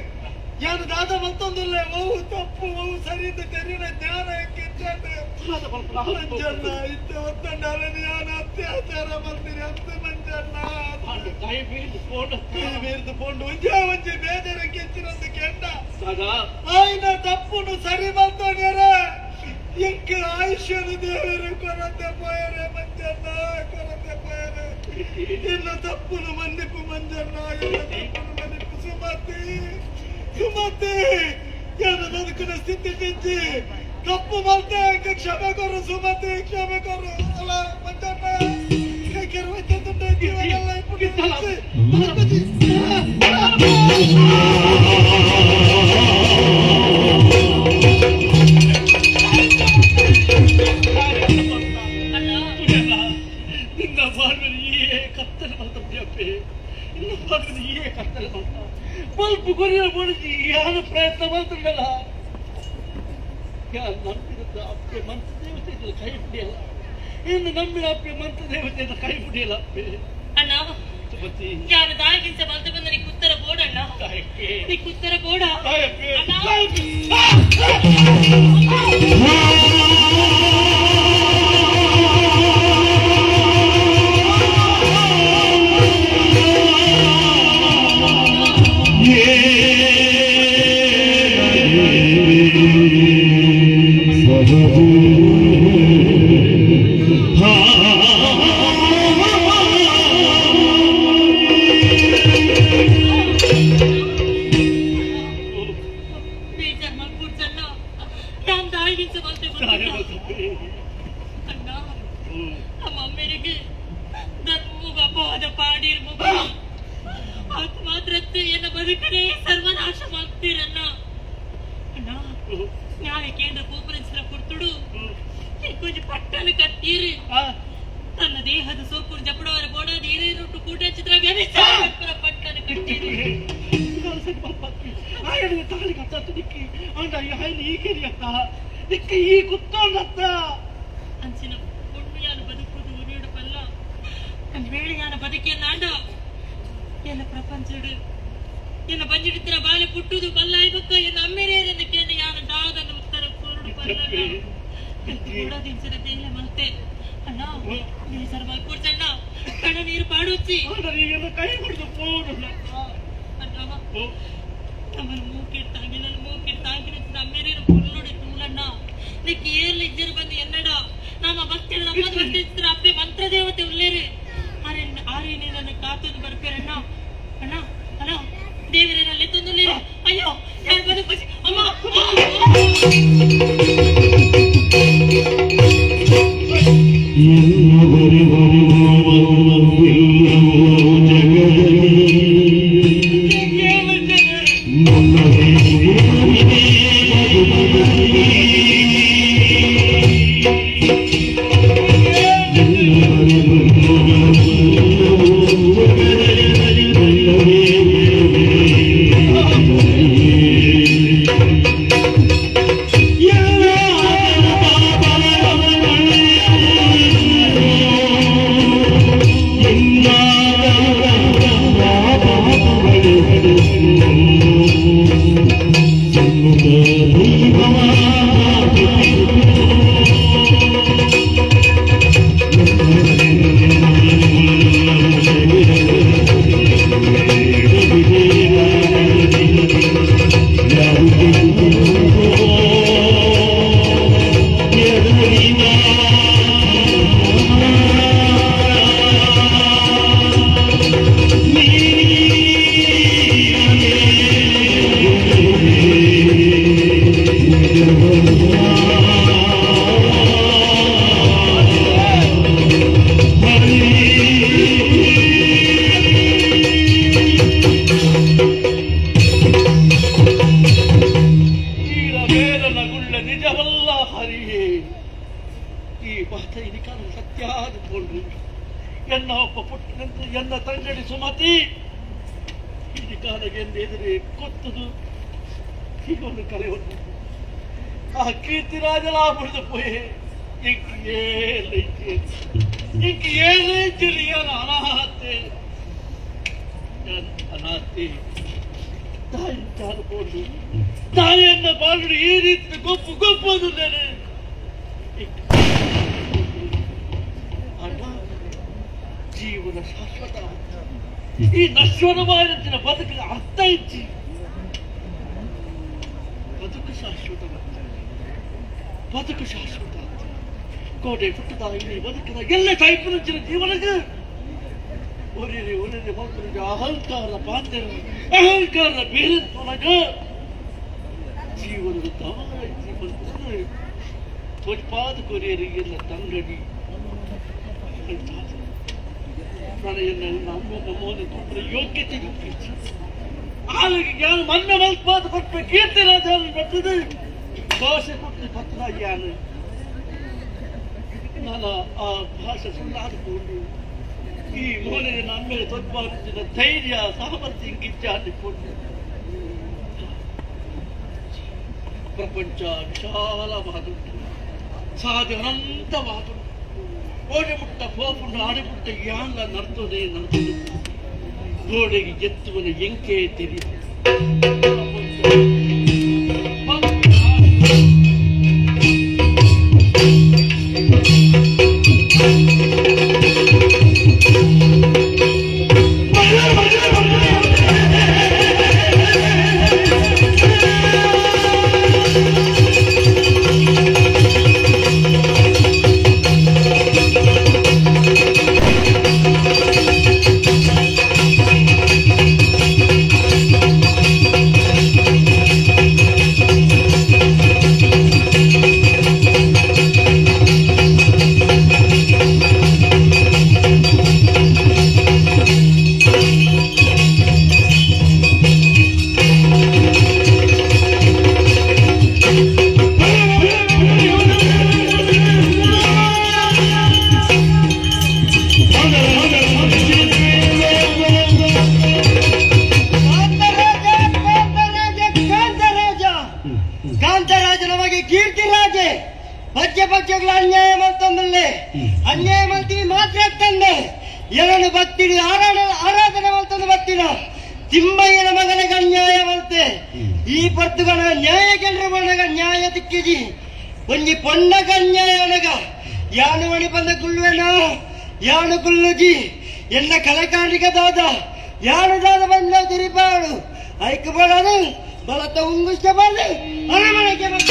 S7: ಏನು ದಾದ ಮತ್ತೊಂದಿಲ್ಲ ಓವು ತಪ್ಪು ಓವು ಸರಿ ಅಂತ ತೆರಿನ ಜ್ಞಾನ ಮಂಜಣ್ಣ ಇತ್ತ ಒತ್ತಂಡ ನಾನು ಅತ್ಯಾಚಾರ ಮಾಡ್ತೀನಿ ಅಂತ ಮಂಜಣ್ಣ ಕೈ ಪೋಂಡು ಒಂಜೇ ಒಂಜಿ ಬೇಜಾರ ಕೆಚ್ಚಿನಂತ ಕೆಂಡ ಆಯ್ನ ತಪ್ಪುನು ಸರಿ ಮಾಡ್ತಾಡ್ಯಾರ ಇಂಕ ಆಯುಷ್ಯನು ದೇವರು ಕೊರತೆ ಪೋಯರೆ ಮಂಜಣ್ಣ ಕೊರತೆ ಪೋಯರೆ ಇನ್ನ ತಪ್ಪುನು ಮನ್ನಿಪ್ಪು ಮಂಜಣ್ಣ ಇನ್ನ ತಪ್ಪುನು ಮನ್ನಿಪ್ಪು ಸುಮತಿ ಸುಮತಿ ಏನು ಬದುಕಿನ ಸ್ಥಿತಿ ಬಿಜ್ಜಿ ತಪ್ಪು ಮಾಡ್ತೆ ಕ್ಷಮೆ ಕೊರು ಸುಮತಿ ಕ್ಷಮೆ ಕೊರು ಅಲ್ಲ ಮಂಜಣ್ಣ ಕೈ ಕೆರವೈತೆ ಜೀವನೆಲ್ಲ
S3: ನಿನ್ನ ಬಾಳ್ವೆಲಿ ಏ ಕತ್ತಲೆ ಮಾಡ್ತಪ್ಪ ಇನ್ನು ಬಾಳ್ವೆಲಿ ಏ ಕತ್ತಲೆ ಮಾಡ್ತ ಬಲ್ಬ್ ಕೊರಿಯ ಬಡಿಸಿ ಯಾರು ಪ್ರಯತ್ನ ಮಾಡ್ತಿರಲ್ಲ ಯಾರು ನಂಬಿದ ಅಪ್ಪೆ ಮಂತ್ರ ದೇವತೆ ಕೈ ಹಿಡಿಯಲ್ಲ ಇನ್ನು ನಂಬಿದ ಅಪ್ಪೆ ಮಂತ್ರ ದೇವತೆ ಕೈ ಹಿಡಿಯಲ್ಲ ಅಪ್ಪೆ
S12: ಅಣ್ಣ ಯಾರು ದಾಗಿಂತ ಬಲ್ತ ಬಂದ ನೀ ಕುತ್ತರ ಬೋಡಣ್ಣ ನೀ ಕುತ್ತರ ಬೋಡ ಅಣ್ಣ ಬೇಜಾರ್ ಮಾಡ್ಕೊಡ್ಸಣ್ಣ ನಾನು ದಾಗಿಂತ ಬಲ್ತೆ ಬಂದ ಅಣ್ಣ ನಮ್ಮ ಅಮ್ಮನಿಗೆ ಧರ್ಮಗ ಅಪವಾದ ಪಾಡಿರ್ ಮಗು ಅದು ಮಾತ್ರ ಎನ್ನ ಬದುಕನೇ ಸರ್ವನಾಶ ಮಾಡ್ತೀರಣ್ಣ ಅಣ್ಣ ನ್ಯಾಯ ಕೇಂದ್ರ ಕೋಪರೆನ್ಸ್ನ ಕೊಡ್ತುಡು ಕೊಂಚ ಪಟ್ಟಣ ಕತ್ತೀರಿ ತನ್ನ ದೇಹದ ಸೋಪುರು ಜಪಡವರ ಬೋಡಾದ ಹಿರಿಯರೊಟ್ಟು ಕೂಟ ಚಿತ್ರ ವ್ಯಭಿಚಾರ ಪಟ್ಟಣ ಕಟ್ಟಿರಿ
S3: ಆಯನ ತಾಳಿ ಕತ್ತ ದಿಕ್ಕಿ ಅಂಡ ಆಯನ ಈ ಕೇಳಿ ಅತ್ತ ದಿಕ್ಕಿ ಈ ಕುತ್ತೊಂಡತ್ತ
S12: ಅಂಚಿನ ಪೊಣ್ಣು ಯಾನು ಬದುಕುದು ಉರಿಯಡು ಪಲ್ಲ ಒಂದು ವೇಳೆ ಯಾನ ಬದುಕಿಯನ್ನಾಂಡ ಎನ್ನ ಪ್ರಪಂಚಡು ಎನ್ನ ಬಂಜಿಡುತ್ತಿನ ಬಾಲೆ ಪುಟ್ಟುದು ಬಲ್ಲಾಯ್ಬಕ್ಕ ಎನ್ನ ಅಮ್ಮೆರೇರನ್ನ ಕೇಂದ್ರ ಯಾನ ದಾದನ್ನು ಉತ್ತರ ಕೋರುಡು ಪಲ್ಲ ಕೂಡ ಬೇಲೆ ಮಲ್ತೆ ಅಣ್ಣ ಬೇಸರ ಮಲ್ಕೊಡ್ಸಣ್ಣ ಕಣ ನೀರು ಪಾಡುಚ್ಚಿ
S3: ಕೈ ಹಿಡಿದು ಪೋಡು
S12: ಅಣ್ಣ ನಮ್ಮನ್ನು ಮೂಕಿಡ್ತಾಂಗಿ ನನ್ನ ಮೂಕಿಡ್ತಾಂಗಿ ಅಮ್ಮೇರೇನು ಪುಲ್ಲೋಡಿ ತೂಲಣ್ಣ ನಿಕ್ ಏರ್ಲಿ ಇಜ್ಜರು ಬಂದು ಎನ್ನಡ ನಮ್ಮ ಭಕ್ತರು ನಮ್ಮ ಭಕ್ತಿಸ್ತರ ಅಪ್ಪೆ ಮಂತ್ರದೇವತೆ ಉಲ್ಲೇರಿ ಆರೆ ಆರೆ ನನ್ನ ಕಾತೊಂದು ಬರ್ಪೇರಣ್ಣ ಅಣ್ಣ ಅಣ್ಣ ದೇವರನ್ನಲ್ಲಿ ತಂದುಲ್ಲೇರಿ ಅಯ್ಯೋ ಯಾರು ಬಂದು ಬಸಿ ಅಮ್ಮ
S4: Yeah.
S9: ಗುಳ್ಳ ನಿಜವಲ್ಲ ಹರಿಯೇ ಈ ಪಾಠ ಇನಿಕಾಲ ಸತ್ಯಾದ ಪೋಂಡು ಎನ್ನ ಒಪ್ಪ ಪುಟ್ಟನಂತೆ ಎನ್ನ ತಂಗಡಿ ಸುಮತಿ ಇನಿಕಾಲಗೆ ಎಂದೆದುರೆ ಕೊತ್ತದು ಹೀಗೊಂದು ಕರೆ ಹೊತ್ತು ಆ ಕೀರ್ತಿರಾಜಲ ಮುರಿದು ಪೋಯೆ ಇಂಕ್ ಏಲೈತೆ ಇಂಕ್ ಏಲೈತಿರಿ ಅನಾಥೆ ಅನಾಥೆ ತಾಯಿ ಚಾರುಕೊಂಡು ತಾಯಿಯನ್ನ ಬಾಳು ಈ ರೀತಿ ಗೊಪ್ಪು ಗೊಪ್ಪು ಅಂದಿದ್ದೇನೆ ಅಣ್ಣ ಜೀವನ ಶಾಶ್ವತ ಈ ನಶ್ವರವಾದ ಬದುಕಿನ ಅರ್ಥ ಇಚ್ಚಿ ಬದುಕು ಶಾಶ್ವತ ಬದುಕು ಶಾಶ್ವತ ಕೋಟೆ ಪುಟ್ಟದ ಇಲ್ಲಿ ಬದುಕಿನ ಎಲ್ಲ ಟೈಪಿನ ಜೀವನಕ್ಕೆ ಒರಿರಿ ಒರಿರಿ ಮಕ್ಕಳಿಗೆ ಅಹಂಕಾರ ಪಾತ್ರ ಅಹಂಕಾರ ಬೇರೆ ತೊಲಗ ಜೀವನದ ದಾರ ಜೀವನ ತೋಜ್ಪಾದ ಕೊರಿಯರಿಗೆ ತಂಗಡಿ ನನಗೆ ನಮ್ಮ ಮೋದಿ ಕೊಟ್ಟರೆ ಯೋಗ್ಯತೆ ಆಗ ಯಾರು ಮನ್ನ ಮಲ್ಪಾದ ಕೊಟ್ಟ ಕೀರ್ತಿರಾಜ ಬರ್ತದೆ ಭಾಷೆ ಕೊಟ್ಟು ಪತ್ರ ಯಾನು ನಾನು ಆ ಭಾಷೆ ಸುಳ್ಳಾಡಿಕೊಂಡು ಈ ಮೋನಿಗೆ ನನ್ನ ಮೇಲೆ ತೊದ್ಬಾರಿಸಿದ ಧೈರ್ಯ ಸಾಮರ್ಥ್ಯ ಗಿಜ್ಜಾಡಿಕೊಂಡು ಪ್ರಪಂಚ ವಿಶಾಲವಾದುಂಟು ಸಾಧಿ ಅನಂತವಾದುಂಟು ಓಡಿಬಿಟ್ಟ ಪೋಪುಂಡು ಆಡಿಬಿಟ್ಟ ಯಾನ್ಲ ನರ್ತದೆ ನರ್ತದೆ ಗೋಡೆಗೆ ಎತ್ತುವನ ಎಂಕೆ ತಿಳಿಯ
S3: ಕಾಂತರಾಜ ನಮಗೆ ಕೀರ್ತಿರಾಜೆ ಪಜ್ಜೆ ಪಜ್ಜೆಗಳ ಅನ್ಯಾಯ ಮಾಡ್ತಂದಲ್ಲೇ ಅನ್ಯಾಯ ಮಾಡ್ತೀವಿ ಮಾತ್ರ ತಂದೆ ಎರಡು ಬತ್ತಿಡಿ ಆರಾಧನೆ ಮಾಡ್ತಂದು ಬತ್ತಿನ ತಿಮ್ಮಯ್ಯನ ಮಗನಿಗೆ ಅನ್ಯಾಯ ಮಾಡ್ತೆ ಈ ಪರ್ತುಗಳ ನ್ಯಾಯ ಕೇಂದ್ರ ಮನಗ ನ್ಯಾಯ ದಿಕ್ಕಿಜಿ ಒಂಜಿ ಪೊನ್ನಗ ಅನ್ಯಾಯ ಅನಗ ಯಾನು ಮಣಿ ಬಂದ ಕುಳ್ಳುವೆನ ಯಾನು ಕುಳ್ಳುಜಿ ಎಲ್ಲ ಕಲೆಕಾಣಿಕ ದಾದ ಯಾನು ದಾದ ಬಂದ ತಿರಿಪಾಡು ಐಕು ಬಡದು ಬಲತ ಉಂಗುಷ್ಟ ಬಂದು ಅರಮನೆಗೆ ಬಂದ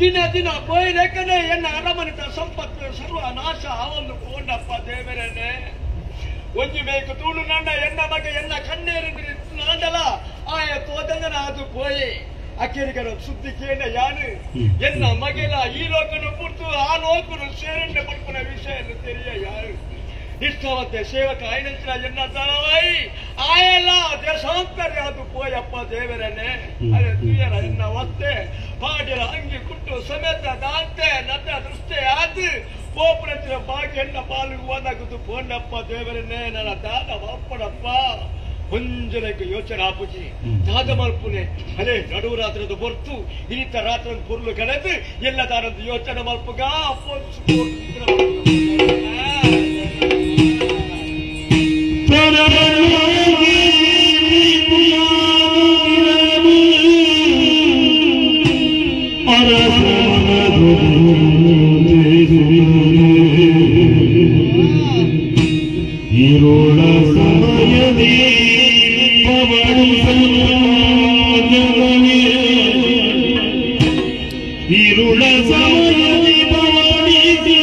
S10: ದಿನ ದಿನ ಪೋಯ್ಲೆಕ್ಕನೆ ಎನ್ನ ಅರಮನೆತ ಸಂಪತ್ತು ಸರ್ವನಾಶ ಅವನು ಕೋಂಡಪ್ಪ ದೇವರನ್ನೇ ಒಂಜಿ ಬೇಕು ತೂಳು ನಂಡ ಎನ್ನ ಮಗ ಎನ್ನ ಕಣ್ಣೇರು ನಾಂಡಲ ಆಯ ತೋದಂಗನ ಅದು ಪೋಯಿ ಅಕ್ಕೇರಿಗರ ಸುದ್ದಿ ಕೇಳ ಯಾನು ಎನ್ನ ಮಗೆಲ ಈ ಲೋಕನು ಪುರ್ತು ಆ ಲೋಕನು ಸೇರಂಡೆ ಪಡ್ಪುನ ವಿಷಯ ತೆರಿಯ ಯಾರು ನಿಷ್ಠಾವಂತೆ ಸೇವಕ ಐನಂಚಿನ ಎನ್ನ ತಲವಾಯಿ ಆಯಲ್ಲ ದೇಶಾಂತರ್ಯ ಅದು ಪೋಯಪ್ಪ ದೇವರನ್ನೇ ಅರೆ ತುಯರ ಎನ್ನ ಒತ್ತೆ ಪಾಡಿರ ಅಂಗಿ ಕುಟ್ಟು ಸಮೇತ ದಾಂತೆ ನನ್ನ ದೃಷ್ಟಿ ಆತು ಪೋಪುರಂಚಿನ ಬಾಕಿ ಎನ್ನ ಪಾಲಿಗೆ ಓದಾಗುದು ಪೋಂಡಪ್ಪ ದೇವರನ್ನೇ ನನ್ನ ದಾದ ಅಪ್ಪನಪ್ಪ ಒಂಜನಕ್ಕೆ ಯೋಚನೆ ಆಪುಜಿ ದಾದ ಮಲ್ಪುನೆ ಅಲೆ ನಡುವು ರಾತ್ರದ ಹೊರ್ತು ಇನ್ನಿತ ರಾತ್ರಿ ಪುರ್ಲು ಕಳೆದು ಎಲ್ಲ ದಾನದ ಯೋಚನೆ ಮಲ್ಪುಗ
S4: ಇರುಳ ಸಮಯದಿ ಇರುಳ ಸಮಯದಿ ಪವಡಿಸಿ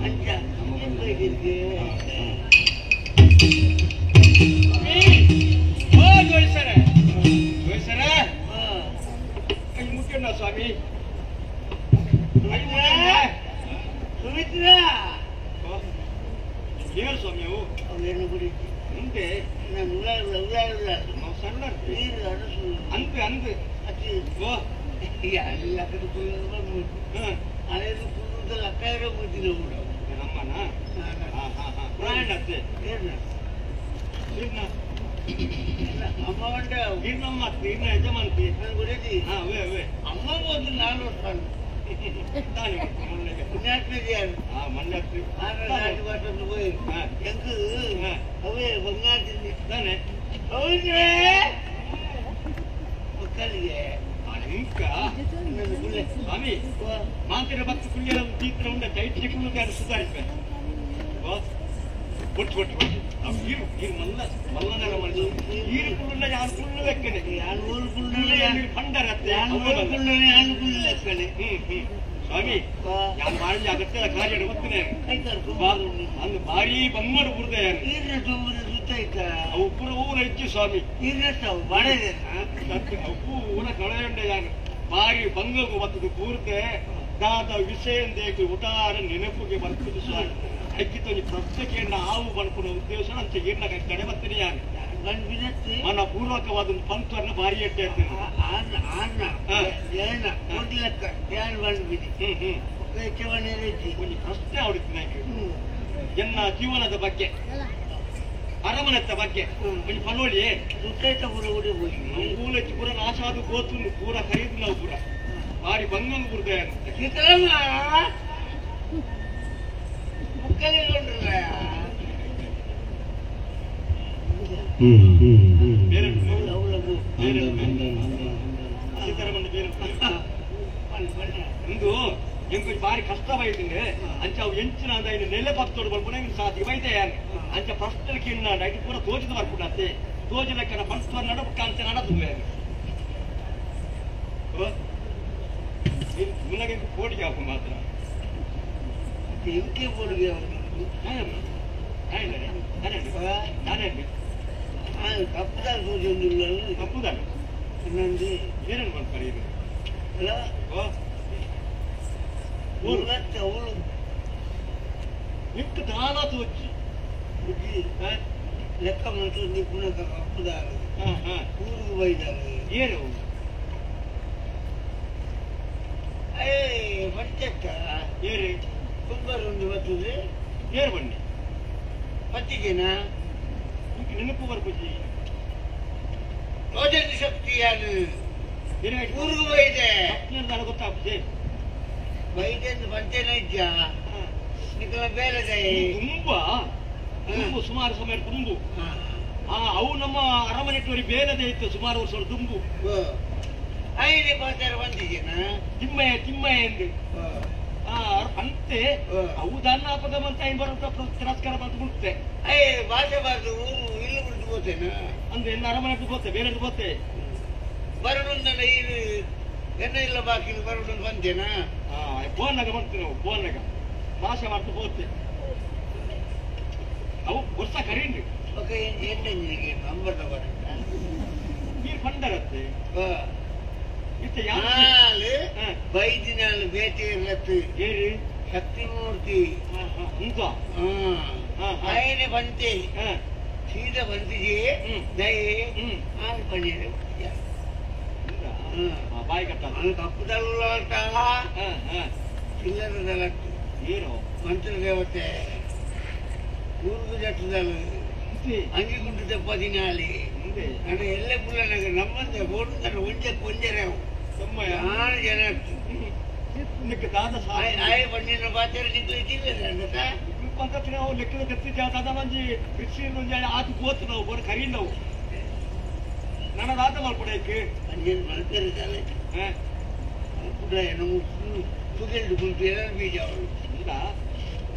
S3: ಅಂಚ
S10: ಸ್ವಾಮಿ
S3: ಸುಮಿತ್ರ
S10: ಏನು ಸ್ವಾಮಿ ಅವು
S3: ಅವೇನು ಗುಡಿ
S10: ಮುಂದೆ
S3: ನಾನು ಉಳ್ಳಾಡಲ್ಲ ಉಳ್ಳಾಡಲ್ಲ
S10: ನಾವು ಸಣ್ಣ
S3: ನೀರು ಅರಸು
S10: ಅಂತೆ ಅಂತೆ
S3: ಅತಿ
S10: ಓ
S3: ಅಲ್ಲಿ ಅಕ್ಕದ ಕುಳ್ಳು ಬಂದ್ಬಿಟ್ಟು ಅಲ್ಲೇನು ಕುಳ್ಳುದಲ್ಲ ಅಕ್ಕ ಇರೋ ಬುದ್ಧಿನ ಕೂಡ
S10: ನಮ್ಮನ ಅತ್ತೆ
S3: ಏನು ಅಮ್ಮ ಬಂಡ
S10: ನಮ್ಮ ಅತ್ತೆ ಇನ್ನ ಯಜಮಾನ್ತಿ
S3: ನಾನು ಗುಡಿದಿ
S10: ಹಾ ಅವೇ ಅವೇ
S3: ಅಮ್ಮ ಹೋದ್ರು ನಾನು ವರ್ಷ
S10: ತಾನೆ
S3: ಪುಣ್ಯಾತ್ಮದಿಯಾರು
S10: ಹಾ ಮಣ್ಣೆ
S3: ನಾಟಿ ಮಾತನ್ನು ಹೋಯಿ ಎಂಕು ಅವೇ ಬಂಗಾರದಿಂದ
S10: ತಾನೆ
S3: ಹೌದ್ರೆ ಮಕ್ಕಳಿಗೆ
S10: ಇಂಕ ಸ್ವಾಮಿ ಮಾಂತಿರ ಭಕ್ತ ಕುಳ್ಳಿಯ ತೀತ್ರ ಉಂಡ ಚೈತ್ಯ ಕುಳ್ಳು ಸುಧಾರಿಸ್ವೆ ಒಟ್ಟು ಒಟ್ಟು ಒಟ್ಟು ನಾವು ನೀರು ನೀರು ಮಲ್ಲ ಮಲ್ಲನೆಲ್ಲ ಮನುಷ್ಯ ನೀರು ಕುಳ್ಳುಲ್ಲ ಯಾರು ಕುಳ್ಳು ಲೆಕ್ಕನೆ
S3: ಯಾರು ಊರು ಕುಳ್ಳುಲ್ಲ
S10: ನೀರು ಭಂಡಾರ
S3: ಯಾರು ಊರು ಕುಳ್ಳುಲ್ಲ ಯಾರು ಕುಳ್ಳು ಲೆಕ್ಕನೆ
S10: ಹ್ಮ್ ಹ್ಮ್ ಸ್ವಾಮಿ ಯಾರು ಬಾರಿ ಅಗತ್ಯದ ಕಾರ್ಯ ಗೊತ್ತನೆ ಅಂದು ಭಾರಿ ಬಂಗಡು ಬುರ್ದೆ ಅವು ಪೂರ ಊರ ಹೆಚ್ಚು ಸ್ವಾಮಿ ಅವು ಪೂರ ಕಳೆಯಂಡೆ ಯಾರು ಭಾರಿ ಬಂಗಗು ಬರ್ತದೆ ಪೂರ್ತೆ ದಾದ ವಿಷಯ ಉಟಾರ ನೆನಪುಗೆ ಬರ್ತದೆ ಸ್ವಾಮಿ ಐಕ್ಕಿತೊಂಜಿ ಪ್ರತ್ಯೇಕ ಆವು ಬನ್ಪುನ ಉದ್ದೇಶ ಅಂಚ ಈರ್ನ ಕಡೆ ಬರ್ತೀನಿ ಯಾರು ಮನ ಪೂರ್ವಕವಾದ ಒಂದು ಪಂಕ್ತವನ್ನ ಭಾರಿ ಎಟ್ಟೆ ಇರ್ತೇನೆ ಒಂದು ಪ್ರಶ್ನೆ ಅವಡಿತ್ತು ಎನ್ನ ಜೀವನದ ಬಗ್ಗೆ ಅರಮನೆತ್ತ ಬಗ್ಗೆ ಒಂದು ಪನೋಳಿ ಮೂಲಚ್ಚಿ ಪೂರ ನಾಶಾದ ಗೋತು ಪೂರ ಖರೀದು ನಾವು ಪೂರ ಭಾರಿ ಬಂಗಂಗ್ ಬುರ್ದ ಇಂದು ಎಂಕು ಬಾರಿ ಕಷ್ಟ ಬೈತೀನಿ ಅಂಚ ಅವು ಎಂಚಿನ ಅಂದ ಇನ್ನು ನೆಲೆ ಪಕ್ತೋಡು ಬರ್ಪುನ ಇನ್ನು ಸಾಸಿಗೆ ಬೈತೆ ಯಾರು ಅಂಚ ಪ್ರಶ್ನೆ ಕಿಣ್ಣ ಐಟ್ ಪೂರ ತೋಜಿದ ಬರ್ಪುಣತ್ತೆ ತೋಜಿಲಕ್ಕನ ಪಂಚ ನಡಬಕ್ಕ ಅಂಚ ನಡದು ಮುನ್ನಗೆ ಕೋಡಿಗೆ ಹಾಕು ಮಾತ್ರ
S3: ಎಂಕೆ ಕೋಡಿಗೆ ಕಪ್ಪುದಾರ ತೋಜೊಂದುಲ್ಲ
S10: ಕಪ್ಪುದಾರ
S3: ಇನ್ನೊಂದು
S10: ಏನೇನು ಮಾಡ್ತಾರೆ ಇದು
S3: ಅಲ್ಲ ಊರತ್ತೆ ಅವಳು
S10: ನಿಂತು ದಾನ ತೋಚಿ
S3: ಬುದ್ಧಿ ಲೆಕ್ಕ ಮಾಡ್ತು ನಿಪುಣ ಕಪ್ಪುದಾರ ಊರಿಗೆ ಬೈದಾರೆ
S10: ಏನು
S3: ಏ ಪಂಚಕ್ಕ
S10: ಏರಿ
S3: ಕುಂಬಾರ ಒಂದು ಬರ್ತದೆ
S10: ಏರು ಬನ್ನಿ
S3: ಪತ್ತಿಗೆನಾ
S10: ನಿಂಗೆ ನೆನಪು ಬರ್ಪುಜಿ
S3: ತೋಜನ ಶಕ್ತಿ ಯಾರು ಊರಿಗೆ ಬೈದೆ
S10: ಗೊತ್ತಾಗ್ತದೆ
S3: ಬೈದೆ ಅಂತ ಪಂಚೇನ ಇದ್ಯಾ ನಿಕಲ ಬೇರೆ
S10: ತುಂಬಾ ತುಂಬು ಸುಮಾರು ಸಮಯ ತುಂಬು ಅವು ನಮ್ಮ ಅರಮನೆ ಬೇಲದೆ ಇತ್ತು ಸುಮಾರು ವರ್ಷ ತುಂಬು
S3: ಐದು ಪಾತ್ರ ಬಂದಿದ್ದೇನಾ
S10: ತಿಮ್ಮಯ್ಯ ತಿಮ್ಮಯ್ಯ ಎಂದು ಅಂತೆ ಅವು ದಾನ ಪದ ಅಂತ ಏನ್ ಬರುತ್ತೆ ತಿರಸ್ಕಾರ ಬಂದು ಬಿಡುತ್ತೆ
S3: ಅಯ್ಯ ಭಾಷೆ ಬಾರ್ದು ಊರು ಇಲ್ಲಿ ಬಿಟ್ಟು ಹೋತೇನ
S10: ಅಂದ್ರೆ ಎಲ್ಲ ಅರಮನೆ ಹೋತೆ ಬೇರೆ ಹೋತೆ
S3: ಬರೋಣ ಇದು ಎನ್ನ ಇಲ್ಲ ಬಾಕಿ ಬರೋಣ ಬಂತೇನಾ
S10: ಫೋನ್ನಾಗ ಮಾಡ್ತೀವಿ ನಾವು ಫೋನ್ನಾಗ ಭಾಷೆ ಮಾಡ್ತಾ ಹೋತೆ ಅವು ವರ್ಷ ಕರೀನ್ರಿ
S3: ಓಕೆ ಎಂಟಂಜಿಗೆ ನಂಬರ್ ತಗೊಂಡ
S10: ನೀರು ಪಂಡರತ್ತೆ ಇತ್ತ
S3: ಯಾರು ಬೈದಿನಾಳು ಬೇಟೆ ಇರತ್ತು
S10: ಏರಿ
S3: ಶಕ್ತಿಮೂರ್ತಿ
S10: ಇಂತ
S3: ಆಯನೆ ಬಂತೆ ಸೀದಾ ಬಂತಿಜೆ ದಯೆ ಆನ್ ಪನ್ನೀರು
S10: ಬಾಯಿ ಕಟ್ಟ
S3: ಕಪ್ಪುದಲ್ಲ ಚಿಲ್ಲರದಲಟ್ಟು
S10: ಏನು
S3: ಮಂತ್ರ ದೇವತೆ ಊರುಗು ಜಟ್ಟದಳು ಅಂಗಿ ಗುಂಡು ತೆಪ್ಪದಿನಾಲಿ ಅಂದ್ರೆ ಎಲ್ಲ ಪುಲ್ಲನಾಗ ನಮ್ಮಂತೆ ಓಡುತ್ತಾರೆ ಒಂಜೆ ಕೊಂಜರೆ ನಾಲ್ಕು ಜನ
S10: ದಾದ
S3: ಆಯ ಬಣ್ಣಿನ ಪಾತ್ರ ನಿಂತು
S10: ನಾವು ಲೆಕ್ಕದ ಕತ್ತಿ ದಾದ ಮಂಜಿ ಕೃಷಿ ಆತು ಗೋತು ನಾವು ಬರೋ ಕರಿ ನಾವು ನನ್ನ ದಾದ ಮಾಡ್ಕೊಡಕ್ಕೆ
S3: ಅಂಜನ್ ಮಲ್ಪೆರಿದ್ದಾಳೆ ಕೂಡ ನಮ್ಮ ಸುಗೆಲ್ಡು ಗುಂಪು ಎಲ್ಲ ಬೀಜ ಅವಳು
S10: ಇಲ್ಲ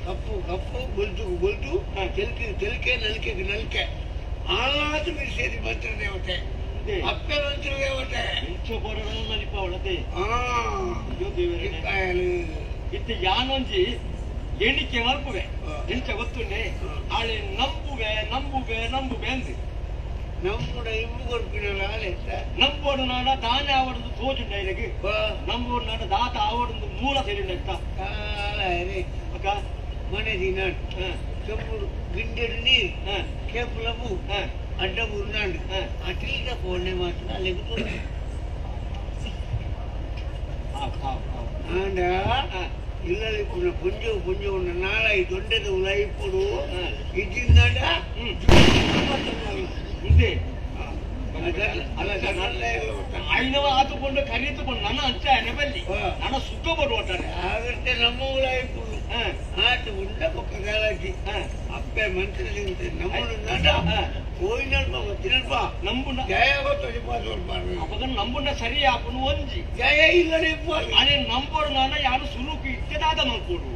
S3: ಕಪ್ಪು ಕಪ್ಪು ಗೊಲ್ತು ಗೊಲ್ತು ತೆಲ್ಕೆ ತೆಲ್ಕೆ ನಲ್ಕೆ ನಲ್ಕೆ ಆತು ಸೇರಿ ಮಂತ್ರ ದೇವತೆ ಅಪ್ಪೆ ಮಂತ್ರ ದೇವತೆ
S10: ಇತ್ತ ಯಾನೊಂಜಿ ಎಣಿಕೆ ಮಲ್ಪುವೆ ಎಂಚ ಗೊತ್ತುಂಡೆ ಆಳೆ ನಂಬುವೆ ನಂಬುವೆ ನಂಬುವೆ ಅಂದು
S3: ನಮ್ಮಡ ಇಂಬು ಕೊಡ್ಪಿನ ಆಳೆ
S10: ನಂಬೋಡು ನಾಡ ದಾನೆ ಆವಡದು ತೋಜುಂಡ ಇದಕ್ಕೆ ನಂಬೋಡು ನಾಡ ದಾತ ಆವಡದು ಮೂಲ ಸೇರಿಂಡ ಅಕ್ಕ
S3: ಮನೆ ದಿನ చెంబుడు గిండెడు నీరు కేపులము అడ్డ ఉన్నాడు అట్లీగా పోనే మాత్రం లెగుతుంది ఆండా ఇళ్ళ పుంజు పుంజు ఉన్న నాళై దొండెదు ఇప్పుడు ఇచ్చిందంట
S10: ఇంతే అయిన ఆతుಕೊಂಡು ಕರೀತುಕೊಂಡು ನನ್ನ ಅಂಚ ನೆಬಲ್ಲಿ ನನ್ನ ಸುಖ ಬರುವಂಟಾನೆ
S3: ಆಗುತ್ತೆ ನಮ್ಮ ఇప్పుడు ಆಟ ಉಂಡ ಪಕ್ಕದಾಗಿ ಅಪ್ಪೆ ಮಂತ್ರಿ ನಮ್ಮನ್ನ ಹೋಯಿನಲ್ಪ ಗೊತ್ತಿನಲ್ಪ
S10: ನಂಬುನ
S3: ಜಯ
S10: ಅವಾಗ ನಂಬುನ ಸರಿ ಆಪನು ಒಂಜಿ
S3: ಜಯ ಇಲ್ಲನೆ
S10: ಅದೇ ನಂಬೋಡು ನಾನು ಯಾರು ಸುರುಕು ಇತ್ತದಾದ ಮಲ್ಕೋಡು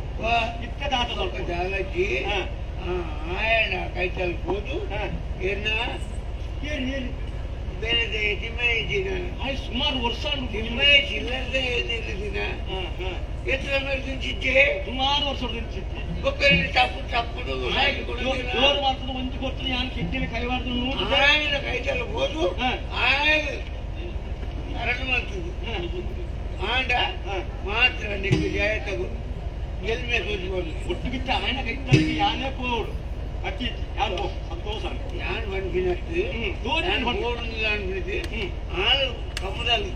S10: ಇತ್ತದಾದ ಮಲ್ಕೋಡು
S3: ಜಾಗಜಿ ಆಯಣ ಕೈತಲ್ ಹೋದು ಏನ
S10: ಏರಿ ಏರಿ
S3: ಬೇರೆ ತಿಮ್ಮಯ್ಯ
S10: ಆಯ್ ಸುಮಾರು ವರ್ಷ
S3: ತಿಮ್ಮಯ್ಯ ಚಿಲ್ಲದೆ ದಿನ ಎತ್ತರ ಮೇಲೆ
S10: ಸುಮಾರು ವರ್ಷ ನಿಂಚಿದ್ದೆ
S3: ತಪ್ಪು ತಪ್ಪು
S10: ಜೋರು ಮಾತ್ರ ಒಂಜಿ ಕೊಡ್ತೀನಿ ನಾನು ಕಿಟ್ಟಿನ ಕೈವಾರ್ದು
S3: ಆಯನ ಕೈತಲ್ ಹೋದು ಆಯನ ಅರಣ ಮಾಡ್ತದೆ ಆಂಡ ಮಾತ್ರ ನಿಮ್ಗೆ ಜಯ ತಗೋ ಗೆಲ್ಮೆ ಸೋಚ್ಬೋದು
S10: ಒಟ್ಟು ಬಿಟ್ಟ ಆಯನ ಕೈತಲಿಗೆ ಯಾನೇ ಪೋಡು ಅಚ್ಚಿ ಯಾರು ಸಂತೋಷ
S3: ಯಾನ್ ಬಂದ್ಬಿನಷ್ಟು ಓಡುದಿಲ್ಲ ಅನ್ಬಿಡಿಸಿ ಆಳು ಕಮ್ಮದಲ್ಲಿ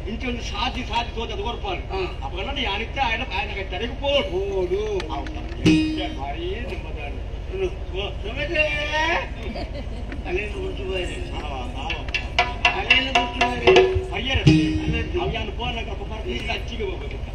S10: ಇಂಚೊಂದು ಸಾಧಿ ಸಾಧಿ ತೋಜದು ಕೊರ್ಪಾಡು ಅಪ್ಪಗಣ್ಣ ಯಾನಿತ್ತ ಆಯನ ಆಯನ ಕೈತಲಿಗೆ ಪೋಡು
S3: ಓಡು
S10: ಭಾರಿ ನಿಮ್ಮದಾಡು
S3: ಅಲ್ಲೇನು ಗುರ್ತು ಬಾರಿ ಅಲ್ಲೇನು ಗುರ್ತು ಬಾರಿ
S10: ಅಯ್ಯರ ಅವು ಯಾನು ಫೋನ್ ಅಚ್ಚಿಗೆ ಹೋಗ್ಬೇಕು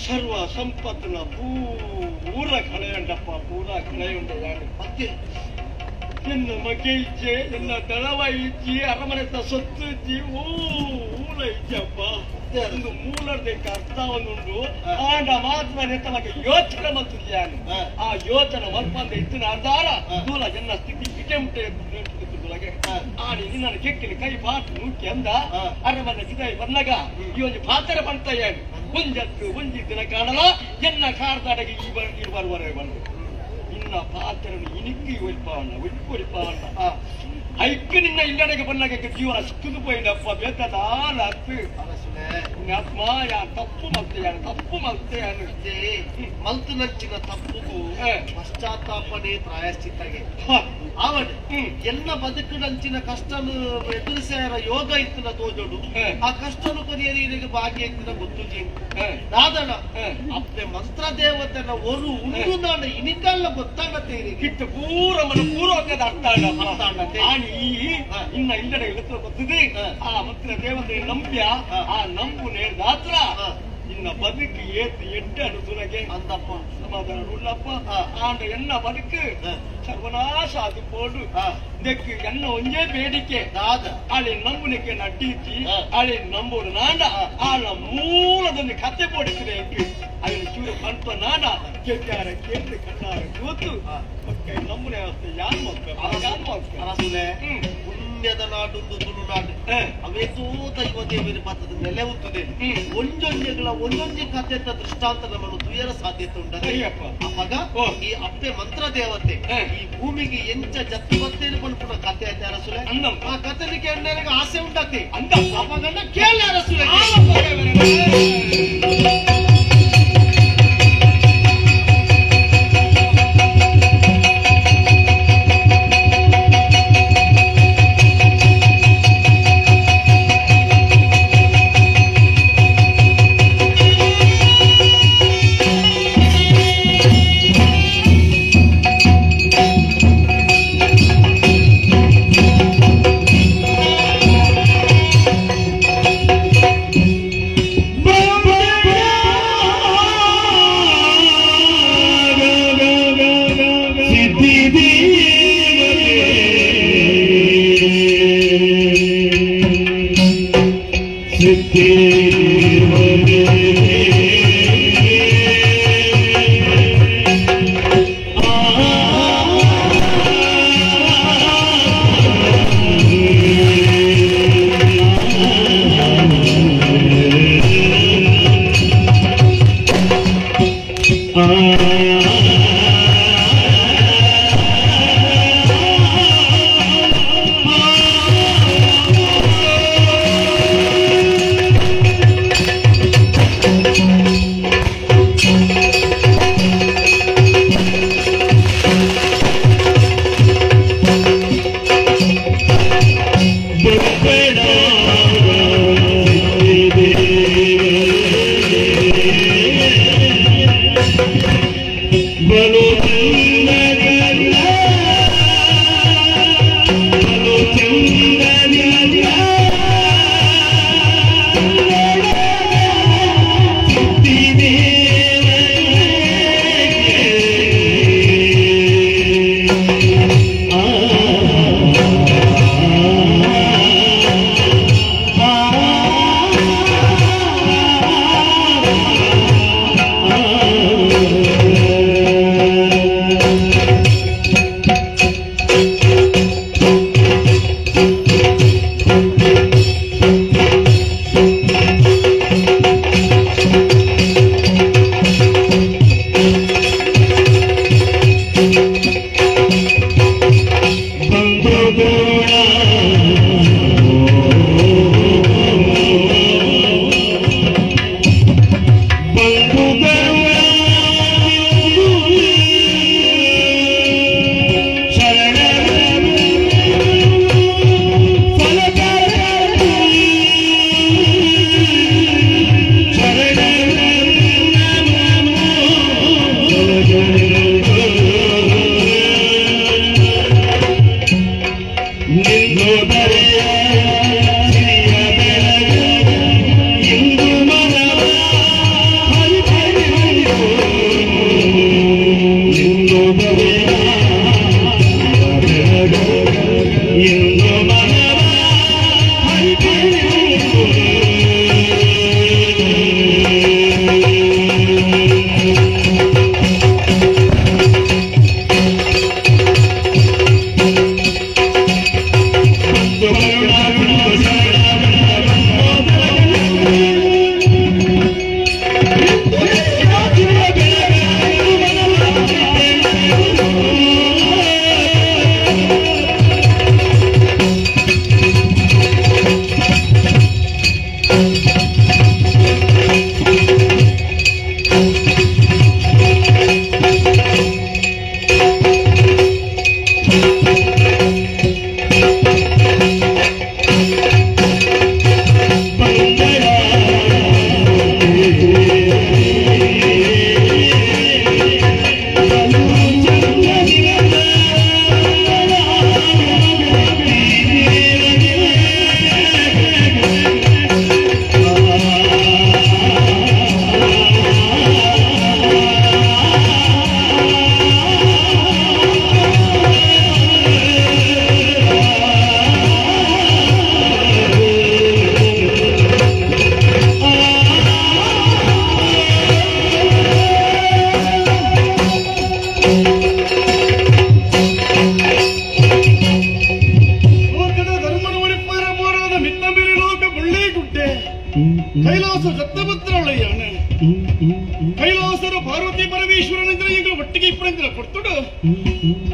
S10: ಸರ್ವ ಸಂಪತ್ತಿನ ಪೂರ ಕಳೆಯುಂಡಪ್ಪ ಪೂರ ಕಳೆಯುಂಡ ಯಾರು ಎನ್ನ ಮಗೆ ಇಜ್ಜೆ ಎನ್ನ ದಳವ ಇಜ್ಜಿ ಅರಮನೆ ಸೊತ್ತು ಇಜ್ಜಿ ಊಲ ಇಜ್ಜಪ್ಪ ಒಂದು ಮೂಲದ ಅರ್ಥ ಒಂದುಂಡು ಆಂಡ ಮಾತ್ರ ತಮಗೆ ಯೋಚನೆ ಮತ್ತು ಯಾನು ಆ ಯೋಚನೆ ಮಲ್ಪಂದ ಇತ್ತು ನಾರ್ದಾರ ದೂಲ ಎನ್ನ ಸ್ಥಿತಿ ಇಟೆ ಮುಟ್ಟೆ ಆಡಿ ನಿನ್ನ ಕೆಕ್ಕಿನ ಕೈ ಪಾಟ್ ನೂಕಿ ಅಂದ ಅರಮನೆ ಜಿದಾಯಿ ಬಂದಾಗ ಈ ಒಂದು ಪಾತ್ರ ಬಂತ ಏನು ಒಂಜತ್ತು ಒಂಜಿದ್ದಿನ ಕಾಣಲ ಎನ್ನ ಕಾರ್ದಾಡಗೆ ಈ ಬರುವರೆ ಬಂದು ಇನ್ನ ಪಾತ್ರನು ಇನಿಕ್ಕಿ ಒಲ್ಪವಣ್ಣ ಒಲ್ಪೊಲ್ಪವಣ್ಣ ಐಕ್ಕು ನಿನ್ನ ಇಲ್ಲಡೆಗೆ ಬಂದಾಗ ಜೀವನ ಸಿಕ್ಕದು ಪೋಯಿಂಡಪ್ಪ ಬೇತದಾಲ ಅತ್ತು ಪುಣ್ಯಾತ್ಮ ಯಾನ್ ತಪ್ಪು ಮಲ್ತೆ ಯಾನ್ ತಪ್ಪು ಮಲ್ತೆ ಯಾನ್
S9: ಮಲ್ತು ನಂಚಿನ ತಪ್ಪುಗು ಪಶ್ಚಾತ್ತಾಪನೆ ಪ್ರಾಯಶ್ಚಿತ್ತಗೆ ಆವಡ್ ಎನ್ನ ಬದುಕಿನಂಚಿನ ಕಷ್ಟನು ಎದುರಿಸಾರ ಯೋಗ ಇತ್ತಿನ ತೋಜೋಡು ಆ ಕಷ್ಟನು ಕೊರಿಯರಿಗೆ ಭಾಗ್ಯ ಇತ್ತಿನ ಗೊತ್ತುಜಿ ದಾದಣ ಅಪ್ಪೆ ಮಂತ್ರ ದೇವತೆನ ಒರು ಉಂಡು ನಾನು ಇನಿಕಲ್ಲ ಗೊತ್ತಾಗತ್ತೆ
S10: ಕಿಟ್ಟು ಪೂರ ಮನ ಪೂರ್ವಕದ ಅರ್ಥ ಆಣಿ ಈ ಇನ್ನ ಇಲ್ಲಡೆ ಇಳಿತ ಗೊತ್ತದೆ ಆ ಮಂತ್ರ ದೇವತೆ ನಂಬ್ಯ ಆ ನಂಬು ನೇರ್ದಾತ್ರ ಇನ್ನ ಬದುಕು ಏತು ಎಡ್ಡು ಅನುಸುಲಗೆ
S9: ಅಂದಪ್ಪ
S10: ಸಮಾಧಾನ ಉಳ್ಳಪ್ಪ ಆಂಡ ಎನ್ನ ಬದುಕು ಸರ್ವನಾಶ ಅದು ಪೋಡು ಇದಕ್ಕೆ ಎನ್ನ ಒಂಜೇ ಬೇಡಿಕೆ ಆಳೆ ನಂಬುನಿಕೆ ನಡ್ಡೀಚಿ ಆಳೆ ನಂಬೋಡು ನಾಂಡ ಆಳ ಮೂಲದೊಂದು ಕತೆ ಪೋಡಿಸಿದೆ ಅದನ್ನು ಚೂರು ಪಂತ ನಾಡ ಕೆಟ್ಟಾರ ಕೇಂದ್ರ ಕಣ್ಣಾರ ಕೂತು ನಂಬುನೆ ಅವಸ್ಥೆ ಯಾರು ಮಕ್ಕಳು
S9: ಅರಸುಲೆ ಪುಣ್ಯದ ನಾಡುಂದು ತುಳುನಾಡು ಅವೇತೋ ದೈವ ದೇವರ ಪತ್ತದ ನೆಲೆ ಉತ್ತದೆ ಒಂಜೊಂಜೆಗಳ ಒಂದೊಂಜಿ ಕಥೆತ ದೃಷ್ಟಾಂತ ನಮ್ಮನ್ನು ತುಯರ ಸಾಧ್ಯತೆ ಉಂಟು ಅಪ್ಪಗ ಈ ಅಪ್ಪೆ ಮಂತ್ರ ದೇವತೆ ಈ ಭೂಮಿಗೆ ಎಂಚ ಜತ್ತು ಬತ್ತೇನು ಪನ್ಪುನ ಕಥೆ ಐತೆ ಅರಸುಲೆ ಆ ಕಥೆನಿಗೆ ಎಣ್ಣೆಗೆ ಆಸೆ ಉಂಟಾತಿ ಅಪ್ಪಗನ್ನ ಕೇಳ ಅರಸುಲೆ.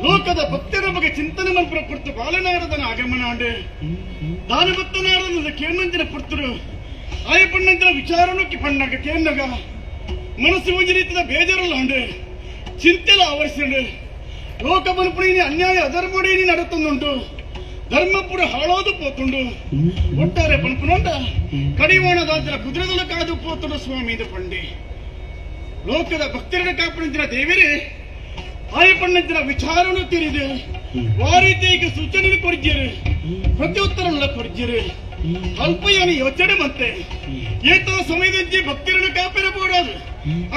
S7: ಲೋಕದ ಭಕ್ತರ ಬಗ್ಗೆ ಚಿಂತನೆ ಮನ್ಪುರ ಪುರ್ತು ಬಾಲನಾರದನ ಆಗಮನ ಆಂಡು ದಾನಭಕ್ತನಾರದನ ಕೇರ್ನಂಚಿನ ಪುರ್ತರು ಆಯ ಪಣ್ಣಂಚಿನ ವಿಚಾರನಕ್ಕೆ ಪಣ್ಣಾಗ ಕೇರ್ನಗ ಮನಸ್ಸು ಒಂಜಿ ರೀತಿಯ ಬೇಜಾರಲ್ಲ ಉಂಡು ಚಿಂತೆಲ ಆವರಿಸಿಂಡು ಲೋಕ ಮನ್ಪುನಿ ಅನ್ಯಾಯ ಅಧರ್ಮೋಡಿ ನಡತೊಂದುಂಟು ಧರ್ಮಪುರ ಹಾಳೋದು ಪೋತುಂಡು ಒಟ್ಟಾರೆ ಪನ್ಪುನೊಂಡ ಕಡಿವಾಣದಾಂತರ ಕುದುರೆದೊಳ ಕಾದು ಪೋತುಂಡು ಸ್ವಾಮಿ ಇದು ಪಂಡಿ ಲೋಕದ ಭಕ್ತರನ್ನು ಕಾಪಣಿಂಚಿನ ದೇವರೇ ಆಯ ಪಣ್ಣಂಚಿನ ವಿಚಾರನು ತಿಳಿದು ವಾರೀತಿಗೆ ಸೂಚನೆ ಕೊಡ್ಜಿರು ಪ್ರತ್ಯುತ್ತರ ಕೊಡ್ಜಿರು ಅಲ್ಪಯಾನಿ ಯೋಚನೆ ಮತ್ತೆ ಏತೋ ಸಮಯದಂಚಿ ಭಕ್ತರನ್ನು ಕಾಪಿರಬಹುದು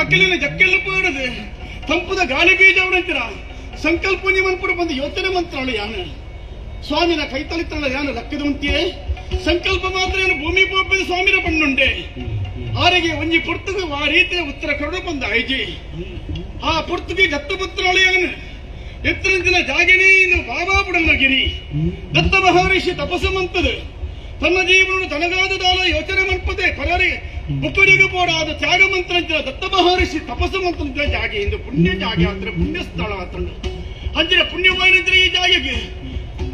S7: ಅಕ್ಕಲಿನ ಜಕ್ಕೆಲ್ಲ ಪೋಡದು ತಂಪುದ ಗಾಳಿ ಬೀಜ ಅವನಂತಿರ ಸಂಕಲ್ಪ ನಿಮನ್ಪುರ ಬಂದು ಯೋಚನೆ ಮಂತ್ರಾಳು ಯಾನು ಸ್ವಾಮಿನ ಕೈತಲಿತ್ತಲ್ಲ ಯಾನು ಲಕ್ಕದ ಉಂಟಿಯೇ ಸಂಕಲ್ಪ ಮಾತ್ರ ಏನು ಭೂಮಿ ಪೋಪಿದ ಸ್ವಾಮಿನ ಪಣ್ಣುಂಡೆ ಆರಿಗೆ ಒಂಜಿ ಪುರ್ತುಗು ಆ ರೀತಿಯ ಉತ್ತರ ಕೊರಡು ಬಂದ ಐಜಿ ಆ ಪುರ್ತುಗೆ ದತ್ತು ಪುತ್ರಳು ಯಾನು ಎತ್ತರಂಚಿನ ಜಾಗನೇ ಇನ್ನು ಬಾಬಾ ಬುಡನಗಿರಿ ದತ್ತ ಮಹರ್ಷಿ ತಪಸ್ಸು ಮಂತದು ತನ್ನ ಜೀವನ ತನಗಾದ ದಾಲ ಯೋಚನೆ ಮನ್ಪದೆ ಪರರಿ ಬುಕ್ಕಡಿಗೆ ಬೋಡಾದ ತ್ಯಾಗ ಮಂತ್ರಂಚಿನ ದತ್ತ ಮಹರ್ಷಿ ತಪಸ್ಸು ಮಂತ್ರಂಚಿನ ಜಾಗೆ ಇಂದು ಪುಣ್ಯ ಜಾಗೆ ಆತ್ರ ಪುಣ್ಯ ಸ್ಥಳ ಆತಂಡು ಅಂಚಿನ ಪುಣ್ಯವಾಯಿನಂಚಿನ ಈ ಜಾಗೆಗೆ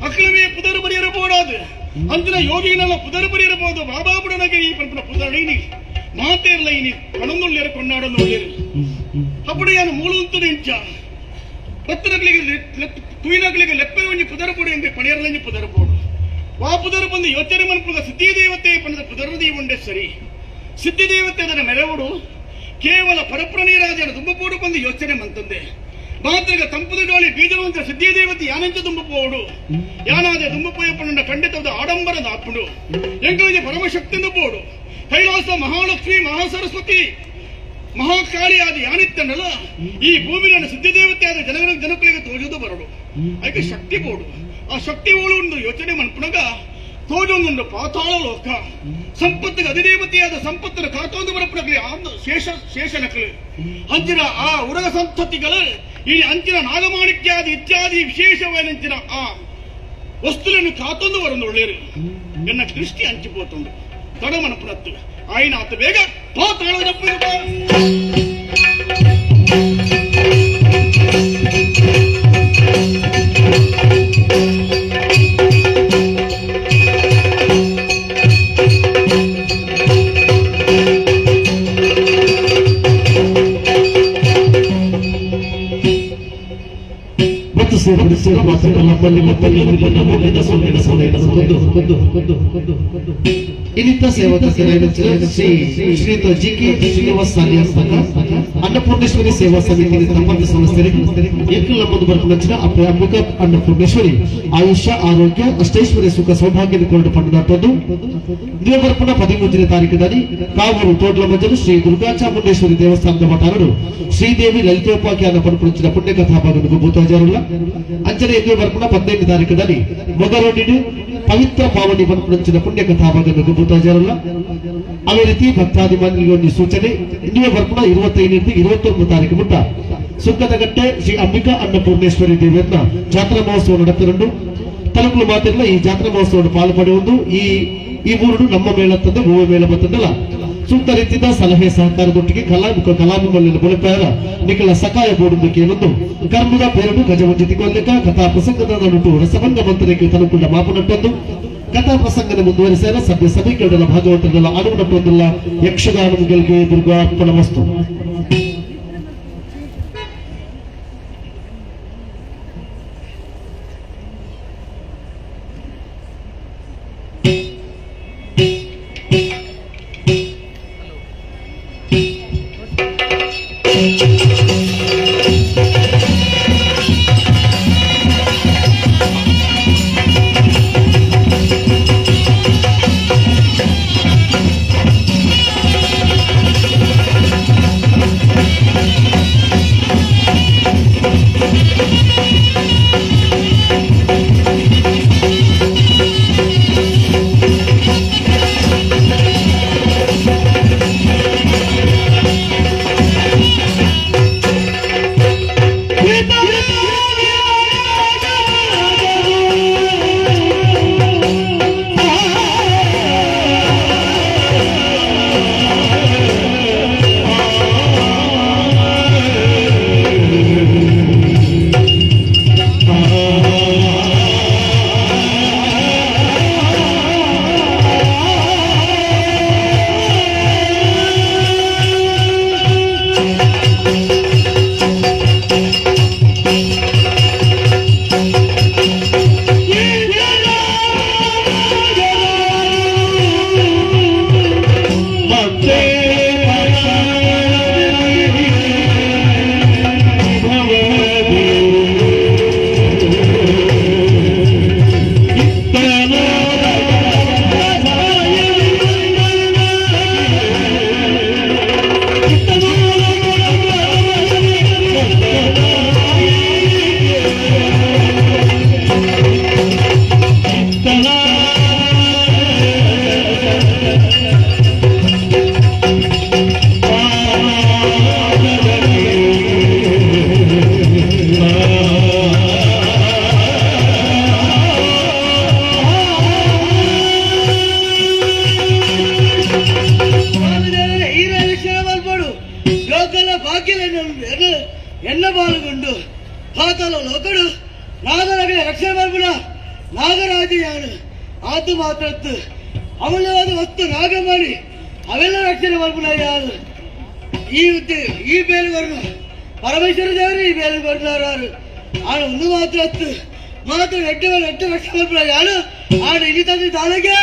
S7: ಅಕ್ರಮೇ ಪುದರು ಬರೆಯಿರಬೋಡಾದು ಅಂಚಿನ ಯೋಗಿನೆಲ್ಲ ಪುದರು ಬರೆಯಿರಬಹುದು ಬಾಬಾ ಬುಡನಗಿರಿ ಪಂಪನ ಪುದರಣಿ ಮಾತೇರ್ಲ ಇನಿ ಕಣಂದುಳ್ಳೇರು ಕೊಂಡಾಡೊಂದುಳ್ಳೇರು ಅಪ್ಪಡಿಯಾನು ಮೂಳು ಇಂಚ ಭಕ್ತನಗಳಿಗೆ ತುಯಿನಗಳಿಗೆ ಲೆಪ್ಪೆ ಒಂಜಿ ಪುದರು ಪೋಡು ಎಂದೆ ಪಣಿಯರ್ಲಂಜಿ ಪುದರು ಪೋಡು ವಾ ಪುದರು ಬಂದು ಯೋಚನೆ ಮನ್ಪುಗ ಸಿದ್ಧಿದೇವತೆ ಪಣದ ಪುದರು ಉಂಡೆ ಸರಿ ಸಿದ್ಧಿದೇವತೆ ಅದರ ಮೆರವಡು ಕೇವಲ ಪರಪ್ರಣೀರಾಜನ ದುಂಬಪೋಡು ಬಂದು ಯೋಚನೆ ಮಂತಂದೆ ಮಾತ್ರಗ ತಂಪುದ ಗಾಳಿ ಬೀಜವಂತ ಸಿದ್ಧಿದೇವತೆ ಯಾನೆಂಚ ದುಂಬಪೋಡು ಯಾನಾದೆ ದುಂಬಪೋಯ ಪಣ್ಣಂಡ ಖಂಡಿತವಾದ ಆಡಂಬರದ ಆಪುಡು ಎಂಗಳಿಗೆ ಪರಮಶಕ್ತಿಯಿಂದ ಪೋಡು ಕೈಲಾಸ ಮಹಾಲಕ್ಷ್ಮಿ ಮಹಾಸರಸ್ವತಿ ಮಹಾಕಾಳಿಯಾದ ಯಾನಿತ್ತನಲ್ಲ ಈ ಭೂಮಿನ ಸಿದ್ಧಿದೇವತೆ ಆದ ಜನಗಳ ಜನಗಳಿಗೆ ತೋಜುದು ಬರಡು ಅದಕ್ಕೆ ಶಕ್ತಿ ಬೋಡು ಆ ಶಕ್ತಿ ಓಳು ಒಂದು ಯೋಚನೆ ಮನ್ಪುಣಗ ತೋಜೊಂದುಂಡು ಪಾತಾಳ ಲೋಕ ಸಂಪತ್ತಿಗೆ ಅಧಿದೇವತೆಯಾದ ಸಂಪತ್ತನ್ನು ಕಾತೊಂದು ಬರಪುಣಗಲಿ ಶೇಷ ಶೇಷನಕಲು ಅಂಚಿನ ಆ ಉರಗ ಸಂತತಿಗಳು ಈ ಅಂಚಿನ ನಾಗಮಾಣಿಕ್ಯಾದಿ ಇತ್ಯಾದಿ ವಿಶೇಷವಾದ ಆ ವಸ್ತುలను ಕಾತೊಂದು ಬರೊಂದು ಒಳ್ಳೆಯರು ಎನ್ನ ದೃಷ್ಟಿ ಅಂಚಿಪೋತುಂಡು ತಡ ಮನಪುಣತ್ತು ಆಯ್ನ ಆತ ಬೇಗ ಪಾತಾಳ
S9: ಇನ್ನಿತ ಸೇವಕ ಶ್ರೀ ಶ್ರೀಯುತ ಜಿ ಕೆ ಶ್ರೀನಿವಾಸ ಸಾಲಿಯಾರ್ ಅನ್ನಪೂರ್ಣೇಶ್ವರಿ ಸೇವಾ ಸಮಿತಿ ತಮ್ಮತ್ತ ಸಂಸ್ಥೆಗೆ ಏಕಲಂಬದು ಬರ್ಪುನಂಚಿನ ಅಪ್ಪೆ ಅಂಬಿಕಾ ಅನ್ನಪೂರ್ಣೇಶ್ವರಿ ಆಯುಷ್ಯ ಆರೋಗ್ಯ ಅಷ್ಟೈಶ್ವರ್ಯ ಸುಖ ಸೌಭಾಗ್ಯದ ಕೊರಡು ಪಡೆದಾಟದ್ದು ದೇವರ್ಪಣ 13ನೇ ತಾರೀಕಿನಲ್ಲಿ ಕಾವೂರು ತೋಟ್ಲಮಂಜಲು ಶ್ರೀ ದುರ್ಗಾ ಚಾಮುಂಡೇಶ್ವರಿ ದೇವಸ್ಥಾನದ ಮಠಾರರು ಶ್ರೀದೇವಿ ಲಲಿತೋಪಾಖ್ಯಾನ ಪಡ್ಪುನಂಚಿನ ಪುಣ್ಯಕಥಾ ಭಾಗದ ಭೂತಾಚಾರಲ್ಲ ಅಂಚನೆ ದೇವರ್ಪಣ 15ನೇ ತಾರೀಕಿನಲ್ಲಿ ಮೊಗರೊಡ್ಡಿಡು ಪವಿತ್ರ ಪಾವನಿ ಪನ್ಪುನಂಚಿನ ಪುಣ್ಯಕಥಾ ಭಾಗದ ಭೂತಾಚಾರಲ್ಲ. ಅದೇ ರೀತಿ ಭಕ್ತಾದಿಮಾನಿಗಳಿಗೆ ಸೂಚನೆ ಇಂದುವೆ ಬರ್ಪಣ 25 29 ತಾರೀಕು ಮುಟ್ಟ ಸುಕ್ಕದಗಟ್ಟೆ ಶ್ರೀ ಅಂಬಿಕಾ ಅನ್ನಪೂರ್ಣೇಶ್ವರಿ ದೇವಿಯನ್ನ ಜಾತ್ರಾ ಮಹೋತ್ಸವ ನಡೆತಿರುಂಡು. ತಲುಪಲು ಮಾತಿಲ್ಲ ಈ ಜಾತ್ರಾ ಮಹೋತ್ಸವವನ್ನು ಪಾಲು ಪಡೆಯುವುದು ಈ ಈ ಊರು ನಮ್ಮ ಮೇಳ ತಂದೆ ಭೂಮಿ ಮೇಳ ಬತ್ತದಲ್ಲ ಸೂಕ್ತ ರೀತಿಯ ಸಲಹೆ ಸಹಕಾರದೊಟ್ಟಿಗೆ ಕಲಾಮಿಕ ಕಲಾಭಿಮಲ್ಲಿನ ಬುಲಪಾರ ನಿಖಲ ಸಕಾಯ ಬೋಡುಂದು ಕೇಳೊಂದು ಕರ್ಮದ ಪೇರಡು ಗಜವಂಜಿತಿ ಕೊಂದಕ ಕಥಾ ಪ್ರಸಂಗದ ನಡುಟು ರಸಭಂಗ ಮಂತ್ರಕ್ಕೆ ತಲುಪುಂಡ ಮಾಪನಟ್ಟೊಂದು ಕಥಾ ಪ್ರಸಂಗದ ಮುಂದುವರಿಸಿದ ಸಭ್ಯ ಸಭೆಗಳೆಲ್ಲ ಭಾಗವತರೆಲ್ಲ ಅನುಗುಣಟ್ಟೊಂದಿಲ್ಲ ಯಕ್ಷಗಾನಗಳಿಗೆ ದುರ್ಗಾರ್ಪಣ ವಸ್ತು.
S3: ಲೋಕಡು ನಾಗರಾಜ ರಕ್ಷಣೆ ಮಾಡ್ಬಿಡ ನಾಗರಾಜ ಯಾರು ಆತು ಮಾತ್ರ ಅಮೂಲ್ಯವಾದ ವಸ್ತು ನಾಗಮಾಡಿ ಅವೆಲ್ಲ ರಕ್ಷಣೆ ಮಾಡ್ಬಿಡ ಯಾರು ಈ ಈ ಬೇಲೆ ಬರ್ನ ಪರಮೇಶ್ವರ ದೇವರು ಈ ಬೇಲೆ ಬರ್ನಾರು ಆಣ ಒಂದು ಮಾತ್ರ ಮಾತ್ರ ಎಟ್ಟು ಎಟ್ಟು ರಕ್ಷಣೆ ಮಾಡ್ಬಿಡ ಯಾರು ಆಣ ಇಲ್ಲಿ ತಂದೆ ತಾಲಗೆ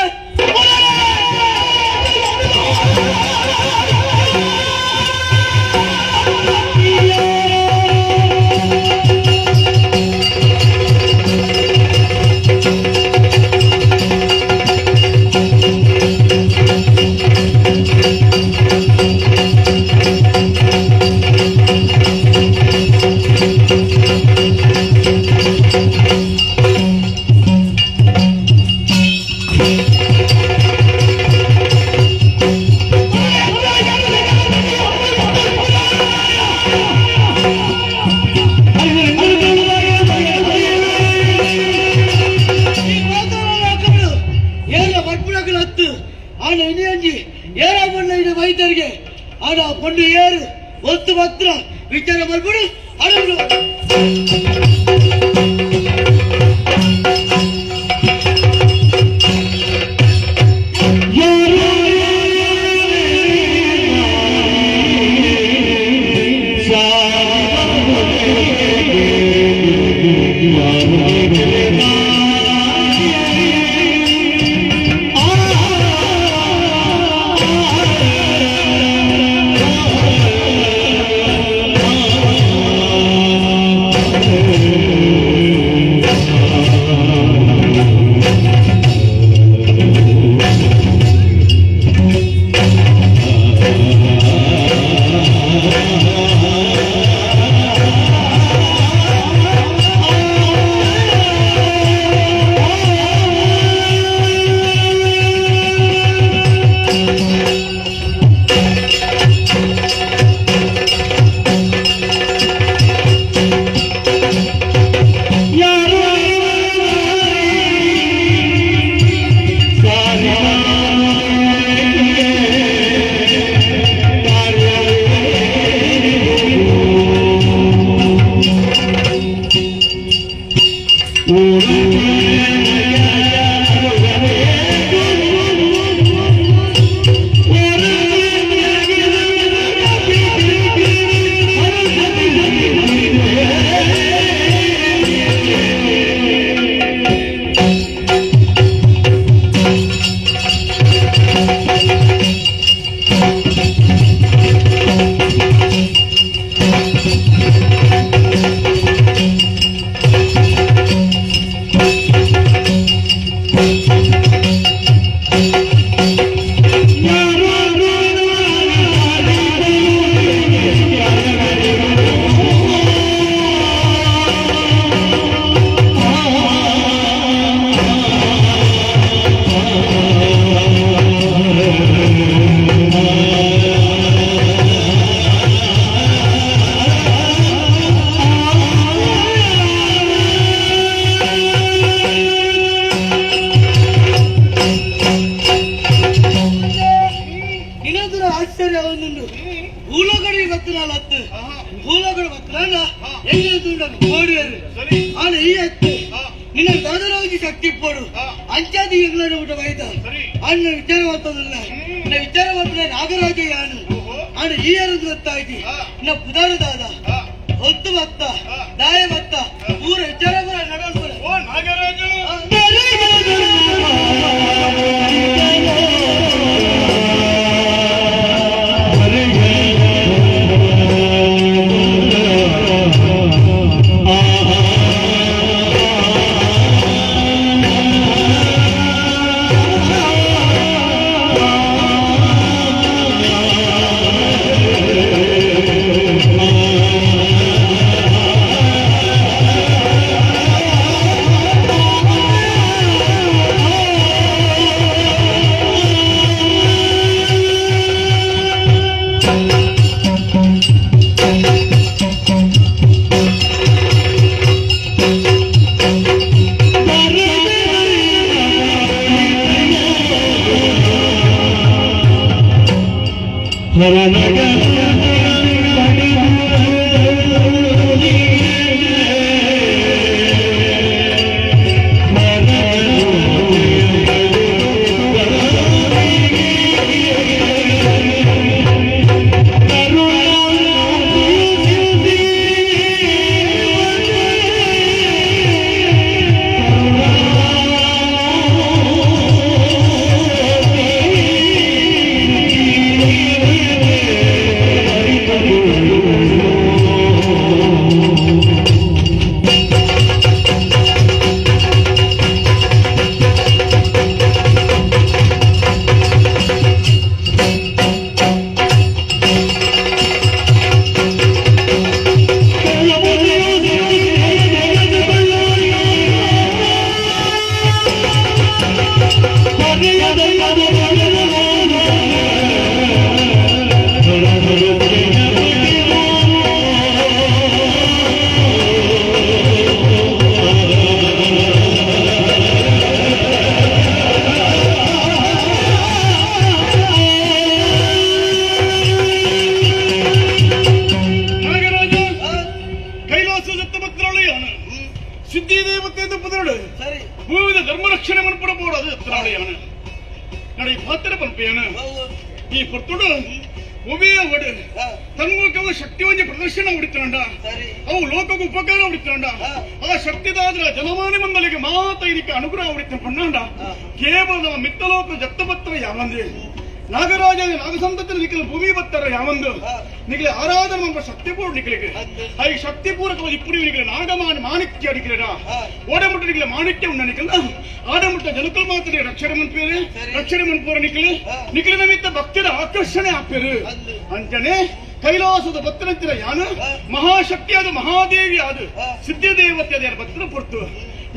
S3: ಪೊಂಡು ಏರು ಒತ್ತು ಮಾತ್ರ ವಿಚಾರ ಮಾಡ್ಬಿಡು ಅಡಗು
S4: ಆ
S7: ಸಿದ್ಧಿ ದೇವತೆ ಎಂದು ಪುದರುಡು
S3: ಸರಿ
S7: ಭೂಮಿದ ಧರ್ಮ ರಕ್ಷಣೆ ಮನ್ಪುಡ ಬೋಡು ಅದು ಎತ್ತನಾಡು ನಡೆ ಪಾತ್ರ ಪನ್ಪೇನು ಈ ಪೊರ್ತುಡು ಒಬೆಯ ಒಡು ತನ್ಮೂಲಕವ ಶಕ್ತಿ ಒಂಜಿ ಪ್ರದರ್ಶನ ಉಡಿತಂಡ ಅವು ಲೋಕಕ್ಕೆ ಉಪಕಾರ ಉಡಿತಂಡ ಆ ಶಕ್ತಿದಾದ್ರ ಜನಮಾನಿ ಮಂದಲಿಗೆ ಮಾತ ಇದಕ್ಕೆ ಅನುಗ್ರಹ ಉಡಿತ ಪಣ್ಣಾಂಡ ಕೇವಲ ನಮ್ಮ ಮಿತ್ತಲೋಕ ಜತ್ತಪತ್ರ ಯಾವಂದಿ ನಾಗರಾಜ ನಾಗಸಂತತಿನ ನಿಖಲ ಭೂಮಿ ಬತ್ತರ ಯಾವಂದು ನಿಗಲೆ ಆರಾಧನೆ ಮಂಪ ಶಕ್ತಿ ಪೂರ್ಣ ನಿಖಲಿಗೆ I ಶಕ್ತಿ ಪೂರಕವಾಗಿ ಇಪ್ಪುಡಿ ನಿಖಲೆ ನಾಗಮಾನ ಮಾಣಿಕ್ಯ ಅಡಿಕಲೇಡ ಓಡಮುಟ್ಟ ನಿಖಲೆ ಮಾಣಿಕ್ಯ ಉಂಡ ನಿಖಲ ಆಡಮುಟ್ಟ ಜನಕಲ್ ಮಾತ್ರ ರಕ್ಷಣೆ ಮನ್ಪೇರು ರಕ್ಷಣೆ ಮನ್ಪೂರ ನಿಖಲೆ ನಿಖಲ ನಿಮಿತ್ತ ಭಕ್ತರ ಆಕರ್ಷಣೆ ಆಪೇರು ಅಂಜನೆ ಕೈಲಾಸದ ಭಕ್ತರಂತಿರ ಯಾನು ಮಹಾಶಕ್ತಿಯಾದ ಮಹಾದೇವಿ ಆದ ಸಿದ್ಧಿದೇವತೆ ಅದ ಭಕ್ತರ ಪೊರ್ತು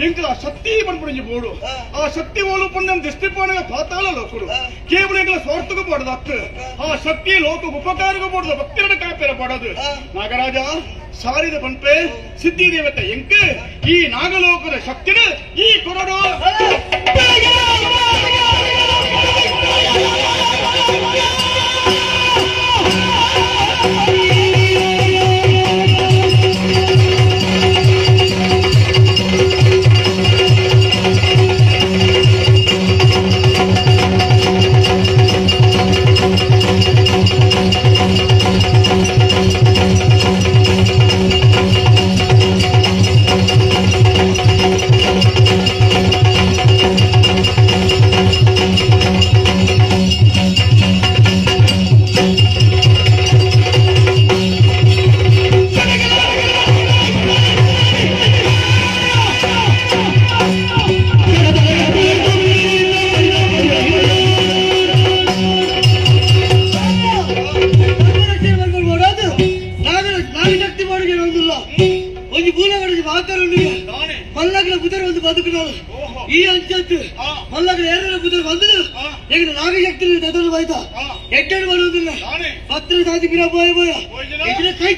S7: ಎಂಕಲ ಆ ಶಕ್ತಿ ಪನ್ಪುಡಿಂಜಿ ಬೋಡು ಆ ಶಕ್ತಿ ಓಲು ಪಂಡ ದೃಷ್ಟಿಕೋನ ಪಾತಾಳ ಲೋಕಡು ಕೇವಲ ಎಂಕಲ ಸ್ವಾರ್ಥಕ್ಕೂ ಪಡದ ಅತ್ತು ಆ ಶಕ್ತಿ ಲೋಕ ಉಪಕಾರಕ್ಕೂ ಪಡದ ಭಕ್ತರಡ ಕಾಪೇರ ಪಡದು ನಾಗರಾಜ ಸಾರಿದ ಪನ್ಪೆ ಸಿದ್ಧಿ ದೇವತೆ ಎಂಕ ಈ ನಾಗಲೋಕದ ಶಕ್ತಿನ ಈ ಕೊರಡು
S3: ನಾಗಶಕ್ತಿ ಮಾಡಿಗೆ ಒಂದಿಲ್ಲ ಒಂಜಿ ಮೂಲ ಮಾತಾಡೋಣ ಮಲ್ಲಗಲ ಬುಧರ ಒಂದು ಬದುಕಿನಳು ಈ ಅಂಚತ್ತು ಮಲ್ಲಗಲ ಏರರ ಬುಧರ ಬಂದದು ಈಗ ನಾಗಶಕ್ತಿ ತದಲು ಬಾಯ್ತ ಎಟ್ಟೆಡು ಬರುವುದಿಲ್ಲ ಪತ್ರ ಸಾಧಿ ಬಿರ ಬೋಯ ಬೋಯ ಇದನ್ನ ಕೈ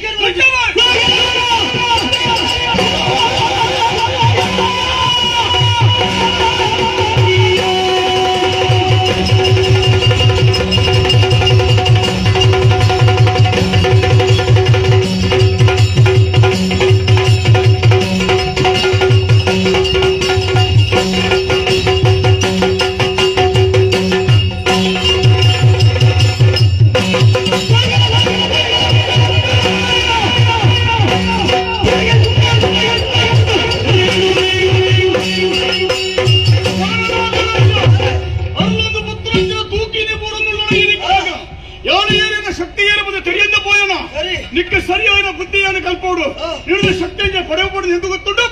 S7: ನಿಕ್ಕ ಸರಿಯಾದ ಬುದ್ಧಿಯನ್ನು ಕಲ್ಪೋಡು ಹಿಡಿದ ಶಕ್ತಿಯನ್ನು ಪಡೆಯಬಹುದು ಎಂದು ಗೊತ್ತುಂಟು.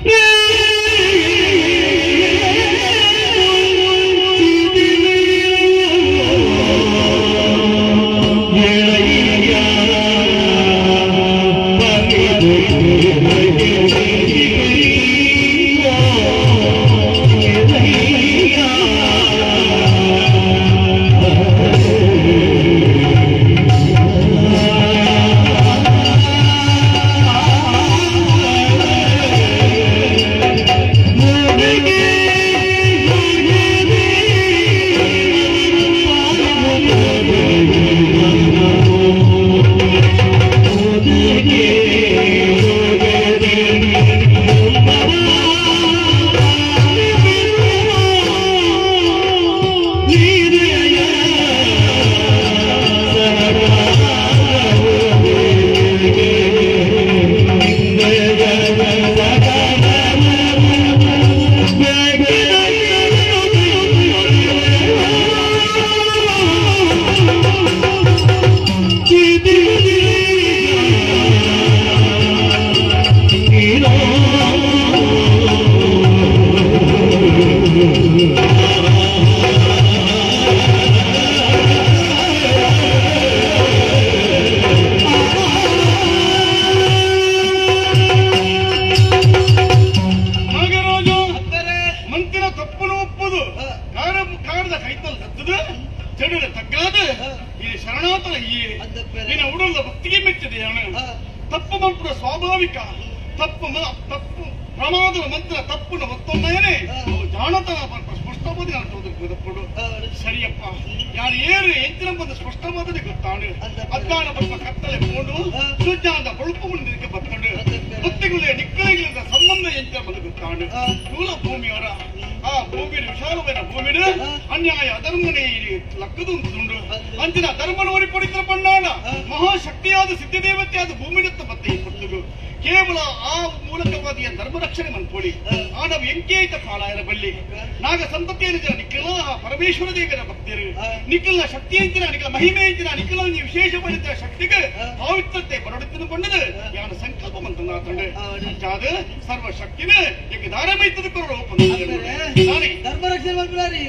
S4: Yeah.
S7: ಸ್ವಾಭಾವಿಕ ತಪ್ಪು ತಪ್ಪು ಪ್ರಮಾದದ ಮಂತ್ರ ತಪ್ಪುನ ಒತ್ತೊಂದೇನೆ ಜಾಣತನ ಸ್ಪಷ್ಟವಾದ ತಪ್ಪು ಸರಿಯಪ್ಪ ಯಾರು ಏರು ಎಂಚಿನ ಬಂದು ಸ್ಪಷ್ಟವಾದದೆ ಗೊತ್ತಾಡು ಅಜ್ಞಾನ ಬಲ್ಪ ಕತ್ತಲೆ ಪೋಂಡು ಸುಜ್ಞಾನದ ಬಳುಪು ಮುಂದಿದ್ದಕ್ಕೆ ಬತ್ತಂಡು ಬುತ್ತಿಗಳೇ ನಿಕ್ಕಳಿಗಳಿಂದ ಸಂಬಂಧ ಎಂಚಿನ ಬಂದು ಗೊತ್ತಾಡು ಸ್ಥೂಲ ಭೂಮಿಯವರ ಆ ಭೂಮಿಯ ವಿಶಾಲವಾದ ಭೂಮಿಡು ಅನ್ಯಾಯ ಅಧರ್ಮನೇ ಲಕ್ಕದು ಉಂಟು ಅಂಚಿನ ಧರ್ಮನ ಒರಿಪಡಿತರ ಪಂಡಾಣ ಮಹಾಶಕ್ತಿಯಾದ ಸಿದ್ಧದೇವತೆಯಾದ ಭೂಮಿಡತ್ತ ಬತ್ತೆ ಪುರ್ತುಗು ಕೇವಲ ಆ ಮೂಲಕವಾದಿಯ ಧರ್ಮ ರಕ್ಷಣೆ ಮನ್ಪೋಳಿ ಆಡವ ಎಂಕೇತ ಕಾಲಾಯರ ಬಲ್ಲಿ ನಾಗ ಸಂತತಿಯನ್ನು ಜನ ನಿಖಲ ಪರಮೇಶ್ವರ ದೇವರ ಭಕ್ತರು ನಿಖಲ ಶಕ್ತಿ ಎಂಚಿನ ನಿಖಲ ಮಹಿಮೆ ಎಂಚಿನ ನಿಖಲ ವಿಶೇಷಪಡಿತ ಶಕ್ತಿಗೆ ಪಾವಿತ್ರತೆ ಬರಡುತ್ತಿನ ಕೊಂಡದು ಯಾನ ಸಂಕಲ್ಪ ಮಂತನಾತಂಡು ಅಂಚಾದ ಸರ್ವ ಶಕ್ತಿನ ಈಗ ದಾರಮೈತದ ಕೊರಡು
S3: ಧರ್ಮ ರಕ್ಷಣೆ ಮನ್ಪುಲಾರಿ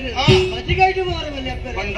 S3: ಮಜ್ಜಿಗಾಯ್ಟು ಮಾರಬಲ್ಲಿ ಅಪ್ಪರೆ
S7: ಬಂದ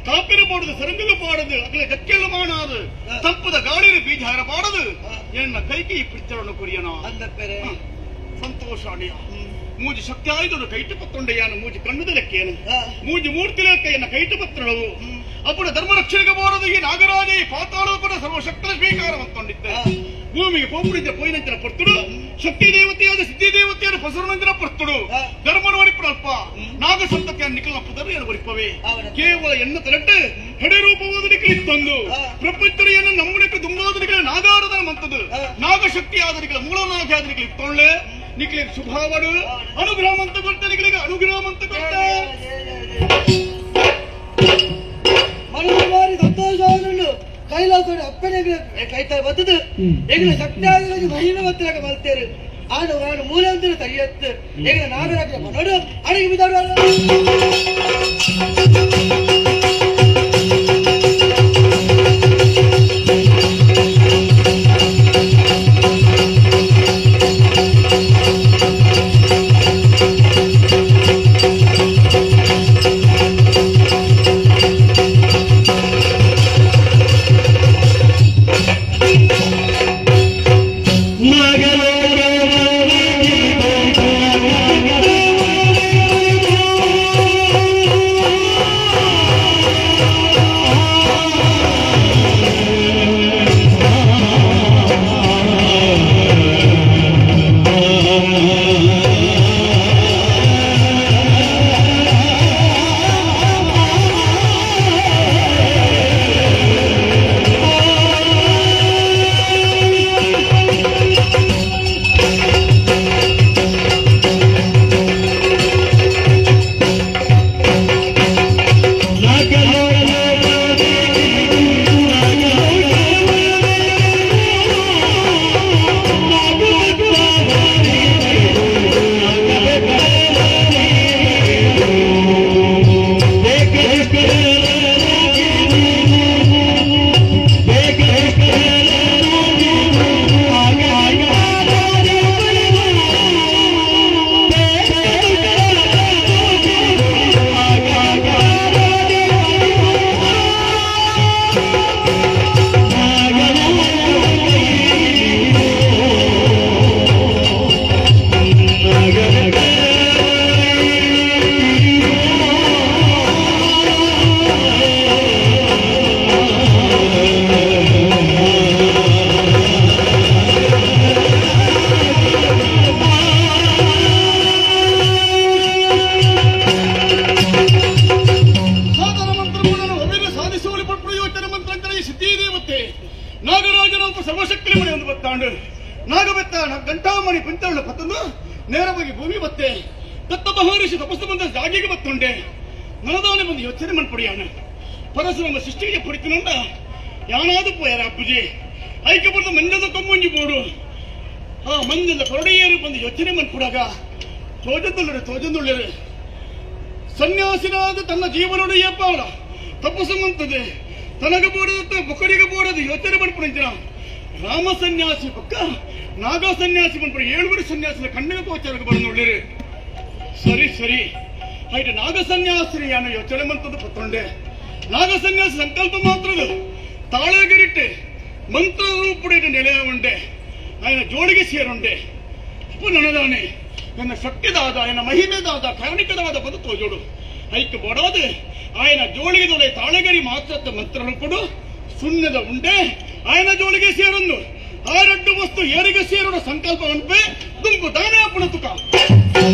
S7: ಕಾಪಿನ ಪಾಡದು ಸರಂಗಲು ಪಾಡದು ಅಗಲ ಗಕ್ಕೆಲ್ಲ ಮಾಡಾದು ತಂಪದ ಗಾಳಿನ ಬೀಜ ಹಾರ ಪಾಡದು ಎನ್ನ ಕೈಗೆ ಈ ಪಿಚ್ಚರನ್ನು ಕೊರಿಯನ
S3: ಅಂದಪ್ಪರೆ
S7: ಸಂತೋಷ ಅಣಿಯ ಮೂಜಿ ಶಕ್ತಿ ಆಯ್ದೊಡು ಕೈಟು ಪತ್ತೊಂಡೆಯಾನು ಮೂಜಿ ಕಣ್ಣುದಲೆಕ್ಕೇನು ಮೂಜಿ ಮೂರ್ತಿ ಲೆಕ್ಕ ಎನ್ನ ಕೈಟು ಪತ್ರಳವು ಅಪ್ಪನ ಧರ್ಮ ರಕ್ಷಣೆಗೆ ಬೋರದು ಈ ನಾಗರಾಜ ಈ ಪಾತಾಳವು ಕೂಡ ಸರ್ವಶಕ್ತರ ಸ್ವೀಕಾರ ಮಂತೊಂಡಿದ್ದೆ ಭೂಮಿಗೆ ಪೋಪುಡಿದ್ದ ಪೋಯಿನಂಚಿನ ಪರ್ತುಡು ಶಕ್ತಿ ದೇವತೆಯಾದ ಸಿದ್ಧಿ ದೇವತೆಯಾದ ಪಸುರನಂಚಿನ ಪರ್ತುಡು ಧರ್ಮನ ಒರಿಪು ಅಲ್ಪ ನಾಗ ಸಂತಕ್ಕೆ ನಿಖಲ ಪುದರ್ ಏನು ಒರಿಪವೆ ಕೇವಲ ಎನ್ನ ತರಟ್ಟು ಹೆಡೆ ರೂಪವಾದ ನಿಖಲಿತ್ತೊಂದು ಪ್ರಪಂಚರಿಯನ್ನು ನಮ್ಮನೆಕ್ಕೆ ದುಂಬಾದ ನಿಖಲ ನಾಗಾರಧನ ಮಂತದು ನಾಗಶಕ್ತಿ ಆದ ನಿಖಲ ಮೂಲನಾಗಾದ ನಿಖಲ ಇತ್ತೊಳ್ಳೆ ನಿಖಲಿಗೆ ಶುಭಾವಡು ಅನುಗ್ರಹ ಮಂತ ಕೊಡ್ತ ನಿಖಲಿಗೆ ಅನುಗ್ರಹ ಮಂತ ಕೊಡ್ತ
S3: ಮನಸ್ಸು ಬಾರಿ ಸಂತೋಷ ಆದುಂಡು ಕೈಲಾಸ ಅಪ್ಪನೆ ಕೈತಾ ಬತ್ತದು ಎಂಗ್ಲ ಶಕ್ತಿ ಆದ ಮಹಿನ ಬತ್ತಲಾಗ ಬರ್ತೇರು ಆಡ ಆಡು ಮೂಲೆ ಅಂತ ತರಿಯತ್ತು ಎಂಗ್ಲ ನಾಗರಾಜ ನೋಡು ಅಡಿಗೆ ಬಿದ್ದಾಡು.
S7: ನಾಗಬೆತ್ತ ಗಂಟಾಮಣಿ ಪಿಂತರಳು ಪತ್ತಂದು ನೇರವಾಗಿ ಭೂಮಿ ಬತ್ತೆ ದತ್ತ ಮಹರ್ಷಿ ತಪಸ್ಸು ಬಂದ ಜಾಗಿಗೆ ಬತ್ತುಂಡೆ ನನದಾನೆ ಬಂದು ಯೋಚನೆ ಮನ್ಪಡಿಯಾಣ ಪರಶುರಾಮ ಸೃಷ್ಟಿಗೆ ಪಡಿತನಂಡ ಯಾನಾದು ಪೋಯಾರ ಅಪ್ಪುಜಿ ಐಕ್ಯಪುರದ ಮಂಜದ ಕೊಮ್ಮುಂಜಿ ಬೋಡು ಆ ಮಂಜದ ಕೊರಡೆಯೇರು ಬಂದು ಯೋಚನೆ ಮನ್ಪುಡಾಗ ತೋಜಂದುಳ್ಳರು ತೋಜಂದುಳ್ಳರು ಸನ್ಯಾಸಿನಾದ ತನ್ನ ಜೀವನೊಡೆಯ ಪಾಡ ತಪಸ್ಸು ಮಂತದೆ ತನಗ ಬೋಡದ ಬೊಕ್ಕಡಿಗೆ ಬೋಡದು ಯೋಚನೆ ಮನ್ಪುಡಿಂಚಿನ ರಾಮ ಸನ್ಯಾಸಿ ಪಕ್ಕ ನಾಗ ಸನ್ಯಾಸಿ ಬಂದ್ಬಿಡಿ ಏಳುವರೆ ಸನ್ಯಾಸಿನ ಕಣ್ಣಿನ ಗೋಚಾರಕ್ಕೆ ಬಂದು ಸರಿ ಸರಿ ಹಾಗೆ ನಾಗ ಸನ್ಯಾಸಿ ಯಾನು ಯೋಚನೆ ಮಂತದ್ದು ಪತ್ತೊಂಡೆ ನಾಗ ಸನ್ಯಾಸಿ ಸಂಕಲ್ಪ ಮಾತ್ರದ ತಾಳೆಗರಿಟ್ಟೆ ಮಂತ್ರ ರೂಪುಡಿಟ್ಟು ನೆಲೆಯ ಉಂಡೆ ఆయన ಜೋಡಿಗೆ ಸೇರುಂಡೆ ನನದಾನೆ ನನ್ನ ಶಕ್ತಿದಾದ ಎನ್ನ ಮಹಿಮೆದಾದ ಕಾರಣಿಕದಾದ ಬಂದು ತೋಜೋಡು ಐಕ್ ಬಡೋದು ఆయన ಜೋಳಿಗೆ ತಾಳೆಗರಿ ಮಾತ್ರ ಮಂತ್ರ ರೂಪುಡು ಸುಣ್ಣದ ಉಂಡೆ ఆయన ಜೋಳಿಗೆ ಸೇರೊಂದು ಆ ಎರಡು ವಸ್ತು ಏರಿಗೆ ಸೇರೋಣ ಸಂಕಲ್ಪ ಅನ್ಪೆ ದುಂಬು ದಾನ ಪುಣತುಕ
S4: ಆ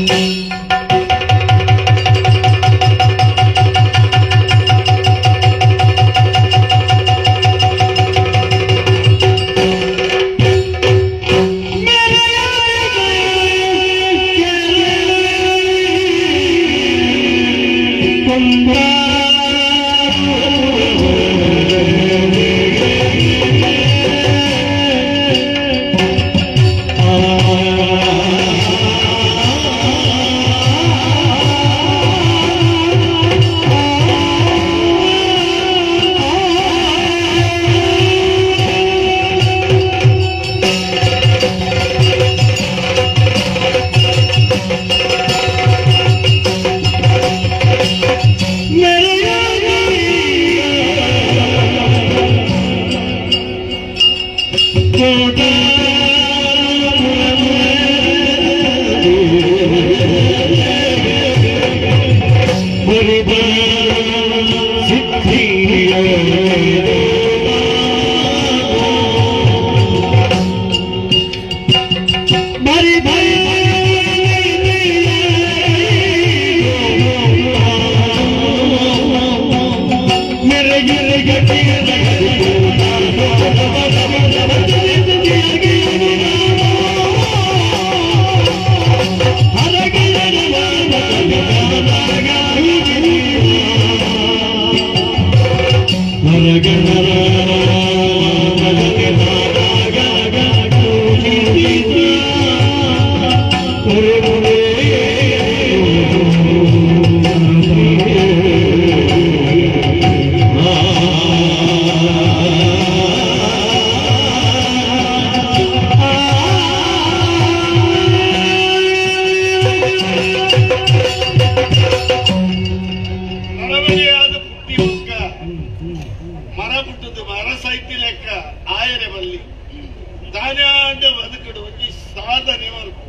S9: ದಾನಾಂಡ ಬದುಕಡು ಒಂಜಿ ಸಾಧನೆ ಮಲ್ಪು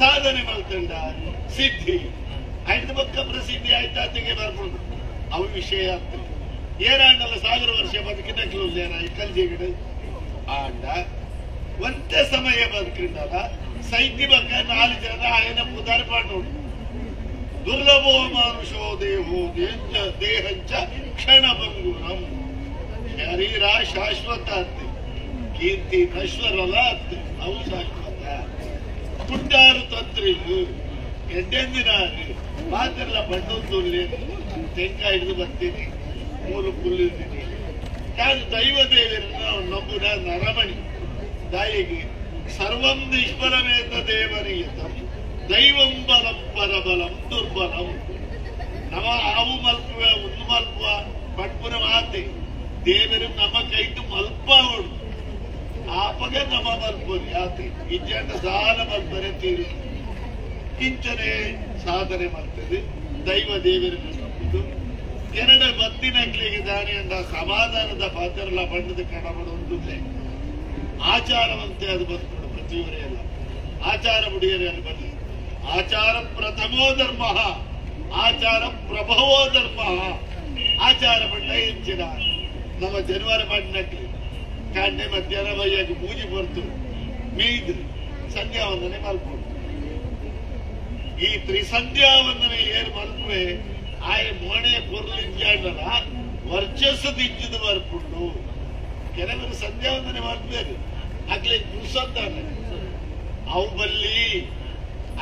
S9: ಸಾಧನೆ ಮಲ್ತಂಡ ಸಿದ್ಧಿ ಐದು ಪಕ್ಕ ಪ್ರಸಿದ್ಧಿ ಆಯ್ತಾತಿಗೆ ಬರ್ಬೋದು ಅವು ವಿಷಯ ಆಗ್ತದೆ ಏನಾಂಡಲ್ಲ 1000 ವರ್ಷ ಬದುಕಿನಕ್ಲು ಏನ ಕಲ್ಜಿಗಡು ಆಂಡ ಒಂದೇ ಸಮಯ ಬದುಕಿಂಡಲ್ಲ ಸೈತಿ ಬಕ್ಕ 4 ಜನ ಆಯನ ಪುದಾರ್ ಪಾಡೋಡು ದುರ್ಲಭೋ ಮಾನುಷೋ ದೇಹೋ ದೇಹಂಚ ಕ್ಷಣ ಭಂಗುರಂ ಶರೀರ ಶಾಶ್ವತ ಅತ್ತೆ ಕೀರ್ತಿ ನಶ್ವರಲ್ಲ ಅತ್ತೆ ಅವು ಶಾಶ್ವತ ಪುಟ್ಟಾರು ತಂತ್ರಿಲು ಎಡ್ಡೆಂದಿನಾರು ಮಾತೆಲ್ಲ ಬಣ್ಣೊಂದು ತೆಂಕಾಯಿ ಹಿಡಿದು ಬರ್ತೀನಿ ಮೂರು ಪುಲ್ಲಿದ್ದೀನಿ ನಾನು ದೈವ ದೇವರನ್ನು ನಂಬುನ ನರಮಣಿ ದಾಯಿಗೆ ಸರ್ವಂ ನಿಷ್ಫಲಮೇತ ದೇವನಿಯತಂ ದೈವಂ ಬಲಂ ಪರಬಲಂ ದುರ್ಬಲಂ ನಮ ಆವು ಮಲ್ಪುವ ಒಂದು ಮಲ್ಪುವ ಪಟ್ಪುನ ಮಾತೆ ದೇವರು ನಮ್ಮ ಕೈಟು ಮಲ್ಪಾವಡು ಆಪಗೆ ನಮ್ಮ ಮಲ್ಪುರಿ ಆತೆ ಇಜ್ಜಂಡ ಸಾಲ ಮಲ್ಪರೆ ತೀರಿ ಕಿಂಚನೆ ಸಾಧನೆ ಮಾಡ್ತದೆ ದೈವ ದೇವರನ್ನು ನಂಬುದು ಎರಡು ಬತ್ತಿನಕ್ಲಿಗೆ ದಾನಿ ಅಂದ ಸಮಾಧಾನದ ಪಾತ್ರಲ್ಲ ಬಣ್ಣದ ಕಣಬಡೊಂದುಲೇ ಆಚಾರವಂತೆ ಅದು ಬದುಕುಡು ಪ್ರತಿಯವರೆಲ್ಲ ಆಚಾರ ಮುಡಿಯರೆ ಅಲ್ಲಿ ಬರಲಿ ಆಚಾರ ಪ್ರಥಮೋ ಧರ್ಮ ಆಚಾರ ಪ್ರಭವೋ ಧರ್ಮ ಆಚಾರ ಬಣ್ಣ ಇಂಚಿನ ನಮ್ಮ ಜನವಾರ ಮಾಡಿನಕ್ಲಿ ಕಾಂಡೆ ಮಧ್ಯಾಹ್ನ ಬೈಯಾಗಿ ಪೂಜೆ ಬರ್ತು ಮೀದ್ರು ಸಂಧ್ಯಾ ವಂದನೆ ಮಲ್ಪುಡು ಈ ತ್ರಿಸಂಧ್ಯಾ ವಂದನೆ ಏನ್ ಮಲ್ಪುವೆ ಆಯ ಮೋಣೆ ಕೊರ್ಲಿಂಜಾಂಡಲ ವರ್ಚಸ್ಸು ದಿಜ್ಜದ ಬರ್ಪುಂಡು ಕೆಲವರು ಸಂಧ್ಯಾ ವಂದನೆ ಮಾಡ್ಬೇಕು ಆಗ್ಲೇ ಕುಸತ್ತಾನೆ ಅವು ಬಲ್ಲಿ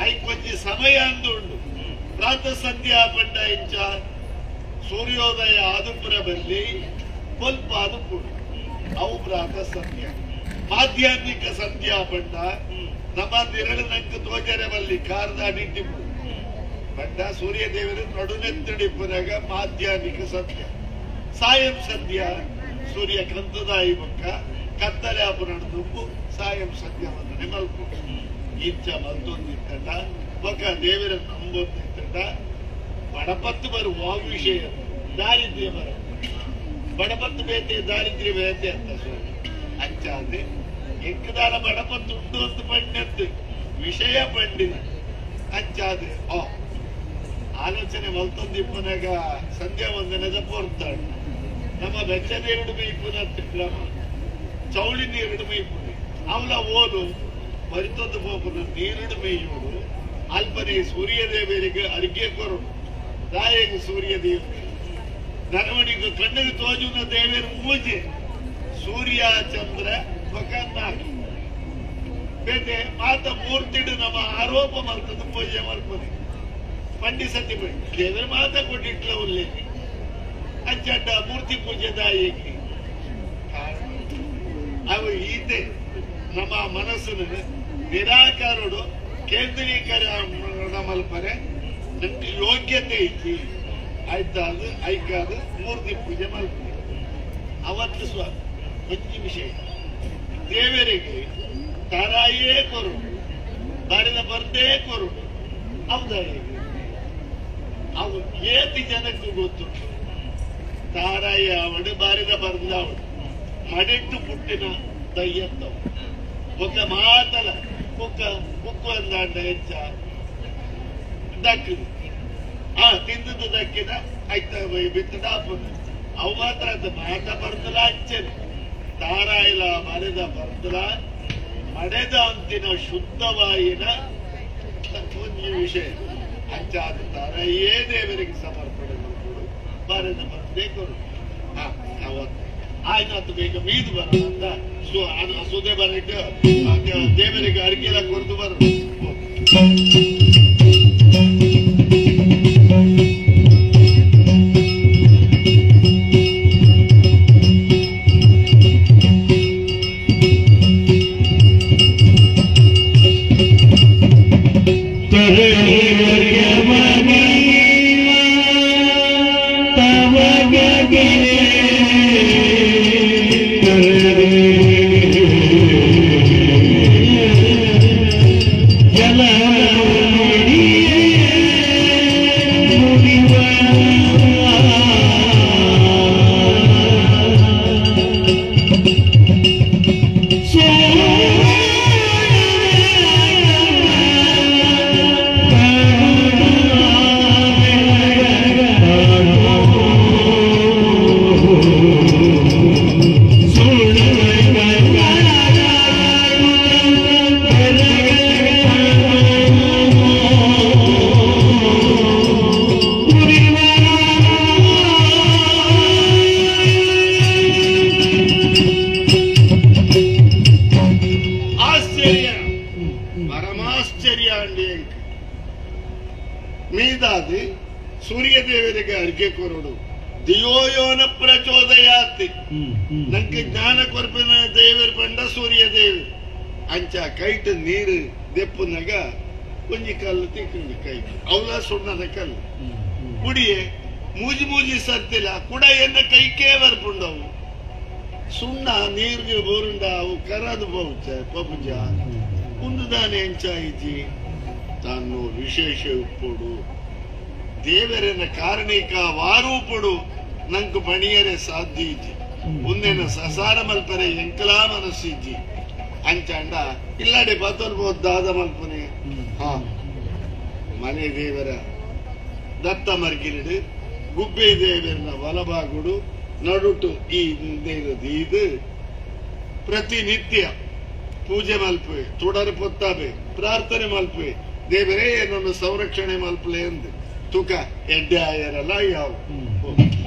S9: ಐಕೊಂಜಿ ಸಮಯ ಅಂದುಂಡು ಪ್ರಾತಃ ಸಂಧ್ಯಾ ಪಂಡ ಇಂಚ ಸೂರ್ಯೋದಯ ಆದುಪುರ ಬಲ್ಲಿ ಪೊಲ್ಪ ಆದುಪುಡು ಅವು ಪ್ರಾತಃ ಸಂಧ್ಯಾ ಮಾಧ್ಯಾಹ್ನಿಕ ಸಂಧ್ಯಾ ಪಂಡ ನಮ್ಮ ನಿರಳು ನಂಗೆ ತೋಜರೆ ಬಲ್ಲಿ ಕಾರದ ಅಡಿಟ್ಟಿಪು ಪಂಡ ಸೂರ್ಯದೇವರು ನಡುನೆತ್ತಡಿಪ್ಪನಾಗ ಮಾಧ್ಯಾಹ್ನಿಕ ಸಂಧ್ಯಾ ಸಾಯಂ ಸಂಧ್ಯಾ ಸೂರ್ಯ ಕಂತದಾಯಿ ಬಕ್ಕ ಕತ್ತಲೆ ಆಪು ನಡೆದುಂಬು ಸಾಯಂ ಸಂಧ್ಯಾ ವಂದನೆ ಮಲ್ಪು ಇಂಚ ಮಲ್ತೊಂದಿತ್ತಂಡ ಬೊಕ್ಕ ದೇವರ ನಂಬೊಂದಿತ್ತಂಡ ಬಡಪತ್ತು ಬರುವ ವಿಷಯ ದಾರಿದ್ರ್ಯ ಬರ ಬಡಪತ್ತು ಬೇತೆ ದಾರಿದ್ರ್ಯ ಬೇತೆ ಅಂತ ಸ್ವಾಮಿ ಅಂಚಾದೆ ಎಂಕದಾಲ ಬಡಪತ್ತು ಉಂಡು ಅಂತ ಪಂಡತ್ತು ವಿಷಯ ಪಂಡಿನ ಅಂಚಾದೆ ಓ ಆಲೋಚನೆ ಮಲ್ತೊಂದಿಪ್ಪನಾಗ ಸಂಧ್ಯಾ ವಂದನೆದ ಪೋರ್ತಾಡು ನಮ್ಮ ಬೆಚ್ಚ ನೀರುಡು ಮೈಪುನ ಕ್ರಮ ಚೌಳಿ ನೀರುಡು ಮೈಪುನಿ ಅವಲ ಓಲು ಬರಿತೊಂದು ಪೋಪುನ ನೀರುಡು ಮೇಯುವುದು ಅಲ್ಪನೆ ಸೂರ್ಯದೇವರಿಗೆ ಅರ್ಘ್ಯ ಕೊರಡು ದಾಯಗ ಸೂರ್ಯದೇವರು ನರವಣಿಗೆ ಕಣ್ಣಿಗೆ ತೋಜುನ ದೇವರು ಪೂಜೆ ಸೂರ್ಯ ಚಂದ್ರ ಬಕನ್ನಾಗಿ ಬೇತೆ ಮಾತ ಮೂರ್ತಿಡು ನಮ್ಮ ಆರೋಪ ಮಲ್ತದ ಪೂಜೆ ಮಲ್ಪನೆ ಪಂಡಿ ಸತಿ ದೇವರ ಮಾತ ಕೊಟ್ಟಿಟ್ಲ ಉಲ್ಲೇನಿ ಅಂಚಂಡ ಮೂರ್ತಿ ಪೂಜೆ ದಾಯಿಗೆ ಅವು ಈತೆ ನಮ್ಮ ಮನಸ್ಸನ್ನು ನಿರಾಕಾರುಡು ಕೇಂದ್ರೀಕರಣ ಮಲ್ಪರೆ ನಂಗೆ ಯೋಗ್ಯತೆ ಐತಿ ಆಯ್ತಾದ ಐಕಾದ ಮೂರ್ತಿ ಪೂಜೆ ಮಲ್ಪನೆ ಅವತ್ತು ಸ್ವಾಮಿ ಒಂಜಿ ವಿಷಯ ದೇವರಿಗೆ ತಾರಾಯೇ ಕೊರುಡು ಬಾರಿದ ಬರ್ದೇ ಕೊರುಡು ಹೌದಾ ಅವು ಏತಿ ಜನಕ್ಕೂ ಗೊತ್ತುಂಟು ತಾರಾಯಿ ಅವಡು ಬಾರಿದ ಬರ್ದಾವಡು ಮಡಿಟ್ಟು ಪುಟ್ಟಿನ ದಯ್ಯತ್ತವು ಒಕ್ಕ ಮಾತಲ ಕುಕ್ಕ ಕುಕ್ಕು ಅಂದಾಂಡ ಹೆಚ್ಚ ದಕ್ಕಿದ ಆ ತಿಂದದ್ದು ದಕ್ಕಿದ ಆಯ್ತ ಬಿತ್ತದ ಹಾಪುನ ಅವು ಮಾತ್ರ ಅದು ಮಾತ ಬರ್ದಲ ಅಂಚನೆ ತಾರಾಯಿಲ ಬರೆದ ಬರ್ದಲ ಮಡೆದ ಅಂತಿನ ಶುದ್ಧವಾಯಿನ ಒಂದು ವಿಷಯ ಅಂಚಾದ ತಾರಾಯೇ ದೇವರಿಗೆ ಸಮರ್ಪಣೆ ಮಾಡ್ಕೊಡು ಬರೆದ ಬರ್ದೇ ಕೊಡು ಹಾ ಅವತ್ತು ಆಯ್ತು ಬೇಗ ಮೀದು ಬರೋಣ ಅಂತ ಸುದೆ ಬರಟ್ಟು ದೇವರಿಗೆ ಅಡಿಗೆಲ್ಲ ಕೊರದು ಬರೋಣ.
S6: ಜಲ
S9: ಪರಮಾಶ್ಚರ್ಯ ಪರಮಾಶ್ಚರ್ಯ ಅಂಡಿ ಮೀದಾದಿ ಸೂರ್ಯದೇವರಿಗೆ ಅರ್ಘ್ಯ ಕೊರಡು ದಿಯೋಯೋನ ಪ್ರಚೋದಯಾತಿ ನಂಗೆ ಜ್ಞಾನ ಕೊರ್ಪಿನ ದೇವರ ಪಂಡ ಸೂರ್ಯದೇವಿ ಅಂಚ ಕೈಟ್ ನೀರು ದೆಪ್ಪುನಗ ಒಂಜಿ ಕಲ್ಲು ತಿಕ್ಕೊಂಡು ಕೈ ಅವಲ ಸುಣ್ಣದ ಕಲ್ಲು ಕುಡಿಯೆ ಮೂಜಿ ಮೂಜಿ ಸತ್ತಿಲ್ಲ ಕುಡ ಎನ್ನ ಕೈಕೇ ಬರ್ಪುಂಡವು ಸುಣ್ಣ ನೀರ್ಗೆ ಬೋರುಂಡ ಅವು ಕರದು ಪೌಚ ಪಪುಜ ಕುಂದುದಾನೆ ಎಂಚಾಯಿಜಿ ತಾನು ವಿಶೇಷ ಉಪ್ಪುಡು ದೇವರನ ಕಾರಣಿಕ ವಾರೂಪುಡು ನಂಗೆ ಬಣಿಯರೆ ಸಾಧ್ಯ ಇಜ್ಜಿ ಉಂದೇನ ಸಸಾರ ಮಲ್ಪರೆ ಎಂಕಲಾ ಮನಸ್ಸಿಜ್ಜಿ ಅಂಚಾಂಡ ಇಲ್ಲಾಡೆ ಬತ್ತೊರ್ಬೋದು ದಾದ ಮಲ್ಪನೆ ಹಾ ಮನೆ ದೇವರ ದತ್ತ ಮರ್ಗಿರಿಡು ಗುಬ್ಬೆ ದೇವರನ ಬಲಬಾಗುಡು ನಡುಟು ಈ ಇದು ಪ್ರತಿನಿತ್ಯ ಪೂಜೆ ಮಲ್ಪೆ ತುಡರು ಪೊತ್ತಾಬೆ ಪ್ರಾರ್ಥನೆ ಮಲ್ಪೆ ದೇವರೇ ನನ್ನ ಸಂರಕ್ಷಣೆ ಮಲ್ಪಲೆ ಎಂದು ತುಕ ಎಡ್ಡೆ ಆಯರಲ್ಲ ಯಾವ
S13: Thank you.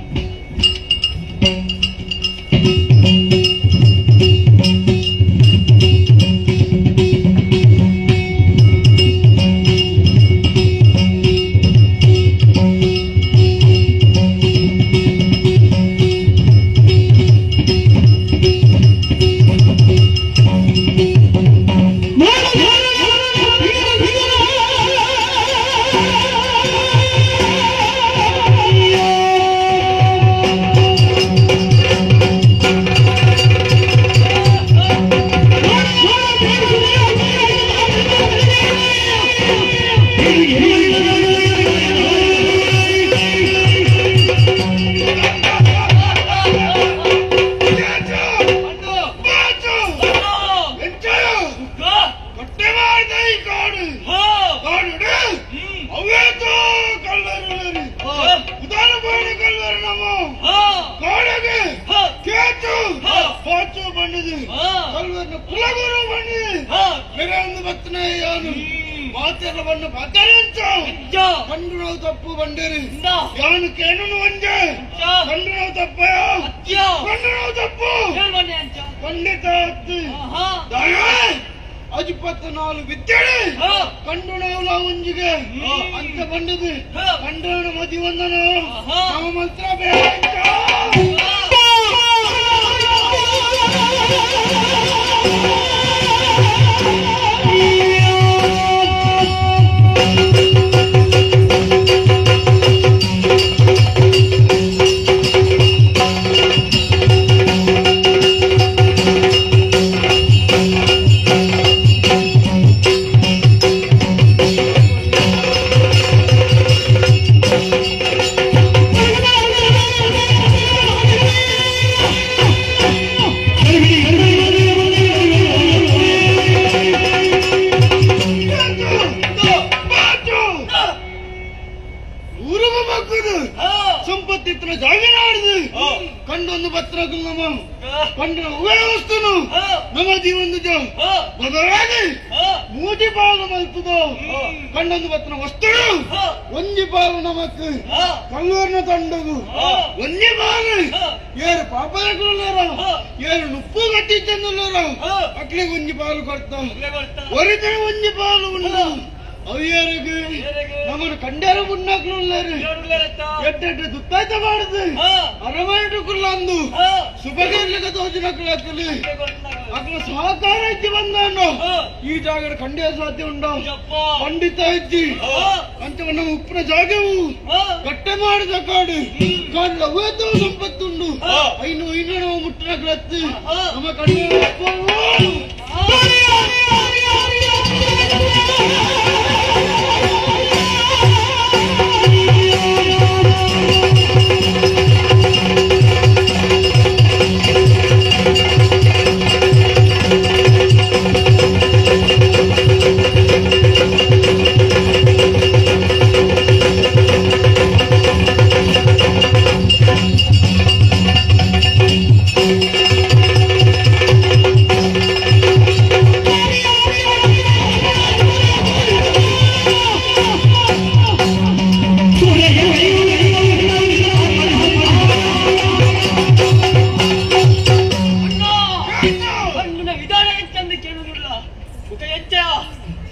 S10: ಎಂಚ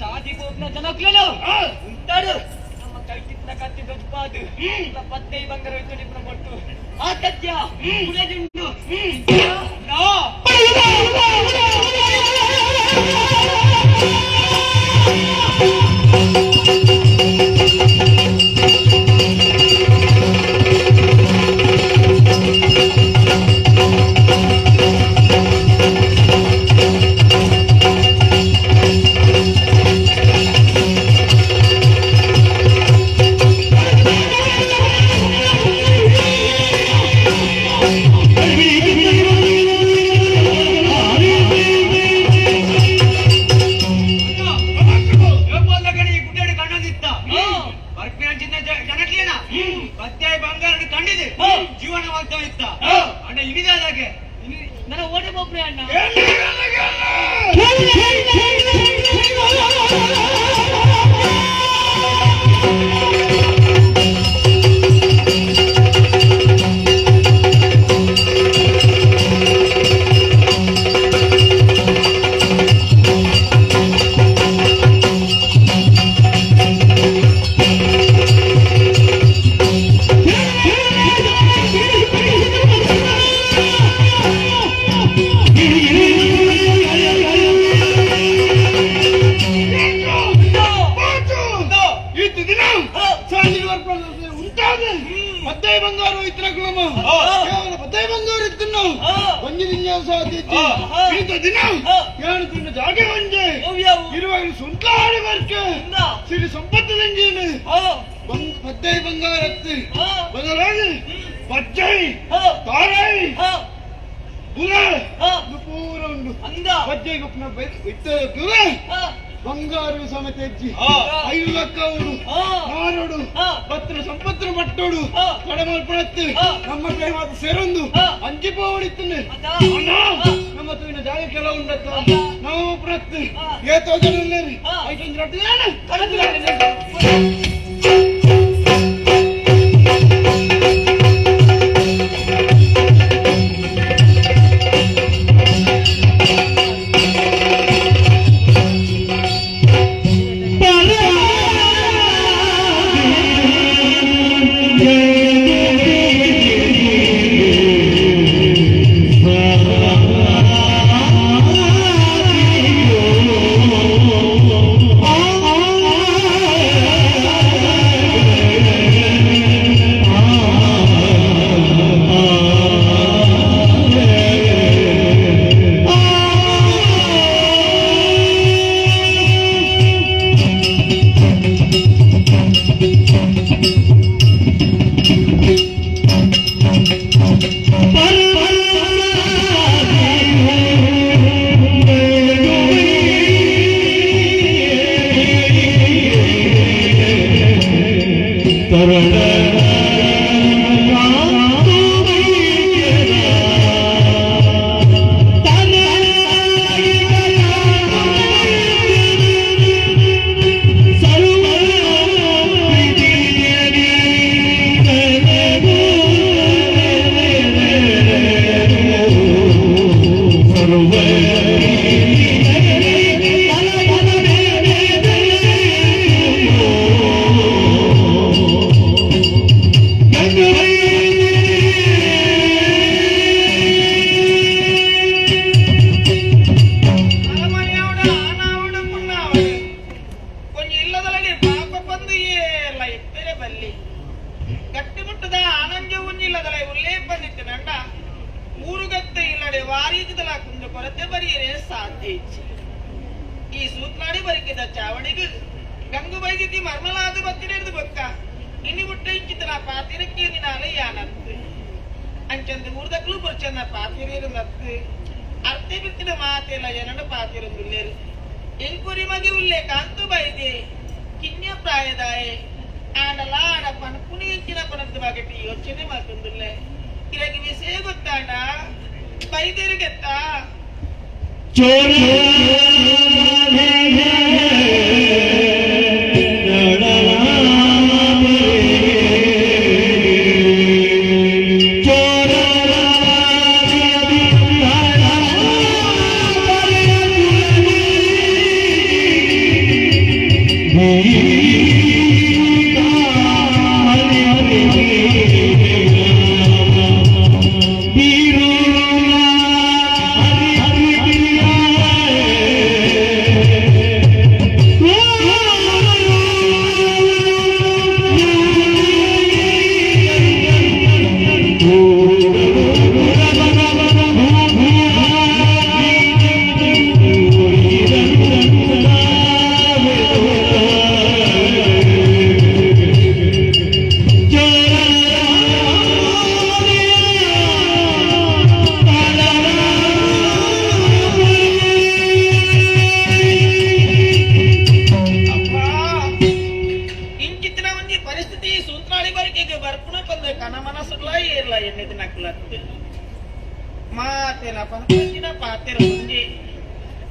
S10: ಸಾದಿ ಪೋಪಿನ ಜನಕ್ಲೆನು ಉಂಟಾಡು ನಮ್ಮ ಕೈತಿತ್ತಿನ ಕತ್ತಿ ದೊಜ್ಪಾದು ಪತ್ತೆ ಬಂಗಾರ ಇತ್ತು ಕೊಟ್ಟು ಆ ಸತ್ಯ ಕುಡಿಯುಂಟು ನೋ
S7: ಬಂಗಾರು ಸಮೇತ ಹೆಜ್ಜಿ ಐದು ಲಕ್ಕವಡು ನಾರೋಡು ಪತ್ರ ಸಂಪತ್ರ ಮಟ್ಟೋಡು ಕಡಮಲ್ಪಣತ್ತು ನಮ್ಮ ಕೈ ಮಾತು ಸೇರೊಂದು ಅಂಚಿ ಪೋವಡಿತ್ತು ನಮ್ಮ ತೂವಿನ ಜಾಗ ಕೆಲವು ಉಂಡತ್ತ ನಾವು ಪ್ರತ್ತು ಏತೋ ಜನ ಐಟೊಂದು
S13: ಚೋರ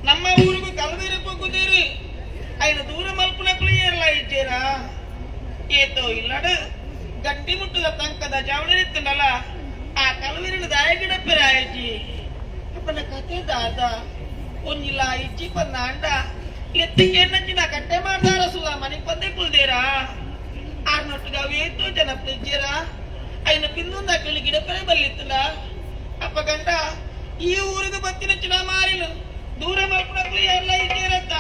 S10: ನಮ್ಮ ಊರಿಗೂ ಕಲದಿರು ಪೊಗ್ಗುದಿರಿ ಐನ ದೂರ ಮಲ್ಪುನಕ್ಲು ಏರ್ಲ ಇಜ್ಜೇರಾ ಏತೋ ಇಲ್ಲಡು ಗಟ್ಟಿ ಮುಟ್ಟದ ತಂಕದ ಜವಳಿತ್ತಲ್ಲ ಆ ಕಲವಿರಿನ ದಾಯಗಿಡ ಪೆರಾಯಜಿ ಅಪ್ಪನ ಕತೆ ದಾದ ಒಂಜಿಲ್ಲ ಇಜ್ಜಿ ಪಂದಾಂಡ ಎತ್ತಿಗೆ ನಂಜಿನ ಕಟ್ಟೆ ಮಾಡ್ದಾರ ಸುಲ ಮನೆಗೆ ಬಂದೆ ಕುಲ್ದೇರಾ ಆರ್ನೊಟ್ಟಿಗೆ ಅವೇತೋ ಜನ ಪ್ರಿಜ್ಜೇರಾ ಐನ ಪಿಂದೊಂದ ಕಿಳಿ ಗಿಡಪೆರೆ ಬಲ್ಲಿತ್ತಲ್ಲ ಅಪ್ಪ ಗಂಡ ಈ ಊರಿಗೆ ಬತ್ತಿನ ಚಿನ ಮಾರಿಲು ದೂರ ಮಲ್ಪುನಕ್ಲು ಎಲ್ಲ ಇದ್ದೀರತ್ತ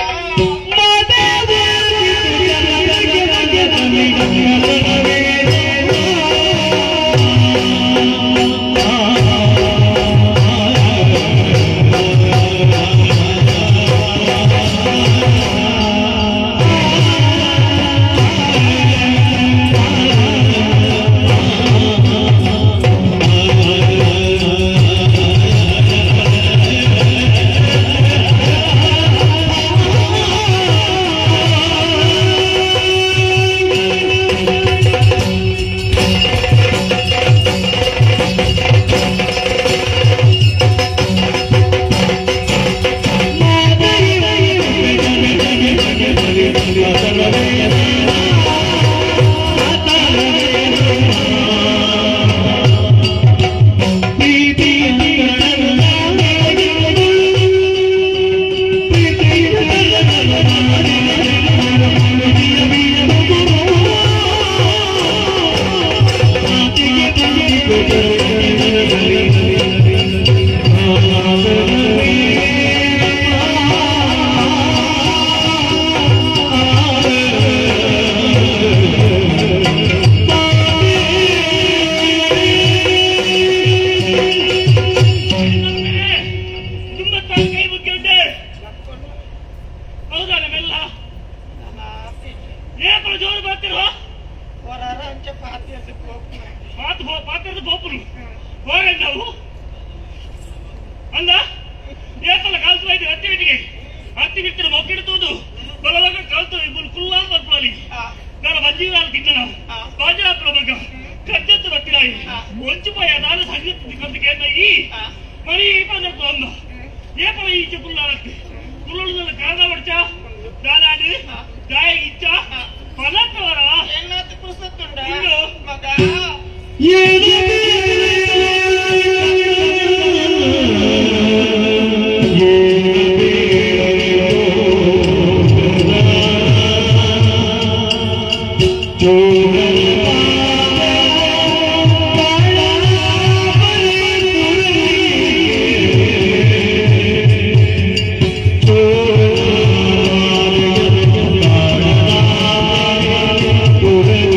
S6: Thank you.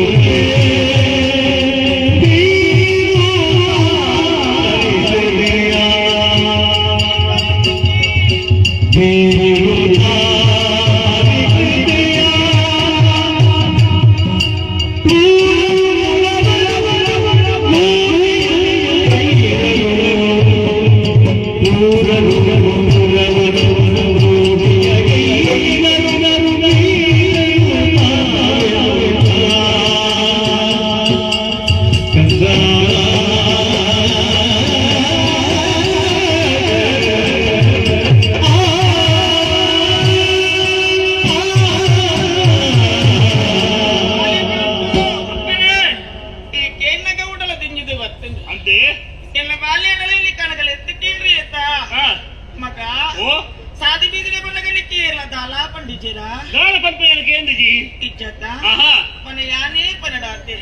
S6: ದಾನ ಪನ್ಪೆನ ಕೇಂದ್ರಜಿ
S11: ಇಜ್ಜತ್ತ
S6: ಆಹಾ
S11: ಮನೆ ಯಾನೇ ಪನಡಾತೆ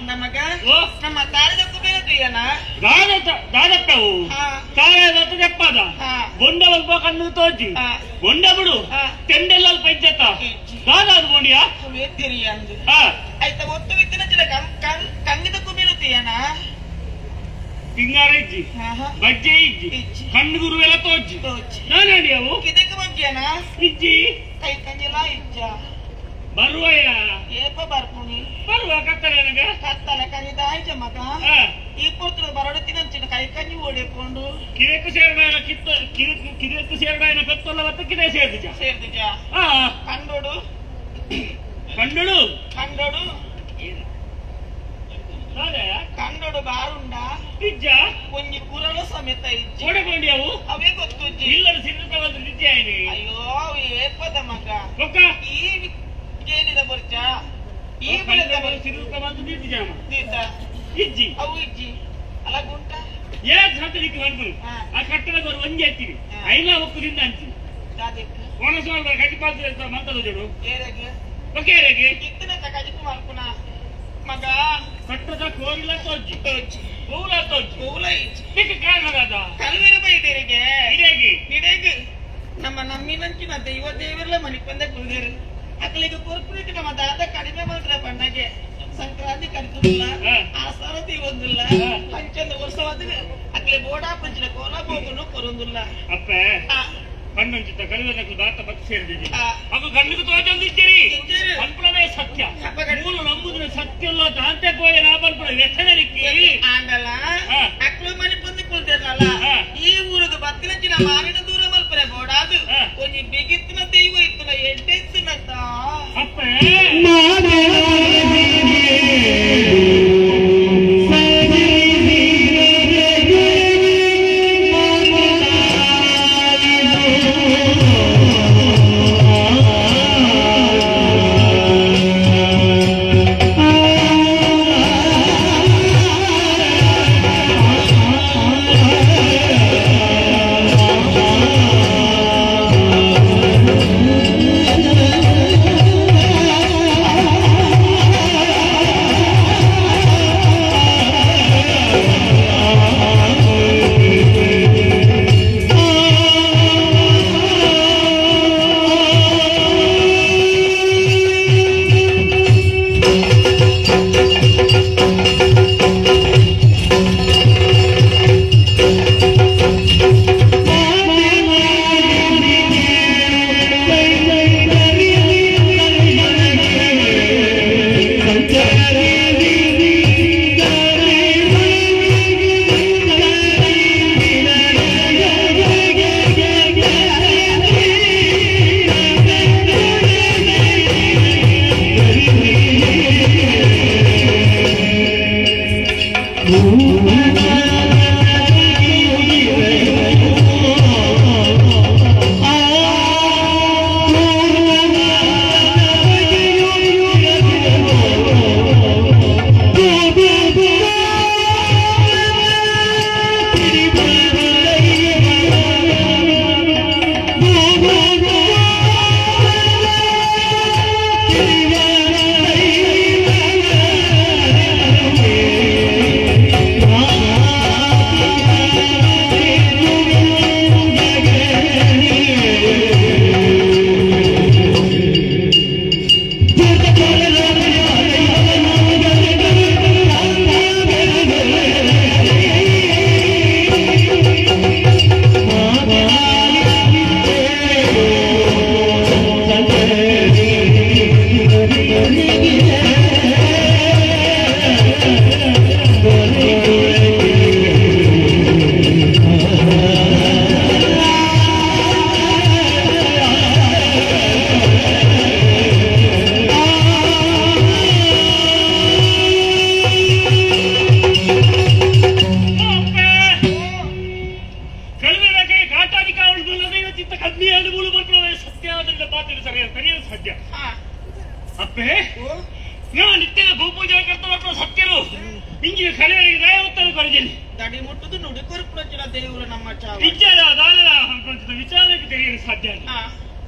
S11: ನಮಗ ನಮ್ಮ ತಾರದ ಕುಬೇರ ತುಯ್ಯನ
S6: ದಾದ ದಾದಪ್ಪವು ತಾರ ದತ್ತ ದೆಪ್ಪದ ಬೊಂಡ ಒಲ್ಪ ಕಣ್ಣು ತೋಜಿ ಬೊಂಡ ಬಿಡು ತೆಂಡೆಲ್ಲ ಅಲ್ಪ ಇಜ್ಜತ್ತ ದಾದ ಅದು ಬೋಂಡಿಯಾ
S11: ತೆರಿಯಂದು ಆಯ್ತ ಒತ್ತು ವಿತ್ತಿನ ಚಿಲ ಕಂಗಿದ ಕುಬೇರ ತುಯ್ಯನ
S6: ಪಿಂಗಾರ ಇಜ್ಜಿ ಬಜ್ಜೆ ಇಜ್ಜಿ ಕಣ್ಣು ಗುರುವೆಲ್ಲ ತೋಜಿ ನಾನಾಡಿ ಅವು
S11: ಕಿದಕ್ಕೆ ಬಗ್ಗೆನಾ
S6: ಇಜ್ಜಿ
S11: ಕೈ ಕಂಜಿಲ ಇಜ್ಜ
S6: ಬರುವಯ್ಯ
S11: ಏಪ ಬರ್ಪುಣಿ
S6: ಬರುವ ಕತ್ತಲೆ ನನಗೆ
S11: ಕತ್ತಲೆ ಕನಿದ ಆಯ್ಜ ಮಗ ಈ ಪೊರ್ತುಡು ಬರಡುತ್ತಿನ ಕೈ ಕಂಜಿ ಓಡಿಕೊಂಡು
S6: ಕಿದಕ್ಕೆ ಸೇರ್ಡಾಯನ ಕಿತ್ತ ಕಿದಕ್ಕೆ ಸೇರ್ಡಾಯನ ಪೆತ್ತೊಲ್ಲ ಬತ್ತ ಕಿದೆ ಸೇರ್ದಿಜ
S11: ಸೇರ್ದಿಜ ಕಂಡೋಡು
S6: ಕಂಡೋಡು
S11: ಕಂಡೋಡು ಕಂಡೋಡು ಬಾರುಂಡ
S6: ಇಜ್ಜ
S11: ಒಂಜಿ ಕುರಳು ಸಮೇತ ಇಜ್ಜಿ
S6: ಓಡಗೊಂಡಿ ಅವು
S11: ಅವೇ ಗೊತ್ತುಜ್ಜಿ
S6: ಇಲ್ಲದ ಸಿದ್ಧವಾದ ನಿಜ ಆಯ್ನಿ
S11: ಅಯ್ಯೋ ಅವು ಏಪದ ಮಗ
S6: ಬೊಕ್ಕ
S11: ಈ ಏನಿದ ಬರ್ಚ ಈ ಬೆಳೆದ
S6: ಸಿದ್ಧವಾದ ನಿಜ
S11: ದೀತ
S6: ಇಜ್ಜಿ
S11: ಅವು ಇಜ್ಜಿ ಅಲ್ಲ ಗುಂಟ
S6: ಏನ್ ಸಾತಲಿಕ್ಕೆ ಮಾಡ್ಬೋದು ಆ ಕಟ್ಟಡದ ಒಂಜಿ ಹಚ್ಚಿರಿ ಐನಾ ಒಕ್ಕದಿಂದ ಅಂಚಿ ಒಣಸೋಣ ಕಟ್ಟಿಪಾತ್ರ ಮಂತದ ಜೋಡು ಓಕೆ ಏರೆಗೆ
S11: ಇತ್ತನ ಕಜಿಪು ಮಲ್ಪುನ ಮಗ
S6: ಕಟ್ಟದ ಕೋರಿಲ ತೋಜಿ
S11: ತೋಜಿ
S6: ಹೂಲ ತೋಜಿ
S11: ಹೂಲ ಇಜ್ಜಿ
S6: ಇದಕ್ಕೆ ಕಾರಣದಾದ
S11: ಕಲ್ವೆರ ಬೈದೇರಿಗೆ
S6: ಇದೇಗಿ
S11: ಇದೇಗಿ ನಮ್ಮ ನಮ್ಮಿನಂಚಿನ ದೈವ ದೇವರಲ್ಲ ಮನಿಪಂದ ಕುಲ್ದೇರು ಅಕ್ಕಲಿಗೆ ಕೊರ್ಪುನಿಟ್ಟು ನಮ್ಮ ದಾದ ಕಡಿಮೆ ಮಾಡ್ರ ಬಣ್ಣಗೆ ಸಂಕ್ರಾಂತಿ ಕಡಿತದಿಲ್ಲ ಆಸಾರ ತೀವೊಂದಿಲ್ಲ ಹಂಚಂದ ವರ್ಷವಾದ್ರೆ ಅಕ್ಲೆ ಬೋಡಾ ಪಂಚಿನ ಕೋಲ ಬೋಗುನು ಕೊರೊಂದಿಲ್ಲ
S6: ಅಪ್ಪೆ ಕಣ್ಣಂಚಿತ್ತ ಕಲಿದ ಬಾತ ಬತ್ತ ಸೇರಿದ್ದೀವಿ ಅವು ಕಣ್ಣಿಗೆ ತೋಜೊಂದಿದ್ದೀರಿ ಅನ್ಪುಣವೇ ಸತ್ಯ ಮೂಲ ನಂಬುದ್ರ ಸತ್ಯ ಅಲ್ಲ ದಾಂತೆ ಕೋಯ ನಾಪನ್ಪುಣ ವ್ಯಸನರಿಕ್ಕಿ
S11: ಆಂಡಲ ಅಕ್ಲು ಮನೆ ಪಂದು ಕುಲ್ದಿರಲ್ಲ ಈ ಊರಿಗೆ ಬತ್ತಿನಂಚಿನ ಮಾರಿನ ದೂರ ಮಲ್ಪರೆ ಬೋಡಾದು ಒಂಜಿ ಬಿಗಿತ್ತಿನ ದೈವ ಇತ್ತನ ಎಡ್ಡೆತ್ತಿನತ್ತ
S6: ಅಪ್ಪೆ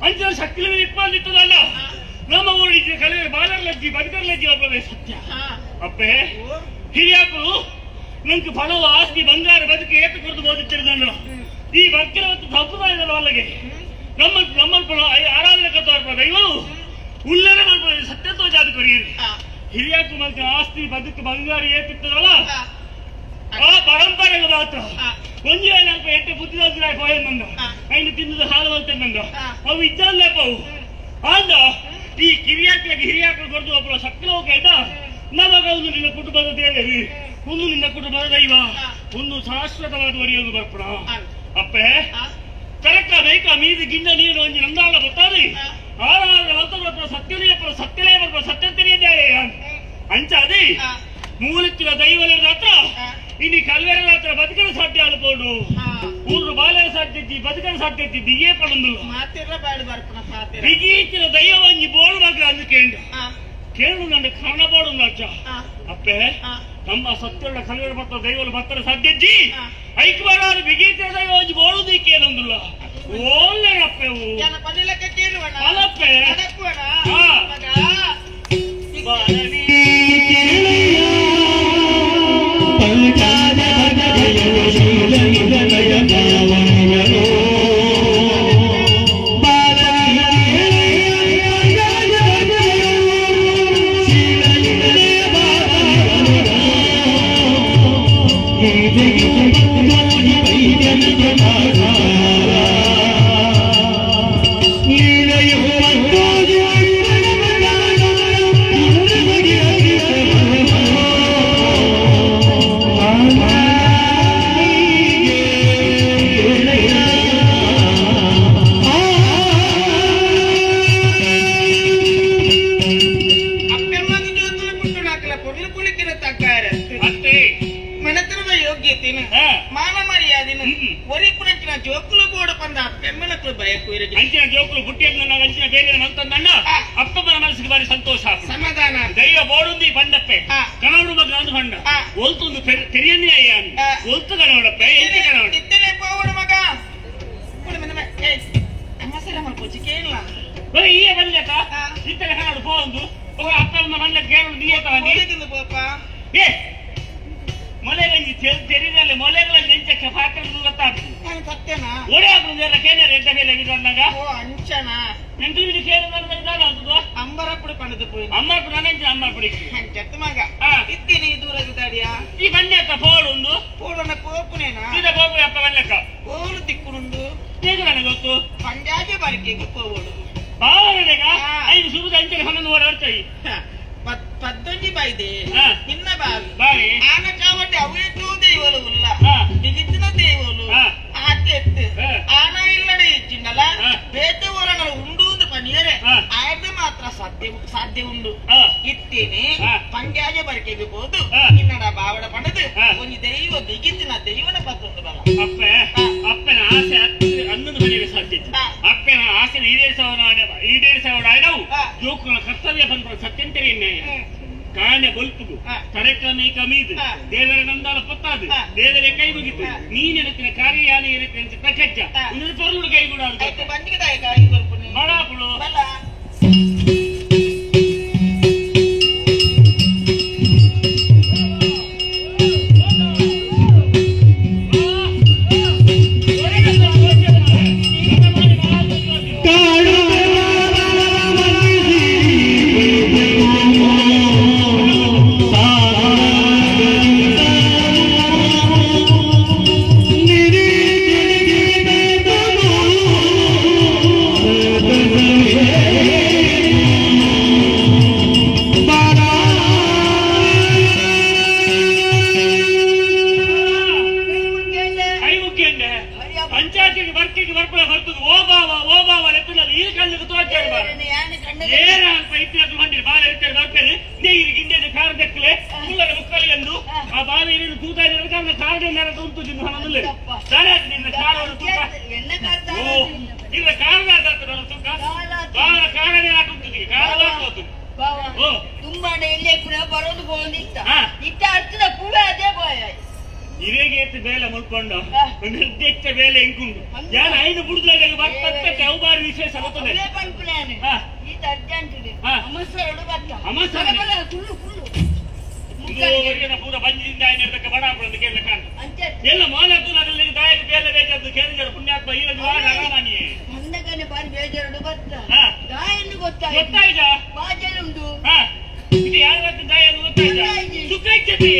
S6: ಅಂಚಿನ ಶಕ್ತಿ ಇಪ್ಪಂದಿತ್ತದಲ್ಲ ನಮ್ಮ ಊರಿಗೆ ಕಲೆ ಬಾಲರ್ಲಜ್ಜಿ ಬದುಕರ್ಲಜ್ಜಿ ಒಬ್ಬವೇ ಸತ್ಯ ಅಪ್ಪೆ ಹಿರಿಯಾಕರು ನಂಗೆ ಫಲವು ಆಸ್ತಿ ಬಂಗಾರ ಬದುಕು ಏತು ಕೊರದು ಓದುತ್ತಿರುದನ್ನು ಈ ಭಕ್ತರ ಮತ್ತು ಸಂಪ್ರದಾಯದ ಅಲ್ಲಿಗೆ ನಮ್ಮ ನಮ್ಮ ಆರಾಧನೆ ಕತ್ತವರ್ಪ ದೈವವು ಉಲ್ಲರ ಸತ್ಯತ್ವ ಜಾತಿ ಕೊರಿಯರಿ ಹಿರಿಯಾಕು ಮತ್ತೆ ಆಸ್ತಿ ಬದುಕು ಬಂಗಾರ ಏತಿತ್ತದಲ್ಲ ಆ ಪರಂಪರೆಗೆ ಮಾತ್ರ ಒಂಜಿ ವೇಳೆ ಎಟ್ಟೆ ಬುದ್ಧಿದಾಸರಾಯ ಪೋಯಂದ ಐನು ತಿನ್ನದ ಹಾಲು ಅಂತಂದ ಅವು ಇದ್ದಲ್ಲಪ್ಪವು ಅಂದ ಈ ಕಿರಿಯಾಕ್ಲಿಗೆ ಹಿರಿಯಾಕಲು ಕೊರದು ಒಬ್ಬರ ಸಕ್ಕಲೋಕ ಇದ್ದ ನಮಗ ಒಂದು ನಿನ್ನ ಕುಟುಂಬದ ದೇವಿ ಒಂದು ನಿನ್ನ ಕುಟುಂಬದ ದೈವ ಒಂದು ಶಾಶ್ವತವಾದ ವರಿಯೊಂದು ಬರ್ಪಣ ಅಪ್ಪೆ ಕರೆಕ್ಕ ಬೇಕ ಮೀದು ಗಿಂಡ ನೀರು ಒಂಜಿ ನಂದಾಳ ಗೊತ್ತಾದಿ ಆರಾಧ ಬರ್ಪ ಸತ್ಯನೇ ಪರ ಸತ್ಯಲೇ ಬರ್ಪ ಸತ್ಯ ತಿಳಿಯದೇ ಅಂಚ ಅದೇ ಮೂಲಕ್ಕಿನ ದೈವಲದ ಹತ್ರ ಇನ್ನು ಕಲ್ವೆರ ಹತ್ರ ಬದುಕಲು ಸಾಧ್ಯ ಅನ್ಕೊಂಡು ಊರು ಬಾಲರ ಸಾಧ್ಯ ಬದುಕಲು ಸಾಧ್ಯ ಬಿಗಿಯೇ ಪಡಂದು ಬಿಗಿತಿನ ದೈವ ಒಂಜಿ ಬೋಳುವಾಗ ಅಂದು ಕೇಂದ್ರ ಕೇಳು ನನ್ನ ಕಾಣಬಾಡು ಅಜ್ಜ ಅಪ್ಪೆ ನಮ್ಮ ಸತ್ಯದ ಕಲ್ವೆರ ಬತ್ತ ದೈವಲು ಬತ್ತರ ಸಾಧ್ಯಜ್ಜಿ ಐಕ್ಬಾರ ಬಿಗಿತಿನ ದೈವ ಒಂಜಿ ಬೋಳುದು ಕೇಳೊಂದುಲ್ಲ ಓಲ್ಲೆ ಅಪ್ಪೆ ಅಲ್ಲಪ್ಪೆ ಅಂಚಿನ ಜೋಕುಲು ಬುಟ್ಟಿಯನ್ನು ಅಂಚಿನ ಬೇರೆ ಅಂತಂದಣ್ಣ ಅಪ್ಪನ ಮನಸ್ಸಿಗೆ ಬಾರಿ ಸಂತೋಷ
S11: ಸಮಾಧಾನ
S6: ದೈವ ಬೋಡುಂದಿ ಬಂಡಪ್ಪೆ ಕಣವಡು ಮಗ ಅಂದು ಬಣ್ಣ ಒಲ್ತೊಂದು ತೆರಿಯನ್ನೇ ಅಯ್ಯ ಒಲ್ತು ಕಣವಡಪ್ಪೆ ಎಂತ ಕಣವಡು
S11: ಇತ್ತನೆ ಪೋವಡು ಮಗ
S6: ಈ ಬಲ್ಲಕ ಇತ್ತನೆ ಕಣವಡು ಪೋಂದು ಅಪ್ಪನ ಮಲ್ಲ ಕೇಳು ನೀಯತ
S11: ಪೋಪ
S6: ಏ ಮೊಲೆಗಂಜಿ ತೆರಿದಲ್ಲಿ ಮೊಲೆಗಳಲ್ಲಿ ಎಂಚಕ್ಕೆ ಪಾತ್ರ ಗೊತ್ತಾಗ್ತದೆ
S11: ಸತ್ಯನಾ
S6: ಒಡೆ ಹಾಕುದು ಕೇನರ್ ಎಂತ ಮೇಲೆ ವಿಧಾನಾಗ
S11: ಓ ಅಂಚನ
S6: ಎಂಟು ಕೇನರ್ ವಿಧಾನ ಆಗ್ತದ
S11: ಅಂಬರಪುಡಿ ಪಣದು ಪೋಯಿ
S6: ಅಮ್ಮರ್ಪುಡಿ ನನಂಚಿನ ಅಮ್ಮರ್ಪುಡಿ
S11: ಅಂಚತ್ತು ಮಗ ಇತ್ತೀನಿ ದೂರ ದಾಡಿಯಾ
S6: ಈ ಬನ್ನಿ ಅತ್ತ ಪೋಡುಂದು
S11: ಪೋಡೋಣ ಪೋಪುನೇನಾ
S6: ಸೀದಾ ಪೋಪು ಅಪ್ಪ ಬನ್ಲಕ್ಕ
S11: ಪೋಲು ತಿಕ್ಕುನುಂದು
S6: ಹೇಗೆ ನನಗೆ ಗೊತ್ತು
S11: ಪಂಜಾಬಿ ಬರಿಕೆಗೆ ಪೋವಡು
S6: ಬಾವನೆಗ ಐದು ಸುರುದ ಅಂಚನೆ 11 ಓಡಾಡ್ತಾಯಿ
S11: ಪದ್ದೊಂಜಿ ಬಾಯ್ದೆ ನಿನ್ನ ಬಾವಿ
S6: ಬಾವಿ
S11: ಆನ ಕಾವಟ್ಟಿ ಅವೇತೂ ದೇವಲು ಉಲ್ಲ ಬಿಗಿತ್ತಿನ ದೇವಲು ಆತೆತ್ತು ಆನ ಇಲ್ಲಡೆ ಇಚ್ಚಿಂಡಲ ಬೇತೆ ಓರಣ ಉಂಡು ಪನಿಯರೆ ಆಯ್ದು ಮಾತ್ರ ಸಾಧ್ಯ ಸಾಧ್ಯ ಉಂಡು ಇತ್ತೇನೆ ಪಂಜಾಜ ಬರಿಕೆಗೆ ಹೋದು ನಿನ್ನಡ ಬಾವಡ ಪಣದು ಒಂಜಿ ದೈವ ಬಿಗಿತ್ತಿನ ದೈವನ ಪತ್ತೊಂದು ಬಲ
S6: ಅಪ್ಪೆ ಅಪ್ಪನ ಆಸೆ ಅನ್ನೊಂದು ಮನೆಗೆ ಸಾಧ್ಯ ಅಪ್ಪನ ಆಸೆ ಈಡೇರಿಸವನಾಯ್ನವು ಜೋಕುಗಳ ಕರ್ತವ್ಯ ಬಂದ ಸತ್ಯಂತರಿ ಕಾಣೆ ಬೊಲ್ಪುಗು ತರಕಮೇ ಕಮೀದು ದೇವರ ನಂದಾಲ ಪತ್ತಾದು ದೇವರ ಕೈ ಮುಗಿತು ನೀನೆನಕ್ಕಿನ ಕಾರ್ಯಾನ ಏನಕ್ಕೆ ತಕಜ್ಜ ಇನ್ನೊಂದು ಪೊರ್ಲುಡು ಕೈ ಕೂಡ ಬಡಾಪುಳು ಪಂಚಾಯತಿಗೆ ಬರ್ತಿಗೆ ಬರ್ಪುಳ ಬರ್ತದೆ ಓ ಬಾವ ಓ ಬಾವ ಲೆಕ್ಕದಲ್ಲಿ ಈ ಕಣ್ಣಿಗೆ ತೋಚಾರ ಏನ ಅಂತ ಇತಿಹಾಸ ಮಂಡಿ ಬಾಲ ಇರ್ತಾರೆ ಬರ್ತಾರೆ ನೀರಿಗೆ ಹಿಂದೆ ಕಾರ್ ದಕ್ಕಲೆ ಮುಲ್ಲರ ಮುಕ್ಕಲಿ ಎಂದು ಆ ಬಾಲ ಏನೇನು ತೂತ ಇದ್ದಾರೆ ಕಾರಣ ಕಾರ್ ನೇರ ಉಂಟು ತಿನ್ನು ಹಣದಲ್ಲಿ ತಾನೇ ನಿನ್ನ ಕಾರವನ್ನು ತೂಕ ಓ ಇಲ್ಲ ಕಾರಣ ತೂಕ ಬಾಲ ಕಾರಣ ಹಾಕುತ್ತಿದ್ದೀವಿ ಕಾರ ಹಾಕೋದು
S13: ತುಂಬಾ ಎಲ್ಲೇ ಕೂಡ ಬರೋದು ಬೋಂದಿತ್ತ ಇತ್ತ ಅರ್ಥದ ಪೂವೆ ಅದೇ ಬಾಯ
S6: ಇರೇಗೇತು ಬೇಲೆ ಮುಲ್ಕೊಂಡು ನಿರ್ದಿಷ್ಟ ಬೇಲೆ ಎಂಕುಂಡು ಯಾರು ಐದು ಬುಡ್ದಾಗ ಬರ್ತಕ್ಕೆ ಅವು ಬಾರಿ ವಿಶೇಷ ಗೊತ್ತದೆ ಪೂರ ಬಂಜಿಂದ ಆಯ್ನಿರ್ತಕ್ಕ ಬಡ ಹಾಕೊಂಡು ಕೇಳಲ ಕಾಣ ಎಲ್ಲ ಮೋಲದ್ದು ಅದರಲ್ಲಿ ದಾಯಕ ಬೇಲೆ ಬೇಕಾದ್ದು ಕೇಳಿದರು ಪುಣ್ಯಾತ್ಮ ಈರದು ಅರಾಮಾನಿಯೇ
S11: ಬಂದಗನೆ ಬಾರಿ ಬೇಜಾರು ಬತ್ತ ದಾಯನ್ನು
S6: ಗೊತ್ತಾಯ್ತಾ
S11: ಬಾಜೆಲುಂಡು
S6: ಇದು ಯಾರ ದಾಯನ್ನು ಗೊತ್ತಾಯ್ತಾ ಸುಖ ಇಚ್ಛತೆ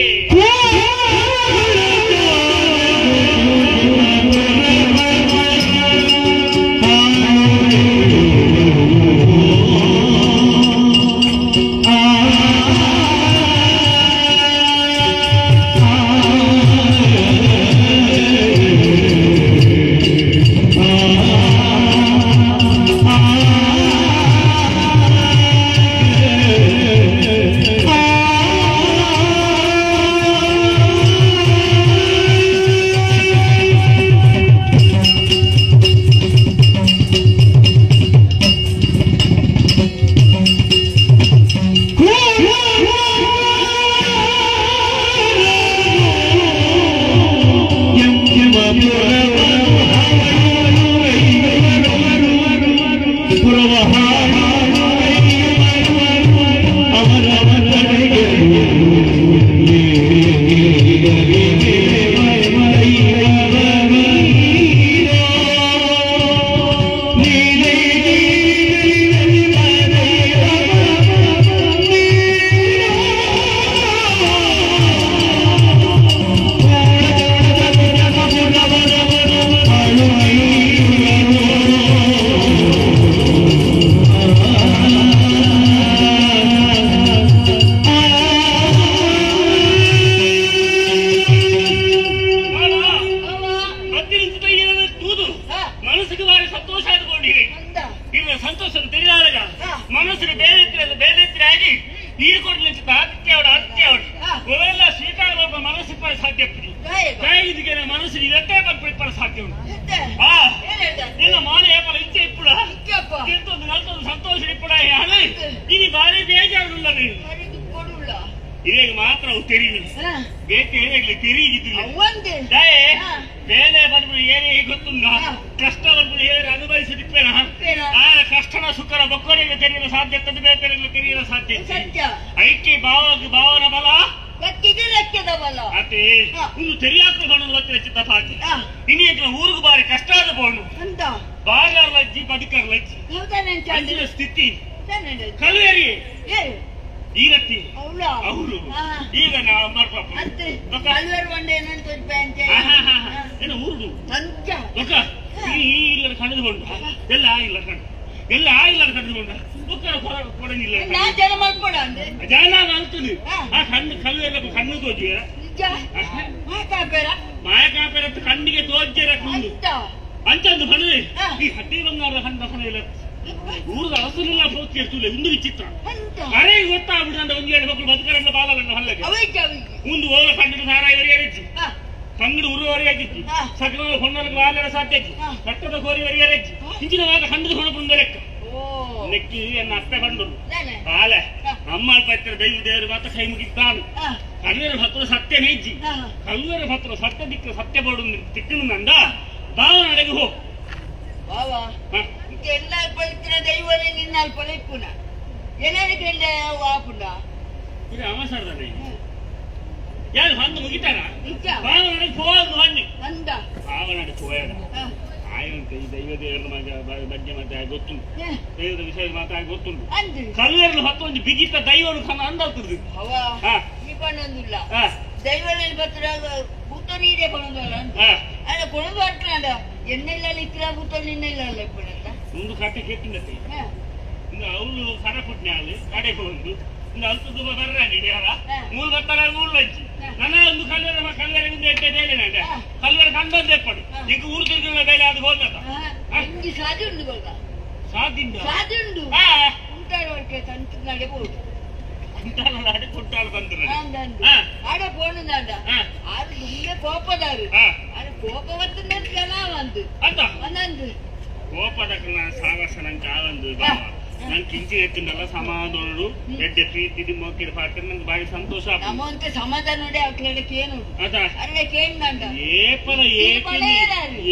S6: ಕಿಂಚಿ ಎತ್ತಿನಲ್ಲ ಸಮಾಧಾನರು ಎಡ್ಡೆ ಪ್ರೀತಿ ಮೋಕಿರ ಪಾತ್ರ ನಂಗೆ ಬಾರಿ ಸಂತೋಷ
S11: ನಮ್ಮಂತ ಸಮಾಧಾನ ನೋಡಿ ಅಕ್ಲಡಕ್ಕೆ ಏನು
S6: ಅದ
S11: ಅರ್ವೆ ಕೇಂದ್ರ
S6: ಏಪಲ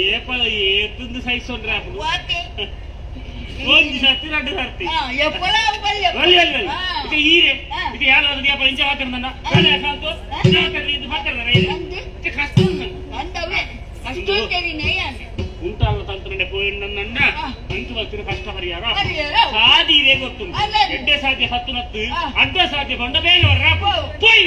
S6: ಏಪಲ ಏತಂದು ಸಹಿಸೋಣ್ರೆ ಒಂದು ಸರ್ತಿ ಎರಡು ಸರ್ತಿ ಈರೆ ಇದು ಯಾರು ಇಂಚ ಹಾಕಿರ್ದಣ್ಣ ಕಷ್ಟ ಉಂಟಾಲ ತಂತ್ರನೆ ಪೋಯಿಣ್ಣ ಅಂಚು ಬರ್ತೀನಿ ಕಷ್ಟ ಪರಿಹಾರ ಸಾದಿ ಇದೇ ಗೊತ್ತುಂಟು ಎಡ್ಡೆ ಸಾಧ್ಯ ಹತ್ತು ನತ್ತು ಅಡ್ಡ ಸಾಧ್ಯ ಕೊಂಡ ಬೇಗ ಬರ್ರ ಪೋಯ್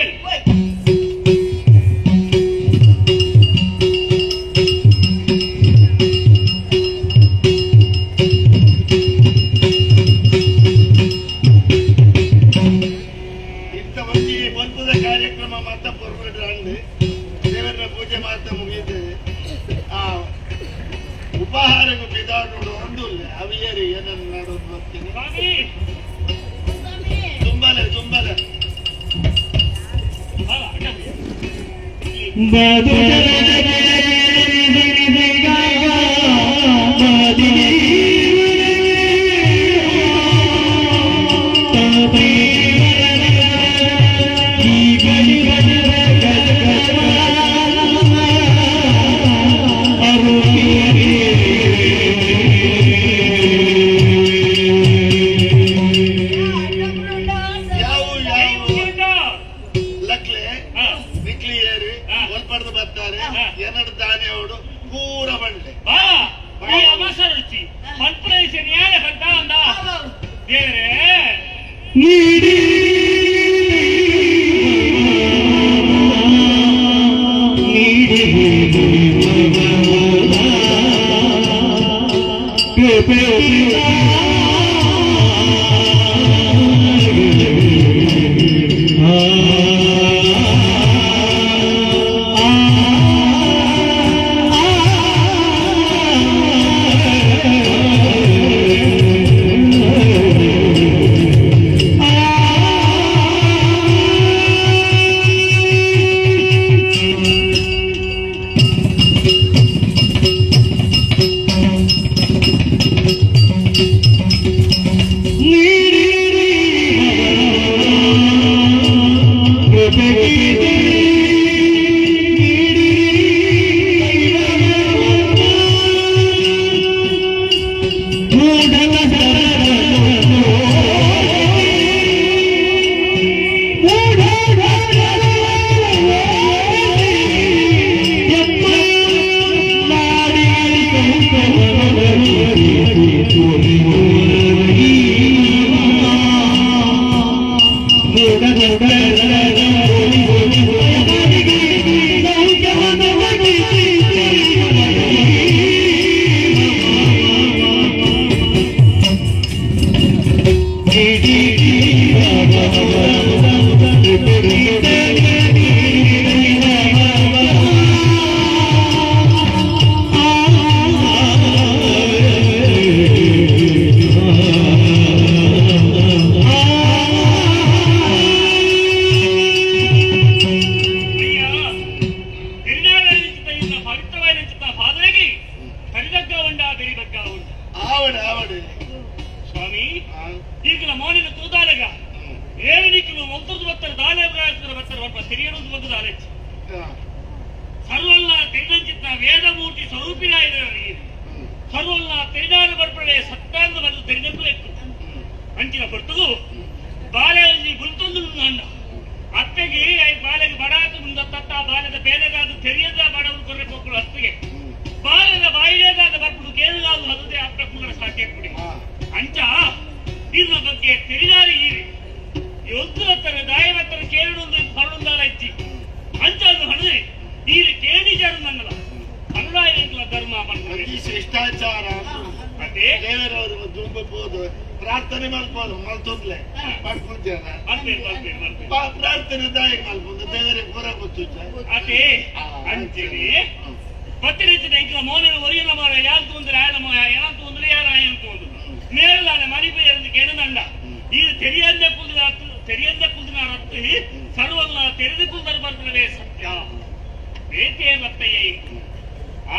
S9: ಇಂಥ ಒಂಜಿ ಪೊರ್ತದ ಕಾರ್ಯಕ್ರಮ ಮಾತ ಪೊರ್ಬಿಡ್ರಂಡು ದೇವರ ಪೂಜೆ ಮಾತ ಮುಗಿದು ಆ ಉಪಹಾರಕ್ಕೂ ಬಿದಾಡೋಡು ಒಂದು ಅವಿಯರಿ ಏನನ್ನು ನಾಡೋದು ಬರ್ತೀನಿ ತುಂಬಲೆ ತುಂಬಲೆ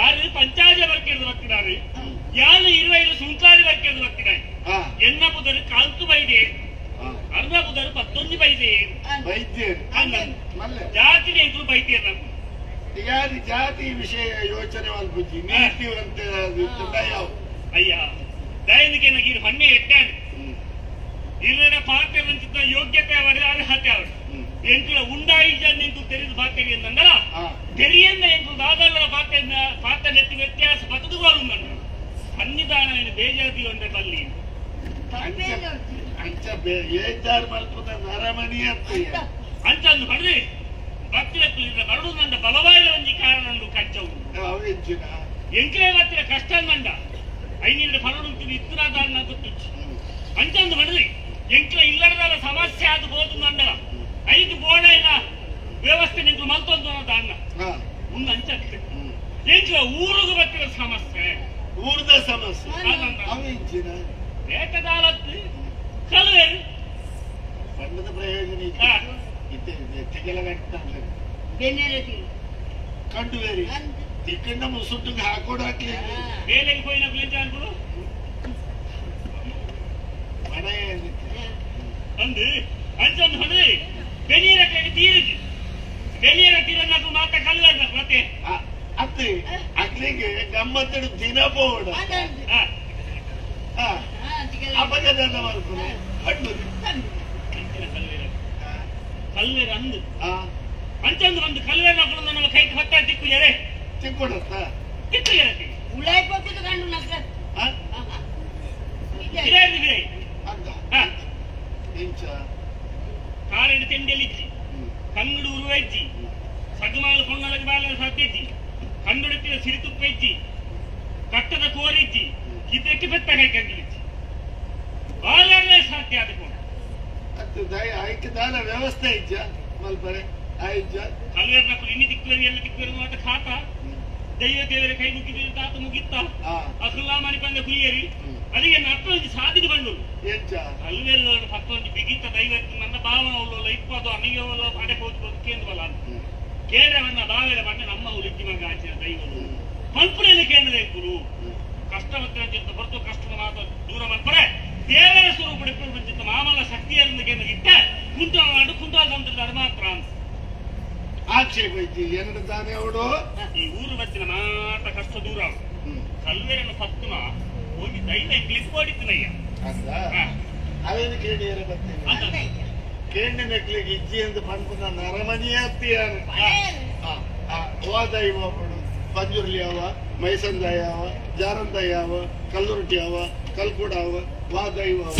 S6: 6 ಪಂಚಾಜ ವರ್ಕೆದು ಬರ್ತಿದ್ದಾರೆ, ಯಾರು 25 ಸುಂಕಾರಿ ವರ್ಕೆದು ಬರ್ತಿದ್ದಾರೆ. ಎನ್ನ ಪುದರ್ ಕಾಲ್ತು ಬೈದೆ ಅರ್ಧ ಪುದರ್ ಪತ್ತೊಂದು ಬೈದೆ ಜಾತಿ ಎಂಕುಲು ಬೈದ್ಯರು ನಮ್ಗೆ
S9: ಯಾರು ಜಾತಿ ವಿಷಯ ಯೋಚನೆ ಮಲ್ಪುಜಿ ನೀತಿ ಅಂತ ಯಾವ
S6: ಅಯ್ಯ ದಯನಿಗೆ ನನಗೆ ಹೊನ್ನೆ ಎಟ್ಟಾನು ಇಲ್ಲದ ಪಾತ್ರ ವಂಚಿತ ಯೋಗ್ಯತೆ ಅವರು ಅರ್ಹತೆ ಅವರು ಎಂಕುಲ ಉಂಡಾಯಿಜ ನಿಂತು ತೆರೆದು ಪಾತ್ರ ಎಂದಂದರ ತೆರಿಯನ್ನ ಎಂಕುಲು ದಾದಾಗಳ ಪಾತ್ರ ಪಾತ್ರ ನೆಟ್ಟು ವ್ಯತ್ಯಾಸ ಬತದುಗಳು ನನ್ನ ಸನ್ನಿಧಾನ ಬೇಜಾತಿ ಒಂಡೆ ಬಲ್ಲಿ
S9: ಅಂಚ ಬೇಜಾರು ಮಲ್ಪುದ ನರಮಣಿ ಅಂತ
S6: ಅಂಚ ಅಂದು ಪಡೆದು ಭಕ್ತಿರ ಬರಡು ನಂಡ ಬಲವಾದ ಒಂಜಿ ಕಾರಣ ಕಚ್ಚವು ಎಂಕಲೇ ಬತ್ತಿರ ಕಷ್ಟ ನಂಡ ಐನೀರ ಪರಡು ಇತ್ತುರಾದಾರನ ಗೊತ್ತುಚ್ಚು ಅಂಚಂದು ಪಡೆದು ಎಂಕಲ ಇಲ್ಲಡದಾರ ಸಮಸ್ಯೆ ಆದ ಬೋದು ನಂಡಲ ಐದು ಬೋಣ ಇಲ್ಲ ವ್ಯವಸ್ಥೆ ನಿಂತು ಮಲ್ತೊಂದು ದಾನ್ನ ಮುಂದೆ ಅಂಚತ್ತೆ ಎಂಕಲ ಊರುಗು ಬತ್ತಿರ ಸಮಸ್ಯೆ
S9: ಊರ್ದ ಸಮಸ್ಯೆ
S6: ಬೇಟದಾಲತ್ತು ಕಲುವೇರು
S9: ಬಣ್ಣದ ಪ್ರಯೋಜನ ಕಂಡು ಬೇರೆ ತಿಕ್ಕಂಡ ಮುಸುಟ್ಟಿಗೆ ಹಾಕೋಡಾಕ್ಲಿ
S6: ಬೇಲೆಗೆ ಹೋಯಿನ ಪ್ಲೇಟ್ ಅನ್ಕೊಡು ಅಂದು ಅಂಚಂದು ಹೊಡೆದು ಬೆನಿಯರ ಕೈಗೆ ತೀರಿಜಿ ಬೆನಿಯರ ತೀರನ್ನಾಕು ಮಾತ ಕಲ್ಲಾಡ್ಬೇಕು ಮತ್ತೆ
S9: ಅತ್ತೆ ಅಕ್ಲಿಗೆ ಗಮ್ಮತ್ತಡು ದಿನ ಪೋಡ ಅಪಗದ ಮಾಡ್ಕೊಂಡು ಹಣ್ಣು
S6: ಕಲ್ವೇರ ಅಂದು ಅಂಚಂದು ಒಂದು ಕಲ್ವೇರ ನಮ್ಮ ಕೈಗೆ ಹೊತ್ತ ತಿಕ್ಕು ಎರೆ
S9: ತಿಕ್ಕೊಡತ್ತ
S6: ತಿಕ್ಕು ಎರೆ
S11: ಉಳಾಯಿ ಕೊಟ್ಟಿದ್ದು ಕಂಡು ನಗ್ರ
S6: ಕಾರೆಡು ತೆಂಡೆಲಿಚ್ಚಿ ಕಂಗಡು ಉರುವೆಜ್ಜಿ ಸಗಮಾಲು ಪೊನ್ನಲಗೆ ಬಾಲ ಸಾಧ್ಯಜ್ಜಿ ಕಂಡುಡುತ್ತಿನ ಸಿರಿತುಪ್ಪೆಜ್ಜಿ ಕಟ್ಟದ ಕೋರಿಜ್ಜಿ ಇದಕ್ಕೆ ಬೆತ್ತ ಕೈ ಕಂಗಿಲಿಚ್ಚಿ ಬಾಲರೇ ಸಾಧ್ಯ ಆದ
S9: ಆಯ್ಕೆ ದಾನ ವ್ಯವಸ್ಥೆ ಇಜ್ಜ ಮಲ್ಪರೆ ಆಯ್ಜ
S6: ಕಲ್ವೇರ್ನ ಇನ್ನಿ ತಿಕ್ಕುವೇರಿ ಎಲ್ಲ ತಿಕ್ಕುವೇರಿ ಮಾತ ಖಾತ ದೈವ ದೇವರ ಕೈ ಮುಗಿದ ತಾತ ಮುಗಿತ್ತ ಅಖುಲ್ಲಾ ಮನಿ ಬಂದ ಕುಯ್ಯರಿ ಅದಕ್ಕೆ ನಪ್ಪೊಂದು ಸಾಧಿದು ಬಂದು ಕಲ್ವೇರು ಪತ್ತೊಂದು ಬಿಗಿತ್ತ ದೈವ ನನ್ನ ಭಾವನ ಉಳ್ಳೋಲ್ಲ ಇಪ್ಪದು ಅನಿಯೋಲ್ಲ ಅಡೆ ಹೋದ್ ಕೇಂದ್ರವಲ್ಲ ಕೇಂದ್ರವನ್ನ ಬಾವೆಲ ಬಂದ ನಮ್ಮ ಉಳಿದ್ದಿ ಮಗ ಆಚಿನ ದೈವರು ಪಲ್ಪುರಲ್ಲಿ ಕೇಂದ್ರ ಗುರು ಕಷ್ಟ ಚಿಂತ ಹೊರತು ಕಷ್ಟದ ಮಾತು ದೂರ ಮಲ್ಪರೆ ದೇವರ ಸ್ವರೂಪ ಚಿಂತ ಮಾಮಲ ಶಕ್ತಿಯನ್ನು ಕೇಂದ್ರ ಇಟ್ಟ ಕುಂಟ ಕುಂಟಾದಂತ ಮಾತ್ರ
S9: ಆಕ್ಷೇಪ ಇದ್ದಿ ಎರಡು ತಾನೇ ಅವಡು
S6: ಈ ಊರು ಬತ್ತಿನ ಮಾತ ಕಷ್ಟ ದೂರ ಕಲ್ವೇರನ ಸತ್ತುನ ಹೋಗಿ ದೈವ ಕ್ಲಿಪ್ ಹೊಡಿತನಯ್ಯ
S9: ಅವೇನು ಕೇಳಿಯರ ಬರ್ತೇನೆ ಕೇಂದ್ರ ನೆಕ್ಲಿಗೆ ಇಜ್ಜಿ ಅಂತ ಪನ್ಪುನ ನರಮನಿಯ ಅತ್ತಿಯಾರು ವಾ ದೈವ ಪಡು ಪಂಜುರ್ಲಿ ಅವ ಮೈಸಂದಾಯ ಅವ ಜಾರಂದಾಯ ಅವ ಕಲ್ಲುರುಟಿ ಅವ ಕಲ್ಕುಡ ಅವ ವಾ ದೈವ ಅವ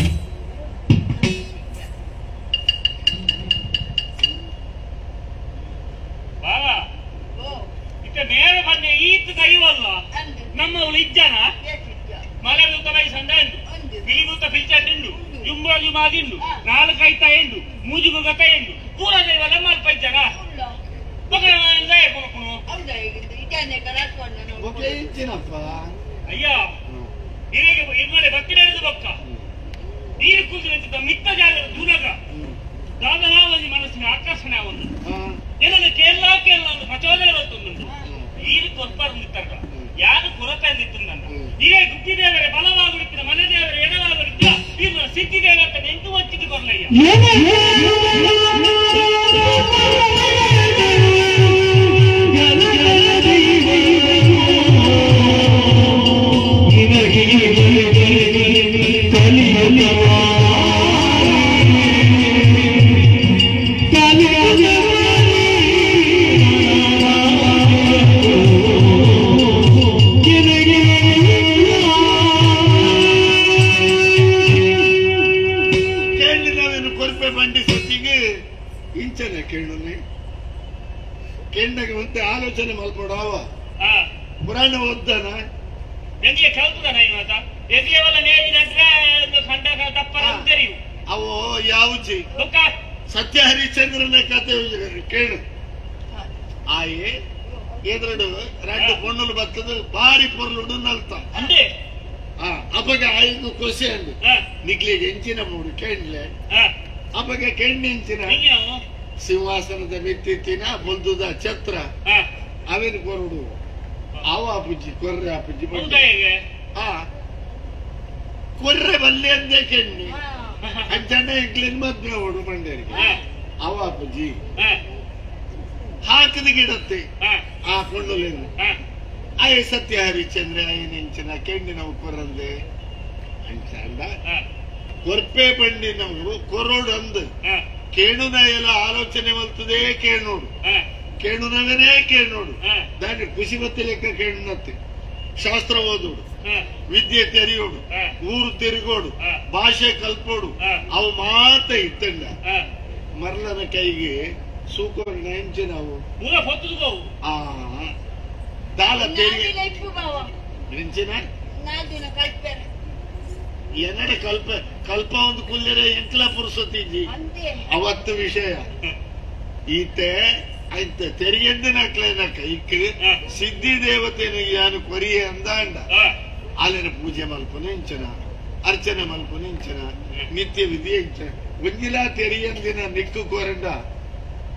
S6: ಬಾಬಾ ಇತ್ತ ನೇರ ಬಂದೆ ಈತ ದೈವಲ್ಲ ನಮ್ಮವಳು ಇಜ್ಜನ ಮಲೆದೂತ ಬೈಸಂದ ಉಂಡು ಬಿಳಿದೂತ ಪಿಲ್ಚಂಡು ಜುಂಬ ಜುಮಾದಿಂಡು ನಾಲ್ಕು ಐತ ಎಂಡು ಮೂಜಿಗು ಗತ ಎಂಡು ಪೂರ ದೈವ ನಮ್ಮ ಅಲ್ಪ ಇಜ್ಜನ ಅಯ್ಯ ಇರುಗಡೆ ಬತ್ತಿನ ಬೊಕ್ಕ ನೀರು ಕುಲ್ದು ಮಿತ್ತ ಜಾಗ ದೂರಗ ದಾದನಾವಲ್ಲಿ ಮನಸ್ಸಿನ ಆಕರ್ಷಣೆ ಒಂದು ಏನಂದ್ರೆ ಕೇರಳ ಕೇರಳ ಒಂದು ಪ್ರಚೋದನೆ ಬರ್ತುಂಟು ಈರು ಕೊರ್ಪಾರು ನಿತ್ತಾರ ಯಾರು ಕೊರತೆ ನಿತ್ತುಂದನ್ನ ಈಗ ಗುಪ್ಪಿದೇವರೇ ಬಲವಾಗುಡಿತ್ತಿನ ಮನೆ ದೇವರೇ ಎಡವಾಗುಡಿತ್ತ ಇನ್ನು ಸಿದ್ಧಿದೇವ ಅಂತ ನೆಂಟು ವಚ್ಚಿದ್ದು ಕೊರ್ಲಯ್ಯ
S9: ಕೆಂಡಗೆ ಮತ್ತೆ ಆಲೋಚನೆ ಮಲ್ಕೊಡವ ಪುರಾಣ ಓದ್ದಾನ
S6: ಎಂಗೆ ಕಲ್ತದಾನ ಮಾತ ಎಗ್ಲೇವಲ್ಲ ನೇಜಿನಂದ್ರೆ ಖಂಡ ತಪ್ಪರ ತೆರಿಯು
S9: ಅವು ಯಾವುಜಿ ಸತ್ಯ ಹರಿಶ್ಚಂದ್ರನ ಕತೆ ಕೇಳು ಆಯೆ ಎದುರುಡು రెండు ಪೊಣ್ಣುలు ಬತ್ತದು ಬಾರಿ ಪೊರ್ಲುಡು ನಲ್ತ ಅಪ್ಪಗೆ ಆಯ್ತು ಖುಷಿ ಅಂದು ನಿಕ್ಲಿಗೆ ಎಂಚಿನ ಮೂಡು ಕೆಂಡ್ಲೆ ಅಪ್ಪಗೆ ಕೆಂಡಿ ಎಂಚಿನ ಸಿಂಹಾಸನದ ಮಿತ್ತಿತ್ತಿನ ಬೊಲ್ದುದ ಛತ್ರ ಅವೇನು ಕೊರಡು ಅವ ಅಪ್ಪುಜಿ ಕೊರ್ರೆ ಅಪ್ಪುಜಿ ಆ ಕೊರ್ರೆ ಬಲ್ಲೆ ಅಂದೇ ಕೆಣ್ಣಿ ಅಂಚಣ್ಣ ಎಂಕ್ಲೆನ್ ಮದ್ವೆ ಓಡು ಮಂಡೇರಿಗೆ ಅವ ಅಪ್ಪಜಿ ಹಾಕದ ಗಿಡತ್ತೆ ಆ ಕೊಂಡುಲೇನು ಆಯ ಸತ್ಯ ಹರಿಶ್ಚಂದ್ರ ಆಯನೆಂಚಿನ ಕೆಂಡಿ ನಾವು ಕೊರಂದೆ ಅಂಚಂಡ ಕೊರ್ಪೆ ಬಂಡಿ ನಾವು ಕೊರೋಡು ಅಂದು ಕೇಣುನ ಎಲ್ಲ ಆಲೋಚನೆ ಮಲ್ತದೇ ಕೇಣೋಡು ಕೇಣುನವನೇ ಕೇಣೋಡು ದಾನಿ ಖುಷಿ ಬತ್ತಿ ಲೆಕ್ಕ ಕೇಣುನತ್ತೆ ಶಾಸ್ತ್ರ ಓದೋಡು ವಿದ್ಯೆ ತೆರೆಯೋಡು ಊರು ತಿರುಗೋಡು ಭಾಷೆ ಕಲ್ಪೋಡು ಅವು ಮಾತ ಇತ್ತಂಡ ಮರ್ಲನ ಕೈಗೆ ಸೂಕೋರ್ಣ ಎಂಚೆ ನಾವು ಆ ದಾಲ ತೆರಿಗೆ ಎಂಚಿನ ಎನ್ನಡ ಕಲ್ಪ ಕಲ್ಪ ಒಂದು ಕುಲ್ಲೆರೆ ಎಂಕ್ಲ ಪುರುಸೊತ್ತಿಜ್ಜಿ ಅವತ್ತು ವಿಷಯ ಈತೆ ಐತ ತೆರಿಗೆಂದನಕ್ಲೇನ ಕೈಕ್ ಸಿದ್ಧಿ ದೇವತೆನ ಯಾನು ಕೊರಿಯೆ ಅಂದಾಂಡ ಅಲ್ಲಿನ ಪೂಜೆ ಮಲ್ಪುನ ಇಂಚನ ಅರ್ಚನೆ ಮಲ್ಪುನ ಇಂಚನ ನಿತ್ಯ ವಿಧಿ ಇಂಚನ ಒಂಜಿಲ ತೆರಿಯಂದಿನ ನಿಕ್ಕು ಕೋರಂಡ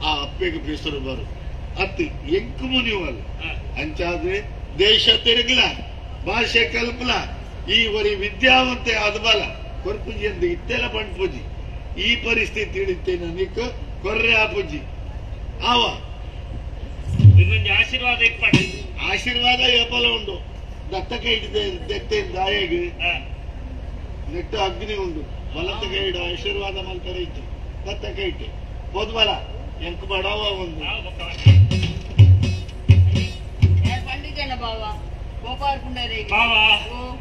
S9: ಆ ಅಪ್ಪೆಗೆ ಪಿಸುರು ಬರು ಅತ್ತು ಎಂಕು ಮುನಿವಲ್ಲ ಅಂಚಾದ್ರೆ ದೇಶ ತಿರುಗಲ ಭಾಷೆ ಕಲ್ಪಲ ಈ ಒರಿ ವಿದ್ಯಾವಂತೆ ಆದ ಬಲ ಕೊರ್ಪುಜಿ ಅಂದು ಇತ್ತೆಲ್ಲ ಪಂಡ್ಪುಜಿ ಈ ಪರಿಸ್ಥಿತಿ ಇಡುತ್ತೇನೆ ನಿಕ್ಕು ಕೊರ್ರೆ ಆಪುಜಿ ಆವ
S6: ಆಶೀರ್ವಾದ ಇಪ್ಪಡು
S9: ಆಶೀರ್ವಾದ ಏಪಲ ಉಂಡು ದತ್ತ ಕೈ ದತ್ತೆ ದಾಯಗ್ ನೆಟ್ಟು ಅಗ್ನಿ ಉಂಡು ಬಲತ್ತ ಕೈಡು ಆಶೀರ್ವಾದ ಮಲ್ಪರೆ ಇತ್ತು ದತ್ತ ಕೈಟು ಹೋದ್ಬಲ ಎಂಕ್ ಬಡವ ಒಂದು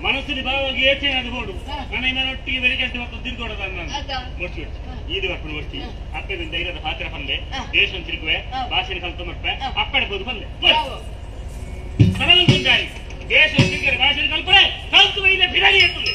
S6: ಮನಸ್ಸಿನ ಭಾವವಾಗಿ ಏಚೆ ಅದು ಬೋಡು ನನ್ನ ಇನ್ನೊಟ್ಟಿಗೆ ಬೆಳಿಗ್ಗೆ ಮಕ್ಕಳು ತಿರ್ಗೋಡದ ಮುಡ್ಸಿ ಈದು ಬರ್ಕೊಂಡು ಬರ್ತಿ ಅಪ್ಪೆ ಧೈರ್ಯದ ಪಾತ್ರ ಬಂದೆ ದೇಶ ತಿರುಗುವೆ ಭಾಷೆ ಕಲ್ತು ಮರ್ಪೆ ಅಪ್ಪಡೆ ಬೋದು ಬಂದೆ ದೇಶ ತಿರುಗರೆ ಭಾಷೆ ಕಲ್ಪರೆ ಕಲ್ತು ಬೈದೆ ಬಿಡಲಿ ಎತ್ತುಲೆ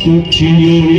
S11: Thank you.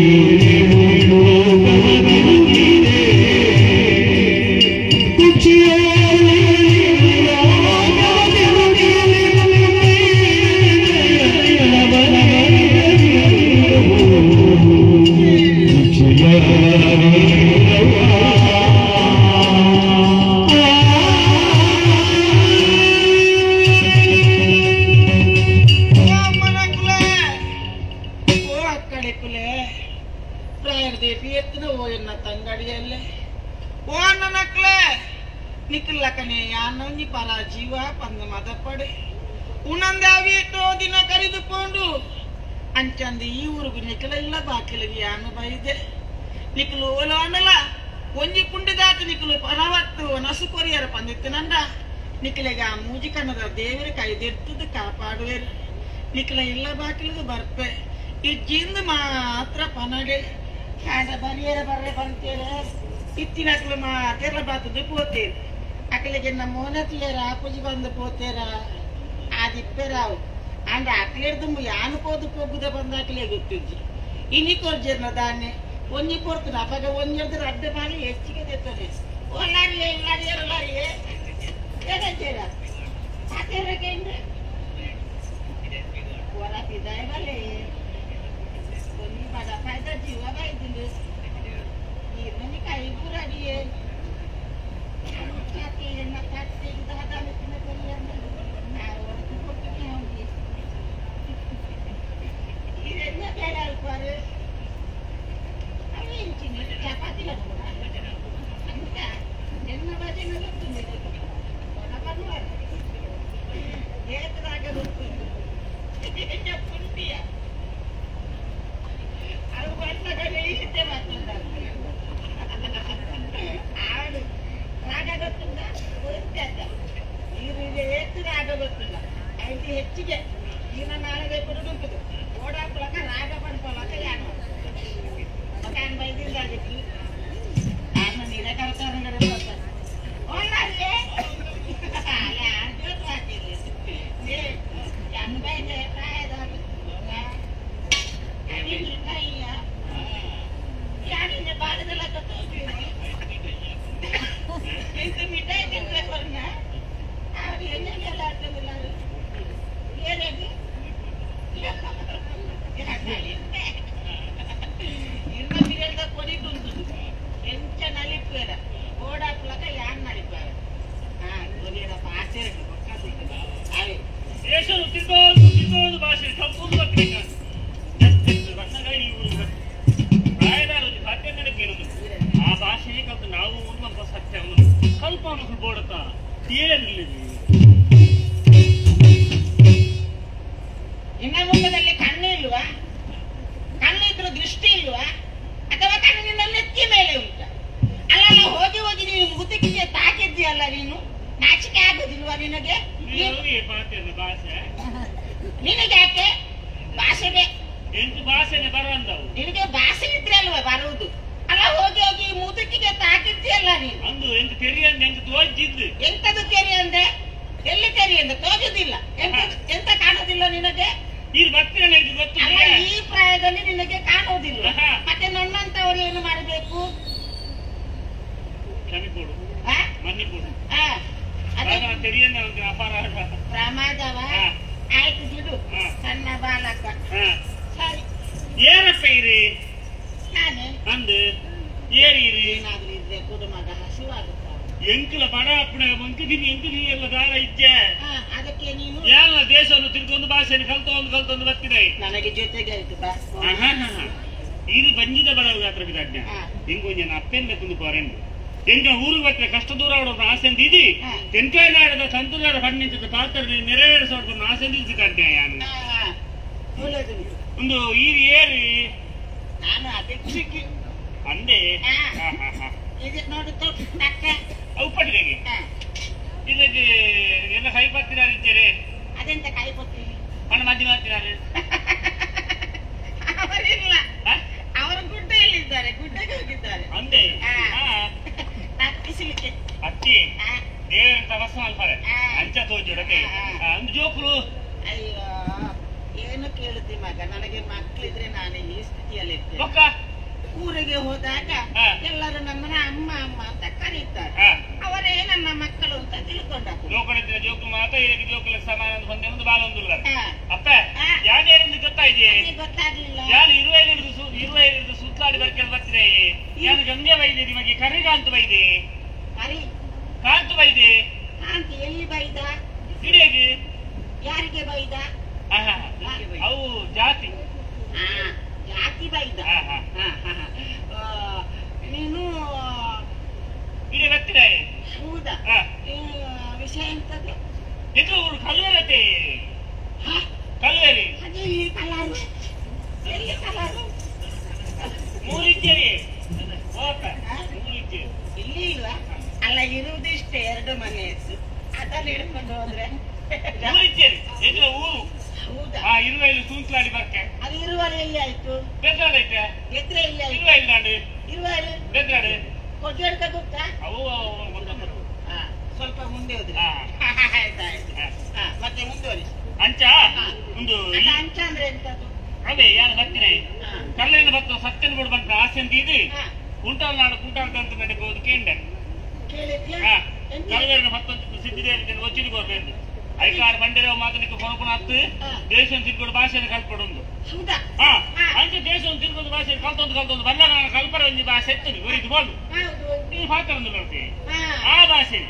S6: ಆ ಭಾಷೆ ಕಲ್ತು ನಾವು ಒಂದು ಸತ್ಯ ಕಲ್ಪ ಬೋಡತ್ತ ಏನಿಲ್ಲ.
S11: ನಿನ್ನ ಮುಖದಲ್ಲಿ ಕಣ್ಣು ಇಲ್ವಾ? ಕಣ್ಣು ಇದ್ರು ದೃಷ್ಟಿ ಇಲ್ವಾ? ಅಥವಾ ಕಣ್ಣು ನಿನ್ನ ನೆತ್ತಿ ಮೇಲೆ ಉಂಟ? ಅಲ್ಲಲ್ಲ, ಹೋಗಿ ಹೋಗಿ ನೀನು ಮುದುಕಿಗೆ ತಾಕಿದ್ದೀಯಲ್ಲ, ನೀನು ನಾಚಿಕೆ ಆಗುದಿಲ್ವಾ ನಿನಗೆ? ನಿನಗೆ ಯಾಕೆ ಭಾಷೆ ನಿನಗೆ ಭಾಷೆ ಇದ್ರೆ ಅಲ್ವಾ ಬರುವುದು? ಅಲ್ಲ, ಹೋಗಿ ಹೋಗಿ ಮುದುಕಿಗೆ ತಾಕಿದ್ದೀಯಲ್ಲ ನೀನು. ಎಂತದು ತೆರಿ ಅಂದೆ? ಎಲ್ಲಿ ತೆರಿ ಅಂದೆ? ತೋಜುದಿಲ್ಲ. ಎಂತ ಕಾಣುದಿಲ್ಲ ನಿನಗೆ? ಅಲ್ಲ, ಈ ಪ್ರಾಯದಲ್ಲಿ ನಿನಗೆ ಕಾಣುವುದಿಲ್ಲ, ಮತ್ತೆ ನನ್ನಂತವರು ಏನು ಮಾಡಬೇಕು? ಪ್ರಮಾದವ ಆಯ್ತು ಬಿಡು, ಸಣ್ಣ ಬಾಲಕ. ಸರಿ,
S6: ಏನಪ್ಪ ಇರಿ
S11: ನಾನು
S6: ಅಂದು ಏರಿ
S11: ಏನಾದ್ರೂ ಇದ್ರೆ ಕುಟುಂಬದ ಹಸಿವಾಗುತ್ತ
S6: ಎಂಕಲ ಬಡ ಅಪ್ಪಣೆ ಮಂಕದಿನಿ ಎಂಕಲಿ ಎಲ್ಲ ದಾರ ಇಜ್ಜೆ.
S11: ಅದಕ್ಕೆ ನೀನು
S6: ಯಾರ ದೇಶವನ್ನು ತಿರ್ಕೊಂಡು ಭಾಷೆಯನ್ನು ಕಲ್ತೊಂದು ಕಲ್ತೊಂದು ಬರ್ತಿದೆ
S11: ನನಗೆ ಜೊತೆಗೆ ಆಯ್ತು ಬಾ.
S6: ಇದು ಬಂಜಿದ ಬಡವ ಗಾತ್ರ ಬಿದಾಜ್ಞ ಹಿಂಗೊಂಜನ ಅಪ್ಪೆನ್ ಮೆತ್ತೊಂದು ಪೋರೆಂಡು ಎಂಕ ಊರಿಗೆ ಬರ್ತಾರೆ ಕಷ್ಟ ದೂರ ಆಡೋದು ಆಸೆ ಅಂತ ಇದಿ ತೆಂಕಾಯಿ ನಾಡದ ಸಂತುಲಾರ ಪಣ್ಣಿಂಚದ ಪಾತ್ರ ನೆರವೇರಿಸೋದು ಆಸೆ ಅಂತ ಇದ್ದ ಯಾನು ಒಂದು ಈರಿ ಏರಿ
S11: ನಾನು ಅಧ್ಯಕ್ಷಕ್ಕೆ
S6: ಅಂದೆ ಉಪ್ಪಟ್ಟಿಗೆ ಇದಕ್ಕೆ ಎಲ್ಲ ಕೈ ಪತ್ತಿನಾರು ಇದ್ದೀರಿ.
S11: ಅದೆಂತ ಕೈ ಪತ್ತಿ
S6: ಹಣ ಮಧ್ಯ ಮಾಡ್ತಿದ್ದಾರೆ
S11: ಅವರಿಲ್ಲ, ಅವರು ಗುಡ್ಡೆಯಲ್ಲಿದ್ದಾರೆ, ಗುಡ್ಡೆಗೆ ಹೋಗಿದ್ದಾರೆ
S6: ಅಂದೆ
S11: ತಪ್ಪಿಸಲಿಕ್ಕೆ.
S6: ಅತ್ತಿ ದೇವರ ತಪಸ್ಸು ಮಾಡ್ತಾರೆ ಅಂಚ ತೋಜುಡಕ್ಕೆ ಅಂದು ಜೋಕರು.
S11: ಅಯ್ಯೋ, ಏನು ಕೇಳುತ್ತಿ ಮಗ, ನನಗೆ ಮಕ್ಕಳಿದ್ರೆ ನಾನು ಈ ಸ್ಥಿತಿಯಲ್ಲಿ ಇರ್ತೇನೆ. ಊರಿಗೆ ಹೋದಾಗ ಎಲ್ಲರೂ ನಮ್ಮನ್ನ ಅಮ್ಮ ಅಮ್ಮ ಅಂತ ಕರೀತಾರೆ, ಅವರೇ ನನ್ನ ಮಕ್ಕಳು ಅಂತ ತಿಳ್ಕೊಂಡ.
S6: ಅಪ್ಪ ಯಾವ್ದು ಗೊತ್ತಾಯ್ತು?
S11: ಗೊತ್ತಾಗ್ಲಿಲ್ಲ.
S6: ಯಾರು ಇರುವೈದು ಸುತ್ತಾಡಿ ಬರ್ಕೊಂಡು ಬರ್ತಿದೆ. ಯಾರು ಗಂಗೆ ಬೈದೆ ನಿಮಗೆ? ಕರಿಗಾಂತು ಬೈದೆ, ಕಾಂತು ಬೈದೆ.
S11: ಕಾಂತಿ ಎಲ್ಲಿ ಬೈದ?
S6: ಹಿಡಿಯಾಗಿ
S11: ಯಾರಿಗೆ ಬೈದ?
S6: ಅವು ಜಾತಿ
S11: ಜಾತಿ ಬೈದ. ನೀನು
S6: ಇಡೀ ಬರ್ತೀರ?
S11: ಹೌದಾ? ವಿಷಯ ಎಂತದ್ದು?
S6: ಎದ್ರು ಊರು ಕಲ್ವೇರತೆ, ಕಲ್ವೇರಿ.
S11: ಅದೇ ಈ ಕಲಾರು ಎಲ್ಲಿ ಕಲಾರು?
S6: ಮೂರಿದ್ದೇರಿ ಮೂರಿದ್ದೇರಿ
S11: ಇಲ್ಲಿ ಇಲ್ವಾ? ಅಲ್ಲ, ಇರುವುದಿಷ್ಟೇ ಎರಡು ಮನೆ ಇತ್ತು, ಅದನ್ನು ಹಿಡ್ಕೊಂಡು ಹೋದ್ರೆ
S6: ಮೂರಿದ್ದೇರಿ ಎದ್ರ ಊರು.
S11: ಹೌದಾ?
S6: ಇರುವಲ್ಲಿ ಸೂಂತ್ಲಾಡಿ ಬರ್ಕೆ.
S11: ಅದು ಇರುವಲ್ಲಿ ಎಲ್ಲಿ ಆಯ್ತು?
S6: ಬೆದ್ರಾಡ್ ಐತೆ.
S11: ಬೆದ್ರೆ ಎಲ್ಲಿ ಆಯ್ತು?
S6: ಇರುವಲ್ಲಿ ದಾಂಡು.
S11: ಇರುವಲ್ಲಿ
S6: ಬೆದ್ರಾಡು
S11: ಕೊಡ್ಜಡ್ಕ ಗೊತ್ತಾ?
S6: ಅವು
S11: ಸ್ವಲ್ಪ ಮುಂದೆ ಹೋದ್ರೆ ಆಯ್ತಾಯ್ತು. ಮತ್ತೆ ಮುಂದುವರಿಸಿ.
S6: ಅಂಚ ಒಂದು
S11: ಅಂಚ ಅಂದ್ರೆ ಎಂತದ್ದು?
S6: ಅದೇ ಯಾರು ಬರ್ತೀನಿ ಕಲ್ಲೇನು ಬತ್ತ ಸತ್ಯನ ಬಿಡು ಬಂತ ಆಸೆ ಅಂತ ಇದು ಕುಂಟಾಲ್ ನಾಡು ಕುಂಟಾಲ್ ಅಂತ ನಡೀಬೋದು ಕೇಂದ್ರ ಕಲ್ವೇರಿನ ಮತ್ತೊಂದು ಸಿದ್ಧಿದೇವಿ ಒಚ್ಚಿಗೆ ಹೋಗ್ಬೇಕು. ಐಕಾರ್ ಬಂಡೆರ ಮಾತನಿಗೆ ಕೊನಪುನ ಹತ್ತು ದೇಶ ತಿರ್ಕೊಂಡು ಭಾಷೆಯನ್ನು ಕಲ್ಪಡೊಂದು. ಅಂಚೆ ದೇಶವನ್ನು ತಿರ್ಕೊಂಡು ಭಾಷೆ ಕಲ್ತೊಂದು ಕಲ್ತೊಂದು ಬಲ್ಲ ನಾನು ಕಲ್ಪರ ಒಂದು ಭಾಷೆ ಎತ್ತದು ಒರಿದು ಬೋದು ನೀವು ಪಾತ್ರ ಒಂದು ನೋಡ್ತೀವಿ ಆ ಭಾಷೆ.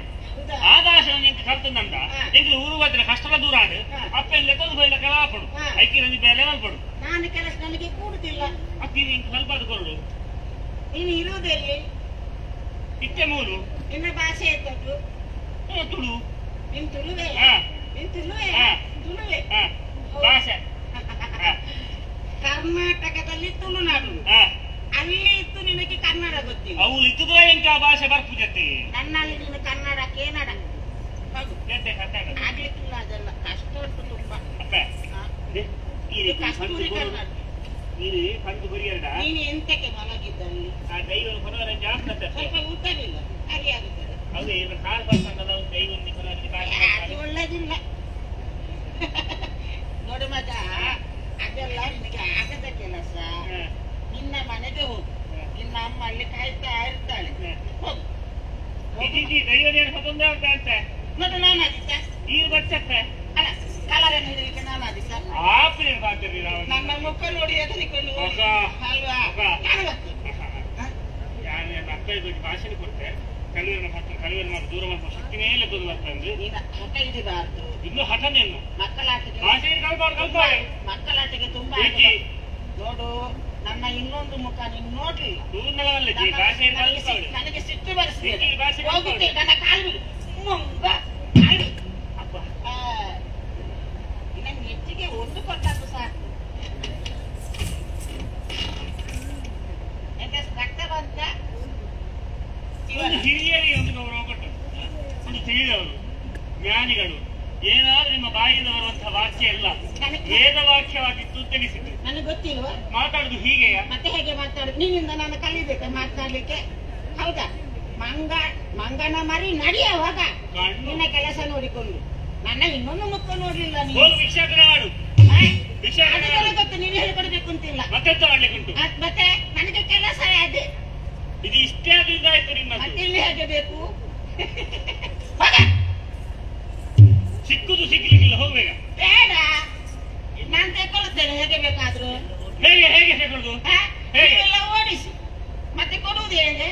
S6: ಆ ಭಾಷೆ ಎಂಕ ಕಲ್ತಂದ ಎಂಕ್ಲು ಊರು ಬದ್ರೆ ಕಷ್ಟದ ದೂರ ಆಡು ಅಪ್ಪ ಲೆತ್ತೊಂದು ಬೈಲ ಕಲಾಪಡು ಐಕಿ ನಂಗೆ ಬೇರೆ ಮಲ್ಪಡು.
S11: ನಾನು ಕೆಲಸ ನನಗೆ ಕೂಡುದಿಲ್ಲ.
S6: ಅತ್ತಿ ಎಂಕ್ ಸ್ವಲ್ಪ ಅದು ಕೊರಡು.
S11: ನೀನು ಇರುವುದೆಲ್ಲಿ?
S6: ಇತ್ತೆ ಮೂರು.
S11: ನಿನ್ನ ಭಾಷೆ ಎಂತದ್ದು?
S6: ತುಳು.
S11: ನೀನ್ ತುಳುವೆ? ನೀನ್ ತುಳುವೆ? ತುಳುವೆ
S6: ಭಾಷೆ
S11: ಕರ್ನಾಟಕದಲ್ಲಿ ತುಳುನಾಡು, ಅಲ್ಲಿ ಇತ್ತು ನಿನಗೆ ಕನ್ನಡ ಗೊತ್ತಿಲ್ಲ.
S6: ಅವು ಇತ್ತಿದ್ರೆ ಎಂಕ ಭಾಷೆ ಬರ್ಪುಜತ್ತೆ.
S11: ನನ್ನಲ್ಲಿ ನೀನು ಕನ್ನಡ ಕೇನಡ ಆಗ್ಲಿಕ್ಕಿಲ್ಲ, ಅದೆಲ್ಲ ಕಷ್ಟ ಉಂಟು ತುಂಬಾ. ಕಸ್ತೂರಿ ಕನ್ನಡ. ನೀನು ಎಂತಕ್ಕೆ ಮಲಗಿದ್ದಲ್ಲಿ? ಸ್ವಲ್ಪ ಊಟವಿಲ್ಲ, ಸರಿ ಆಗುತ್ತದೆ. ಅದು ಒಳ್ಳೇದಿಲ್ಲ ನೋಡು ಮಗ, ಅದೆಲ್ಲ ನಿನಗೆ ಆಗದ ಕೆಲಸ. ನಿನ್ನ ಮನೆಗೆ ಹೋಗು, ನಿನ್ನ ಅಮ್ಮ ಅಲ್ಲಿ ಕಾಯ್ತಾ ಇರ್ತಾಳೆ, ಹೋಗು. ನೋಡು ನಾನು ಆದಿತ್ತ ಅಲ್ಲ, ಕಲರನ್ನು ಹಿಡಿಲಿಕ್ಕೆ ನಾನು ಆದಿತ್ತ. ನನ್ನ ಮುಖ ನೋಡಿ ಹೆದರಿಕೊಂಡು ಅಲ್ವಾ? ನಾನು ಬರ್ತೀನಿ.
S6: ಭಾಷೆ ಕೊಡ್ತೆ. ಕಲಿಯರ ಮಾತ್ರ ಕಲಿಯರ ಮಾತ್ರ ದೂರ ಮಾಡುವ ಶಕ್ತಿ ಮೇಲೆ ದೂರ ಬರ್ತದೆ.
S13: ಹಠ ಹಿಡಿಬಾರ್ದು.
S6: ಇನ್ನು ಹಠನೇನು
S13: ಮಕ್ಕಳಾಟಿಗೆ
S6: ಕಲ್ಪಾಳೆ
S13: ಮಕ್ಕಳಾಟಿಗೆ ತುಂಬಾ ನೋಡು. ನನ್ನ ಇನ್ನೊಂದು ಮುಖ ನೀನು ನೋಡ್ಲಿಲ್ಲ. ನನಗೆ ಸಿಟ್ಟು ಬರಿಸಿದೆ. ಹೋಗುತ್ತೆ ನನ್ನ ಕಾಲು ಮುಂಗ ಕಾಲು. ನನಗೆ ಹೆಚ್ಚಿಗೆ ಒಂದು ಕೊಟ್ಟದ್ದು ಸಾಕು. ಯಾಕೆ ರಕ್ತ ಬಂತ?
S6: ಒಂದು ಹಿರಿಯರಿಗೆ ಒಂದು ಗೌರವ ಕೊಟ್ಟರು, ಒಂದು ತಿಳಿದವರು ಜ್ಞಾನಿಗಳು. ಏನಾದ್ರೂ ನಿಮ್ಮ ಬಾಯಿಂದ ಬರುವಂತಹ ವಾಕ್ಯ ಎಲ್ಲ ವೇದ ವಾಕ್ಯವಾಗಿತ್ತು ತಿಳಿಸಿದ್ರು.
S13: ನನಗೆ ಗೊತ್ತಿಲ್ವಾ
S6: ಮಾತಾಡುದು ಹೀಗೆಯಾ?
S13: ಮತ್ತೆ ಹೇಗೆ ಮಾತಾಡುದು? ನಿನ್ನಿಂದ ನಾನು ಕಲಿಬೇಕಾ ಮಾತಾಡ್ಲಿಕ್ಕೆ? ಹೌದಾ? ಮಂಗ ಮಂಗನ ಮರಿ ನಡೆಯುವಾಗ ನಿನ್ನ ಕೆಲಸ ನೋಡಿಕೊಂಡು ನನ್ನ ಇನ್ನೊಂದು ಮುಖ ನೋಡ್ಲಿಲ್ಲ ನೀನು. ಗೊತ್ತು, ನೀನು ಹೇಳಿಕೊಡ್ಬೇಕು ಅಂತಿಲ್ಲ. ಮತ್ತೆ ನನಗೆ ಕೆಲಸ ಅದೇ.
S6: ಇದು ಇಷ್ಟೇ ಆಯ್ತು.
S13: ಮತ್ತೆ ಇಲ್ಲಿ ಹೇಗೆ ಬೇಕು?
S6: ಸಿಕ್ಕುದು ಸಿಗ್ಲಿಕ್ಕಿಲ್ಲ, ಹೋಗ್ಬೇಕ
S13: ಬೇಡ, ನಾನು ತೆಕ್ಕೊಳ್ಳುತ್ತೇನೆ ಹೇಗೆ ಬೇಕಾದ್ರೂ.
S6: ಹೇಗೆ ಹೇಗೆ ತೆಕೊಳ್ಳುದು?
S13: ಎಲ್ಲ ಓಡಿಸಿ ಮತ್ತೆ ಕೊಡುವುದು ಹೇಗೆ?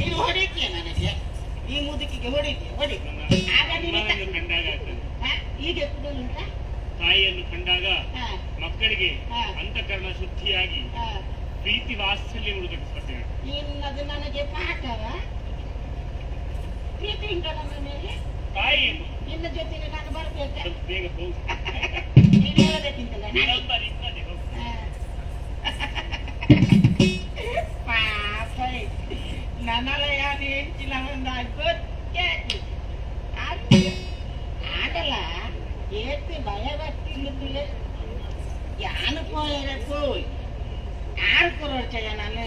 S13: ನೀನು ಹೊಡಿತೀಯ ನನಗೆ, ಈ ಮುದುಕಿಗೆ ಹೊಡಿತೀಯ? ಹೊಡಿ. ಆಗ ನೀನು ಹೀಗೆ ಉಂಟಾ?
S6: ತಾಯಿಯನ್ನು ಕಂಡಾಗ ಮಕ್ಕಳಿಗೆ ಅಂತಃಕರಣ ಶುದ್ಧಿಯಾಗಿ ಪ್ರೀತಿ ವಾತ್ಸಲ್ಯ ಉಳಿದಕ್ಕೆ.
S13: ನಿನ್ನದು ನನಗೆ ಪಾಠವ? ಪ್ರೀತಿ ಉಂಟ ನನ್ನ ಮೇಲೆ?
S6: ತಾಯಿ
S13: ನಿನ್ನ ಜೊತೆಗೆ ನಾನು ಬರ್ಬೇಕು.
S6: ಬೇಗ ಹೋಗು.
S13: ನೀನು ಹೇಳಬೇಕಿಂತಲ್ಲ. ಪಾಪ ನನ್ನಲ್ಲ ಯಾರು ಹೆಂಚಿನ ಒಂದು ಗೊತ್ತೇ ಆಗಲ್ಲ. ಏತ್ ಭಯ ಬರ್ತಿಲ್ಲ. ಯಾನು ಪೋಯರೆ ಪೋಯ್ ಆರು ಕೊರೋಡ್ಚಯ್ಯ ನಾನು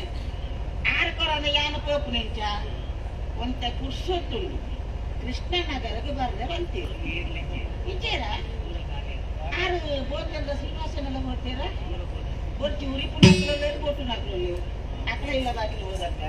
S13: ಆರು ಕೊರೋದ ಯಾನು ಪೋಪು ನಿಂಚ ಒಂತ ಪುರ್ಸೊತ್ತುಂಡು ಕೃಷ್ಣನಗರಕ್ಕೆ ಬರ್ದೆ ಬಂತೀರಿ ಇಚ್ಚೇರ ಆರು ಬೋತಂದ ಶ್ರೀನಿವಾಸನೆಲ್ಲ ಹೋಗ್ತೀರಾ? ಬೊರ್ಚಿ ಉರಿಪು ನಾಕ್ಲೋರು ಬೋಟು ನಾಕ್ಲೋರು ಅಕಡ ಇಲ್ಲ ಬಾಗಿಲು ಹೋದಕ್ಕ.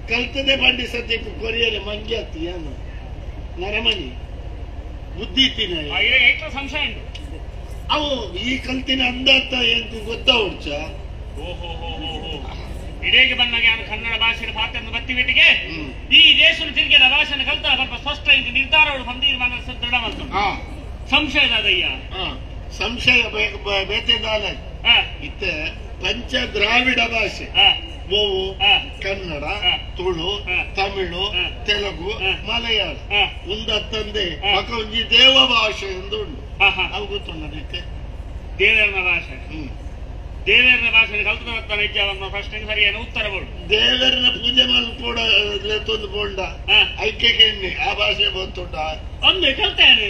S9: ಕಲ್ತದೆ ಬಂಡಿ ಸದ್ಯಕ್ಕೆ ಕೊರಿಯಲೆ ಮಂಗೆ ಅತ್ತಿ ಏನು ನರಮಣಿ ಬುದ್ಧಿ ತಿನ್ನ
S6: ಸಂಶಯ ಉಂಟು.
S9: ಅವು ಈ ಕಲ್ತಿನ ಅಂದಾತ ಎಂತ ಗೊತ್ತಾ ಉಂಚ?
S6: ಓಹೋ ಹೋ ಹೋ. ಇಡೀಗೆ ಬಂದಾಗ ಯಾರು ಕನ್ನಡ ಭಾಷೆಯ ಪಾತ್ರವನ್ನು ಬತ್ತಿಬಿಟ್ಟಿಗೆ ಈ ದೇಶದ ತಿರುಗಿದ ಭಾಷೆನ ಕಲ್ತ ಸ್ವಲ್ಪ ಸ್ಪಷ್ಟ ನಿರ್ಧಾರಗಳು ತೀರ್ಮಾನ ದೃಢ ಬಂತು. ಸಂಶಯದಯ್ಯ
S9: ಸಂಶಯ ಬೇತೆದಾಲ ಇತ್ತ ಪಂಚ ದ್ರಾವಿಡ ಭಾಷೆ ಗೋವು ಕನ್ನಡ ತುಳು ತಮಿಳು ತೆಲುಗು ಮಲಯಾಳ ಉಂದತ್ತಂದೆ ಒಂಜಿ ದೇವ ಭಾಷೆ ಎಂದು ಉಂಟು. ಅವು ಗೊತ್ತುಂಟು
S6: ದೇವರ ಭಾಷೆ. ದೇವರ ಭಾಷೆ ಕಲ್ತು ಬರ್ತಾನೆ ಪ್ರಶ್ನೆಗೆ ಸರಿಯಾದ ಉತ್ತರ ಕೊಡು.
S9: ದೇವರನ್ನ ಪೂಜೆ ಮಲ್ಪೋಡ ತೊಂದು ಪೋಂಡ ಐಕ್ಯಕ್ಕೆ ಆ ಭಾಷೆ ಗೊತ್ತುಂಟ
S6: ಒಂದು ಕಲ್ತೇನೆ.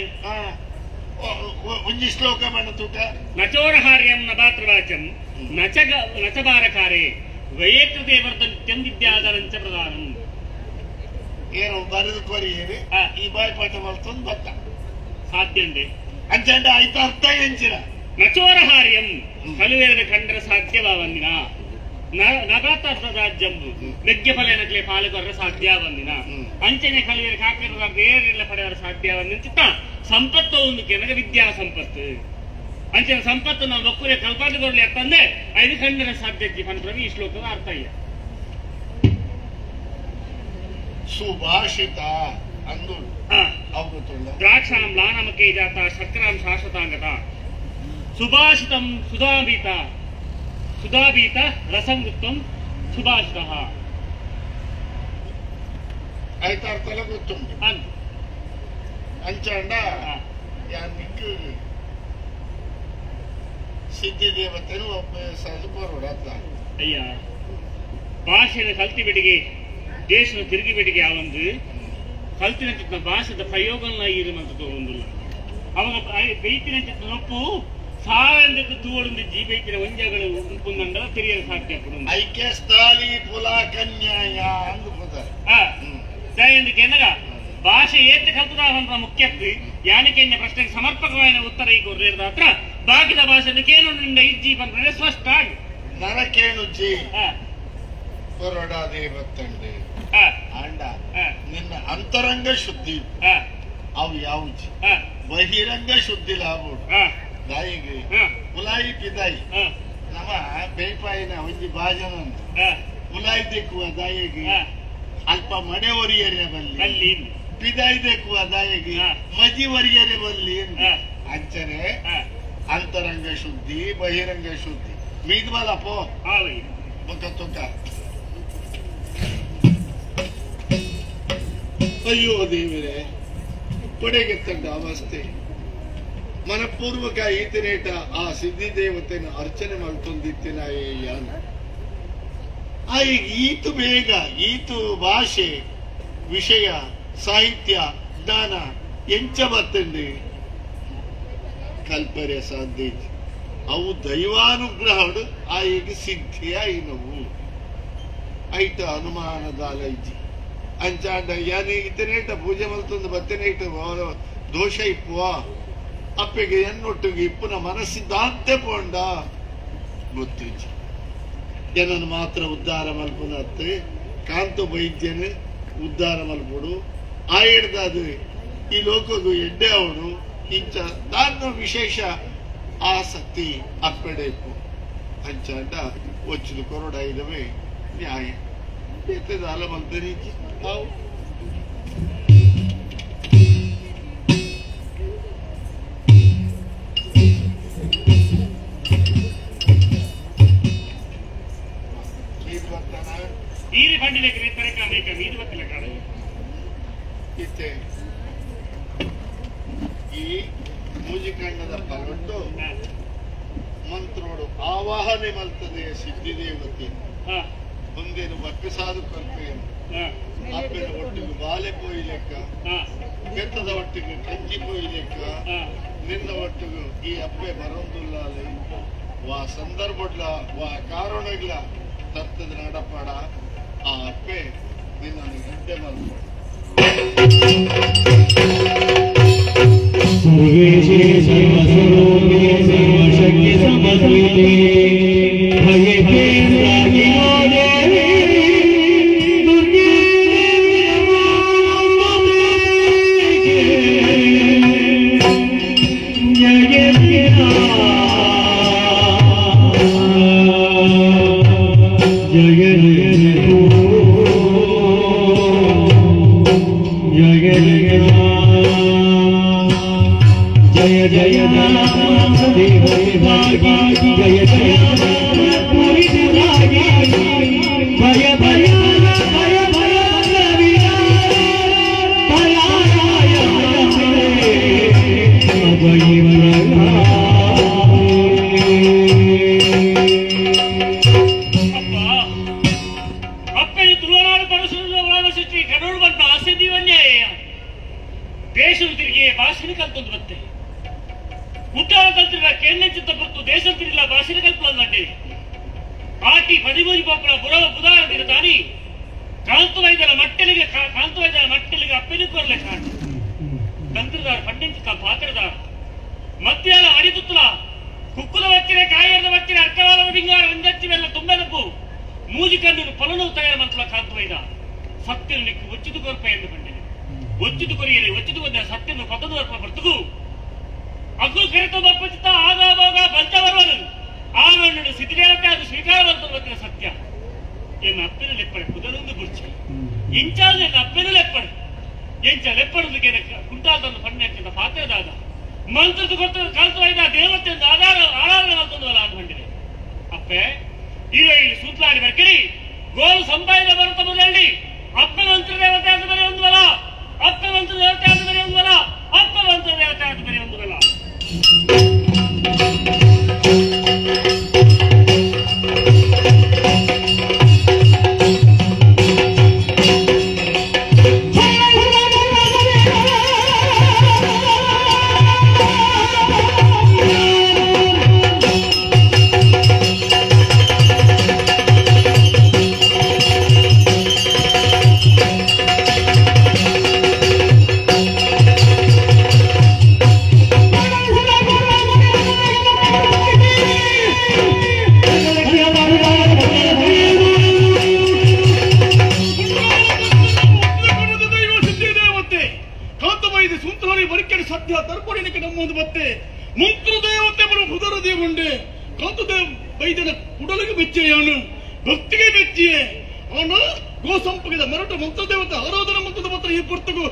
S9: ಒಂಜಿ ಶ್ಲೋಕ ಮಾಡತೂಕ
S6: ನಚೋರಹಾರ್ಯಂ ನ ಪಾತ್ರವಾಚಂ ನಚಬಾರಕಾರೇ ವೈಯಕ್ತತೆ ವರ್ಧನಿತ್ಯಂ ವಿದ್ಯಾಧರಂಚ ಪ್ರಧಾನಂ.
S9: ಏನು ಬರೆದು ಕೊರಿಯೇರಿ ಈ ಬಾಯಿ ಪಾಠ ಮಾಡ್ತೊಂದು ಬತ್ತ
S6: ಸಾಧ್ಯಂದೆ
S9: ಅಂಚಂಡ ಆಯ್ತು ಅರ್ಥ ಎಂಚಿನ
S6: ನಚೋರಹಾರ್ಯಂ ಕಲುವೇರ ಕಂಡ್ರ ಸಾಧ್ಯವಾವಂದಿನ ನಬಾತಾರ್ಥ ಮೆಗ್ಯ ಫಲನಕ್ಲೆ ಪಾಲುಕೊರ್ರ ಸಾಧ್ಯ ಬಂದಿನ ಅಂಚನೆ ಕಲಿಯರ ಕಾಕರ ಬೇರೆಲ್ಲ ಪಡೆಯವರ ಸಾಧ್ಯ ಬಂದಿನ ಸಂಪತ್ತು ಒಂದು ಕೆನಗ ವಿದ್ಯಾ ಸಂಪತ್ತು ಅಂಚನೆ ಸಂಪತ್ತು ನಾವು ಒಕ್ಕೂರೆ ಕಲ್ಪಾದಿ ಕೊಡ್ಲಿ ಅಂತಂದೆ ಐದು ಖಂಡನ ಸಾಧ್ಯ ಜೀವನ ಈ ಶ್ಲೋಕದ ಅರ್ಥ ಇಲ್ಲ.
S9: ಸುಭಾಷಿತ ಅಂದು
S6: ದ್ರಾಕ್ಷಾಂ ಲಾನಮಕೆ ಜಾತ ಶಕ್ರಾಂ ಶಾಶ್ವತಾಂಗತ ಸುಭಾಷಿತಂ ಸುಧಾಬೀತ ಸುಧಾಬೀತ ರಸಂಗುತ್ತಂ ಸುಭಾಷಿತ.
S9: ಆಯ್ತು ಅರ್ಥ ಎಲ್ಲ ಗೊತ್ತುಂಟು. ಅಂಚಾಂಡ ಯಾನ್ ನಿಕ್ಕು ಸಿದ್ಧಿ ದೇವತೆನು ಒಬ್ಬ ಕೊರೋಡ ಅತ್ತ
S6: ಅಯ್ಯ ಭಾಷೆನ ಕಲ್ತಿ ಬಿಡಿಗೆ ದೇಶದ ತಿರುಗಿ ಬಿಡಿಗೆ ಆ ಒಂದು ಕಲ್ತಿನ ಚಿತ್ತ ಭಾಷೆದ ಪ್ರಯೋಗನ ಇರುವಂತ ತಗೊಂಡಿಲ್ಲ ಅವಾಗ ಬೈತಿನ ಚಿತ್ತ ನೊಪ್ಪು ಸಾವಿರ ತೂವಳಿಂದ ಜಿ ಬೈತಿನ ಒಂಜಗಳು ಉಂಪುಂದಂಡ ತಿಳಿಯಲು ಸಾಧ್ಯ
S9: ಐಕ್ಯ ಸ್ಥಾಲಿ ಪುಲ ಕನ್ಯಾಯ ಅಂದು
S6: ದಯಂದು ಭಾಷೆ ಏತ ಕಲ್ತದ ಮುಖ್ಯತ್ತು ಯಾನಕ್ಕೆ ಪ್ರಶ್ನೆಗೆ ಸಮರ್ಪಕವಾದ ಉತ್ತರ ಈ ಕೊರ್ಲೇರ್ದ ಹತ್ರ ಬಾಕಿದ ಭಾಷೆ ಕೇನು ನಿಂದ ಇಜ್ಜಿ ಬಂದ್ರೆ ಸ್ಪಷ್ಟ ಆಗಿ
S9: ನರಕೇಣುಜ್ಜಿ ಕೊರಡ ದೇವತ್ತಂಡೆ ಆಂಡ ನಿನ್ನ ಅಂತರಂಗ ಶುದ್ಧಿ ಅವು ಯಾವುಜಿ ಬಹಿರಂಗ ಶುದ್ಧಿ ಲಾಭ ದಾಯಿಗೆ ಉಲಾಯಿ ಪಿದಾಯಿ ನಮ್ಮ ಬೇಪಾಯಿನ ಒಂಜಿ ಭಾಜನ ಉಲಾಯಿ ತೆಕ್ಕುವ ದಾಯಿಗೆ ಅಲ್ಪ ಮಡೆ ಒರಿಯರೆ ಬಲ್ಲಿ ಪಿದಾಯಿ ತೆಕ್ಕುವ ದಾಯಿಗೆ ಮಜಿ ಒರಿಯರೆ ಬಲ್ಲಿ ಅಂಚನೆ ಅಂತರಂಗ ಶುದ್ಧಿ ಬಹಿರಂಗ ಶುದ್ಧಿ ಮೀದ್ ಬಲಪೋ ಮುಖ ತುಕ್ಕ ಅಯ್ಯೋ ದೇವರೇ ಪಡೆಗೆ ತಂಡ ಅವಸ್ಥೆ ಮನಪೂರ್ವಕ ಈತನೇಟ ಆ ಸಿದ್ಧಿ ದೇವತೆನ ಅರ್ಚನೆ ಮಾಡ್ತೊಂದಿತ್ತಿನ ಆ ಈಗ ಈತು ಬೇಗ ಈತು ಭಾಷೆ ವಿಷಯ ಸಾಹಿತ್ಯ ಜ್ಞಾನ ಎಂಚ ಬತ್ತಂಡಿ ಕಲ್ಪರೆ ಸಾಧ್ಯ ಅವು ದೈವಾನುಗ್ರಹಡು ಆ ಈಗ ಸಿದ್ಧಿಯ ಇನವು ಐಟ ಅನುಮಾನದಾಲೈಜಿ ಅಂಚಾಂಡ ಯಾನಿ ಇತನೇಟ ಪೂಜೆ ಮಲ್ತೊಂದು ಬತ್ತನೇಟ ದೋಷ ಇಪ್ಪುವ ಅಪ್ಪೆಗೆ ಎನ್ನೊಟ್ಟಿಗೆ ಇಪ್ಪುನ ಮನಸ್ಸಿದ್ದಾಂತೆ ಪೋಂಡ ಗೊತ್ತಿಜ್ಜಿ ಏನನ್ನು ಮಾತ್ರ ಉದ್ಧಾರ ಮಲ್ಪುನ ಅತ್ತೆ ಕಾಂತ ವೈದ್ಯನು ಉದ್ಧಾರ ಮಲ್ಪುಡು ಆ ಹಿಡ್ದಾದು ಈ ಲೋಕಗೂ ಎಡ್ಡೆ ಅವನು ಇಂಚ ದಾನ್ನ ವಿಶೇಷ ಆಸಕ್ತಿ ಅಪ್ಪೆಡೆ ಇಪ್ಪು ಅಂಚಾಂಡ ಒಚ್ಚುದು ಕೊರಡ ಇದವೇ ನ್ಯಾಯ ಬೇತದ ಅಲ ಮಲ್ತರೀಚಿ ಅವು
S6: ಈರಿ ಬಂಡಿಲೆಕ್ಕೆ ತರಕಾರಿ ಮೀನು ಬತ್ತಿಲ್ಲ ಕಾಡ
S9: ಇತ್ತೆ ಈ ಮೂಜಿಕಣ್ಣದ ಪಲೊಟ್ಟು ಮಂತ್ರೋಡು ಆವಾಹನೆ ಮಲ್ತದೆ ಸಿದ್ಧಿದೇವತೆ ಮುಂದೇನು ಬಕ್ಕಸಾದು ಕಲ್ಪೆಯನ್ನು ಅಪ್ಪನ ಒಟ್ಟಿಗೆ ಬಾಲೆ ಪೋಯಿ ಲೆಕ್ಕ ಬೆತ್ತದ ಒಟ್ಟಿಗೆ ಕಂಜಿ ಪೋಯಿ ಲೆಕ್ಕ ನಿನ್ನ ಒಟ್ಟಿಗೆ ಈ ಅಪ್ಪೆ ಬರೋದಿಲ್ಲ ವಾ ಸಂದರ್ಭಡ್ಲ ವಾ ಕಾರಣಗ್ಲ ತತ್ತದ ನಡಪಾಡ ಆ ಅಪ್ಪೆ ನಿನ್ನನ್ನು ಎಡ್ಡೆ ಮಲ್ಪಡು.
S4: ಸರ್ವೇಶೇ ಸರ್ವಸ್ವರೂಪೇ ಸರ್ವಶಕ್ತಿ ಸಮನ್ವಿತೆ ಭಯೇ ರಾಗಿನೋ ದೇವಿ ದುರ್ಗೆ ಜಯ ಜಯ ಜಯ ಜಯ ಜಯ ಜಯ ಜಯ ಭಯ ಭಯ ಭಯ ಭಯ
S6: ಅಪ್ಪೆನ ತುಳುವನಾಡು ಪರಶುರಾಮ ಸೃಷ್ಟಿ ಕಡೋಡು ಬಂದ ಆಸೆ ದೀವನ್ಯಾಯ ದೇಶದ ತಿರುಗಿ ಭಾಷೆನ ಕಲ್ತೊಂದು ಬತ್ತೆ ಹುಟ್ಟಾರ ಕಲ್ತಿರ ಕೇಂದ್ರ ಪುರ್ತು ದೇಶ ತಿರಿಲ್ಲ ಭಾಷೆನ ಕಲ್ಪಂದಂಡೆ ಆಟಿ ಪದಿಮೂರಿ ಪಾಪುರ ಬುರವ ಬುಧಾರ ತಾನಿ ಕಾಂತವೈದರ ಮಟ್ಟಲಿಗೆ ಕಾಂತವೈದರ ಮಟ್ಟಲಿಗೆ ಅಪ್ಪೆನ ಕೊರಲೆ ಕಾಣು ತಂತ್ರದಾರ ಪಂಡಿತ ಪಾತ್ರದಾರ ಮಧ್ಯಾಹ್ನ ಅಡಿತುತ್ತಲ ಕುಕ್ಕುದ ಬಚ್ಚಿರೆ ಕಾಯರದ ಬಚ್ಚಿರೆ ಅರ್ಕವಾದ ಬಿಂಗಾರ ಒಂದಚ್ಚಿ ಬೆಲ್ಲ ತುಂಬೆನಪು ಮೂಜಿ ಕಣ್ಣು ಪಲನು ತಯಾರು ಮಂತ್ರ ಕಾಂತವೈದ ಸತ್ಯನು ನಿಕ್ಕು ಒಚ್ಚಿದು ಕೊರಪ ಎಂದು ಪಂಡಿನಿ ಒಚ್ಚಿದು ಕೊರಿಯಲಿ ಒಚ್ಚಿದು ಕೊಂದ ಸತ್ಯನು ಪತದು ಅರ್ಪ ಬರ್ತುಗು ಅಗ್ರು ಕರೆತ ಬರ್ಪಚಿತ ಆಗಾವಾಗ ಬಂಚ ಬರುವನು ಆಮೇಲೆ ಸಿದ್ಧಿದೇವತೆ ಅದು ಸ್ವೀಕಾರ ಬಂತ ಸತ್ಯ ಎನ್ನ ಅಪ್ಪನ ಲೆಪ್ಪಡೆ ಕುದರೊಂದು ಬುರ್ಚಿ ಇಂಚಾದ ಎನ್ನ ಅಪ್ಪನ ಲೆಪ್ಪಡೆ ಎಂಚ ಲೆಪ್ಪಡುದು ಕುಂಟಾದನ್ನು ಪಣ್ಣೆ ಪಾತ್ರದಾದ ಮಂತ್ರದ ಕೊಡ್ತ ಕಾಂತವಾಯ್ದ ದೇವತೆ ಆಧಾರ ಆರಾಧನೆ ಮಾಡ್ತಂದವಲ್ಲ ಅಂತ ಹೊಂಡಿದೆ ಅಪ್ಪೆ ಈಗ ಇಲ್ಲಿ ಸೂತ್ಲಾಡಿ ಬರ್ಕಿರಿ ಗೋಲು ಸಂಪಾದನೆ ಬರುತ್ತ ಮೊದಲಲ್ಲಿ ಅಪ್ಪೆ ಮಂತ್ರ ದೇವತೆ ಆದ ಮೇಲೆ ಒಂದು ಬಲ ಅಪ್ಪೆ ಮಂತ್ರ ದೇವತೆ ಆದ ಮೇಲೆ ಒಂದು ಬಲ. ಆದ ಬೇರೆ ಒಂದುಗಲ್ಲ. ಭಕ್ತಿಗೆ ಮೆಚ್ಚಿಯೇ ಅವನು ಗೋಸಂಪುಗಿದ ಮರಟ ಮಂತ್ರದೇವತೆ ಆರಾಧನೆ ಮಂತ್ರದ ಮಾತ್ರ ಈ ಪುರ್ತಗೂ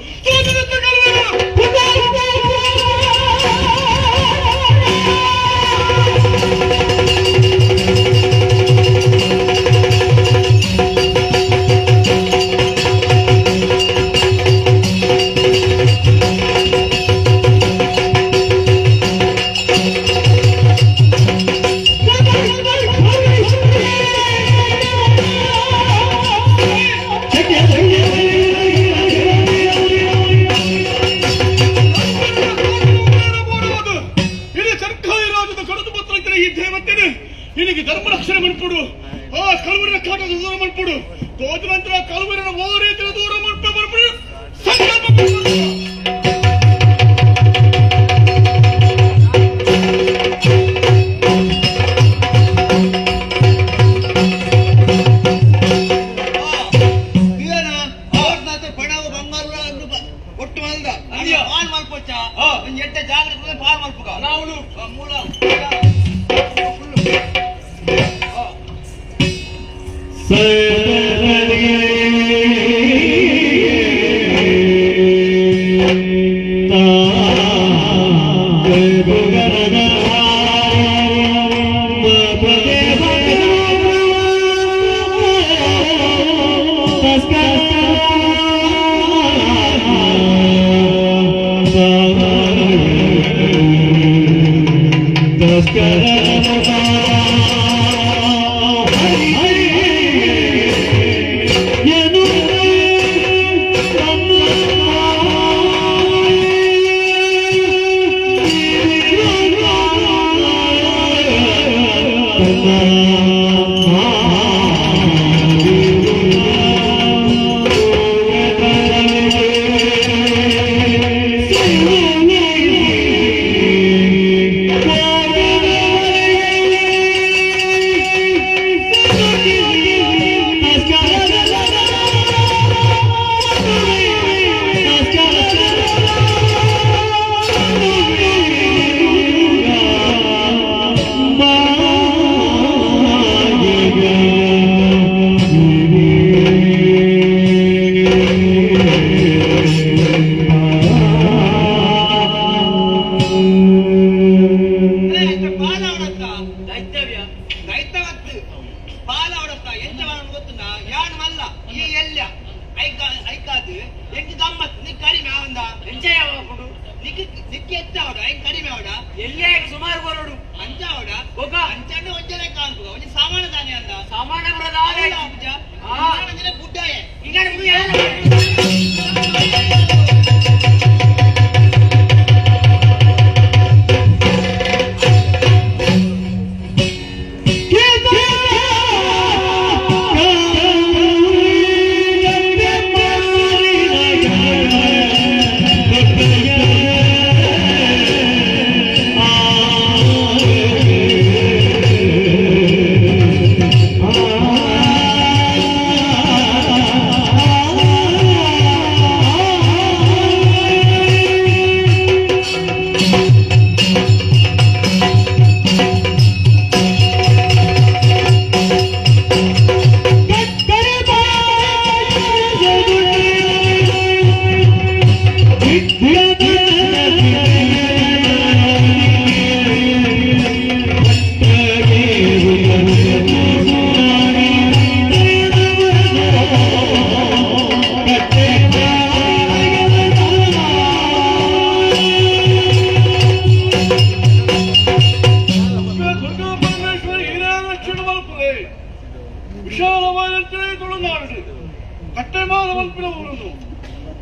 S14: Ah!
S9: ವಿಶಾಲವಾದ ತುಳುನಾಡು ಕಟ್ಟೆಮಾನ ಮಲ್ಪಿನ ಊರುದು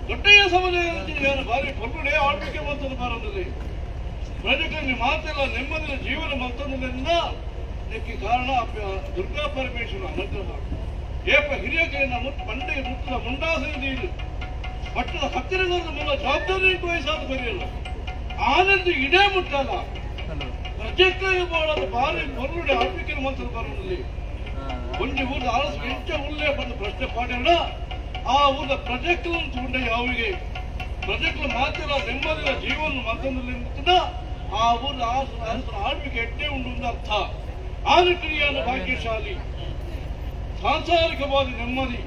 S9: ದೊಡ್ಡೆಯ ಸಮುದಾಯ ಭಾರಿ ಪೊರ್ಲುಡೆ ಆಳ್ವಿಕೆ ಮಂತದ ಬಾರದಲ್ಲಿ ಪ್ರಜೆಗಳಲ್ಲಿ ಮಾತೆಲ್ಲ ನೆಮ್ಮದಿಯ ಜೀವನ ಮಂತದಿಂದ ಇದಕ್ಕೆ ಕಾರಣ ದುರ್ಗಾ ಪರಮೇಶ್ವರ ಅನುಗ್ರಹ. ಏಪ ಹಿರಿಯ ಕೈನ ಮುಟ್ಟು ಬಂಡೆಗೆ ಮುಟ್ಟದ ಮುಂಡಾಸೆ ಪಟ್ಟದ ಹತ್ತಿರದ ಮೂಲ ಜವಾಬ್ದಾರಿ ವಯಸ್ಸಾದ ಬರೆಯಲ್ಲ ಆನಂದ ಇಡೇ ಮುಟ್ಟಲ್ಲ ಪ್ರಜೆಕ್ಕಾಗಿ ಬಾಳದ ಭಾರಿ ಪೊರ್ಲುಡೆ ಆಳ್ವಿಕೆ ಮಂತದ ಬಾರದಲ್ಲಿ ಒಂಜಿ ಊರದ ಅರಸು ಎಂಚ ಉಲ್ಲೇ ಬಂದು ಪ್ರಶ್ನೆ ಪಾಡೋಣ ಆ ಊರದ ಪ್ರಜೆಕ್ಗಳನ್ನು ತಗೊಂಡೆ ಯಾವಿಗೆ ಪ್ರಜೆಕ್ಲ ಮಾತಿರ ನೆಮ್ಮದಿಯ ಜೀವನ ಮತ್ತೊಂದು ಆ ಊರದ ಅರಸನ ಆಳ್ವಿಕೆ ಎಟ್ಟೆ ಉಂಟು ಅಂತ ಅರ್ಥ. ಆನಕ್ರಿಯಾನ ಭಾಗ್ಯಶಾಲಿ ಸಾಂಸಾರಿಕವಾದ ನೆಮ್ಮದಿ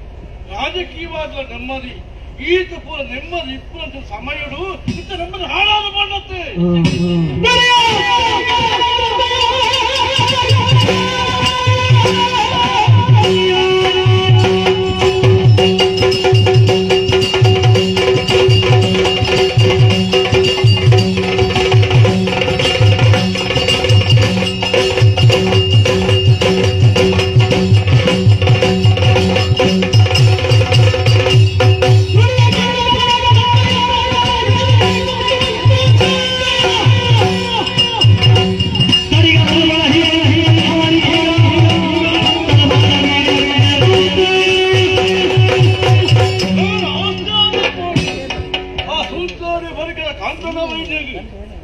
S9: ರಾಜಕೀಯವಾದ ನೆಮ್ಮದಿ ಈತ ಪೂರ ನೆಮ್ಮದಿ ಇಪ್ಪಂತ ಸಮಯಡು ಇಂಥ ನೆಮ್ಮದಿ ಹಾಳಾದ ಮಾಡುತ್ತೆ.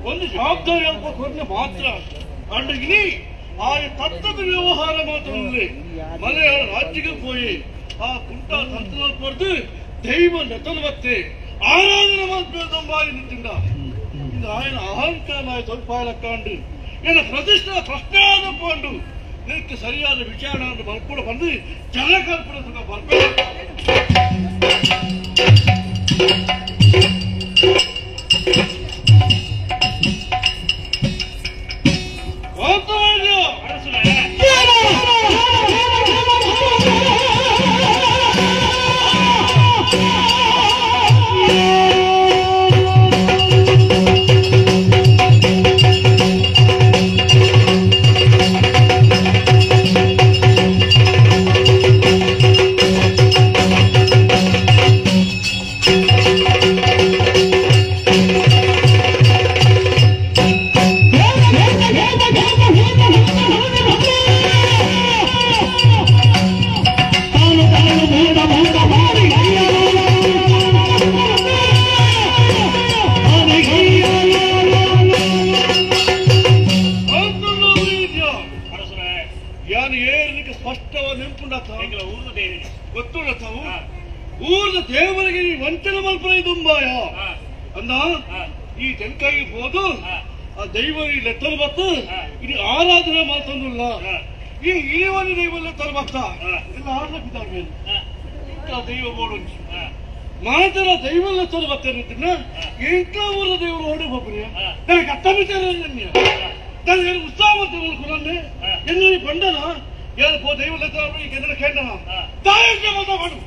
S9: ಒಂದು ಜವಾಬ್ದಾರಿ ಅಲ್ಪ ಕೊರತೆ ಮಾತ್ರ ಅಂಡ್ರಿ ಆ ತತ್ವದ ವ್ಯವಹಾರ ಮಾತ್ರ ಮಲಯಾಳ ರಾಜ್ಯಕ್ಕೆ ಹೋಗಿ ಆ ಕುಂಟ ತಂತ್ರ ಕೊರದು ದೈವ ನೆತಲ್ವತ್ತೆ ಆರಾಧನೆ ಮಾತ್ರ ನಿಂತಿಂದ ಇದು ఆయన ಅಹಂಕಾರ ಸ್ವಲ್ಪ ಏನ ಪ್ರತಿಷ್ಠಾ ಪ್ರಶ್ನೆ ಆದಕೊಂಡು ನಿನಗೆ ಸರಿಯಾದ ವಿಚಾರಣೆ ಬರ್ಕೊಂಡು ಬಂದು ಜನ ಕಲ್ಪನೆ ಬರ್ಬೇಕು. ಊರದ ದೇವರಿಗೆ ವಂಚನೆ ಮಲ್ಪನೆ ದುಂಬಾಯ ಅಂದ ಈ ತೆಂಕಾಯಿ ಹೋದು ಆ ದೈವ ಈ ಲೆತ್ತಲು ಬತ್ತು ಇದು ಆರಾಧನೆ ಮಾತಂದಿಲ್ಲ ಈ ಇಳಿವನಿ ದೈವ ಲೆತ್ತಲು ಬತ್ತ ಎಲ್ಲ ಆಡ್ಲಕ್ಕಿದ್ದಾವೆ ಇಂಥ ದೈವ ಬೋಡು ಮಾತರ ದೈವ ಲೆತ್ತಲು ಬತ್ತೇನೆ ಇಂಥ ಊರ ದೇವರು ಓಡಿ ಹೋಗ್ರಿ ನನಗೆ ಅತ್ತಮಿತಾರೆ ನನಗೆ ಉತ್ಸಾಹ ಮಾಡ್ತೀನಿ ಎನ್ನ ಬಂಡನ ಏನು ಪೋ ದೈವ ಲೆತ್ತಲು ಈಗ ಎನ್ನ ಕೇಂದ್ರ ತಾಯಿ ಮಾತಾಡು.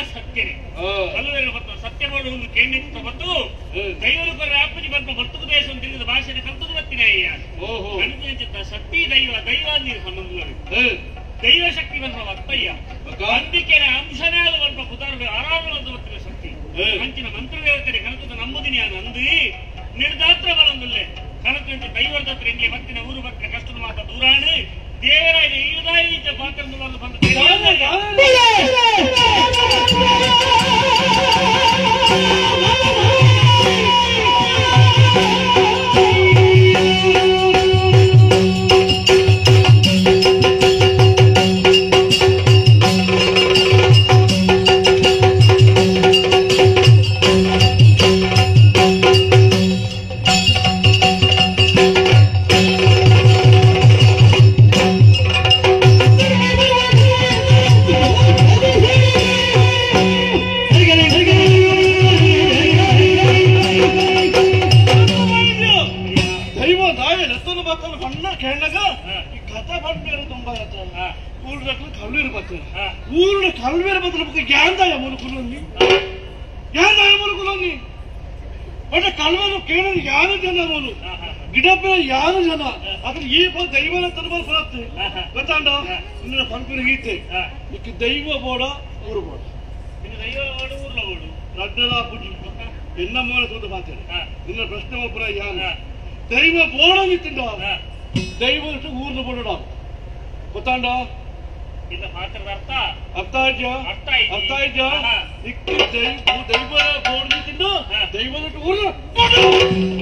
S6: ಸತ್ಯ. ದೈವರು ಕೊರ ಅಪ್ಪಜಿ ಬಂದ ಹೊರ್ತುಕು ದೇಶ ತಿರುಗಿದ ಭಾಷೆನ ಕಲ್ತದು ಬರ್ತೀನಿ ಅಯ್ಯ. ಕಣಕಂಚಿತ್ತ ಶಕ್ತಿ ದೈವ ದೈವ ನೀರು ಸಂಬಂಧ ದೈವ ಶಕ್ತಿ ಬಂದ ಅತ್ತಯ್ಯ ನಂಬಿಕೆನ ಅಂಶನೇ ಅದು ಬಂದ ಪುತಾರು ಆರಾಮ ಬಂದು ಬರ್ತಿನ ಶಕ್ತಿ ಅಂಚಿನ ಮಂತ್ರದೇವತೆಯ ಕನಕದ ನಂಬುದಿನಿ ಅಂದು ನಿರ್ದಾತ್ರ ಬಲಂದುಲ್ಲೆ ಕನಕಂಚ ದೈವರ್ದತ್ರ ಎಂಗೆ ಭಕ್ತಿನ ಊರು ಭಕ್ತಿನ ಕಷ್ಟದ ಮಾತ ದೂರಾಣು ದೇವರಾಯ ಈದಾಯಿ ಪಾತ್ರ ಬಂದ
S3: ಊರು ಕಲ್ವೇರ ಬದಲು ಯಾಂದಾಯ ಮುಲುಕುಲೊಂದಿ ಯಾಂದಾಯ ಮುಲುಕುಲೊಂದಿ ಬಟ್ ಕಲ್ವೇರು ಕೇಳಲು ಯಾರು ಜನ ಅವನು ಗಿಡಪ್ಪ ಯಾರು ಜನ ಅದ್ರ ಈ ದೈವನ ತರುವ ಬರುತ್ತೆ ಗೊತ್ತಾಂಡ ಇನ್ನ ಪಂಪಿನ ಗೀತೆ ಇಕ್ಕೆ ದೈವ ಬೋಡ ಊರು ಬೋಡ
S6: ದೈವ ಬೋಡ ಊರ್ಲ ಬೋಡು
S3: ರಡ್ಡಲ ಪೂಜಿ ಎನ್ನ ಮೂಲ ತೋಟ ಮಾತಾಡಿ ನಿನ್ನ ಪ್ರಶ್ನೆ ಒಬ್ಬರ ಯಾರು ದೈವ ಬೋಡ ನಿಂತಿಂಡ ದೈವ ಊರ್ನ ಬೋಡ ಗೊತ್ತಾಂಡ
S6: ಇಲ್ಲ ಪಾತ್ರದ ಅರ್ಥ
S3: ಅರ್ಥ ಆಯ್ತಾ
S6: ಅರ್ಥ
S3: ಅರ್ಥ ಆಯ್ತಾ ಇಕ್ಕೆ ದೈವ ದೈವ ಬೋಡ ನಿಂತಿಂಡು ದೈವದ ಊರ್ನ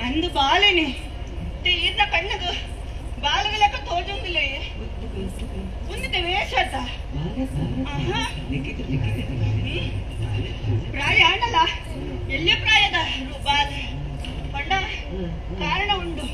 S11: ಅಂದು ಬಾಲೆನೆ ತೀರ್ನ ಕಣ್ಣದು ಬಾಲಗಲಕ ತೋಜೊಂದಿಲ್ಲ ಉಂದಿದೆ ವೇಷ ಪ್ರಾಯ ಆಣಲ್ಲ ಎಲ್ಲಿ ಪ್ರಾಯದ ಬಾಲ ಪಂಡ ಕಾರಣ ಉಂಟು.